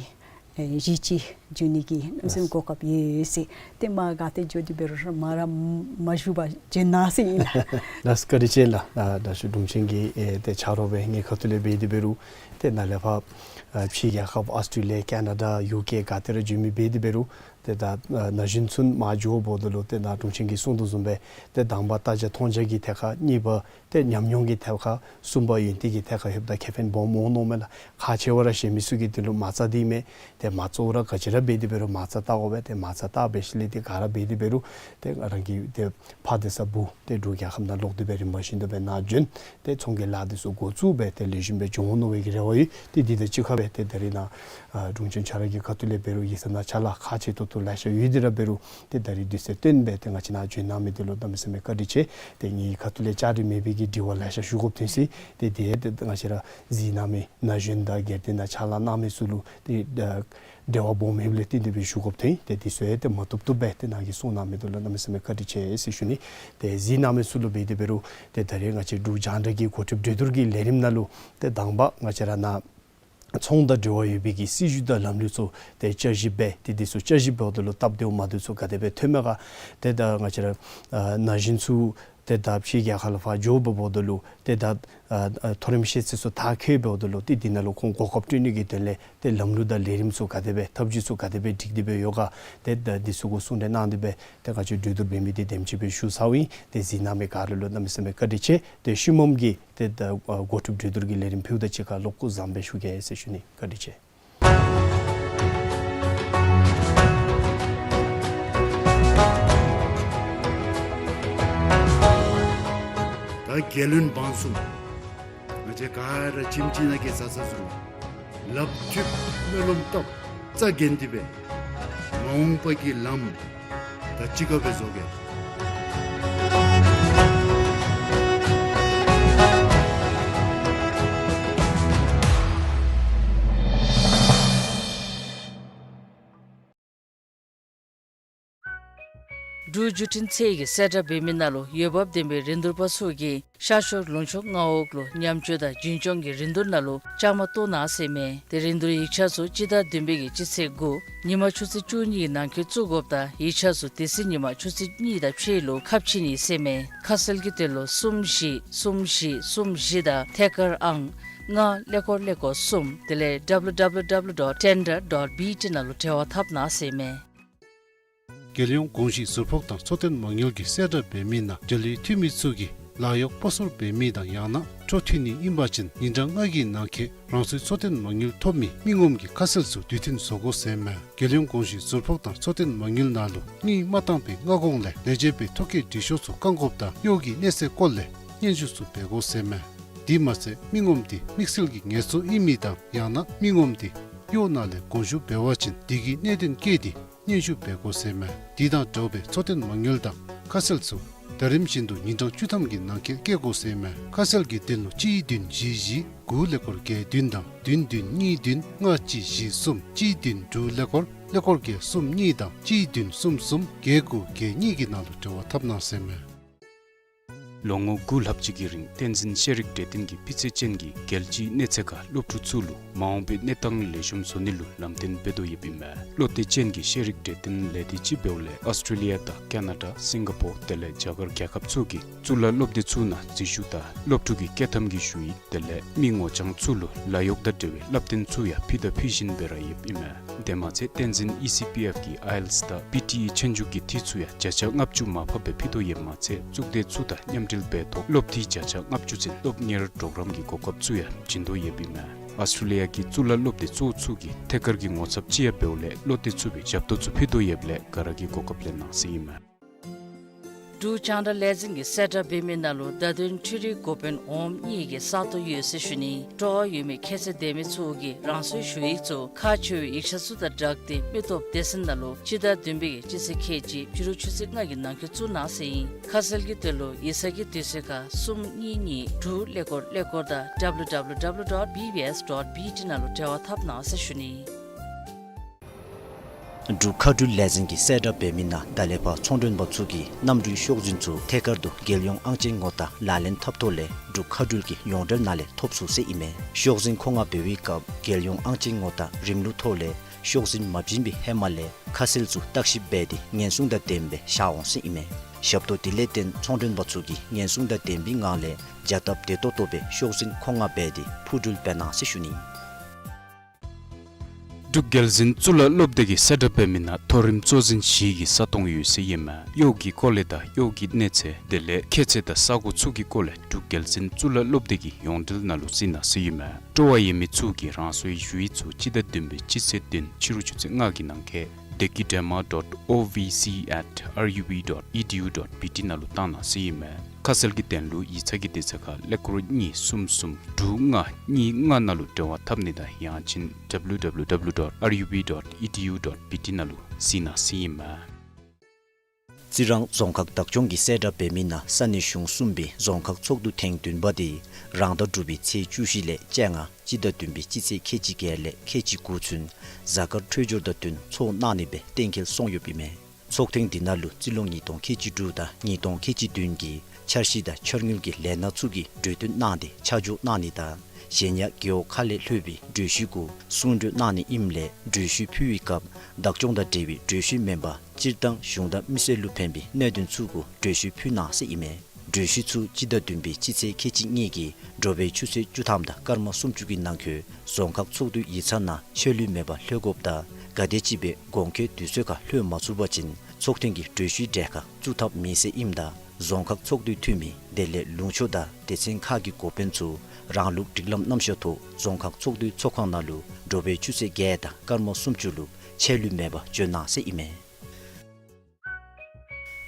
ཨེ་གཞི་ཅིག་འགྱོ་ནི་གི་གནམ་མེད་ས་མེད་གོ་སྐབས་ཡོད་ཟེར། ཏེ་མར་ག་ཏེ་འགྱོ་སྟེ་འབད་རུང་མར་ར་མ་བཞུགས་པར་བྱོན་གནང་ཟེར་ཨིན་ལགས། ལགས་བཀའ་དྲིན་ཆེ་ལགས། ད་ད་ཞུ་དྲུང་ཆེན་གྱིས་ཨེ་ཏེ་ཆ་རོགས་སྦེ་ངེའི་ཁ་ཐུག་ལས་འབད་དེ་འབད་རུང་ཏེ་ནཱ་ལས་ཕར་ཨ་ཕྱི་རྒྱལ་ཁབ་ཨོསི་ཊེ་ལི་ཡ་ཁེ་ན་ཌ་ཡུ་ཀེ་ག་ཏེ་ར་འགྱོ་མི་འབད་དེ་འབད་རུང་ཏེ་ད་ཨ་ན་གཞོན་ཚུ་མར་འགྱོ་འབདཝ་ད་ལུ་ཏེ་ནཱ་དྲུང་ཆེན་གྱིས་གསུངས་དོ་བཟུམ་སྦེ་ཏེ་དང་པ་ལྟ་རྒྱ་མཐོང་རྒྱ་གི་ཐད་ཁར་གཉིས་པ་ཏེ་ཉམས་མྱོང་གི་ཐད་ཁར་གསུམ་པ་ཡོན་ཏན་གྱི་ཐད་ཁར་ལྷོདཔ་ད་ཁེ་ཕན་སྦོམ་འོང་མནོཝ་མས་ལགས། ཁག་ཆེ་བ་ར་གཞན་མི་ཚུ་གི་དོན་ལུ་མ་རྩ་འདི་མས། ཏེ་མ་རྩ་ར་ག་ཅི་ར་འབད་དེ་འབད་རུང་མ་རྩ་བལྟ་དགོ་པས། ཏེ་མ་རྩ་བལྟ་འབད་ཞིནམ་ལས་ཏེ་ག་ར་འབད་དེ་འབད་རུང་ཏེ་རང་གི་ཏེ་ཕར་སྡོད་ས་བུ་ཏེ་འབྲུག་རྒྱལ་ཁབ་ནང་ལོག་སྟེ་སྦེ་རིམ་པ་བཞིན་དུ་སྦེ་ནཱ་བྱོན། ཏེ་ཚོང་གི་ལཱ་འདི་ཚུ་འགོ་བཙུགས་སྦེ་ཏེ་ལེགས་ཤོམ་སྦེ་འགྱོ་འོང་མནོ་བའི་གི་རེ་བ་ཡོད། ཏེ་འདི་དང་གཅིག་ཁར་སྦེ་ཏེ་ད་རིས་ནཱ་ཨ་དྲུང་ཆེན་ཁྱོད་ར་གི་ཁ་ཐུག་ལས་འབད་རུང་ཡིག་ཚང་ནང་ཕྱག་ལཱ་ཁག་ཆེ་ཏོག་ཏོ་ལེ་ཤ་ཡོད་དེ་ར་འབད་རུང་ཏེ་ད་རིས་དུས་ཚོད་བཏོན་སྦེ་ཏེ་ང་བཅས་ནཱ་བྱོན་གནང་མི་འདི་ལུ་གནམ་མེད་ས་མེད་བཀའ་དྲིན་ཆེ། ཏེ་ངེའི་ཁ་ཐུག་ལས་བཅར་འདྲི་མེད་པའི་གི་དྲི་བ་ལེ་ཤ་ཞུ་དགོཔ་ཐོན་སོ་ཡི། ཏེ་དེ་ཡང་ཏེ་ང་བཅས་ར་གཟིགས་གནང་མི་ན་གཞོན་དང་སྒེར་སྡེ་ནང་ཕྱག་ལཱ་གནང་མི་ཚུ་ལུ་ཏེ་ཨ་འབྲེལ་བ་སྦོམ་ཡོདཔ་ལས་བརྟེན་ཏེ་སྦེ་ཞུ་དགོཔ་ཐོན་ཡི། ཏེ་འདི་ཚུ་ཡང་ཏེ་མ་བཏུབ་བཏུབ་སྦེ་ཏེ་ནཱ་གིས་གསུངས་གནང་མི་འདི་ལུ་གནམ་མེད་ས་མེད་བཀའ་དྲིན་ཆེ་ཟེར་ཞུ་ནི། ཏེ་གཟིགས་གནང་མི་ཚུ་ལུ་འབད་དེ་འབད་རུང་ཏེ་ད་རིས་ང་བཅས་འབྲུག་རྒྱང་བསྒྲགས་ཀྱི་འགོ་ཁྲིདཔ་གྲོས་བསྡུར་གྱི་ལས་རིམ་ནང་ལུ་ཏེ་དང་པ་ང་བཅས་ར་ནཱ་ཚོང་དང་འབྲེལ་བ་ཡོད་པའི་གི་སྲིད་བྱུས་དང་ལམ་ལུགས་ཚུ་ཏེ་བསྐྱར་ཞིབ་འབད། ཏེ་འདི་ཚུ་བསྐྱར་ཞིབ་འབདཝ་ད་ལུ་སྟབས་བདེཝ་མ་བདེཝ་ཚུ་ག་དེ་སྦེ་ཐོནམ་མས་ག། ཏེ་ད་ང་བཅས་ར་ཨ་ན་གཞོན་ཚུ་ཏེ་ད་ཕྱི་རྒྱལ་ཁབ་ལུ་ཕར་འགྱོ་འབདཝ་ད་ལུ་ཏེ་ད་ཨ་ཨ་མཐོ་རིམ་ཤེས་ཚད་ཚུ་མཐར་འཁྱོལ་འབདཝ་ད་ལུ་ཏེ་འདི་ནང་ལུ་ཁོང་གོ་སྐབས་སྤྲོད་ནི་གི་དོན་ལས་ཏེ་ལམ་ལུགས་དང་ལས་རིམ་ཚུ་ག་དེ་སྦེ་ཐབས་བྱུས་ཚུ་ག་དེ་སྦེ་སྒྲིག་སྟེ་སྦེ་ཡོད་ག། ཏེ་ད་འདི་ཚུ་གུ་གསུང་གྲོས་གནང་སྟེ་སྦེ་ཏེ་ང་བཅས་གྲོས་བསྡུར་འབད་མི་འདི་དེམ་ཅིག་སྦེ་ཞུ་ཚརཝ་ཨིན། ཏེ་གཟིགས་གནང་མི་ག་ར་ལུ་གནམ་མེད་ས་མེད་བཀའ་དྲིན་ཆེ། ཏེ་ཤུལ་མམ་གྱི་ཏེ་ད་ཨ་འགོ་ཁྲིདཔ་གྲོས་བསྡུར་གྱི་ལས་རིམ་ཕུལཝ་དང་གཅིག་ཁར་ལོག་སྐུ་གཟུགས་བཟང་པོ་སྦེ་བཞུགས་གེ་ཟེར་ཞུ་ནི། བཀའ་དྲིན་ཆེ། ད་རྒྱལ་བློན་འབངས་སུ་ང་བཅས་ག་ར་ཁྱིམ་གཅིག་ནང་གི་བཟའ་ཚང་ཚུ་ ལགཔ་མཐུད་སྨོན་ལམ་བཏབ་རྩ་འགེངས་ཏེ་སྦེ་མ་འོངས་པ་གི་ལམ་ད་ཅི་ག་སྦེ་བཟོ་གེ། འབྲུག་བརྒྱུད་འཕྲིན་ཚད་ཀྱི་གསལ་བསྒྲགས་འབད་མི་ནང་ལུ་འོས་འབབ་ལྡན་པའི་རིན་བསྡུར་པ་ཚུ་གིས་ཤར་ཕྱོགས་ལུང་ཕྱོགས་མངའ་འོག་ལུ་ཉམས་བཅོས་དང་རྒྱུན་སྐྱོང་གི་རིན་བསྡུར་ནང་ལུ་བཅའ་མར་གཏོགས་གནང་ཟེར་མས། ཏེ་རིན་བསྡུར་ཡིག་ཆ་ཚུ་སྤྱི་ཟླ་བདུན་པའི་གི་སྤྱི་ཚེས་དགུ་ཉིན་མ་ཆུ་ཚོད་བཅུ་གཉིས་ཀྱི་ནང་འཁོད་བཙུགས་དགོཔ་དང་ཡིག་ཆ་ཚུ་དེ་ཚེ་ཉིན་མ་ཆུ་ཚོད་གཉིས་དང་ཕྱེད་ལུ་ཁ་ཕྱེ་ནི་ཟེར་མས། ཁ་གསལ་གྱི་དོན་ལུ་གསུམ་བཞི་གསུམ་བཞི་གསུམ་བཞི་དང་ཐད་ཀར་ཨང་ལྔ་ཀླད་ཀོར་ཀླད་ཀོར་གསུམ་དེ་ལས་W W W dot tender dot B T ནང་ལུ་འབྲེལ་བ་འཐབ་གནང་ཟེར་མས། རྒྱལ་ཡོངས་གོང་ཞུས་ཟུར་ཕོག་དང་འཚོ་རྟེན་མ་དངུལ་གྱི་གསལ་བསྒྲགས་འབད་མི་ནང་འབྲེལ་ཡོད་འཐུས་མི་ཚུ་གིས་ལཱ་གཡོག་སྤོ་སོར་འབད་མི་དང་ཡང་ན་འཕྲོ་མཐུད་ནི་ཨིན་པ་ཅིན་ཉིན་གྲངས་ལྔ་གི་ནང་འཁོད་རང་སོའི་འཚོ་རྟེན་མ་དངུལ་ཐོབ་མི་མི་ངོམ་གྱི་ཁ་གསལ་ཚུ་དུས་མཐུན་བཟོ་དགོ་ཟེར་མས། རྒྱལ་ཡོངས་གོང་ཞུས་ཟུར་ཕོག་དང་འཚོ་རྟེན་མ་དངུལ་ནང་ལུ་དངུལ་མ་བཏང་པའི་སྔ་གོང་ལས་ལས་བྱེད་པའི་ཐོ་བཀོད་འབྲི་ཤོག་ཚུ་བཀང་དགོཔ་དང་གཡོག་གི་གནས་ཚད་སྐོར་ལས་སྙན་ཞུ་ཚུ་འབད་དགོ་ཟེར་མས། དེ་མ་ཚད་མི་ངོམ་དེ་དམིགས་བསལ་གྱི་ངལ་གསོ་ཨིན་མི་དང་ཡང་ན་མི་ངོམ་དེ་གཡོག་ནང་ལས་དགོངས་ཞུ་འབད་བ་ཅིན་དེ་གི་གནད་དོན་བཀོད་དེ་སྙན་ཞུ་འབད་དགོ་ཟེར་མས། དེ་དང་འདྲཝ་སྦེ་འཚོ་རྟེན་མ་དངུལ་དང་ཁ་གསལ་ཚུ་ཟླ་རིམ་བཞིན་དུ་ཉིན་གྲངས་བཅུ་ཐམ་གྱི་ནང་འཁོད་བཀལ་དགོ་ཟེར་མས། ཁ་གསལ་གྱི་དོན་ལུ་གཅིག་བདུན་བཞི་བཞི་དགུ་ཀླད་ཀོར་བརྒྱད་བདུན་དང་བདུན་བདུན་གཉིས་བདུན་ལྔ་གཅིག་བཞི་གསུམ་གཅིག་བདུན་དྲུག་ཀླད་ཀོར་ཀླད་ཀོར་བརྒྱད་གསུམ་གཉིས་དང་གཅིག་བདུན་གསུམ་གསུམ་བརྒྱད་དགུ་བརྒྱད་གཉིས་ཀྱི་ནང་ལུ་འབྲེལ་བ་འཐབ་གནང་ཟེར་མས། ལོ་ངོ་དགུ་ལྷག་ཅིག་གི་རིང་བསྟན་འཛིན་ཤེས་རིག་གྲོས་སྟོན་གྱིས་སྤུས་ཚད་ཅན་གྱི་རྒྱལ་སྤྱིའི་གནས་ཚད་ཁར་སློབ་ཕྲུག་ཚུ་ལུ་མ་འོངས་པའི་གནས་སྟངས་ལེགས་ཤོམ་བཟོ་ནི་ལུ་ལམ་སྟོན་འབད་དོ་ཡོདཔ་ཨིན་མས། བློ་གཏད་ཅན་གྱི་ཤེས་རིག་གྲོས་སྟོན་ལས་སྡེ་ཅིག་འབདཝ་ལས་ཨོསི་ཊྲེ་ལི་ཡ་དང་ཀ་ན་ཌ་སིང་ག་པོར་དེ་ལས་རྒྱ་གར་རྒྱལ་ཁབ་ཚུ་གི་གཙུག་ལག་སློབ་སྡེ་ཚུ་ནང་འཛུལ་ཞུགས་དང་སློབ་ཕྲུག་གི་བསྐྱོད་ཐམ་གྱི་ཞུ་ཡིག་དེ་ལས་མི་ངོ་རྐྱང་ཚུ་ལུ་ལཱ་གཡོག་དང་འབྲེལ་བའི་བསླབ་སྟོན་ཚུ་ཡང་ཕུལ་དང་ཕུལ་བཞིན་པའི་ར་ཡོདཔ་ཨིན་མས། དེ་མ་ཚད་བསྟན་འཛིན་ཨི་སི་པི་ཨེཕ་གི་ཨའི་ཨེལ་ཊི་ཨེསི་དང་པི་ཊི་ཨི་ཆོས་རྒྱུགས་ཀྱི་འཐུས་ཚུ་ཡང་བརྒྱ་ཆ་ལྔ་བཅུ་མར་ཕབ་སྦེ་ཕུལ་དོ་ཡོདཔ་མ་ཚད་གཙུག་སྡེ་ཚུ་དང་མཉམ་འབྲེལ་འབད་ཐོག་སློབ་འཐུས་བརྒྱ་ཆ་ལྔ་བཅུ་ཚུན་སློབ་གཉེར་གྲོགས་རམ་གྱི་གོ་སྐབས་ཚུ་ཡང་བྱིན་དོ་ཡོདཔ་ཨིན་མས། ཨོསི་ཊྲེ་ལི་ཡ་གི་གཙུག་ལག་སློབ་སྡེ་གཙོ་བོ་ཚུ་གི་ཐད་ཀར་གྱི་ངོ་ཚབ་ཅིག་ཡང་འབདཝ་ལས་བློ་གཏད་ཚུགས་པའི་ཞབས་ཏོག་ཚུ་ཕུལ་དོ་ཡོདཔ་ལས་ག་ར་གིས་གོ་སྐབས་ལེན་གནང་ཟེར་ཨིན་མས། འབྲུག་རྒྱང་བསྒྲགས་ལས་འཛིན་གྱི་གསལ་བསྒྲགས་འབད་མི་ནང་ལུ་བརྡ་དོན་འཕྲུལ་རིག་འགོ་དཔོན་འོགམ་གཉིས་ཀྱི་ས་སྟོང་ཡོད་ཟེར་ཞུ་ནི། སྤྲོ་བ་ཡོད་མི་ཁྱད་ཚད་ལྡན་མི་ཚུ་གིས་རང་སོའི་ཞུ་ཡིག་ཚུ་ཁག་ཆེ་བའི་ཡིག་ཆ་ཚུ་དང་སྦྲགས་ཏེ་མི་སྟོབས་སྡེ་ཚན་ནང་ལུ་སྤྱི་ཟླ་བདུན་པའི་གི་སྤྱི་ཚེས་ཁལ་གཅིག་ཕྱི་རུ་ཆུ་ཚོད་ལྔ་གི་ནང་འཁོད་བཙུགས་གནང་ཟེར་ཨིན། ཁ་གསལ་གྱི་དོན་ལུ་ཡིག་ཚང་གི་དུས་ཚོད་ཁར་གསུམ་གཉིས་གཉིས་དྲུག་ཀླད་ཀོར་ཀླད་ཀོར་དང་W W W dot B B S dot B T ནང་ལུ་འབྲེལ་བ་འཐབ་གནང་ཟེར་ཞུ་ནི། འབྲུག་མཁའ་འགྲུལ་ལས་འཛིན་གྱི་གསལ་བསྒྲགས་འབད་མི་ནང་ད་ལས་ཕར་ཚོང་མགྲོན་པ་ཚུ་གིས་གནམ་གྲུའི་ཤོག་འཛིན་ཚུ་ཐད་ཀར་དུ་རྒྱལ་ཡོངས་ཨང་ཅན་ངོ་རྟགས་ལག་ལེན་འཐབ་ཐོག་ལས་འབྲུག་མཁའ་འགྲུལ་གྱི་ཡོངས་འབྲེལ་ནང་ལས་ཐོབ་ཚུགས་ཟེར་ཨིན་མས། ཤོག་འཛིན་མཁོ་མངགས་འབད་བའི་སྐབས་རྒྱལ་ཡོངས་ཨང་ཅན་ངོ་རྟགས་རིམ་ལུགས་ཐོག་ལས་ཤོག་འཛིན་མ་བྱིན་པའི་ཧེ་མ་ལས་ཁ་གསལ་ཚུ་བརྟག་ཞིབ་འབད་དེ་ཉེན་སྲུང་དང་ལྡནམ་སྦེ་བཞག་འོང་ཟེར་ཨིན་མས། ཞབས་ཏོག་དེ་ལས་བརྟེན་ཚོང་མགྲོན་པ་ཚུ་གིས་ཉེན་སྲུང་དང་ལྡན་པའི་ངང་ལས་བྱ་སྟབས་བདེ་ཏོག་ཏོ་སྦེ་ཤོག་འཛིན་མཁོ་མངགས་འབད་དེ་འཕུར་འགྲུལ་འབད་གནང་ཟེར་ཞུ་ནི། འབྲུག་རྒྱལ་འཛིན་གཙུག་ལག་སློབ་སྡེ་གི་གསལ་བསྒྲགས་འབད་མི་ནང་མཐོ་རིམ་གཙོ་འཛིན་བཞི་གི་ས་སྟོང་ཡོད་ཟེར་ཨིན་མས། གཡོག་གི་སྐོར་ལས་དང་གཡོག་གི་གནས་ཚད་དེ་ལས་ཁྱད་ཚད་དང་ས་གོ་ཚུ་གི་སྐོར་ལས་འབྲུག་རྒྱལ་འཛིན་གཙུག་ལག་སློབ་སྡེ་གི་ཡོངས་འབྲེལ་ནང་ལུ་གཟིགས་གནང་ཟེར་ཨིན་མས། སྤྲོ་བ་ཡོད་མི་ཚུ་གིས་རང་སོའི་ཞུ་ཡིག་ཚུ་སྤྱི་ཟླ་བདུན་པའི་སྤྱི་ཚེས་བདུན་ཕྱི་རུ་ཆུ་ཚོད་ལྔ་གི་ནང་འཁོད་dekidrama dot O V C at R U B dot E D U dot B T ནང་ལུ་བཏང་གནང་ཟེར་ཨིན་མས། ཁ་གསལ་གྱི་དོན་ལུ་ཡིག་ཚང་གི་དུས་ཚོད་ཁར་ཀླད་ཀོར་གཉིས་གསུམ་གསུམ་དྲུག་ལྔ་གཉིས་ལྔ་ནང་ལུ་འབྲེལ་བ་འཐབ་ནི་དང་ཡང་ཅིན་W W W dot R U B dot E D U dot B T ནང་ལུ་གཟིགས་གནང་ཟེར་ཨིན་མས། རྩི་རང་རྫོང་ཁག་བདག་སྐྱོང་གི་གསལ་བསྒྲགས་འབད་མི་ནང་ས་གནས་གཞུང་གསུམ་པའི་རྫོང་ཁག་ཚོགས་འདུ་ཐེངས་བདུན་པ་དེ་རང་ཟླ་དྲུག་པའི་ཚེས་བཅུ་བཞི་ལས་བཅོ་ལྔ་སྤྱི་ཟླ་བདུན་པའི་སྤྱི་ཚེས་ཁལ་གཅིག་བརྒྱད་ལས་ཁལ་གཅིག་དགུ་ཚུན་གཟའ་སྐར་འཕྲོད་སྦྱོར་དང་བསྟུན་ཚོགས་གནང་ནི་སྦེ་གཏན་འཁེལ་སོང་ཡོདཔ་ཨིན་མས། ཚོགས་ཐེངས་འདི་ནང་ལུ་རྩིས་ལོ་ཉིས་སྟོང་ཁལ་གཅིག་དྲུག་དང་ཉིས་སྟོང་ཁལ་གཅིག་བདུན་གྱི་འཆར་གཞི་དང་འཆར་དངུལ་གྱི་ལས་སྣ་ཚུ་གི་གྲོས་བསྟུན་གནང་སྟེ་ཆ་འཇོག་གནང་ནི་དང་གཞན་ཡང་རྒེད་འོག་ཁག་ལས་ལྷོད་པའི་གྲོས་གཞི་གུ་གསུང་གྲོས་གནང་ནི་ཨིནམ་ལས་གྲོས་གཞི་ཕུལ་བའི་སྐབས་བདག་སྐྱོང་དང་འབྲེལ་བའི་གྲོས་གཞི་མེན་པར་སྤྱིར་བཏང་གཞུང་དང་མི་སེར་ལུ་ཕན་པའི་གནད་དོན་ཚུ་གུ་གྲོས་གཞི་ཕུལ་གནང་ཟེར་ཨིན་མས། གྲོས་གཞི་ཚུ་སྤྱི་ཟླ་བདུན་པའི་སྤྱི་ཚེས་ཁལ་གཅིག་གཉིས་ཀྱི་དྲོ་པའི་ཆུ་ཚོད་བཅུ་ཐམ་དང་སྐར་མ་སུམ་ཅུ་གི་ནང་འཁོད་རྫོང་ཁག་ཚོགས་འདུའི་ཡིག་ཚང་ནང་ཆད་ལུས་མེད་པར་ལྷོད་དགོཔ་དང་ག་དེམ་ཅིག་སྦེ་དགོངས་འཁོད་དུས་ཚོད་ཁར་ལྷོད་མ་ཚུགས་པ་ཅིན་ཚོགས་ཐེངས་ཀྱི་གྲོས་གཞིའི་གྲལ་ཁར་བཙུགས་ཐབས་མེད་ཟེར་ཨིནམ་ད་རྫོང་ཁག་ཚོགས་འདུའི་འཐུས་མི་དེ་ལས་ལུང་ཕྱོགས་དང་སྡེ་ཚན་ཁག་གི་འགོ་དཔོན་ཚུ་རང་ལུགས་སྒྲིག་ལམ་རྣམ་གཞག་ཐོག་རྫོང་ཁག་ཚོགས་འདུའི་ཚོགས་ཁང་ནང་ལུ་དྲོ་པའི་ཆུ་ཚོད་བརྒྱད་དང་སྐར་མ་སུམ་ཅུ་ལུ་ཆད་ལུས་མེད་པར་འབྱོན་གནང་ཟེར་ཨིན་མས།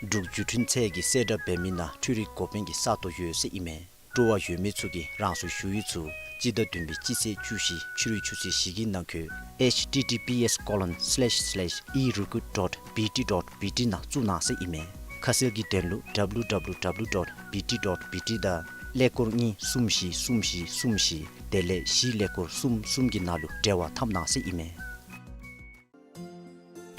འབྲུག་བརྒྱུད་འཕྲིན་ཚད་ཀྱི་གསལ་བསྒྲགས་འབད་མི་ནང་འཕྲུལ་རིག་འགོ་དཔོན་གྱི་ས་སྟོང་ཡོད་ཟེར་ཨིན་མས། སྤྲོ་བ་ཡོད་མི་ཚུ་གིས་རང་སོའི་ཞུ་ཡིག་ཚུ་ སྤྱི་ཟླ་བདུན་པའི་སྤྱི་ཚེས་བཅུ་བཞི་ཕྱི་རུའི་ཆུ་ཚོད་བཞི་གི་ནང་འཁོད་ཨེཆ་ཊི་ཊི་པི་ཨེསི་ཀོ་ལོན་སི་ལེཤ་སི་ལེཤ་ཨི་རི་ཀུཊ་ཌོཊ་བི་ཊི་ཌོཊ་བི་ཊི་ནང་བཙུགས་གནང་ཟེར་ཨིན་མས། ཁ་གསལ་གྱི་དོན་ལུ་ཌབ་ལུ་ཌབ་ལུ་ཌབ་ལུ་ཌོཊ་བི་ཊི་ཌོཊ་བི་ཊི་དང་ཀླད་ཀོར་གཉིས་གསུམ་བཞི་གསུམ་བཞི་གསུམ་བཞི་དེ་ལས་བཞི་ཀླད་ཀོར་གསུམ་གསུམ་གྱི་ནང་ལུ་འབྲེལ་བ་འཐབ་གནང་ཟེར་ཨིན་མས།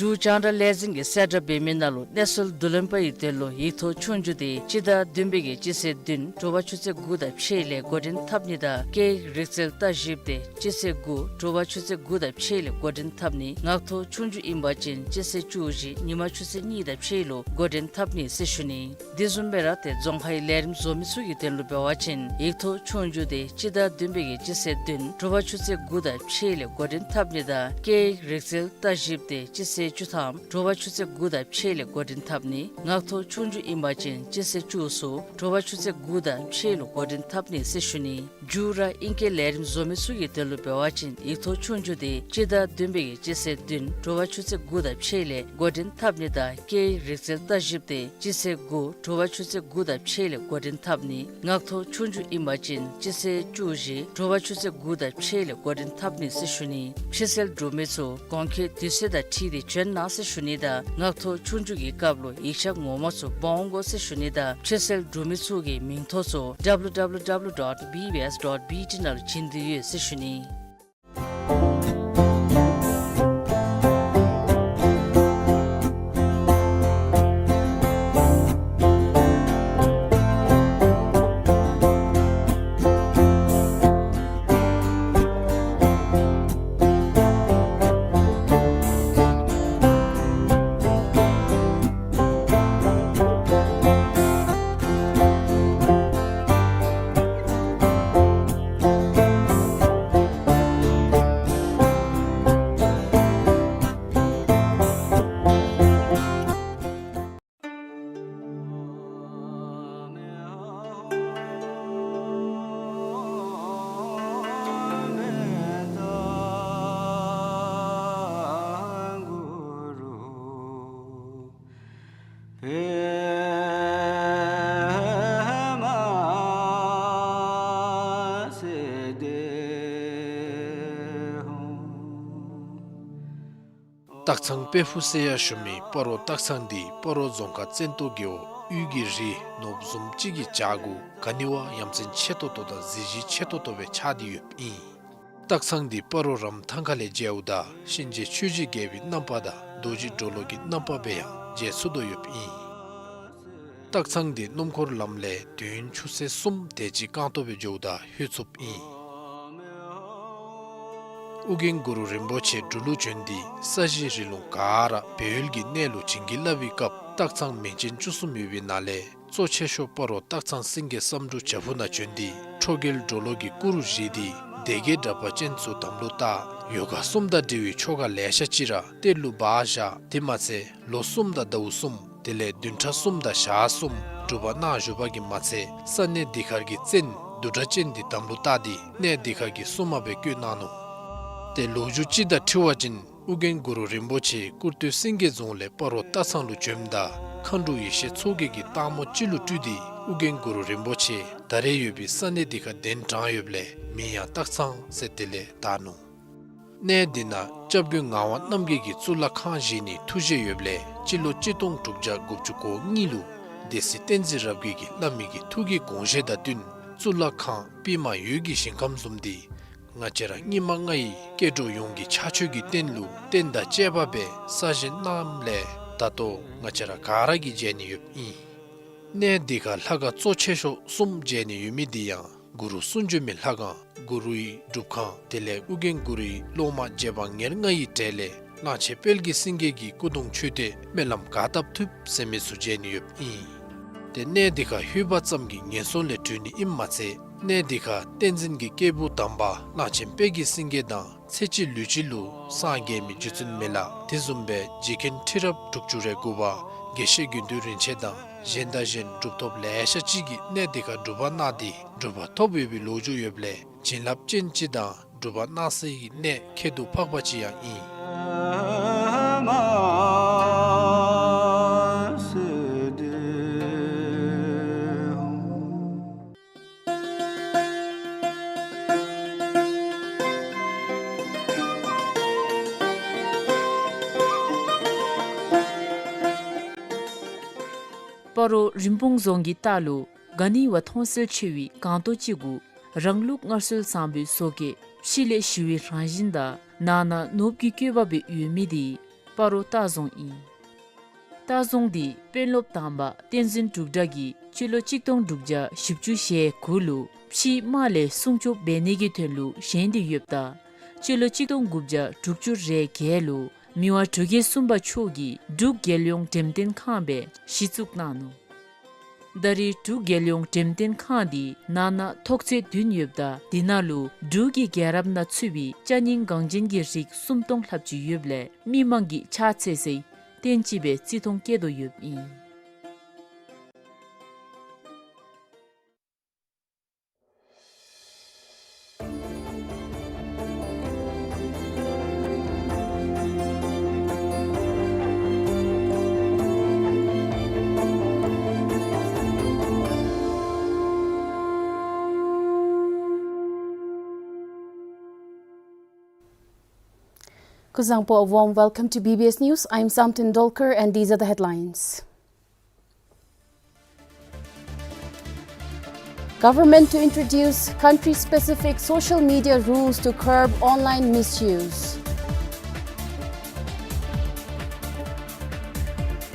འབྲུག་རྒྱང་བསྒྲགས་ལས་འཛིན་གྱིས་གསལ་བསྒྲགས་འབད་མི་ནང་ལུ་གནས་ཚུལ་བསྡུ་ལེན་པ་ཡི་དོན་ལུ་ཡིག་ཐོག་ཆོས་རྒྱུགས་དེ་སྤྱི་ཟླ་བདུན་པའི་གི་སྤྱི་ཚེས་བདུན་དྲོ་པ་ཆུ་ཚོད་དགུ་དང་ཕྱེད་ལས་འགོ་འདྲེན་འཐབ་ནི་དང་སྐད་ཡིག་རིག་རྩལ་བརྟག་ཞིབ་དེ་སྤྱི་ཚེས་དགུ་དྲོ་པ་ཆུ་ཚོད་དགུ་དང་ཕྱེད་ལས་འགོ་འདྲེན་འཐབ་ནི། ངག་ཐོག་ཆོས་རྒྱུགས་ཨིན་པ་ཅིན་སྤྱི་ཚེས་བཅུ་བཞི་ཉིན་མ་ཆུ་ཚོད་གཉིས་དང་ཕྱེད་ལུ་འགོ་འདྲེན་འཐབ་ནི་ཟེར་ཞུ་ནི། དེ་བཟུམ་སྦེ་ར་ཏེ་རྫོང་ཁའི་ལས་རིམ་བཟོ་མི་ཚུ་གི་དོན་ལུ་འབད་བ་ཅིན་ཡིག་ཐོག་ཆོས་རྒྱུགས་དེ་སྤྱི་ཟླ་བདུན་པའི་གི་སྤྱི་ཚེས་བདུན་དྲོ་པ་ཆུ་ཚོད་དགུ་དང་ཕྱེད་ལས་འགོ་འདྲེན་འཐབ་ནི་དང་སྐད་ཡིག་རིག་རྩལ་བརྟག་ཞིབ་དེ་སྤྱི་ཚེས་བཅུ་ཐམ་དྲོ་པ་ཆུ་ཚོད་དགུ་དང་ཕྱེད་ལས་འགོ་འདྲེན་འཐབ་ནི། ངག་ཐོག་ཆོས་རྒྱུགས་ཨིན་པ་ཅིན་སྤྱི་ཚེས་བཅུ་གསུམ་དྲོ་པ་ཆུ་ཚོད་དགུ་དང་ཕྱེད་ལུ་འགོ་འདྲེན་འཐབ་ནི་ཟེར་ཞུ་ནི། མཇུག་ར་ཨིང་སྐད་ལས་རིམ་བཟོ་མི་ཚུ་གི་དོན་ལུ་འབད་བ་ཅིན་ཡིག་ཐོག་ཆོས་རྒྱུགས་དེ་སྤྱི་ཟླ་བདུན་པའི་གི་སྤྱི་ཚེས་བདུན་དྲོ་པ་ཆུ་ཚོད་དགུ་དང་ཕྱེད་ལས་འགོ་འདྲེན་འཐབ་ནི་དང་སྐད་ཡིག་རིག་རྩལ་བརྟག་ཞིབ་དེ་སྤྱི་ཚེས་དགུ་དྲོ་པ་ཆུ་ཚོད་དགུ་དང་ཕྱེད་ལས་འགོ་འདྲེན་འཐབ་ནི། ངག་ཐོག་ཆོས་རྒྱུགས་ཨིན་པ་ཅིན་སྤྱི་ཚེས་བཅུ་བཞི་དྲོ་པ་ཆུ་ཚོད་དགུ་དང་ཕྱེད་ལས་འགོ་འདྲེན་འཐབ་ནི་ཟེར་ཞུ་ནི། ཕྱིར་གསལ་འབྲུག་མི་ཚུ་གོང་འཁོད་དུས་ཚོད་དང་འཁྲིལ་ཏེ་བྱོན་གནང་ཟེར་ཞུ་ནི་དང་ངག་ཐོག་ཆོས་རྒྱུགས་ཀྱི་སྐབས་ལུ་ཡིག་ཆ་ངོ་མ་ཚུ་འབག་འོང་དགོ་ཟེར་ཞུ་ནི་དང་ཕྱིར་གསལ་འབྲུག་མི་ཚུ་གི་མིང་ཐོ་ཚུ་ཌབ་ལུ་ཌབ་ལུ་ཌབ་ལུ་ཌོཊ་བི་བི་ཨེསི་ཌོཊ་བི་ཊི་ནང་ལུ་བྱིན་དོ་ཡོད་ཟེར་ཞུ་ནི། སྟག་ཚང་དཔལ་ཕུག་ཟེར་ཡང་ཞུ་མི་སྤ་རོ་སྟག་ཚང་འདི་སྤ་རོ་རྫོང་ཁག་བཙན་ཏོ་རྒེད་འོག་དབུས་ཀྱི་རི་ནོར་བུ་བཟུམ་ཅིག་གི་བྱག་གུ་ག་ནི་བ་ཡ་མཚན་ཆེ་ཏོག་ཏོ་དང་གཟི་བརྗིད་ཆེ་ཏོག་ཏོ་སྦེ་ཆགས་ཏེ་ཡོདཔ་ཨིན། སྟག་ཚང་འདི་སྤ་རོ་རམ་ཐང་ཁ་ལས་མཇལཝ་ད་གཤིན་རྗེ་ཆོས་ཀྱི་རྒྱལ་པོའི་རྣམ་པ་དང་རྡོ་རྗེ་གྲོ་ལོད་ཀྱི་རྣམ་པ་སྦེ་ཡང་མཇལ་ཚུགས་དོ་ཡོདཔ་ཨིན། སྟག་ཚང་འདི་སྣུམ་འཁོར་ལམ་ལས་དུས་ཡུན་ཆུ་ཚོད་གསུམ་དེ་ཅིག་རྐང་སྟོང་སྦེ་འགྱོཝ་ད་ལྷོད་ཚུགསཔ་ཨིན། ཨོ་རྒྱན་གུ་རུ་རིན་པོ་ཆེ་འབྲུག་ལུ་བྱོན་ཏེ་ས་གཞི་རི་ལུང་ག་ར་སྦས་ཡུལ་གྱི་གནས་ལུ་བྱིན་གྱིས་བརླབས་པའི་སྐབས་སྟག་ཚང་མིང་ཅན་བཅུ་གསུམ་ཡོད་པའི་ནང་ལས་གཙོ་ཆེ་ཤོས་སྤ་རོ་སྟག་ཚང་སེང་གེ་བསམ་འགྲུབ་བྱག་ཕུག་ནང་བྱོན་ཏེ་ཁྲོ་རྒྱལ་གྲོ་ལོད་ཀྱི་སྐུ་རུ་བཞེངས་ཏེ་སྡེ་བརྒྱད་དྲེགས་པ་ཅན་ཚུ་དམ་ལུ་བཏགས། ཡོ་ག་གསུམ་དང་འབྲེལ་བའི་ཆོ་ག་ལེ་ཤ་ཅིག་ར་གཏེར་ལུ་སྦ་བཞག། དེ་མ་ཚད་ལོ་གསུམ་དང་ཟླཝ་གསུམ་དེ་ལས་བདུན་ཕྲག་གསུམ་དང་ཞག་གསུམ་སྒྲུབ་པ་གནང་བཞུགས་པ་གིས་མ་ཚད་ས་གནས་འདི་ཁར་གྱི་བཙན་བདུད་དྲེགས་ཅན་འདི་དམ་ལུ་བཏགས་ཏེ་གནས་འདི་ཁར་གྱི་སྲུང་མ་སྦེ་བསྐོས་གནང་ནུག། ཏེ་ལོ་རྒྱུས་ཅིག་དང་འཁྲིལ་བ་ཅིན་ཨོ་རྒྱན་གུ་རུ་རིན་པོ་ཆེ་ཀུར་སྟོད་སེང་གེ་རྫོང་ལས་སྤ་རོ་སྟག་ཚང་ལུ་བྱོནམ་ད་མཁའ་འགྲོ་ཡེ་ཤེས་མཚོ་རྒྱལ་གྱིས་སྟག་མོ་ཅིག་ལུ་སྤྲུལ་ཏེ་ཨོ་རྒྱན་གུ་རུ་རིན་པོ་ཆེ་ད་རེས་ཡོད་པའི་ས་གནས་འདི་ཁར་གདན་དྲངས་ཡོདཔ་ལས་མིང་ཡང་སྟག་ཚང་ཟེར་དེ་ལས་བཏགས་ནུག། གནས་འདི་ནང་སྐྱབས་མགོན་ངག་དབང་རྣམ་རྒྱལ་གྱིས་གཙུག་ལག་ཁང་བཞེངས་ནིའི་ཐུགས་བཞེད་ཡོདཔ་ལས་སྤྱི་ལོ་གཅིག་སྟོང་དྲུག་བརྒྱ་དགུ་བཅུ་གོ་གཉིས་ལུ་སྡེ་སྲིད་བསྟན་འཛིན་རབ་རྒྱས་ཀྱིས་བླ་མའི་གི་ཐུགས་ཀྱི་དགོངས་བཞེད་དང་བསྟུན་གཙུག་ལག་ཁང་པདྨ་འོད་ཀྱི་ཞིང་ཁམས་བཟུམ་འདི་ང་བཅས་ར་སྙིགས་མ་ལྔ་ཡི་སྐྱེ་འགྲོ་ཡོངས་ཀྱི་ཕྱག་མཆོད་ཀྱི་རྟེན་ལུ་རྟེན་དང་བཅས་པ་སྦེ་གསར་བཞེངས་གནངམ་ལས་ད་ལྟོ་ང་བཅས་ར་ག་ར་གིས་མཇལ་ནི་ཡོདཔ་ཨིན། གནས་འདི་ཁར་ལྷ་ཁང་གཙོ་ཆེ་ཤོས་གསུམ་མཇལ་ནི་ཡོད་མི་འདི་ཡང་གུ་རུ་གསུང་བྱོན་མའི་ལྷ་ཁང་གུ་རུའི་སྒྲུབ་ཁང་དེ་ལས་ཨོ་རྒྱན་གུ་རུའི་སློབ་མ་རྗེ་འབངས་ཉེར་ལྔ་ཡི་གྲས་ལས་གླང་ཆེན་དཔལ་གྱི་སེང་གེ་གི་སྐུ་གདུང་མཆོད་རྟེན་སྨོན་ལམ་ག་བཏབ་ཐུབ་ཟེར་མི་ཚུ་མཇལ་ནི་ཡོདཔ་ཨིན། ཏེ་གནས་འདི་ཁར་ལྷོད་པ་ཙམ་གྱིས་ངན་སོང་ལས་གྲོལ་ནི་ཨིནམ་མ་ཚད་གནས་འདི་ཁར་བསྟན་འཛིན་གྱི་སྐྱེས་བུ་དམ་པ་གླང་ཆེན་དཔལ་གྱི་སེང་གེ་དང་ཚེ་གཅིག་ལུས་གཅིག་ལུ་སངས་རྒྱས་མི་རྗེ་བཙུན་མི་ལ་དེ་བཟུམ་སྦེ་རྗེ་མཁན་ཁྲི་རབས་དྲུག་ཅུ་རེ་དགུ་པ་དགེ་བཤེས་དགེ་འདུན་རིན་ཆེན་དང་གཞན་དང་གཞན་གྲུབ་ཐོབ་ལེ་ཤ་ཅིག་གིས་གནས་འདི་ཁར་སྒྲུབ་པ་གནང་སྟེ་གྲུབ་པ་ཐོབ་ཡོད་པའི་ལོ་རྒྱུས་ཡོདཔ་ལས་བྱིན་རླབས་ཅན་ཅིག་དང་སྒྲུབ་པ་གནང་སའི་གནས་ཁྱད་དུ་འཕགས་པ་ཅིག་ཡང་ཨིན། སྤ་རོ་རིན་སྤུངས་རྫོང་གི་ལྟག་ལུ་ག་ནི་བ་མཐོང་གསལ་ཆེ་བའི་སྒང་ཏོག་ཅིག་གུ་རང་ལུགས་སྔར་སྲོལ་བཟང་པོའི་བཟོ་བཀོད་ཕྱི་ལས་ཞི་བའི་རང་བཞིན་དང་ནང་ན་ནོར་བུ་གི་བཀོད་པ་སྦེ་ཡོད་མི་དེ་སྤ་རོ་ལྟ་རྫོང་ཨིན། ལྟ་རྫོང་དེ་དཔོན་སློབ་དང་པ་བསྟན་འཛིན་འབྲུག་སྒྲ་གིས་སྤྱི་ལོ་གཅིག་སྟོང་དྲུག་བརྒྱ་བཞི་བཅུ་ཞེ་དགུ་ལུ་ཕྱིའི་དམག་ལས་སྲུང་སྐྱོབ་འབད་ནི་གི་དོན་ལུ་བཞེངས་ཏེ་ཡོདཔ་ད་སྤྱི་ལོ་གཅིག་སྟོང་དགུ་བརྒྱ་དྲུག་ཅུ་རེ་བརྒྱད་ལུ་མི་དབང་འབྲུག་རྒྱལ་གསུམ་པ་མཆོག་གིས་འབྲུག་རྒྱལ་ཡོངས་འགྲེམས་སྟོན་ཁང་སྦེ་གཞི་བཙུགས་གནང་ནུག། ད་རེས་འབྲུག་རྒྱལ་ཡོངས་འགྲེམས་སྟོན་ཁང་འདི་ནང་ན་ཐོག་ཚད་བདུན་ཡོདཔ་ད་དེ་ནང་ལུ་འབྲུག་གི་རྒྱལ་རབས་ནང་ཚུད་པའི་ཅ་རྙིང་འགངས་ཅན་གྱི་རིགས་སུམ་སྟོང་ལྷགཔ་ཅིག་ཡོདཔ་ལས་མི་མང་གིས་ཕྱག་འཚལ་སའི་རྟེན་ཅིག་སྦེ་བརྩི་མཐོང་བསྐྱེད་དོ་ཡོདཔ་ཨིན། Kuzuzangpo, a warm welcome to B B S News. I'm Samten Dolkar and these are the headlines. Government to introduce country-specific social media rules to curb online misuse.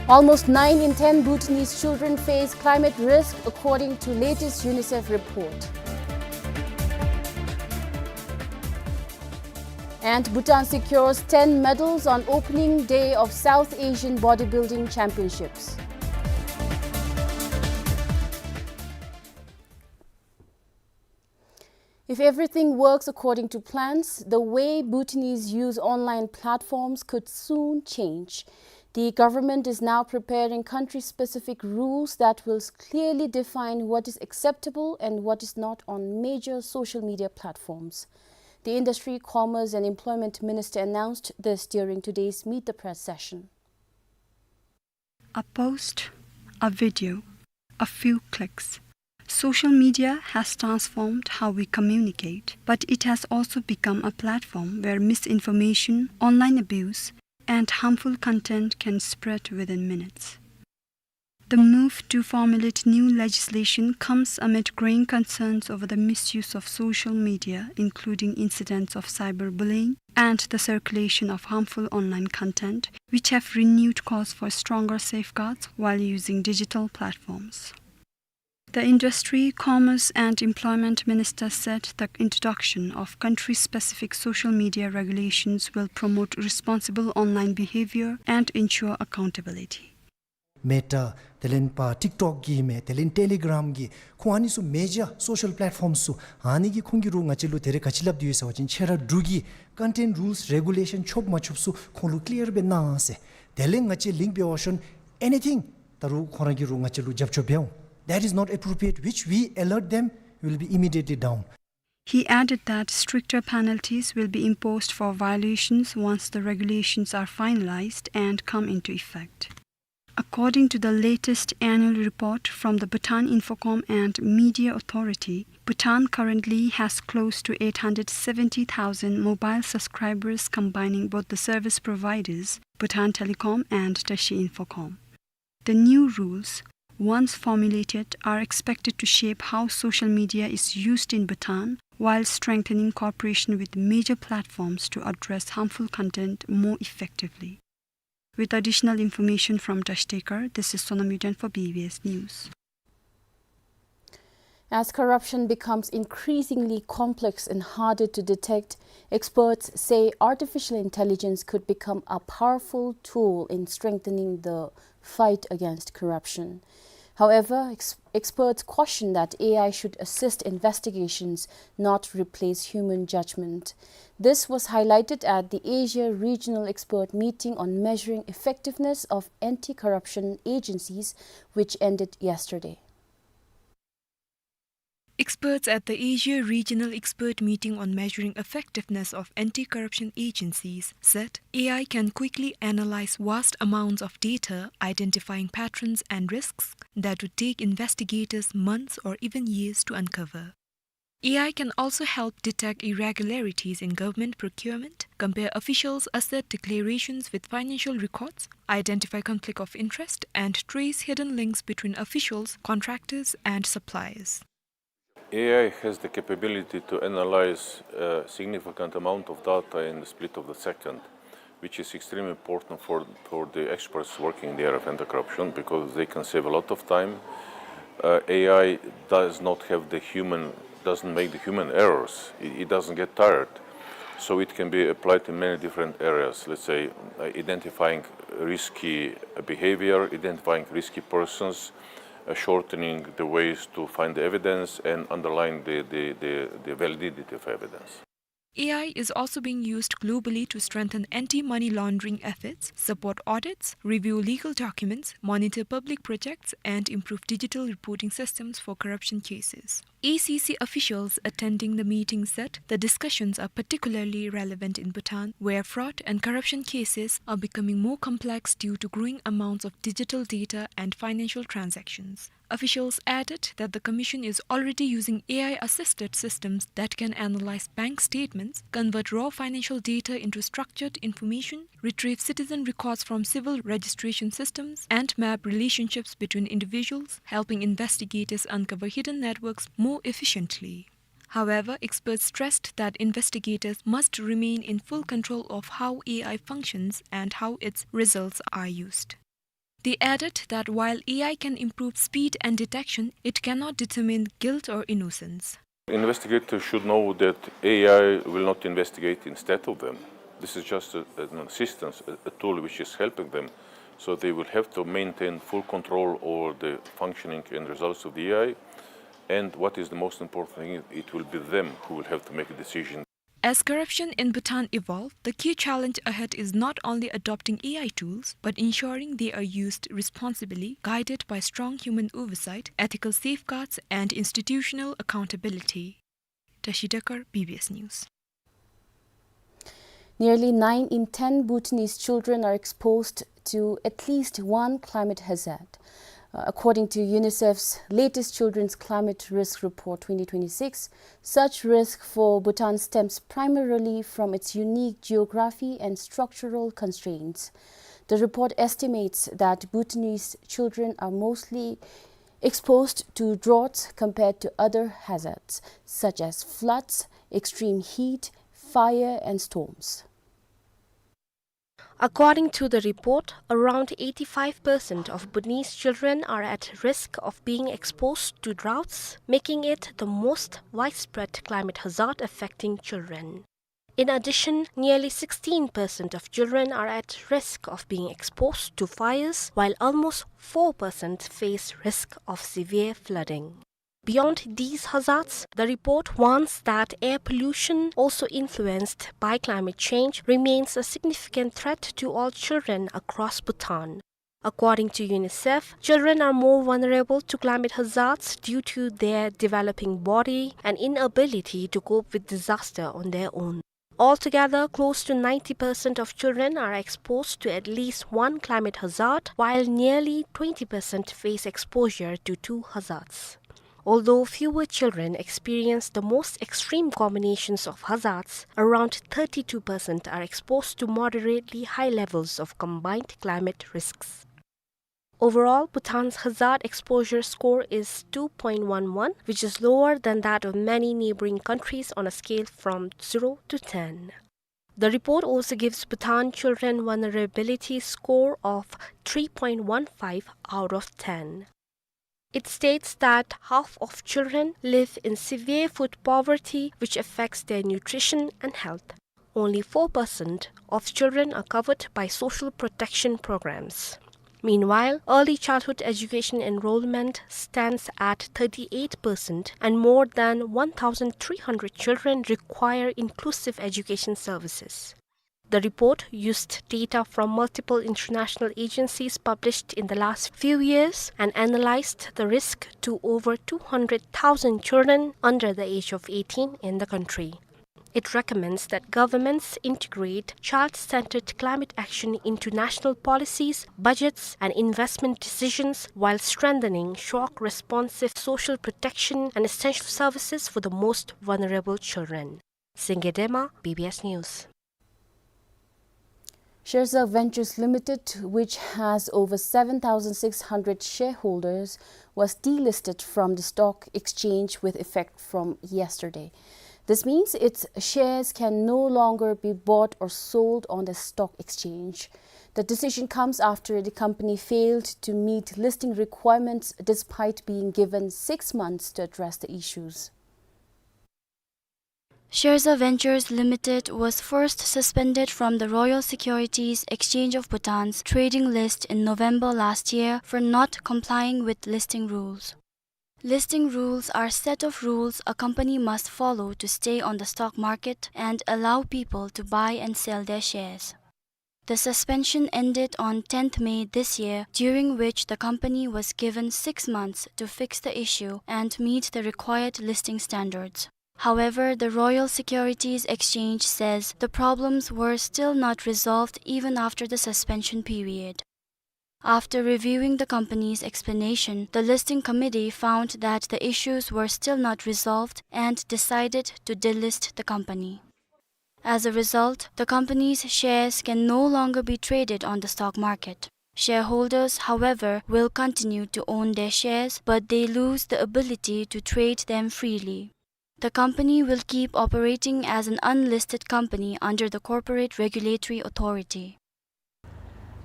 Almost nine in ten Bhutanese children face climate risk, according to latest UNICEF report. And Bhutan secures ten medals on opening day of South Asian Bodybuilding Championships. If everything works according to plans, the way Bhutanese use online platforms could soon change. The government is now preparing country-specific rules that will clearly define what is acceptable and what is not on major social media platforms. The Industry, Commerce and Employment Minister announced this during today's Meet the Press session. A post, a video, a few clicks. Social media has transformed how we communicate, but it has also become a platform where misinformation, online abuse, and harmful content can spread within minutes. The move to formulate new legislation comes amid growing concerns over the misuse of social media, including incidents of cyberbullying and the circulation of harmful online content, which have renewed calls for stronger safeguards while using digital platforms. The Industry, Commerce and Employment Minister said the introduction of country-specific social media regulations will promote responsible online behavior and ensure accountability. Meta, དེ་ལས་ཕར་ཊིཀ་ཊོཀ་གི་མས། དེ་ལས་ཊེ་ལི་གྲམ་གི། ཁོང་ཨ་ནི་ཚུ་མེ་ཇར་སོ་ཤལ་པེ་ལེཊ་ཕོརམ་ཚུ། ཨ་ནི་གིས་ཁོང་གིས་རུང་ང་བཅས་ལུ་ད་རེས་ག་ཅི་སླབ་སྟེ་ཡོད་ཟེར་བ་ཅིན་ཁྱེད་ར་འབྲུག་གི་ཀོན་ཊེནཊ་རུལསི་རེ་གུ་ལེ་ཤཱན་ཆོགཔ་མ་ཆོགཔ་ཚུ་ཁོང་ལུ་ཀི་ལི་ཡར་སྦེ་གནང་ཟེར། དེ་ལས་ང་བཅས་ལིངཀ་འབད་བ་ཅིན་ཨེ་ནི་ཐིང་ད་རུང་ཁོང་ར་གིས་རུང་ང་བཅས་ལུ་རྒྱབ་སྐྱོར་འབད་འོང་། That is not appropriate, which we alert them, will be immediately down. He added that stricter penalties will be imposed for violations once the regulations are finalized and come into effect. According to the latest annual report from the Bhutan Infocom and Media Authority, Bhutan currently has close to eight hundred seventy thousand mobile subscribers, combining both the service providers, Bhutan Telecom and Tashi Infocom. The new rules, once formulated, are expected to shape how social media is used in Bhutan, while strengthening cooperation with major platforms to address harmful content more effectively. With additional information from Tashtekar, this is Sonam Yuden for B B S News. As corruption becomes increasingly complex and harder to detect, experts say artificial intelligence could become a powerful tool in strengthening the fight against corruption. However, ex-, experts caution that A I should assist investigations, not replace human judgment. This was highlighted at the Asia Regional Expert Meeting on Measuring Effectiveness of Anti-Corruption Agencies, which ended yesterday. Experts at the Asia Regional Expert Meeting on Measuring Effectiveness of Anti-Corruption Agencies said A I can quickly analyze vast amounts of data, identifying patterns and risks that would take investigators months or even years to uncover. A I can also help detect irregularities in government procurement, compare officials' asset declarations with financial records, identify conflict of interest, and trace hidden links between officials, contractors, and suppliers. A I has the capability to analyze a significant amount of data in the split of the second, which is extremely important for, for the experts working in the area of anti-corruption, because they can save a lot of time. Uh, A I does not have the human, doesn't make the human errors. It, it doesn't get tired. So it can be applied in many different areas, let's say, uh, identifying risky behavior, identifying risky persons, uh, shortening the ways to find the evidence and underline the, the, the, the validity of evidence. A I is also being used globally to strengthen anti-money laundering efforts, support audits, review legal documents, monitor public projects, and improve digital reporting systems for corruption cases. A C C officials attending the meeting said the discussions are particularly relevant in Bhutan, where fraud and corruption cases are becoming more complex due to growing amounts of digital data and financial transactions. Officials added that the commission is already using A I-assisted systems that can analyze bank statements, convert raw financial data into structured information, retrieve citizen records from civil registration systems, and map relationships between individuals, helping investigators uncover hidden networks more efficiently. However, experts stressed that investigators must remain in full control of how A I functions and how its results are used. They added that while A I can improve speed and detection, it cannot determine guilt or innocence. Investigators should know that A I will not investigate instead of them. This is just a, an assistance, a, a tool which is helping them. So they will have to maintain full control over the functioning and results of the A I. And what is the most important thing, it will be them who will have to make a decision. As corruption in Bhutan evolve, the key challenge ahead is not only adopting A I tools, but ensuring they are used responsibly, guided by strong human oversight, ethical safeguards, and institutional accountability. Tashi Dekar, B B S News. Nearly nine in ten Bhutanese children are exposed to at least one climate hazard. Uh, according to UNICEF's latest Children's Climate Risk Report twenty twenty-six, such risk for Bhutan stems primarily from its unique geography and structural constraints. The report estimates that Bhutanese children are mostly exposed to droughts compared to other hazards, such as floods, extreme heat, fire, and storms. According to the report, around eighty-five percent of Bhutanese children are at risk of being exposed to droughts, making it the most widespread climate hazard affecting children. In addition, nearly sixteen percent of children are at risk of being exposed to fires, while almost four percent face risk of severe flooding. Beyond these hazards, the report warns that air pollution, also influenced by climate change, remains a significant threat to all children across Bhutan. According to UNICEF, children are more vulnerable to climate hazards due to their developing body and inability to cope with disaster on their own. Altogether, close to ninety percent of children are exposed to at least one climate hazard, while nearly twenty percent face exposure to two hazards. Although fewer children experience the most extreme combinations of hazards, around thirty-two percent are exposed to moderately high levels of combined climate risks. Overall, Bhutan's hazard exposure score is two point one one, which is lower than that of many neighboring countries on a scale from zero to ten. The report also gives Bhutan children vulnerability score of three point one five out of ten. It states that half of children live in severe food poverty, which affects their nutrition and health. Only four percent of children are covered by social protection programs. Meanwhile, early childhood education enrollment stands at thirty-eight percent, and more than one thousand three hundred children require inclusive education services. The report used data from multiple international agencies published in the last few years and analyzed the risk to over two hundred thousand children under the age of eighteen in the country. It recommends that governments integrate child-centered climate action into national policies, budgets, and investment decisions while strengthening shock responsive social protection and essential services for the most vulnerable children. Singye Dema, B B S News. Sherza Ventures Limited, which has over seven thousand six hundred shareholders, was delisted from the stock exchange with effect from yesterday. This means its shares can no longer be bought or sold on the stock exchange. The decision comes after the company failed to meet listing requirements despite being given six months to address the issues. Sherza Ventures Limited was first suspended from the Royal Securities Exchange of Bhutan's trading list in November last year for not complying with listing rules. Listing rules are set of rules a company must follow to stay on the stock market and allow people to buy and sell their shares. The suspension ended on tenth May this year, during which the company was given six months to fix the issue and meet the required listing standards. However, the Royal Securities Exchange says the problems were still not resolved even after the suspension period. After reviewing the company's explanation, the listing committee found that the issues were still not resolved and decided to delist the company. As a result, the company's shares can no longer be traded on the stock market. Shareholders, however, will continue to own their shares, but they lose the ability to trade them freely. The company will keep operating as an unlisted company under the Corporate Regulatory Authority.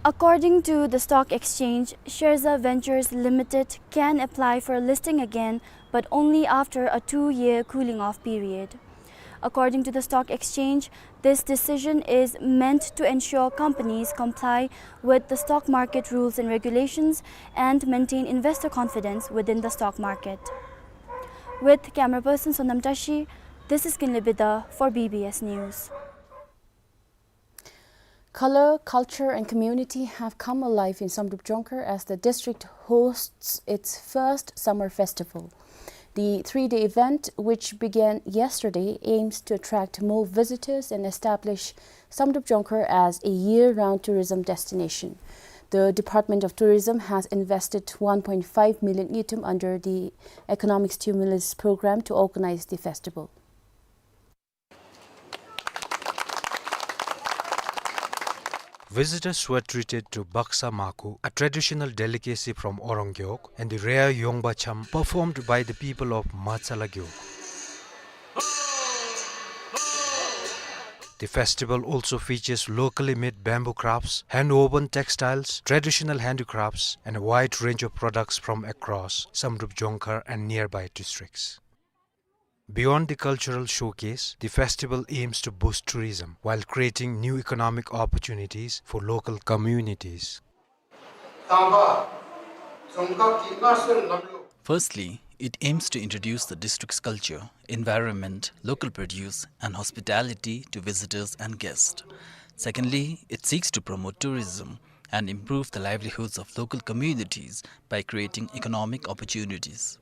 According to the stock exchange, Sherza Ventures Limited can apply for a listing again, but only after a two-year cooling-off period. According to the stock exchange, this decision is meant to ensure companies comply with the stock market rules and regulations and maintain investor confidence within the stock market. With camera person Sonam Tashi, this is Kinley Bida for B B S News. Color, culture, and community have come alive in Samdrup Jongkhar as the district hosts its first summer festival. The three-day event, which began yesterday, aims to attract more visitors and establish Samdrup Jongkhar as a year-round tourism destination. The Department of Tourism has invested one point five million ngultrum under the Economic Stimulus Program to organize the festival. Visitors were treated to Baksa Maku, a traditional delicacy from Orang Gewog, and the rare Yongba Cham performed by the people of Matsala Gewog. The festival also features locally made bamboo crafts, hand-woven textiles, traditional handicrafts, and a wide range of products from across Samdrup Jongkhar and nearby districts. Beyond the cultural showcase, the festival aims to boost tourism while creating new economic opportunities for local communities. Firstly, it aims to introduce the district's culture, environment, local produce, and hospitality to visitors and guests. Secondly, it seeks to promote tourism and improve the livelihoods of local communities by creating economic opportunities.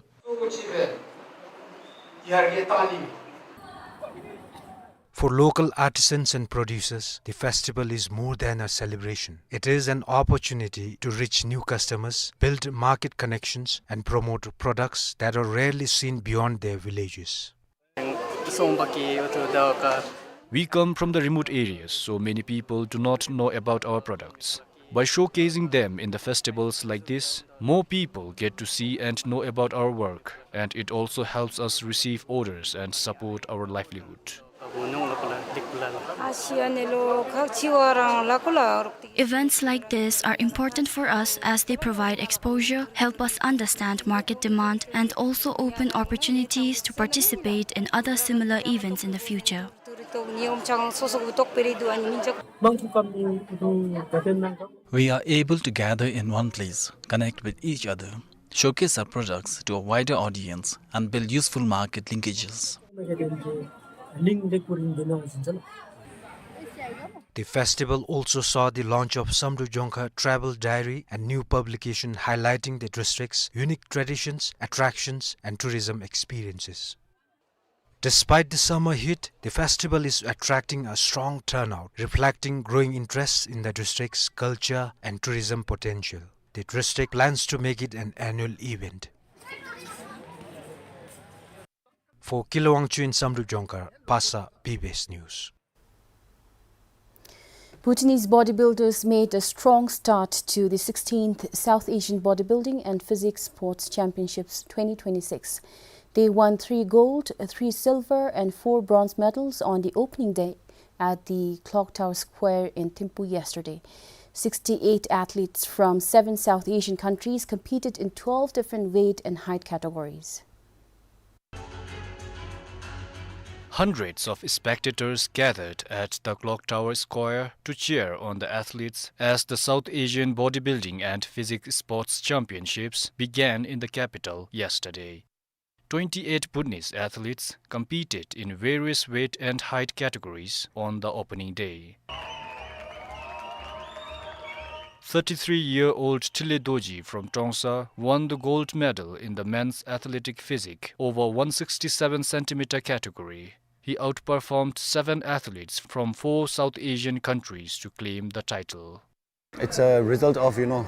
For local artisans and producers, the festival is more than a celebration. It is an opportunity to reach new customers, build market connections, and promote products that are rarely seen beyond their villages. We come from the remote areas, so many people do not know about our products. By showcasing them in the festivals like this, more people get to see and know about our work, and it also helps us receive orders and support our livelihood. Events like this are important for us as they provide exposure, help us understand market demand, and also open opportunities to participate in other similar events in the future. We are able to gather in one place, connect with each other, showcase our products to a wider audience, and build useful market linkages. The festival also saw the launch of Samdrup Jongkhar Travel Diary, a new publication highlighting the district's unique traditions, attractions, and tourism experiences. Despite the summer heat, the festival is attracting a strong turnout, reflecting growing interest in the district's culture and tourism potential. The district plans to make it an annual event. For Kilo Wangchuk in Samdrup Jongkhar, Pasa, B B S News. Bhutanese bodybuilders made a strong start to the sixteenth South Asian Bodybuilding and Physique Sports Championships twenty twenty-six. They won three gold, three silver, and four bronze medals on the opening day at the Clock Tower Square in Thimphu yesterday. Sixty-eight athletes from seven South Asian countries competed in twelve different weight and height categories. Hundreds of spectators gathered at the Clock Tower Square to cheer on the athletes as the South Asian Bodybuilding and Physique Sports Championships began in the capital yesterday. Twenty-eight Bhutanese athletes competed in various weight and height categories on the opening day. Thirty-three-year-old Trile Dorji from Trongsa won the gold medal in the men's athletic physique over one sixty-seven centimeter category. He outperformed seven athletes from four South Asian countries to claim the title. It's a result of, you know,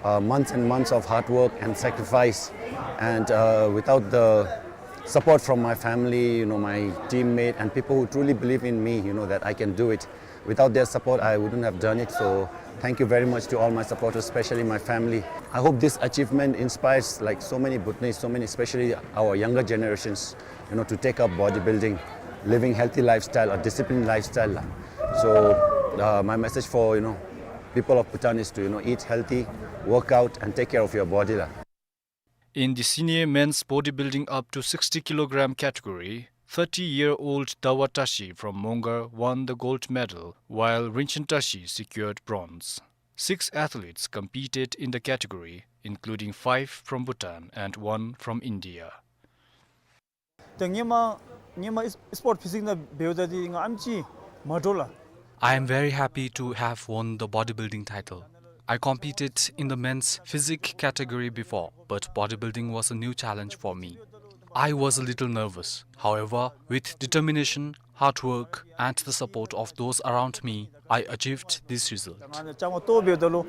uh, months and months of hard work and sacrifice. And, uh, without the support from my family, you know, my teammate and people who truly believe in me, you know, that I can do it. Without their support, I wouldn't have done it. So thank you very much to all my supporters, especially my family. I hope this achievement inspires, like, so many Bhutanese, so many, especially our younger generations, you know, to take up bodybuilding, living healthy lifestyle, a disciplined lifestyle. So, uh, my message for, you know, people of Bhutan is to, you know, eat healthy, work out, and take care of your body la. In the senior men's bodybuilding up to sixty kilogram category, thirty-year-old Dawa Tashi from Mongar won the gold medal, while Rinchen Tashi secured bronze. Six athletes competed in the category, including five from Bhutan and one from India. ད་ངེ་མ་ངེ་མ་སི་སི་པོརཊ་ཕི་ཟིག་ནང་འབདཝ་ད་འདི་ང་ཨམ་ཅིག་མ་འདྲོག་ལགས། I am very happy to have won the bodybuilding title. I competed in the men's physique category before, but bodybuilding was a new challenge for me. I was a little nervous. However, with determination, hard work, and the support of those around me, I achieved this result. ང་ནི་ཅང་མ་ཏོག་འབདཝ་ད་ལུ་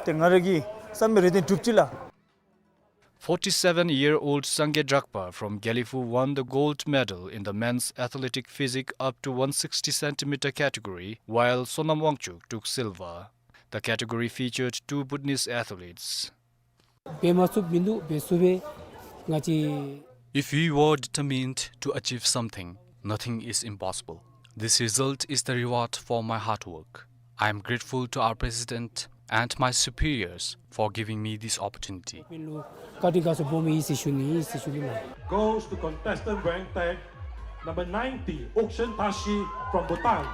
ཏེ་ང་ར་གི་བསམ་པའི་རེ་འདུན་འགྲུབ་ཅི་ལགས། Forty-seven-year-old Sangay Drakpa from Gelephu won the gold medal in the men's athletic physique up to one sixty centimeter category, while Sonam Wangchuk took silver. The category featured two Bhutanese athletes. འབད་མ་ཚུགསཔ་མིན་འདུག། འབད་ཚུགས་པས། ང་བཅས། If we were determined to achieve something, nothing is impossible. This result is the reward for my hard work. I am grateful to our president and my superiors for giving me this opportunity. དཔོན་ལུ་བཀའ་དྲིན་དགའ་ཚོར་སྦོམ་ཡོད་ཟེར་ཞུ་ནི་ཟེར་ཞུ་ནི་ལགས། Goes to contestant ranked tag number ninety, Ukchen Tashi from Bhutan.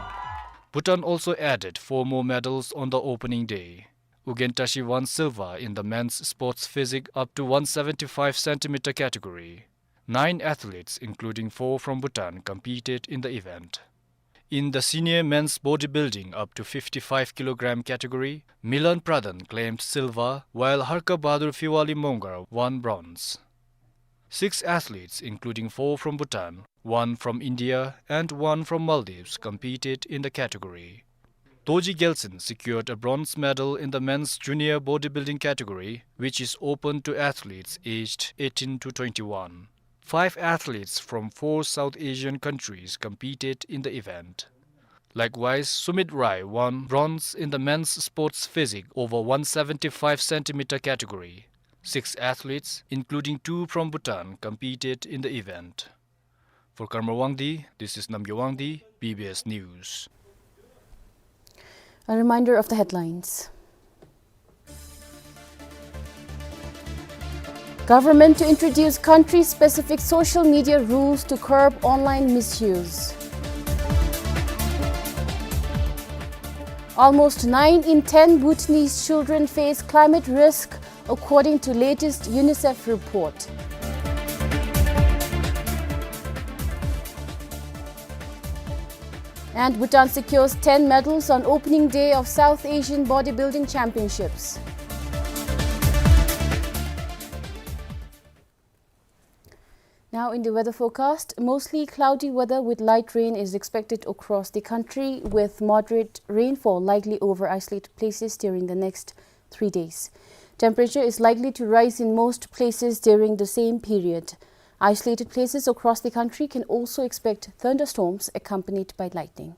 Bhutan also added four more medals on the opening day. Ugen Tashi won silver in the men's sports physique up to one seventy-five centimeter category. Nine athletes, including four from Bhutan, competed in the event. In the senior men's bodybuilding up to fifty-five kilogram category, Milan Pradhan claimed silver, while Harka Bahadur Phiwali Mongar won bronze. Six athletes, including four from Bhutan, one from India, and one from Maldives, competed in the category. Dorji Gyaltsen secured a bronze medal in the men's junior bodybuilding category, which is open to athletes aged eighteen to twenty-one. Five athletes from four South Asian countries competed in the event. Likewise, Sumit Rai won bronze in the men's sports physique over one seventy-five centimeter category. Six athletes, including two from Bhutan, competed in the event. For Karma Wangdi, this is Namgay Wangdi, B B S News. A reminder of the headlines. Government to introduce country-specific social media rules to curb online misuse. Almost nine in ten Bhutanese children face climate risk, according to latest UNICEF report. And Bhutan secures ten medals on opening day of South Asian Bodybuilding Championships. Now in the weather forecast, mostly cloudy weather with light rain is expected across the country, with moderate rainfall likely over isolated places during the next three days. Temperature is likely to rise in most places during the same period. Isolated places across the country can also expect thunderstorms accompanied by lightning.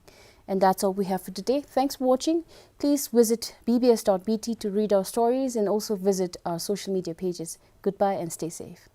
And that's all we have for today. Thanks for watching. Please visit B B S dot B T to read our stories and also visit our social media pages. Goodbye and stay safe.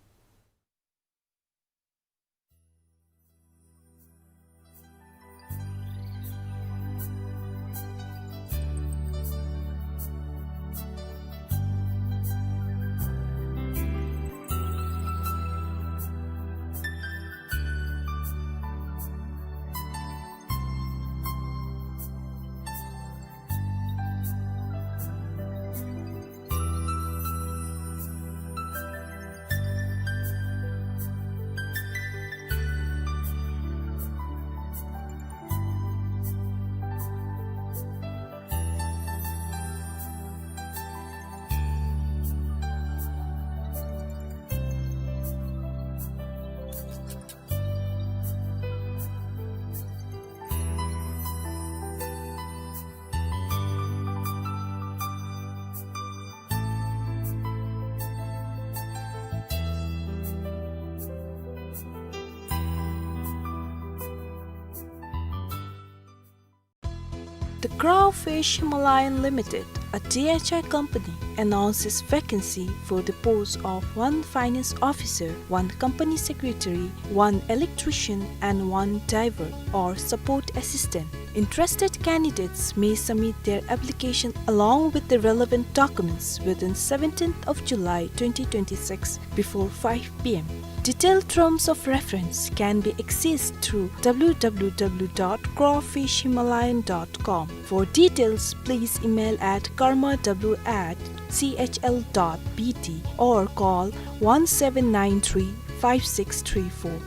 The Crawfish Himalayan Limited, a D H I company, announces vacancy for the post of one finance officer, one company secretary, one electrician, and one diver or support assistant. Interested candidates may submit their application along with the relevant documents within seventeenth of July twenty twenty-six before five P M. Detailed terms of reference can be accessed through W W W dot crawfish himalayan dot com. For details, please email at karma W at C H L dot B T or call one seven nine three five six three four.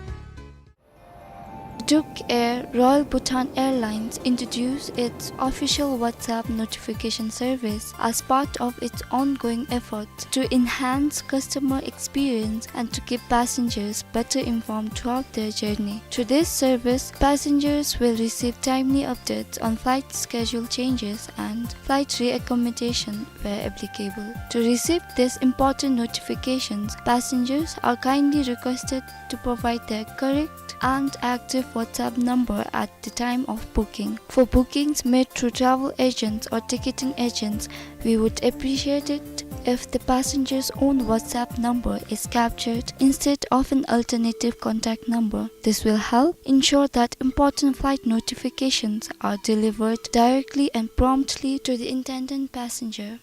Duke Air Royal Bhutan Airlines introduced its official WhatsApp notification service as part of its ongoing efforts to enhance customer experience and to give passengers better informed throughout their journey. Through this service, passengers will receive timely updates on flight schedule changes and flight reaccommodation where applicable. To receive these important notifications, passengers are kindly requested to provide their correct and active WhatsApp number at the time of booking. For bookings made through travel agents or ticketing agents, we would appreciate it if the passenger's own WhatsApp number is captured instead of an alternative contact number. This will help ensure that important flight notifications are delivered directly and promptly to the intended passenger.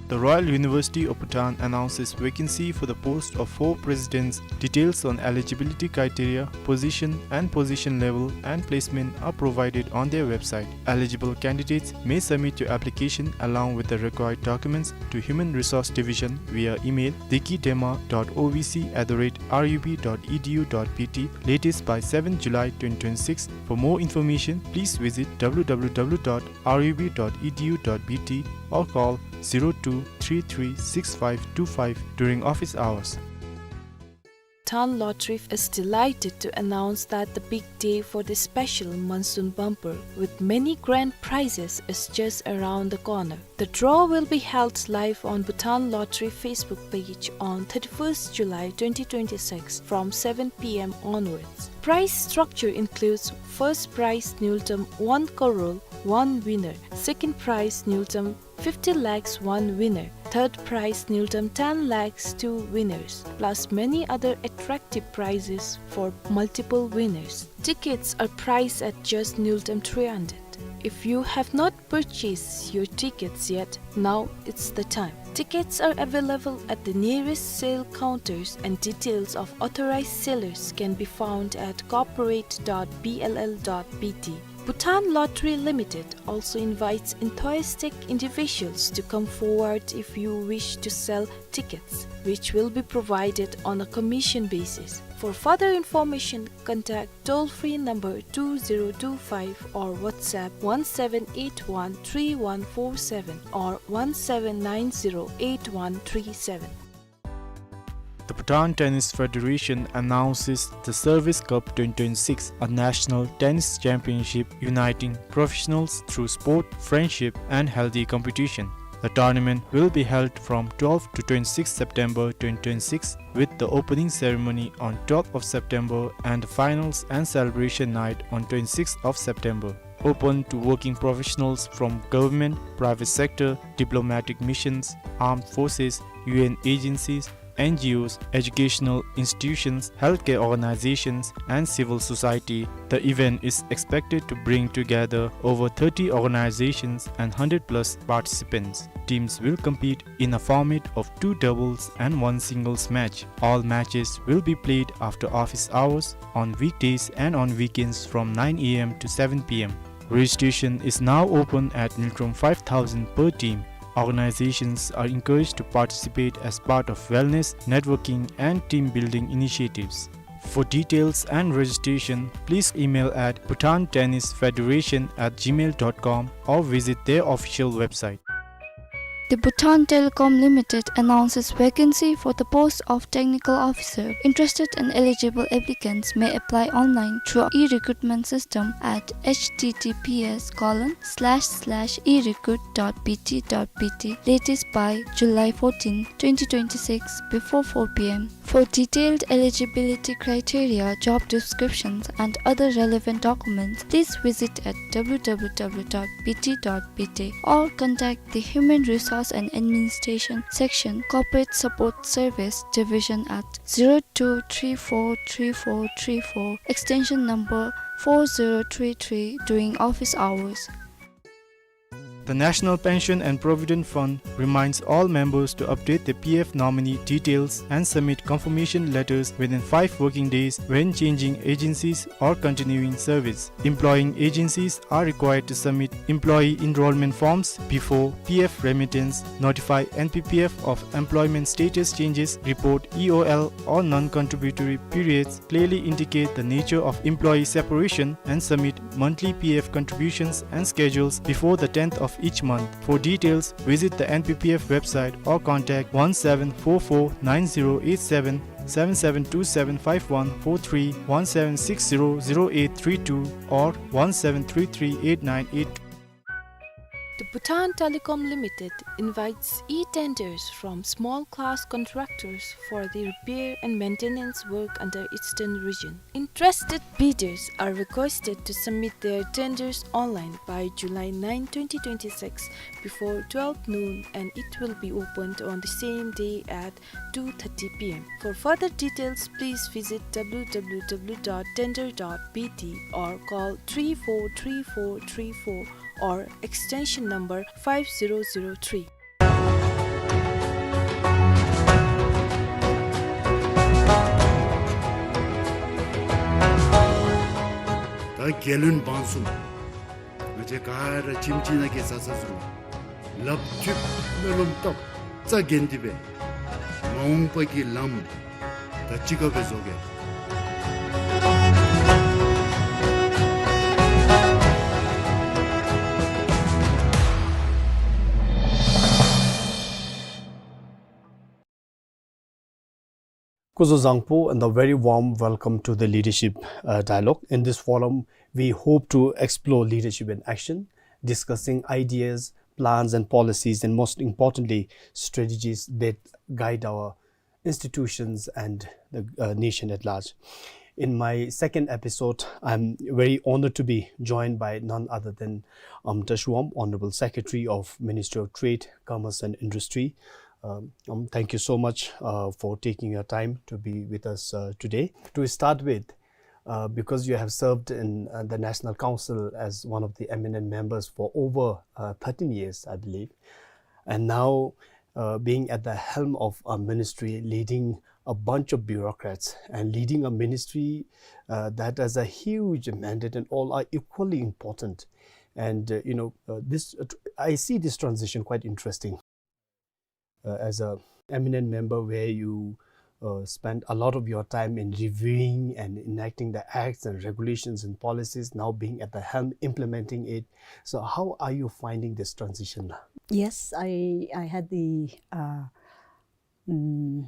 The Royal University of Bhutan announces vacancy for the post of four presidents. Details on eligibility criteria, position and position level, and placement are provided on their website. Eligible candidates may submit your application along with the required documents to Human Resource Division via email dikidema dot O V C at the rate R U B dot E D U dot B T, latest by seventh July twenty twenty-six. For more information, please visit W W W dot R U B dot E D U dot B T or call zero two three three six five two five during office hours. Bhutan Lottery is delighted to announce that the big day for the special monsoon bumper with many grand prizes is just around the corner. The draw will be held live on Bhutan Lottery Facebook page on thirty-first July twenty twenty-six from seven P M onwards. Prize structure includes first prize न्यूनतम one crore, one winner, second prize न्यूनतम fifty lakhs, one winner, third prize न्यूनतम ten lakhs, two winners, plus many other attractive prizes for multiple winners. Tickets are priced at just न्यूनतम three hundred. If you have not purchased your tickets yet, now it's the time. Tickets are available at the nearest sale counters and details of authorized sellers can be found at corporate dot B L L dot B T. Bhutan Lottery Limited also invites enthusiastic individuals to come forward if you wish to sell tickets, which will be provided on a commission basis. For further information, contact toll-free number two zero two five or WhatsApp one seven eight one three one four seven or one seven nine zero eight one three seven. The Bhutan Tennis Federation announces the Service Cup twenty twenty-six, a national tennis championship uniting professionals through sport, friendship, and healthy competition. The tournament will be held from twelfth to twenty-sixth September twenty twenty-six, with the opening ceremony on twelfth of September and the finals and celebration night on twenty-sixth of September. Open to working professionals from government, private sector, diplomatic missions, armed forces, U N agencies, N G Os, educational institutions, healthcare organizations, and civil society. The event is expected to bring together over thirty organizations and hundred plus participants. Teams will compete in a format of two doubles and one singles match. All matches will be played after office hours on weekdays and on weekends from nine A M to seven P M. Registration is now open at Ngultrum five thousand per team. Organizations are encouraged to participate as part of wellness, networking, and team building initiatives. For details and registration, please email at bhutan tennis federation at gmail dot com or visit their official website. The Bhutan Telecom Limited announces vacancy for the post of technical officer. Interested and eligible applicants may apply online through e-recruitment system at H T T P S colon slash slash e recruit dot B T dot B T, latest by July fourteen, twenty twenty-six, before four P M. For detailed eligibility criteria, job descriptions, and other relevant documents, please visit at W W W dot B T dot B T or contact the Human Resource and Administration Section, Corporate Support Service Division at zero two three four three four three four, extension number four zero three three, during office hours. The National Pension and Provident Fund reminds all members to update their P F nominee details and submit confirmation letters within five working days when changing agencies or continuing service. Employing agencies are required to submit employee enrollment forms before P F remittance, notify N P P F of employment status changes, report E O L or non-contributory periods, clearly indicate the nature of employee separation, and submit monthly P F contributions and schedules before the tenth of each month. For details, visit the N P P F website or contact one seven four four nine zero eight seven, seven seven two seven five one four three, one seven six zero zero eight three two, or one seven three three eight nine eight. The Bhutan Telecom Limited invites e-tenders from small-class contractors for the repair and maintenance work under Eastern Region. Interested bidders are requested to submit their tenders online by July nine, twenty twenty-six, before twelve noon, and it will be opened on the same day at two thirty P M. For further details, please visit W W W dot tender dot B T or call three four three four three four or extension number five zero zero three. ད་རྒྱལ་བློན་འབངས་གསུམ། ང་བཅས་ག་ར་ཁྱིམ་གཅིག་ནང་གི་བཟའ་ཚང་ཚུ་ལགཔ་མཐུད་སྨོན་ལམ་བཏབ་རྩ་འགེངས་ཏེ་སྦེ་མ་འོངས་པ་གི་ལམ་ད་གཅིག་ཁར་སྦེ་བཟོ་གེ། སྐུ་གཟུགས་བཟང་པོ and a very warm welcome to the Leadership, uh, Dialogue. In this forum, we hope to explore leadership in action, discussing ideas, plans and policies, and most importantly, strategies that guide our institutions and the, uh, nation at large. In my second episode, I'm very honored to be joined by none other than Amta Shuam, Honorable Secretary of Ministry of Trade, Commerce and Industry. Um, um, thank you so much, uh, for taking your time to be with us, uh, today. To start with, uh, because you have served in, uh, the National Council as one of the eminent members for over, uh, thirteen years, I believe, and now, uh, being at the helm of a ministry, leading a bunch of bureaucrats and leading a ministry, uh, that has a huge mandate and all are equally important. And, uh, you know, uh, this, uh, tr-, I see this transition quite interesting. Uh, as a eminent member where you, uh, spend a lot of your time in reviewing and enacting the acts and regulations and policies, now being at the helm, implementing it. So how are you finding this transition? Yes, I, I had the, uh, mm,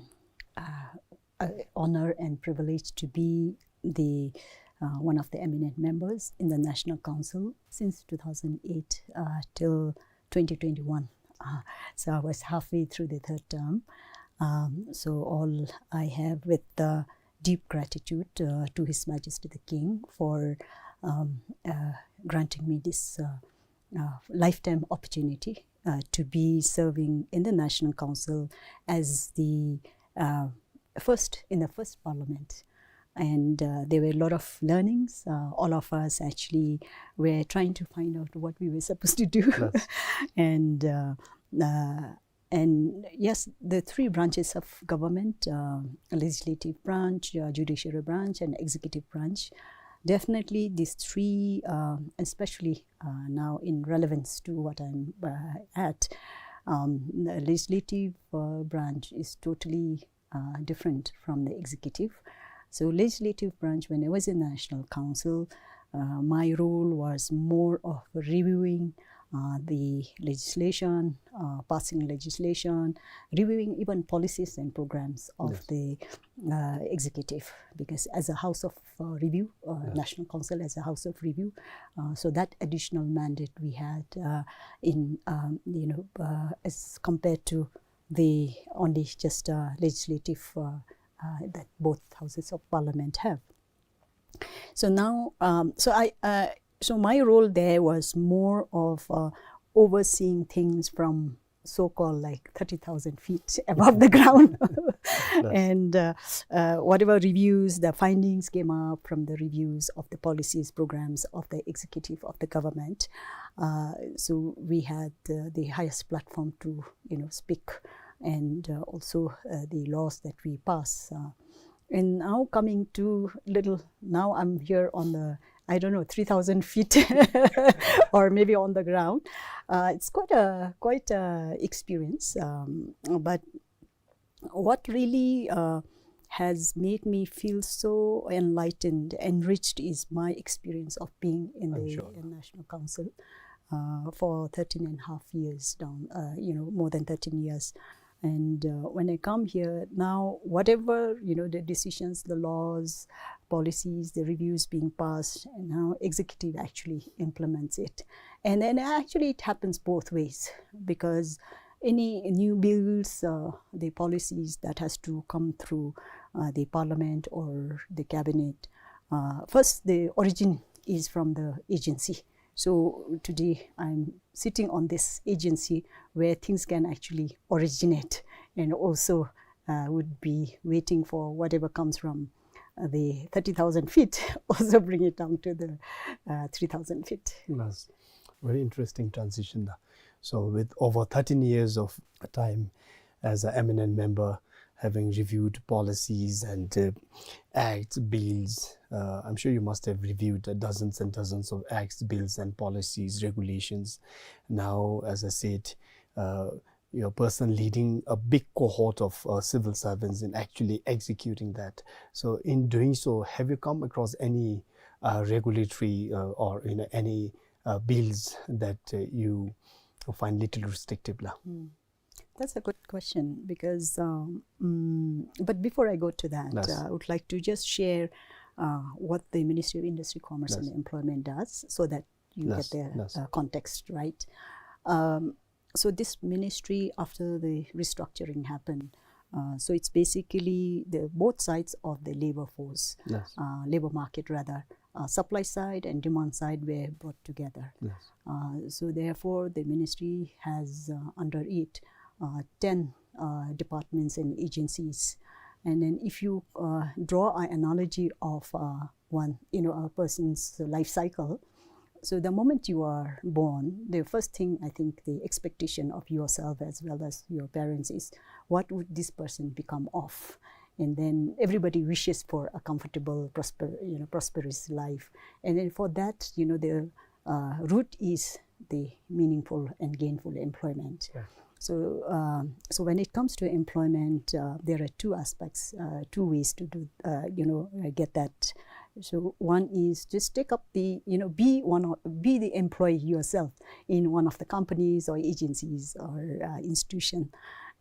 uh, uh, honor and privilege to be the uh, one of the eminent members in the National Council since two thousand eight uh, till twenty twenty-one. Uh, so I was halfway through the third term. Um, so all I have with uh, deep gratitude uh, to His Majesty the King for um, uh, granting me this uh, uh, lifetime opportunity uh, to be serving in the National Council as the uh, first in the first parliament. And uh, there were a lot of learnings. Uh, all of us actually were trying to find out what we were supposed to do. Yes. And uh, uh, and yes, the three branches of government, uh, legislative branch, uh, judiciary branch, and executive branch, definitely these three, uh, especially uh, now in relevance to what I'm uh, at, um, the legislative uh, branch is totally uh, different from the executive. So legislative branch, when I was in the National Council, uh, my role was more of reviewing uh, the legislation, uh, passing legislation, reviewing even policies and programs of Yes. the uh, executive, because as a house of uh, review, uh, Yes. National Council as a house of review, uh, so that additional mandate we had uh, in um, you know uh, as compared to the only just uh, legislative uh, uh, that both houses of parliament have. So now, um, so I, uh, so my role there was more of uh, overseeing things from so-called like thirty thousand feet above the ground. Yes. And uh, uh, whatever reviews, the findings came up from the reviews of the policies, programs of the executive of the government. Uh, so we had uh, the highest platform to, you know, speak, and uh, also uh, the laws that we pass. Uh, and now coming to little, now I'm here on the, I don't know, three thousand feet or maybe on the ground. Uh, it's quite a quite a experience, um, but what really uh, has made me feel so enlightened, enriched, is my experience of being in I'm the sure. National Council uh, for thirteen and a half years down, uh, you know, more than thirteen years. And uh, when I come here now, whatever, you know, the decisions, the laws, policies, the reviews being passed, and now executive actually implements it. And then actually it happens both ways, because any new bills, uh, the policies that has to come through uh, the parliament or the cabinet, uh, first the origin is from the agency. So today I'm sitting on this agency where things can actually originate, and also uh, would be waiting for whatever comes from uh, the thirty thousand feet, also bring it down to the uh, three thousand feet. Yes. Very interesting transition. Tha. So with over thirteen years of time as an eminent member, having reviewed policies and uh, acts, bills, uh, I'm sure you must have reviewed uh, dozens and dozens of acts, bills and policies, regulations. Now, as I said, uh, you're a person leading a big cohort of uh, civil servants in actually executing that. So in doing so, have you come across any uh, regulatory uh, or, you know, any uh, bills that uh, you find little restrictive la? Hmm. That's a good question because, um, mm, but before I go to that, Yes. uh, I would like to just share uh, what the Ministry of Industry, Commerce and Yes. Employment does so that you Yes. get the Yes. uh, context, right? Um, so this ministry, after the restructuring happened, uh, so it's basically the both sides of the labor force, Yes. uh, labor market rather, uh, supply side and demand side were brought together. Yes. Uh, so therefore, the ministry has uh, under it uh, ten uh, departments and agencies. And then if you uh, draw an analogy of uh, one, you know, a person's life cycle, so the moment you are born, the first thing, I think, the expectation of yourself as well as your parents is, what would this person become of? And then everybody wishes for a comfortable, prosper, you know, prosperous life. And then for that, you know, the uh, root is the meaningful and gainful employment. Yeah. So, um, so when it comes to employment, uh, there are two aspects, uh, two ways to do, uh, you know, uh, get that. So one is just take up the, you know, be one of, be the employee yourself in one of the companies or agencies or uh, institution,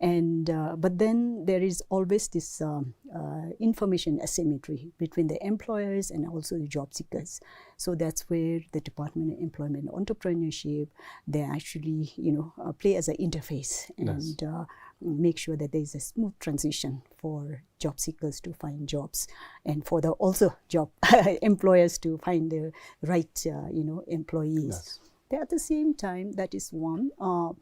And uh, but then there is always this um, uh, information asymmetry between the employers and also the job seekers. So that's where the Department of Employment and Entrepreneurship, they actually, you know, uh, play as an interface and uh, make sure that there is a smooth transition for job seekers to find jobs, and for the also job employers to find the right, uh, you know, employees. Yes. At the same time, that is one. Uh,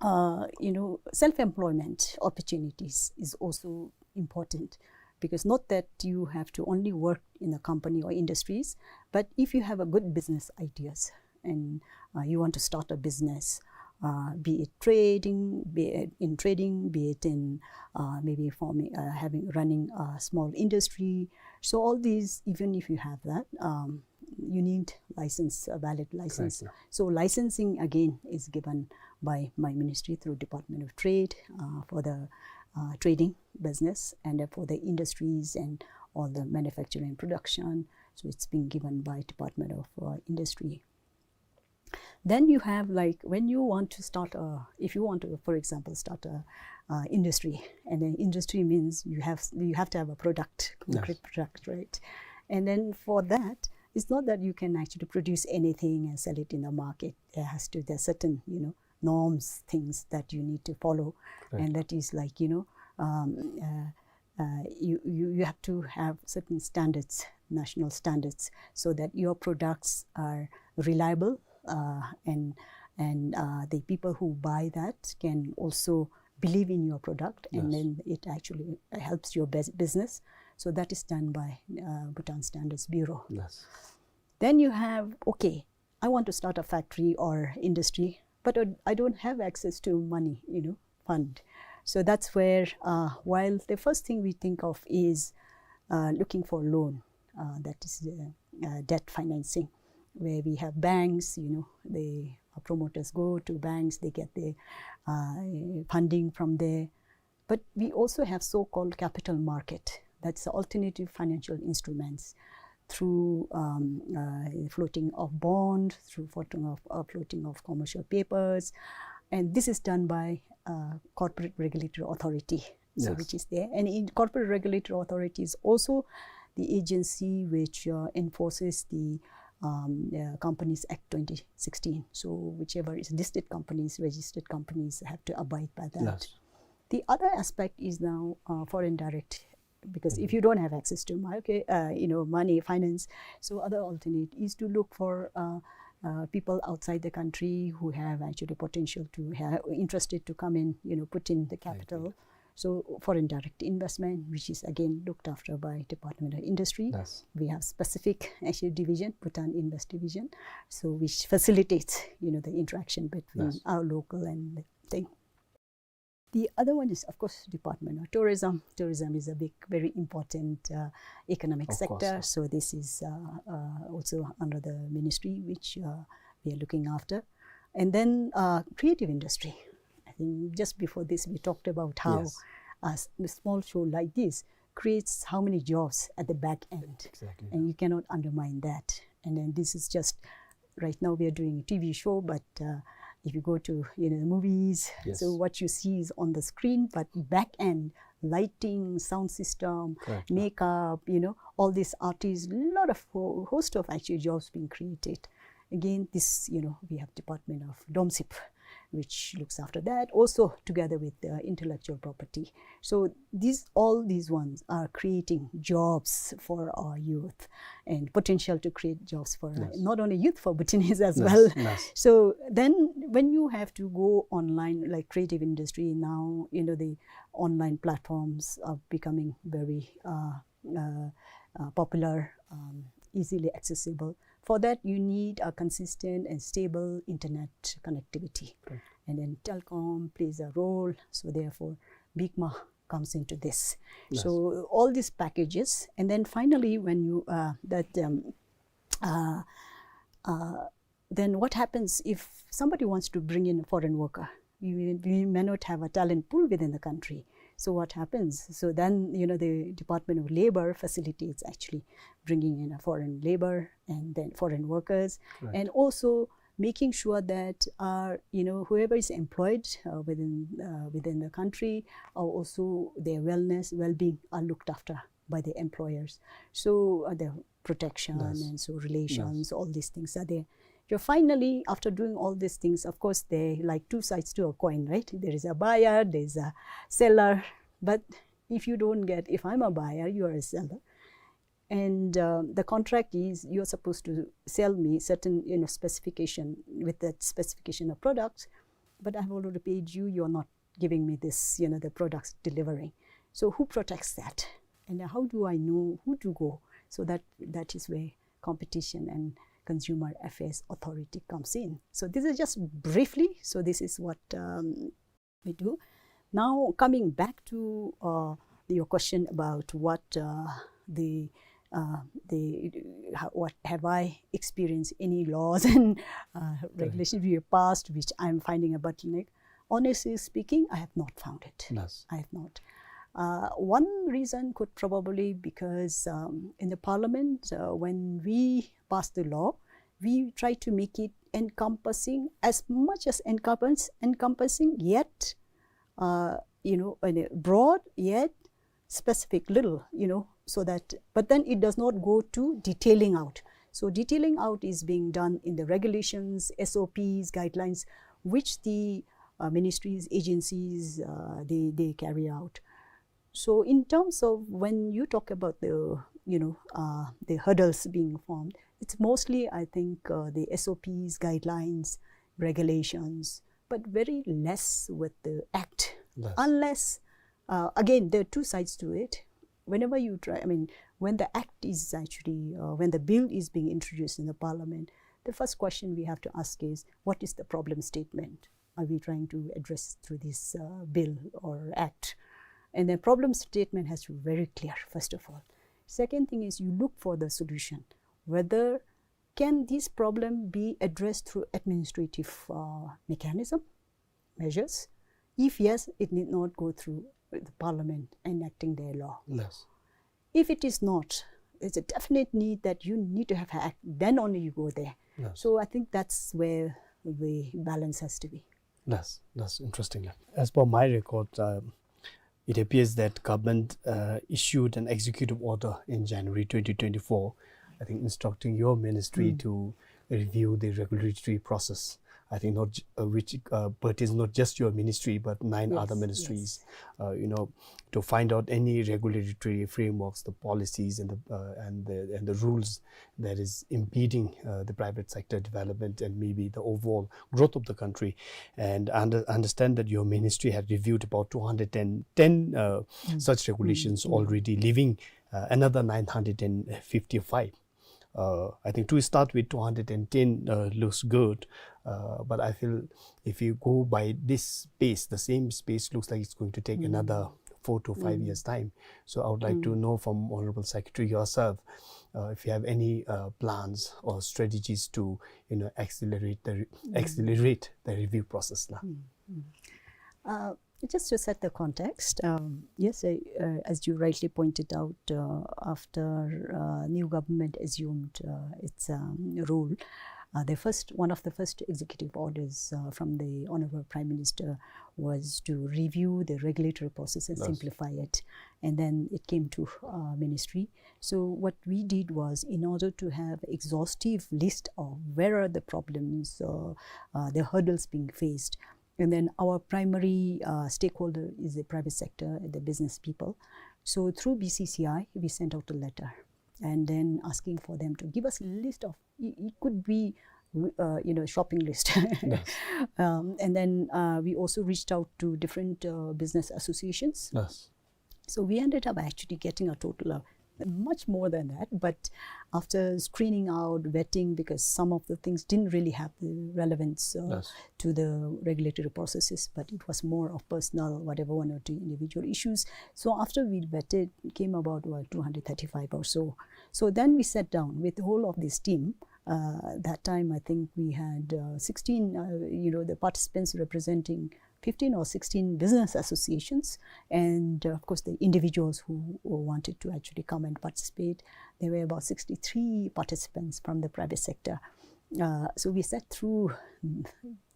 uh, you know, self-employment opportunities is also important, because not that you have to only work in a company or industries, but if you have a good business ideas and uh, you want to start a business, uh, be it trading, be it in trading, be it in uh, maybe forming, uh, having, running a small industry. So all these, even if you have that, um, you need license, a valid license. Correct, yeah. So licensing again is given by my ministry through Department of Trade uh, for the uh, trading business, and uh, for the industries and all the manufacturing and production. So it's being given by Department of uh, Industry. Then you have, like, when you want to start a, if you want to, for example, start a uh, industry, and then industry means you have, you have to have a product, concrete product, right? And then for that, it's not that you can actually produce anything and sell it in the market. There has to, there's certain, you know, norms, things that you need to follow. Right. And that is, like, you know, um, uh, uh, you, you, you have to have certain standards, national standards, so that your products are reliable uh, and and uh, the people who buy that can also believe in your product, and then it actually helps your bus- business. So that is done by uh, Bhutan Standards Bureau. Yes. Then you have, okay, I want to start a factory or industry, but uh, I don't have access to money, you know, fund. So that's where, uh, while the first thing we think of is uh, looking for loan, uh, that is uh, uh, debt financing, where we have banks, you know, the uh, promoters go to banks, they get the uh, funding from there. But we also have so-called capital market. That's the alternative financial instruments through um, uh, floating of bond, through floating of, uh, floating of commercial papers. And this is done by uh, Corporate Regulatory Authority, so, yes, which is there. And in Corporate Regulatory Authority is also the agency which uh, enforces the um, uh, Companies Act twenty sixteen. So whichever is listed companies, registered companies have to abide by that. Yes. The other aspect is now uh, foreign direct, because if you don't have access to market, uh, you know, money, finance, so other alternate is to look for uh, uh, people outside the country who have actually potential to have, interested to come and, you know, put in the capital. So foreign direct investment, which is again looked after by Department of Industry. Yes. We have specific actually division, Bhutan Invest division, so which facilitates, you know, the interaction between, yes, our local and the thing. The other one is, of course, Department of Tourism. Tourism is a big, very important uh, economic sector. Of course, yeah. So this is uh, uh, also under the ministry which uh, we are looking after. And then uh, creative industry. I think just before this, we talked about how, yes, a s- a small show like this creates how many jobs at the back end. Exactly. And you cannot undermine that. And then this is just, right now we are doing a T V show, but uh, if you go to, you know, the movies, yes, so what you see is on the screen, but back end, lighting, sound system, correct, makeup, you know, all these artists, a lot of ho- host of actually jobs being created. Again, this, you know, we have Department of DOMSIB, which looks after that, also together with the intellectual property. So these, all these ones are creating jobs for our youth and potential to create jobs for, yes, not only youth, for Bhutanese as, yes, well. Yes. So then when you have to go online, like creative industry now, you know, the online platforms are becoming very uh, uh, uh, popular, um, easily accessible. For that, you need a consistent and stable internet connectivity. Correct. And then telecom plays a role. So therefore, BICMA comes into this. Yes. So all these packages, and then finally, when you uh, that um, uh, uh, then what happens if somebody wants to bring in a foreign worker? We, we may not have a talent pool within the country. So what happens? So then, you know, the Department of Labor facilitates actually bringing in a foreign labor and then foreign workers. Right. And also making sure that our, you know, whoever is employed uh, within uh, within the country, are also their wellness, well-being are looked after by the employers. So uh, the protection Yes. and so relations, Yes. all these things are there. So finally, after doing all these things, of course, there are like two sides to a coin, right? There is a buyer, there is a seller. But if you don't get, if I'm a buyer, you are a seller, and uh, the contract is you're supposed to sell me certain, you know, specification, with that specification of products, but I've already paid you, you're not giving me this, you know, the products delivering. So who protects that? And how do I know who to go? So that, that is where Competition and Consumer Affairs Authority comes in. So this is just briefly. So this is what um, we do. Now, coming back to uh, your question about what uh, the uh, the ha- what have I experienced any laws and uh, regulations we have passed which I'm finding a bottleneck? Honestly speaking, I have not found it. Yes. I have not. Uh, one reason could probably because um, in the parliament, uh, when we pass the law, we try to make it encompassing, as much as encompass, encompassing, yet uh, you know, and, uh, broad yet specific little, you know, so that, but then it does not go to detailing out. So detailing out is being done in the regulations, S O Ps, guidelines, which the uh, ministries, agencies, uh, they, they carry out. So in terms of when you talk about the, you know, uh, the hurdles being formed, it's mostly, I think, uh, the S O Ps, guidelines, regulations, but very less with the act. Yes. Unless, uh, again, there are two sides to it. Whenever you try, I mean, when the act is actually, uh, when the bill is being introduced in the parliament, the first question we have to ask is, what is the problem statement are we trying to address through this uh, bill or act? And the problem statement has to be very clear, first of all. Second thing is you look for the solution. Whether can this problem be addressed through administrative uh, mechanism, measures? If yes, it need not go through the parliament enacting their law. Yes. If it is not, it's a definite need that you need to have act, then only you go there. Yes. So I think that's where the balance has to be. That's, that's interesting. As per my record, um, it appears that government uh, issued an executive order in January twenty twenty-four, I think, instructing your ministry Mm. to review the regulatory process. I think not j- uh, which uh, pertains not just your ministry but nine Yes, other yes. ministries. Uh, you know, to find out any regulatory frameworks, the policies, and the uh, and the and the rules that is impeding uh, the private sector development and maybe the overall growth of the country. And I under- understand that your ministry had reviewed about two hundred and ten uh, Mm. such regulations Mm. already, leaving uh, another nine hundred and fifty-five. Uh, I think to start with, two hundred and ten uh, looks good, uh, but I feel if you go by this pace, the same pace looks like it's going to take Mm. another four to five Mm. years' time. So I would like to Mm. know from Honorable Secretary yourself uh, if you have any uh, plans or strategies to, you know, accelerate the re- Mm. accelerate the review process la. Mm, mm. Uh, just to set the context, um, yes, I, uh, as you rightly pointed out, uh, after uh, new government assumed uh, its um, rule, uh, the first, one of the first executive orders uh, from the Honorable Prime Minister was to review the regulatory process and Yes. simplify it. And then it came to uh, ministry. So what we did was, in order to have exhaustive list of where are the problems, uh, uh, the hurdles being faced, and then our primary uh, stakeholder is the private sector, the business people. So through B C C I, we sent out a letter and then asking for them to give us a list of, it, it could be, uh, you know, shopping list. Yes. Um, and then uh, we also reached out to different uh, business associations. Yes. So we ended up actually getting a total of much more than that, but after screening out, vetting, because some of the things didn't really have the relevance uh, Yes. to the regulatory processes, but it was more of personal, whatever, one or two individual issues. So after we vetted, it came about, what, two hundred thirty-five or so. So then we sat down with the whole of this team. Uh, that time, I think we had uh, sixteen, uh, you know, the participants representing fifteen or sixteen business associations, and uh, of course the individuals who, who wanted to actually come and participate. There were about sixty-three participants from the private sector. Uh, so we sat through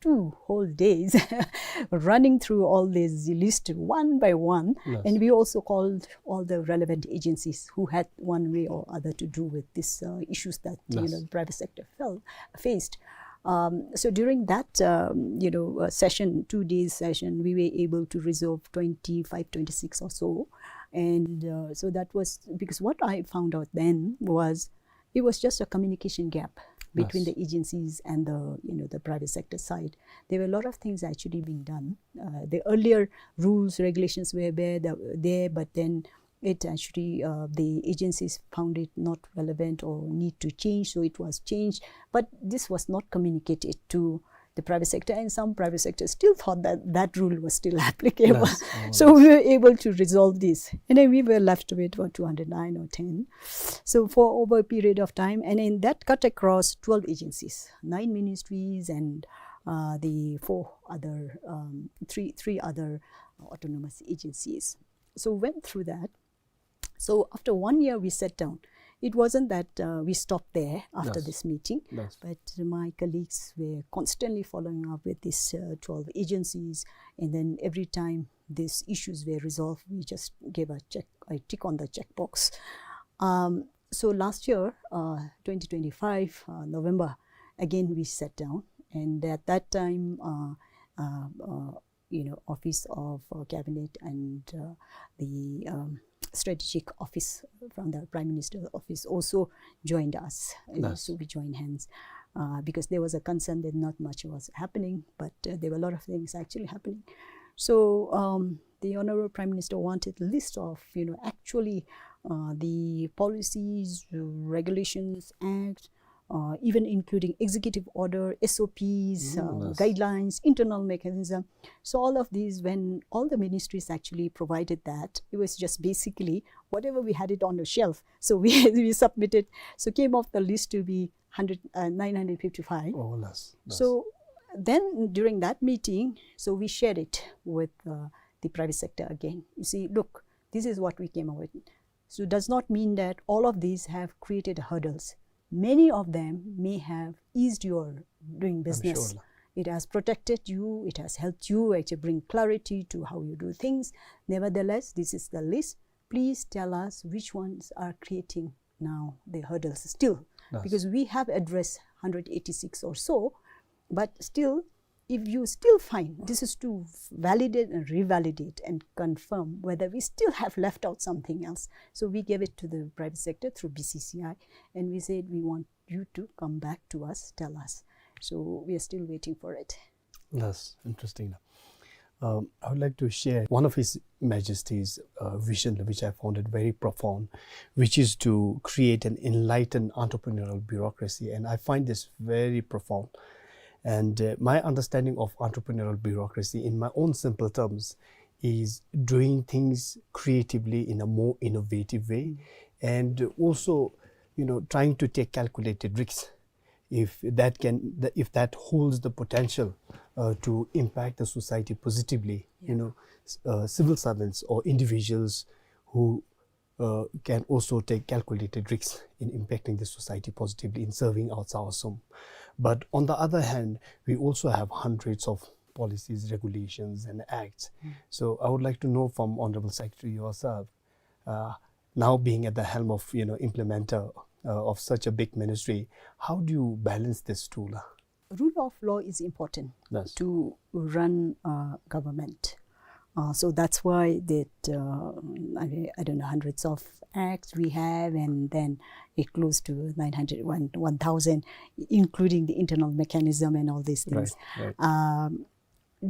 two whole days running through all these lists one by one. Yes. And we also called all the relevant agencies who had one way or other to do with these uh, issues that you Yes. know private sector felt, faced. Um, so during that um, you know uh, session, two days session, we were able to resolve twenty-five, twenty-six or so. And uh, so that was because what I found out then was it was just a communication gap between Yes. the agencies and the you know the private sector side. There were a lot of things actually being done. Uh, the earlier rules, regulations were there, there, but then it actually uh, the agencies found it not relevant or need to change, so it was changed. But this was not communicated to the private sector, and some private sector still thought that that rule was still applicable. Yes, oh, So we were able to resolve this, and then we were left with about two hundred nine or ten. So for over a period of time, and in that cut across twelve agencies, nine ministries, and uh, the four other, um, three three other autonomous agencies. So went through that. So after one year, we sat down. It wasn't that uh, we stopped there after Yes. this meeting, Yes. but my colleagues were constantly following up with these uh, twelve agencies, and then every time these issues were resolved, we just gave a check, a tick on the checkbox. Um, so last year, uh, twenty twenty-five uh, November, again we sat down, and at that time, uh, uh, uh, you know, Office of uh, Cabinet and uh, the um, strategic office from the Prime Minister's office also joined us. Uh, Yes. So we joined hands uh, because there was a concern that not much was happening, but uh, there were a lot of things actually happening. So um, the Honorable Prime Minister wanted a list of, you know, actually uh, the policies, regulations, act, uh, even including executive order, S O Ps, Mm, uh, yes. guidelines, internal mechanism. So all of these, when all the ministries actually provided that, it was just basically whatever we had it on the shelf. So we, we submitted. So came off the list to be hundred, uh, nine hundred fifty-five. Oh, yes, yes. So then during that meeting, so we shared it with uh, the private sector again. You see, look, this is what we came up with. So it does not mean that all of these have created hurdles. Many of them may have eased your doing I'm business. sure. It has protected you, it has helped you actually bring clarity to how you do things. Nevertheless, this is the list. Please tell us which ones are creating now the hurdles still. Yes. Because we have addressed hundred eighty-six or so, but still, if you still find, this is to validate and revalidate and confirm whether we still have left out something else. So we gave it to the private sector through B C C I, and we said we want you to come back to us, tell us. So we are still waiting for it. That's interesting. Um, I would like to share one of His Majesty's uh, vision, which I found it very profound, which is to create an enlightened entrepreneurial bureaucracy. And I find this very profound. And uh, my understanding of entrepreneurial bureaucracy, in my own simple terms, is doing things creatively in a more innovative way, and also, you know, trying to take calculated risks if that can, if that holds the potential uh, to impact the society positively. Yeah. You know, s- uh, civil servants or individuals who uh, can also take calculated risks in impacting the society positively, in serving our Chakhesang. But on the other hand, we also have hundreds of policies, regulations, and acts. Mm. So I would like to know from Honorable Secretary yourself, uh, now being at the helm of, you know, implementer uh, of such a big ministry, how do you balance this two, la? Rule of law is important Yes. to run a government. Uh, so that's why that, uh, I, I don't know, hundreds of acts we have, and then it close to nine hundred, one, one thousand, including the internal mechanism and all these things. Right, right. Um,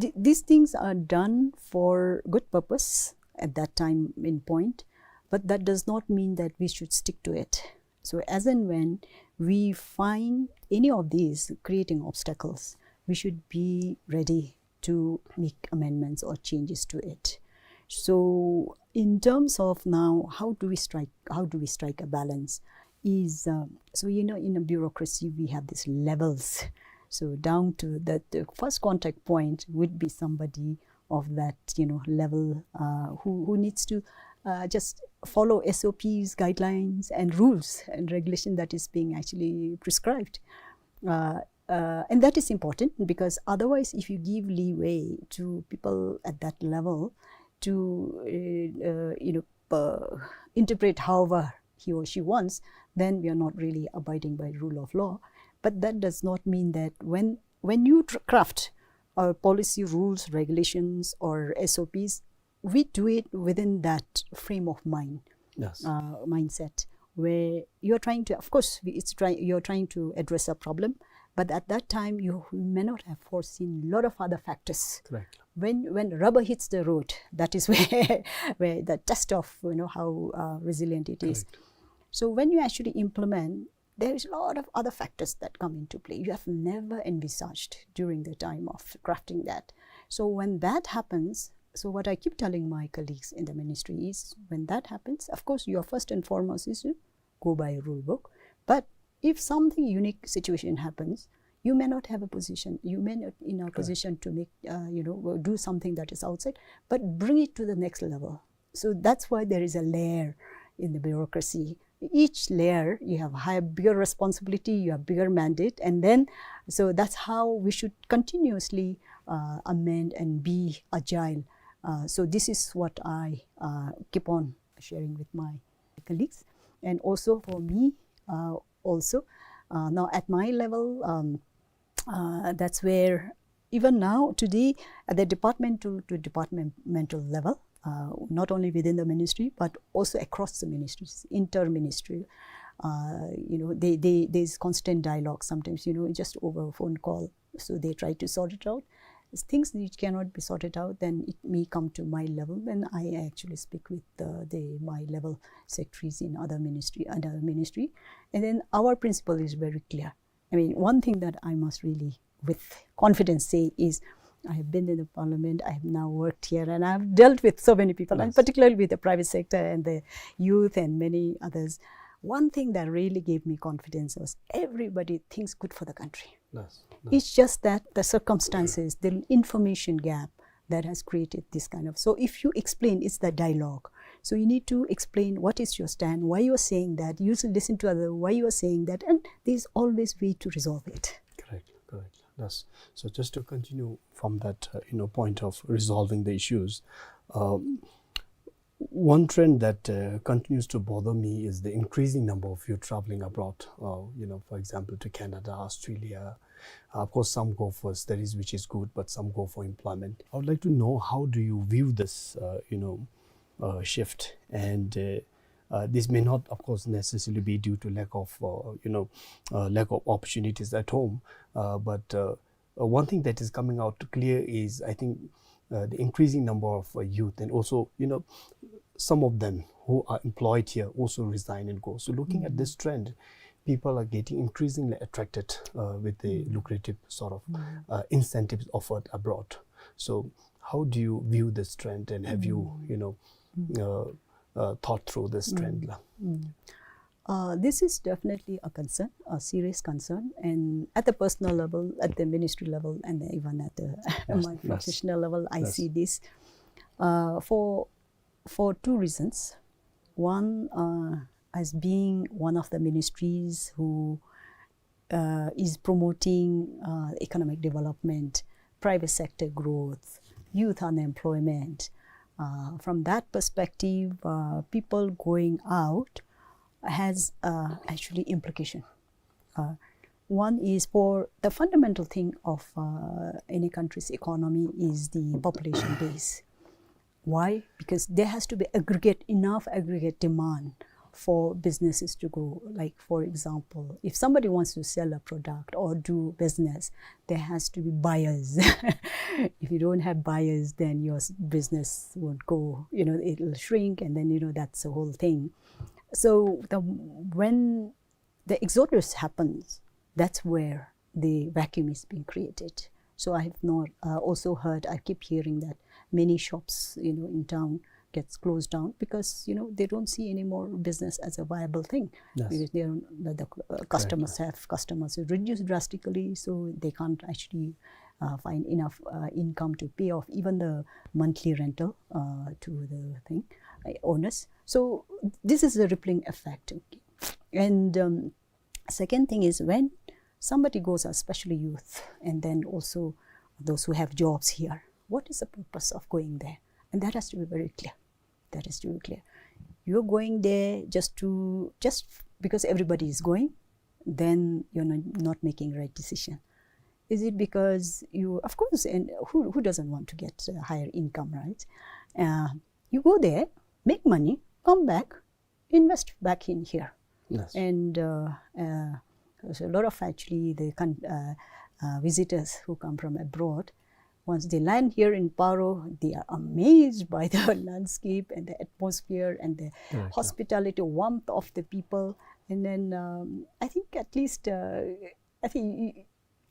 th- these things are done for good purpose at that time in point, but that does not mean that we should stick to it. So as and when we find any of these creating obstacles, we should be ready to make amendments or changes to it. So in terms of now, how do we strike, how do we strike a balance? Is uh, so, you know, in a bureaucracy we have these levels. So down to the, the first contact point would be somebody of that, you know, level uh, who, who needs to uh, just follow S O Ps, guidelines, and rules and regulation that is being actually prescribed. Uh, uh, and that is important, because otherwise, if you give leeway to people at that level to, uh, uh, you know, uh, interpret however he or she wants, then we are not really abiding by rule of law. But that does not mean that when, when you tr-, craft our policy, rules, regulations, or S O Ps, we do it within that frame of mind, Yes. uh, mindset, where you're trying to, of course, we- it's try- you're trying to address a problem, but at that time you may not have foreseen a lot of other factors. Correct. When, when rubber hits the road, that is where, where the test of, you know, how, uh, resilient it is. Correct. So when you actually implement, there is a lot of other factors that come into play you have never envisaged during the time of crafting that. So when that happens, so what I keep telling my colleagues in the ministry is, when that happens, of course, your first and foremost is to go by a rule book. But if something unique situation happens, you may not have a position, you may not in a Correct. position to make, uh, you know, do something that is outside, but bring it to the next level. So that's why there is a layer in the bureaucracy. Each layer, you have higher, bigger responsibility, you have bigger mandate, and then, so that's how we should continuously, uh, amend and be agile. Uh, so this is what I, uh, keep on sharing with my colleagues, and also for me, uh, also, uh, now at my level, um, uh, that's where even now today at the departmental to departmental level, uh, not only within the ministry but also across the ministries, inter-ministry, uh, you know, they, they, there's constant dialogue sometimes, you know, just over a phone call. So they try to sort it out. Things which cannot be sorted out, then it may come to my level, then I actually speak with the, the my level secretaries in other ministry, other ministry. And then our principle is very clear. I mean, one thing that I must really, with confidence, say is I have been in the parliament, I have now worked here, and I've dealt with so many people, and Yes. particularly with the private sector and the youth and many others. One thing that really gave me confidence was everybody thinks good for the country. Yes. Yes. It's just that the circumstances, the information gap that has created this kind of. So if you explain, it's the dialogue. So you need to explain what is your stand, why you are saying that. You should listen to other, why you are saying that, and there's always way to resolve it. Correct, correct. Yes. So just to continue from that, uh, you know, point of resolving the issues, um, one trend that, uh, continues to bother me is the increasing number of youth traveling abroad, uh, you know, for example, to Canada, Australia. Uh, of course, some go for studies, which is good, but some go for employment. I would like to know, how do you view this, uh, you know, uh, shift? And, uh, uh, this may not, of course, necessarily be due to lack of, uh, you know, uh, lack of opportunities at home, uh, but, uh, uh, one thing that is coming out clear is, I think, uh, the increasing number of, uh, youth, and also, you know, some of them who are employed here also resign and go. So looking at this trend, people are getting increasingly attracted, uh, with the lucrative sort of, uh, incentives offered abroad. So how do you view this trend, and have you, you know, uh, uh, thought through this trend, la? Uh, this is definitely a concern, a serious concern, and at the personal level, at the ministry level, and even at the Yes, my yes. professional level, I Yes. see this, uh, for, for two reasons. One, uh, as being one of the ministries who, uh, is promoting, uh, economic development, private sector growth, youth unemployment. Uh, from that perspective, uh, people going out has, uh, actually implication. Uh, one is for the fundamental thing of, uh, any country's economy is the population base. Why? Because there has to be aggregate, enough aggregate demand for businesses to grow. Like, for example, if somebody wants to sell a product or do business, there has to be buyers. If you don't have buyers, then your s- business won't go. You know, it'll shrink, and then, you know, that's the whole thing. So the, when the exodus happens, that's where the vacuum is being created. So I have not, uh, also heard, I keep hearing that many shops, you know, in town gets closed down because, you know, they don't see any more business as a viable thing. Yes. Because they don't, the, the, uh, customers Correct. have, customers are reduced drastically, so they can't actually, uh, find enough, uh, income to pay off even the monthly rental, uh, to the thing, uh, owners. So this is a rippling effect. And, um, second thing is when somebody goes, especially youth, and then also those who have jobs here, what is the purpose of going there? And that has to be very clear. That has to be clear. You're going there just to, just because everybody is going, then you're not, not making right decision. Is it because you, of course, and who, who doesn't want to get a higher income, right? Uh, you go there, make money, come back, invest back in here. Yes. And uh, uh, there's a lot of actually the con- uh, uh, visitors who come from abroad. Once they land here in Paro, they are amazed by the landscape and the atmosphere and the hospitality, warmth of the people. And then um, I think at least uh, I think y-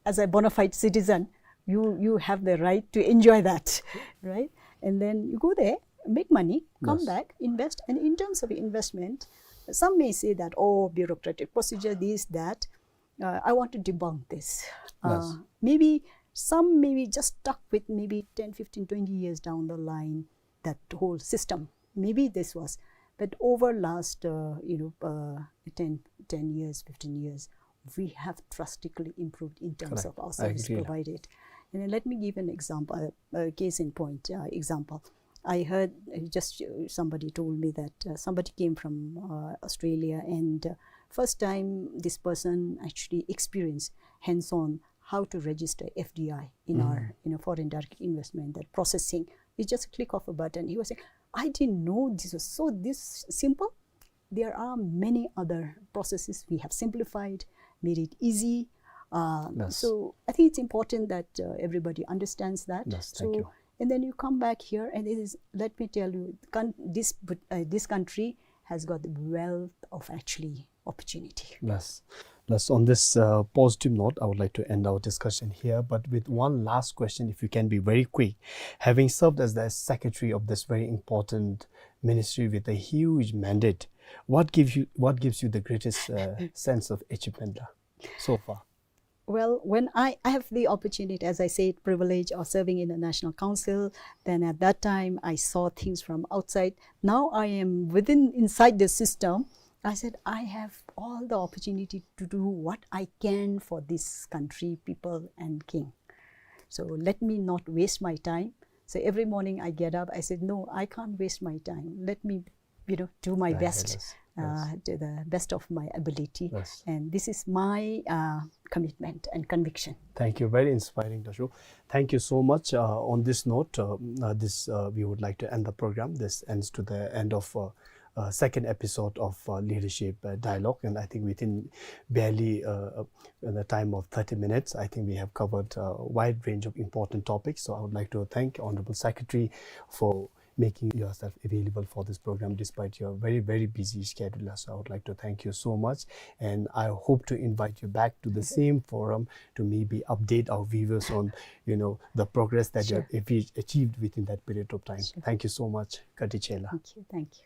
as a bona fide citizen, you you have the right to enjoy that, right? And then you go there, make money, come back, invest. And in terms of investment, some may say that, oh, bureaucratic procedure, this, that. Uh, I want to debunk this. Uh, maybe some may be just stuck with maybe ten, fifteen, twenty years down the line, that whole system. Maybe this was, but over last, uh, you know, uh, ten, ten years, fifteen years, we have drastically improved in terms of our service provided. And then let me give an example, a case in point uh, example. I heard uh, just uh, somebody told me that uh, somebody came from uh, Australia, and uh, first time this person actually experienced hands-on how to register F D I in our, you know, foreign direct investment, that processing. It's just a click of a button. He was saying, I didn't know this was so this simple. There are many other processes we have simplified, made it easy. Uh, so I think it's important that uh, everybody understands that. Yes, thank you. And then you come back here, and it is, let me tell you, con- this uh, this country has got the wealth of actually opportunity. Yes. Yes, on this uh, positive note, I would like to end our discussion here, but with one last question, if you can be very quick. Having served as the secretary of this very important ministry with a huge mandate, what gives you what gives you the greatest uh, sense of achievement uh, so far? Well, when I, I have the opportunity, as I said, privilege of serving in the National Council, then at that time I saw things from outside. Now I am within, inside the system. I said, I have all the opportunity to do what I can for this country, people, and king. So let me not waste my time. So every morning I get up, I said, no, I can't waste my time. Let me you know, do my best uh, to the best of my ability. And this is my uh, commitment and conviction. Thank you. Very inspiring, Dasho. Thank you so much. Uh, on this note, uh, uh, this uh, we would like to end the program. This ends to the end of uh, uh, second episode of uh, Leadership uh, Dialogue. And I think within barely uh, uh, in the time of thirty minutes, I think we have covered a wide range of important topics. So I would like to thank Honorable Secretary for making yourself available for this program despite your very, very busy schedule. So I would like to thank you so much, and I hope to invite you back to the same forum to maybe update our viewers on, you know, the progress that you have achieved within that period of time. Thank you so much. Kati chela. Thank you. Thank you.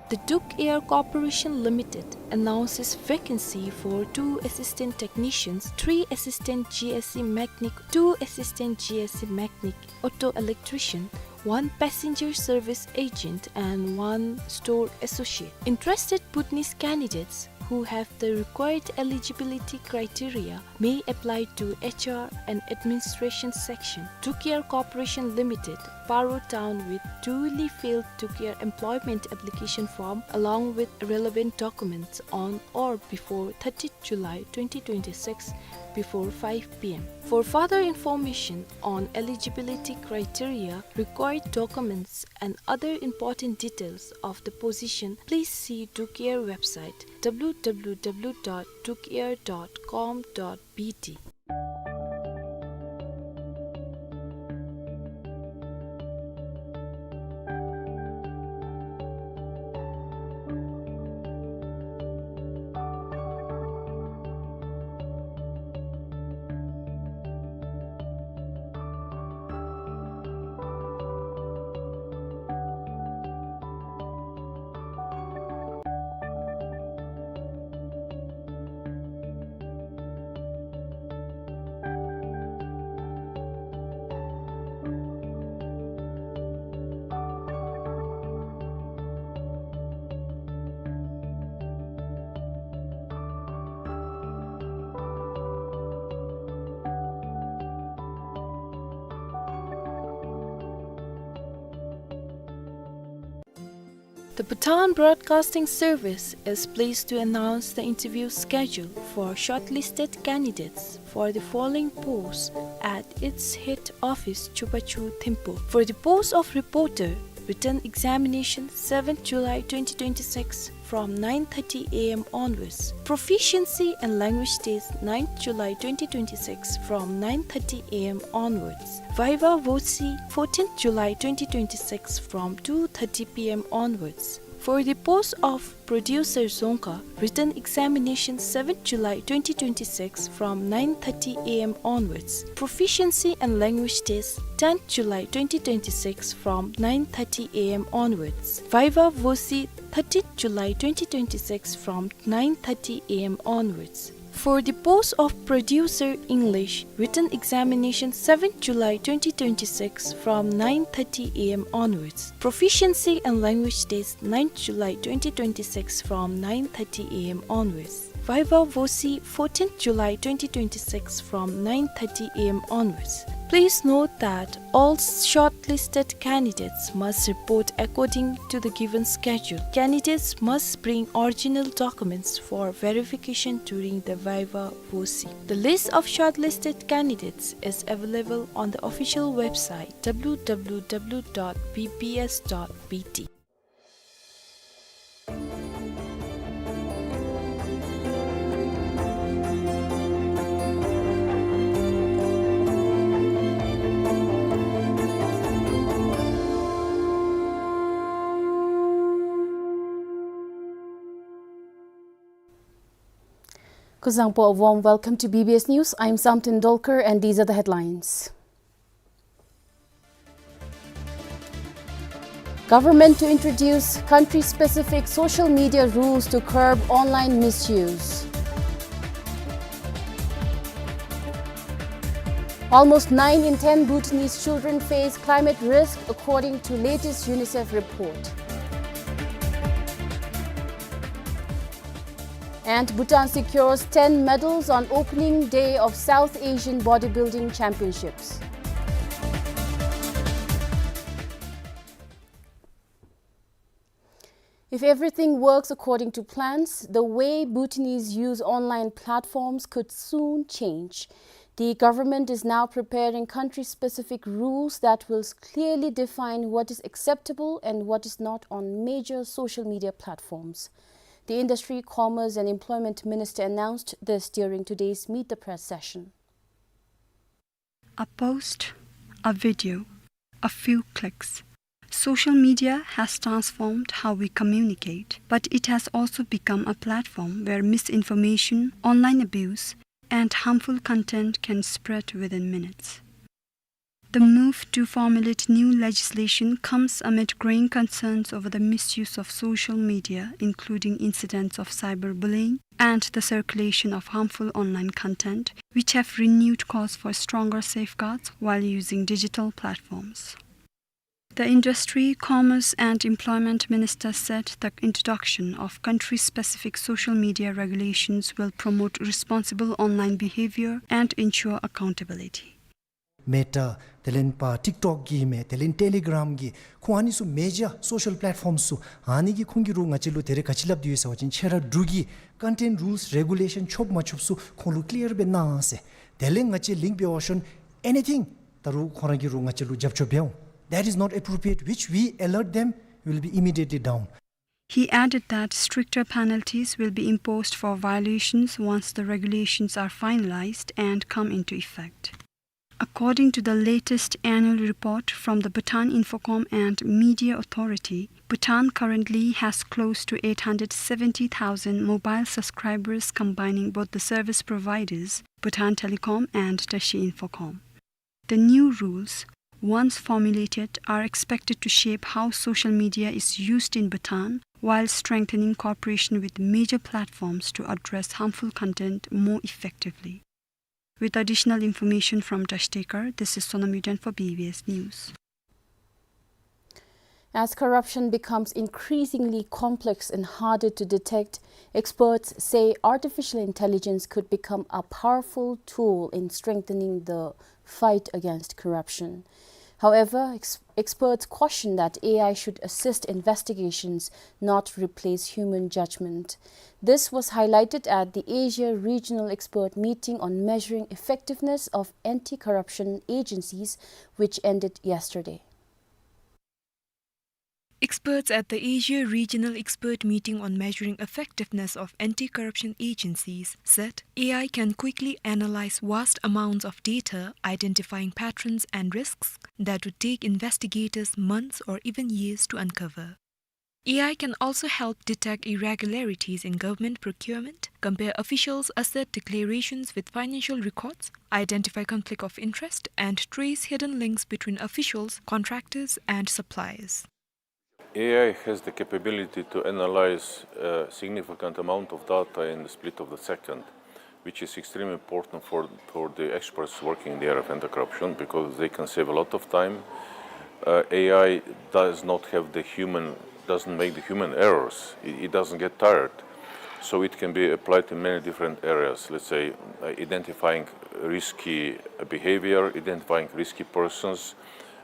The Duk Air Corporation Limited announces vacancy for two assistant technicians, three assistant G S C mechanic, two assistant G S C mechanic, auto electrician, one passenger service agent, and one store associate. Interested Bhutanese candidates who have the required eligibility criteria may apply to H R and Administration Section, Duk Air Corporation Limited, Paro Town, with duly filled Duk Air employment application form along with relevant documents on or before thirtieth July twenty twenty-six before five p m. For further information on eligibility criteria, required documents, and other important details of the position, please see Duk Air website, w w w dot duk air dot com dot b t. The Bhutan Broadcasting Service is pleased to announce the interview schedule for shortlisted candidates for the following posts at its head office, Chubachu, Thimphu. For the post of reporter, written examination, seventh July twenty twenty-six, from nine thirty A M onwards. Proficiency and language test, ninth July twenty twenty-six, from nine thirty A M onwards. Viva Voce, fourteenth July twenty twenty-six, from two thirty P M onwards. For the post of producer Dzongkha, written examination, seventh July twenty twenty-six, from nine thirty A M onwards. Proficiency and language test, tenth July twenty twenty-six, from nine thirty A M onwards. Viva Voce, thirteenth July twenty twenty-six, from nine thirty A M onwards. For the post of producer English, written examination, seventh July twenty twenty-six, from nine thirty A M onwards. Proficiency and language test, ninth July twenty twenty-six, from nine thirty A M onwards. Viva Voce, fourteenth July twenty twenty-six, from nine thirty A M onwards. Please note that all shortlisted candidates must report according to the given schedule. Candidates must bring original documents for verification during the Viva Voce. The list of shortlisted candidates is available on the official website, W W W dot B B S dot B T. Kuzuzangpo, a warm welcome to B B S News. I'm Samten Dolkar, and these are the headlines. Government to introduce country-specific social media rules to curb online misuse. Almost nine in ten Bhutanese children face climate risk, according to latest UNICEF report. And Bhutan secures ten medals on opening day of South Asian Bodybuilding Championships. If everything works according to plans, the way Bhutanese use online platforms could soon change. The government is now preparing country-specific rules that will clearly define what is acceptable and what is not on major social media platforms. The Industry, Commerce and Employment Minister announced this during today's Meet the Press session. A post, a video, a few clicks. Social media has transformed how we communicate, but it has also become a platform where misinformation, online abuse, and harmful content can spread within minutes. The move to formulate new legislation comes amid growing concerns over the misuse of social media, including incidents of cyberbullying and the circulation of harmful online content, which have renewed calls for stronger safeguards while using digital platforms. The Industry, Commerce and Employment Minister said the introduction of country-specific social media regulations will promote responsible online behavior and ensure accountability. Meta, དེ་ལས་ཕར་ཊིཀ་ཊོཀ་གི་མེན། དེ་ལས་ཊེ་ལི་གྲམ་གི་ཁོང་ཨ་ནི་ཚུ་མེ་ཇར་སོ་ཤལ་པེ་ལེཊ་ཕོརམ་ཚུ་ཨ་ནི་གིས་ཁོང་གིས་རུང་ང་བཅས་ལུ་དེ་རེ་ག་ཅི་སླབ་དེ་ཡོད་ཟེར་བ་ཅིན་ཁྱེད་ར་འབྲུག་གི་ཀོན་ཊེནཊ་རུལསི་རེ་གུ་ལེ་ཤཱན་ཆོགཔ་མ་ཆོགཔ་ཚུ་ཁོང་ལུ་ཀི་ལི་ཡར་སྦེ་གནང་ཟེར། དེ་ལས་ང་བཅས་ལིངཀ་འབད་བ་ཤོན་ཨེ་ནི་ཐིང་ད་རུང་ཁོང་ར་གིས་རུང་ང་བཅས་ལུ་རྒྱབ་སྐྱོར་འབད་འོང་། That is not appropriate, which we alert them, will be immediately down. He added that stricter penalties will be imposed for violations once the regulations are finalized and come into effect. According to the latest annual report from the Bhutan Infocom and Media Authority, Bhutan currently has close to eight hundred seventy thousand mobile subscribers, combining both the service providers, Bhutan Telecom and Tashi Infocom. The new rules, once formulated, are expected to shape how social media is used in Bhutan, while strengthening cooperation with major platforms to address harmful content more effectively. With additional information from Tashi Tekar, this is Sonam Yuden for B B S News. As corruption becomes increasingly complex and harder to detect, experts say artificial intelligence could become a powerful tool in strengthening the fight against corruption. However, ex-, experts caution that A I should assist investigations, not replace human judgment. This was highlighted at the Asia Regional Expert Meeting on Measuring Effectiveness of Anti-Corruption Agencies, which ended yesterday. Experts at the Asia Regional Expert Meeting on Measuring Effectiveness of Anti-Corruption Agencies said A I can quickly analyze vast amounts of data, identifying patterns and risks that would take investigators months or even years to uncover. A I can also help detect irregularities in government procurement, compare officials' asset declarations with financial records, identify conflict of interest, and trace hidden links between officials, contractors, and suppliers. A I has the capability to analyze a significant amount of data in the split of the second, which is extremely important for, for the experts working in the area of anti-corruption, because they can save a lot of time. Uh, A I does not have the human, doesn't make the human errors. It, it doesn't get tired. So it can be applied in many different areas, let's say, uh, identifying risky behavior, identifying risky persons,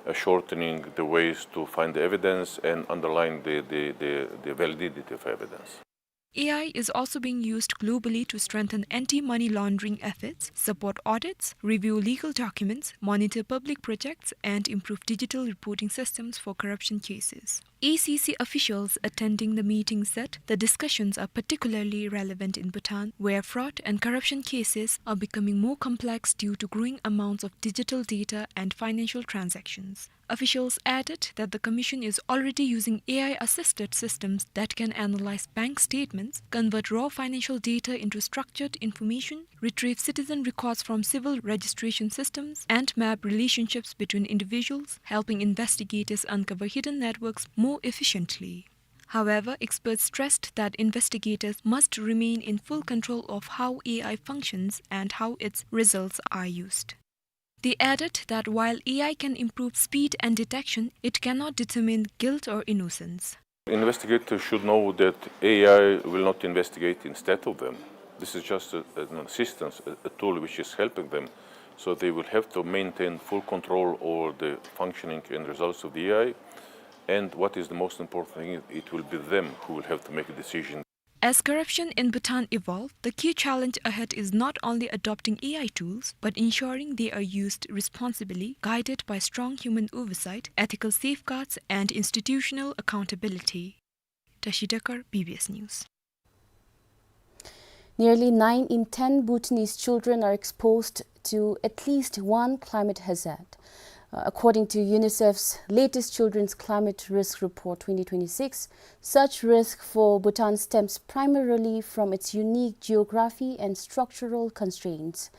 uh, shortening the ways to find the evidence and underline the, the, the, the validity of evidence. A I is also being used globally to strengthen anti-money laundering efforts, support audits, review legal documents, monitor public projects, and improve digital reporting systems for corruption cases. A C C officials attending the meeting said the discussions are particularly relevant in Bhutan, where fraud and corruption cases are becoming more complex due to growing amounts of digital data and financial transactions. Officials added that the commission is already using A I-assisted systems that can analyze bank statements, convert raw financial data into structured information, retrieve citizen records from civil registration systems, and map relationships between individuals, helping investigators uncover hidden networks more efficiently. However, experts stressed that investigators must remain in full control of how A I functions and how its results are used. They added that while A I can improve speed and detection, it cannot determine guilt or innocence. Investigators should know that A I will not investigate instead of them. This is just a, an assistance, a, a tool which is helping them. So they will have to maintain full control over the functioning and results of the A I. And what is the most important thing, it will be them who will have to make a decision. As corruption in Bhutan evolve, the key challenge ahead is not only adopting A I tools, but ensuring they are used responsibly, guided by strong human oversight, ethical safeguards, and institutional accountability. Tashi Dekar, B B S News. Nearly nine in ten Bhutanese children are exposed to at least one climate hazard. Uh, according to UNICEF's latest Children's Climate Risk Report twenty twenty-six, such risk for Bhutan stems primarily from its unique geography and structural constraints.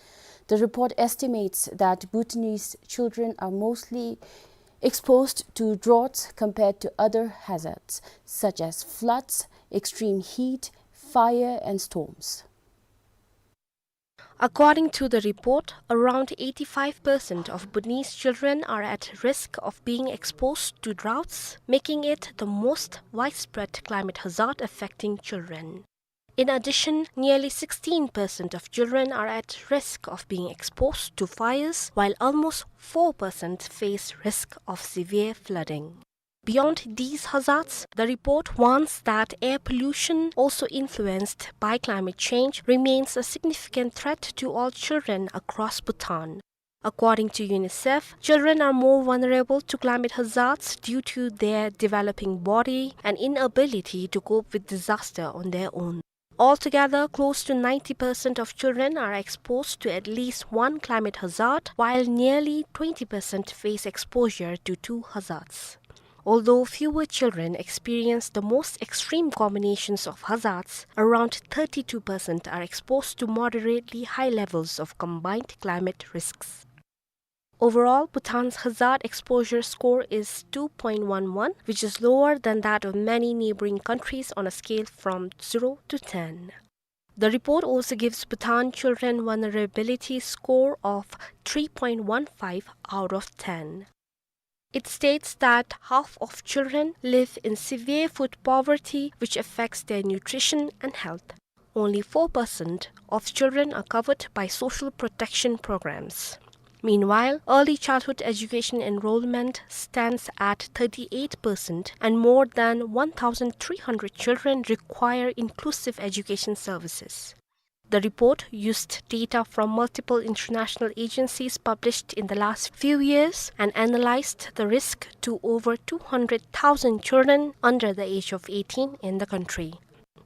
The report estimates that Bhutanese children are mostly exposed to droughts compared to other hazards, such as floods, extreme heat, fire, and storms. According to the report, around eighty-five percent of Bhutanese children are at risk of being exposed to droughts, making it the most widespread climate hazard affecting children. In addition, nearly sixteen percent of children are at risk of being exposed to fires, while almost four percent face risk of severe flooding. Beyond these hazards, the report warns that air pollution, also influenced by climate change, remains a significant threat to all children across Bhutan. According to UNICEF, children are more vulnerable to climate hazards due to their developing body and inability to cope with disaster on their own. Altogether, close to ninety percent of children are exposed to at least one climate hazard, while nearly twenty percent face exposure to two hazards. Although fewer children experience the most extreme combinations of hazards, around thirty-two percent are exposed to moderately high levels of combined climate risks. Overall, Bhutan's hazard exposure score is two point one one, which is lower than that of many neighboring countries on a scale from zero to ten. The report also gives Bhutan children vulnerability score of three point one five out of ten. It states that half of children live in severe food poverty, which affects their nutrition and health. Only four percent of children are covered by social protection programs. Meanwhile, early childhood education enrollment stands at thirty-eight percent, and more than one thousand three hundred children require inclusive education services. The report used data from multiple international agencies published in the last few years and analyzed the risk to over two hundred thousand children under the age of eighteen in the country.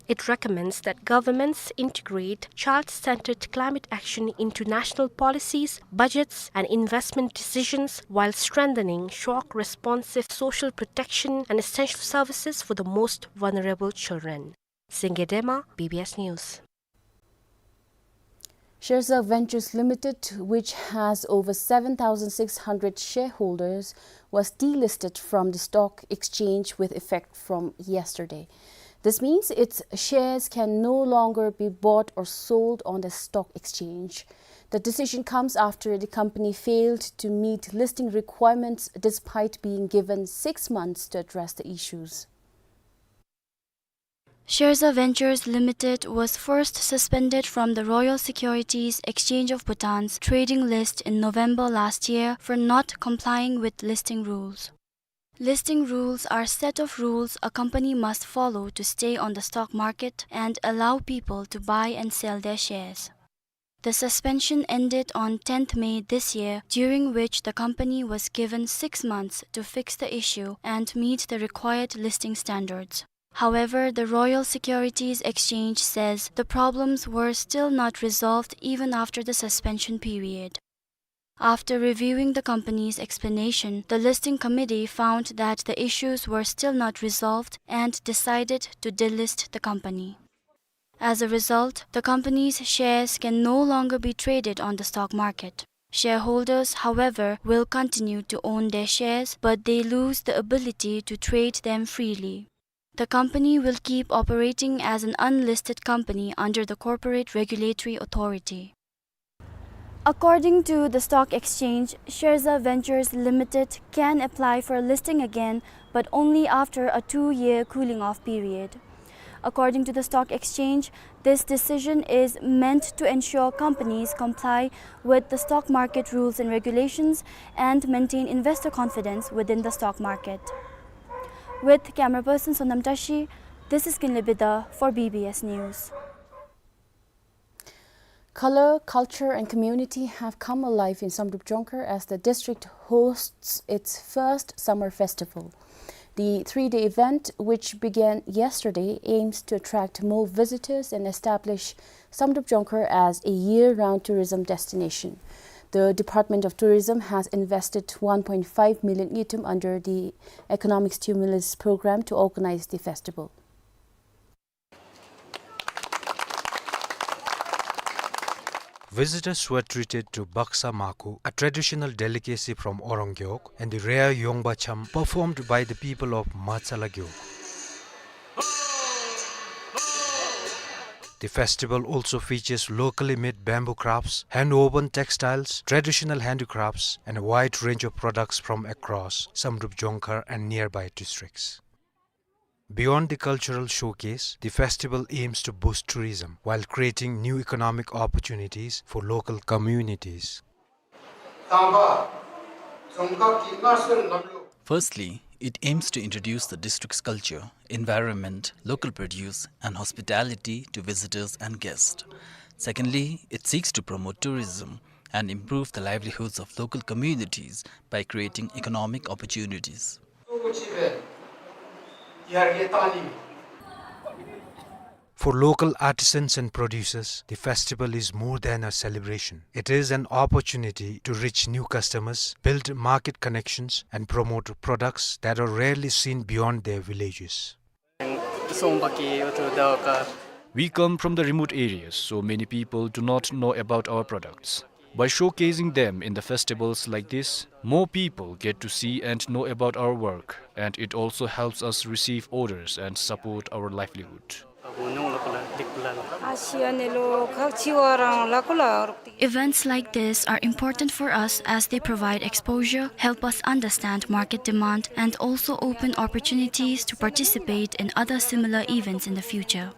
It recommends that governments integrate child-centered climate action into national policies, budgets, and investment decisions while strengthening shock-responsive social protection and essential services for the most vulnerable children. Singye Dema, B B S News. Sherza Ventures Limited, which has over seven thousand six hundred shareholders, was delisted from the stock exchange with effect from yesterday. This means its shares can no longer be bought or sold on the stock exchange. The decision comes after the company failed to meet listing requirements despite being given six months to address the issues. Sherza Ventures Limited was first suspended from the Royal Securities Exchange of Bhutan's trading list in November last year for not complying with listing rules. Listing rules are set of rules a company must follow to stay on the stock market and allow people to buy and sell their shares. The suspension ended on tenth May this year, during which the company was given six months to fix the issue and meet the required listing standards. However, the Royal Securities Exchange says the problems were still not resolved even after the suspension period. After reviewing the company's explanation, the listing committee found that the issues were still not resolved and decided to delist the company. As a result, the company's shares can no longer be traded on the stock market. Shareholders, however, will continue to own their shares, but they lose the ability to trade them freely. The company will keep operating as an unlisted company under the Corporate Regulatory Authority. According to the stock exchange, Sherza Ventures Limited can apply for a listing again, but only after a two-year cooling-off period. According to the stock exchange, this decision is meant to ensure companies comply with the stock market rules and regulations and maintain investor confidence within the stock market. With camera person Sonam Tashi, this is Kinle Bida for B B S News. Color, culture, and community have come alive in Samdrup Jongkhar as the district hosts its first summer festival. The three-day event, which began yesterday, aims to attract more visitors and establish Samdrup Jongkhar as a year-round tourism destination. The Department of Tourism has invested one point five million ngultrum under the Economic Stimulus Program to organize the festival. Visitors were treated to Baksa Maku, a traditional delicacy from Orongyok, and the rare Yongba Cham, performed by the people of Matsala Gyok. The festival also features locally made bamboo crafts, hand-woven textiles, traditional handicrafts, and a wide range of products from across Samdrup Jongkhar and nearby districts. Beyond the cultural showcase, the festival aims to boost tourism while creating new economic opportunities for local communities. Firstly, it aims to introduce the district's culture, environment, local produce, and hospitality to visitors and guests. Secondly, it seeks to promote tourism and improve the livelihoods of local communities by creating economic opportunities. For local artisans and producers, the festival is more than a celebration. It is an opportunity to reach new customers, build market connections, and promote products that are rarely seen beyond their villages. We come from the remote areas, so many people do not know about our products. By showcasing them in the festivals like this, more people get to see and know about our work, and it also helps us receive orders and support our livelihood. Events like this are important for us as they provide exposure, help us understand market demand, and also open opportunities to participate in other similar events in the future.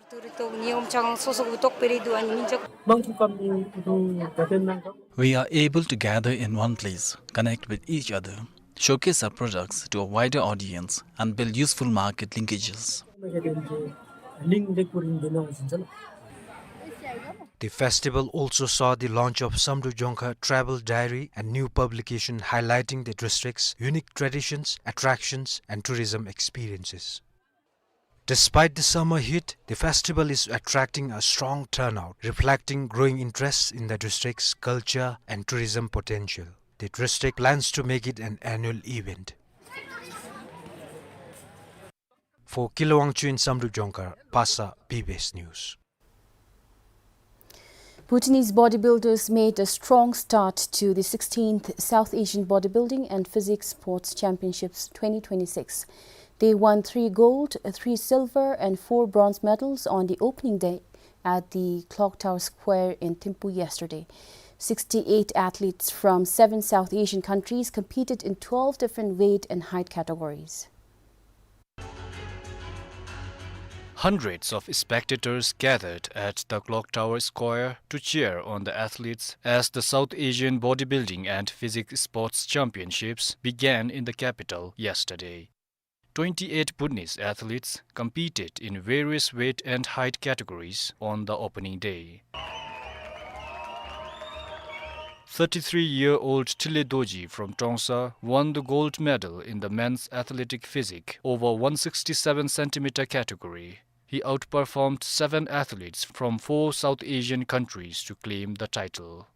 We are able to gather in one place, connect with each other, showcase our products to a wider audience, and build useful market linkages. The festival also saw the launch of Samdrup Jongkhar Travel Diary, a new publication highlighting the district's unique traditions, attractions, and tourism experiences. Despite the summer heat, the festival is attracting a strong turnout, reflecting growing interest in the district's culture and tourism potential. The district plans to make it an annual event. For Kilo Wangchuk in Samdrup Jongkhar, Pasa, B B S News. Bhutanese bodybuilders made a strong start to the sixteenth South Asian Bodybuilding and Physique Sports Championships twenty twenty-six. They won three gold, three silver, and four bronze medals on the opening day at the Clock Tower Square in Thimphu yesterday. Sixty-eight athletes from seven South Asian countries competed in twelve different weight and height categories. Hundreds of spectators gathered at the Clock Tower Square to cheer on the athletes as the South Asian Bodybuilding and Physique Sports Championships began in the capital yesterday. Twenty-eight Bhutanese athletes competed in various weight and height categories on the opening day. Thirty-three-year-old Trile Dorji from Trongsa won the gold medal in the men's athletic physique over one sixty-seven centimeter category. He outperformed seven athletes from four South Asian countries to claim the title.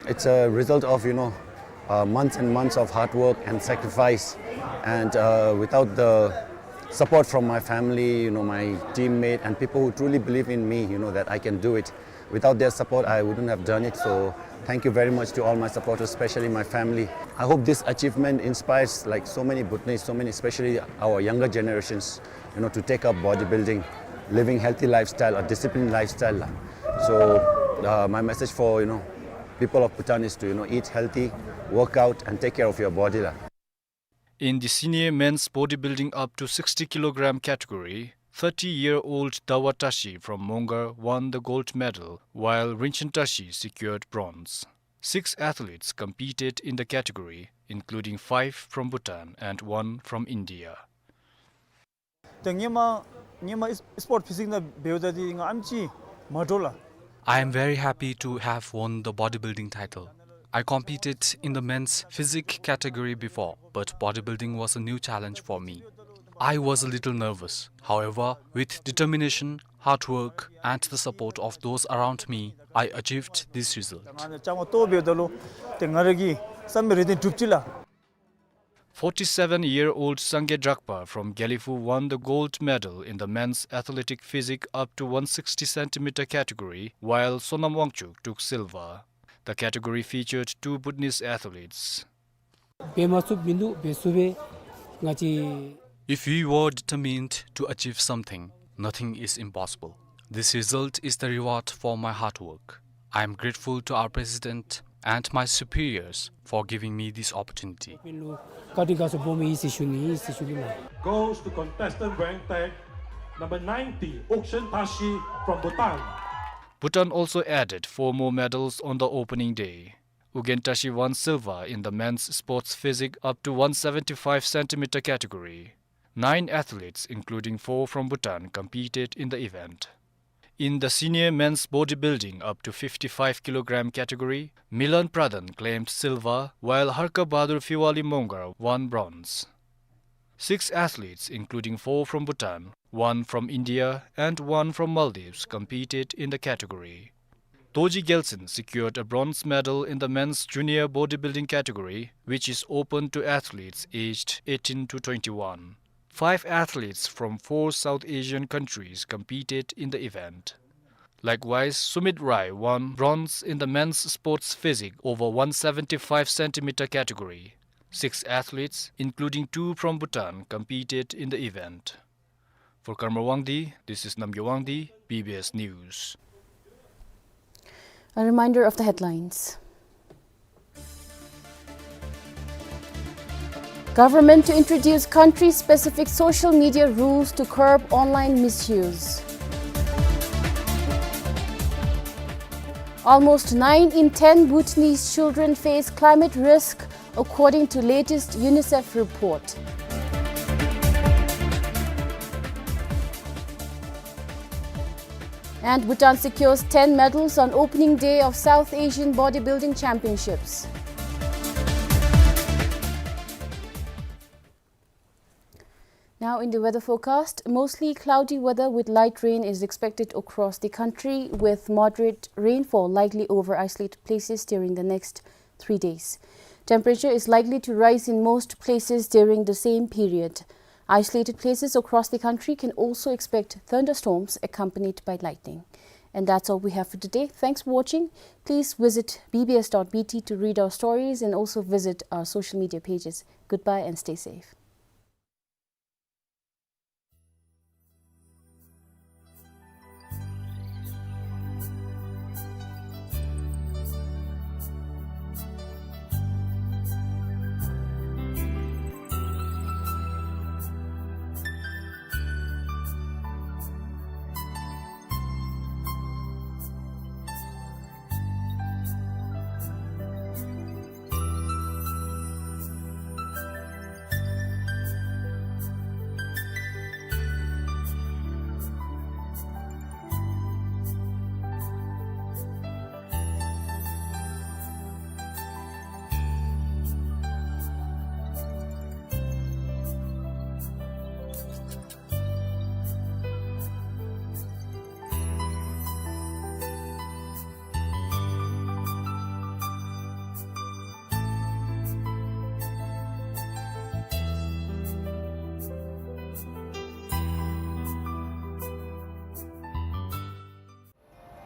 It's a result of, you know, uh, months and months of hard work and sacrifice. And, uh, without the support from my family, you know, my teammate and people who truly believe in me, you know, that I can do it. Without their support, I wouldn't have done it. So thank you very much to all my supporters, especially my family. I hope this achievement inspires, like, so many Bhutanese, so many, especially our younger generations, you know, to take up bodybuilding, living healthy lifestyle, a disciplined lifestyle. So, uh, my message for, you know, people of Bhutan is to, you know, eat healthy, work out, and take care of your body la. In the senior men's bodybuilding up to sixty kilogram category, thirty-year-old Dawa Tashi from Mongar won the gold medal, while Rinchen Tashi secured bronze. Six athletes competed in the category, including five from Bhutan and one from India. ད་ངེ་མ་ངེ་མ་སི་སི་པོརཊ་ཕི་ཟིག་ནང་འབདཝ་ད་འདི་ང་ཨེམ་ཅིག་མ་འདྲོག་ལགས། I am very happy to have won the bodybuilding title. I competed in the men's physique category before, but bodybuilding was a new challenge for me. I was a little nervous. However, with determination, hard work, and the support of those around me, I achieved this result. ང་ནི་ཅང་མ་ཏོ་འབདཝ་ད་ལུ་ཏེ་ང་ར་གི་བསམ་པའི་རེ་འདུན་འགྲུབ་ཅི་ལགས། Forty-seven-year-old Sangay Drakpa from Gelephu won the gold medal in the men's athletic physique up to one sixty centimeter category, while Sonam Wangchuk took silver. The category featured two Bhutanese athletes. འབད་མ་ཚུགསཔ་མིན་འདུག། འབད་ཚུགས་པས། ང་བཅས། If we were determined to achieve something, nothing is impossible. This result is the reward for my hard work. I am grateful to our president and my superiors for giving me this opportunity. བཀའ་དྲིན་དགའ་ཚོར་སྦོམ་ཨིན་ཟེར་ཞུ་ནི་ཨིན་ཟེར་ཞུ་ནི་ལགས། Goes to contestant ranked tag number ninety, Ukchen Tashi from Bhutan. Bhutan also added four more medals on the opening day. Ugen Tashi won silver in the men's sports physique up to one seventy-five centimeter category. Nine athletes, including four from Bhutan, competed in the event. In the senior men's bodybuilding up to fifty-five kilogram category, Milan Pradhan claimed silver, while Harka Bahadur Phiwali Mongar won bronze. Six athletes, including four from Bhutan, one from India, and one from Maldives, competed in the category. Dorji Gyaltshen secured a bronze medal in the men's junior bodybuilding category, which is open to athletes aged eighteen to twenty-one. Five athletes from four South Asian countries competed in the event. Likewise, Sumit Rai won bronze in the men's sports physique over one seventy-five centimeter category. Six athletes, including two from Bhutan, competed in the event. For Karma Wangdi, this is Namgay Wangdi, B B S News. A reminder of the headlines. Government to introduce country-specific social media rules to curb online misuse. Almost nine in ten Bhutanese children face climate risk, according to latest UNICEF report. And Bhutan secures ten medals on opening day of South Asian Bodybuilding Championships. Now in the weather forecast, mostly cloudy weather with light rain is expected across the country, with moderate rainfall likely over isolated places during the next three days. Temperature is likely to rise in most places during the same period. Isolated places across the country can also expect thunderstorms accompanied by lightning. And that's all we have for today. Thanks for watching. Please visit B B S dot B T to read our stories and also visit our social media pages. Goodbye and stay safe.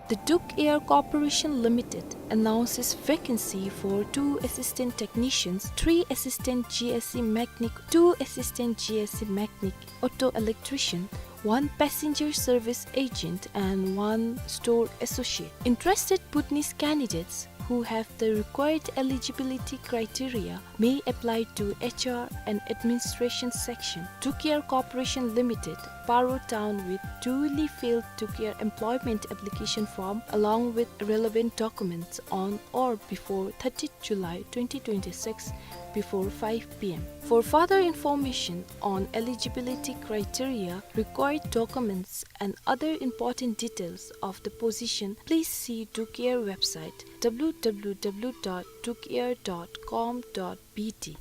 The Dukh Air Corporation Limited announces vacancy for two assistant technicians, three assistant G S E mechanic, two assistant G S E mechanic, auto electrician, one passenger service agent, and one store associate. Interested Bhutanese candidates who have the required eligibility criteria may apply to H R and Administration Section, Dukh Air Corporation Limited, Paro Town, with duly filled Dukh Air employment application form along with relevant documents on or before thirtieth July twenty twenty-six before five P M. For further information on eligibility criteria, required documents, and other important details of the position, please see Dukh Air website, W W W dot dukh air dot com dot B T.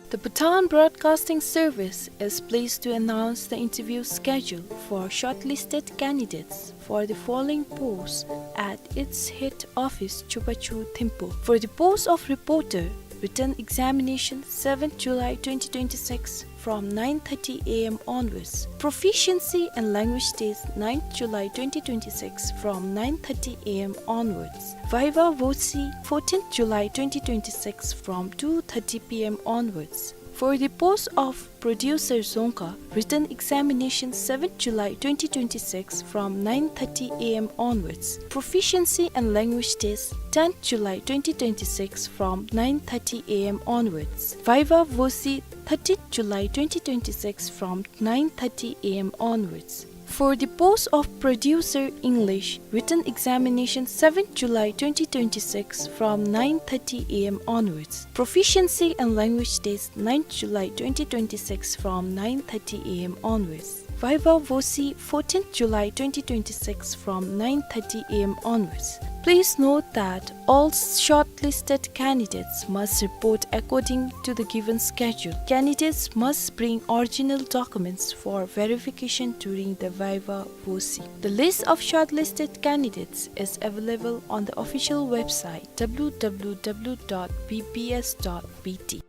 The Bhutan Broadcasting Service is pleased to announce the interview schedule for shortlisted candidates for the following posts at its head office, Chubachu Thimphu. For the post of reporter, written examination seventh July twenty twenty-six from nine thirty A M onwards. Proficiency and language test ninth July twenty twenty-six from nine thirty A M onwards. Viva Voce fourteenth July twenty twenty-six from two thirty P M onwards. For the post of producer dzongkha, written examination seventh July twenty twenty-six from nine thirty A M onwards. Proficiency and language test tenth July twenty twenty-six from nine thirty A M onwards. Viva Voce thirteenth July twenty twenty-six from nine thirty A M onwards. For the post of producer English, written examination seventh July twenty twenty-six from nine thirty A M onwards. Proficiency and language test ninth July twenty twenty-six from nine thirty A M onwards. Viva Voce, fourteenth July twenty twenty-six, from nine thirty a m onwards. Please note that all shortlisted candidates must report according to the given schedule. Candidates must bring original documents for verification during the Viva Voce. The list of shortlisted candidates is available on the official website, w w w dot b b s dot b t.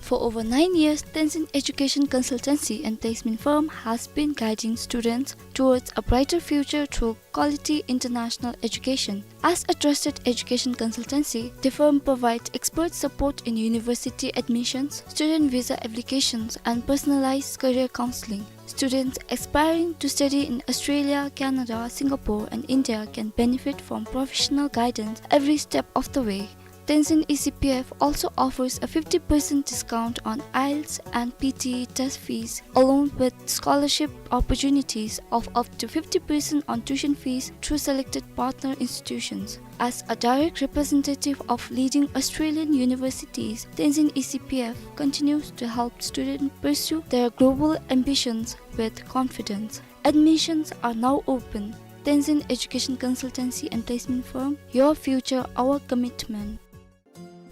For over nine years, Tenzin Education Consultancy and Placement Firm has been guiding students towards a brighter future through quality international education. As a trusted education consultancy, the firm provides expert support in university admissions, student visa applications, and personalized career counseling. Students aspiring to study in Australia, Canada, Singapore, and India can benefit from professional guidance every step of the way. Tenzin E C P F also offers a fifty percent discount on IELTS and P T E test fees, along with scholarship opportunities of up to fifty percent on tuition fees through selected partner institutions. As a direct representative of leading Australian universities, Tenzin E C P F continues to help students pursue their global ambitions with confidence. Admissions are now open. Tenzin Education Consultancy and Placement Firm, your future, our commitment.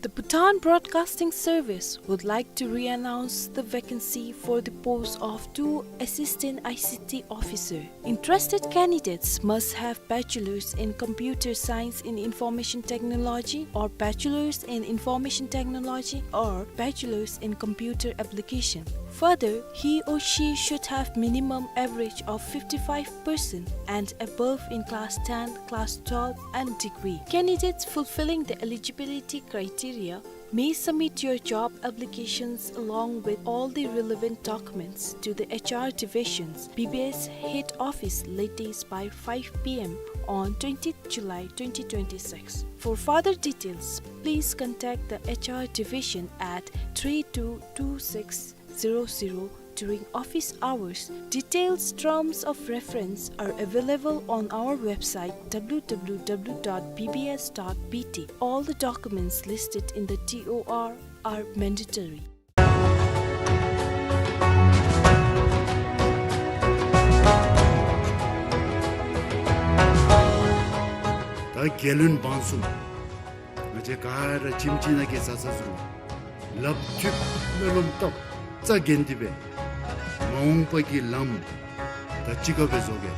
The Bhutan Broadcasting Service would like to re-announce the vacancy for the post of two Assistant I C T Officer. Interested candidates must have Bachelor's in Computer Science in Information Technology or Bachelor's in Information Technology or Bachelor's in Computer Application. Further, he or she should have minimum average of fifty-five percent and above in class ten, class twelve, and degree. Candidates fulfilling the eligibility criteria may submit your job applications along with all the relevant documents to the H R Division's B B S head office latest by five p m on twentieth July twenty twenty-six. For further details, please contact the H R Division at three two two six zero zero during office hours. Details, terms of reference are available on our website, w w w dot b b s dot b t. All the documents listed in the T O R are mandatory. ད་རྒྱལ་བློན་འབངས་གསུམ། ང་བཅས་ག་ར་ཁྱིམ་གཅིག་ནང་གི་བཟའ་ཚང་ཚུ་ལགཔ་མཐུད་སྨོན་ལམ་བཏབ་རྩ་འགེངས་ཏེ་སྦེ་མ་འོངས་པ་གི་ལམ་ད་གཅིག་ཁར་སྦེ་བཟོ་གེ།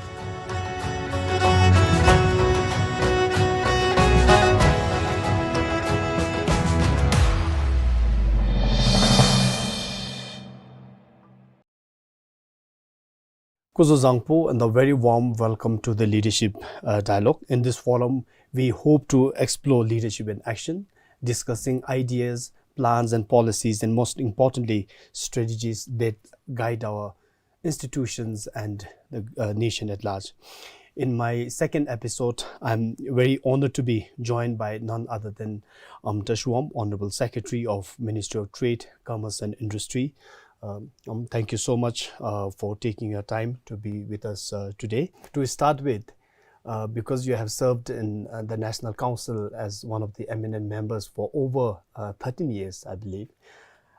སྐུ་གཟུགས་བཟང་པོ and a very warm welcome to the Leadership, uh, Dialogue. In this forum, we hope to explore leadership in action, discussing ideas, plans and policies, and most importantly, strategies that guide our institutions and the, uh, nation at large. In my second episode, I'm very honored to be joined by none other than Amta Shuam, Honorable Secretary of Ministry of Trade, Commerce and Industry. Um, um, thank you so much, uh, for taking your time to be with us, uh, today. To start with, uh, because you have served in, uh, the National Council as one of the eminent members for over, uh, thirteen years, I believe,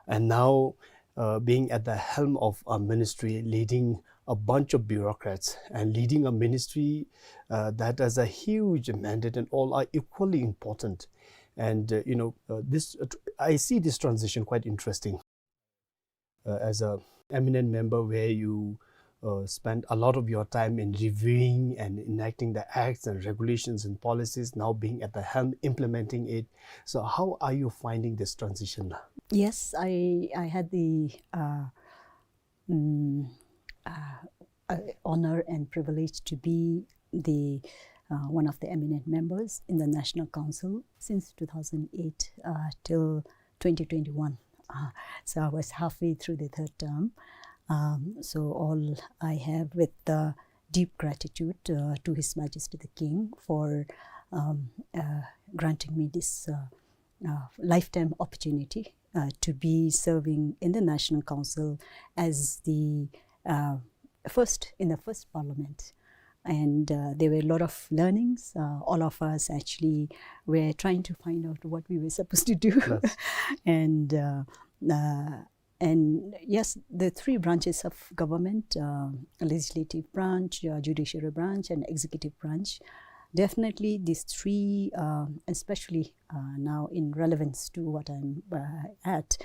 and now, uh, being at the helm of a ministry, leading a bunch of bureaucrats and leading a ministry, uh, that has a huge mandate, and all are equally important. And, uh, you know, uh, this, uh, tr-, I see this transition quite interesting. Uh, as a eminent member where you, uh, spend a lot of your time in reviewing and enacting the acts and regulations and policies, now being at the helm, implementing it. So how are you finding this transition? Yes, I, I had the, uh, mm, uh, uh, honor and privilege to be the, uh, one of the eminent members in the National Council since two thousand eight, uh, till twenty twenty-one. Uh, so I was halfway through the third term. Um, so all I have with, uh, deep gratitude, uh, to His Majesty the King for, um, uh, granting me this, uh, uh, lifetime opportunity, uh, to be serving in the National Council as the, uh, first, in the first parliament. And, uh, there were a lot of learnings. Uh, all of us actually were trying to find out what we were supposed to do. Yes. And, uh, uh, and yes, the three branches of government, uh, legislative branch, uh, judiciary branch, and executive branch, definitely these three, uh, especially uh, now in relevance to what I'm uh, at,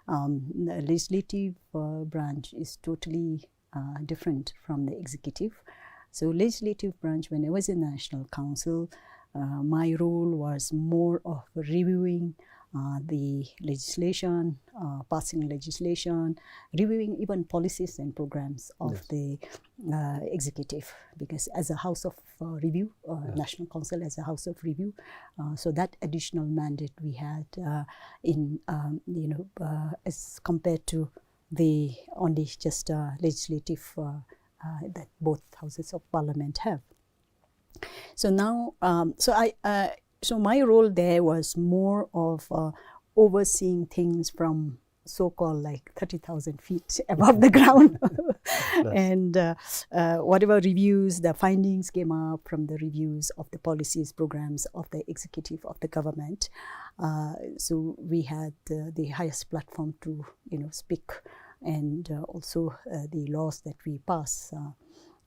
um, the legislative uh, branch is totally uh, different from the executive. So legislative branch, when I was in the National Council, uh, my role was more of reviewing uh, the legislation, uh, passing legislation, reviewing even policies and programs of Yes. the uh, executive, because as a house of uh, review, uh, Yes. National Council as a house of review, uh, so that additional mandate we had uh, in, um, you know, uh, as compared to the only just uh, legislative uh, uh, that both houses of parliament have. So now, um, so I, uh, so my role there was more of uh, overseeing things from so-called, like, thirty thousand feet above the ground. Yes. And uh, uh, whatever reviews, the findings came up from the reviews of the policies, programs of the executive of the government. Uh, so we had uh, the highest platform to, you know, speak, and uh, also uh, the laws that we pass. Uh,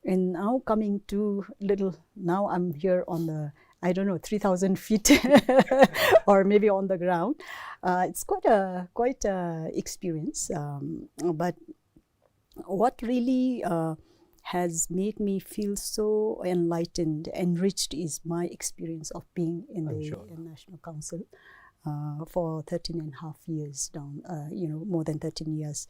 and now coming to little, now I'm here on the, I don't know, three thousand feet or maybe on the ground. Uh, it's quite a, quite a experience. Um, but what really uh, has made me feel so enlightened, enriched, is my experience of being in I'm the sure. uh, National Council uh, for thirteen and a half years down, uh, you know, more than thirteen years.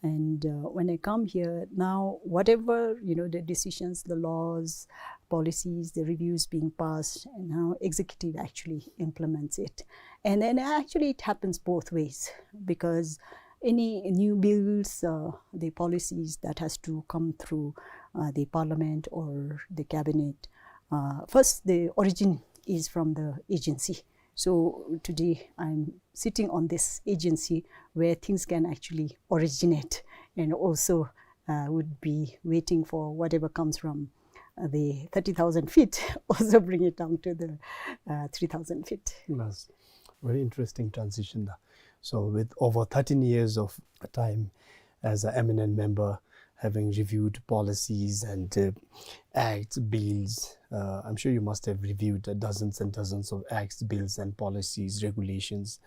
And uh, when I come here now, whatever, you know, the decisions, the laws, policies, the reviews being passed, and how executive actually implements it. And then actually it happens both ways, because any new bills, uh, the policies that has to come through uh, the parliament or the cabinet, uh, first the origin is from the agency. So today I'm sitting on this agency where things can actually originate, and also uh, would be waiting for whatever comes from uh, the thirty thousand feet, also bring it down to the uh, three thousand feet. That's very interesting transition. There. So with over thirteen years of time as an eminent member, having reviewed policies and uh, acts, bills, uh, I'm sure you must have reviewed uh, dozens and dozens of acts, bills, and policies, regulations.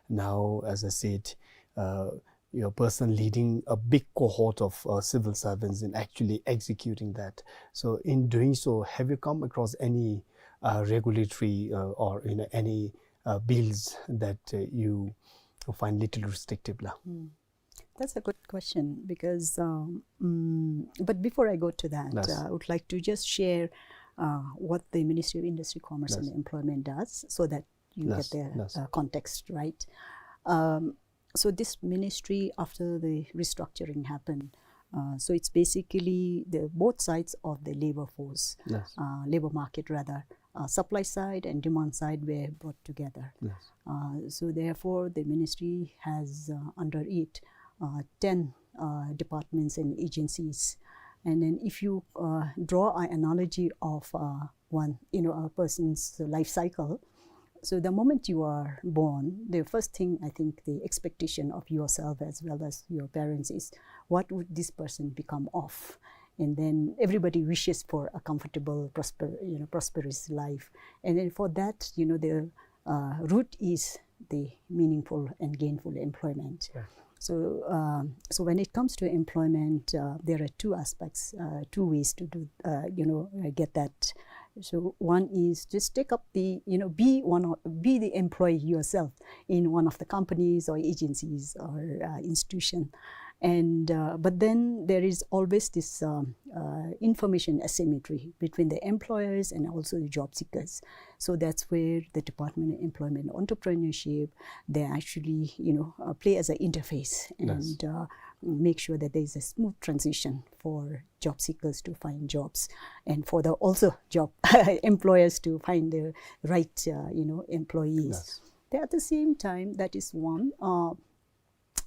Now, as I said, uh, you're a person leading a big cohort of uh, civil servants in actually executing that. So, in doing so, have you come across any uh, regulatory uh, or, you know, any uh, bills that uh, you find little restrictive? La? Mm. That's a good question because, um, mm, but before I go to that, Yes. uh, I would like to just share uh, what the Ministry of Industry, Commerce, Yes. and Employment does, so that you Yes. get the Yes. uh, context right. Um, so this ministry, after the restructuring happened, uh, so it's basically the both sides of the labor force, Yes. uh, labor market rather, uh, supply side and demand side were brought together. Yes. Uh, so therefore, the ministry has uh, under it uh, ten uh, departments and agencies. And then if you uh, draw an analogy of uh, one, you know, a person's life cycle, so the moment you are born, the first thing, I think, the expectation of yourself as well as your parents is, what would this person become of? And then everybody wishes for a comfortable, prosper, you know, prosperous life. And then for that, you know, the uh, root is the meaningful and gainful employment. Yeah. So, um, so when it comes to employment, uh, there are two aspects, uh, two ways to do, uh, you know, uh, get that. So one is just take up the, you know, be one of, be the employee yourself in one of the companies or agencies or uh, institution. And uh, but then there is always this um, uh, information asymmetry between the employers and also the job seekers. So that's where the Department of Employment and Entrepreneurship, they actually, you know, uh, play as an interface Yes. and uh, make sure that there is a smooth transition for job seekers to find jobs and for the also job employers to find the right, uh, you know, employees. Yes. Then at the same time, that is one. Uh,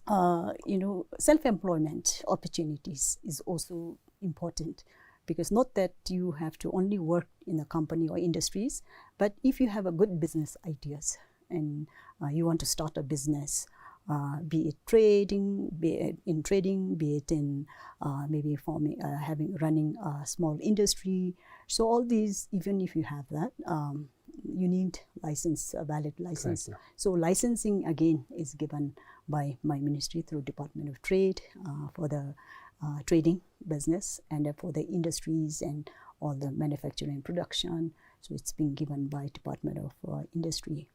uh, you know, self-employment opportunities is also important, because not that you have to only work in a company or industries, but if you have a good business ideas and uh, you want to start a business, uh, be it trading, be it in trading, be it in, uh, maybe forming, uh, having, running a small industry. So all these, even if you have that, um, you need license, a valid license. Correct, yeah. So licensing again is given by my ministry through Department of Trade, uh, for the, uh, trading business, and, uh, for the industries and all the manufacturing and production. So it's being given by Department of, uh, Industry.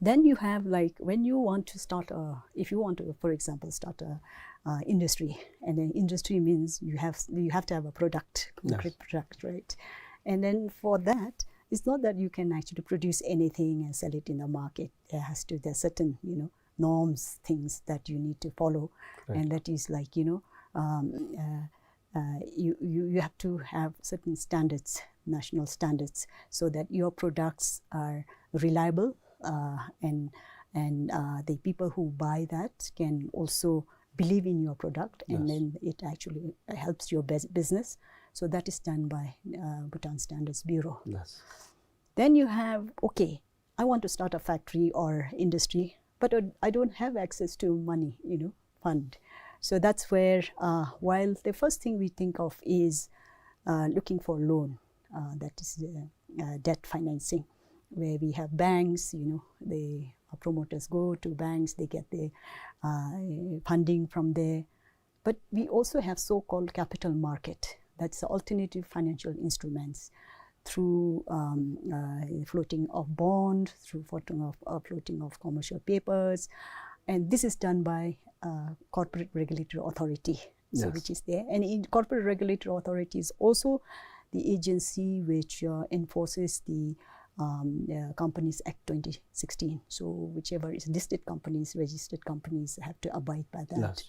Then you have, like, when you want to start a, if you want to, for example, start a, uh, industry, and then industry means you have, you have to have a product, yes, concrete product, right? And then for that, it's not that you can actually produce anything and sell it in the market. There has to, there's certain, you know, norms, things that you need to follow. Right. And that is, like, you know, um, uh, uh, you, you, you have to have certain standards, national standards, so that your products are reliable, uh, and, and, uh, the people who buy that can also believe in your product, and, yes, then it actually helps your bus-, business. So that is done by, uh, Bhutan Standards Bureau. Yes. Then you have, okay, I want to start a factory or industry, but, uh, I don't have access to money, you know, fund. So that's where, uh, while the first thing we think of is, uh, looking for loan, uh, that is, uh, uh, debt financing, where we have banks, you know, the, uh, promoters go to banks, they get the, uh, funding from there. But we also have so-called capital market. That's the alternative financial instruments through, um, uh, floating of bond, through floating of, uh, floating of commercial papers. And this is done by, uh, Corporate Regulatory Authority, so, yes, which is there. And in Corporate Regulatory Authority is also the agency which, uh, enforces the, um, uh, Companies Act twenty sixteen. So whichever is listed companies, registered companies have to abide by that. Yes.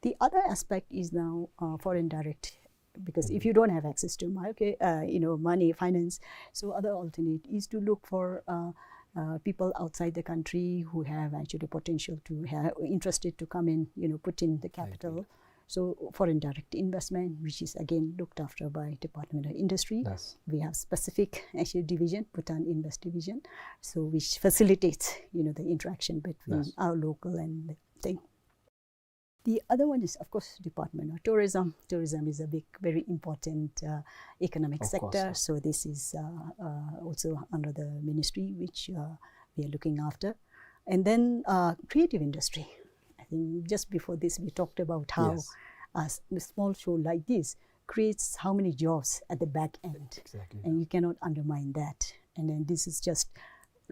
The other aspect is now, uh, foreign direct, because if, mm-hmm, you don't have access to market, uh, you know, money, finance, so other alternate is to look for, uh, uh, people outside the country who have actually potential to have, interested to come in, you know, put in the capital. I agree. So foreign direct investment, which is again looked after by Department of Industry. Yes. We have specific actually division, Bhutan Invest division, so which facilitates, you know, the interaction between, yes, our local and the thing. The other one is, of course, Department of Tourism. Tourism is a big, very important, uh, economic sector. Of course, yeah. So this is, uh, uh, also under the ministry which, uh, we are looking after. And then, uh, creative industry. I think just before this, we talked about how, yes, a s-, a small show like this creates how many jobs at the back end. Exactly. And you cannot undermine that. And then this is just,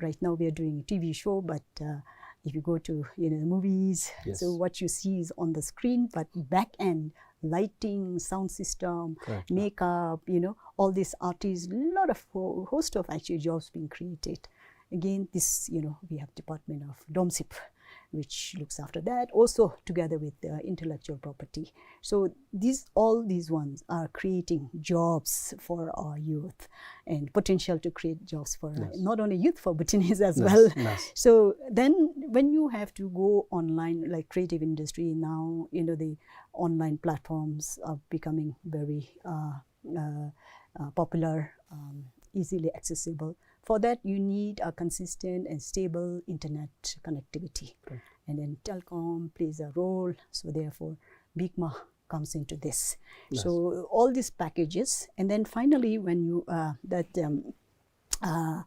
right now we are doing a T V show, but, uh, if you go to, you know, the movies, yes, so what you see is on the screen, but back end, lighting, sound system, correct, makeup, you know, all these artists, lot of ho-, host of actually jobs being created. Again, this, you know, we have Department of DOMSIP, which looks after that, also together with the intellectual property. So these, all these ones are creating jobs for our youth and potential to create jobs for, yes, not only youth, for Bhutanese as, yes, well. Yes. So then when you have to go online, like creative industry now, you know, the online platforms are becoming very, uh, uh, uh, popular, um, easily accessible. For that, you need a consistent and stable internet connectivity. Correct. And then telecom plays a role. So therefore, BICMA comes into this. Yes. So all these packages, and then finally, when you, uh, that, um, uh,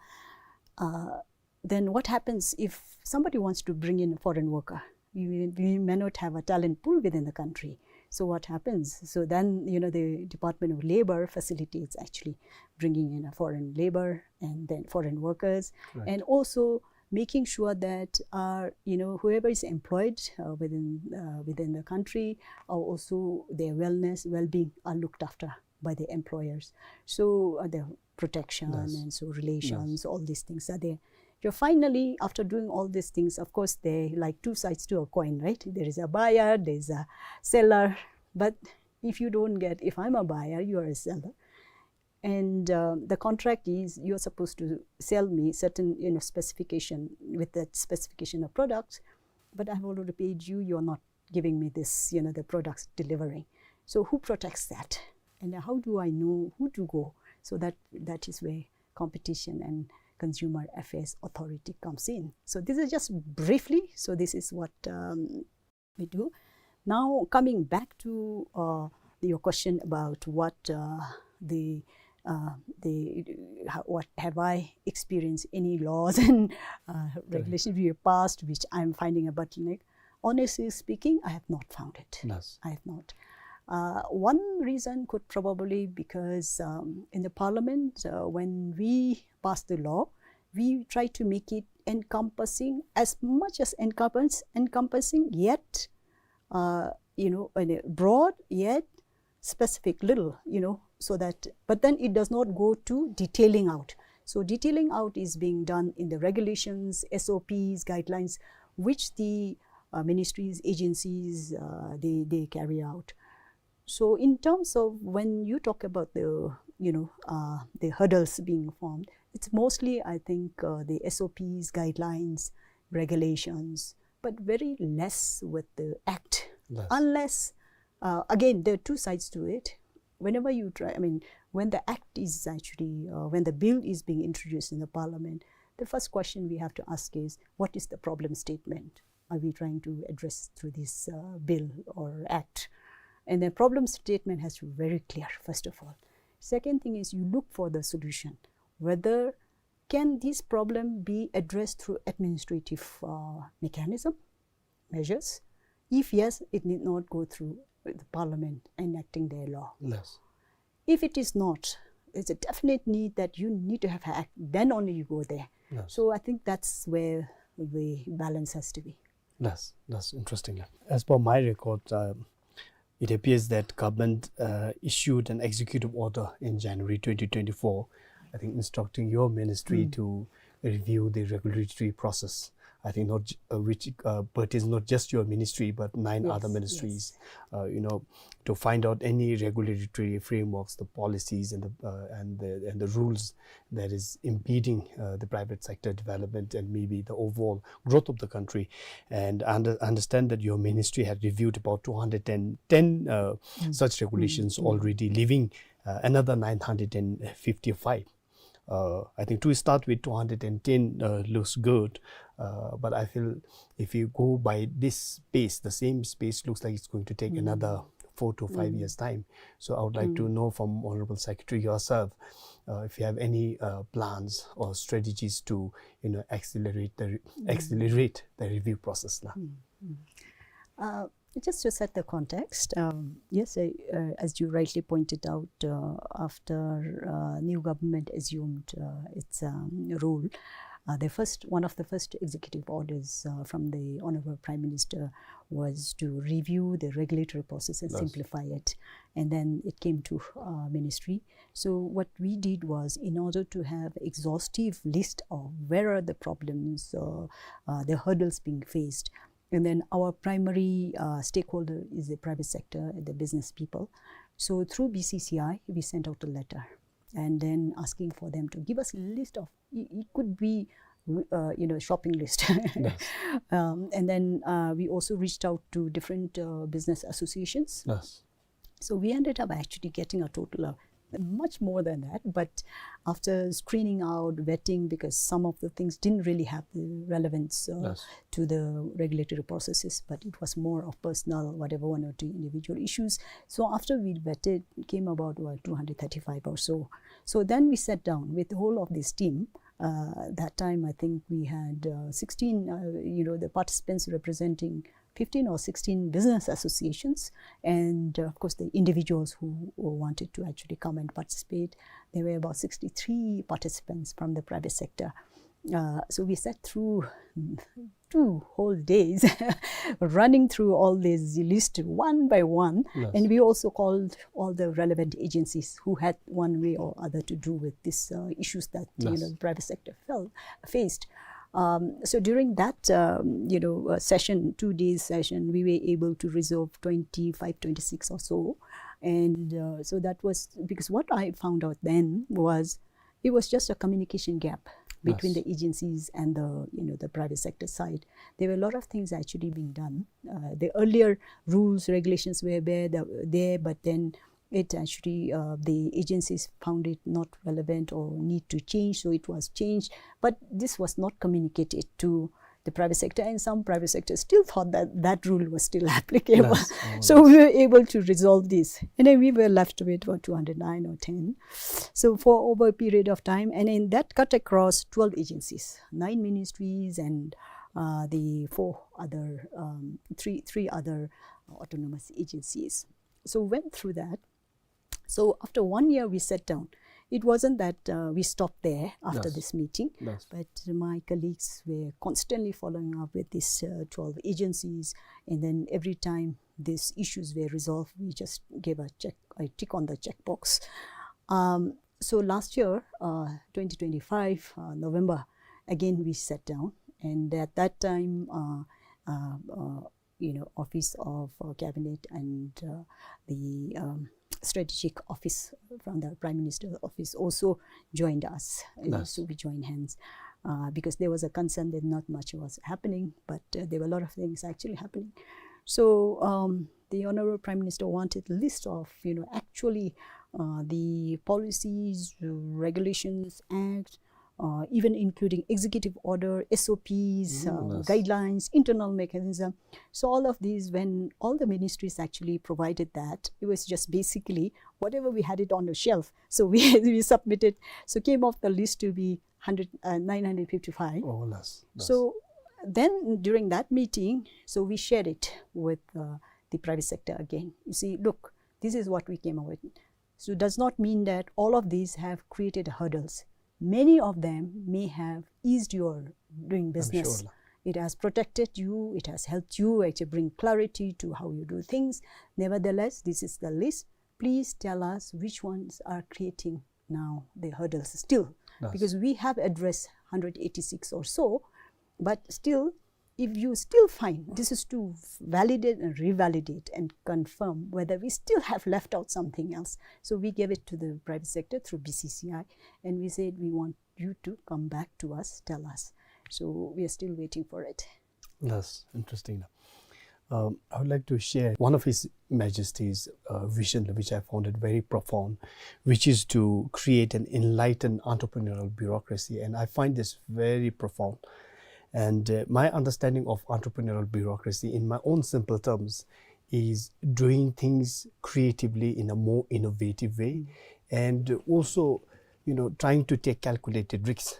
uh, then what happens if somebody wants to bring in a foreign worker? We, we may not have a talent pool within the country. So what happens? So then, you know, the Department of Labor facilitates actually bringing in a foreign labor and then foreign workers, right, and also making sure that, uh, you know, whoever is employed, uh, within, uh, within the country, uh, also their wellness, well-being are looked after by the employers. So, uh, the protection, yes, and so relations, yes, all these things are there. So finally, after doing all these things, of course, there are like two sides to a coin, right? There is a buyer, there is a seller. But if you don't get, if I'm a buyer, you are a seller. And, uh, the contract is you're supposed to sell me certain, you know, specification with that specification of products, but I've already paid you, you're not giving me this, you know, the products delivering. So who protects that? And how do I know who to go? So that, that is where competition and Consumer Affairs Authority comes in. So this is just briefly. So this is what um, we do. Now, coming back to uh, your question about what uh, the uh, the how, what have I experienced any laws and uh, regulations we have passed which I'm finding a bottleneck? Honestly speaking, I have not found it. Yes. I have not. Uh, one reason could probably because um, in the parliament, uh, when we pass the law, we try to make it encompassing as much as encompass, encompassing, yet uh, you know, in a broad yet specific little, you know, so that, but then it does not go to detailing out. So detailing out is being done in the regulations, S O Ps, guidelines, which the uh, ministries, agencies, uh, they, they carry out. So in terms of when you talk about the, you know, uh, the hurdles being formed, it's mostly, I think, uh, the S O Ps, guidelines, regulations, but very less with the act. Yes. Unless, uh, again, there are two sides to it. Whenever you try, I mean, when the act is actually, uh, when the bill is being introduced in the parliament, the first question we have to ask is, what is the problem statement? Are we trying to address through this uh, bill or act? And the problem statement has to be very clear, first of all. Second thing is you look for the solution. Whether can this problem be addressed through administrative uh, mechanism, measures? If yes, it need not go through the parliament enacting their law. Yes. If it is not, it's a definite need that you need to have act, then only you go there. Yes. So I think that's where the balance has to be. That's, that's interesting. As per my record, uh, it appears that government uh, issued an executive order in January twenty twenty-four, I think, instructing your ministry to review the regulatory process. I think not, j- uh, which uh, pertains not just your ministry but nine Yes, other yes. ministries. Uh, you know, to find out any regulatory frameworks, the policies, and the uh, and the and the rules that is impeding uh, the private sector development and maybe the overall growth of the country. And I under- understand that your ministry had reviewed about two hundred and ten uh, such regulations already, leaving uh, another nine hundred and fifty-five. Uh, I think to start with, two hundred and ten uh, looks good, uh, but I feel if you go by this pace, the same pace looks like it's going to take another four to five years' time. So I would like to know from Honorable Secretary yourself uh, if you have any uh, plans or strategies to, you know, accelerate the re- accelerate the review process. La. Uh, just to set the context, um, yes, I, uh, as you rightly pointed out, uh, after uh, new government assumed uh, its um, rule, uh, the first one of the first executive orders uh, from the Honorable Prime Minister was to review the regulatory process and Yes. simplify it. And then it came to uh, ministry. So what we did was, in order to have exhaustive list of where are the problems, uh, uh, the hurdles being faced, and then our primary uh, stakeholder is the private sector, the business people. So through B C C I, we sent out a letter and then asking for them to give us a list of, it it could be, uh, you know, shopping list. Yes. Um, and then uh, we also reached out to different uh, business associations. Yes. So we ended up actually getting a total of much more than that, but after screening out, vetting, because some of the things didn't really have the relevance uh, Yes. to the regulatory processes, but it was more of personal, whatever, one or two individual issues. So after we vetted, it came about, well, two hundred thirty-five or so. So then we sat down with the whole of this team. Uh, that time, I think we had uh, sixteen, uh, you know, the participants representing fifteen or sixteen business associations, and uh, of course the individuals who, who wanted to actually come and participate. There were about sixty-three participants from the private sector. Uh, so we sat through two whole days running through all these lists one by one. Yes. And we also called all the relevant agencies who had one way or other to do with these uh, issues that you Yes. know, the private sector felt, faced. Um, so during that um, you know uh, session, two days session, we were able to resolve twenty-five, twenty-six or so. And uh, so that was because what I found out then was it was just a communication gap between Yes. the agencies and the you know the private sector side. There were a lot of things actually being done. Uh, the earlier rules, regulations were there, there, but then it actually, uh, the agencies found it not relevant or need to change, so it was changed. But this was not communicated to the private sector, and some private sector still thought that that rule was still applicable. Yes, oh, so we were able to resolve this, and then we were left with, what, two hundred nine or ten. So for over a period of time, and then that cut across twelve agencies, nine ministries, and, uh, the four other, um, three, three other autonomous agencies. So we went through that. So after one year, we sat down. It wasn't that, uh, we stopped there after, yes, this meeting, yes, but my colleagues were constantly following up with these, uh, twelve agencies, and then every time these issues were resolved, we just gave a check, a tick on the checkbox. Um, so last year, uh, twenty twenty-five, uh, November, again we sat down, and at that time, uh, uh, uh, you know, Office of, uh, Cabinet and, uh, the, um, strategic office from the Prime Minister's office also joined us. Uh, yes. So we joined hands, uh, because there was a concern that not much was happening, but, uh, there were a lot of things actually happening. So, um, the Honorable Prime Minister wanted a list of, you know, actually, uh, the policies, regulations, acts, uh, even including executive order, S O Ps, mm, uh, yes, guidelines, internal mechanism. So all of these, when all the ministries actually provided that, it was just basically whatever we had it on the shelf. So we, we submitted. So came off the list to be hundred, uh, nine hundred fifty-five. Oh, yes, yes. So then during that meeting, so we shared it with, uh, the private sector again. You see, look, this is what we came up with. So it does not mean that all of these have created hurdles. Many of them may have eased your doing business. It has protected you, it has helped you actually bring clarity to how you do things. Nevertheless, this is the list. Please tell us which ones are creating now the hurdles still. Yes. Because we have addressed hundred eighty-six or so, but still, if you still find, this is to validate and revalidate and confirm whether we still have left out something else. So we gave it to the private sector through B C C I, and we said we want you to come back to us, tell us. So we are still waiting for it. That's interesting. Um, I would like to share one of His Majesty's, uh, vision, which I found it very profound, which is to create an enlightened entrepreneurial bureaucracy. And I find this very profound. And, uh, my understanding of entrepreneurial bureaucracy, in my own simple terms, is doing things creatively in a more innovative way, mm, and also, you know, trying to take calculated risks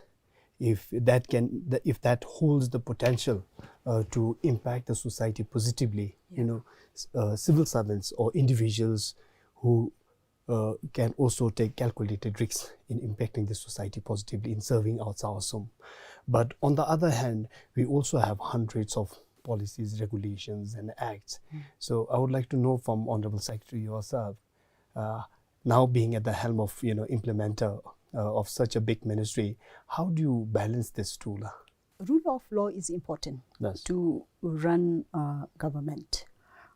if that can, the, if that holds the potential, uh, to impact the society positively. Yeah. You know, s-, uh, civil servants or individuals who, uh, can also take calculated risks in impacting the society positively, in serving our Chakhesang. But on the other hand, we also have hundreds of policies, regulations, and acts. Mm. So I would like to know from Honorable Secretary yourself, uh, now being at the helm of, you know, implementer, uh, of such a big ministry, how do you balance this two, la? Rule of law is important, yes, to run a government.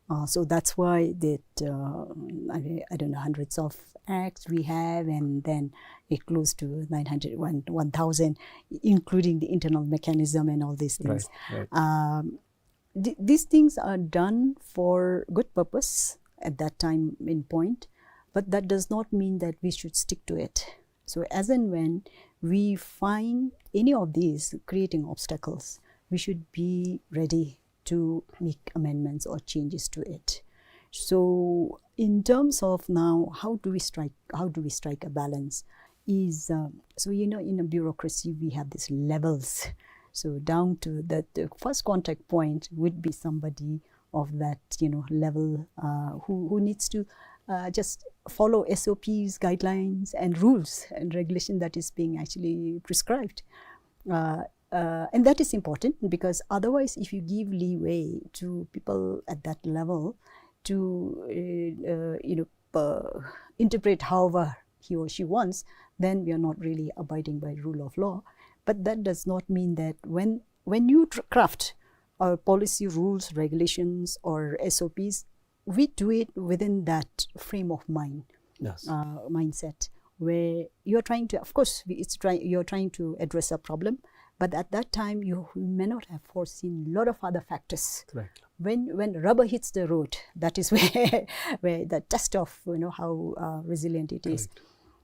Uh, so that's why that, uh, I, I don't know, hundreds of acts we have, and then it close to nine hundred, one, one thousand, including the internal mechanism and all these things. Right, right. Um, th-, these things are done for good purpose at that time in point, but that does not mean that we should stick to it. So as and when we find any of these creating obstacles, we should be ready to make amendments or changes to it. So in terms of now, how do we strike, how do we strike a balance? Is, uh, so, you know, in a bureaucracy, we have these levels. So down to the, the first contact point would be somebody of that, you know, level, uh, who, who needs to, uh, just follow S O Ps, guidelines, and rules and regulation that is being actually prescribed. Uh, uh, and that is important, because otherwise, if you give leeway to people at that level to, uh, uh, you know, uh, interpret however he or she wants, then we are not really abiding by rule of law. But that does not mean that when, when you tr-, craft our policy, rules, regulations, or S O Ps, we do it within that frame of mind, yes, uh, mindset, where you're trying to, of course, we, it's try-, you're trying to address a problem, But at that time, you may not have foreseen a lot of other factors. Correct. When, when rubber hits the road, that is where, where the test of, you know, how, uh, resilient it is. Correct.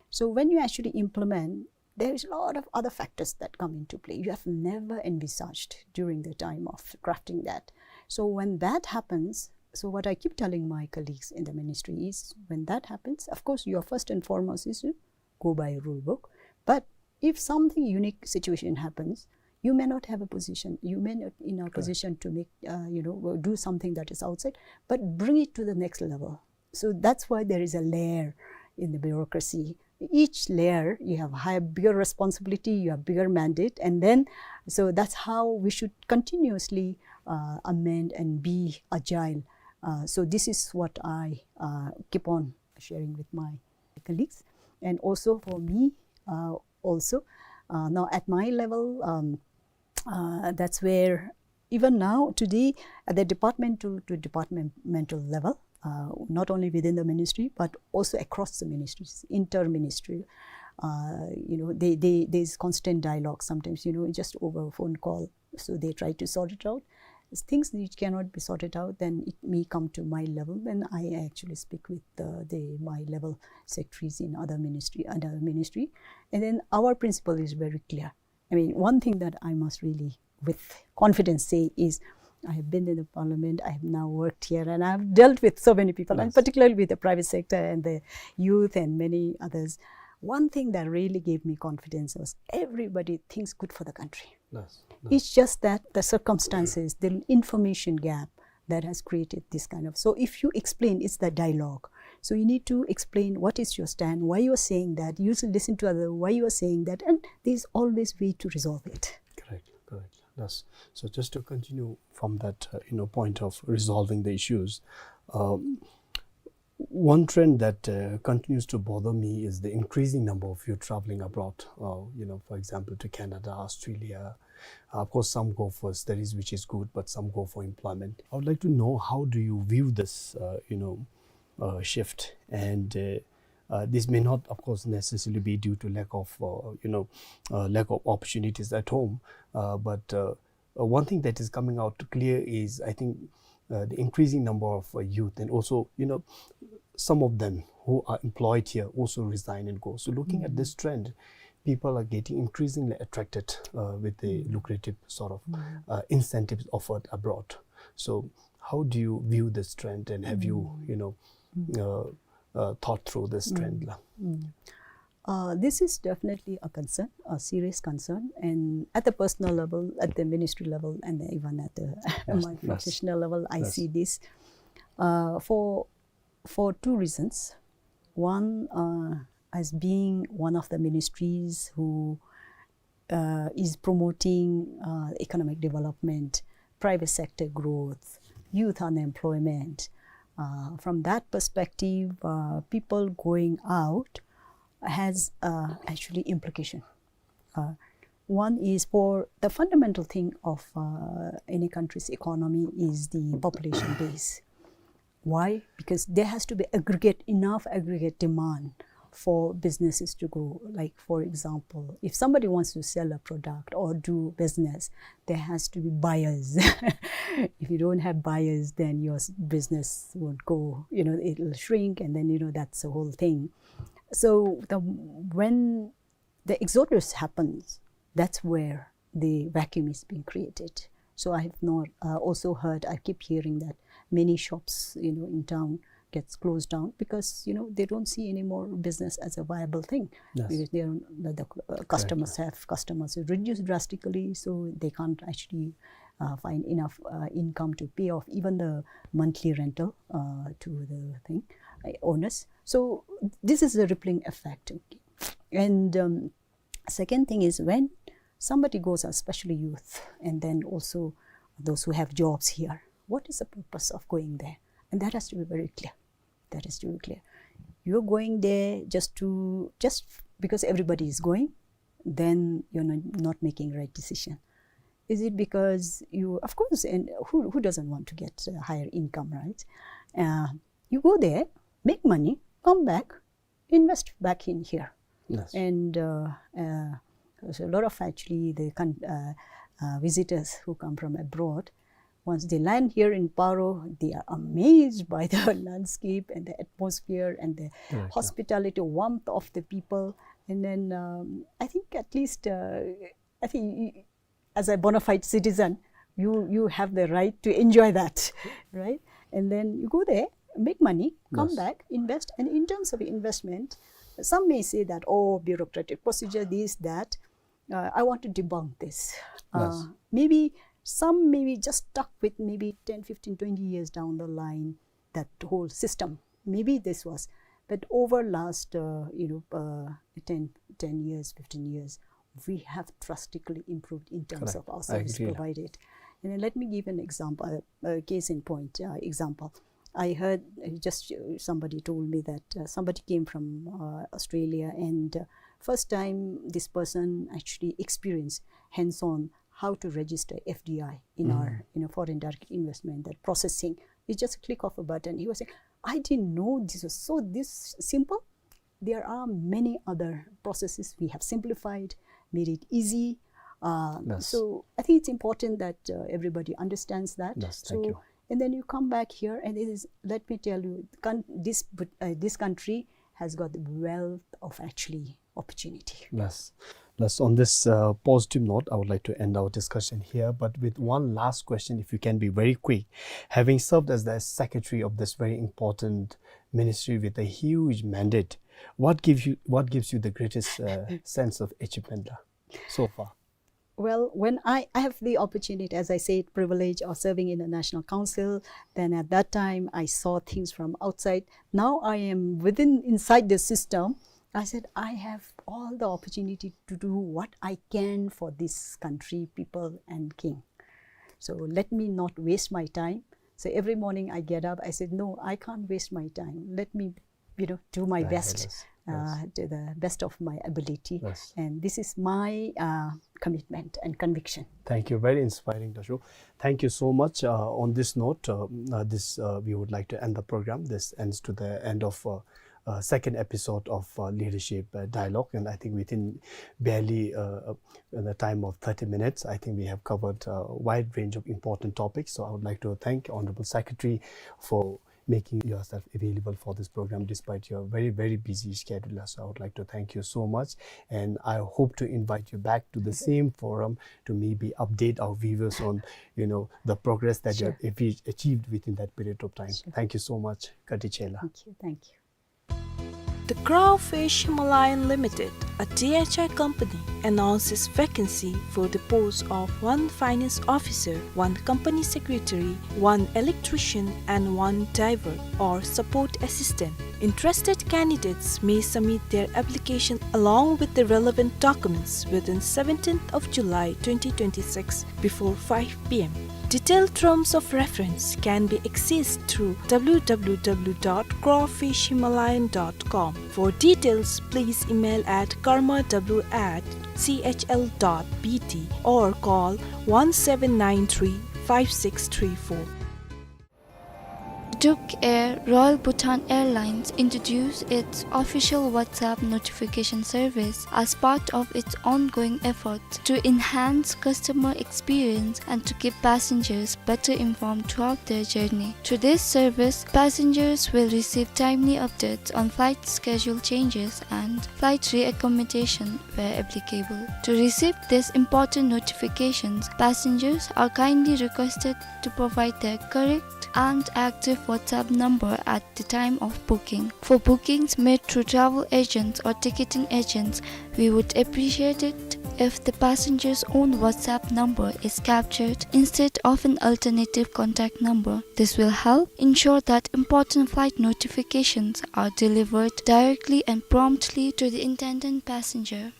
So when you actually implement, there is a lot of other factors that come into play. You have never envisaged during the time of crafting that. So when that happens, so what I keep telling my colleagues in the ministry is, when that happens, of course, your first and foremost is to go by a rule book. But if something unique situation happens, you may not have a position, you may not in a Correct. position to make, uh, you know, do something that is outside, but bring it to the next level. So that's why there is a layer in the bureaucracy. Each layer, you have higher, bigger responsibility, you have bigger mandate, and then, so that's how we should continuously, uh, amend and be agile. Uh, so this is what I, uh, keep on sharing with my colleagues, and also for me, uh, also, uh, now at my level, um, uh, that's where even now today at the departmental to departmental level, uh, not only within the ministry but also across the ministries, inter-ministry, uh, you know, they, they, there's constant dialogue sometimes, you know, just over a phone call. So they try to sort it out. Things which cannot be sorted out, then it may come to my level. Then I actually speak with the, the my level secretaries in other ministry, other ministry, and then our principle is very clear. I mean, one thing that I must really, with confidence, say is, I have been in the parliament, I have now worked here, and I have dealt with so many people, and Yes. particularly with the private sector and the youth and many others. One thing that really gave me confidence was everybody thinks good for the country. Yes. Yes. It's just that the circumstances, the information gap that has created this kind of. So if you explain, it's the dialogue. So you need to explain what is your stand, why you are saying that. You should listen to other, why you are saying that, and there's always way to resolve it. Correct, correct. Yes. So just to continue from that, uh, you know, point of resolving the issues, um, one trend that, uh, continues to bother me is the increasing number of youth traveling abroad, uh, you know, for example, to Canada, Australia. Uh, of course, some go for studies, which is good, but some go for employment. I would like to know, how do you view this, uh, you know, uh, shift? And, uh, uh, this may not, of course, necessarily be due to lack of, uh, you know, uh, lack of opportunities at home, uh, but, uh, uh, one thing that is coming out clear is, I think, uh, the increasing number of, uh, youth, and also, you know, some of them who are employed here also resign and go. So looking at this trend, people are getting increasingly attracted, uh, with the lucrative sort of, uh, incentives offered abroad. So how do you view this trend, and have you, you know, uh, uh, thought through this trend, la? Uh, this is definitely a concern, a serious concern, and at the personal level, at the ministry level, and even at the Yes, my yes. professional level, I Yes. see this, uh, for, for two reasons. One, uh, as being one of the ministries who, uh, is promoting, uh, economic development, private sector growth, youth unemployment. Uh, from that perspective, uh, people going out has, uh, actually implication. Uh, one is for the fundamental thing of, uh, any country's economy is the population base. Why? Because there has to be aggregate, enough aggregate demand for businesses to grow. Like, for example, if somebody wants to sell a product or do business, there has to be buyers. If you don't have buyers, then your s-, business won't go. You know, it'll shrink, and then, you know, that's the whole thing. So the, when the exodus happens, that's where the vacuum is being created. So I have not, uh, also heard, I keep hearing that many shops, you know, in town gets closed down because, you know, they don't see any more business as a viable thing. Yes. Because they are, the, the, uh, customers Correct. have, customers have reduced drastically, so they can't actually, uh, find enough, uh, income to pay off even the monthly rental, uh, to the thing, uh, owners. So this is a rippling effect. And, um, second thing is, when somebody goes, especially youth, and then also those who have jobs here, what is the purpose of going there? And that has to be very clear. That has to be clear. You're going there just to, just because everybody is going, then you're not, not making right decision. Is it because you, of course, and who, who doesn't want to get a higher income, right? Uh, you go there, make money, come back, invest back in here. Yes. And, uh, uh, So a lot of actually the con-, uh, uh, visitors who come from abroad, once they land here in Paro, they are amazed by the landscape and the atmosphere and the Right. hospitality, warmth of the people. And then, um, I think at least, uh, I think y-, as a bona fide citizen, you, you have the right to enjoy that, right? And then you go there, make money, come Yes. back, invest. And in terms of investment, some may say that, "Oh, bureaucratic procedure, this, that." Uh, I want to debunk this. Uh, Yes. maybe some may be just stuck with maybe ten, fifteen, twenty years down the line, that whole system. Maybe this was, but over last, uh, you know, uh, ten, ten years, fifteen years, we have drastically improved in terms Correct. of our I service agree. provided. And then let me give an example, a, a case in point, uh, example. I heard, uh, just, uh, somebody told me that, uh, somebody came from, uh, Australia, and, uh, first time this person actually experienced hands-on how to register F D I in our, Mm. you know, foreign direct investment, that processing. It's just a click of a button. He was saying, "I didn't know this was so this simple." There are many other processes we have simplified, made it easy. Uh, Yes. so I think it's important that, uh, everybody understands that. Yes, thank So, you. and then you come back here, and it is, let me tell you, con-, this, uh, this country has got the wealth of actually opportunity. Yes. Yes, on this, uh, positive note, I would like to end our discussion here, but with one last question, if you can be very quick. Having served as the secretary of this very important ministry with a huge mandate, what gives you, what gives you the greatest, uh, sense of achievement, uh, so far? Well, when I, I have the opportunity, as I said, privilege of serving in the National Council, then at that time I saw things from outside. Now I am within, inside the system. I said, "I have all the opportunity to do what I can for this country, people, and king. So let me not waste my time." So every morning I get up, I said, "No, I can't waste my time. Let me, you know, do my Right, best, yes, uh, yes. to the best of my ability." Yes. And this is my, uh, commitment and conviction. Thank you. Very inspiring, Dasho. Thank you so much. Uh, on this note, uh, uh, this, uh, we would like to end the program. This ends to the end of, uh, uh, second episode of, uh, Leadership, uh, Dialogue. And I think within barely, uh, uh, in the time of thirty minutes, I think we have covered a wide range of important topics. So I would like to thank Honorable Secretary for making yourself available for this program despite your very, very busy schedule. So I would like to thank you so much, and I hope to invite you back to the same forum to maybe update our viewers on, you know, the progress that you Sure. have achieved within that period of time. Sure. Thank you so much. Kati chela. Thank you. Thank you. The Crawfish Himalayan Limited, a D H I company, announces vacancy for the post of one finance officer, one company secretary, one electrician, and one diver or support assistant. Interested candidates may submit their application along with the relevant documents within seventeenth of July twenty twenty-six before five P M. Detailed terms of reference can be accessed through W W W dot crawfish himalayan dot com. For details, please email at karma w at c h l dot b t or call one seven nine three five six three four. Duke Air, Royal Bhutan Airlines, introduced its official WhatsApp notification service as part of its ongoing efforts to enhance customer experience and to keep passengers better informed throughout their journey. Through this service, passengers will receive timely updates on flight schedule changes and flight reaccommodation where applicable. To receive these important notifications, passengers are kindly requested to provide their correct and active WhatsApp number at the time of booking. For bookings made through travel agents or ticketing agents, we would appreciate it if the passenger's own WhatsApp number is captured instead of an alternative contact number. This will help ensure that important flight notifications are delivered directly and promptly to the intended passenger.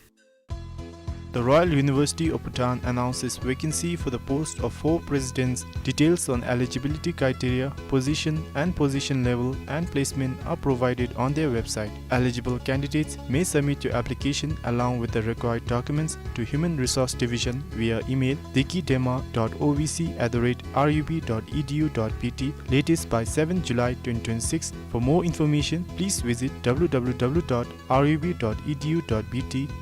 The Royal University of Bhutan announces vacancy for the post of four presidents. Details on eligibility criteria, position and position level, and placement are provided on their website. Eligible candidates may submit your application along with the required documents to Human Resource Division via email deki dema dot o v c at the rate r u b dot e d u dot b t, latest by seventh July twenty twenty-six. For more information, please visit w w w dot r u b dot e d u dot b t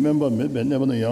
སྨོན་པ་མེད་པའི་གནས་པ་ནི།